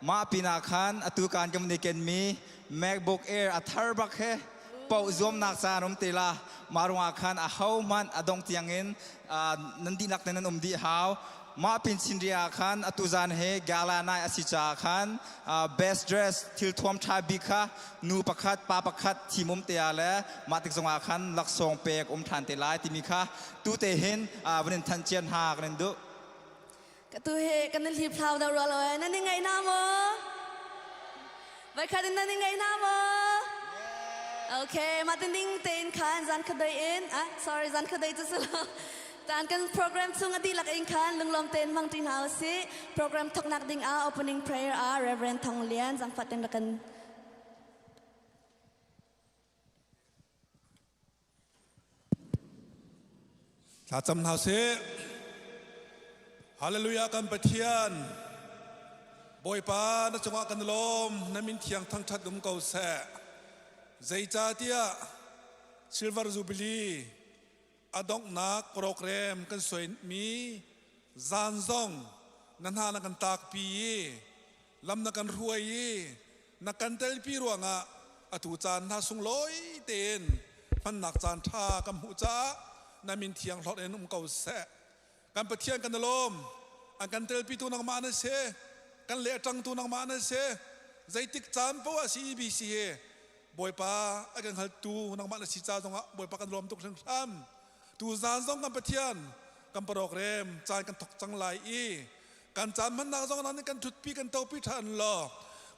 mah pinah khan atu kan kan i kenmi MacBook Air a thar bak he. paoh zuamnak caan um te la. Mah ruangah khan ahohmanh a dong tiangin nan dihlak te nan um dih hau. Mah pin chin ria ah khan atu zan he gala nai a si caah khan best dress thil thuam ṭha bik kha nu pakhat pa pakhat thim um te ah le mah tik zongah khan laksawng pek um ṭhan te lai timi kha tu te hin van in thanh cian hna kan in duh. Ka tu he kan in hlip hlau deuh rua lo ee. Nan i ngaih na maw? Voikhat in nan i ngaih na maw? Okay, mah tin ding tein khan zan khadei in, ah sorry zan khadei cu si lo. Tan kan program chung a dihlak in khan lunglawm tein hmang ṭi hna usih. Program thawknak ding ah opening prayer ah Reverend Thong Lian zangfah ten rak kan Thlacam hna sih. Hallelujah kan Pathian. Bawipa na cungah kan lawm na min thiang thangthat um ko seh. Zeicahtiah Silver Jubilee a donghnak program kan suaimi zan zong na hna na kan tlakpi i lam na kan hruai i na kan telpi ruangah atu caan hna sunglawi tein hmannak caan ṭha kan hmuh caah na min thiang hlorh in um ko seh. Kan Pathian kan i lawm. An kan telpitu nangmah na si. Kan le a ṭangtu nangmah na si. Zeitik caan poah CEBC hi Bawipa a kan hngaltu nangmah na si ca zongah Bawipa kan lawm tuk hringhran. Tu zan zong kan Pathian kan program caan kan thok cang lai i kan caan hmannak zong nan kan ṭhutpi kan topi ṭhan law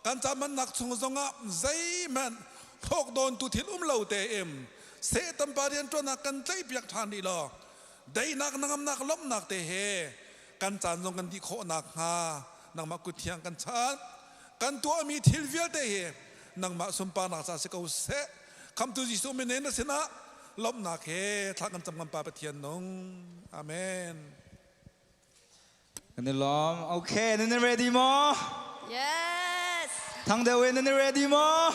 kan caan hmannak chung zongah zeihmanh hrawk dawntu thil um lo tein Satan pa rianṭuannak kan tlaihpiak ṭhan rih law daihnak nangamnak lawmhnak te he kan caan zong kan dih khawh nakhnga nangmah kut thiang kan chan kan tuahmi thil vialte hi nangmah sunparnak ca si ko seh khamtu Jesuh min in na sinah lawmhnak he thla kan cam kan Pa Pathian nung amen Kan i lawm. Okay, nan i ready maw? Yes. Thang deuh in nan i ready maw?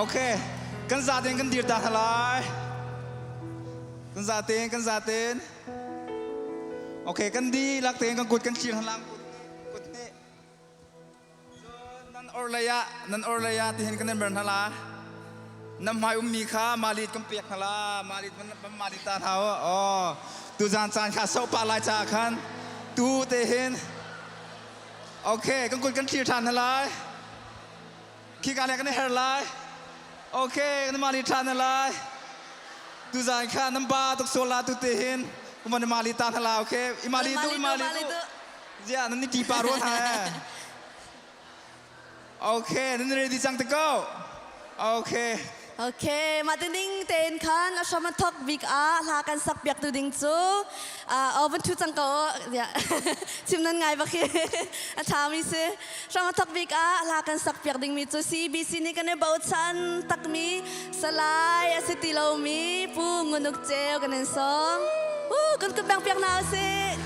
Okay, kan zaten kan dir ta hna lai. Kan zaten, kan zaten. Okay, kan dihlak tein kan kut kan thlir hna lang. Kut nih. Cun nan orhlei ah, nan orhlei ah tihin kan in mer hna la. Nan hmai ummi kha malit kan pek hna la. Malit man malit ta hna u. Oh, tuzan caan kha soh pah lai caah khan tu te hin. Okay, kan kut kan thlir ṭhan hna lai. Khika le kan i her lai. Okay, kan malit ṭhan hna lai. Tuzan kha nan ba tuk sual la tu te hin. Kuma mali ta hna la, okay? I mali tu, i mali tu. Ziah nan ni ti pa ruan ha eh. Okay, nan ready cang te ko. Okay. Okay, mah ding tein khan a hram a thok bik ah hla kan sak piak tu ding cu oh van thu cang ko ya chim nan ngai bak hi a tha mi si hram a thok bik ah hla kan sak piak ding mi cu CBC nih kan i bochan takmi salai a si ti lomi Pu Ngunuk Ceu kan in sawm. Uh, kan kut bang piak hna usih.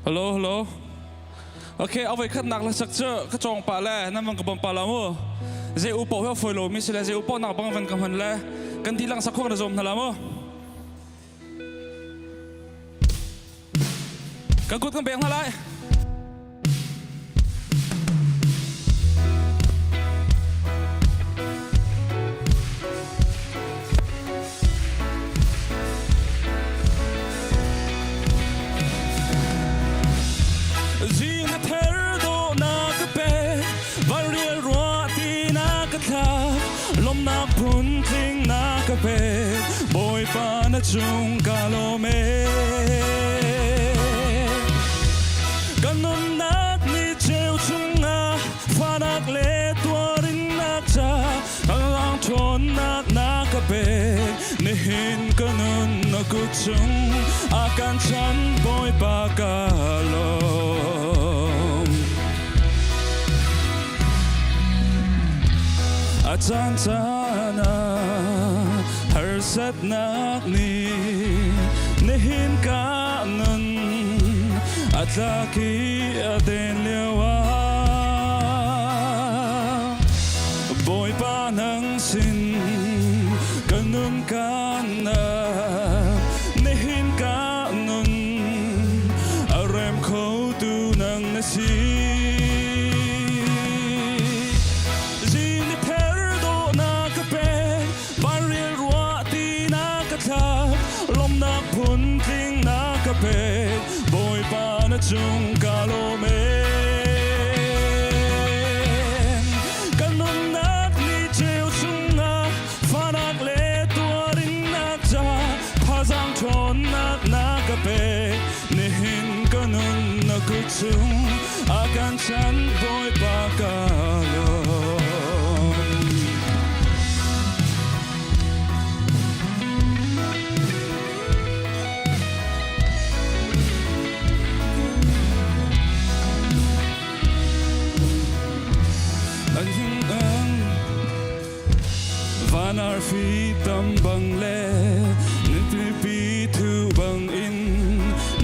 Hello, hello. Okay, a voi khatnak la sak cu ka cawng pah le nan van ka bawm pah la mu. Zei u paoh hi a fawi lomi si le zei u paoh nak bang van ka hman le kan dihlak sak khawh na zawm hna la mu. Kan kut kan beng hna lai. Zing na ther dawh na ka pe varial ruah ti na ka thlak lawmnak phun tling na ka pe Bawipa na cung ka lawm e Ka nunnak ni cheu chungah fahnak le tuarinnak ca lang ṭhawnnak na ka pe nihin ka nun na kut chung a kan chan Bawipa ka lawm A caan caan ah harsatnak nih Nihin ka nun a tlak i a den lio ah Bawipa nang sin ka nun kan nihin ka nun a rem kho tu nang na si. Zing ni ther dawhnak ka pek vanrial ruah ti na ka thlak lawmnak phun tling na ka pek Bawipa na cung ka lawm e. Ka nunnak ni cheu chungah fanak le tuarinnak ca thazang ṭhawnnak na ka pek nihin ka nun na kut chung a kan chan Bawipa ka lawm. Van arfi tam bang le nipipi thu bang in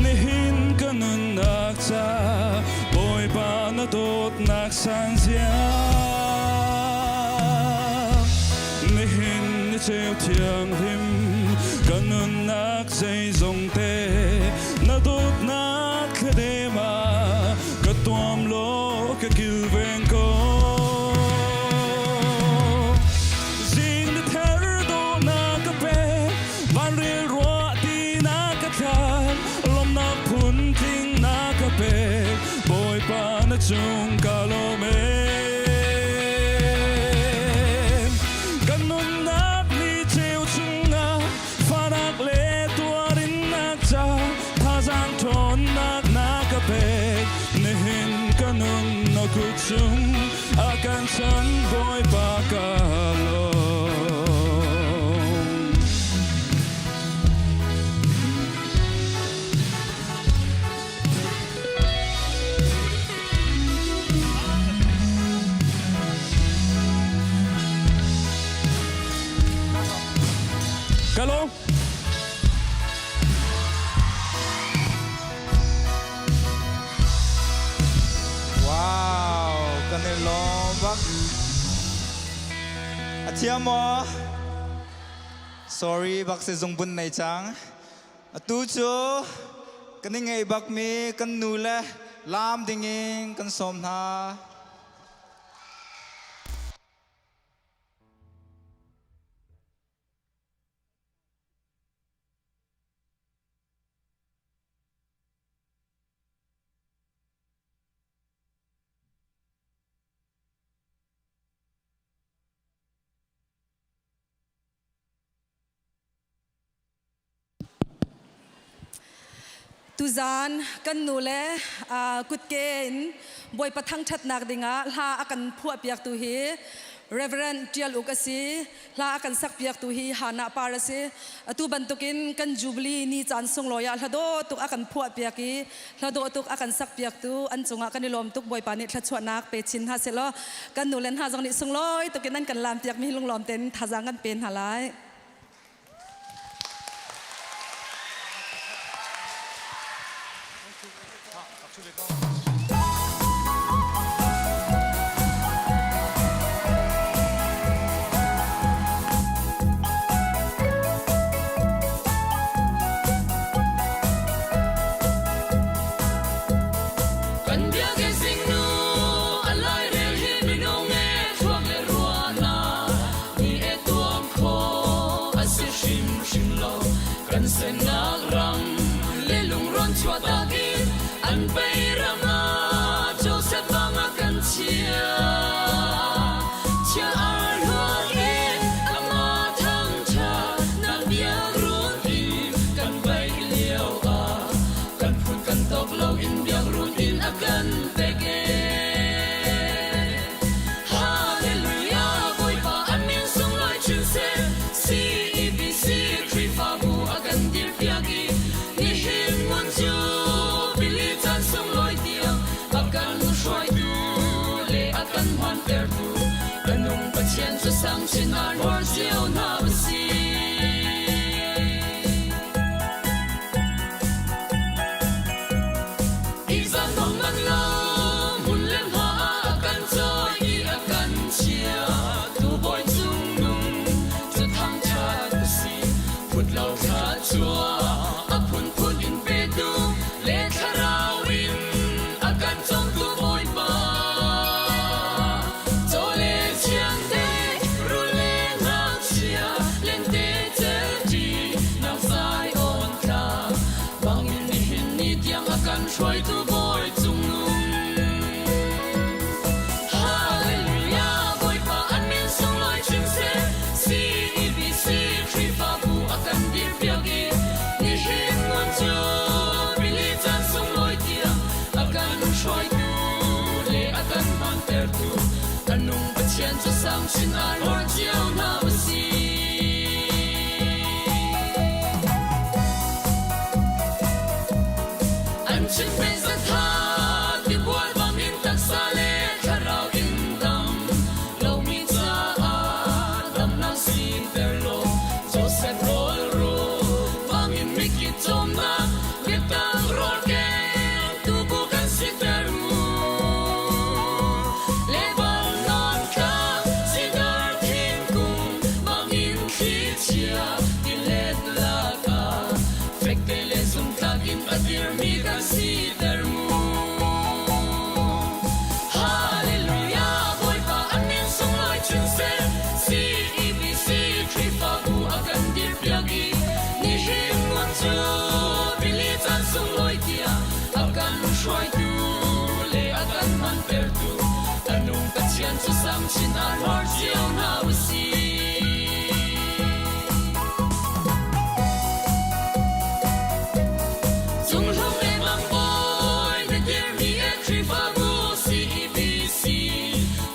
nihin ka nunnak ca Bawipa na dawtnak san zia nihin ni ceu thianghlim ka nunnak zeizong te na dawtnak thladem ah ka tuam law ka kilveng ko. Zing ni ther dawhnak ka pek vanril ruah ti na ka thlak lawmnak phun tling na ka pek Bawipa na cung ka lawm e. Kan nunnak ni cheu chungah fanak le tuarinnak ca thazaang ṭhawnnak na ka pek nihin ka nun na kut cung a kan chan Bawipa ka lawm. Ka lawm. Wow, kan i lawm bak. A thiam maw? Sorry bak si zungbun nei cang. Atu cu kan i ngeih bakmi kan nu le laam dingin kan sawm hna. Tuzaan kan nu le kutke in Bawipa thangṭhatnak dingah hla a kan phuahpiaktu hi Reverend Ṭial Uk a si. Hla a kan sakpiaktu hi Hannah Par a si. Atu bantukin kan Jubilee ni caan sunglawi ah hla dawh tuk a kan phuahpiak i hla dawh tuk a kan sakpiaktu an cungah kan i lawm tuk. Bawipa nih thluachuahnak pe chin hna sehlaw kan nu le hna zong nih sunglawi tukin an kan laampiakmi hi lunglawm tein thazaang kan pe hna lai. Kan biakinn zingnu a lairel hi minung e thluak le ruahnak ni e tuam kho a si hrimhrim lo. Kan sennak ram le lungrawn chuahtak in an pei ram ah Joseph bang a kan chiah. Chia ar hluak in amah thangṭhat nak biakruun in kan vaih lio ah kan phun kan tawk lo in biakruun in a kan pek ee. Hallelujah Bawipa a min sunglawi chin seh CEBC Khrihfabu a kan dirpiak i nihin ngun cu Billy caan sunglawi tiang a kan hruaitu le a kan hmantertu ka nung Pathian cu sang chin ah nuar cio hna u sih. tertu a nung Pathian cu sang chin ah lor cio hna usih. An chinpeng zatha tibual bangin taksa le thlarau in dam lomi caah damnak siter law Joseph rawl ru bangin mikip cawmnak biatak rawl keng tubu kan siter mu. Lebanon tla sidar thingkung bangin thlichia tilet lakah fekte le zumtlak in a dirmi kan siter mu. Hallelujah, Bawipa an min sunglawi chin seh, CEBC Khrihfabu a kan dirpiak i nihin ngun cu Billy caan sunglawi tiah a kan hruaitu le a kan hmantertu a nung Pathian cu sang chin ah hlor cio hna usih. Cunghlung le mangbawi na dirmi e Khrihfabu CEBC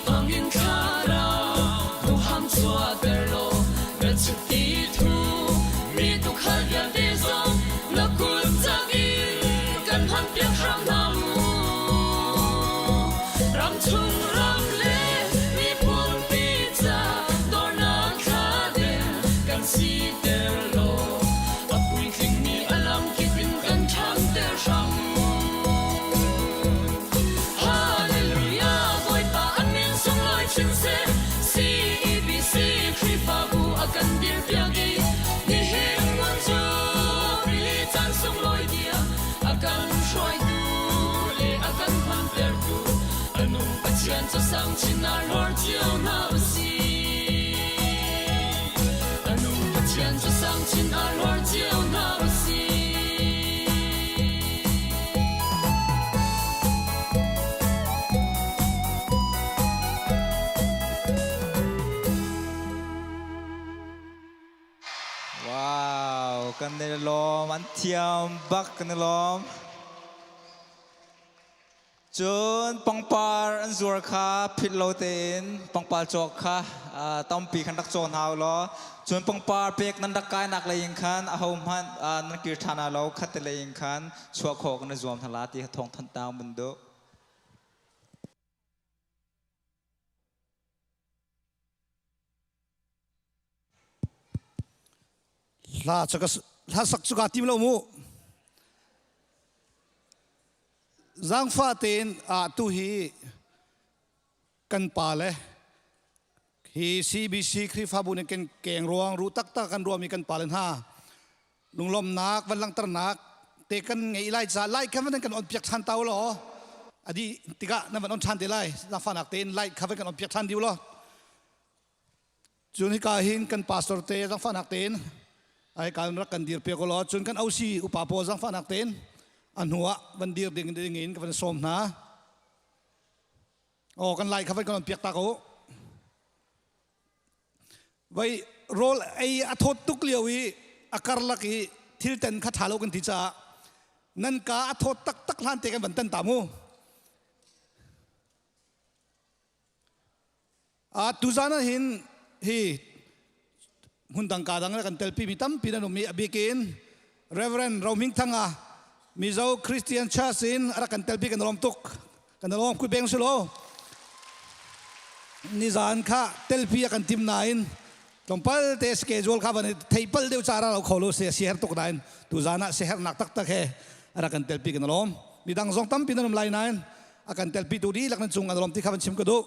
hmangin thlarau huham chuahter law na chiti thu mi tukhal vialte zong na kut cak in kan hman piak hram hna mu. Ram chung ram le miphun pi ca dornak thla kan siter law a puitlingmi a lamkip in kan ṭhanter hram. Hallelujah, Bawipa an min sunglawi chin seh, CEBC Khrihfabu a kan dirpiak i nihin ngun cu rili caan sunglawi tiah a kan hruaitu le a kan hmantertu a nung Pathian cu sang chin ah hlor cio hna usih. A nung Pathian cu sang chin ah hlor cio hna usih. Wow, kan i lawm, an thiam bak kan i lawm. Cun pangpar an zuar kha philh lo tein pangpar cawk kha tampi khan rak caw hna u law cun pangpar pek nan rak kainak lei in khan ahohmanh nan kir ṭhan lo khat te lei in khan chuah khawh kan i zuam hna la ti kha thawng thanh ta mun duh. Hla cu ka hla sak cu kaa tim lo mu. Zaangfah tein ah tu hi kan pa le hi CBC Khrihfabu nih kan keng ruang ru taktak kan ruahmi kan pa le hna lunglawmnak van langhternak te kan ngei lai ca lai kha van kan on piak than ta law adi tikah nan van on than te lai zaangfahnak tein lai kha van kan on piak than diu law Cun hika hin kan pastor te zangfahnak tein ai kan rak kan dir piak law cun kan OC upa pawl zangfahnak tein a hnu ah van dir ding ding in ka van sawm hna. Oh kan lai kha van kan on piak ta ko. Vai rawl ei a thawt tuk lio i a karlak i thil ten kha tha lo kan ti caah nan ka a thawt taktak hlan te kan van tan ta mu. Tuzan ah hin hi hmundang ka dang kan telpi mi tampi nan um i a bik in Reverend Rohming Thanga Mizo Christian Church in rak kan telpi kan lawm tuk kan lawm ku beng sulo nizan kha telpi a kan tim nain tlawmpal te schedule kha van thei pal deuh cara lo kho lo se si her tuk nain tuzan ah si hernak taktak he rak kan telpi kan lawm midang zong tampi nan um lai nain a kan telpi tu dihlak nan cung an lawm ti kha van chim ka duh.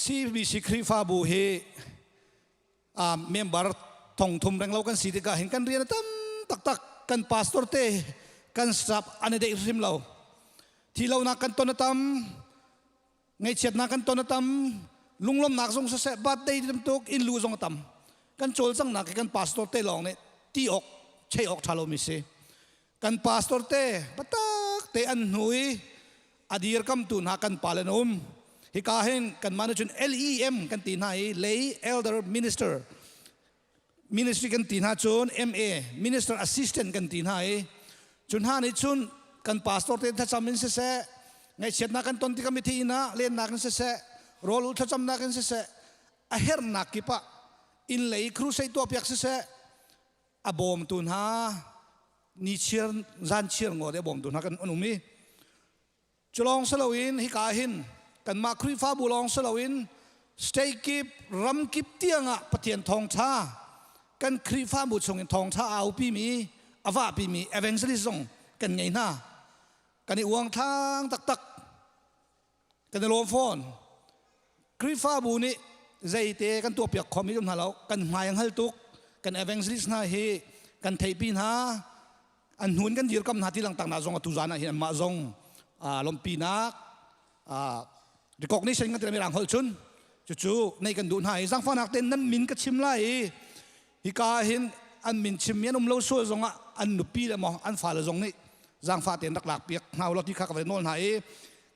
CBC Khrihfabu hi member thong thum reng lo kan si tikah hin kan rian a tam taktak kan pastor te kan staff an i deih hrim lo thi lonak kan ton a tam ngaihchiatnak kan ton a tam lunglawmnak zong siseh birthday tuk in lu zong a tam kan cawlcanghnak hi kan pastor te lawng nih ti awk chei awk ṭha lomi si Kan pastor te patak te an hnu i a dirkamtu hna kan pale an um. Hika hin kanmah nih cun LEM kan ti hna i Lay Elder Minister ministry kan ti hna cun MA Minister Assistant kan ti hna i cu hna nih cun kan pastor te thlacam in siseh. Ngaihchiatnak kan ton tikah mithi inn ah lennak in siseh, rawl ul thlacamnak in siseh, a hernak kip ah inn lei crusade tuahpiak siseh, a bawmtu hna ni chiar zan chiar ngaw te a bawmtu hna kan um i cu lawng si loin hika hin kanmah Khrihfabu lawng si loin state kip ram kip tiangah Pathian thawngtha kan Khrihfabu chungin thawngtha a aupi mi a vahpi mi evangelist zong kan ngei hna. Kan i uangthlang taktak. Kan i lawm fawn. Khrihfabu nih zeite kan tuahpiak khomi um hna lo. Kan hmai a hngal tuk. Kan evangelist hna hi kan theihpi hna. An hnun kan dirkam hna ti langtak na zong atu zan ah hin anmah zong lawmhpinak recognition kan ti mirang holh cun cucu nei kan duh hna i zangfahnak tein nan min ka chim lai i hika hin an min chim mi an um lo sual zongah an nupi le maw an fale zong nih zangfah tein rak lak piak hna ulaw ti kha ka van nawl hna i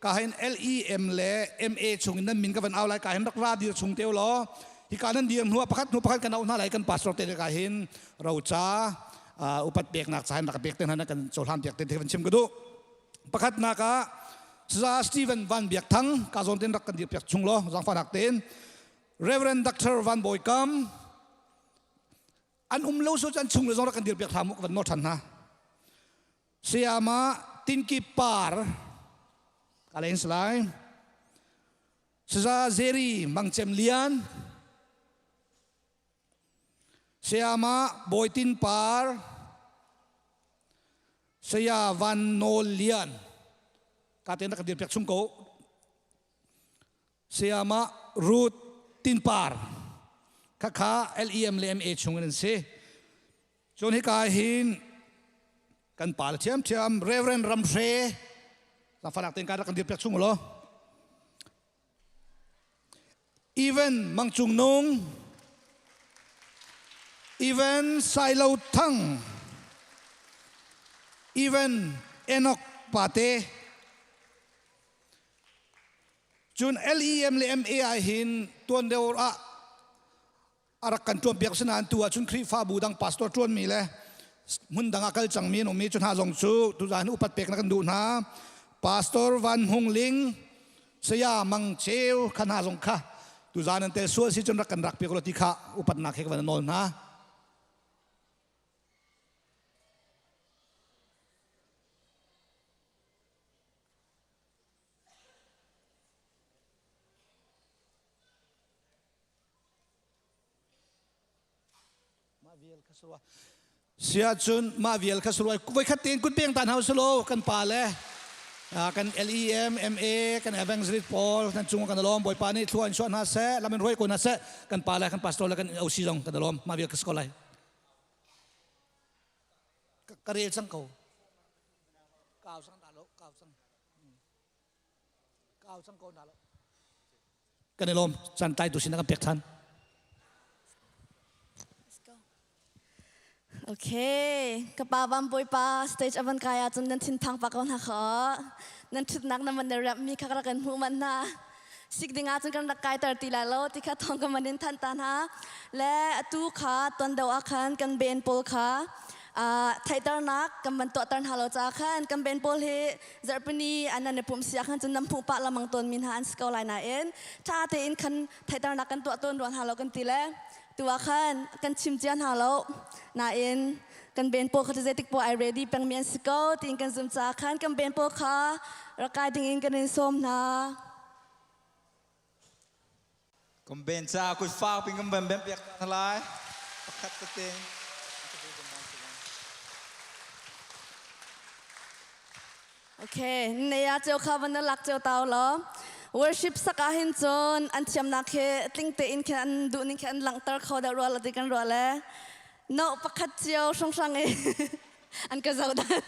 ka hin LEM le MA chung in nan min ka van au lai ka hin rak ra dir chung te ulaw hika nan dir hnu ah pakhat hnu pakhat kan auh hna lai kan pastor te ka hin roca upat peknak ca hin rak pek te hna kan cohlan piak te te van chim ka duh. Pakhatnak ah Saya Stephen Van Biak Thang ka zawn ten rak kan dir piak chung law zangfahnak tein. Reverend Dr. Van Bawi Kam an um lo so an chung le zong rak kan dir piak hram mu van nawl than hna. Sayama Tinki Par ka len salai. Saza Zeri Mangcem Lian Sayama Bawi Tin Par Saya Van Nawl Lian ka ten rak kan dir piak chung ko. Sayama Ruth Tin Par khakha LEM le MA chung in an si. Cun hika hin kan pa le thiamthiam Reverend Ramhre zafanak ten ka rak kan dir piak chung law. Even Mang Cung Nung, Even Sailo Thang, Even Enoch Pate, cun LEM le MA ah hin tuan deuh ah a rak kan ṭuanpiak sinain tu ah cun Khrihfabu dang pastor ṭuanmi le hmun dang ah kal cangmi an um i cu hna zong cu tuzaan upat pek na kan duh hna. Pastor Van Hung Ling, Saya Mang Ceu kha hna zong kha tuzaan an tel sual si cun rak kan rak piak law ti kha upatnak he ka van nawl hna. Sia cun mah vial kha suruai voikhat tein kut peng tan hau silo kan pa le kan LEM MA kan evangelist pawl kan cung kan lawm bawipa nih thlua in suah hna seh lam in hruai ko hna seh kan pa le kan pastor le kan OC zong kan lawm mah vial ka si ko lai ka rel cang ko kau sang da lo kau sang Kau cang ko na lo. Kan i lawm. Caan tlai tu sin kan pek than. Okay, ka pa van bawipa stage avan kai ahcun nan thinphang pa ko hna kha. Nan thutnak na man rap mi kha rak kan hmuh man hna. Sik ding ahcun kan rak kaiter ti lai lo ti kha thong ka man in than ta hna. Le atu kha ton deuh ah khan kan ben pawl kha theihternak kan van tuahter hna lo caah khan kan ben pawl hi zarhpini an nan i pumh si ah khan cun nan hmuh pah lamang tawn mi hna an si ko lai nain ṭha tein khan theihternak kan tuah tawn rua hna lo kan ti le tu ah khan kan chim cia hna lo nain kan ben pawl kha zeitik poah ai ready pengmi an si ko tiin kan zum caah khan kan ben pawl kha rak kai ding in kan in sawm hna. Kum ben ca kut fak pin kan ben ben piak hna lai. Pakhat tete. Okay, ne ya cheu kha van na lak cheu tau lo. Worship sak ah hin cun an thiamnak he tling tein khin an duh ning khin an langhter kho deuh rua lo ti kan ruah le no pakhat cio hranghrang i an ka zoh dan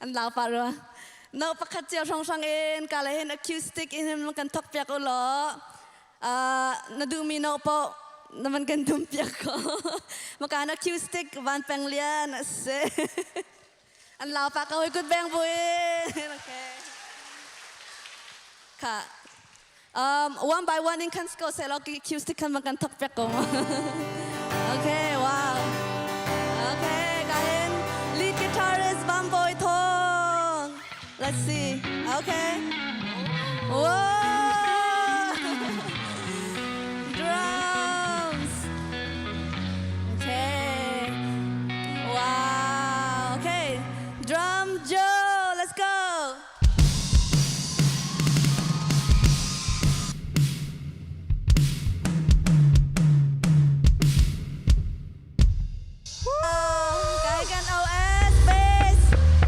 an lau pah rua. No pakhat cio hranghrang in ka le hin acoustic in hin kan thok piak u law na duhmi no poh na van kan dum piak ko. Makan acoustic van peng lian a si. An lau pa ka hoi kut beng buin. Okay. Kha. One by one in kan sko se lo acoustic kan kan thok piak ko. Okay, wow. Okay, kahin lead guitarist Bam Boy Thong. Let's see. Okay. Whoa! Drums. Okay. Wow. Okay. Drum Joe. Let's go. Kai kan OS bass.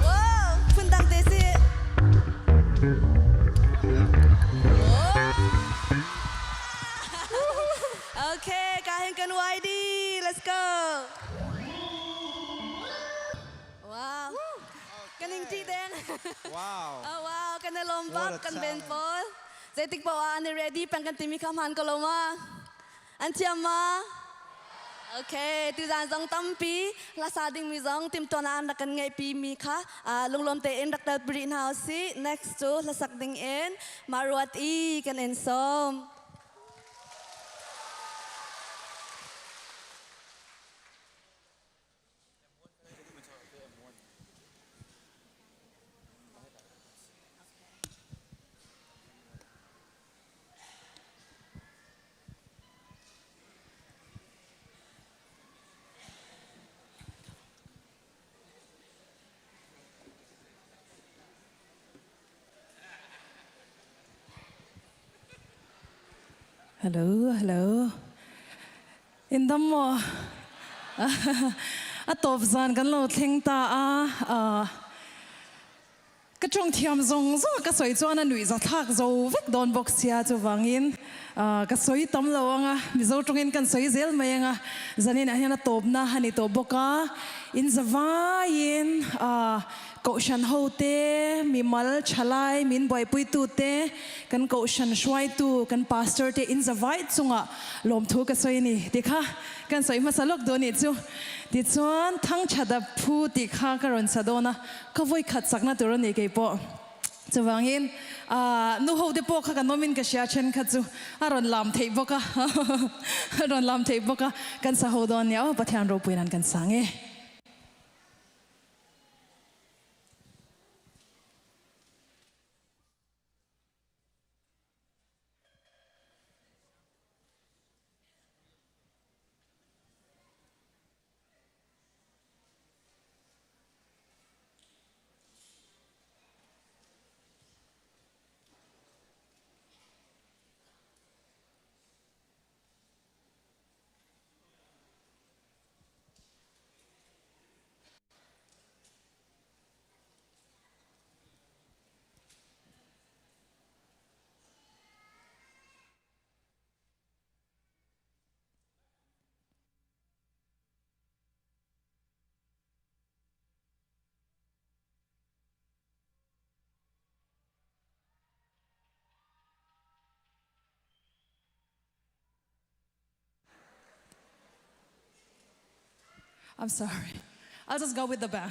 Wow, phundang te si. Okay, kahin kan YD. Let's go. Wow. Kaning ti deng. Wow. Oh wow, kan lom bak kan ben paul. Zeitik pa an ready pang kan timi kham han ko lo ma. An thiam ma? Okay, tuzan zong tampi hlasa dingmi zong timtuan an rak kan ngeihpi mi kha lunglawm tein rak tel pri hna usih. Next cu hlasak ding in maruat i kan in sawm. Hello, hello. In dam maw? A tawp zan kan lo thleng ta a. Ka ṭawng thiam zong zong ka sawi chuan a nuih zathlak zo vek dawn bawk sia chuvangin ka sawi tam lo anga Mizo ṭawngin kan sawi zel mai anga zanin ah hian a tawpna a ni tawh bawk a in zavaiin kohhran ho te mimal thalai min buaipuitu te kan kohhran hruaitu kan pastor te in zavai chungah lawmthu ka sawi a ni ti kha kan sawi hmasa lawk duh a nih chu tichuan thangṭhat a phu tih kha ka rawn sa dawn a. Ka voikhat sakna tur a ni kei pawh. Chuvangin nu ho te pawh kha kan awmin ka hria thenkhat chu a rawn lam theih bawk a, a rawn lam theih bawk a, kan sa ho dawn nia aw Pathian ropui nan kan sang e. I'm sorry. I'll just go with the band.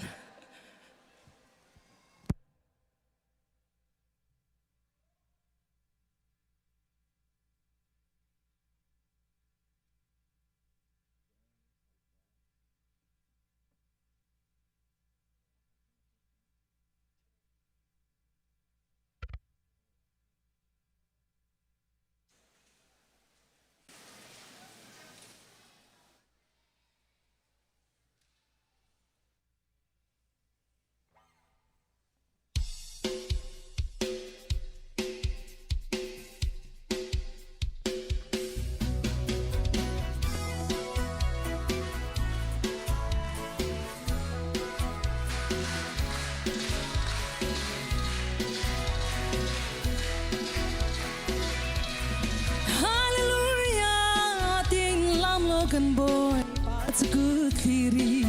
Hallelujah ting lam lo kan boy pa chu thliri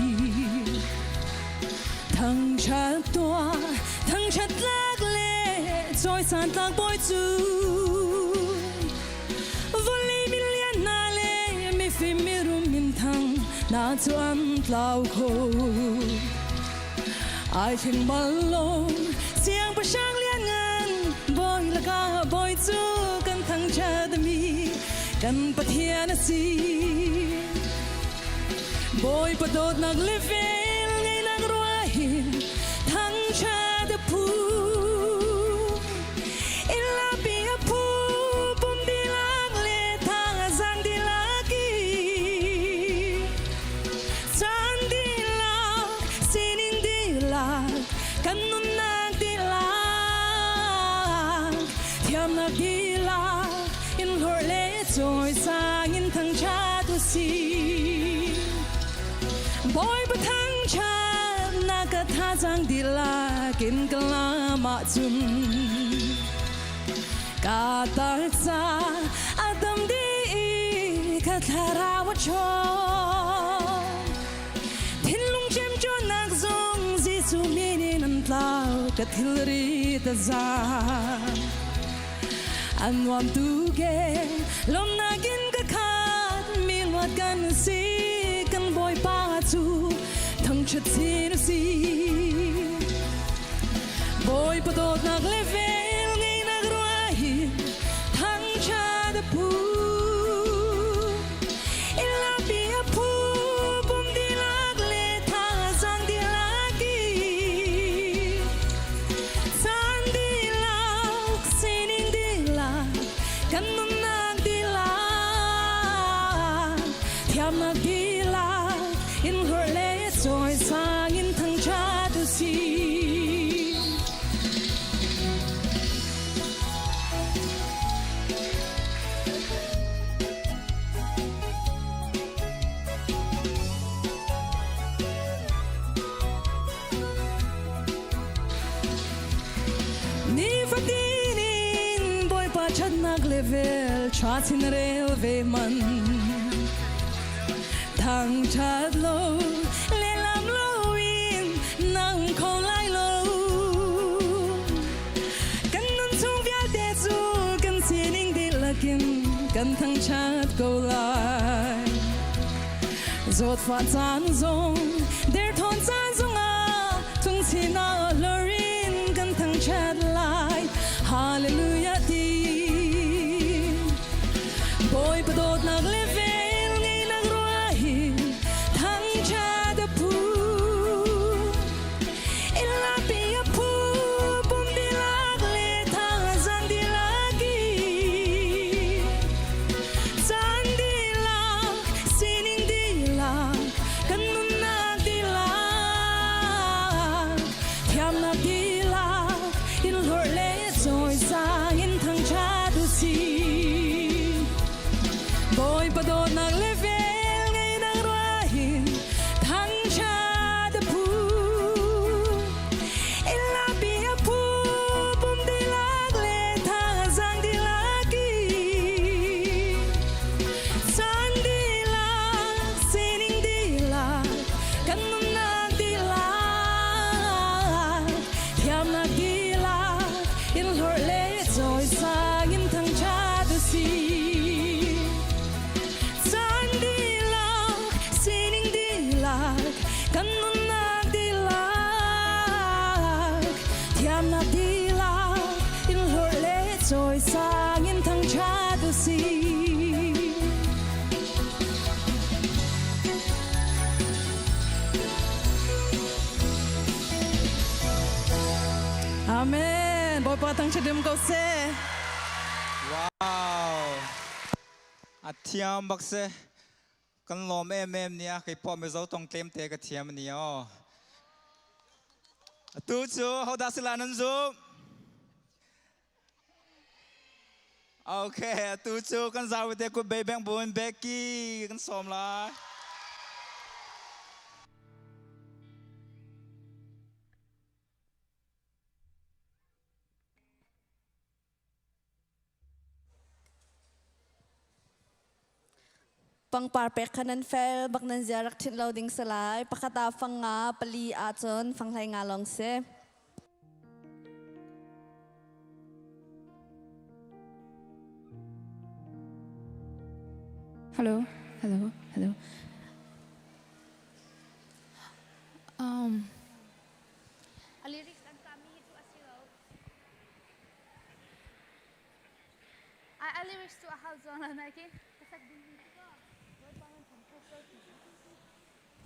Thang chat tua thang chat lak le choi san tlak boy chu Voli mi lian na le mi phim mi rum min thang na chu an tlau kho Ai thing bal lo siang pa sang lian ngan boy la ka boy chu kan thang chat mi kan pathian a si Bawipa dawtnak le vel ngeinak ruahin thangṭhat a phu. Thiamnak dihlak in hlorh le cawisang in thangṭhat u sih. Bawipa thangṭhatnak ka thazaang dihlak in ka lam ahcun ka taksa a dam dih i ka thlarau a ṭhawng. Thinlung ṭemṭawnnak zong Jesuh min in an tlau ka thilri ta za. A nuam tuk e lawmnak in ka khat mi luat kan si kan Bawipa cu thangṭhat chin a si. Bawipa dawtnak le vel ngeihnak ruah hi thangṭhat a phu. Ilapi a phu pum dihlak le thazaang dihlak i caan dihlak sining dihlak kan nunnak dihlak thiamnak dihlak in hlorh le cawisang in thangṭhat u sih. Nifatin in Bawipa ṭhatnak le vel ṭha chin rel ve man. Thangṭhat lo le lam loin na um kho lai lo. Kan nun chung vialte cu kan sining dihlak in kan thangṭhat ko lai. Zawtfah caan zong, derthawm caan zongah thungchinak lorin kan thangṭhat lai. Hallelujah ti. Bawipa dawtnak le vel ngeihnak ruah hi thangṭhat a phu. Ilapi a phu pum dihlak le thazaang dihlak i caan dihlak sining dihlak kan nunnak dihlak thiamnak dihlak in hlorh le cawisang in thangṭhat u sih. Bawipa dawtnak le vel ngeihnak ruah hin thangṭhat a phu. Ilapi a phu pum dihlak le thazaang dihlak i caan dihlak sining dihlak kan nunnak dihlak thiamnak dihlak in hlorh le cawisang in thangṭhat u sih. Caan dihlak, sining dihlak, kan nunnak dihlak, thiamnak dihlak, in hlorh le cawisang in thangṭhat u sih. Amen. Bawipa thangṭhat um ko seh. Wow. A thiam bak se. Kan lawm em em nia kei pawh Mizo tong tlem te ka thiam ani aw. Atu cu hodah sila nan zum? Okay, atu cu kan zawi te kut bei beng bun Becky kan sawm lai. Pangpar pek kha nan fel bak nan zia rak ṭhinh lo ding si lai. Pakhat ah fang nga, pali ahcun fang hlei nga lawng si. Hello, hello, hello. Um, A lyrics an kami hi cu a si lo. A lyrics cu a hau zuang lo nai khi. Ka sak ding hi cu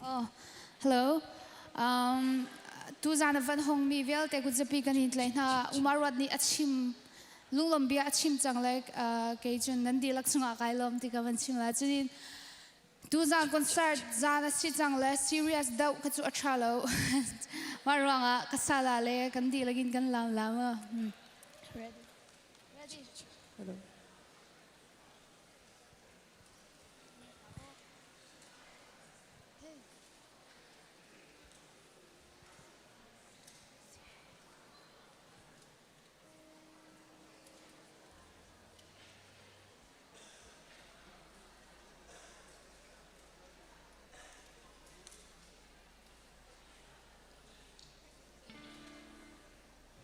Oh, hello. Um, tu zan a van hong mi vialte kutzapi kan in tlai hna. Umar Ruat nih a chim lunglawm bia a chim cang le kei cun nan dihlak chungah kai lawm ti ka van chim la. Cunin Tuzaan concert zaan a si cang le serious deuh kha cu a ṭha lo. Mah ruangah ka sala le kan dihlak in kan lam lam. Ready. Hello.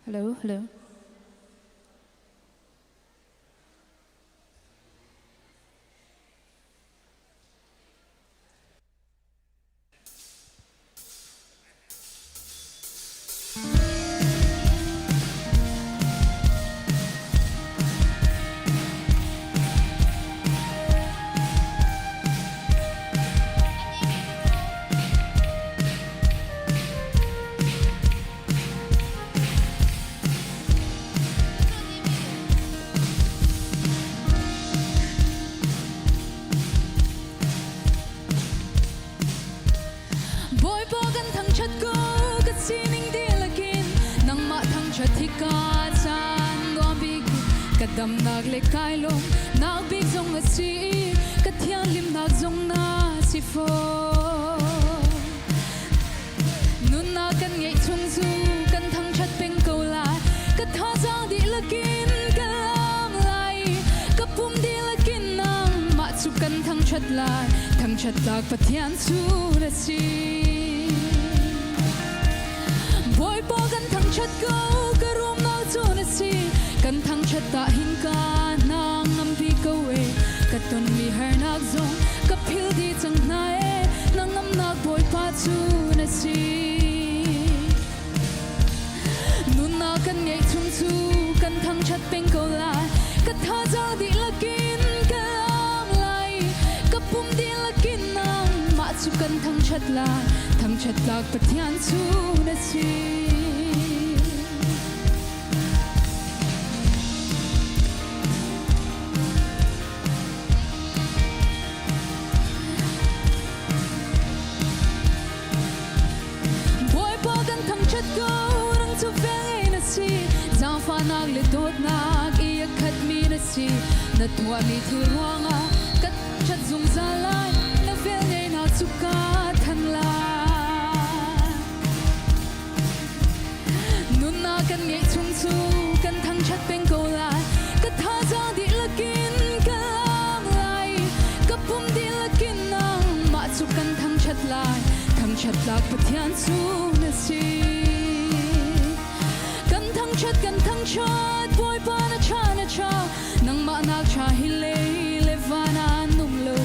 Hello, hello. Bawipa kan thangṭhat ko ka sining dihlak in nangmah thangṭhat hi ka caan nuam bik ka damnak le kai lawm nak bik zong a si i ka thianghlimnak zong na si fawn. Nunnak kan ngeih chung cu kan thangṭhat peng ko lai. Ka thazaang dihlak in ka lam lai. Ka pum dihlak in nangmah cu kan thangṭhat lai. Thangṭhat tlak Pathian cu na si. Bawipa kan thangṭhat ko, ka rumnak cu na si. Kan thangṭhat ah hin ka hna ngampi ko e. Ka tonmi harnak zong ka phil dih cang hna e. Na ngamnak Bawipa cu na si. Nunnak kan ngeih chung cu kan thangṭhat peng ko lai. Ka thazaang dihlak in ka lam lai. Ka pum dihlak in nangmah cu kan thangṭhat lai. Thangṭhat tlak Pathian cu na si. Bawipa kan thangṭhat ko, nang cu velngeih na si, zaangfahnak le dawtnak i a khatmi na si. Na tuahmi thil ruangah ka ṭhat zungzal lai, na velngeihnak cu ka thanh lai. Nunnak kan ngeih chung cu kan thangṭhat peng ko lai. Ka thazaang dihlak in ka lam lai. Ka pum dihlak in nangmah cu kan thangṭhat lai. Thangṭhat tlak Pathian cu na si. Kan thangṭhat kan thangṭhat Bawipa na ṭha na ṭha. Nangmah nak ṭha hi lei le van ah an um lo.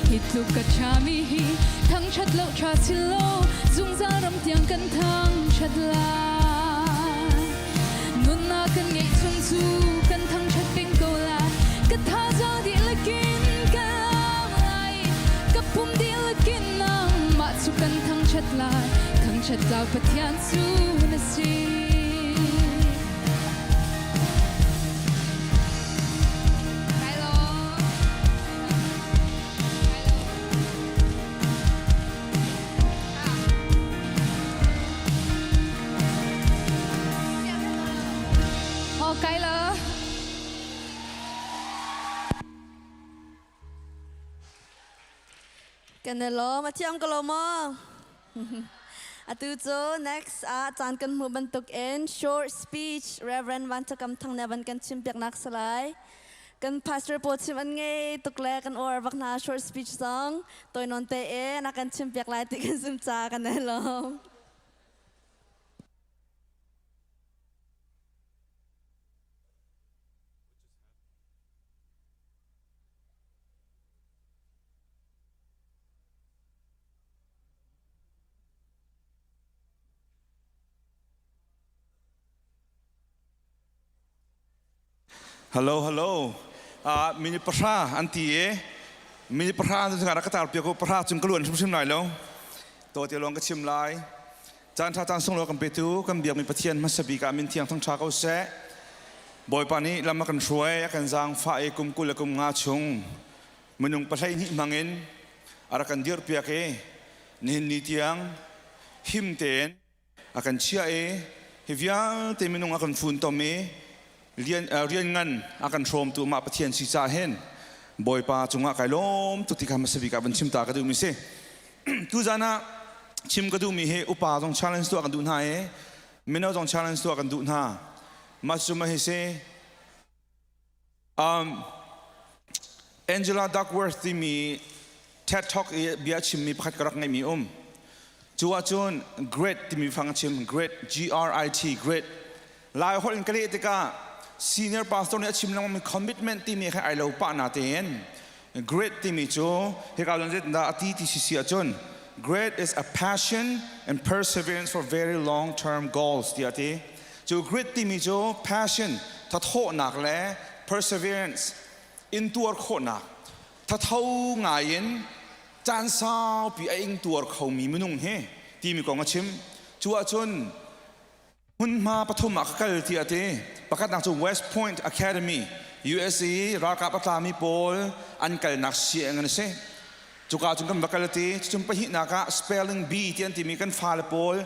Hi tluk ka ṭhami hi thangṭhat lo ṭha si lo zungzal ram tiang kan thangṭhat lai. Nunnak kan ngeih chung cu kan thangṭhat peng ko lai. Ka thazaang dihlak in ka lam lai. Ka pum dihlak in nangmah cu kan thangṭhat lai. Thangṭhat tlak Pathian cu na si. Oh, Kyla. Kan i lawm a thiam ko lo maw? Atu cu next ah caan kan hmuh bantuk in short speech Reverend Van Chakam Thang nih van kan chim piaknak si lai. Kan pastor pawl chim an ngei tuk le kan uar bak hna short speech zong tawi nawn te in a kan chim piak lai ti kan zum ca kan i lawm. Hello, hello. Uh, minute pahra an ti i minute pahra an ti rak ka tar piak u pahra cung ka luan hrimhrim lai lo. To te lawng ka chim lai. Caan ṭha caan sunglawi kan petu kan biakmi Pathian hmasa bik ah min thiang thangṭha ko seh. Bawipa nih lam a kan hruai, a kan zaangfah i kum 20 le kum nga chung minung 12 hmangin a rak kan dirpiak i nihin ni tiang him tein a kan chiah i hi vialte minung a kan funtom i. Rian rian ngan a kan hrawmtu mah Pathian si ca hin Bawipa cungah kai lawm tuk ti kha hmasa bik ah van chim ta ka duhmi si. Tuzan ah chim ka duhmi hi upa zong challenge tuah kan duh hna i mino zong challenge tuah kan duh hna. Mah cu mah hi si. Um, Angela Duckworth timi TED Talk i bia chimmi pakhat ka rak ngeihmi um. Cu ahcun grit timi fang a chim. Grit, G-R-I-T, grit. Lai holh in ka leh tikah senior pastor nih a chim lengmangmi commitment timi kha ai lo pah na tein grit timi cu hika zon zeitindah a ti ti si si ahcun grit is a passion and perseverance for very long term goals tiah a ti. Cu grit timi cu passion, thathawhnak le perseverance, intuar khawhnak, thatho ngai in caan saupi a ingtuar khomi minung hi timi kong a chim. Cu ahcun hmunhma pathum ah ka kal tiah a ti. Pakhatnak cu West Point Academy, US i ralkap a tlami pawl an kalnak sianginn a si. Cuka cun kan va kal ti. Cucun pahnihnak ah spelling bee ti an timi kan fale pawl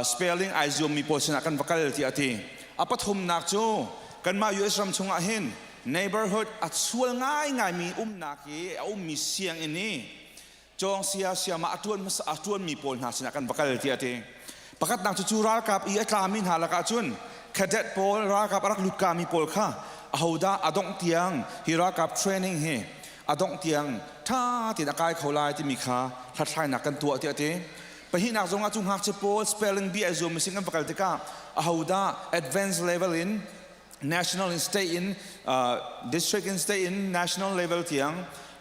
spelling ai zuammi pawl sinah kan va kal tiah a ti. A pathumnak cu kanmah US ram chungah hin neighborhood a sual ngaingaimi umnak i a ummi sianginn i cawng sia siama a ṭuan hmasa a ṭuanmi pawl hna sinah kan va kal tiah a ti. Pakhatnak cu cu ralkap i a tlami hna lakah cun cadet pawl ralkap a rak lutkami pawl kha ahodah a dongh tiang hi ralkap training hi a dongh tiang ṭha tein a kai kho lai timi kha hlathlainak kan tuah tiah a ti. Pahnihnak zongah cu ngakchia pawl spelling bee ai zuam mising kan va kal tikah ahodah advanced level in national in state in district in state in national level tiang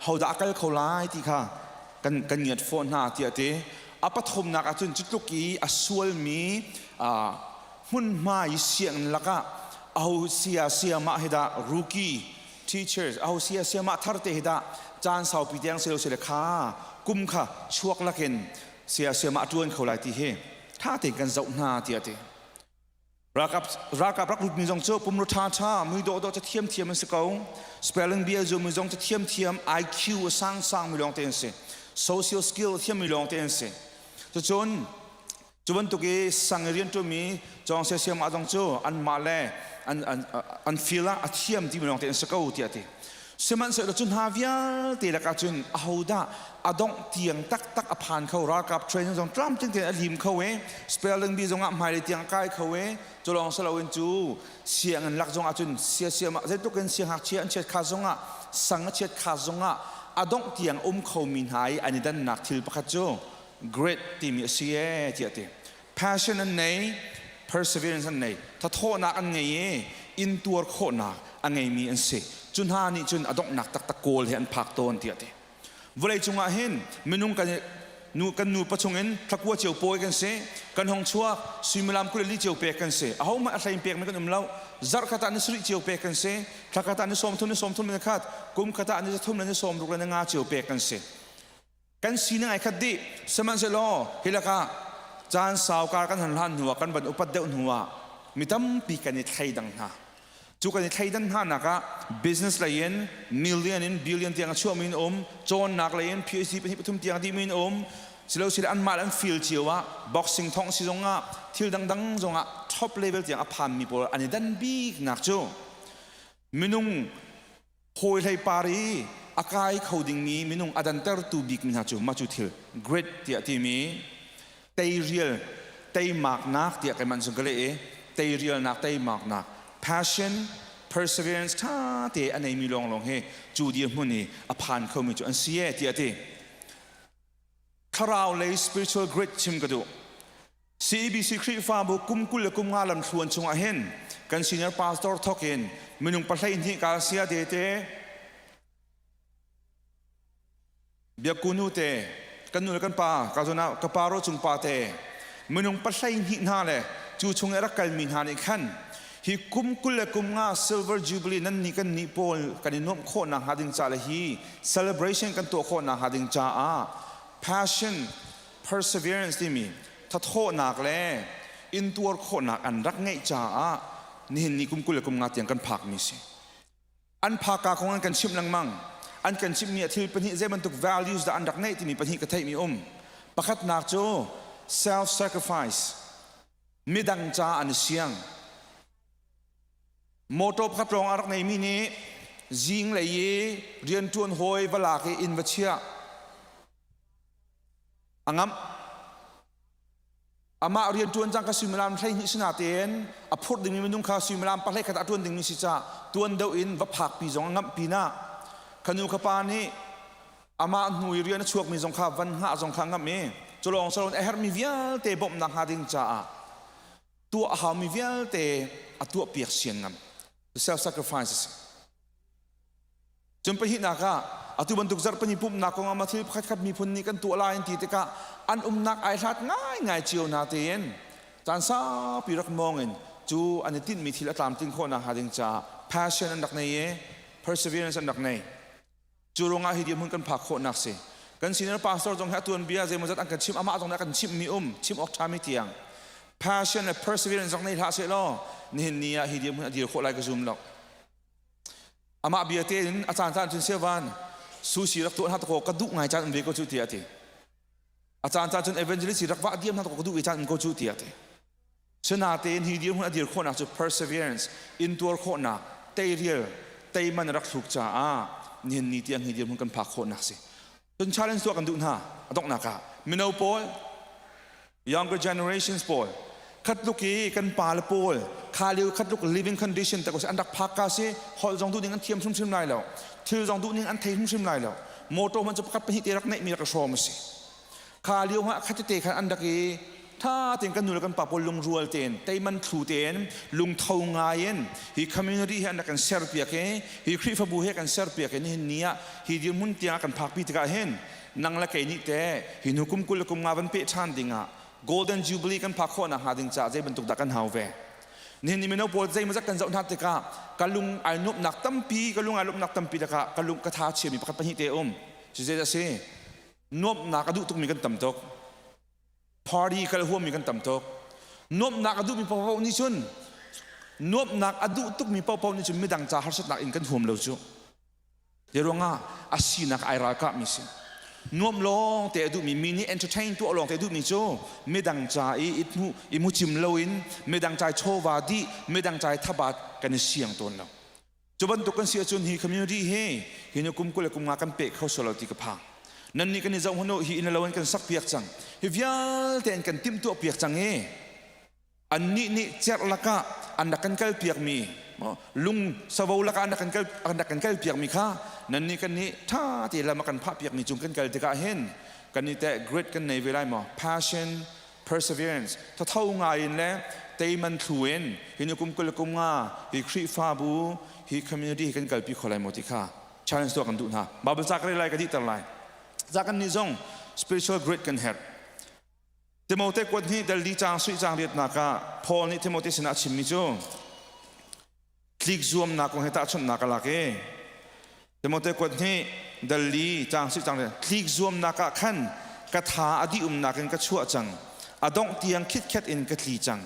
hodah a kal kho lai ti kha kan kan ngiat fawh hna tiah a ti. A pathumnak ahcun cutluk i a sualmi hmunhma i sianginn lakah aho sia sia mah hi dah rookie teachers aho sia sia mah thar te hi dah caan saupi tiang silo sile kha kum kha chuak lakin sia sia mah tuan kho lai ti hi tha tein kan zoh hna tiah ti ralkap ralkap rak lut mi zong cu pumru tha tha mui dawh dawh ca thiam thiam an si ko spelling bia zu mi zong ca thiam thiam IQ a sang sang mi lawng te an si social skill thiam mi lawng te an si cucun Cu bantuk i sang i rianṭuanmi cawng siasiam ah zong cu anmah le an, an, an feel ah a thiam timi lawng te an si ko tiah a ti. Sihmanhsehlaw cu hna vialte lakah cun ahodah a dongh tiang taktak a phan kho ralkap training zong tlamtling tein a lim kho i spelling bee zongah hmailei tiang a kai kho i cu lawng si loin cu sianginn lak zongah cun siasiam ah zeitluk in siangngakchia an chiat kha zongah sang a chiat kha zongah a dongh tiang um khomi hna i an i dannak thil pakhat cu grit timi a si ee tiah a ti. Passion an nei, perseverance an nei, thathawhnak an ngei i intuar khawhnak a ngeimi an si. Cu hna nih cun a donghnak taktak kawl he an phak tawn tiah a ti. Vawlei cungah hin minung kan nu kan nupa chungin thlakua cio pawi kan si kan hong chuak suimilam 24 cio pek kan si ahohmanh a hlein pekmi kan um lo zarh khat ah ni sarih cio pek kan si thla khat ah ni sawm thum ni sawm thum ni khat kum khat ah ni zathum le ni sawm ruk le ni nga cio pek kan si Kan sining ai khat dih. Sihmanhsehlaw hi lakah caan sau kar kan han hlan hnuah kan van upat deuh hnuah mi tampi kan i thleidang hna. Cu kan i thleidan hna nak ah business lei in million in billion tiang a chuahmi in um, cawnnak lei in PhD pahnih pathum tiang a dihmi in um, silosile anmah le an field cio ah boxing thong si zong ah thil dangdang zong ah top level tiang a phanmi pawl an i dan bik nak cu minung Hawi hlei par i a kai kho dingmi minung a dantertu bikmi hna cu mah cu thil grit tiah timi teirial teimaknak tiah keimah cun ka leh i teirialnak teimaknak passion perseverance ṭha te a neimi lawnglawng hi cu dirhmun i a phan khomi cu an si e tiah a ti. Thlarau lei spiritual grit chim ka duh. CEBC Khrihfabu kum 20 le kum nga lamthluan chungah hin kan senior pastor thawk in minung 12 Garcia de te Biakunu te kan nu le kan pa ka zona ka pa ro cung pa te minung 12 hna le cu chung i rak kalmi hna nih khan hi kum 20 le kum nga silver jubilee nan ni kan ni pawl kan i nuamh khawh nak hnga ding ca le hi celebration kan tuah khawh nak hnga ding caah passion perseverance timi thathawhnak le intuar khawhnak an rak ngeih caah nihin ni kum 20 le kum nga tiang kan phakmi si. An phaka kong an kan chimh lengmang. An kan chimhmi a thil pahnih zei bantuk values dah an rak ngeih timi pahnih ka theihmi um. Pakhatnak cu self sacrifice midang ca an i siang. Motor pakhat lawng a rak neimi nih zinglei i rianṭuan hawi va lak i inn va chiah a ngamh. Amah rianṭuan cang ka suimilam 12 si natein a phurh dingmi minung kha suimilam 13 ah ṭuan dingmi si caah tuan deuh in va phakpi zong a ngamh pinah khanu khapa nih amah hnu i rian a chuakmi zong kha van hngah zong kha a ngamh i culawng saloin a herhmi vialte bawmhnak hnga ding caah tuah a haumi vialte a tuahpiak sian ngam. Self sacrifice a si. Cun pahnihnak ah atu bantuk zarhpini pumhnak kong ah thil pakhatkhat miphun nih kan tuah lai an ti tikah an umnak ai hlat ngaingai cio na tein caan saupi rak mawng in cu an i tinhmi thil a tlamtlin khawhnak hnga ding caah passion an rak nei i perseverance an rak nei. Cu ruangah hi dirhmun kan phak khawhnak si. Kan senior pastor zong hi a tuanbia zeimawzat an kan chimh amah zong nih a kan chimhmi um chim awk ṭhami tiang passion le perseverance zong nei hlah sehlaw nihin ni ah hi dirhmun a dir khawh lai ka zum lo. Amah bia tein a caan caan cun siavan sushi rak tuah hna ko ka duh ngai caan um ve ko cu tiah a ti. A caan caan cun evangelist rak vah diam hna ko ka duh ve caan um ko cu tiah a ti. Sinatein hi dirhmun a dir khawhnak cu perseverance intuar khawhnak teirial teiman rak thluk caah nihin ni tiang hi dirhmun kan phak khawhnak si. Cun challenge tuah kan duh hna a donghnak ah mino pawl younger generations pawl khatluk i kan pa le pawl kha lio khatluk living condition tak an rak phak ka si holh zong duh ning an thiam hrimhrim lai lo thil zong duh ning an thei hrimhrim lai lo motor man cu pakhat pahnih te rak neih mi rak hrawm a si kha lio ha khatete khan an rak i tha tein kan nu le kan pa pawl lungrual tein teiman thlu tein lungtho ngai in hi community hi an rak kan ser piak i hi Khrihfabu hi kan ser piak i nihin ni ah hi dirhmun tiang kan phakpi tikah hin nang le kei nih te hi hnu kum 20 le kum nga van peh ṭhan dingah Golden Jubilee kan phak khawh nakhnga ding caah zei bantuk dah kan hau ve nihin ni mino pawl zeimawzat kan zoh hna tikah ka lung ai nuamhnak tampi ka lung ai lawmhnak tampi lakah ka lung ka tha chiami pakhat pahnih te um cu zei dah si nuamhnak a duh tukmi kan tam tuk party kal huammi kan tam tuk nuamhnak a duhmi paohpaoh nih cun nuamhnak a duh tukmi paohpaoh nih cun midang ca harsatnak in kan huam lo cu te ruangah a sinak ai ralkahmi si nuam lawng te a duhmi mi nih entertain tuah lawng te a duhmi cu midang ca i i i hmucim loin midang ca i chawva dih midang ca i thabat kan i siang tawn lo Cu bantuk kan si ahcun hi community hi hi nu kum 20 le kum nga kan peh kho sual lo ti ka phang. Nan nih kan i zoh hnu hi inn lo in kan sak piak cang. Hi vialte in kan timhtuah piak cang i annih nih cerh lakah an rak kan kal piak mi lung savo lakah an rak kan kal an rak kan kal piak mi kha nan nih kan nih tha te lam a kan phah piak mi cung kan kal tikah hin kan nih teh grit kan nei ve lai maw passion perseverance thatho ngai in le teiman thlu in hi ni kum 20 kum nga hi Khrihfabu hi community hi kan kalpi kho lai maw ti kha challenge tuah kan duh hna Bible ca ka rel lai ka dihter lai za kan nih zong spiritual grit kan herh Timote kuat hnih dal li caang sui caang riatnak ah Paul nih Timote sinah a chimmi cu tlik zuamnak kong he tahchunhnak a lak i Timote kuat hnih dal li caang si cang tlik zuamnak ah khan ka tha a dih umnak in ka chuah cang a dongh tiang khitkhet in ka tli cang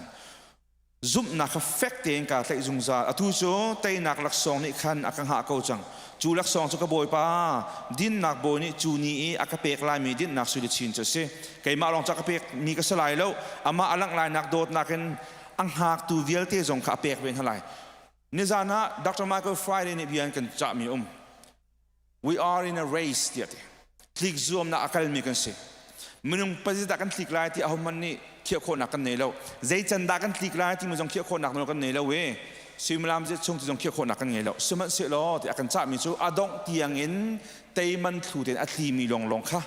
zumhnak kha fek tein kaa tlaih zungzal atu cu teinak laksawng nih khan a ka hngah ko cang cu laksawng cu ka bawipa dinnak bawi nih cu ni i a ka pek laimi dinnak sui luchin cu a si keimah lawng ca ka pek mi ka si lai lo amah a langh lainak dawtnak in a hngaktu vialte zong kha a pek ve hna lai Nizan ah Dr. Michael Friday nih bia an kan cahmi um. We are in a race tiah ti. Tlik zuamnak a kalmi kan si. Minung pazit dah kan tlik lai ti ahohmanh nih khiah khawhnak kan nei lo. Zei can dah kan tlik lai timi zong khiah khawhnak nawl kan nei lo i suimilam zet chung ti zong khiah khawhnak kan ngei lo. Sihmanhsehlaw ti a kan cahmi cu a dongh tiang in teiman thlu tein a tlimi lawnglawng kha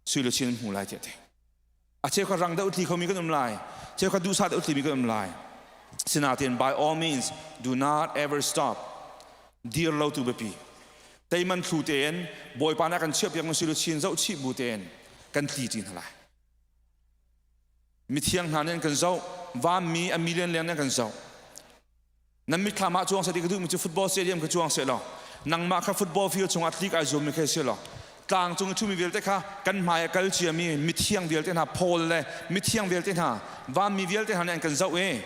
sui luchin an hmu lai tiah ti. A cheukhat rang deuh tli khomi kan um lai. Cheukhat duhsah deuh tlimi kan um lai. Sinain by all means do not ever stop. Dir lo tu biapi. Teiman thlu tein Bawipa nih a kan chiahpiak mi siluchin zoh chih bu tein kan tli ṭi hna lai. Mithiang hna nih an kan zoh, vanmi a million leng nih an kan zoh. Nan mitthlam ah cuang seh ti ka duhmi cu football stadium kha cuang seh law nangmah kha football field chungah tlik ai zuammi kha si law tlang cung i ṭhumi vialte kha kan hmai a kal ciami mithiang vialte hna Paul le mithiang vialte hna vanmi vialte hna nih an kan zoh i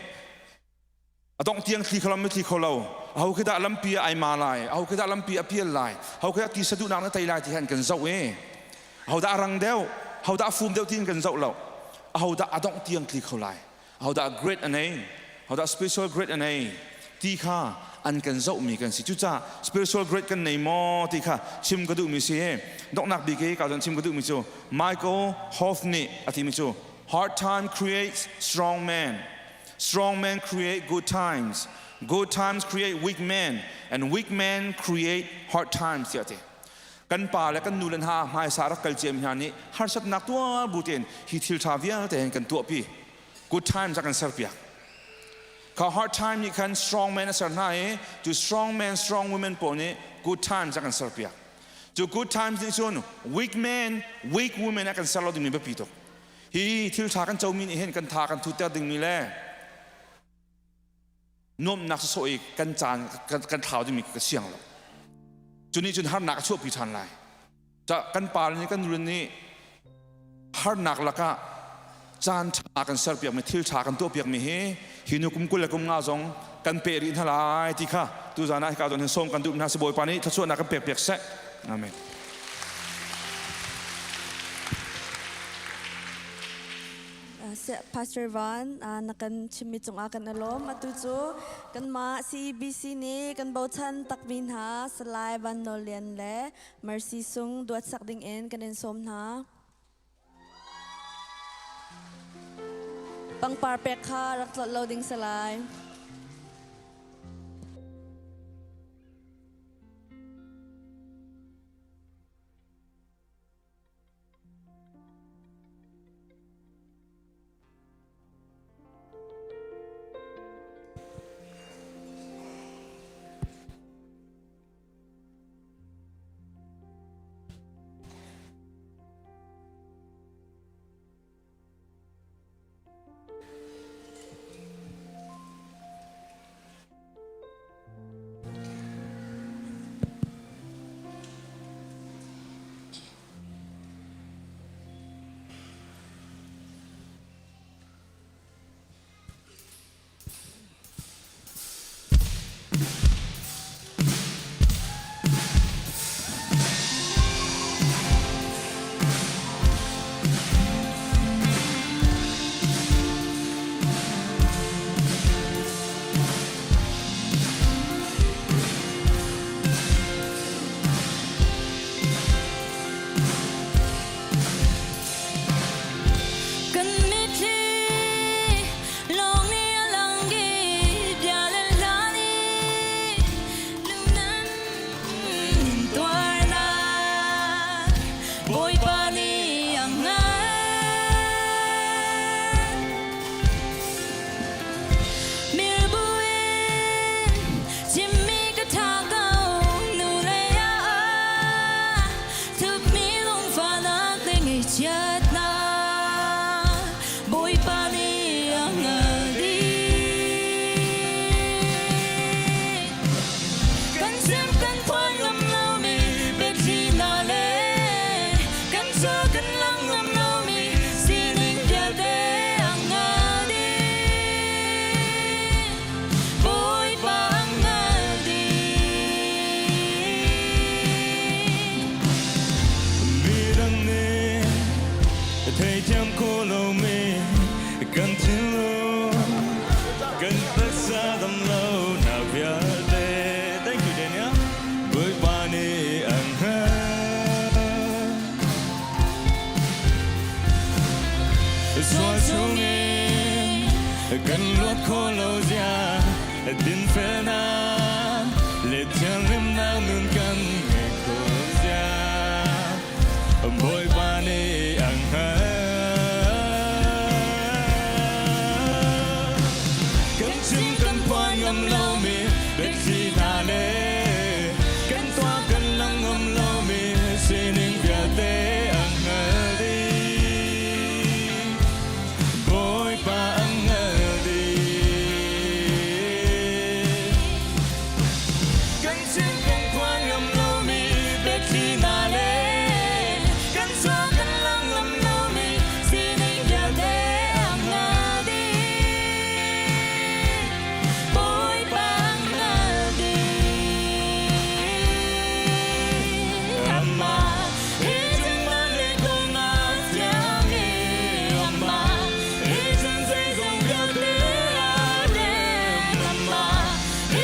a dongh tiang thli kho lo mitthli kho lo aho khi dah lampi ah ai ma lai aho khi dah lampi a pial lai aho khi dah tisa duhnak na tei lai ti kha an kan zoh i aho dah a rang deuh aho dah a fum deuh tiin kan zoh lo aho dah a dongh tiang tli kho lai Hodah great a nei? Hodah spiritual great a nei? ti kha an kan zohmi kan si. Cucaah spiritual grade kan nei maw ti kha chim ka duhmi si. Donghnak bik i ka cun chim ka duhmi cu Michael Hoff nih a timi cu hard time creates strong men. Strong men create good times. Good times create weak men and weak men create hard times tiah a ti. Kan pa le kan nu le hna hmaisa rak kal ciami hna nih harsatnak tuar bu tein hi thil ṭha vialte hin kan tuahpi. Good times a kan serpiak. Kha hard time nih khan strong men a ser hna i cu strong men strong women pawl nih good times a kan serpiak. Cu good times nih cun weak men weak women a kan ser lo dingmi biapi tuk. Hi thil ṭha kan comi nih hin kan tha kan thutter dingmi le nuamhnak sawsawh i kan caan kan thlau dingmi ka siang lo. Cu nih cun harnak a chuahpi ṭhan lai. Kan pa nih kan nule nih harnak lakah caan ṭha kan serpiakmi thil ṭha kan tuahpiakmi hi hi nu kum 20 le kum nga zong kan peh rih hna lai ti kha tuzaan ah hika zawn hin sawm kan duh hna si Bawipa nih thluachuahnak kan pek piak seh. Amen. Pastor Van na kan chimmi cungah kan i lawm. Atu cu kanmah CEBC nih kan bochan takmi hna Salai Van Nawl Lian le Mercy Sung duat sak dingin kan in sawm hna. Pangpar pek kha rak tlolh lo ding Salai. Kan mitthli lawng nih a lang i bia le hla nih lungnan in tuarnak Bawipa nih a ngan. Mirbu in chimmi ka ṭha ko nu le ah thupmi lungfahnak le ngaihchiatnak Bawipa nih a hngalh dih. Kan chim kan phuan ngam lomi biathli hna le kan ca kan lang ngam lomi sining vialte a hngal dih. Bawipa a hngal dih. Midang nih theithiam kho lomi kan thinlung kan taksa dam lo nak vialte. Thank you Daniel. Bawipa nih an hngalh. Sual chungin kan luat kho lo zia dinfelnak le thianghlimnak nun kan ngei kho zia Bawipa nih an hngalh. Kan chim kan phuan ngam lomi biathli hna le kan tuah kan lang ngam lomi sining vialte an hngal dih. Bawipa an hngal dih. Kan chim kan phuan ngam lomi biathli hna le kan tuah kan lang ngam lomi sining vialte an hngal dih. Bawipa an hngal dih. Amah hi cungah le kongah thiangmi Amah hi cun zeizong vialte a rem. Amah hi.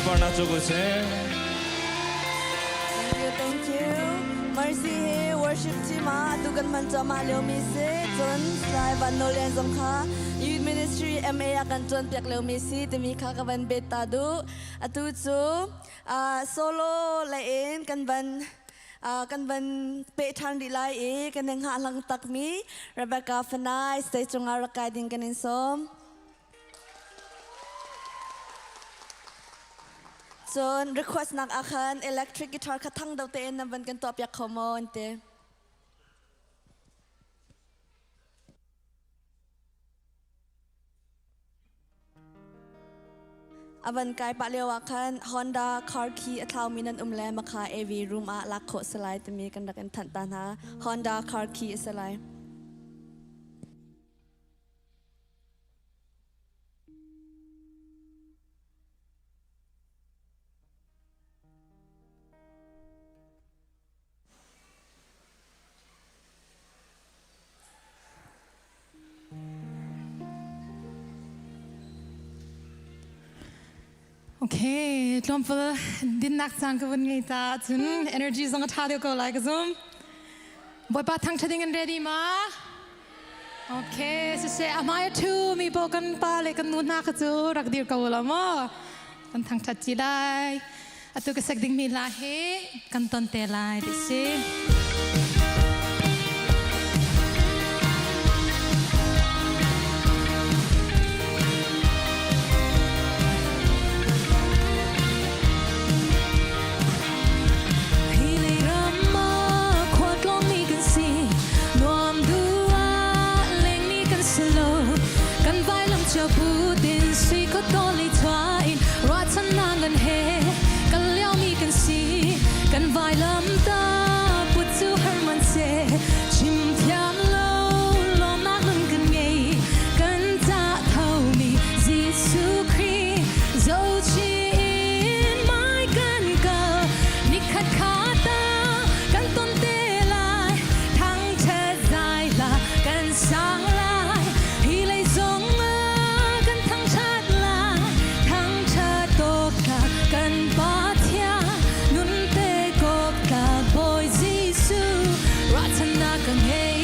Sunparnak cu ko seh. Thank you, thank you. Mercy he worship team ah atu kan hman cuahmah liomi si. Cun Salai Van Nawl Lian zong kha Youth Ministry MA ah kan cawnpiak liomi si timi kha ka van bet ta duh. Atu cu uh, solo lei in kan van uh, kan van peh ṭhan rih lai i kan i hngahhlang takmi Rebecca Fanai stage cungah rak kai ding kan in sawm. Cun request nak ah khan electric guitar kha thang deuh tein nan van kan tuah piak kho maw an ti. A van kai pah lio ah khan Honda car key a thlaumi nan um le makha AV room ah lak khawh si lai timi kan rak in thanh ta hna. Honda car key a si lai. Okay, tlawmpal dinnak caan ka vun ngei ta cun energy zong a ṭha deuh ko lai ka zum. Bawipa thangṭha ding in ready ma? Okay, siseh a hmai a ṭhu mi pawl kan pa le kan nu hna kha cu rak dir ko la maw? Kan thangṭhat ci lai. Atu ka sak dingmi hla hi kan ton te lai ti si. Hi lei ram ah khua tlawngmi kan si nuam duh ah lengmi kan si lo kan vailam cio putin sui ko toli thua in ruahchannak ngan he kal liomi kan si kan vailam ta put cu har man se chim thiam lo lawmnak nun kan ngei kan ca thomi Jesuh Khrih zochi in mai kan kal nikhat kha ta kan ton te lai thangṭhat zai la kan sang lai hi lei zong ah kan thangṭhat lai thangṭhat awk kan Pathian nun pe kok ka Bawi Jesuh ruahchannak ka ngei.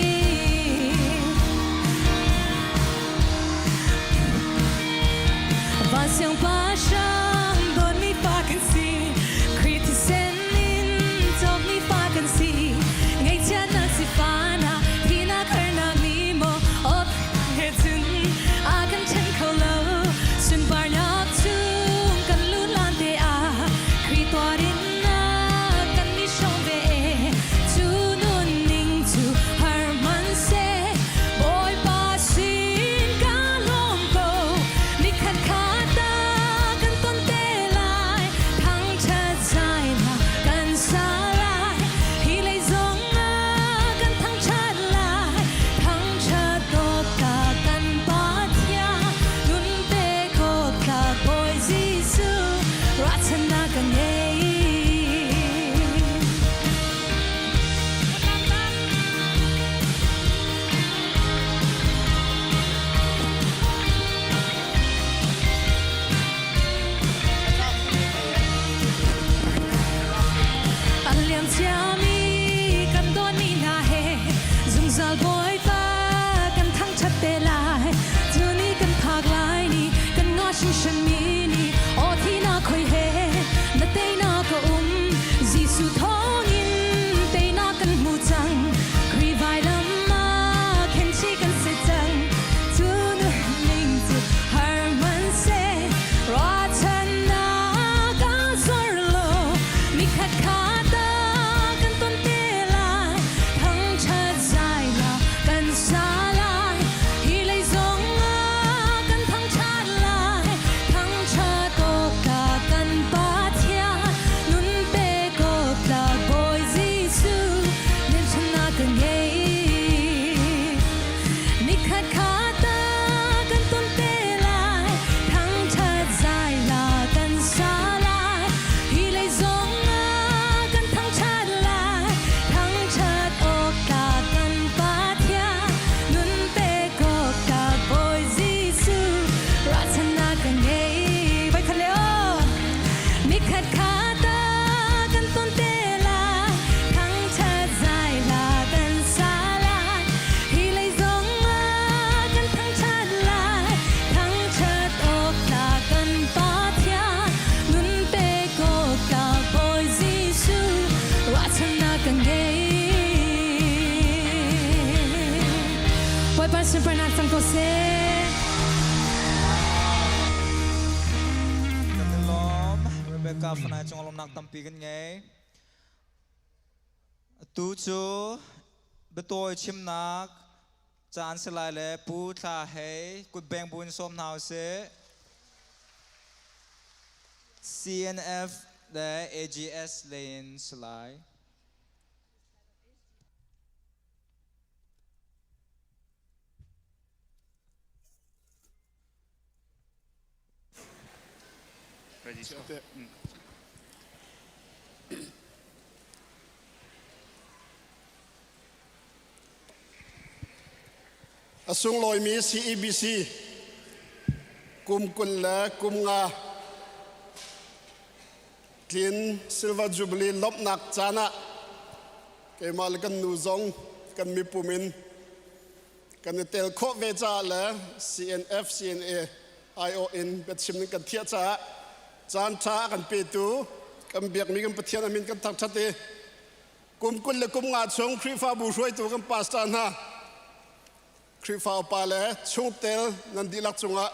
Van siangpahrang dawtmi fa kan si Khrih thisen in cawkmi fa kan si Ngaihchiatnak sifahnak thihnak harnak nih maw awk he cun a kan ṭhen kho lo sunparnak chung kan lut lan te ah Khrih tuarinnak kan i hrawm ve cu nunning cu har. Rebecca Fanai cung lawmnak tampi kan ngei. Tu cu biatawi chimnak caan si lai le Pu Thla Hei kutbeng bu in sawm hna usih. CNF le AGS lei in si lai. A sunglawimi CEBC kum 20 le kum nga tlin Silver Jubilee lawmhnak caan ah keimah le kan nu zong kan mipum in kan i tel khawh ve caah le CNF, CNA aiawh in biachim ning kan thiah caah caan ṭha a kan petu kan biakmi kan Pathian a min kan thangṭhat i kum 20 le kum nga chung Khrihfabu hruaitu kan pastor hna Khrihfa upa le chungtel nan dihlak cungah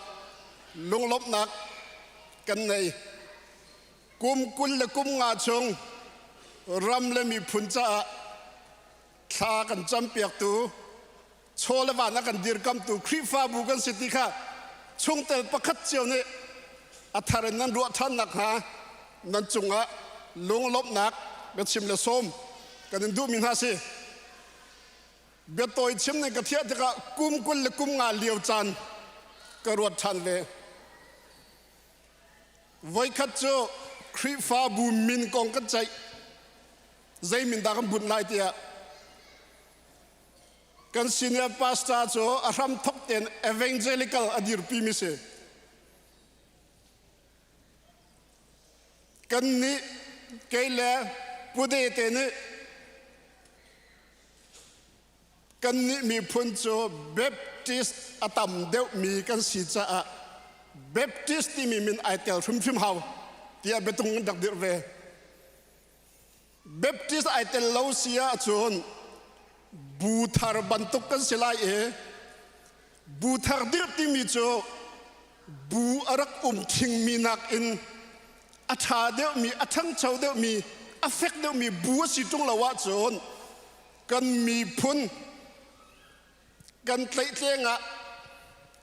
lunglawmhnak kan nei. Kum 20 le kum nga chung ram le miphun caah thla kan campiaktu chaw le van a kan dirkamtu Khrihfabu kan si ti kha chungtel pakhat cio nih a thar in nan ruah ṭhan nakhnga nan cungah lunglawmhnak biachim le sawm kan in duhmi hna si. Biatawi chim ning ka thiah tikah kum 20 le kum nga lio caan ka ruat ṭhan ve. Voikhat cu Khrihfabu min kong kan ceih. Zei min dah kan bunh lai tiah kan senior pastor cu a hram thok tein evangelical a dirpi mi si. Kan nih kei le pude te nih kan nih miphun cu Baptist a tam deuhmi kan si caah Baptist timi min ai tel hrimhrim hau tiah biatung an rak dirh ve. Baptist ai tel lo si ahcun bu thar bantuk kan si lai i bu thar dirh timi cu bu a rak um thingmi nakin a ṭha deuhmi, a ṭhangcho deuhmi, a fek deuhmi bu a si ṭung lo ahcun kan miphun kan tlaihtleng ah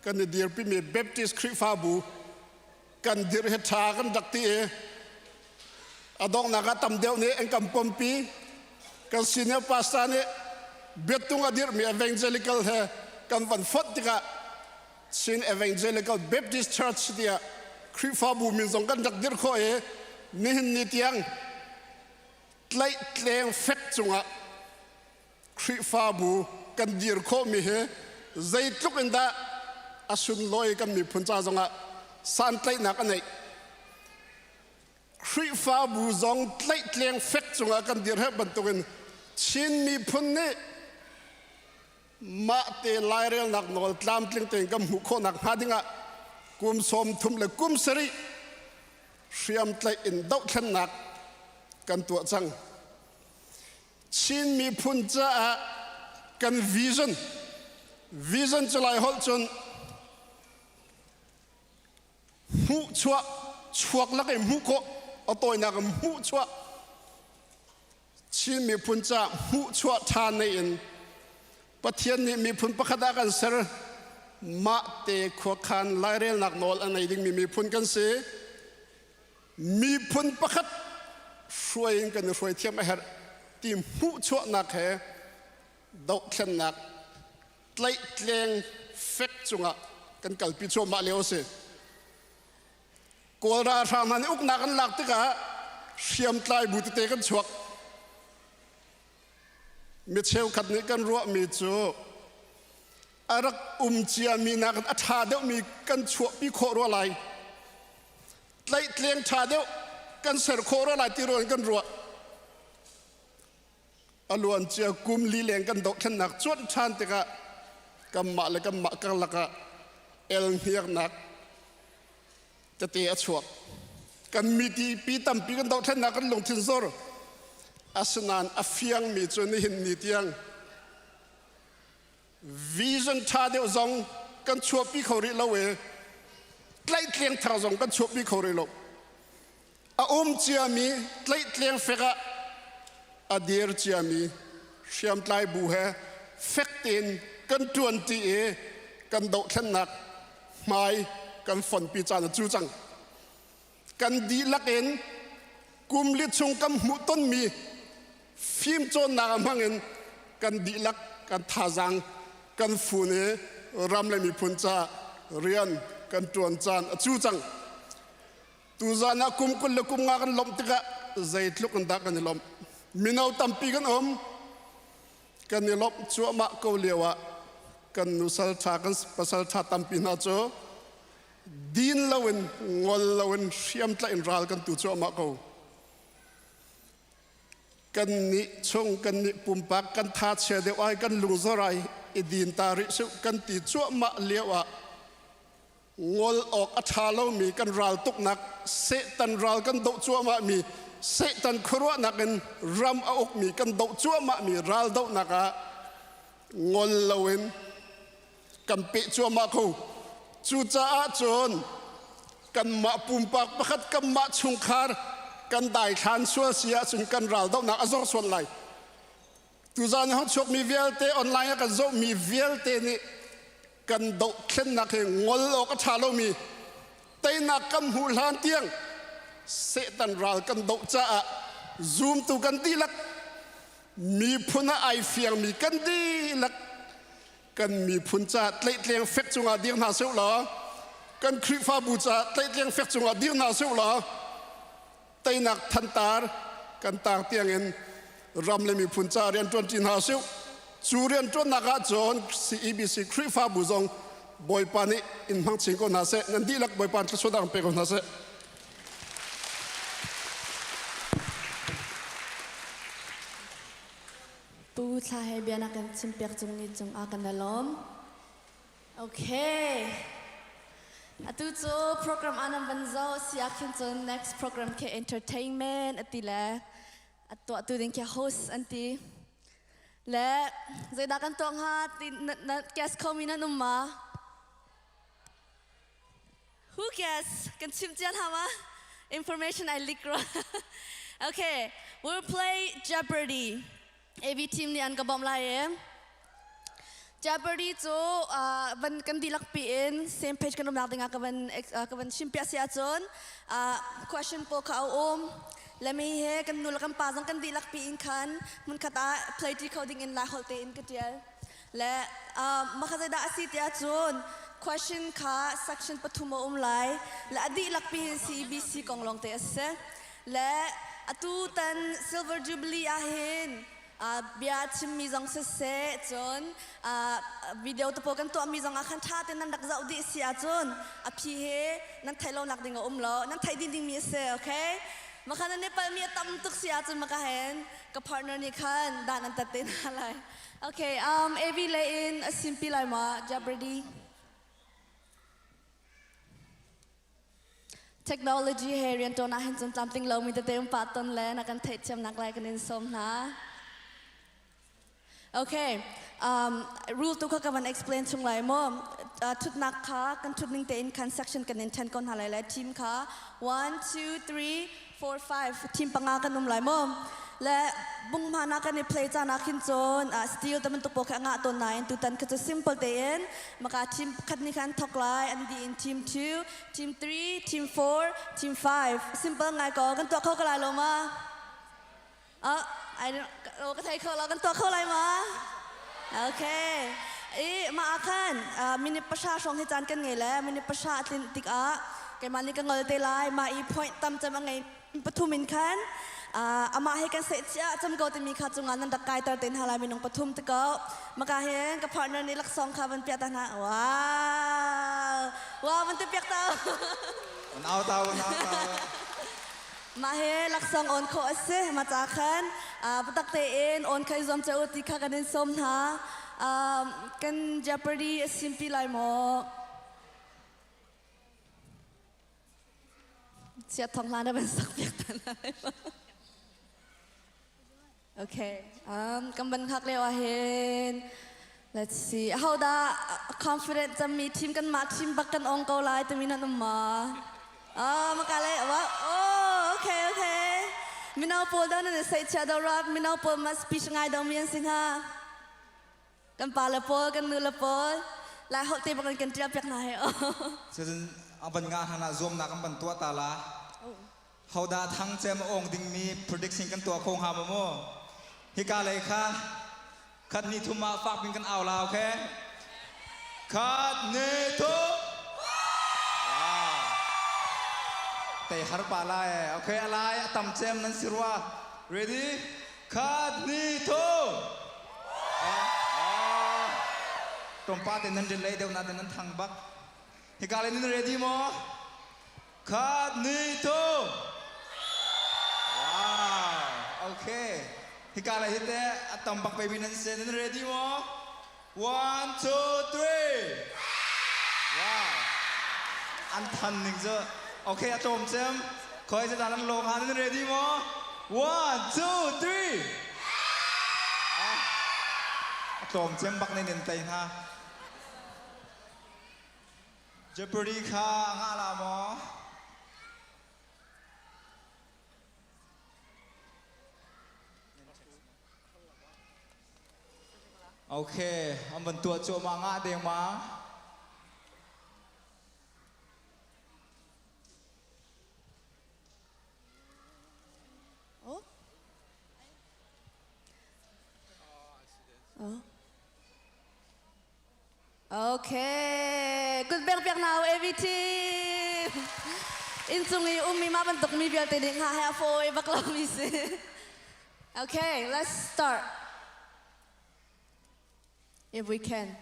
kan i dirpimi Baptist Khrihfabu kan dirh hi ṭha kan rak ti i a donghnak ah tam deuh nih an kan pompi kan senior pastor nih biatung a dirhmi evangelical he kan van fonh tikah Chin Evangelical Baptist Church tiah Khrihfabu min zong kan rak dirh khawh i nihin ni tiang tlaihtleng fek cungah Khrihfabu kan dir khawhmi hi zeitluk in dah a sunlawi kan miphun ca zongah santlaihnak a neih. Khrihfabu zong tlaihtleng fek cungah kan dir herh bantukin Chin miphun nih mah te lairelnak nawl tlamtling tein kan hmuh khawhnak hnga dingah kum 30 le kum sarih hriamtlaih in dohthlennak kan tuah cang. Chin miphun caah kan vision vision cu lai holh cun hmuh chuah chuak lak in hmuh khawh a tawinak in hmuh chuah Chin miphun caah hmuh chuah ṭha nei in Pathian nih miphun pakhat ah kan ser mah te khuakhan lairelnak nawl a ngei dingmi miphun kan si miphun pakhat hruai in kan i hruai thiam a herh ti hmuhchuahnak he dohthlennak tlaihtleng fek cungah kan kalpi cuahmah lio a si. Kawl ralhrang hna nih uknak an lak tikah hriamtlai bu tete kan chuak. Mi cheukhat nih kan ruahmi cu a rak um ciami nakin a ṭha deuhmi kan chuahpi khawh rua lai. Tlaihtleng ṭha deuh kan ser khawh rua lai ti ruang in kan ruah. A luancia kum li leng kan dohthlennak cuanh ṭhan tikah kanmah le kanmah karlak ah elhniarnak tete a chuak. Kan mi pi tampi kan dohthlennak kan lungthin zor. Asinain a fiangmi cu nihin ni tiang vision ṭha deuh zong kan chuahpi kho rih lo i tlaihtleng thar zong kan chuahpi kho rih lo. A um ciami tlaihtleng fek ah a dir ciami hriamtlai bu he fek tein kan ṭuanṭi i kan dohthlennak hmai kan fonpi caan a cu cang. Kan dihlak in kum li chung kan hmuhtonmi fimcawnnak a hmang in kan dihlak kan thazaang kan fun i ram le miphun caah rian kan ṭuan caan a cu cang. Tuzan ah kum 20 le kum nga kan lawmh tikah zeitluk in dah kan i lawmh. Mino tampi kan um. Kan i lawmh cuahmah ko lio ah kan nusal ṭha kan pasal ṭha tampi hna cu din loin ngol loin hriamtlaih in ral kan tu cuahmah ko. Kan nih chung kan nih pumpak kan tha chia deuh ai kan lungzor ai i din ta rih su kan ti cuahmah lio ah ngol awk a ṭha lomi kan ral tuknak Satan ral kan doh cuahmahmi Satan khuaruahnak in ram a ukmi kan doh cuahmahmi ral dohnak ah ngol loin kan peh cuahmah ko. Cucaah cun kanmah pumpak pakhat kanmah chungkhar kan daithlan sual si ahcun kan ral dohnak a zor sual lai. Tuzan hong chuakmi vialte online ah kan zohmi vialte nih kan dohthlennak hi ngol awk a ṭha lomi teinak kan hmuh hlan tiang Satan ral kan doh caah zumtu kan dihlak miphun ah ai fiangmi kan dihlak kan miphun caah tlaihtleng fek cungah dir hna seh law kan Khrihfabu caah tlaihtleng fek cungah dir hna seh law teinak thantar kan tar tiangin ram le miphun ca rianṭuan ṭi hna usih. Cu rianṭuannak ah cun CEBC Khrihfabu zong Bawipa nih in hmang chin ko hna seh. Nan dihlak Bawipa thluachuah pe ko hna seh. Pu Thla he bia na kan chim piak cung ni cung ah kan lawm. Okay. Atu cu program anam van zo si ah khin cun next program ke entertainment ati le atuah tu ding ke host an ti. Le zeidah kan tuah hnga ti na, na guess kho mi nan um ma? Who guess? Kan chim cian ha ma? Information I leak ro. okay, we'll play Jeopardy. AV team nih an ka bawmh lai i Jeopardy cu van kan dihlak pi in same page kan umnak dingah ka van ka van chimpiah si ahcun question pawl kha a um lemi he kan nu le kan pa zong kan dihlak pi in khan hmunkhat ah play ṭi kho ding in lai holh tein ka ṭial le mah kha zeidah a si tiah cun question kha section pathum a um lai le a dihlak pi hin CEBC kong lawng te a si Le atu tan Silver Jubilee ah hin bia chimmi zong siseh cun video te pawl kan tuahmi zong ah khan ṭha tein nan rak zoh dih si ahcun a phi he nan theih lonak ding a um lo nan theih ding dingmi a si okay makhan nan i palhmi a tam tuk si ahcun maka hen ka partner nih khan dan an tat te hna lai okay um AV lei in a simpi lai ma Jeopardy Technology he rianṭuan ah hin cun tlamtling lomi tete um pah ton le na kan theihthiamnak lai kan in sawm hna. Okay, um, rule tu kha ka van explain chung lai mu. Uh, thutnak kha kan thut ning tein khan section kan in then ko hna lai le team kha 1 2 3 4 5 team panga kan um lai mu. Le bung hmana kan i play caan ah khin cun uh, steel te bantuk pawl kha a ngah tawn nain tutan kha cu simple tein maka team khat nih khan thok lai an di in team 2 Team 3, Team 4, Team 5. Simple ngai ko. Kan tuah kho ko lai lo ma? Oh, I don't, oh, ka thei kho lo. Kan tuah kho lai ma? Okay. I ma ah khan minute pasha hrawng hi caan kan ngei le minute pasha a tlin tikah keimah nih ka ngol te lai ma i point tam cem a ngei pathum in khan amah he kan seh cia cam ko timi kha cungah nan rak kaiter te hna lai minung pathum te ko maka hin ka partner nih laksawng kha van piak ta hna wow wow van te piak ta Nau tau nau tau mah he laksawng on khawh a si ma ca khan patak tein on khai zuam che u ti kha kan in sawm hna kan Jeopardy a simpi lai maw Chiat thong hlan na van sak piak ta lai. Okay. Um, kan van hngak lio ah hin let's see. How dah confident cami team kan mah team bak kan ong ko lai timi nan um ma? Ah, makale. Wow. Oh, okay. Mino pawl do nan sei chia do ra mino pawl ma speech ngai do mi an si hnga. Kan pa le pawl kan nu le pawl lai holh te bak kan tial piak hna he. Cun ban nga hana zuamnak kan ban tuah ta la. Hodah thang cem a ong dingmi prediction kan tuah kho hnga maw mu? Hika lei kha khat ni thum ah fak pin kan au la okay? Khat ni thum. Wow. Tei har pa lai. Okay, alai atam cem nan si rua. Ready? Khat ni thum. Tlawmpa te nan rin lei deuh na te nan thang bak. Hika lei nan ready maw? Khat ni thum. Wow. Okay. Hika lei hi te a tam bak baby nan se nan ready maw? One, two, three. Wow. An than ning cu. Okay, a tlawm cem. Khoi se nan lawng ha nan ready maw? One, two, three. A tlawm cem bak ne nen tei hna. Jeopardy kha a ngah la maw? Okay, an van tuah cuahmah ngah dengmang. Oh. Oh. Okay. Kut beng piak na AV team. In cung i ummi mah bantuk mi vialte nih nga he a fawi bak lo mi si. Okay, let's start. If we can.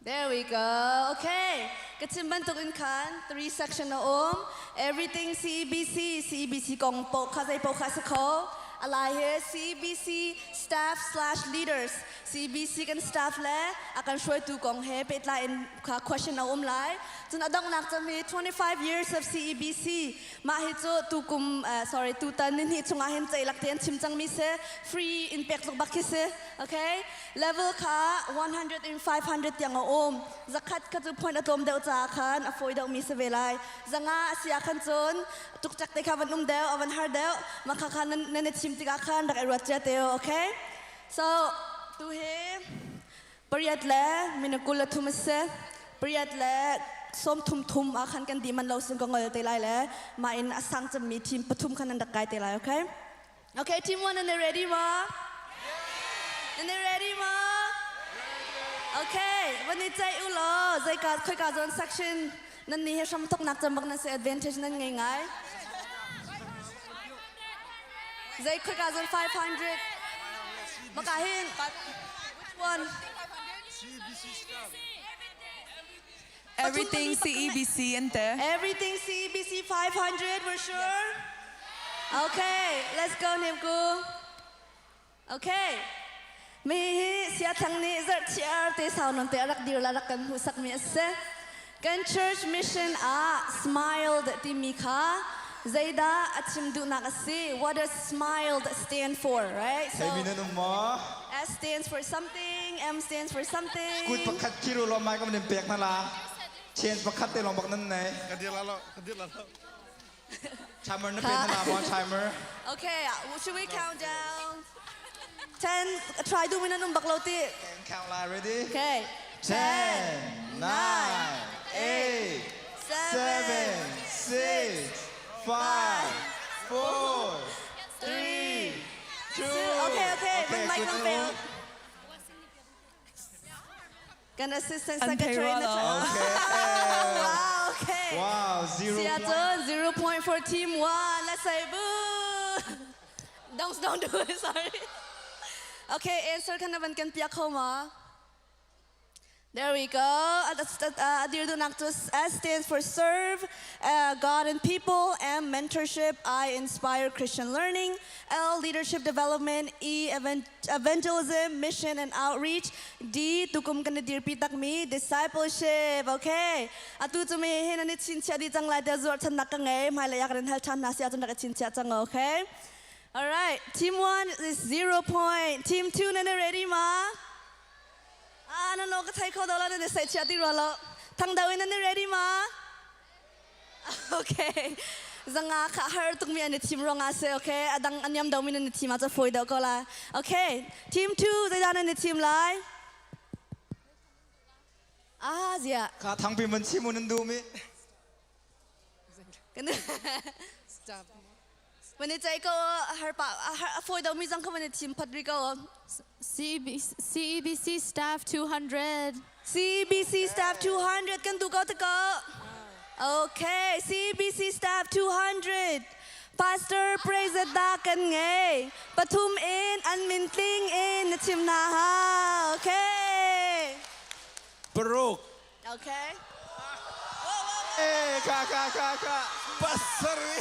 There we go. Okay. Ka chim bantuk in khan three section a um. Everything CEBC, CEBC kong po kha zei po kha si kho. Alai he CEBC staff slash leaders, CEBC kan staff le a kan hruaitu kong he pehtlai in kha question a um lai. Cun a donghnak cam hi 25 years of CEBC. Mah hi cu tukum sorry tutan ni hnih chungah hin ceilak te an chim cangmi si. Free in pek tluk bak khi si. Okay. Level kha 100 in 500 tiang a um. Zakhat kha cu point a tlawm deuh caah khan a fawi deuhmi si ve lai. Zanga a si ah khan cun tukcak te kha van um deuh, a van har deuh. Mah kha kha nan, nan i thim tikah khan rak i ruat cia te u, okay? So, tu hi pariat le minute 23 a si. Pariat le sawm thum thum ah khan kan dih man lo sin ka ngol te lai le mah in a sang cemmi team pathum khan nan rak kai te lai, okay? Okay, team one, and ready ma? And ready ma? Okay, van i ceih u law zeika khoika zawn section nan ni he hram thoknak cam bak nan si advantage nan ngei ngai. Zei khoika zawn 500 maka hin which one? Everything CEBC and te. Everything CEBC 500, we're sure? Okay, let's go Nimku. Okay. Mi hi sia thang nih zarh chiar te sau non te rak dir la rak kan hmuh sak mi a si. Kan church mission ah smiled timi kha zeidah a chim duhnak a si? What does smiled stand for, right? So, Thei mi nan um maw? S stands for something, M stands for something. Kut pakhat khiru lo mai kam nin pek na la. Change pakhat te long bak nan nei. Ka dir la lo, ka dir la lo. Timer na pe na la mo timer. Okay, should we count down? 10, try do min um bak lo ti. Count la ready? Okay. 10, 9, 8, 7, 6, 5, 4, 3, 2. Okay, okay. Okay, mic lang fail. Kan assistant secretary na Okay. wow, okay. Wow, zero. Siya cun 0.4 team 1. Let's say boo. Don't don't do it, sorry. Okay, answer kan naman kan piak ho ma. There we go. Adirdunak cu S stands for serve God and people, M mentorship, I inspire Christian learning, L leadership development, E evangelism, mission and outreach, D tukum kan i dirpi takmi discipleship. Okay. Atu cu mi hin an i chinchiah dih cang lai tiah zuar channak ka ngei. Hmailei ah kan in hal ṭhan hna si ahcun rak i chinchiah cang okay? All right. Team 1 is 0 point. Team 2 nan i ready ma? Ah, nan aw ka thei kho do lo nan i seihchiah ti rua lo. Thang deuh in nan i ready ma? Okay. Zanga kha har tuk mi an i thim ruangah si okay. Adang an niam do mi nan i thim ah cu fawi deuh ko lai. Okay. Team 2 zeidah nan i thim lai? Ah zia. Kha thangpi man chim un an duh mi. Kan Van i ceih ko har pa a fawi do mi zong kha van i thim phat ri ko. CEBC staff 200. CBC staff 200 kan duh ko te ko. Okay, CBC staff 200. Pastor praise da kan ngei. Pathum in an min tling in na chim na ha. Okay. Paruk. Okay. Eh, ka ka ka ka. Pasari.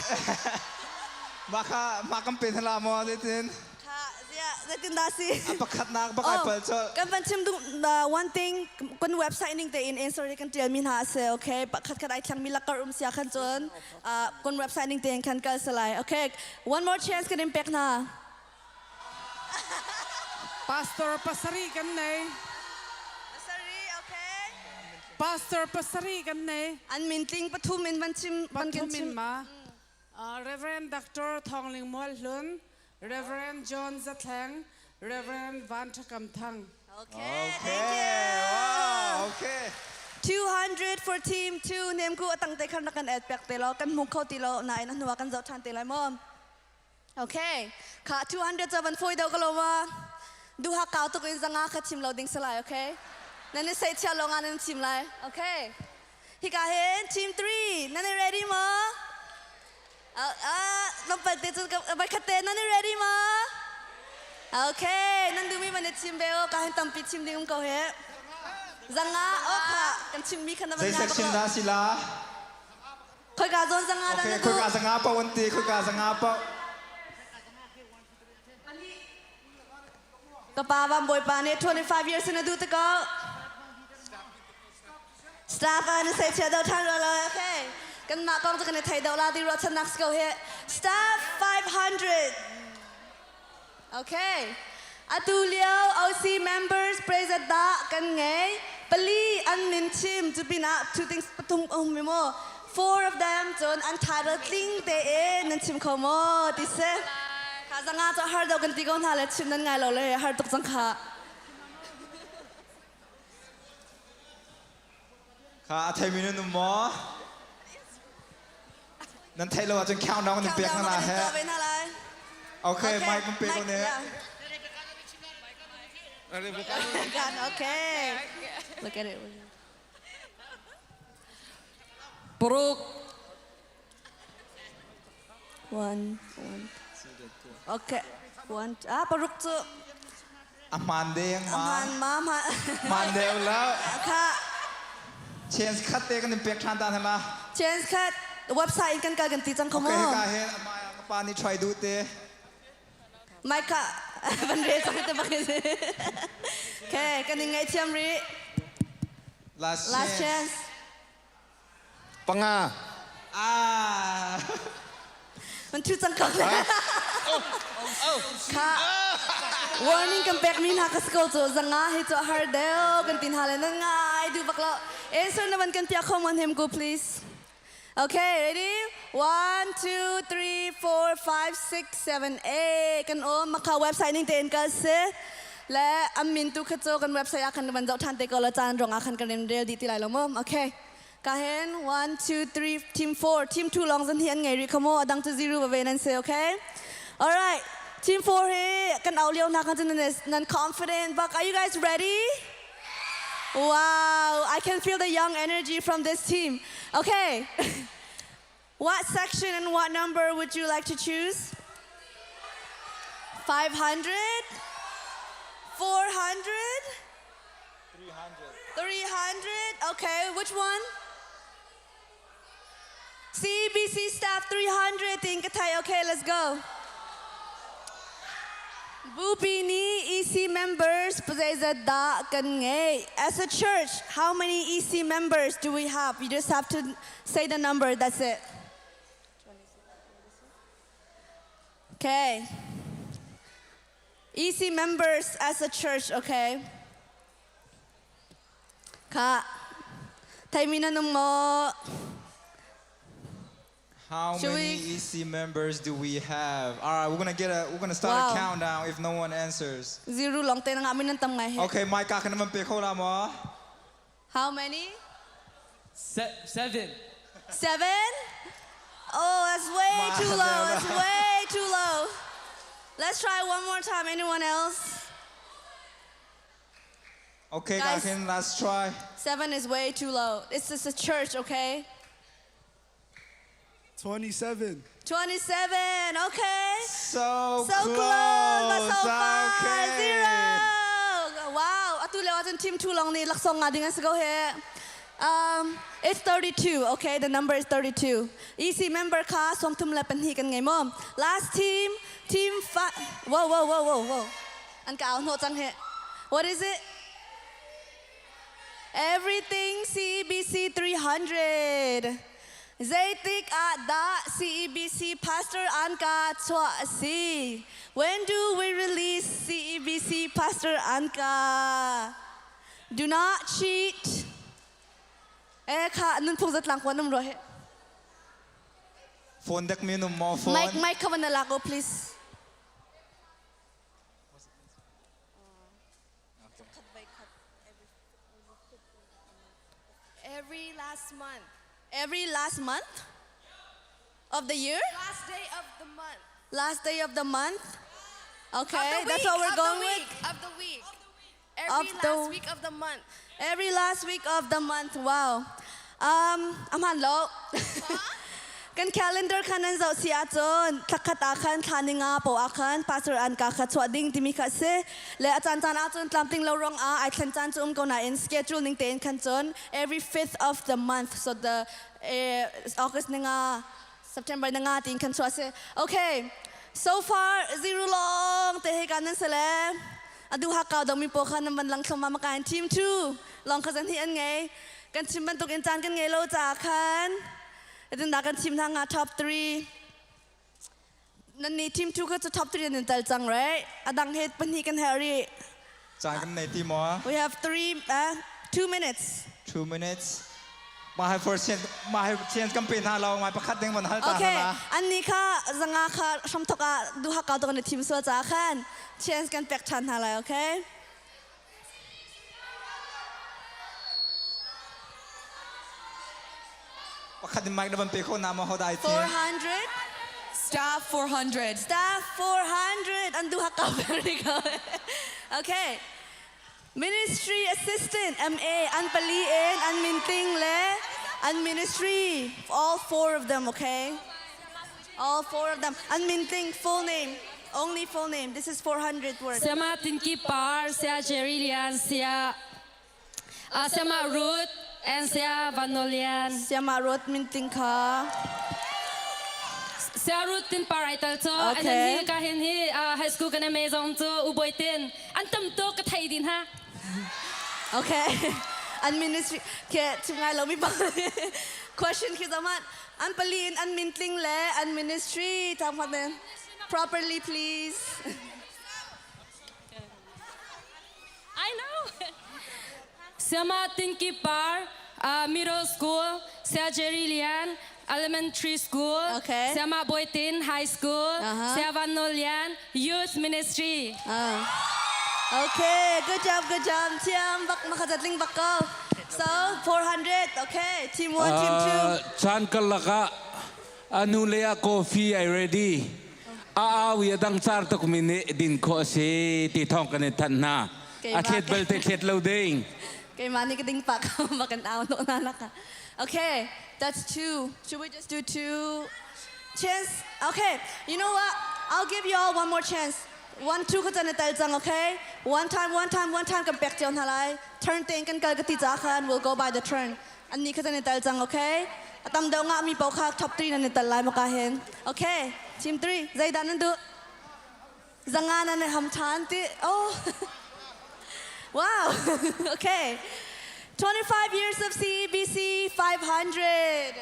Maka makam pen hala mo tin. Zeitin dah si? A pakhatnak bak ai pal cu. Kan van chim duh one thing kan website ning tein answer kan tial mi hna a si okay pakhat khat ai thlang mi lakar um sia khan cun kan website ning tein khan kal salai okay one more chance kan in pek hna. Pastor pasari kan nei. Pasari okay. Pastor pasari kan nei. An min tling pathum in van chim van kan Pathum chim. in ma. Reverend Dr. Thawng Ling Mual Hlun, Reverend John Zathleng, Reverend Van Thakam Thang. Okay, thank you. Wow, okay. 200 for team 2 nem ku atang te khan kan add pek te lo kan hmu kho ti lo na in hnuwa kan zoh than te lai mo. Okay. Kha 200 cha van foi do ka lo ma. Duha kau tuk in zanga kha chim lo ding salai okay. Nan ni sei chia lo nga nan chim lai. Okay. Hika hin team 3 nan ni ready mo? Tlawmpal te cun vai khat te nan i ready ma? Okay, nan duhmi man i chim ve o, ka hin tampi chim ding um ko he. Zanga o kha kan chimmi kha na van Zei ngai bak section lo. dah si la? Khoika zawn zanga dah Okay, na duh? khoika zanga pa wan ti, khoika zanga pa. Ka pa van bawipa nih 25 years in a duh te ko. Staff ah na sei chia do than ro lo okay. Kan mah kong cu kan i thei do la ti ruahchannak si ko hi. Staff 500. Okay. Atu lio OC members president da kan ngei. Pali an min chim cu pinah two things pathum um mi mo. Four of them cun an title tling te in nan chim kho maw ti si. Kha zanga cu har do kan ti ko hna le chim nan ngai lo le har tuk cang kha. Kha a theimi nan um maw? Nan theih lo ahcun countdown kan pek hna la he. Okay, mic kan pe ko ne. Okay. Look at it. Paruk. One, one. Okay. One. Ah, paruk cu. A hmaan deng ma. Hmaan ma hmaan. Hmaan deuh lo. Kha. Chance khat te kan in pek ṭhan ta hna la. Chance khat website in kan kal kan ti cang kho Okay, maw? hika hin amah ka pa nih try duh te. Mike kha van re cang te bak si. Okay, kan in ngaihthiam rih. Last, Last chance. Panga. Ah. Man thu cang ko le. Kha. Warning kan pek mi hna ka sko cu zanga hi cu har deuh kan tin ha le nan ngai du bak lo. Answer na van kan piak kho mon hem ko please. Okay, ready? 1, 2, 3, 4, 5, 6, 7, 8. Kan um makha website ning tein kal si. Le am min tu kha cu kan website ah khan van zoh than te ko la caan rong ah khan kan rem rel dih ti lai lo mu. Okay. Ka hen 1, 2, 3, team 4, team 2 long zan hi an ngei ri kha mu. Adang cu zero va ve nan si, okay? All right. Team 4 hi kan au lio hna khan cun nan nan confident bak. Are you guys ready? Wow, I can feel the young energy from this team. Okay. what section and what number would you like to choose? 500? 400? 300. 300? Okay, which one? CBC staff 300 Tingkatay. Okay, let's go. Bupi ni EC members zeizat dah kan ngei. As a church, how many EC members do we have? You just have to say the number, that's it. Okay. EC members as a church, okay? Ka, thei mi na nung maw? How Should many we- EC members do we have? All right, we're gonna get a we're gonna start Wow. a countdown if no one answers. Zero long te na nga min nan tam ngai he. Okay, Mike, ka kan man pe kho la mo? How many? 7. 7? Oh, that's way too low. That's way too low. Let's try one more time. Anyone else? Okay, Guys. Kakin, let's try. 7 is way too low. It's just a church, okay? 27. 27, okay. So, So close, but so far. Okay. 0. Wow. Atu le ahcun team 2 long nih laksawng nga ding an si ko he. It's 32, okay? The number is 32. EC member kha sawmthum le pahnih kan ngei maw? Last team, team 5. Whoa, whoa, whoa, whoa, whoa. An ka au hnawh cang he. What is it? Everything CEBC 300. Zeitik ah dah CEBC Pastor Anka chuah a si? When do we release CEBC Pastor Anka? Do not cheat. Eh kha nunphung zatlang kuan um rua he. Phone dek mi num maw phone? Mike Mike kha van na lak o please. Every last month. Every last month of the year? Last day of the month. Last day of the month? Okay, Of the that's week, what we're of the going week, with. Of the week. Every Of the- last week of the month. Every last week of the month. Wow. Um, am han lo. Kan calendar khan nan zoh si ahcun thlakhat ah khan thla ni nga po ah khan pastor an ka kha chuah ding timi kha si. Le a caan caan ahcun tlamtling lo ruang ah ai thlen caan cu um ko nain schedule ning tein khan cun every fifth of the month so the eh, August ni nga September ni nga tiin khan chuah si. Okay. So far 0 long te he kan nan si le adu hakau dong mi pawl kha nan van lang thloma makain team 2 long kha zan hi an ngei. Kan chim bantuk in caan kan ngei lo caah khan Itin dah kan thim hna nga top 3. Nan nih team 2 kha cu top 3 nan tal cang right? Adang he pahnih kan herh rih. Caan kan nei ti maw? We have 3 2 minutes. 2 minutes. Mah hi first chance mah hi chance kan pe hna lo mai pakhat ding van hal ta Okay, hna. an nih kha zanga kha hramthok ah duhak kau tuk na thim sual caah khan chance kan pek ṭhan hna lai, okay? Pakhat in mic na van pe kho na maw hodai ti? 400? Staff 400. Staff 400. An duhak kau very good. Okay. Ministry assistant MA an pali in an minting le an ministry all four of them okay all four of them an minting full name only full name this is 400 words Siama Tinki Par, Sia Jerry Lian, Sia uh, Siama Ruth, and Sia Vanolian. Siama Ruth minting kha. Sia Ruth tin par ai tal cho. Okay. And then hi ka hin hi uh, high school kan me zong chu u boy tin. An tam to ka thai din ha. Okay. An ministry ke chungai lo mi pa question khi zaman an pali in an mintling le an ministry tang phat properly please. I know. Siama Tinki Par, middle school, Sia Jerry Lian, elementary school, okay. Siama Boytin High School, uh-huh. Sia Van Lian, youth ministry. Okay, good job, good job. Thiam bak makajatling bak ko. So, 400. Okay, team 1, team 2. Chan kalaka anu le a coffee ai ready. A awi adang char tuk mi nih din khawh a si ti thawng kan i thanh hna. A thlet belte thlet lo ding. Keimah nih ka ding pa ka bakan au no na laka. Okay, that's two. Should we just do two chance? Okay, you know what? I'll give you all one more chance. One, two ka can i tel cang, okay? One time, one time, one time kan pek cio hna lai. Turn tein kan kal ka ti ca khan we'll go by the turn. An ni kha nan i tel cang, okay? A tam deuh ngahmi paoh kha top 3 nan i tel lai maka hin. Okay, team 3, zeidah nan duh? Zanga nan i ham ṭhan ti. Oh. wow. okay. 25 years of CEBC 500.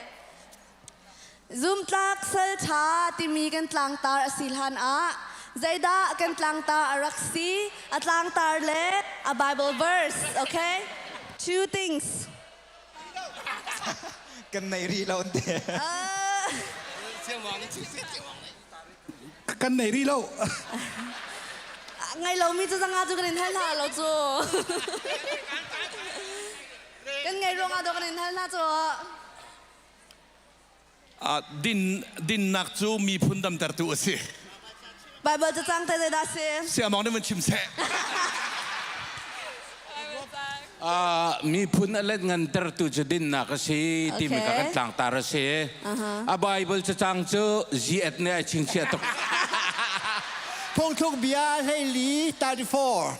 Zumtlak salṭha timi kan tlangtar a si hlan ah zeidah kan tlangtar a rak si? A tlangtar le a Bible verse, okay? Two things. Kan nei rih lo te. Kan nei rih lo. Ngai lomi cu zanga cu kan in hal hna lo cu. Kan ngei ruangah dawh kan in hal hna cu. Din dinnak cu miphun damtertu a si. Bible cacang te zeidah si? Siamong nih van chim seh. Miphun a let ngantertu cu dinnak a si timi ka kan tlangtar a si. A Bible cacang cu ziat nih ai chingchiah tuk. Phungthluk bia 14 34.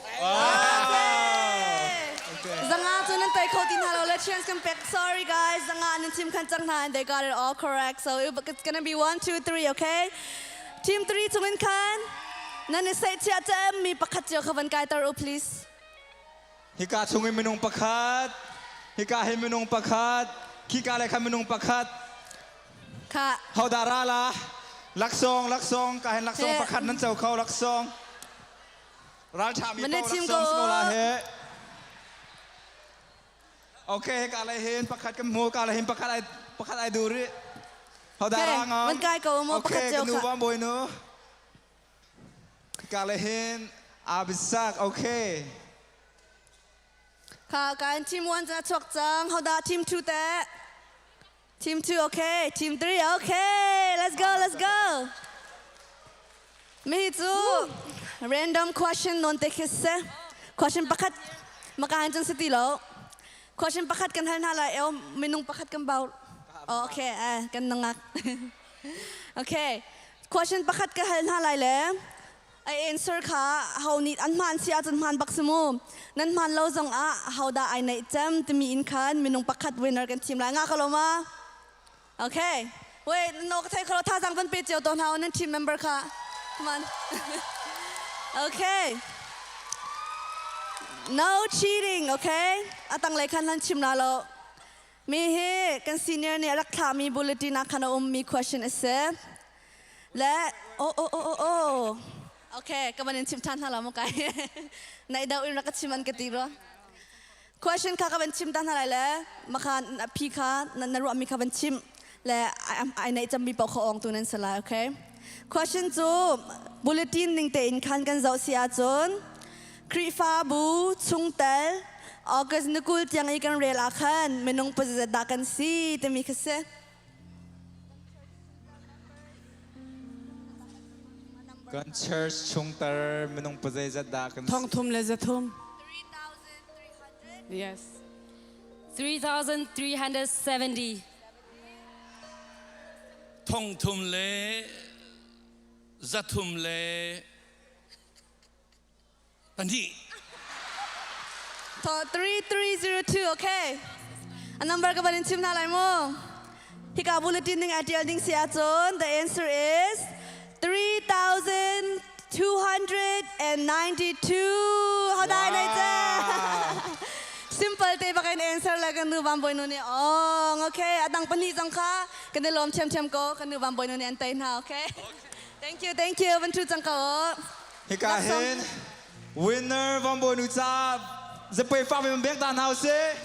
Zanga cu nan tei kho ti hna lo le chance kan pek. Sorry guys, zanga nan chim khan cang hna and they got it all correct. So it's gonna be 1 2 3, okay? Team 3 chungin khan nan i seihchiah cem mi pakhat cio kha van kai tar u please. Hika chungin minung pakhat, hika hin minung pakhat, khika le khan minung pakhat. Kha. Hodah ra la? Laksawng, laksawng, ka hin laksawng pakhat nan co kho laksawng. Ralṭha mi paoh laksawng si ko la he. Okay, hika le hin pakhat kan hmu, ka le hin pakhat ai pakhat ai dur rih. Hodah ra ngam? Van kai ko mu pakhat Okay, cio ka nu kha. ba bawi nu. Hika le hin Abisak, okay. Kha kan team 1 cu a chuak cang. Hodah team 2 teh? Team 2 okay. Team 3 okay. Let's go, let's go. Mi cu random question non te khi se. Question pakhat makahan cun si ti lo. Question pakhat kan hal hna lai eo minung pakhat kan bau. Oh, okay, eh, kan nangak. Okay. Question pakhat ka hal hna lai le a answer kha ho nih an hmaan si ahcun hmaan bak si mu. Nan hmaan lo zong ah hodah ai neih cem timi in khan minung pakhat winner kan thim lai. Nga ka lo ma? Okay. Wait, no ka thei kho lo thazaang van pe cio to hna nan team member kha. Come on. Okay. No cheating, okay? Atang lei khan nan chim la lo. Mi hi kan senior nih a rak thlahmi bulletin ah khan a ummi question a si. Le oh oh oh oh oh. Okay, ka van in chim ṭhan hna la mu kai. Naih deuh in rak ka chim an ka ti rua. Question kha ka van chim ta hna lai le makha a phi kha na ruahmi kha van chim le ai naih cammi paoh kha awng tu nan si lai, okay? Question cu bulletin ning tein khan kan zoh si ahcun Khrihfabu chungtel August ni 20 tiang i kan rel ah khan minung pazat dah kan si timi kha si. Kan church chungter minung pazeizat dah kan Thong thum le zathum. Yes. 3,370. Thong thum le zathum le pahnih. 3302, okay. A number ka van in chim hna lai mu. Hika bulletin ning ai tial ding si ahcun the answer is 3292. Hodai nei ce. Simple te bak in answer la kan nu van boy nu nih ong. Okay, adang pahnih zong kha kan i lawm thiamthiam ko. Kan nu van boy nu nih an tei hna, okay. Thank you, thank you. Van thu cang ko. Hika hin winner Vambawi nu ca zapei fak mi bek ta hna usih.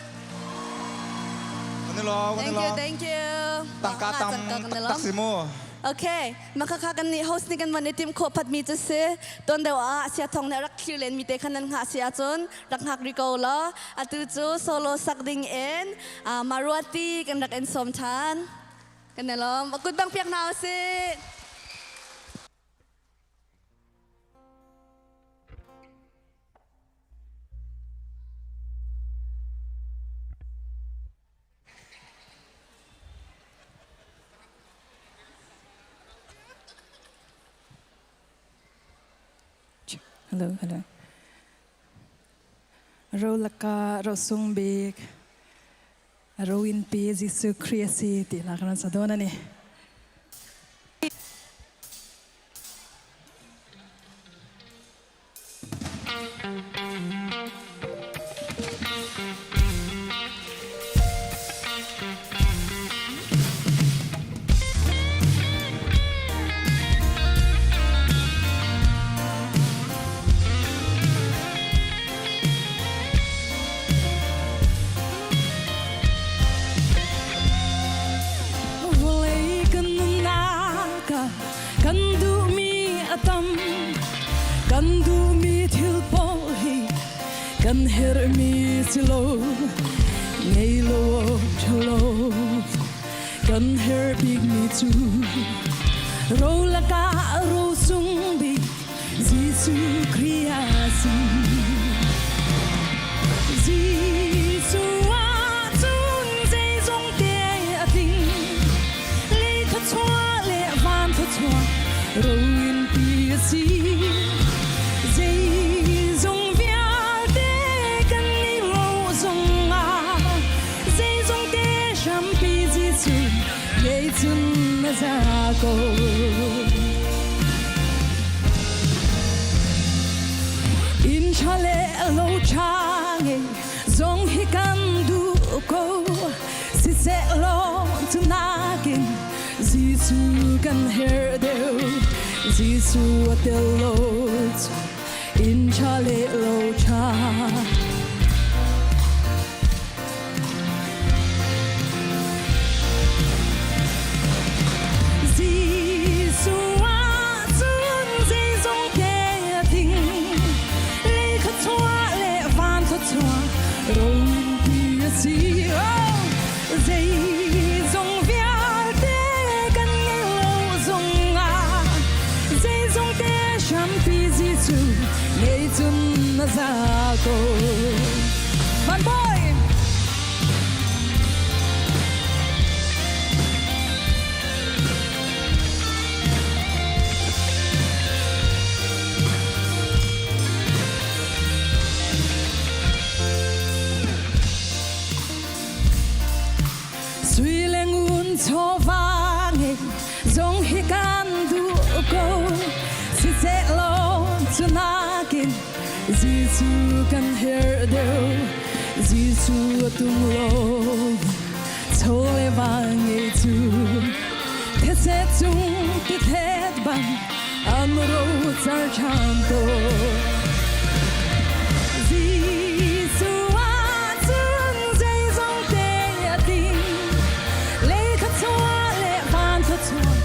Kan i lawm, kan i Thank you, lawm. thank you. Tangka tam tak si mu. Okay, makha kan nih host nih kan van i tim khawh phat mi cu si. Ton deuh ah sia thong nih rak thlir len mi te khan nan hngah si ahcun rak hngak ri ko law. Atu cu solo sak ding in Maruati kan rak in sawm than. Kan i lawm. Kut bang piak hna usih. Hello, hello. Rolaka rosung bik roin pi Jesuh Khrih a si ti hla kan sa dawn ani. Vawlei kan nunnak Kan herhmi si lo ngei lo awk ṭha lo. Kan herh bikmi cu ro lakah ro sung bik Jesuh Khrih a si. Jesuh ahcun zeizong te a tling. Lei thluachuah le van thluachuah ro in pi a si. Zeizong vialte kan i lo zongah zeizong te hrampi Jesuh ngei cun na za ko. Inn ṭha le lo ṭha ngei zong hi kan duh ko. Siseh law cu nakin Jesuh kan herh deuh. Jesuh a tel lo cu inn ṭha le lo ṭha. Jesuh ahcun zeizong te a tling. Lei thluachuah le van thluachuah ro in pi a si. Oh, zeizong vialte kan ngei lo zongah zeizong te hrampi Jesuh ngei cun na za ko. Van Bawi! Sui le ngun chawva ngei zong hi kan duh ko. Siseh law cu nakin Jesuh kan herh deuh. Jesuh a tung lo chaw le va ngei cu thetse cung ti thet bang an ro car ṭhan tawn. Jesuh ahcun zeizong te a tling. Lei thluachuah le van thluachuah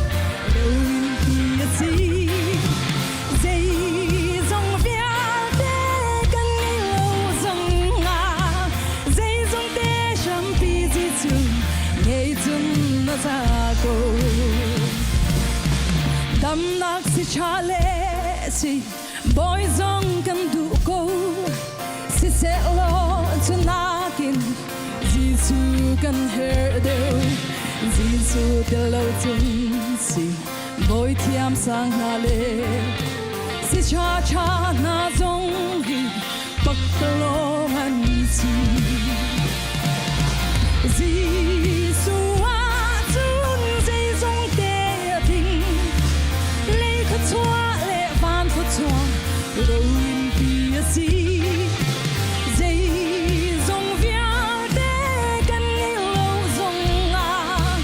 lo in ti a si. Zeizong vialte kan ngei lo zongah zeizong te hrampi Jesuh ngei cun na za ko. Damnak si ṭha le si bawi zong kan duh ko. Siseh law cu nakin Jesuh kan herh deuh. Jesuh tel lo cun si bawi thiam sang hna le si ṭha ṭha hna zong hi pakpalawng an si. Jesuh ahcun zeizong te a tling. Lei thluachuah le van thluachuah ro in pi a si. Zeizong vialte kan ngei lo zongah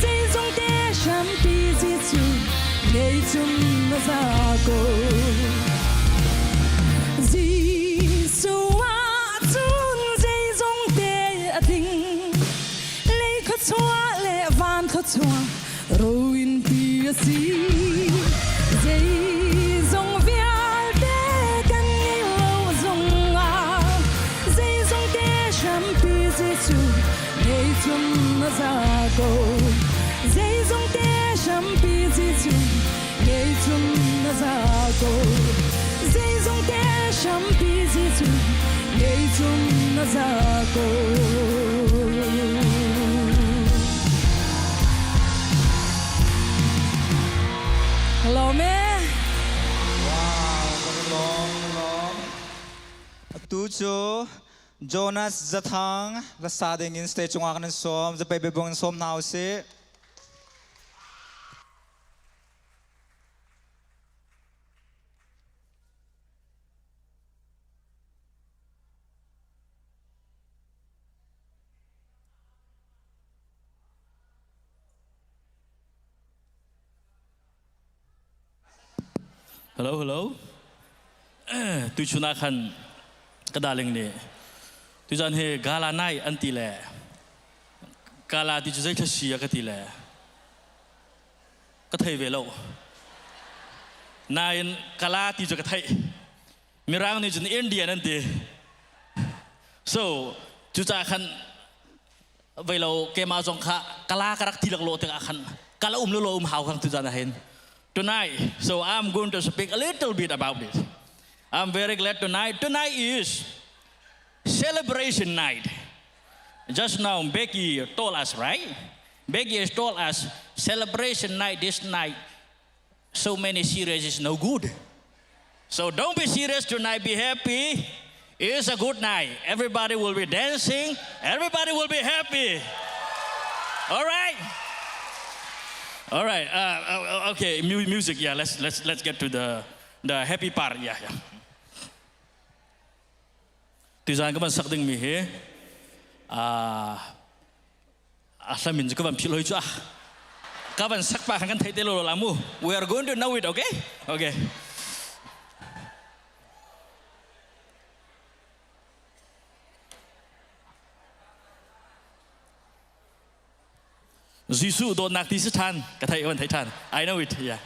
zeizong te hrampi Jesuh ngei cun na za ko. Jesuh ahcun zeizong te a tling. Lei thluachuah le van thluachuah ro in pi a si. Zeizong vialte kan ngei lo zongah zeizong te hrampi Jesuh ngei cun na za ko. Zeizong te hrampi Jesuh ngei cun na za ko. Zeizong te hrampi Jesuh ngei cun na za ko. Hello me. Wow, kan i lawm, kan lawm. Atu cu Jonas Zathang lasa ding in stage cungah kan in sawm. Zapei bebong in sawm hna usih. Hello, hello. Tuchun ah khan ka darling nih tuzan hi gala night an ti le gala ti cu zei thla si a ka ti le ka thei ve lo. Nain kala ti cu ka theih. Mirang nih cun Indian an ti. So cucaah khan vei lo keimah zong kha kala ka rak ti lak lo tikah khan kala um lo lo um hau kang tu zan ah hin. Tonight, so I'm going to speak a little bit about it. I'm very glad tonight. Tonight is celebration night. Just now, Becky told us, right? Becky has told us celebration night this night. So many serious is no good. So don't be serious tonight. Be happy. It's a good night. Everybody will be dancing. Everybody will be happy. All right. All right. Okay. Music. Yeah. Let's get to the happy part. Yeah. Tuzan ka van sak ding mi hi a hlamin cu ka van philh hoi cu ah ka van sak pa khan kan thei te lo la mu. We are going to know it, okay? Okay. Jesuh dawtnak ti si ṭhan ka thei van thei ṭhan. I know it, yeah.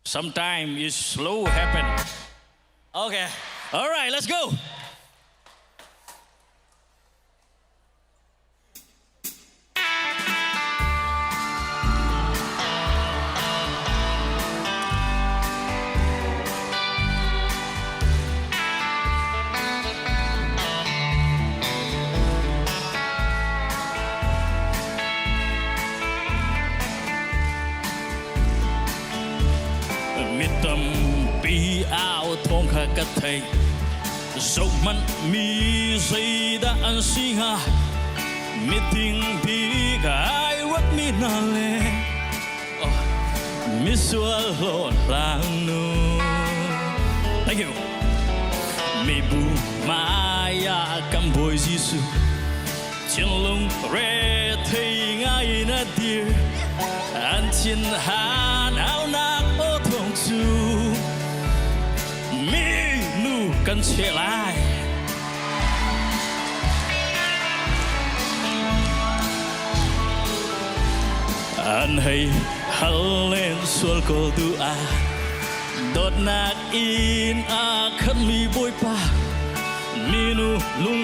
Sometimes it's slow happen. Okay. All right, let's go. Mi tampi au thawng kha ka thei zohhmanh mi zeidah an si hnga miding bik ai ruatmi hna le oh, misual hlawhhlang nu. Thank you. Mibu maya kan Bawi Jesuh thinlung rethei ngai in a dir an thin han aunak aw thawng cu mi nu kan cheh lai. An hei hal len sual ko du ah dawtnak in a khatmi Bawipa minu lung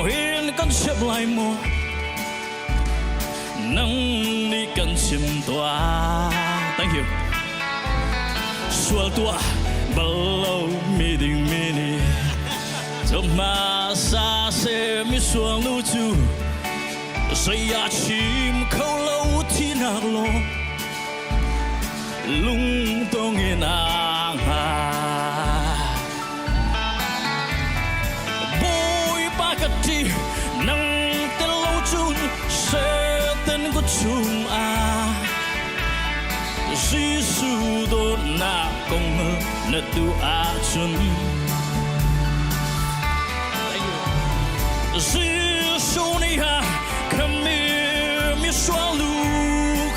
hin kan siap lai maw nang nih kan chim tuah. Thank you. Sual tuah bal lo mi ding mi nih hmasa se mi sual nu cu zei ah chim kho lo thinak law lungtong in a hnga Bawipa ka ṭi nang tel lo cun Satan ka chung ah Jesuh dawtnak kong na duh ahcun Jesuh nih a khammi misual nu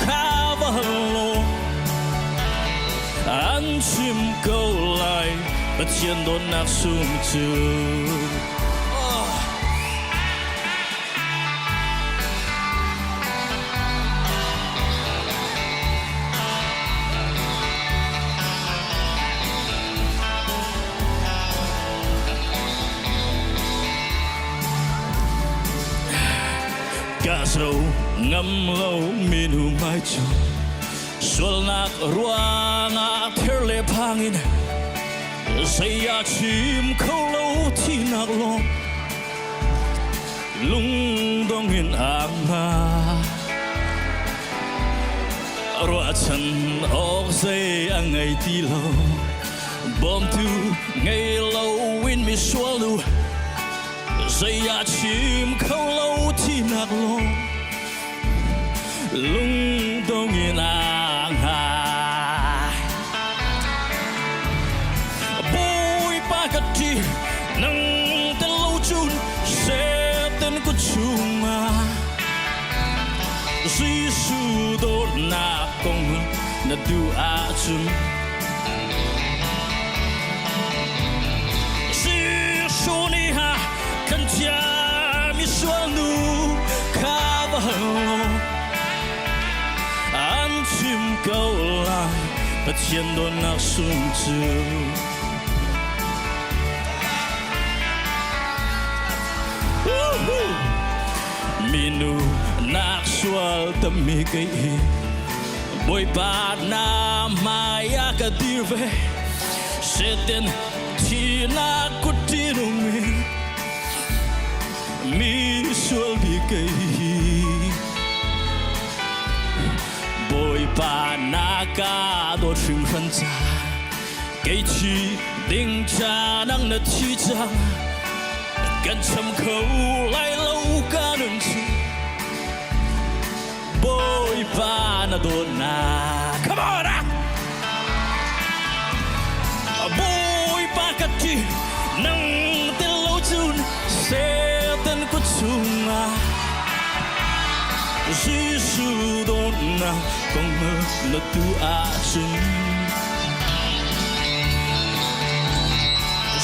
kha va hal law an chim ko lai Pathian dawtnak sung cu. Ka zo ngam lo minu mai cu sualnak ruangah ther le phangin zei a chim kho lo thinak lawng lungdong in ang hna ruahchan awk zei a ngei ti lo bawmtu ngei lo in misual nu zei a chim kho lo thinak lawng lungdong in ang hna Bawipa ka ṭi nang tel lo cun Satan ku chungah Jesuh dawtnak kong na duh ahcun Jesuh nih a kan thiam i sual. ko lai Pathian dawtnak sung cu. Minu nak sual tammi kei hi Bawipa na hmai ah ka dir ve Satan thihnak kut in mi sual bik kei hi Bawipa na ka dawt hringhran ca kei thi ding ca nang na thi cang kan cham kho lai lo ka nun cu Bawipa na dawtnak come on ah Bawipa ka ti nang tel lo cun Satan kut chungah Jesuh dawtnak kong na tu ahcun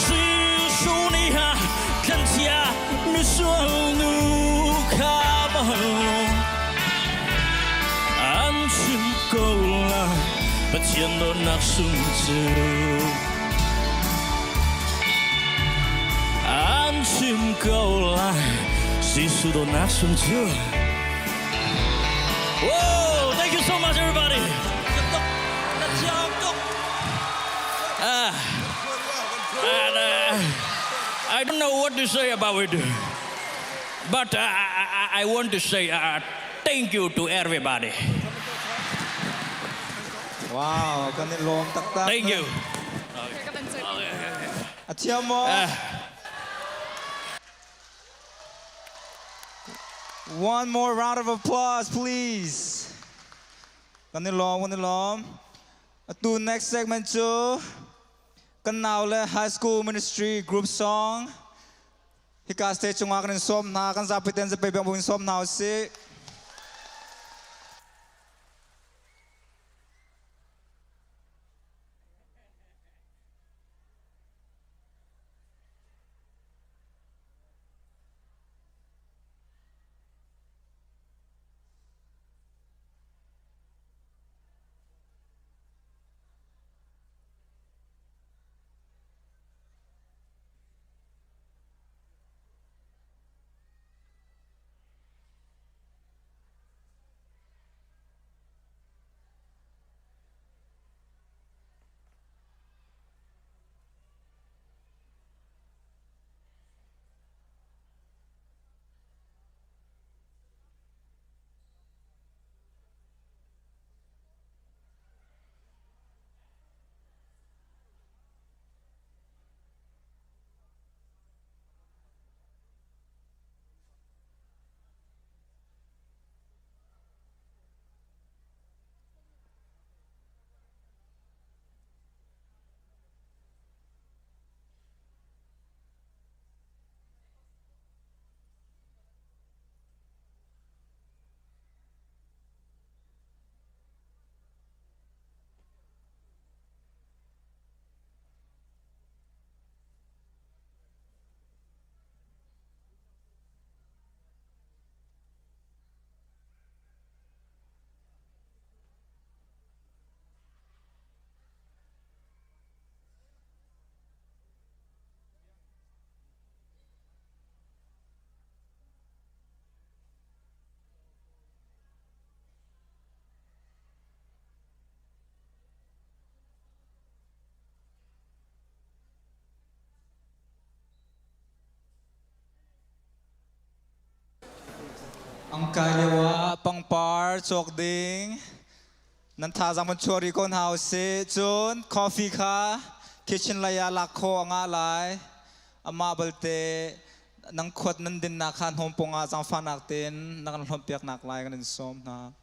Jesuh nih a tlancia misual nu kha an chim ko lai Pathian dawtnak sung cu an chim ko lai Jesuh dawtnak sung cu. Whoa, thank you so much everybody. And, I don't know what to say about it, but I want to say thank you to everybody. Wow, kan i lawm taktak. Thank you. A thiam maw? One more round of applause, please. Kan i lawm, kan i lawm. Atu next segment cu kan nau le high school ministry group song. Hika stage cungah kan in sawm hna, kan zapi ten zapi bang in sawm hna usih. Ang kai lio ah pangpar cawk ding nan thazaang van chuah rih ko hna usih. Cun coffee kha kitchen lei ah lak khawh a ngah lai. Amah balte nang khuat nan dinnak kha hnawmpung ah zaangfahnak tein na kan hlawmpiak nak lai kan in sawm hna.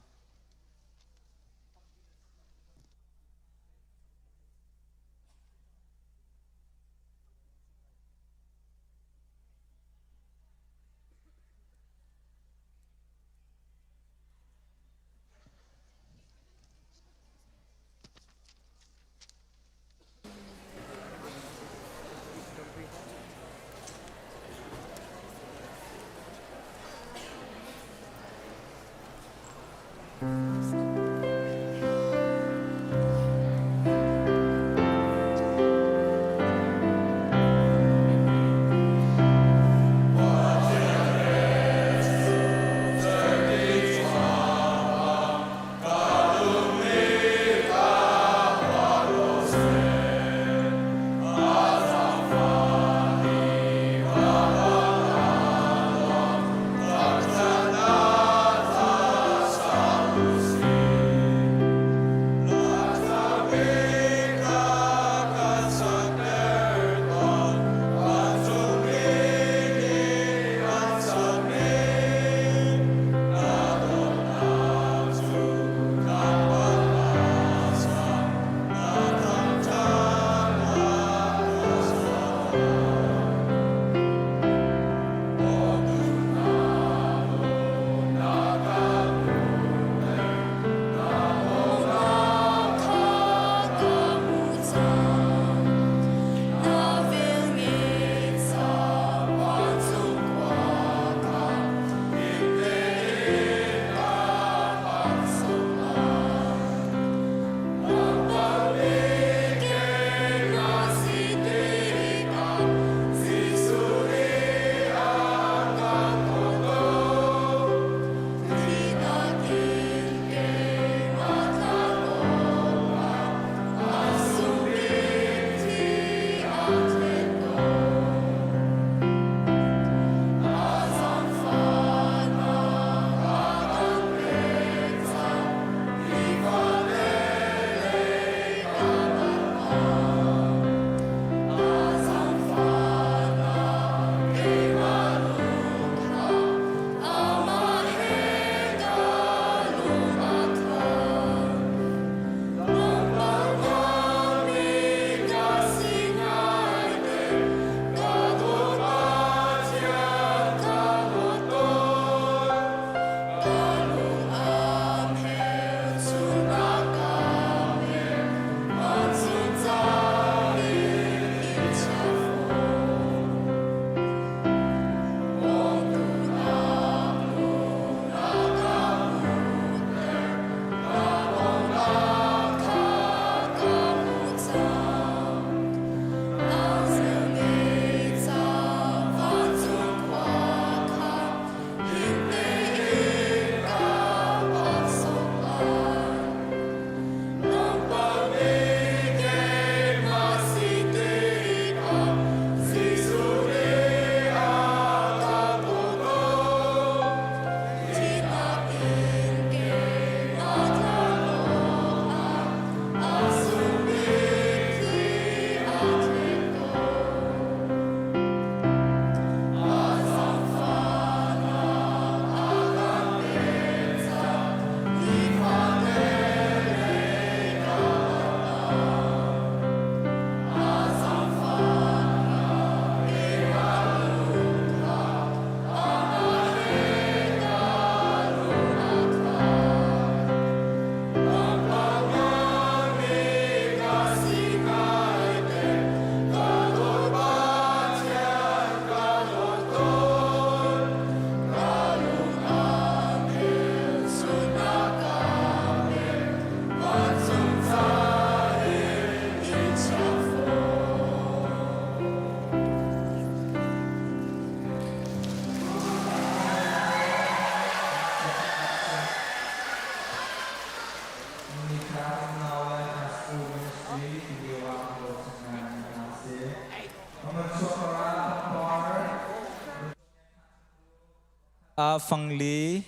Ah fangli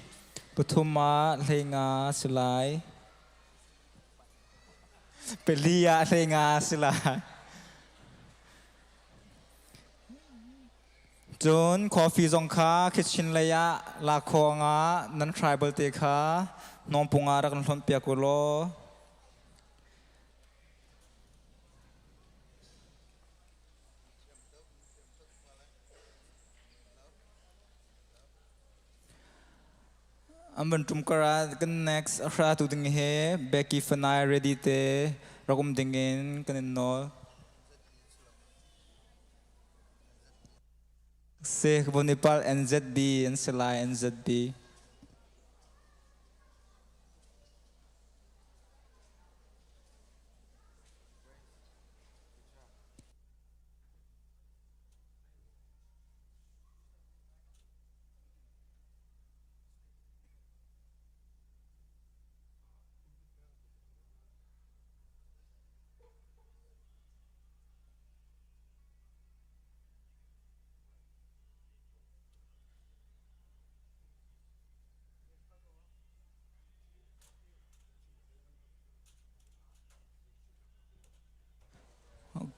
pathum ah hleinga si lai. Pali ah hleinga si lai. Cun coffee zong kha kitchen lei ah lakhawng ah nan hrai balte kha hnawmpung ah rak in hlonh piak u law. An van ṭum kar ah kan next a hra tu ding hi Becky Fanai ready te rak um ding in kan in nawl. Se Bonipal NZB an si lai NZB.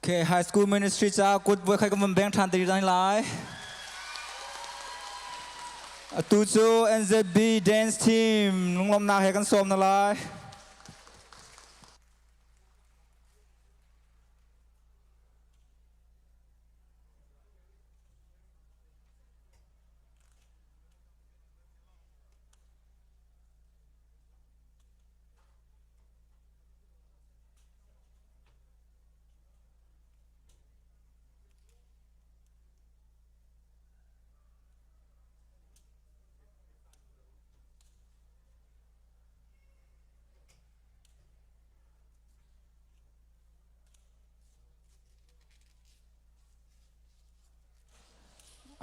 Okay, high school ministry ca kut voi khat kan van beng ṭhan te rih lai. Atu cu NZB dance team lunglawmhnak he kan sawm na lai.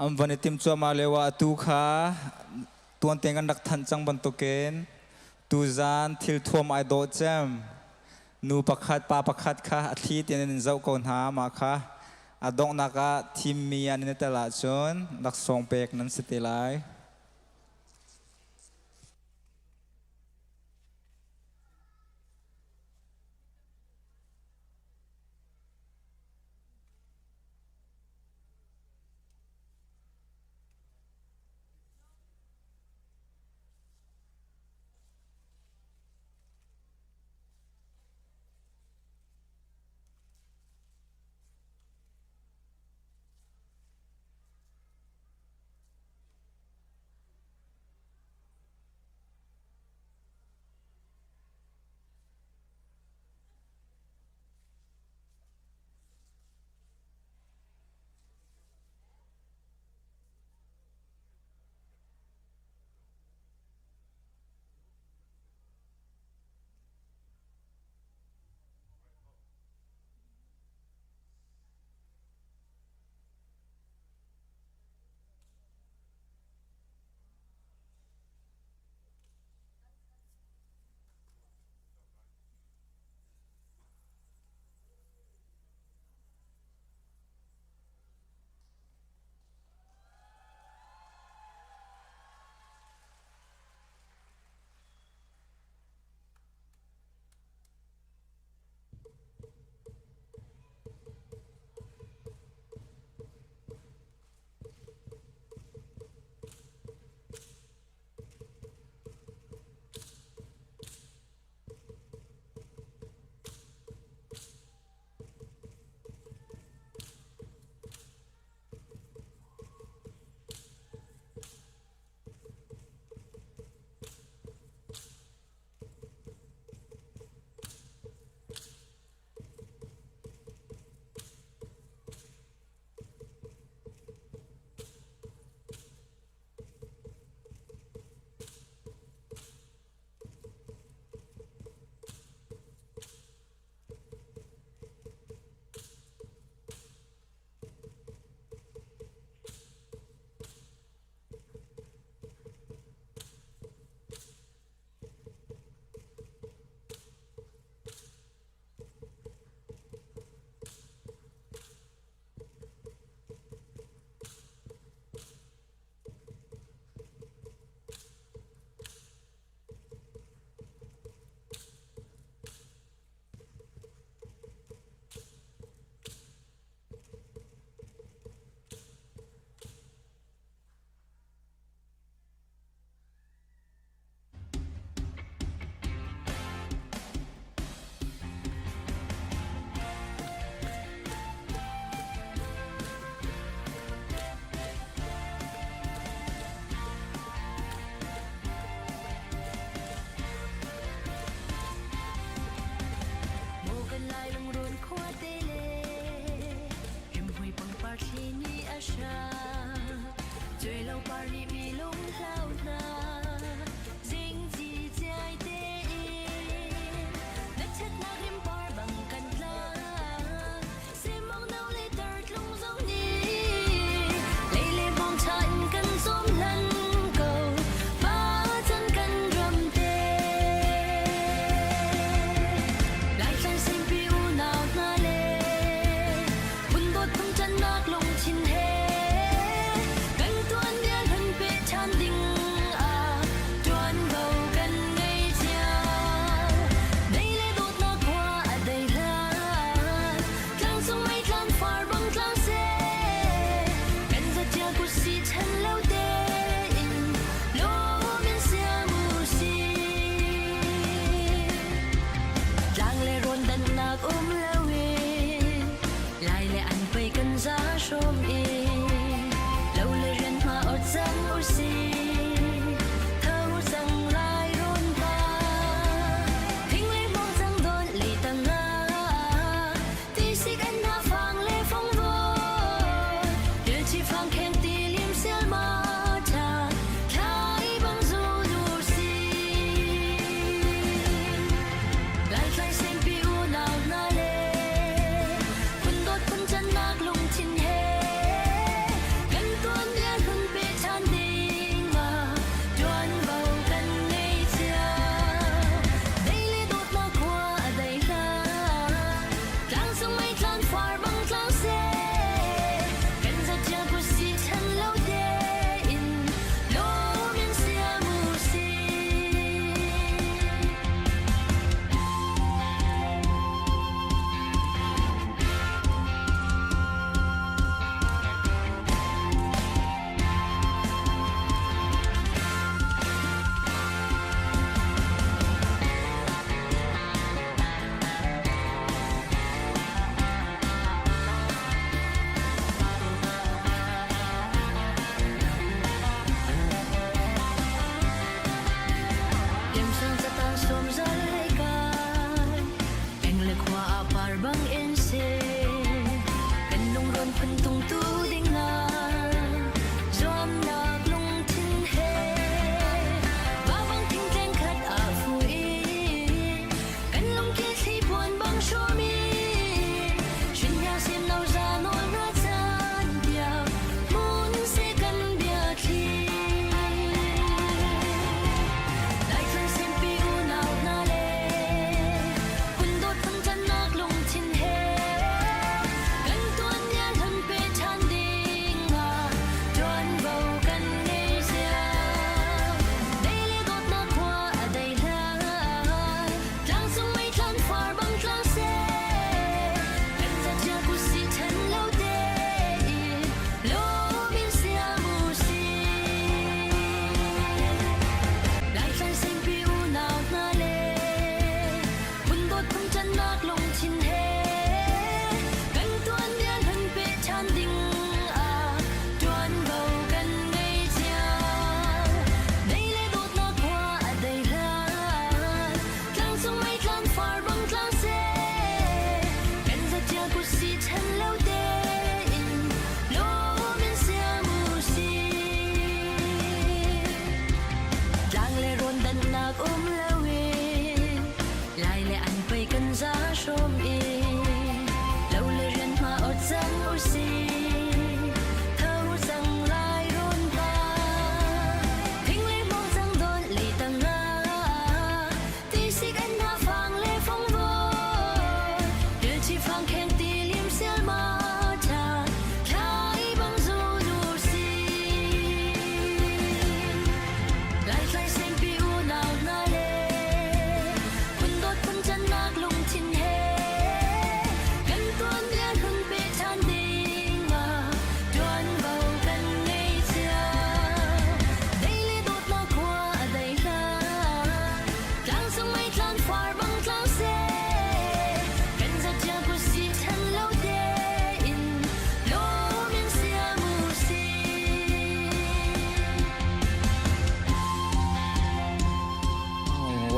An van i tim cuahmah lio ah atu kha tuan tein kan rak thanh cang bantukin tuzan thil thuam ai dawh cem. Nu pakhat pa pakhat kha a thli tein an in zoh ko hna. Mah kha a donghnak ah thimmi an in tel ahcun laksawng pek nan si te lai.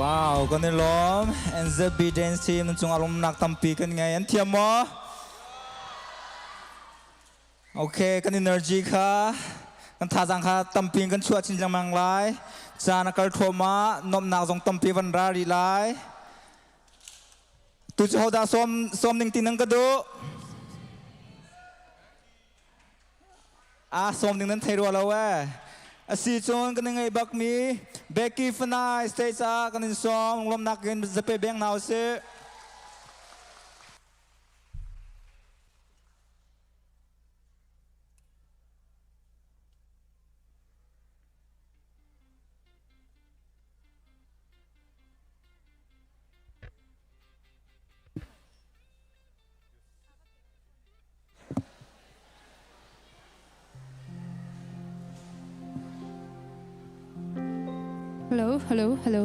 Wow, kan i lawm. NZB dance team nan cungah lawmnak tampi kan ngei. An thiam maw? Okay, kan energy kha kan thazaang kha tampi in kan chuah chin lengmang lai. Caan a kal thluahmah, nuamhnak zong tampi van ra rih lai. Tu cu hodah sawm sawm ning ti nan ka duh? Ah, sawm ding nan thei rua lo ee. Asi cun kan i ngaih bakmi Becky Fanai stage ah kan in sawm lawmnak in zape beng hna usih. Hello, hello, hello.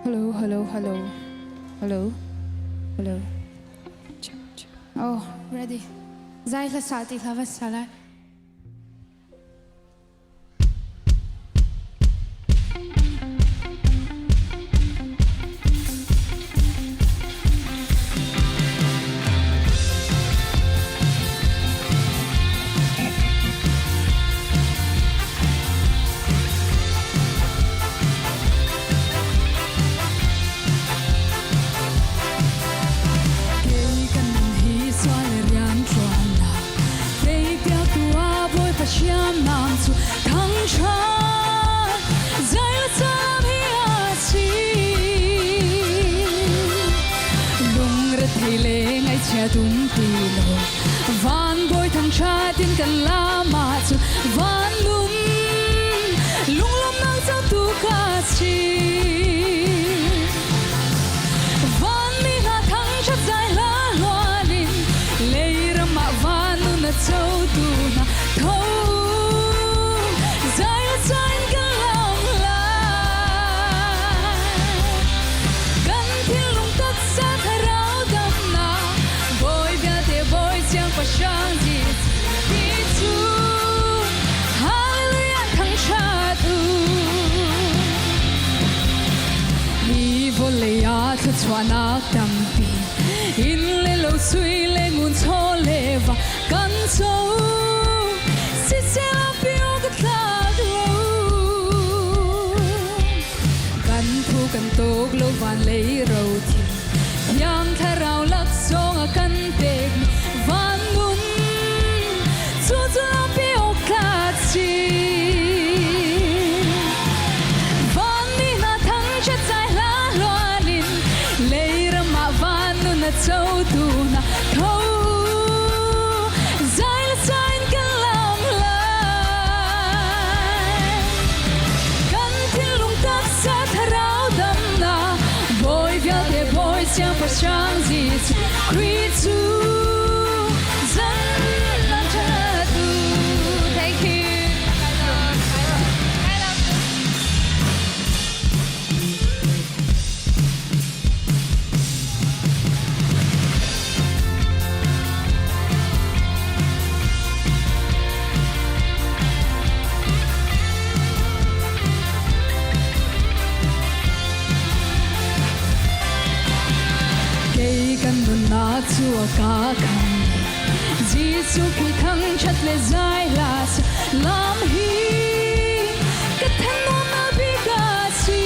Hello, hello, hello. Hello, hello. Oh, ready. Zai hla sa ti hla va sa lai. Kei kan nun hi sual rian ṭuannak Teipiaktu ah Bawipa hriamnam cu thangṭhat zeilam hi a si. Lungrethei le ngaihchia dum ti lo van bawi thangṭhat in kan lam ahcun van nun lunglawmhnak cotu ka si. Vanmi hna thangṭhat zai hla hluan in leiram ah van nun a cotu hna tho zai le zai in kan lam lai. Kan thinlung taksa thlarau damnak Bawi vialte Bawi Siangpahrang Jesuh cu Hallelujah thangṭhat u. Hi vawlei ah thluachuahnak tampi inn le lo sui le ngun chaw le va kan co siseh pio ka tlak lo kan phu kan tuk lo van lei ro thi thiang thlarau laksawng a kan pek van nun cu cu pi awk tlak si Vanmi hna thangṭhat zai hla hluan in leiram ah van nun a cotu hna tho zai le zai in kan lam lai. Kan thinlung taksa thlarau damnak Bawi vialte Bawi Siangpahrang Jesuh Khrih cu zan lam ṭhat u. Thank you. I love you. Kei kan nunnak cu a ka kham Jesuh Khrih thangṭhat le zai hla lam hi ka thanuamnak bik a si.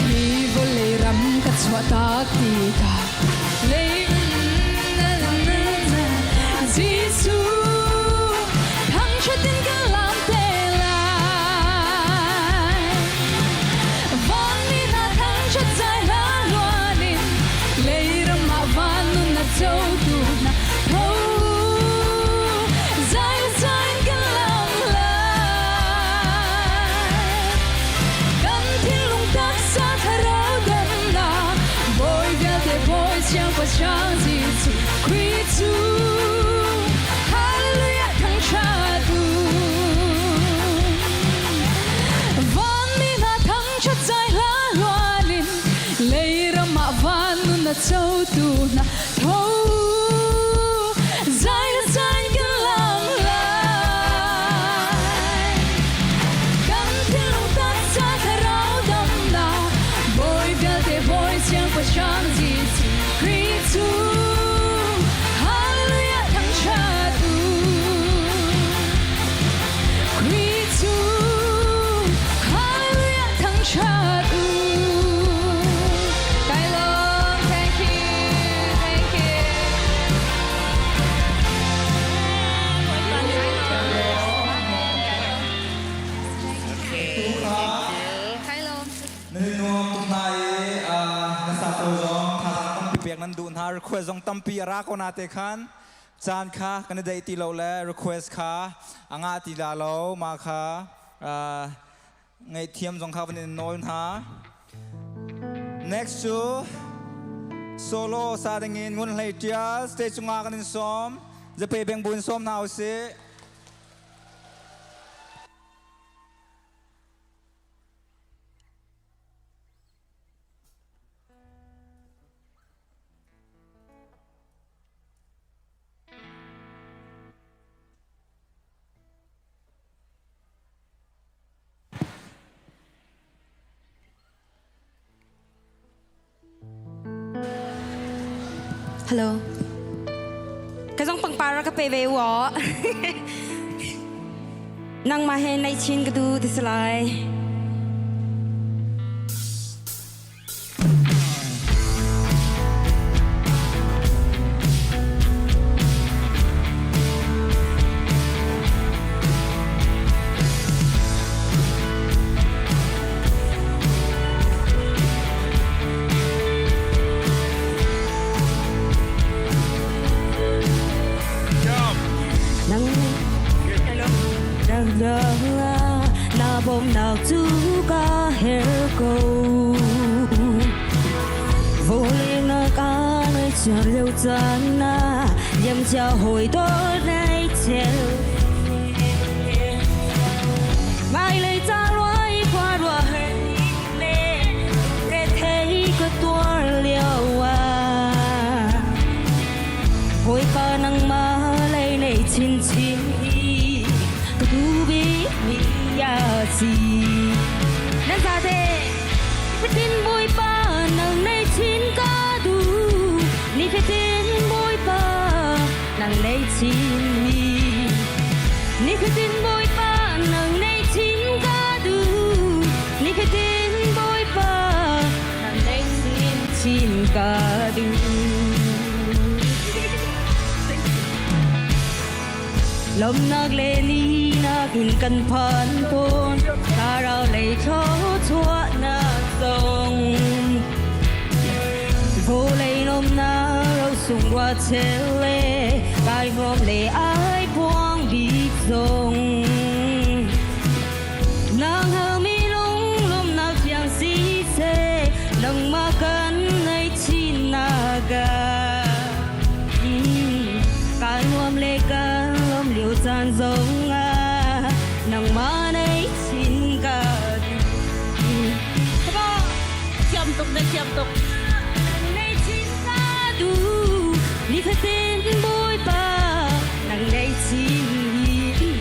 Hi vawlei ram ka chuahtak tikah lei na na na na Jesuh thangṭhat in ka lam te lai. Vanmi hna thangṭhat zai hla hluan in leiram ah van nun a cotu hna tho zai le zai in kan lam lai. Kan thinlung taksa thlarau damnak Bawi vialte Bawi Siangpahrang Jesuh Khrih cu Hallelujah thangṭhat u. Vanmi hna thangṭhat zai hla hluan in leiram ah van nun a cotu hna tho zai le zai in kan lam lai. Kan thinlung taksa hna. Request zong tampi a ra ko na te khan caan kha kan i deih ti lo le request kha a ngah ti la lo ma kha ngaihthiam zong kha van in nawl hna. Next cu solo sa dingin Ngun Hlei Tial stage cungah kan in sawm. Zape beng bu in sawm hna usih. Hello. Ka zong pangpar ka pe ve wa. Nangmah he nai chin ka du ti salai. Na bawmnak cu ka her ko. Vawlei na ka nai chiar lio caan na liam cia hawi dawt nai chel. Hmailei ca ruai khua ruah her le rethei ka tuar lio ah Bawipa nangmah lei nei chinchin hi ka duh bikmi a si. Nan zate nifatin Bawipa nang nei chin ka duh nifatin Bawipa nang nei chin hi nifatin Bawipa nang nei chin ka duh nifatin Bawipa nang nei chin chin ka duh. Lawmnak le nihnak in kan phan tawn thlarau lei thluachuahnak zong vawlei lawmnak rosung rua chel le kai hrawm le ai puang bik zong nang halmi lunglawmnak thiang si seh nangmah kan nei chinnak ah Kai nuam le ka lawm lio caan zong ah nangmah nei chin ka Come on! Thiam tuk na thiam tuk. Nang nei chin ka duh nifatin Bawipa nang nei chin hi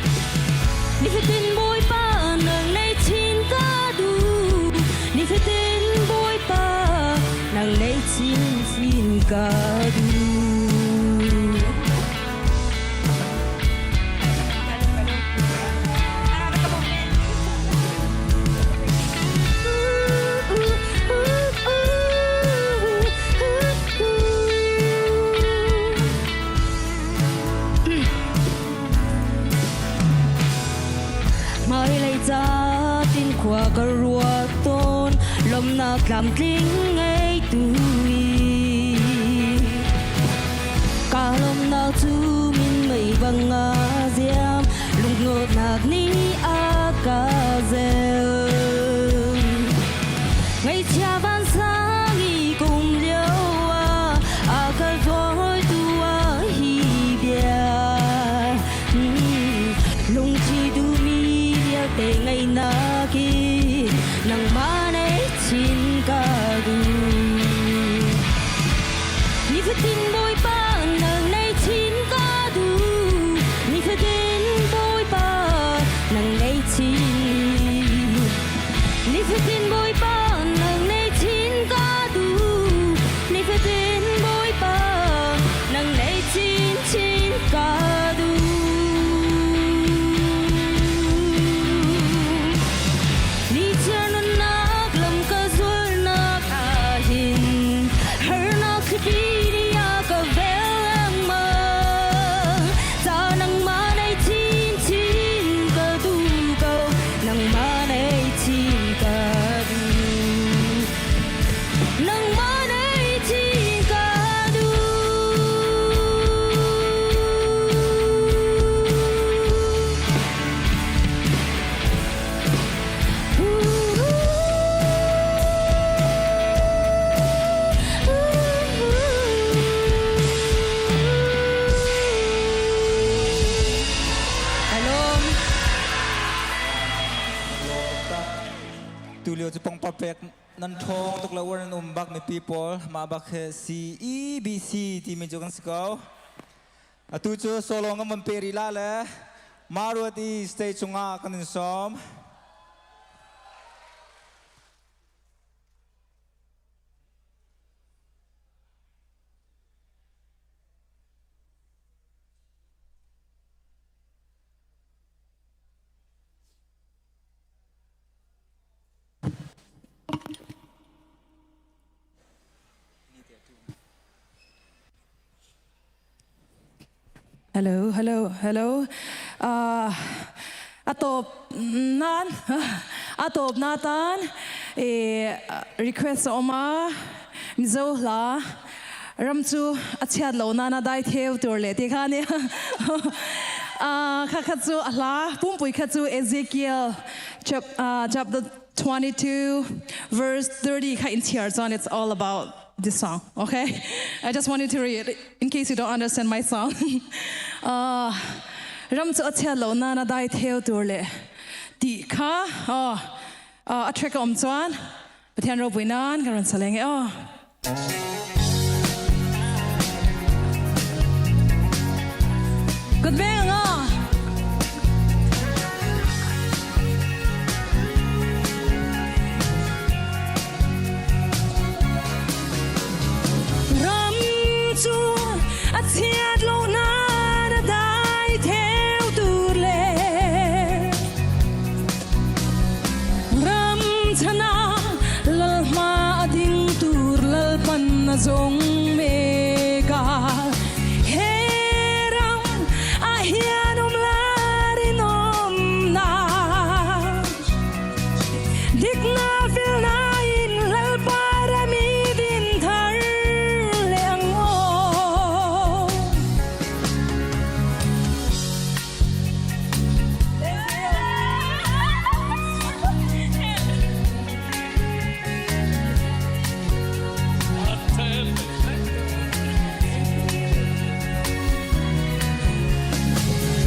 nifatin Bawipa nang nei chin ka duh nifatin Bawipa nang nei chin chin ka duh. Hmailei ca tin khua ka ruat tawn lawmnak tlamtling ngeitu i ka lawmnak cu minmei bang a ziam lunghnawtnak nih a ka zel Ngaihchia vansang i kum lio ah a ka dawitu ah hi bia lungthi duhmi vialte ngaihnak i nangmah nei chin ka duh. Nifatin Bawipa nang nei chin ka duh. Nifatin Bawipa nang nei chin. Nifatin Bawipa nang nei chin ka duh. Nifatin Bawipa nang nei chin chin ka duh. Ni chiar nunnak Tu lio cu pongpa pek nan ṭhawng tuk lo uar nan um bak mipi pawl mah bak hi CEBC timi cu kan si ko. Atu cu solo kan von pe rih la le Maruat i stage cungah kan in sawm. Hello, hello, hello. Uh, atop nan atop na tan e request oma mizo hla ram chu a chiat lo na na dai theu tur le ti kha ni kha kha chu a hla pumpui kha chu Ezekiel chapter 22 verse 30 kha in chiar chuan it's all about this song okay I just wanted to read it in case you don't understand my song ram chu a chiat lo na na dai theu tur le ti kha a track om chuan Pathian ropui nan ka ron saleng e aw. Kut veng nga. Ram chu a chiat lo na na dai theo tur le Ram chana lalhma a ding tur lalpan na zong meka he ram a hian um larin om na dikna felna in lalparami din thar leng o.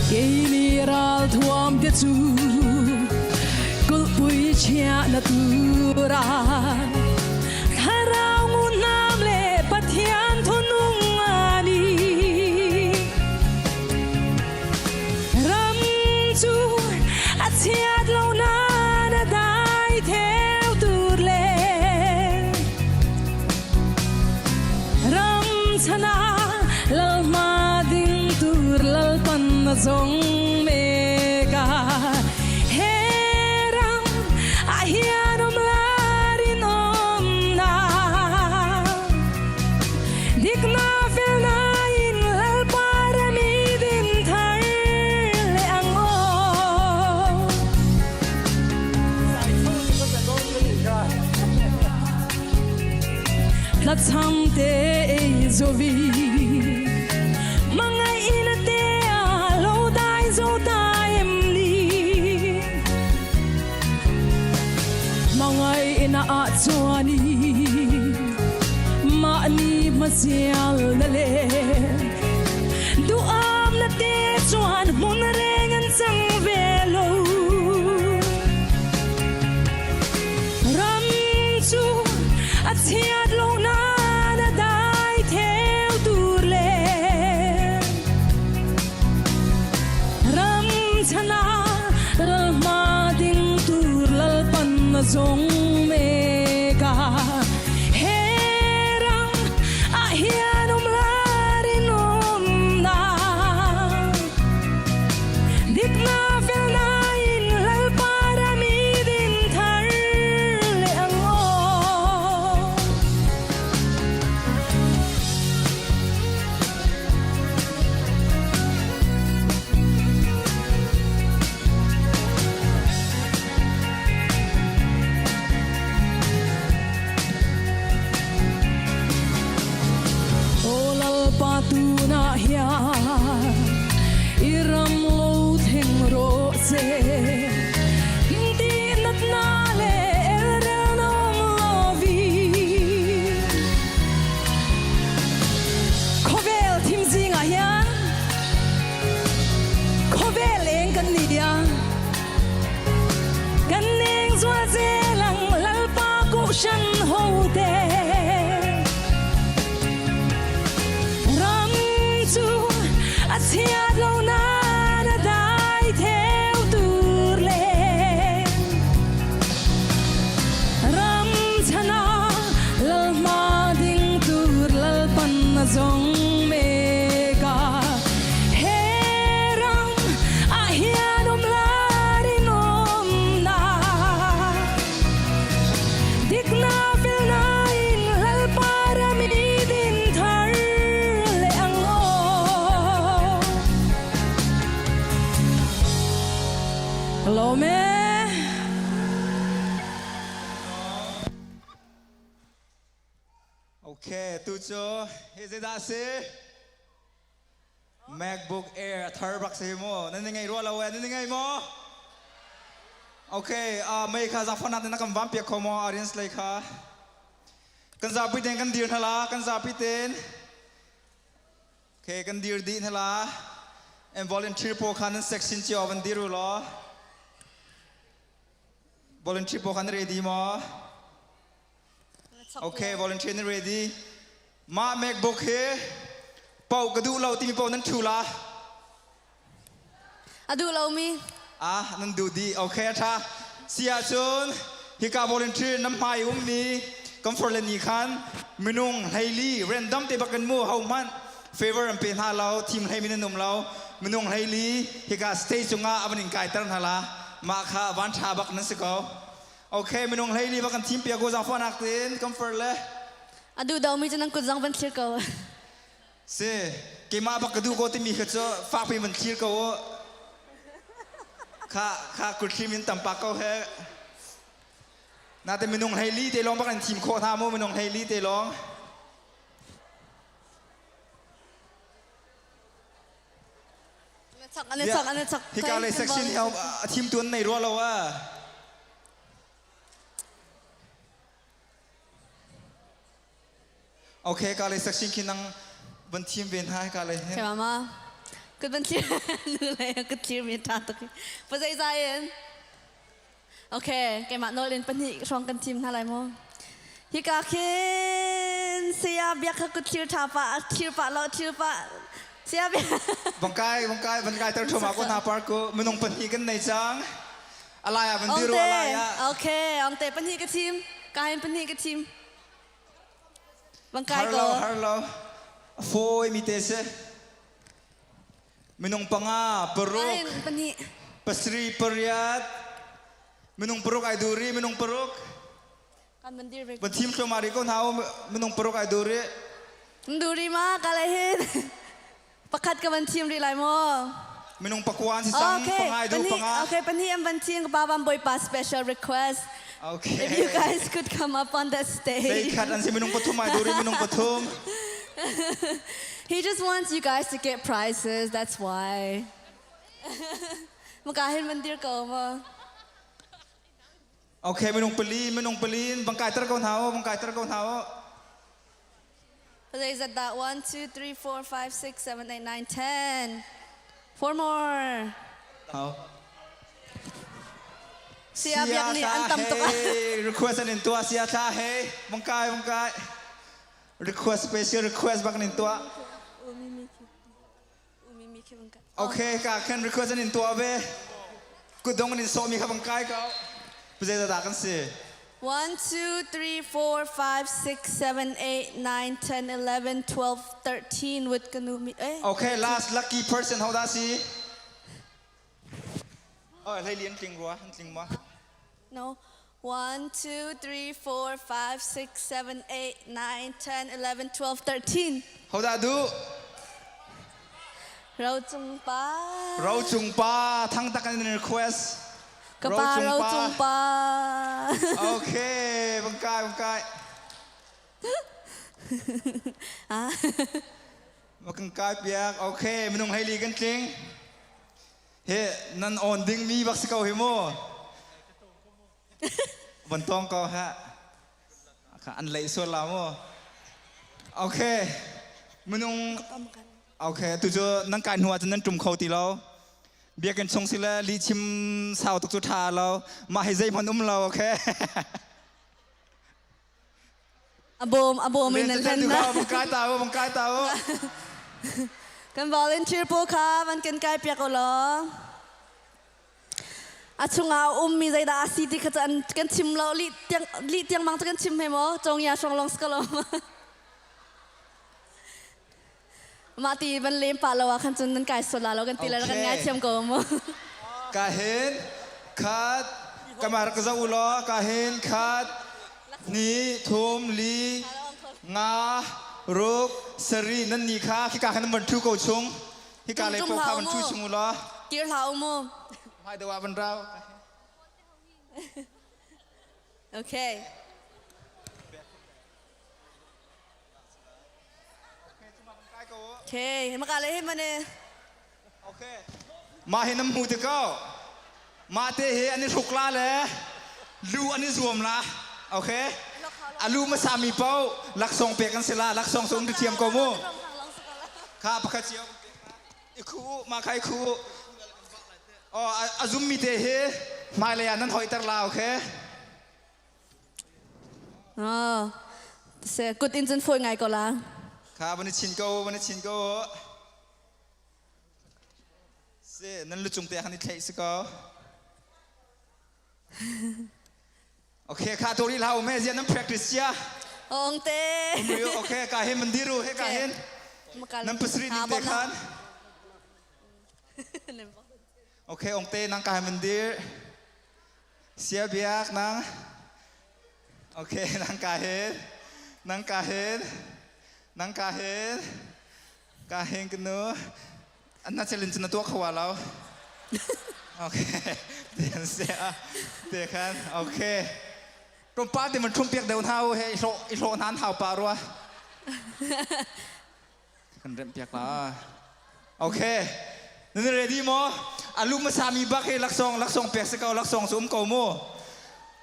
Keini ral thuam te chu kulhpui chia na tura thlarau ngun nam le Pathian thunung ani. Ram cu a chiat lo nain a dai theo tur le ram chan ah lalhma ding tur lalpan na zong meka he ram ah hian um larin om na Dikna felna in lalpa rami din thar le ang aw. Thlacham te ei zovi mangai ina te a lo dai zo ta em ni Mangai ina a chuani mahni hmasial na le duam na te chuan hmun reng an chang ve lo ram chu a chiat lo na na dai theo tur le Ram chana ralhma ding tur lalpan na zong meka he ram ah hian um larin um na dikna felna in lalpa rami din thar le ang aw. Aw Lalpa tunah hian i ram lo thleng rawh. Lawm e. Okay, tu cu hi zeidah a si? MacBook Air a thar bak si mu. Nan ngei rua lo eh, nan ngei maw? Okay, uh, mei kha zaangfahnak na kan van piak kho maw audience lei kha? Kan zapi ten kan dir hna la, kan zapi ten. Okay, kan dir dih hna la. And volunteer pawl kha nan section cio van dir u law. Volunteer pawl kha nan ready maw? Okay, volunteer nan ready. Mah MacBook hi pau ka duh lo timi pau nan thu la. A duh lomi. Ah, nan duh dih. Okay, a tha. Si ahcun hika volunteer nan hmai ummi comfort le ni khan minung hleili random te bak in mu ho hmanh favor an pe hna lo team hlei min an um lo minung hleili hika stage cungah a van in kaiter hna la mah kha van tha bak nan si ko Okay, minung hleili va kan thim piak ko zaangfahnak tein comfort le. A duh domi cu nan kut zong van thlir ko. Si, keimah bak ka duh ko timi kha cu fakpi van thlir ko u. Kha kha kut thlim in tampak ko he. Nate minung hleili te lawng bak an thim khawh hna mu minung hleili te lawng. Hika lei section hi a thimtu an nei rua lo a. Okay, ka lei section khi nang van thim ve hna hika lei hin. Mama, kut van thlir nu lei kut thlir mi tha tuk. Pa zei zai in. Okay, keimah nawl in pahnih hrawng kan thim hna lai mu. Hika khin saya biak kha kut thlir tha pa thlir pa lo thlir pa saya biak. Bangkai bangkai bangkai tar thoma ko na par ko minung pahnih kan nei cang. Alaya van diru alaya. Okay, ongte pahnih ka thim. Kain pahnih ka thim. Bangkai ko. Har lo har lo. Foi mi te se. Minung panga, paruk, pasarih, pariat, minung paruk ai duri, minung paruk. Van thim thluahmah rih ko hna u, minung paruk ai duri. Duri ma ka lai hin. Pakhat ka van thim rih lai maw? Minung pakua an si cang, panga ai du, panga. Okay, pahnih an van thim, ka pa Bawipa special request. Okay. If you guys could come up on the stage. Zeikhat an si minung pathum ai duri, minung pathum. He just wants you guys to get prizes, that's why. Maka hin mandir ko ma. Okay, minung pali, minung pali, bangkai tar ko hna u, bangkai tar ko hna u. Is that 1, 2, 3, 4, 5, 6, 7, 8, 9, 10. Four more. How? Sia biak nih an tam tuk. Request an in tuah sia thla hey, bangkai bangkai. Request special request bak nin tuah. Okay, ka kan request an in tuah ve. Kutdong in sawmi kha bang kai ko. Pazei da kan si. 1, 2, 3, 4, 5, 6, 7, 8, 9, 10, 11, 12, 13 with kanu eh. Okay, last lucky person how da si? Oh, hlei lian tling rua, an tling ma. No. 1, 2, 3, 4, 5, 6, 7, 8, 9, 10, 11, 12, 13. Ho dah duh? Ro Cung Pa. Ro Cung Pa, thang tak in request. Ka pa Ro Cung Pa. Okay, bangkai bangkai. Ah. Makan kai piak. Okay, minung hei li kan tling. He nan on ding mi bak si ko hi mu. Van tong ko ha. Kha an lei sual la mu. Okay. Minung Okay, tu cu nan kai hnu ah cun nan tum kho ti lo. Biakinn chung si le li chim sau tuk cu tha lo. Mah hi zeihmanh um lo, okay? Abom abom in nan hlen na. Bang kai ta bang kai ta Kan volunteer pawl kha van kan kai piak u law. A chungah a ummi zeidah a si ti kha cu an kan chim lo li tiang li tiang mang cu kan chim he maw cong ya song long skalo mah ti van lem pa lo ah khan cun nan kai sual la lo kan ti le kan ngai thiam ko mu Ka hin khat kamar ka zo law ka hin khat ni thum li nga ruk sari nan ni kha khi ka khan van thu ko chung hi ka le po kha van thu chung law Tir hlah u mu. Hmai deuh ah van rau. Okay. Okay, maka le hi mane. Okay. Mah hi nan hmu ti ko. Mah te hi an i hruk la le lu an i zuam la. Okay. A lu hmasa mi paoh laksawng pek an si la. Laksawng cu um ti thiam ko mu. Kha pakhat cio. I khu u, mah kha i khu u. Oh, a zum mi te hi hmailei ah nan hoihter la, okay? Oh, se kut in cun fawi ngai ko la. Kha van i chin ko, van i chin ko. Si, nan lucung te khan i thlaih si ko. Okay, kha tori hlau me zia nan practice sia. Ong te. Okay, ka hin mandiru he ka hin. Nan pasri ding te khan. Okay, ong te nang ka hin mandir. Sia biak nang. Okay, nang ka hin. Nang ka hin. Nang ka hin. Ka hin kanu. Na challenge na tuah kho lo. Okay. Tian se a te khan. Okay. Tlawmpal te man thum piak deuh hna u he i hlawh i hlawh nan hau pa rua. Kan remh piak la. Okay. Nan ready mo? Alu hmasa mi bak hi laksawng laksawng pek si ko laksawng cu um ko mu.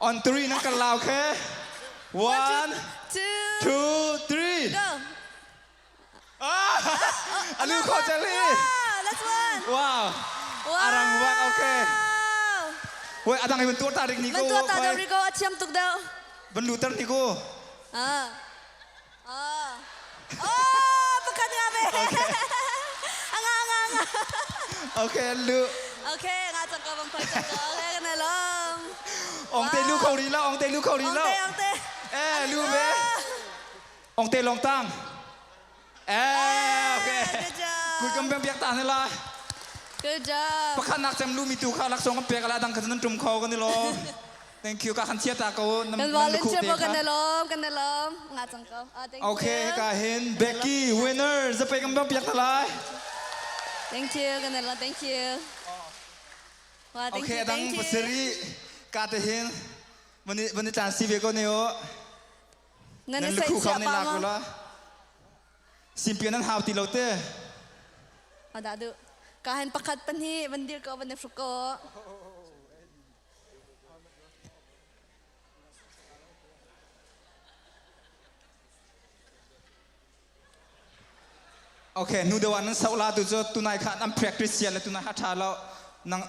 On three nan kan la okay? One, two, two, three. Go. Alu kho cali. That's one. Wow. Arang bak okay. Woi adang i tuar ta rik ni ko. Man tuar ta rik ko a thiam tuk deuh. Ban lu tar ni ko. Ah. Ah. Oh, pakhat nga be. Anga anga anga. Okay, lu. Okay, nga chang ko bang phai chang ko. Okay, kana long. Ong te lu kho ri lo, ong te lu kho ri lo. Ong te, ong te. Eh, lu be. Ong te long tang. Eh, okay. Good job. Kui kam bang biak ta ne la. Good job. Pakhat nak cem lu mi tu kha laksawng kan pek la dang kha nan tum kho kan ni lo. Thank you ka khan chia ta ko nam Kan volunteer mo kan lom kan lom nga chang ko. Ah, thank you. Okay, ka hin Becky winner zape kam bang piak ta lai. Thank you kan lom thank you. Wa thank Okay, you dang thank you. pasiri ka te hin vani vani chan si ve ko ne o. Nan Nan i lukhu saihsiah kham nan pa lak maw? ula. Simpian nan hau ti lo te. Ada du. Ka hen pakhat pahnih van dir ko van i hruk ko. Okay, nu dewa nan sau la tu cu tunai kha nan practice sia le tunai ha tha lo. Nang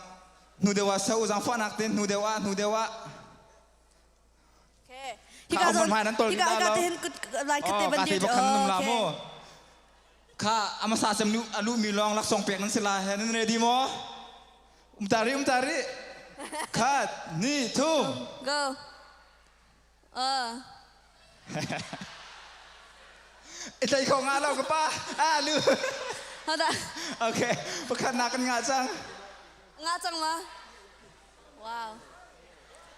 nu dewa sau zang fa nak tin nu dewa nu dewa. Hika zawn hika hika te hin kut lai khat te van dir bakhan num la mu kha amasa sem nu alu mi long lak song pek nan sila he nan ready mo umtari umtari khat ni thum go itlai kho nga lo ka pa a lu Hada okay pakhat na kan nga chang nga chang ma Wow.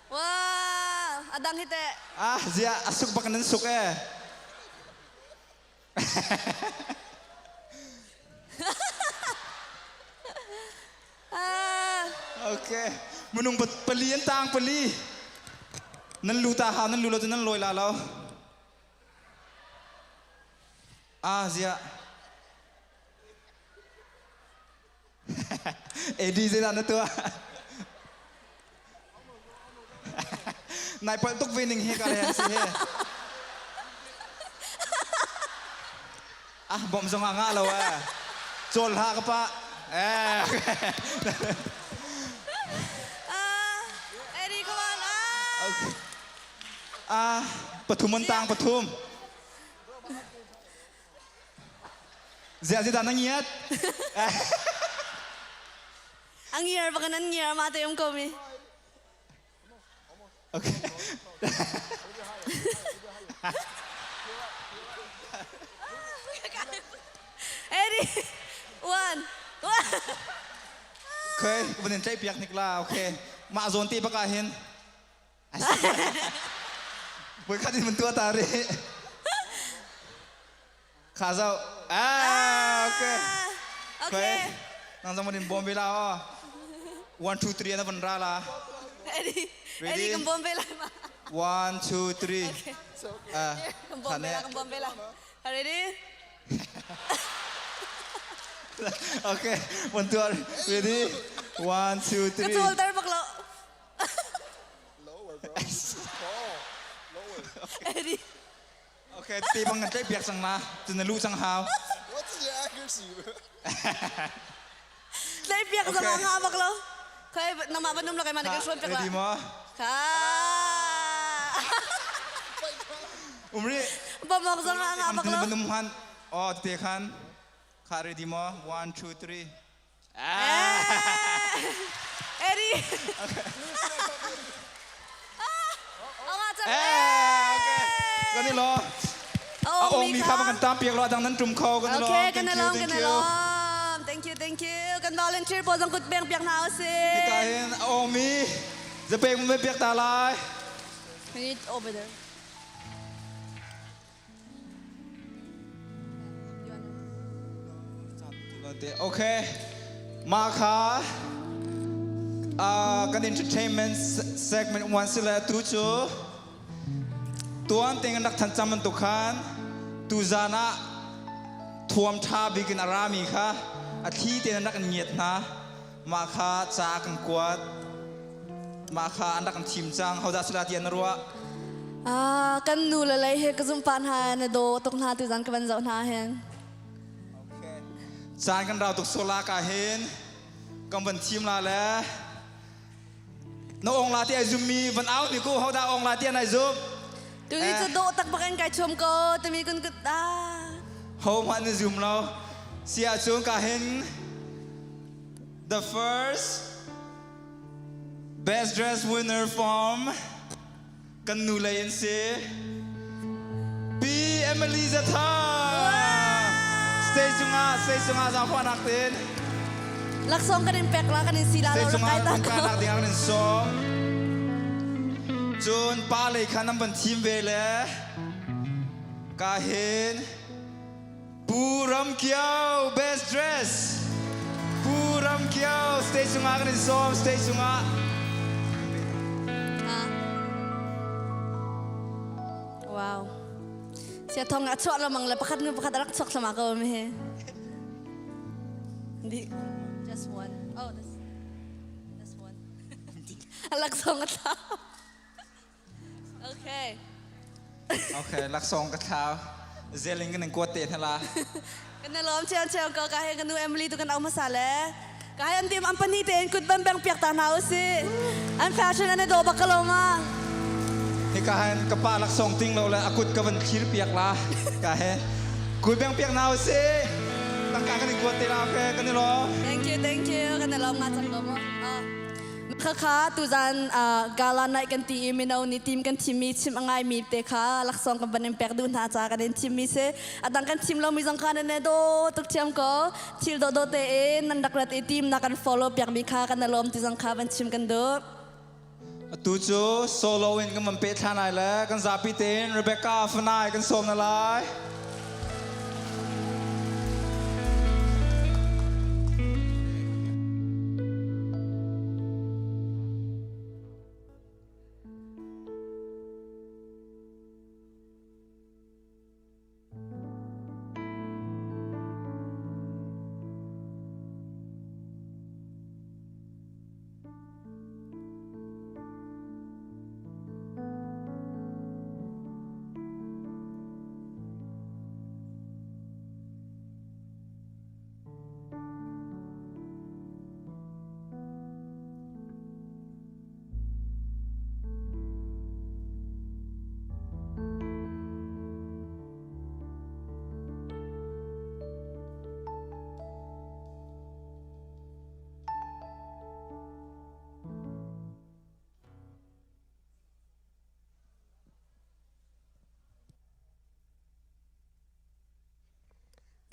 Wow, adang hi teh. Ah, zia asuk bak nan suk eh. ah. Okay. Munung pali an tang pali. Nan lu ta ha nan lu lo nan loi la lo. Ah, zia. Eddie zeidah na tuah? Nai palh tuk ve ning hi ka le si he. Ah, bom zong ah ngah lo eh. Cawl hlah ka pa. Eh. Ah, Eddie, come on. Ah. Okay. Ah, pathum an tang pathum. Ziah zeidah na ngiat? A ngiar bak nan ngiar ma te um ko mi. Okay. Eddie, one, one. Okay, van in tlaih piak hnik la. Okay. Mah zawn te bak ah hin. Voikhat in mun tuah ta rih. Kha zau. Ah, okay. Okay. Nang zong mun in bawm ve la aw. 1 2 3 na van ra la. Eddie, Ready? Eddie kan bawm ve lai ma. 1 2 3. Ah, Kan bawm ve la, kan bawm ve la. Ready? Okay, one two ready? 1 2 Ka 3. cawl ter bak lo. Lower, bro. Eddie. Okay, ti bang kan tlaih piak cang la. Cun na lu cang hau. What's the accuracy, bro? Tlai piak Okay. zong ah nga bak lo. Khai nangmah ban um lo kai ma na kan hruan piak la. Ready mo? Kha. Umri. Bamok zong ah nga bak lo. Ban um han. Oh, te khan. Kha ready mo? 1 2 3. Eddie. Eh, okay. Kan i lo. A ong mi kha kan tam piak lo adang nan tum kho kan i lo. Okay, kan Thank you, along, thank kan you. along. Thank you, thank you. Kan volunteer po zong kut beng piak na si. Hika hin a ong mi zapek mun piak ta lai. We need over there. Okay. Ma kha kan entertainment segment 1 sila tu cu tuan ting rak than cham tu khan tu zan ah thuam tha bikin arami kha a thli te rak an ngiat hna ma kha ca kan kuat ma kha an rak an thim cang hoda sila ti an ruah. Ah, kan nu le lei he ka zum pan ha na do tuk hna tu zan ka van zoh hna hen. Caan kan rau tuk sola ka hin kan van thim la le na ong la ti ai zum mi van au ni ku hoda ong la ti an ai zum. Tu ni cu dawh tak bak in kai chuam ko timi kun kut ah. Ho hmanh na zum lo si ahcun ka hin the first best dress winner from kan nu lei in si Pi Emily Zatha stage cungah stage cungah zaangfahnak tein. Laksawng kan in pek la kan in si la lo stage rak cungah kai ta kan ko. kainak ding ah kan in sawm. Cun pa lei khan nan van thim ve le ka hin Pu Ram Kio best dress Pu Ram Kio stage cungah kan in sawm stage cungah. Wow. Sia thong a chuah lamang le pakhat nu pakhat a rak chuak thlama ko mi hi. Di just one. Oh, that's one. A laksawng a thlau. Okay. Okay, laksawng ka thlau. Zeling kan in kuat te hna la. Kan na lawm chiang chiang ko ka he kan nu Emily tu kan au hmasa le. Ka he an tim an pahnih tein kut ban bang piak ta hna usi. An fashion an i dawh bak ko lo ma. Hika hin ka pa laksawng ting lo le a kut ka van thlir piak la. Ka he kut bang piak na usi. Tangka kan in kuat te la okay kan i lawm. Thank you, thank you. Kan i lawm nga cang ko mu. Ah. Khakha tuzan gala night kan ti i mino nih team kan thimmi chim a ngaimi te kha laksawng kan van in pek duh hna ca kan in thimmi si. Adang kan thim lomi zong kha nan ne do tuk thiam ko. Thil dawh dawh tein nan rak rat i team na kan follow piakmi kha kan i lawm ti zong kha van chim kan duh. Atu cu solo in kan van peh thlan lai le kan zapi tein Rebecca Fanai kan sawm na lai.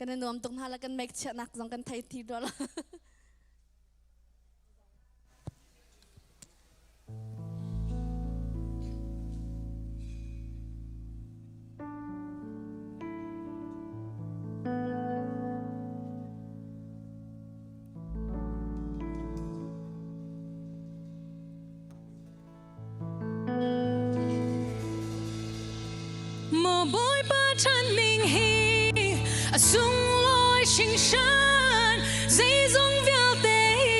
Kan i nuam tuk hna la kan make chiahnak zong kan thei thi rua la. sunglawi hringhran zeizong vialte hi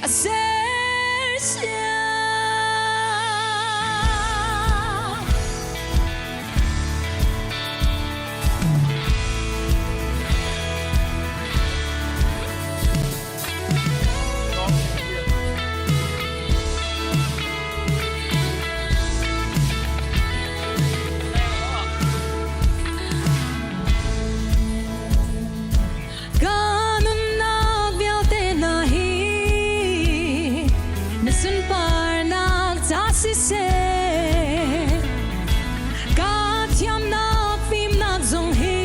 a sersiam. Ka nunnak vialte hna hi na sunparnak ca siseh ka thiamnak fimnak zong hi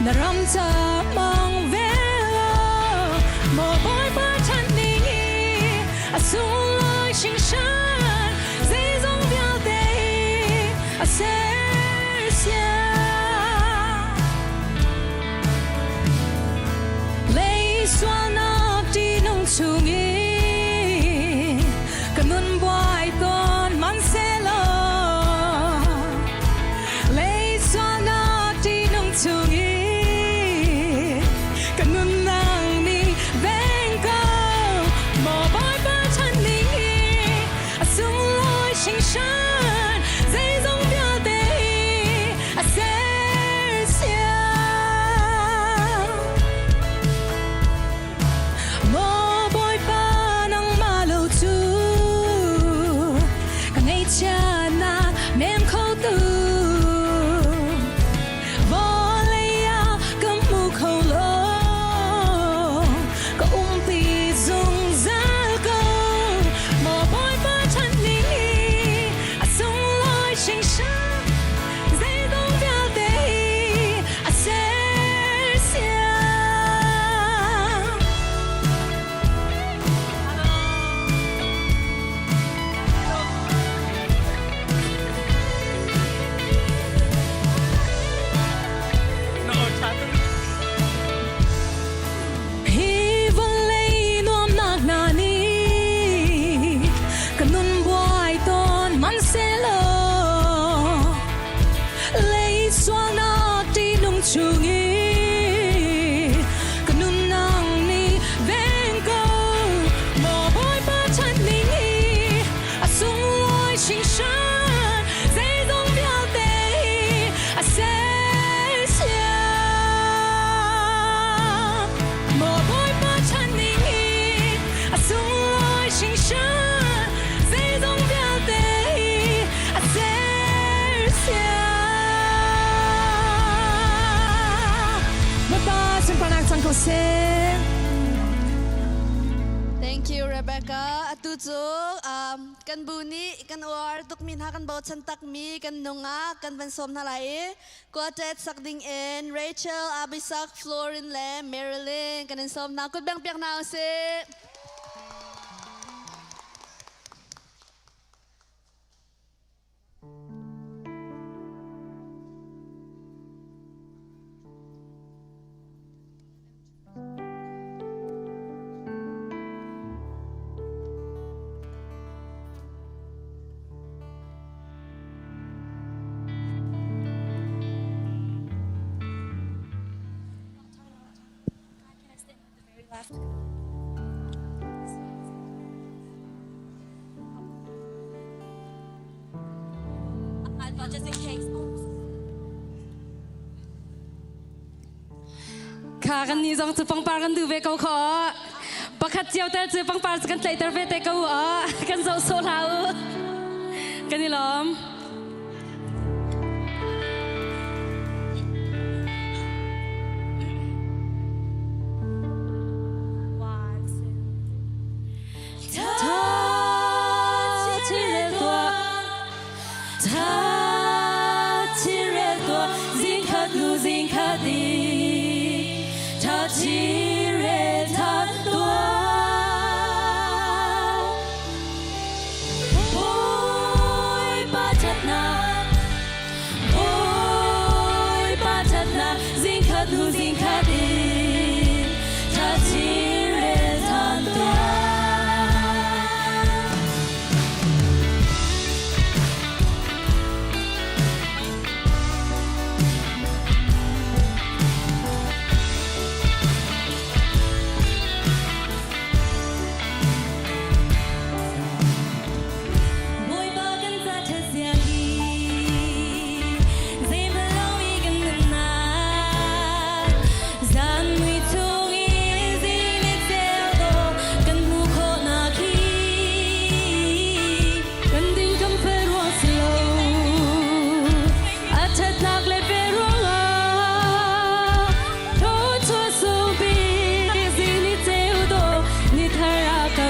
na ram ca hmang ve law maw Bawipa ṭhan ning i a sunglawi hringhran zeizong vialte hi a sersiam. Lei sualnak ṭihnung chungin ka nun buai tawn hmanhsehlaw lei sualnak ṭihnung chungin ka nunnak nih veng ko maw Bawipa chan ning hi a sunglawi hringhran zeizong vialte hi a sersiam. Maw Bawipa nangmah lo cu ka ngaihchiatnak nem khotu vawlei ah ka hmu kho lo ka umpi zungzal ko maw Bawipa chan ning hi a sunglawi hringhran zeizong vialte hi a sersiam. Hi vawlei nuamnak hna nih ka nun buai tawn hmanhsehlaw lei sualnak ṭihnung chungin ka nunnak nih veng ko maw Bawipa chan ning hi a sunglawi hringhran zeizong vialte hi a sersiam maw Bawipa chan ning hi a sunglawi hringhran zeizong vialte hi a sersiam. Bawipa sunparnak cang ko seh. Thank you Rebecca. Atu cu kan bu nih kan uar tukmi hna kan bochan takmi kan nungak kan van sawm hna lai i quartet sak ding in Rachel, Abisak, Florin le Marilyn kan in sawm hna. Kut beng piak hna usih. Kha kan nih zong cu pangpar kan duh ve ko kho. Pakhat cio tel cu pangpar cu kan tlaihter ve te ko u. Kan zoh sawh hlah u. Kan i lawm.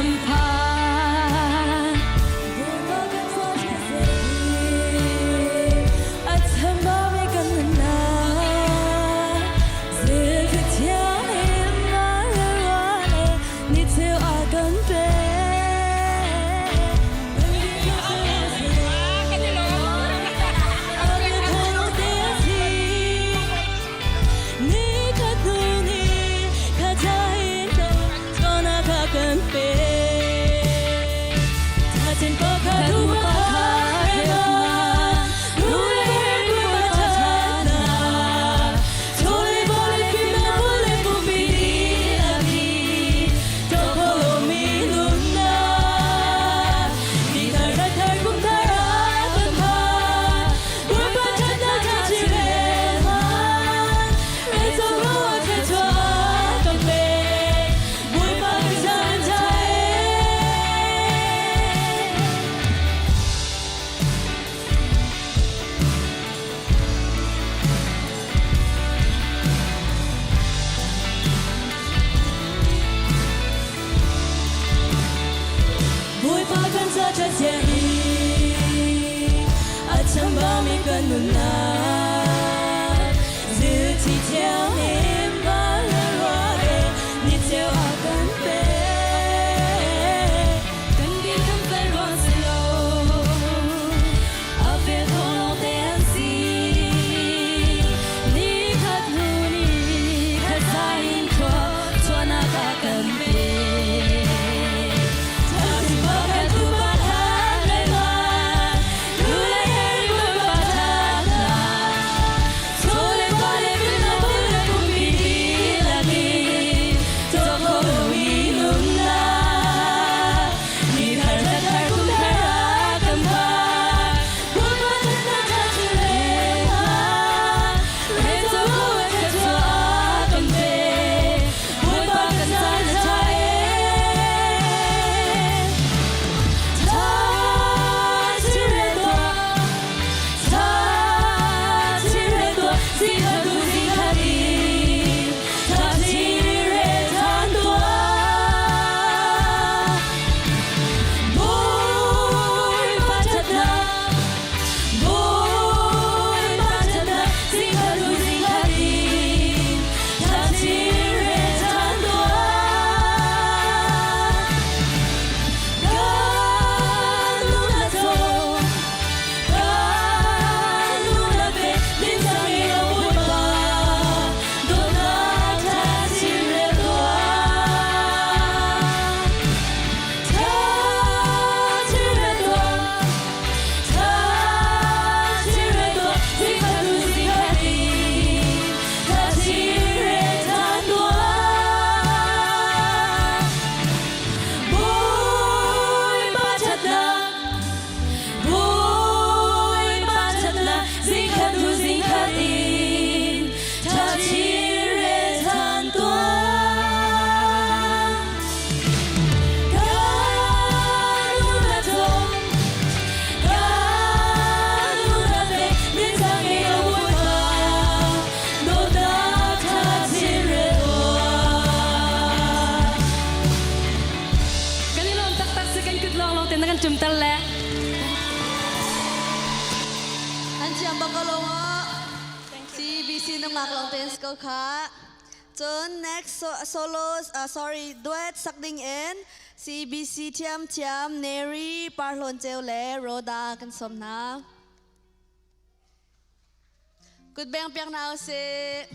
kan phan. Bawipa kan A chambami kan nunnak Zilfi thiang in na le ni cheu a kan pek. Bawipa kan ca ṭhat zia hi a chambami kan nunnak zilthi thiang in van le ruah e ni ceu a kan pek. Kan din kan fel ruang si lo a vel thawng lawng te an si. Ni khat hnu ni khat zai in khua chuahnak a kan pek. Kan i lawm taktak si kan kut lawng lawng te na kan ṭumter le. An thiam bak ko lo maw? CBC nungak lawng te ko kha. Cun next so, solo sorry duet sak ding in CBC thiam thiam Neri Parhlawn Ceu le Roda kan sawm hna. Kut beng piak hna usih.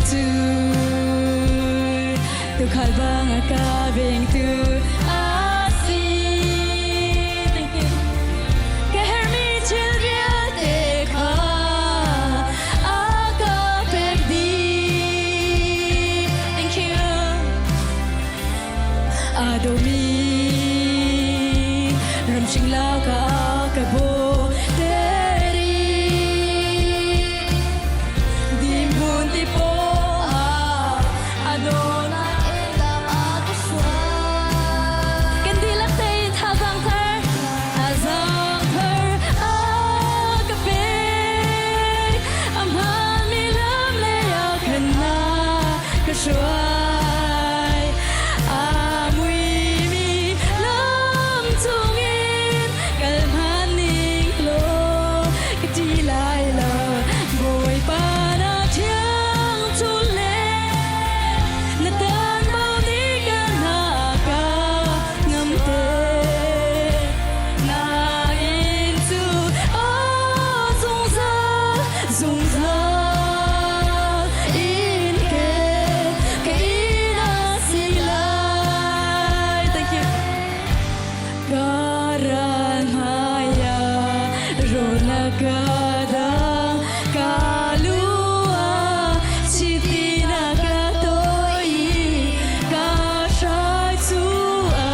Cu tuukhal bang a ka vengtu a si. Thank you. Ka herhmi thil vialte kha a ka pek dih. Thank you. A dawmi ramhring lakah ka bawter i Dimhmun ti paw ah a dawtnak in lam a ka hruai. Kan dihlak tein thazaang thar, thazaang thar a ka pek. A hmaanmi lam lei ah khan na ka hruai. A muimi lam chungin kal hman ning law ka ṭi lai lo. Bawipa na thiang chun le na tanbo nih ka hna ka ngamte. Nain cu aw zungzal, zungzal in ke ka inn a si lai. Thank you. Ka ral hmaiah rawl a ka dang, ka lu ah chiti na ka tawi i ka hrai cu a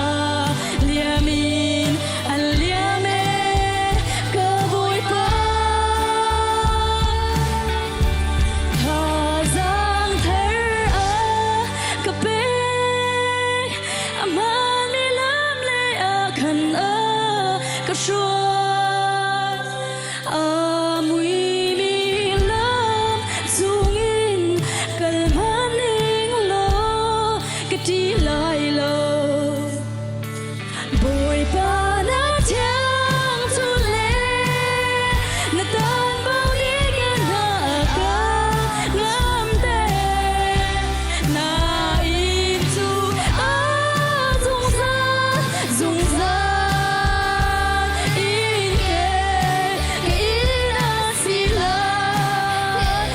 liam in an liam ee ka Bawipa. Thazaang thar a ka pek, a hmaanmi lam lei ah khan a ka hruai. A muimi lam chungin kal hman ning law ka ṭi lai lo. Bawipa na thiang cu le na tanbo nih ka hna ka ngamter. Na inn cu a zungzal, zungzal in ke ka inn a si lai.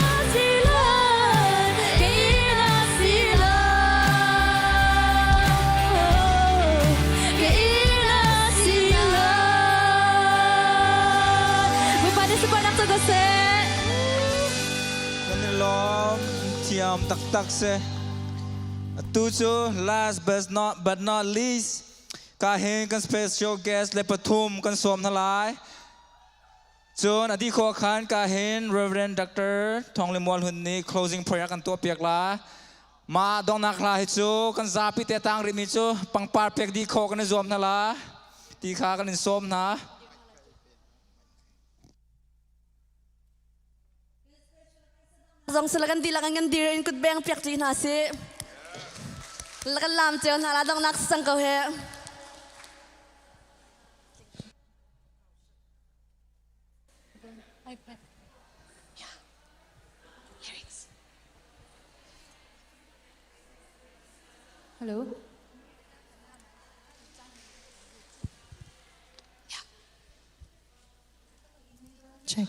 A si lai, ka inn a si lai. Ka inn a si lai. Bawipa nih sunparnak cu ko seh. Kan i lawm thiam taktak si. Atu cu last but not least ka hin kan special guest le pathum kan sawm hna lai. Cun a dih khawh khan ka hin Reverend Dr. Thawng Lim Mual Hun nih closing prayer kan tuah piak la. Mah donghnak hla hi cu kan zapi te tang rihmi cu pangpar pek dih khawh kan i zuam hna la. Ti kha kan in sawm hna. Zong sila kan dihlak in kan dir in kut beng piak ṭi hna si. Kan lam cio hna la donghnak sang ko he. iPad. Yeah. Lyrics. Hello. Yeah. Check.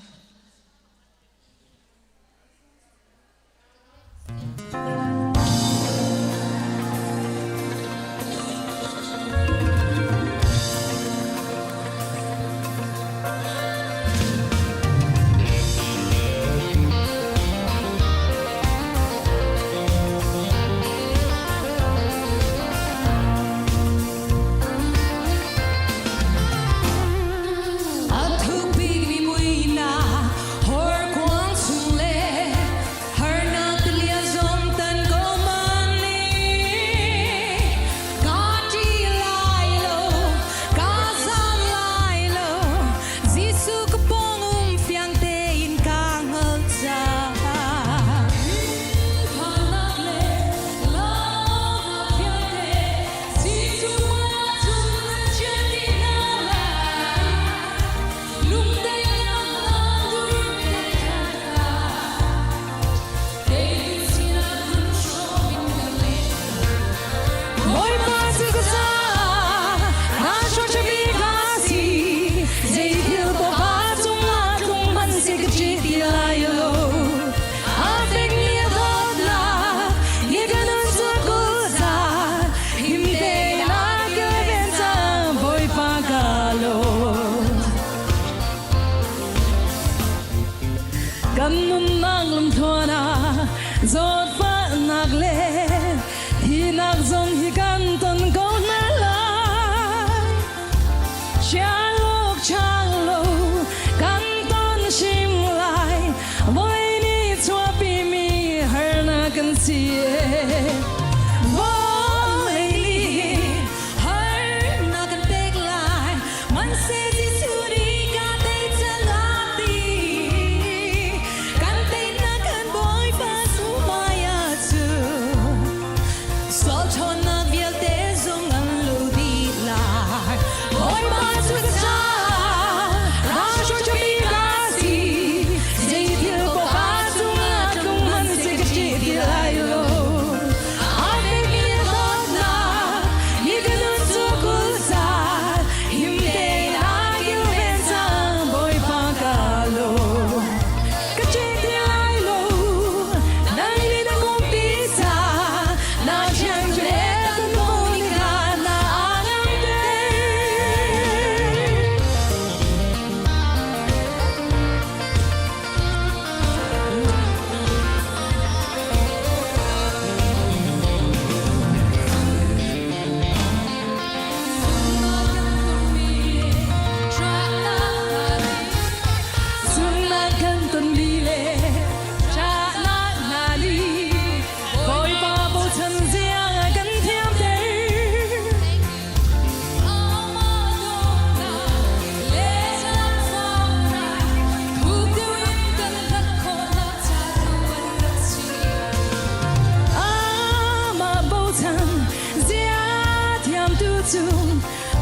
A thuk bikmi muihnak.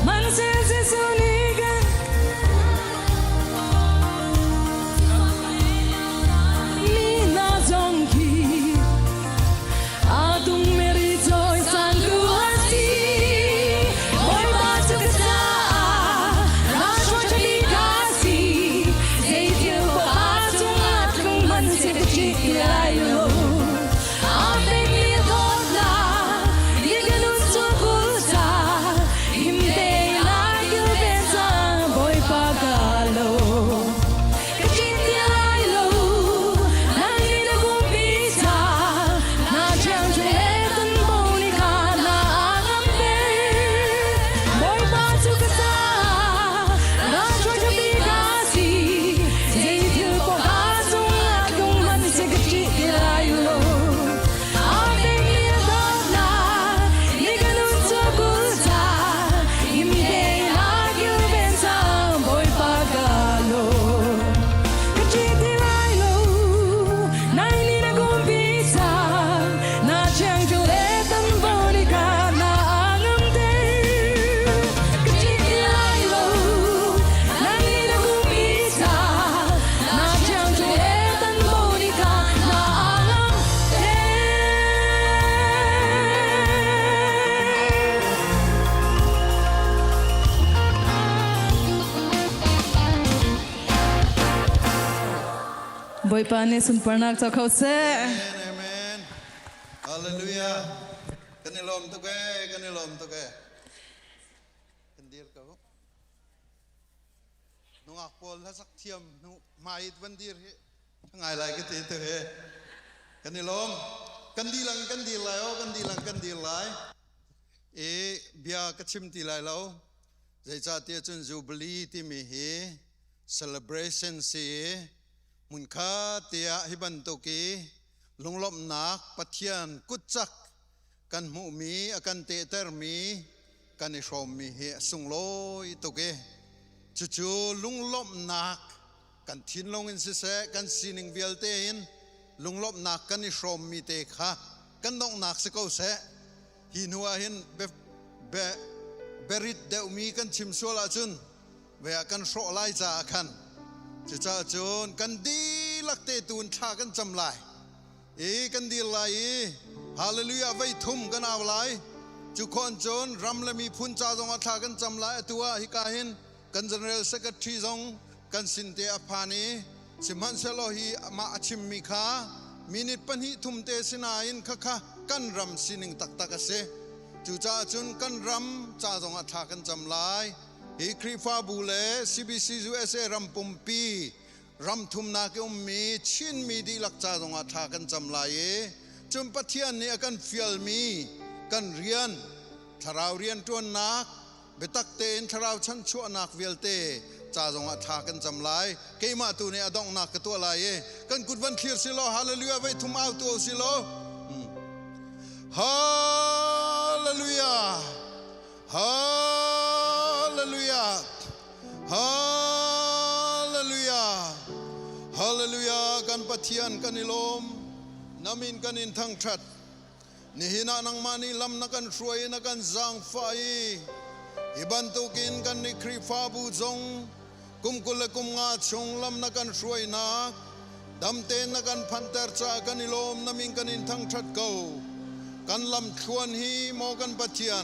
Hmanhseh Jesuh nih kan mi hna zong khi a tung Mary cawisangtu a si. Bawipa cu ka caah ralhruai ka si. Zeithil poah cungah tlung hmanhseh ka ṭih ti lai lo. Aa pekmi a dawtnak nih ka nun cu kul ca him tein lai kilven cang Bawipa ka lo. Ka ṭih ti lai lo, nang nih na pumpi ca na ṭhiangṭhu le tanbo nih kha na ngam ter. Bawipa cu ka caah ralhruai bik a si. Zeithil poah cungah tlung hmanhseh ka ṭih ti lai lo. Aa pekmi a dawtnak nih ka nun cu a kulh ca him tein a kilven cang Bawipa ka lawm. Ka ṭih ti lai lo, nang nih na kumpi cang, na ṭhiangṭhu le tanvo nih kha na ngamter. Ka ṭih ti lai lo, nang nih na kumpi cang, na ṭhiangṭhu le tanvo nih kha na ngamter. Bawipa nih sunparnak co kho seh. Amen. Hallelujah. Kan i lawm tuk ee, kan i lawm tuk ee. Kan dir ko. Nungak pawl hlasak thiam hnu hmai van dir hi ngai lai ka ti tu he. Kan i lawm. Kan dilang kan dir lai o, kan dilang kan dir lai. I bia ka chim ti lai lo. Zeicahtiah cun Jubilee timi hi celebration si i hmunkhat tiah hi bantuk i lunglawmhnak Pathian kutcak kan hmuhmi a kan tehtermi kan i hrawmmi hi a sunglawi tuk i cucu lunglawmhnak kan thinlung in siseh kan sining vialte in lunglawmhnak kan i hrawmmi te kha kan donghnak si ko seh. Hi hnu ah hin berit deuhmi kan chim sual ahcun ve ah kan hrawh lai caah khan cucaah cun kan dihlak te tu in thla kan cam lai i kan dir lai i hallelujah vei thum kan au lai. Cu khon cun ram le miphun ca zong ah thla kan cam lai. Atu ah hika hin kan general secretary zong kan sin te a phan i sihmanhsehlaw hi amah a chimmi kha minute pahnih thum te sinain khakha kan ram sining taktak a si. Cucaah cun kan ram ca zongah thla kan cam lai. Hi Khrihfabu le CBC USA ram pumpi ram thumnak i ummi Chinmi dihlak ca zongah thla kan cam lai i cun Pathian nih a kan fialmi kan rian thlarau rian ṭuannak biatak tein thlarau chanchuahnak vialte ca zongah thla kan cam lai. Keimah tu nih a donghnak ka tuah lai i kan kut van thlir si law hallelujah vei thum au tu si law. Hallelujah, hallelujah, hallelujah, hallelujah. Kan Pathian kan i lawm, namin kan in thangthat. Nihin ah nangmah nih lam na kan hruai na kan zaangfah i hi bantukin kan nih Khrihfabu zong kum 25 chung lam na kan hruainak dam tein na kan phanhter caah kan i lawm. Na min kan in thangṭhat ko. Kan lam thluan hi maw kan Pathian,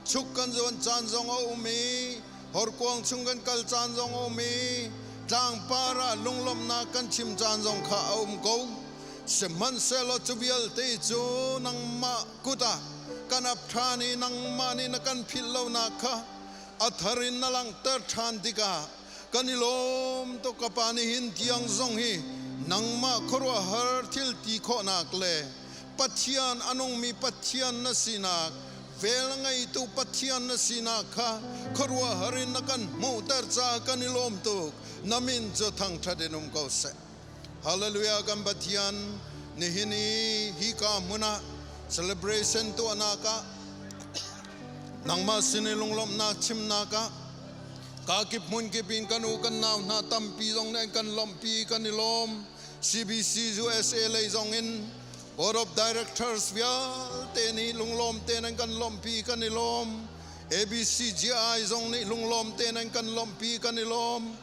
chuk kan zuan caan zong a um i horkuang chung kan kal caan zong a um i tlangpar ah lunglawmhnak kan chim caan zong kha a um ko. Sihmanhsehlaw cu vialte cu nangmah kut ah kan ap ṭhan i nangmah nih na kan philh lonak kha a thar in na langhter ṭhan tikah kan i lawm tuk. Ka Pa, nihin tiang zong hi nangmah khuaruahhar thil ti khawhnak le Pathian a nungmi Pathian na sinak, vel ngeitu Pathian na sinak kha khuaruahhar in na kan hmuhter caah kan i lawm tuk. Na min cu thangṭhat in um ko seh. Hallelujah. Kan Pathian, nihin i hika hmun ah celebration tuahnak ah nangmah sin i lunglawmhnak chimnak ah kakip hmun kip in kan u kan nau hna tampi zong nih an kan lawmhpi, kan i lawm. CBC USA lei zong in Board of Directors vialte nih lunglawm tein an kan lawmhpi, kan i lawm. ABCGI zong nih lunglawm tein an kan lawmhpi kan i lawm.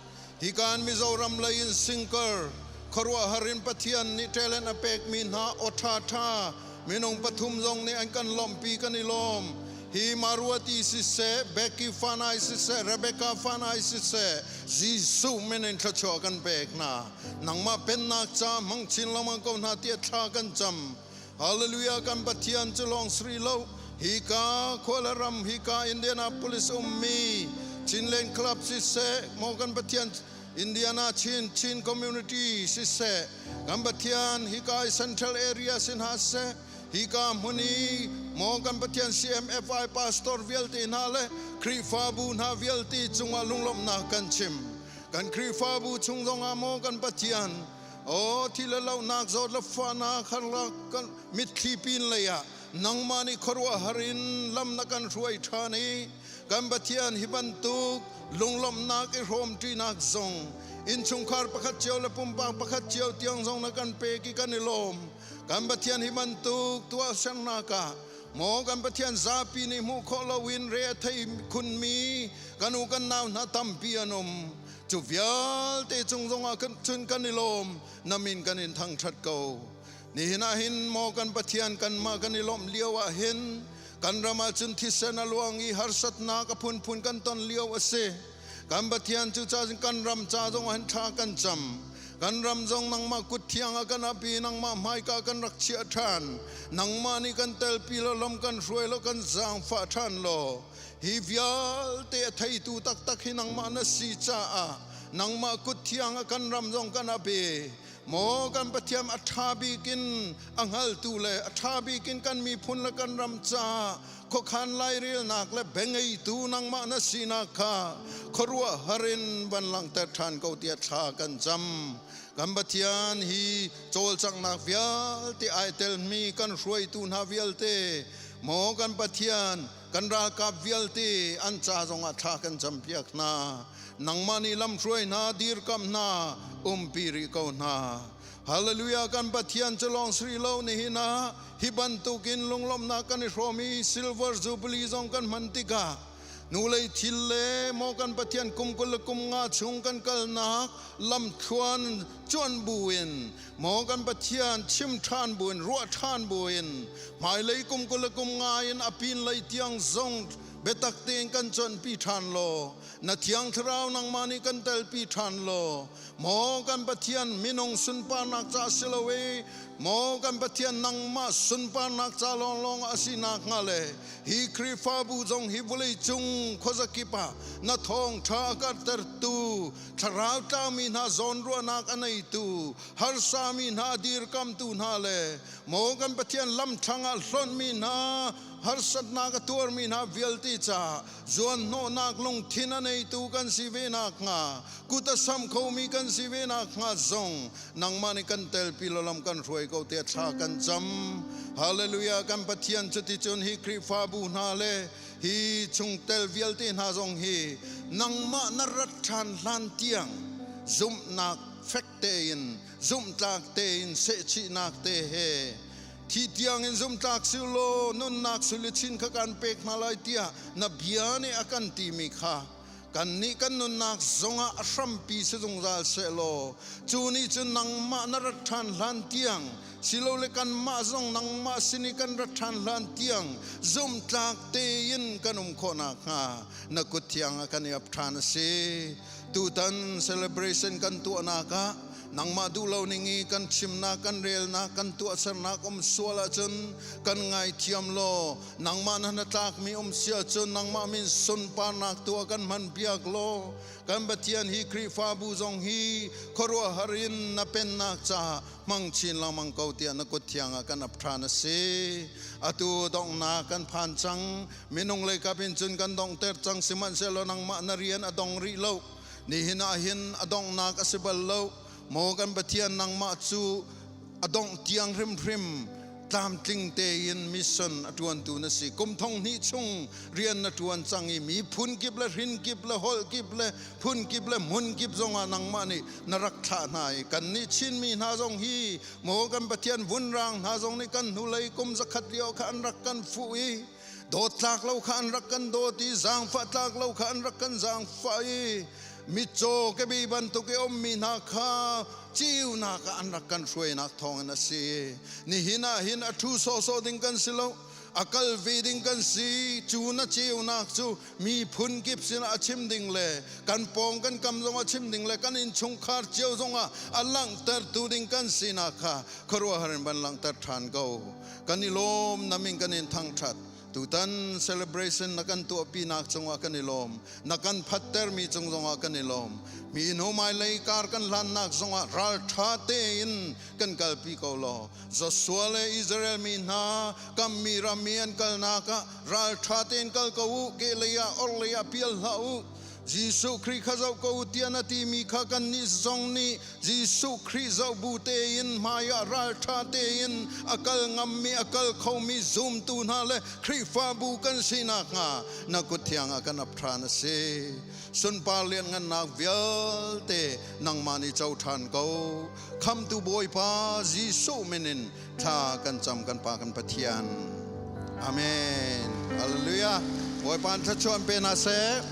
Hikan Mizoram lei in singer khuaruahhar in Pathian nih talent a pekmi hna aw ṭhaṭha minung pathum zong nih an kan lawmhpi kan i lawm. Hi Maruati siseh, Becky Fanai siseh, Rebecca Fanai siseh, Jesuh min in thluachuah kan pek hna. Nangmah pennak ca hmang chin lengmang ko hna tiah thla kan cam. Hallelujah kan Pathian cu lawng sri lo hika khuala ram hika Indianapolis ummi Chinland Club siseh maw kan Pathian Indiana Chin Chin Community siseh kan Pathian hika i Central Area sin ha seh hika hmun i maw kan Pathian CMFI pastor vialte hna le Khrihfabu hna vialte cungah lunglawmhnak kan chim kan Khrihfabu chung zongah maw kan Pathian Aw thi le lohnak zawt le fahnak harnak kan mitthli pin lei ah nangmah nih khuaruahhar in lam na kan hruai ṭhan i kan Pathian hi bantuk lunglawmhnak i hrawmṭinak zong innchungkhar pakhat cio le pumpak pakhat cio tiang zong na kan pek i kan i lawm. Kan Pathian hi bantuk tuahsernak ah maw kan Pathian zapi nih hmuh khawh loin re a thei khunmi kan u kan nau hna tampi an um. Cu vialte cung zongah cun kan i lawm, na min kan in thangṭhat ko. Nihin ah hin maw kan Pathian kanmah kan i lawmh lio ah hin kan ram ah cun thisen a luang i harsatnak a phunphun kan ton lio a si. Kan Pathian cu ca kan ram ca zong ah hin thla kan cam. Kan ram zong nangmah kut thiang ah kan ap i nangmah hmaika kan rak chiah ṭhan. Nangmah nih kan telpi law lam kan hruai law kan zaangfah ṭhan law Hi vialte a theitu taktak hi nangmah na si caah nangmah kut thiang ah kan ram zong kan ap i maw kan Pathian a ṭha bik in a hngaltu le a ṭha bik in kan miphun le kan ram caah khuakhan lairelnak le bengeitu nangmah na sinak kha khuaruahhar in van langhter ṭhan ko tiah thla kan cam. Kan Pathian hi cawlcanghnak vialte ai telmi kan hruaitu hna vialte maw kan Pathian kan ralkap vialte an ca zongah thla kan campiak hna. Nangmah nih lamhruai hna, dirkamh hna, umpi rih ko hna. Hallelujah kan Pathian cu lawng sri lo nihin ah hi bantukin lunglawmhnak kan i hrawm i silver jubilee zong kan hman tikah nulei thil le maw kan Pathian kum 20 le kum nga chung kan kalnak lamthluan cuan buin maw kan Pathian chim ṭhan buin ruah ṭhan buin hmailei kum 20 le kum nga in a pinlei tiang zong biatak tein kan cuanhpi ṭhan law na thiang thlarau nangmah nih kan telpi ṭhan law maw kan Pathian minung sunparnak ca si lo i maw kan Pathian nangmah sunparnak ca lawnglawng a si nakhnga le hi Khrihfabu zong hi vawlei cung khuazakip ah na thawngṭha a karhtertu thlarau tlaumi hna zawnruahnak a neitu harsami hna dirkamtu hna le maw kan Pathian lamthlang ah hlonhmi hna harsatnak a tuarmi hna vialte caah zuanhnawhnak lungthin a neitu kan si ve nakhnga kut a sam khomi kan si ve nakhnga zong nangmah nih kan telpi lo lam kan hruai ko tiah thla kan cam. Hallelujah kan Pathian cuticun hi Khrihfabu hna le hi chungtel vialte hna zong hi nangmah na rat ṭhan hlan tiang zumhnak fek tein zumhtlak tein sehchihnak te he thi tiangin zumhtlak si law nunnak sui kha kan pek hna lai tiah na bia nih a kan timi kha kannih kan nunnak zongah a hrampi si zungzal sehlaw cu nih cun nangmah na rat ṭhan hlan tiang silole kanmah zong nangmah sin i kan rat ṭhan hlan tiang zumhtlak tein kan um khawh nakhnga na kut thiang ah kan i ap ṭhan a si. Tutan celebration kan tuahnak ah nangmah duh lo ning i kan chimnak kan relnak kan tuahsernak um sual ahcun kan ngaithiam law nangmah na hnatlakmi um si ahcun nangmah min sunparnak tu ah kan hman piak law kan Pathian hi Khrihfabu zong hi khuaruahhar in na pennak caah hmang chin lengmang ko tiah na kut thiang ah kan ap ṭhan a si. Atu donghnak kan phan cang. Minung lei kap in cun kan donghter cang sihmanhsehlaw nangmah na rian a dong rih lo. Nihin ah hin a donghnak a si bal lo. Maw kan Pathian nangmah cu a dongh tiang hrimhrim tlamtling tein mission a ṭuantu na si. Kum thong hnih chung rian na ṭuan cang i miphun kip le hrin kip le holh kip le phun kip le hmun kip zongah nangmah nih na rak thlah hna i kannih Chinmi hna zong hi maw kan Pathian vunrang hna zong nih kan hnulei kum zakhat lio kha an rak kan fuh i. Dawt tlak lo kha an rak kan dawt i zaangfah tlak lo kha an rak kan zaangfah i mitcaw kebi bantuk i ummi hna kha ceunak ah an rak kan hruainak thawngin a si. Nihin ah hin a ṭhu sawhsawh ding kan si lo. A kal ve ding kan si. Cu na ceunak cu miphun kip sinah a chim ding le kan pawng kan kam zong a chim ding le kan innchungkhar cio zongah a langhtertu ding kan sinak kha khuaruahhar in van langhter ṭhan ko. Kan i lawm na min kan in thangṭhat. Tutan celebration na kan tuahpinak cungah kan i lawm. Na kan phattermi cung zongah kan i lawm. Mi hnu hmailei kar kan hlannak zongah ralṭha tein kan kalpi ko law. Joshua le Israel mi hna kammi ram i an kalnak ah ralṭha tein kal ko u, kehlei ah orhlei ah pial hlah u. Jesuh Khrih kha zoh ko u tiah na timi kha kannih zong nih Jesuh Khrih zoh bu tein hmaiah ralṭha tein a kal ngammi a kal khomi zumtu hna le Khrihfabu kan si nakhnga na kut thiang ah kan ap ṭhan a si. Sunpar lianngannak vialte nangmah nih co ṭhan ko. Khamtu Bawipa Jesuh min in thla kan cam kan Pa kan Pathian. Amen. Hallelujah. Bawipa an thluachuah pe hna seh.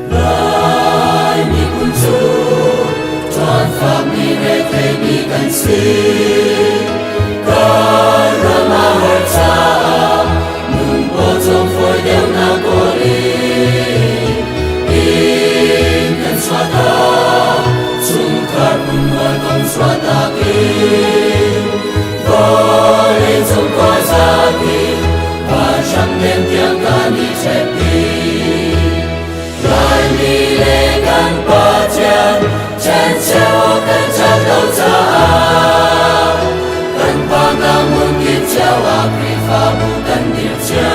Lai miphun cu ṭuanfakmi retheimi kan si. Kan ram a har caah nun pawcawm fawi deuhnak kawl in inn kan chuahtak, chungkhar pumhawi kom chuahtak in vawlei cung khuazapi vanhram nem tiang kan i ṭhep dih. Laimi le kan Pathian ṭhencheu kan cat lo caah kan pa nak hmun kip cio ah Khrihfabu kan dirh cio.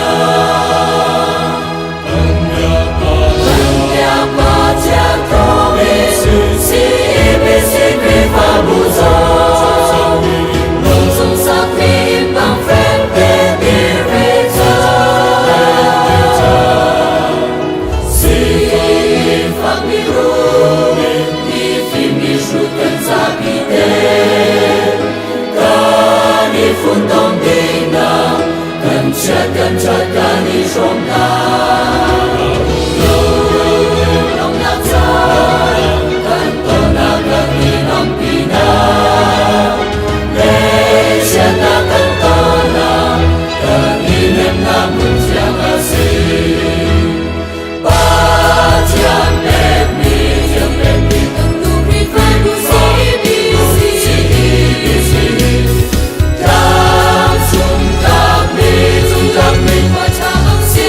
Kan biak Pathian thawngin CEBC Khrihfabu zong lungchung sakmi inn bang fek te dir ve cang. Sifakmi rum mifim mihrut kan zapi te kan i funtom dingnak kan chiat kan ṭhat kan i hrawmnak lungnak caan kan tonnak kan i nuamhpinak Ngaihchiatnak kan tonnak kan i hnemhnak hmun thiang a si. Pathian pekmi thiang pekmi kan nu Khrihfabu CBC CBC Tlang chung tlakmi cung tlakmi khua ṭha bang si.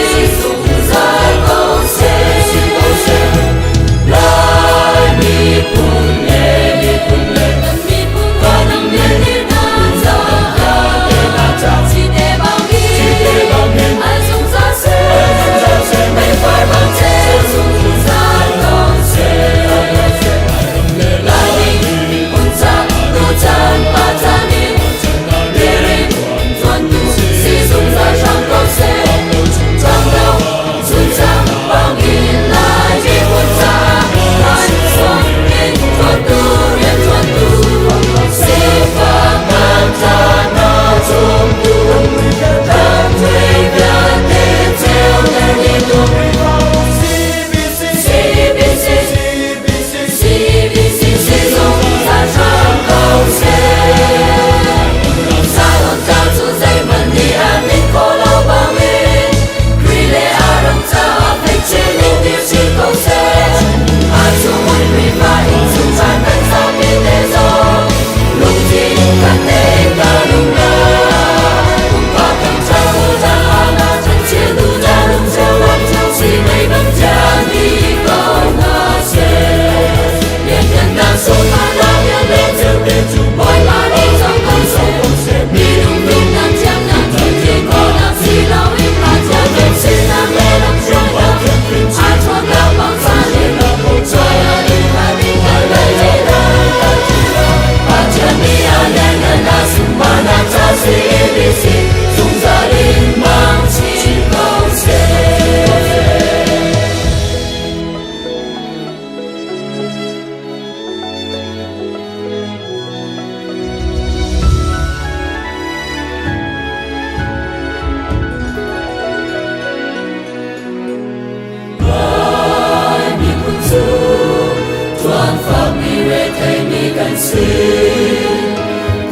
kan si.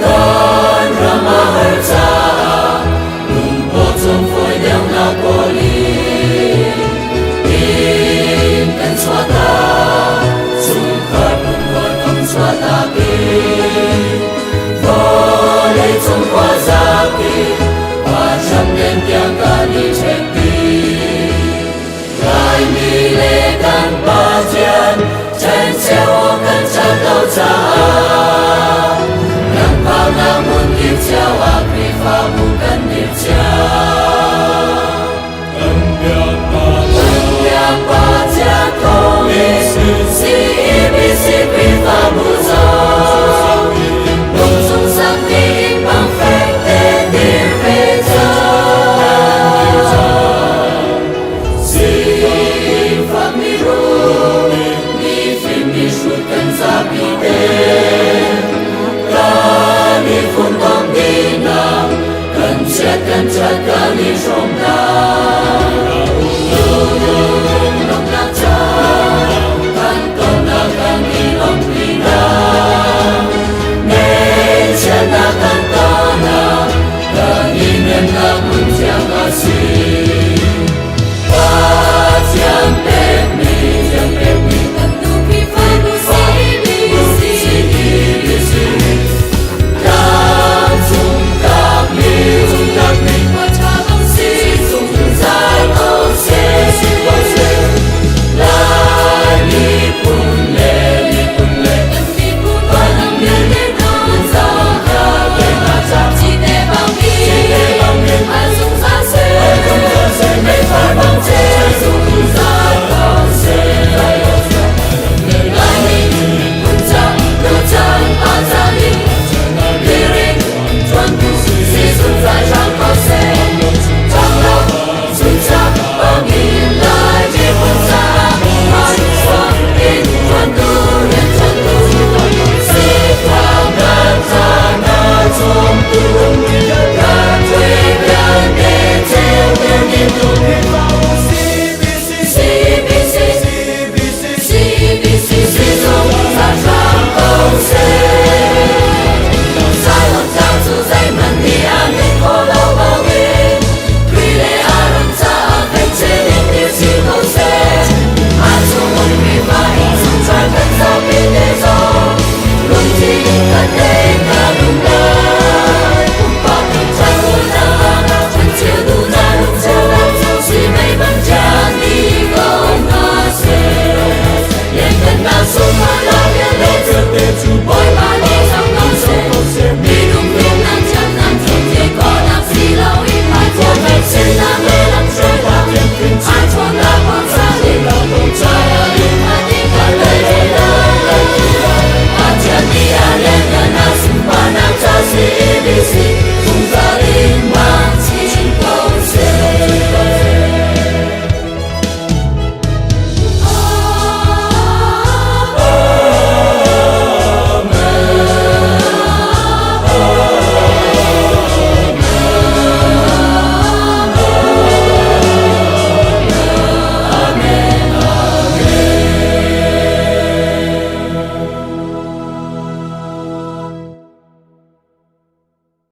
Kan ram a har caah lungpaw cung fawi deuhnak kawl in inn kan chuahtak, chungkhar phunhawi kom chuahtak in vawlei cung khuazapi vanhram nem tiang kan i ṭhekpi. Laimi le kan Pathian ṭhencheu awk kan ṭhat lo caah kan phaknak hmun kip cio ah Khrihfabu kan dirh cio.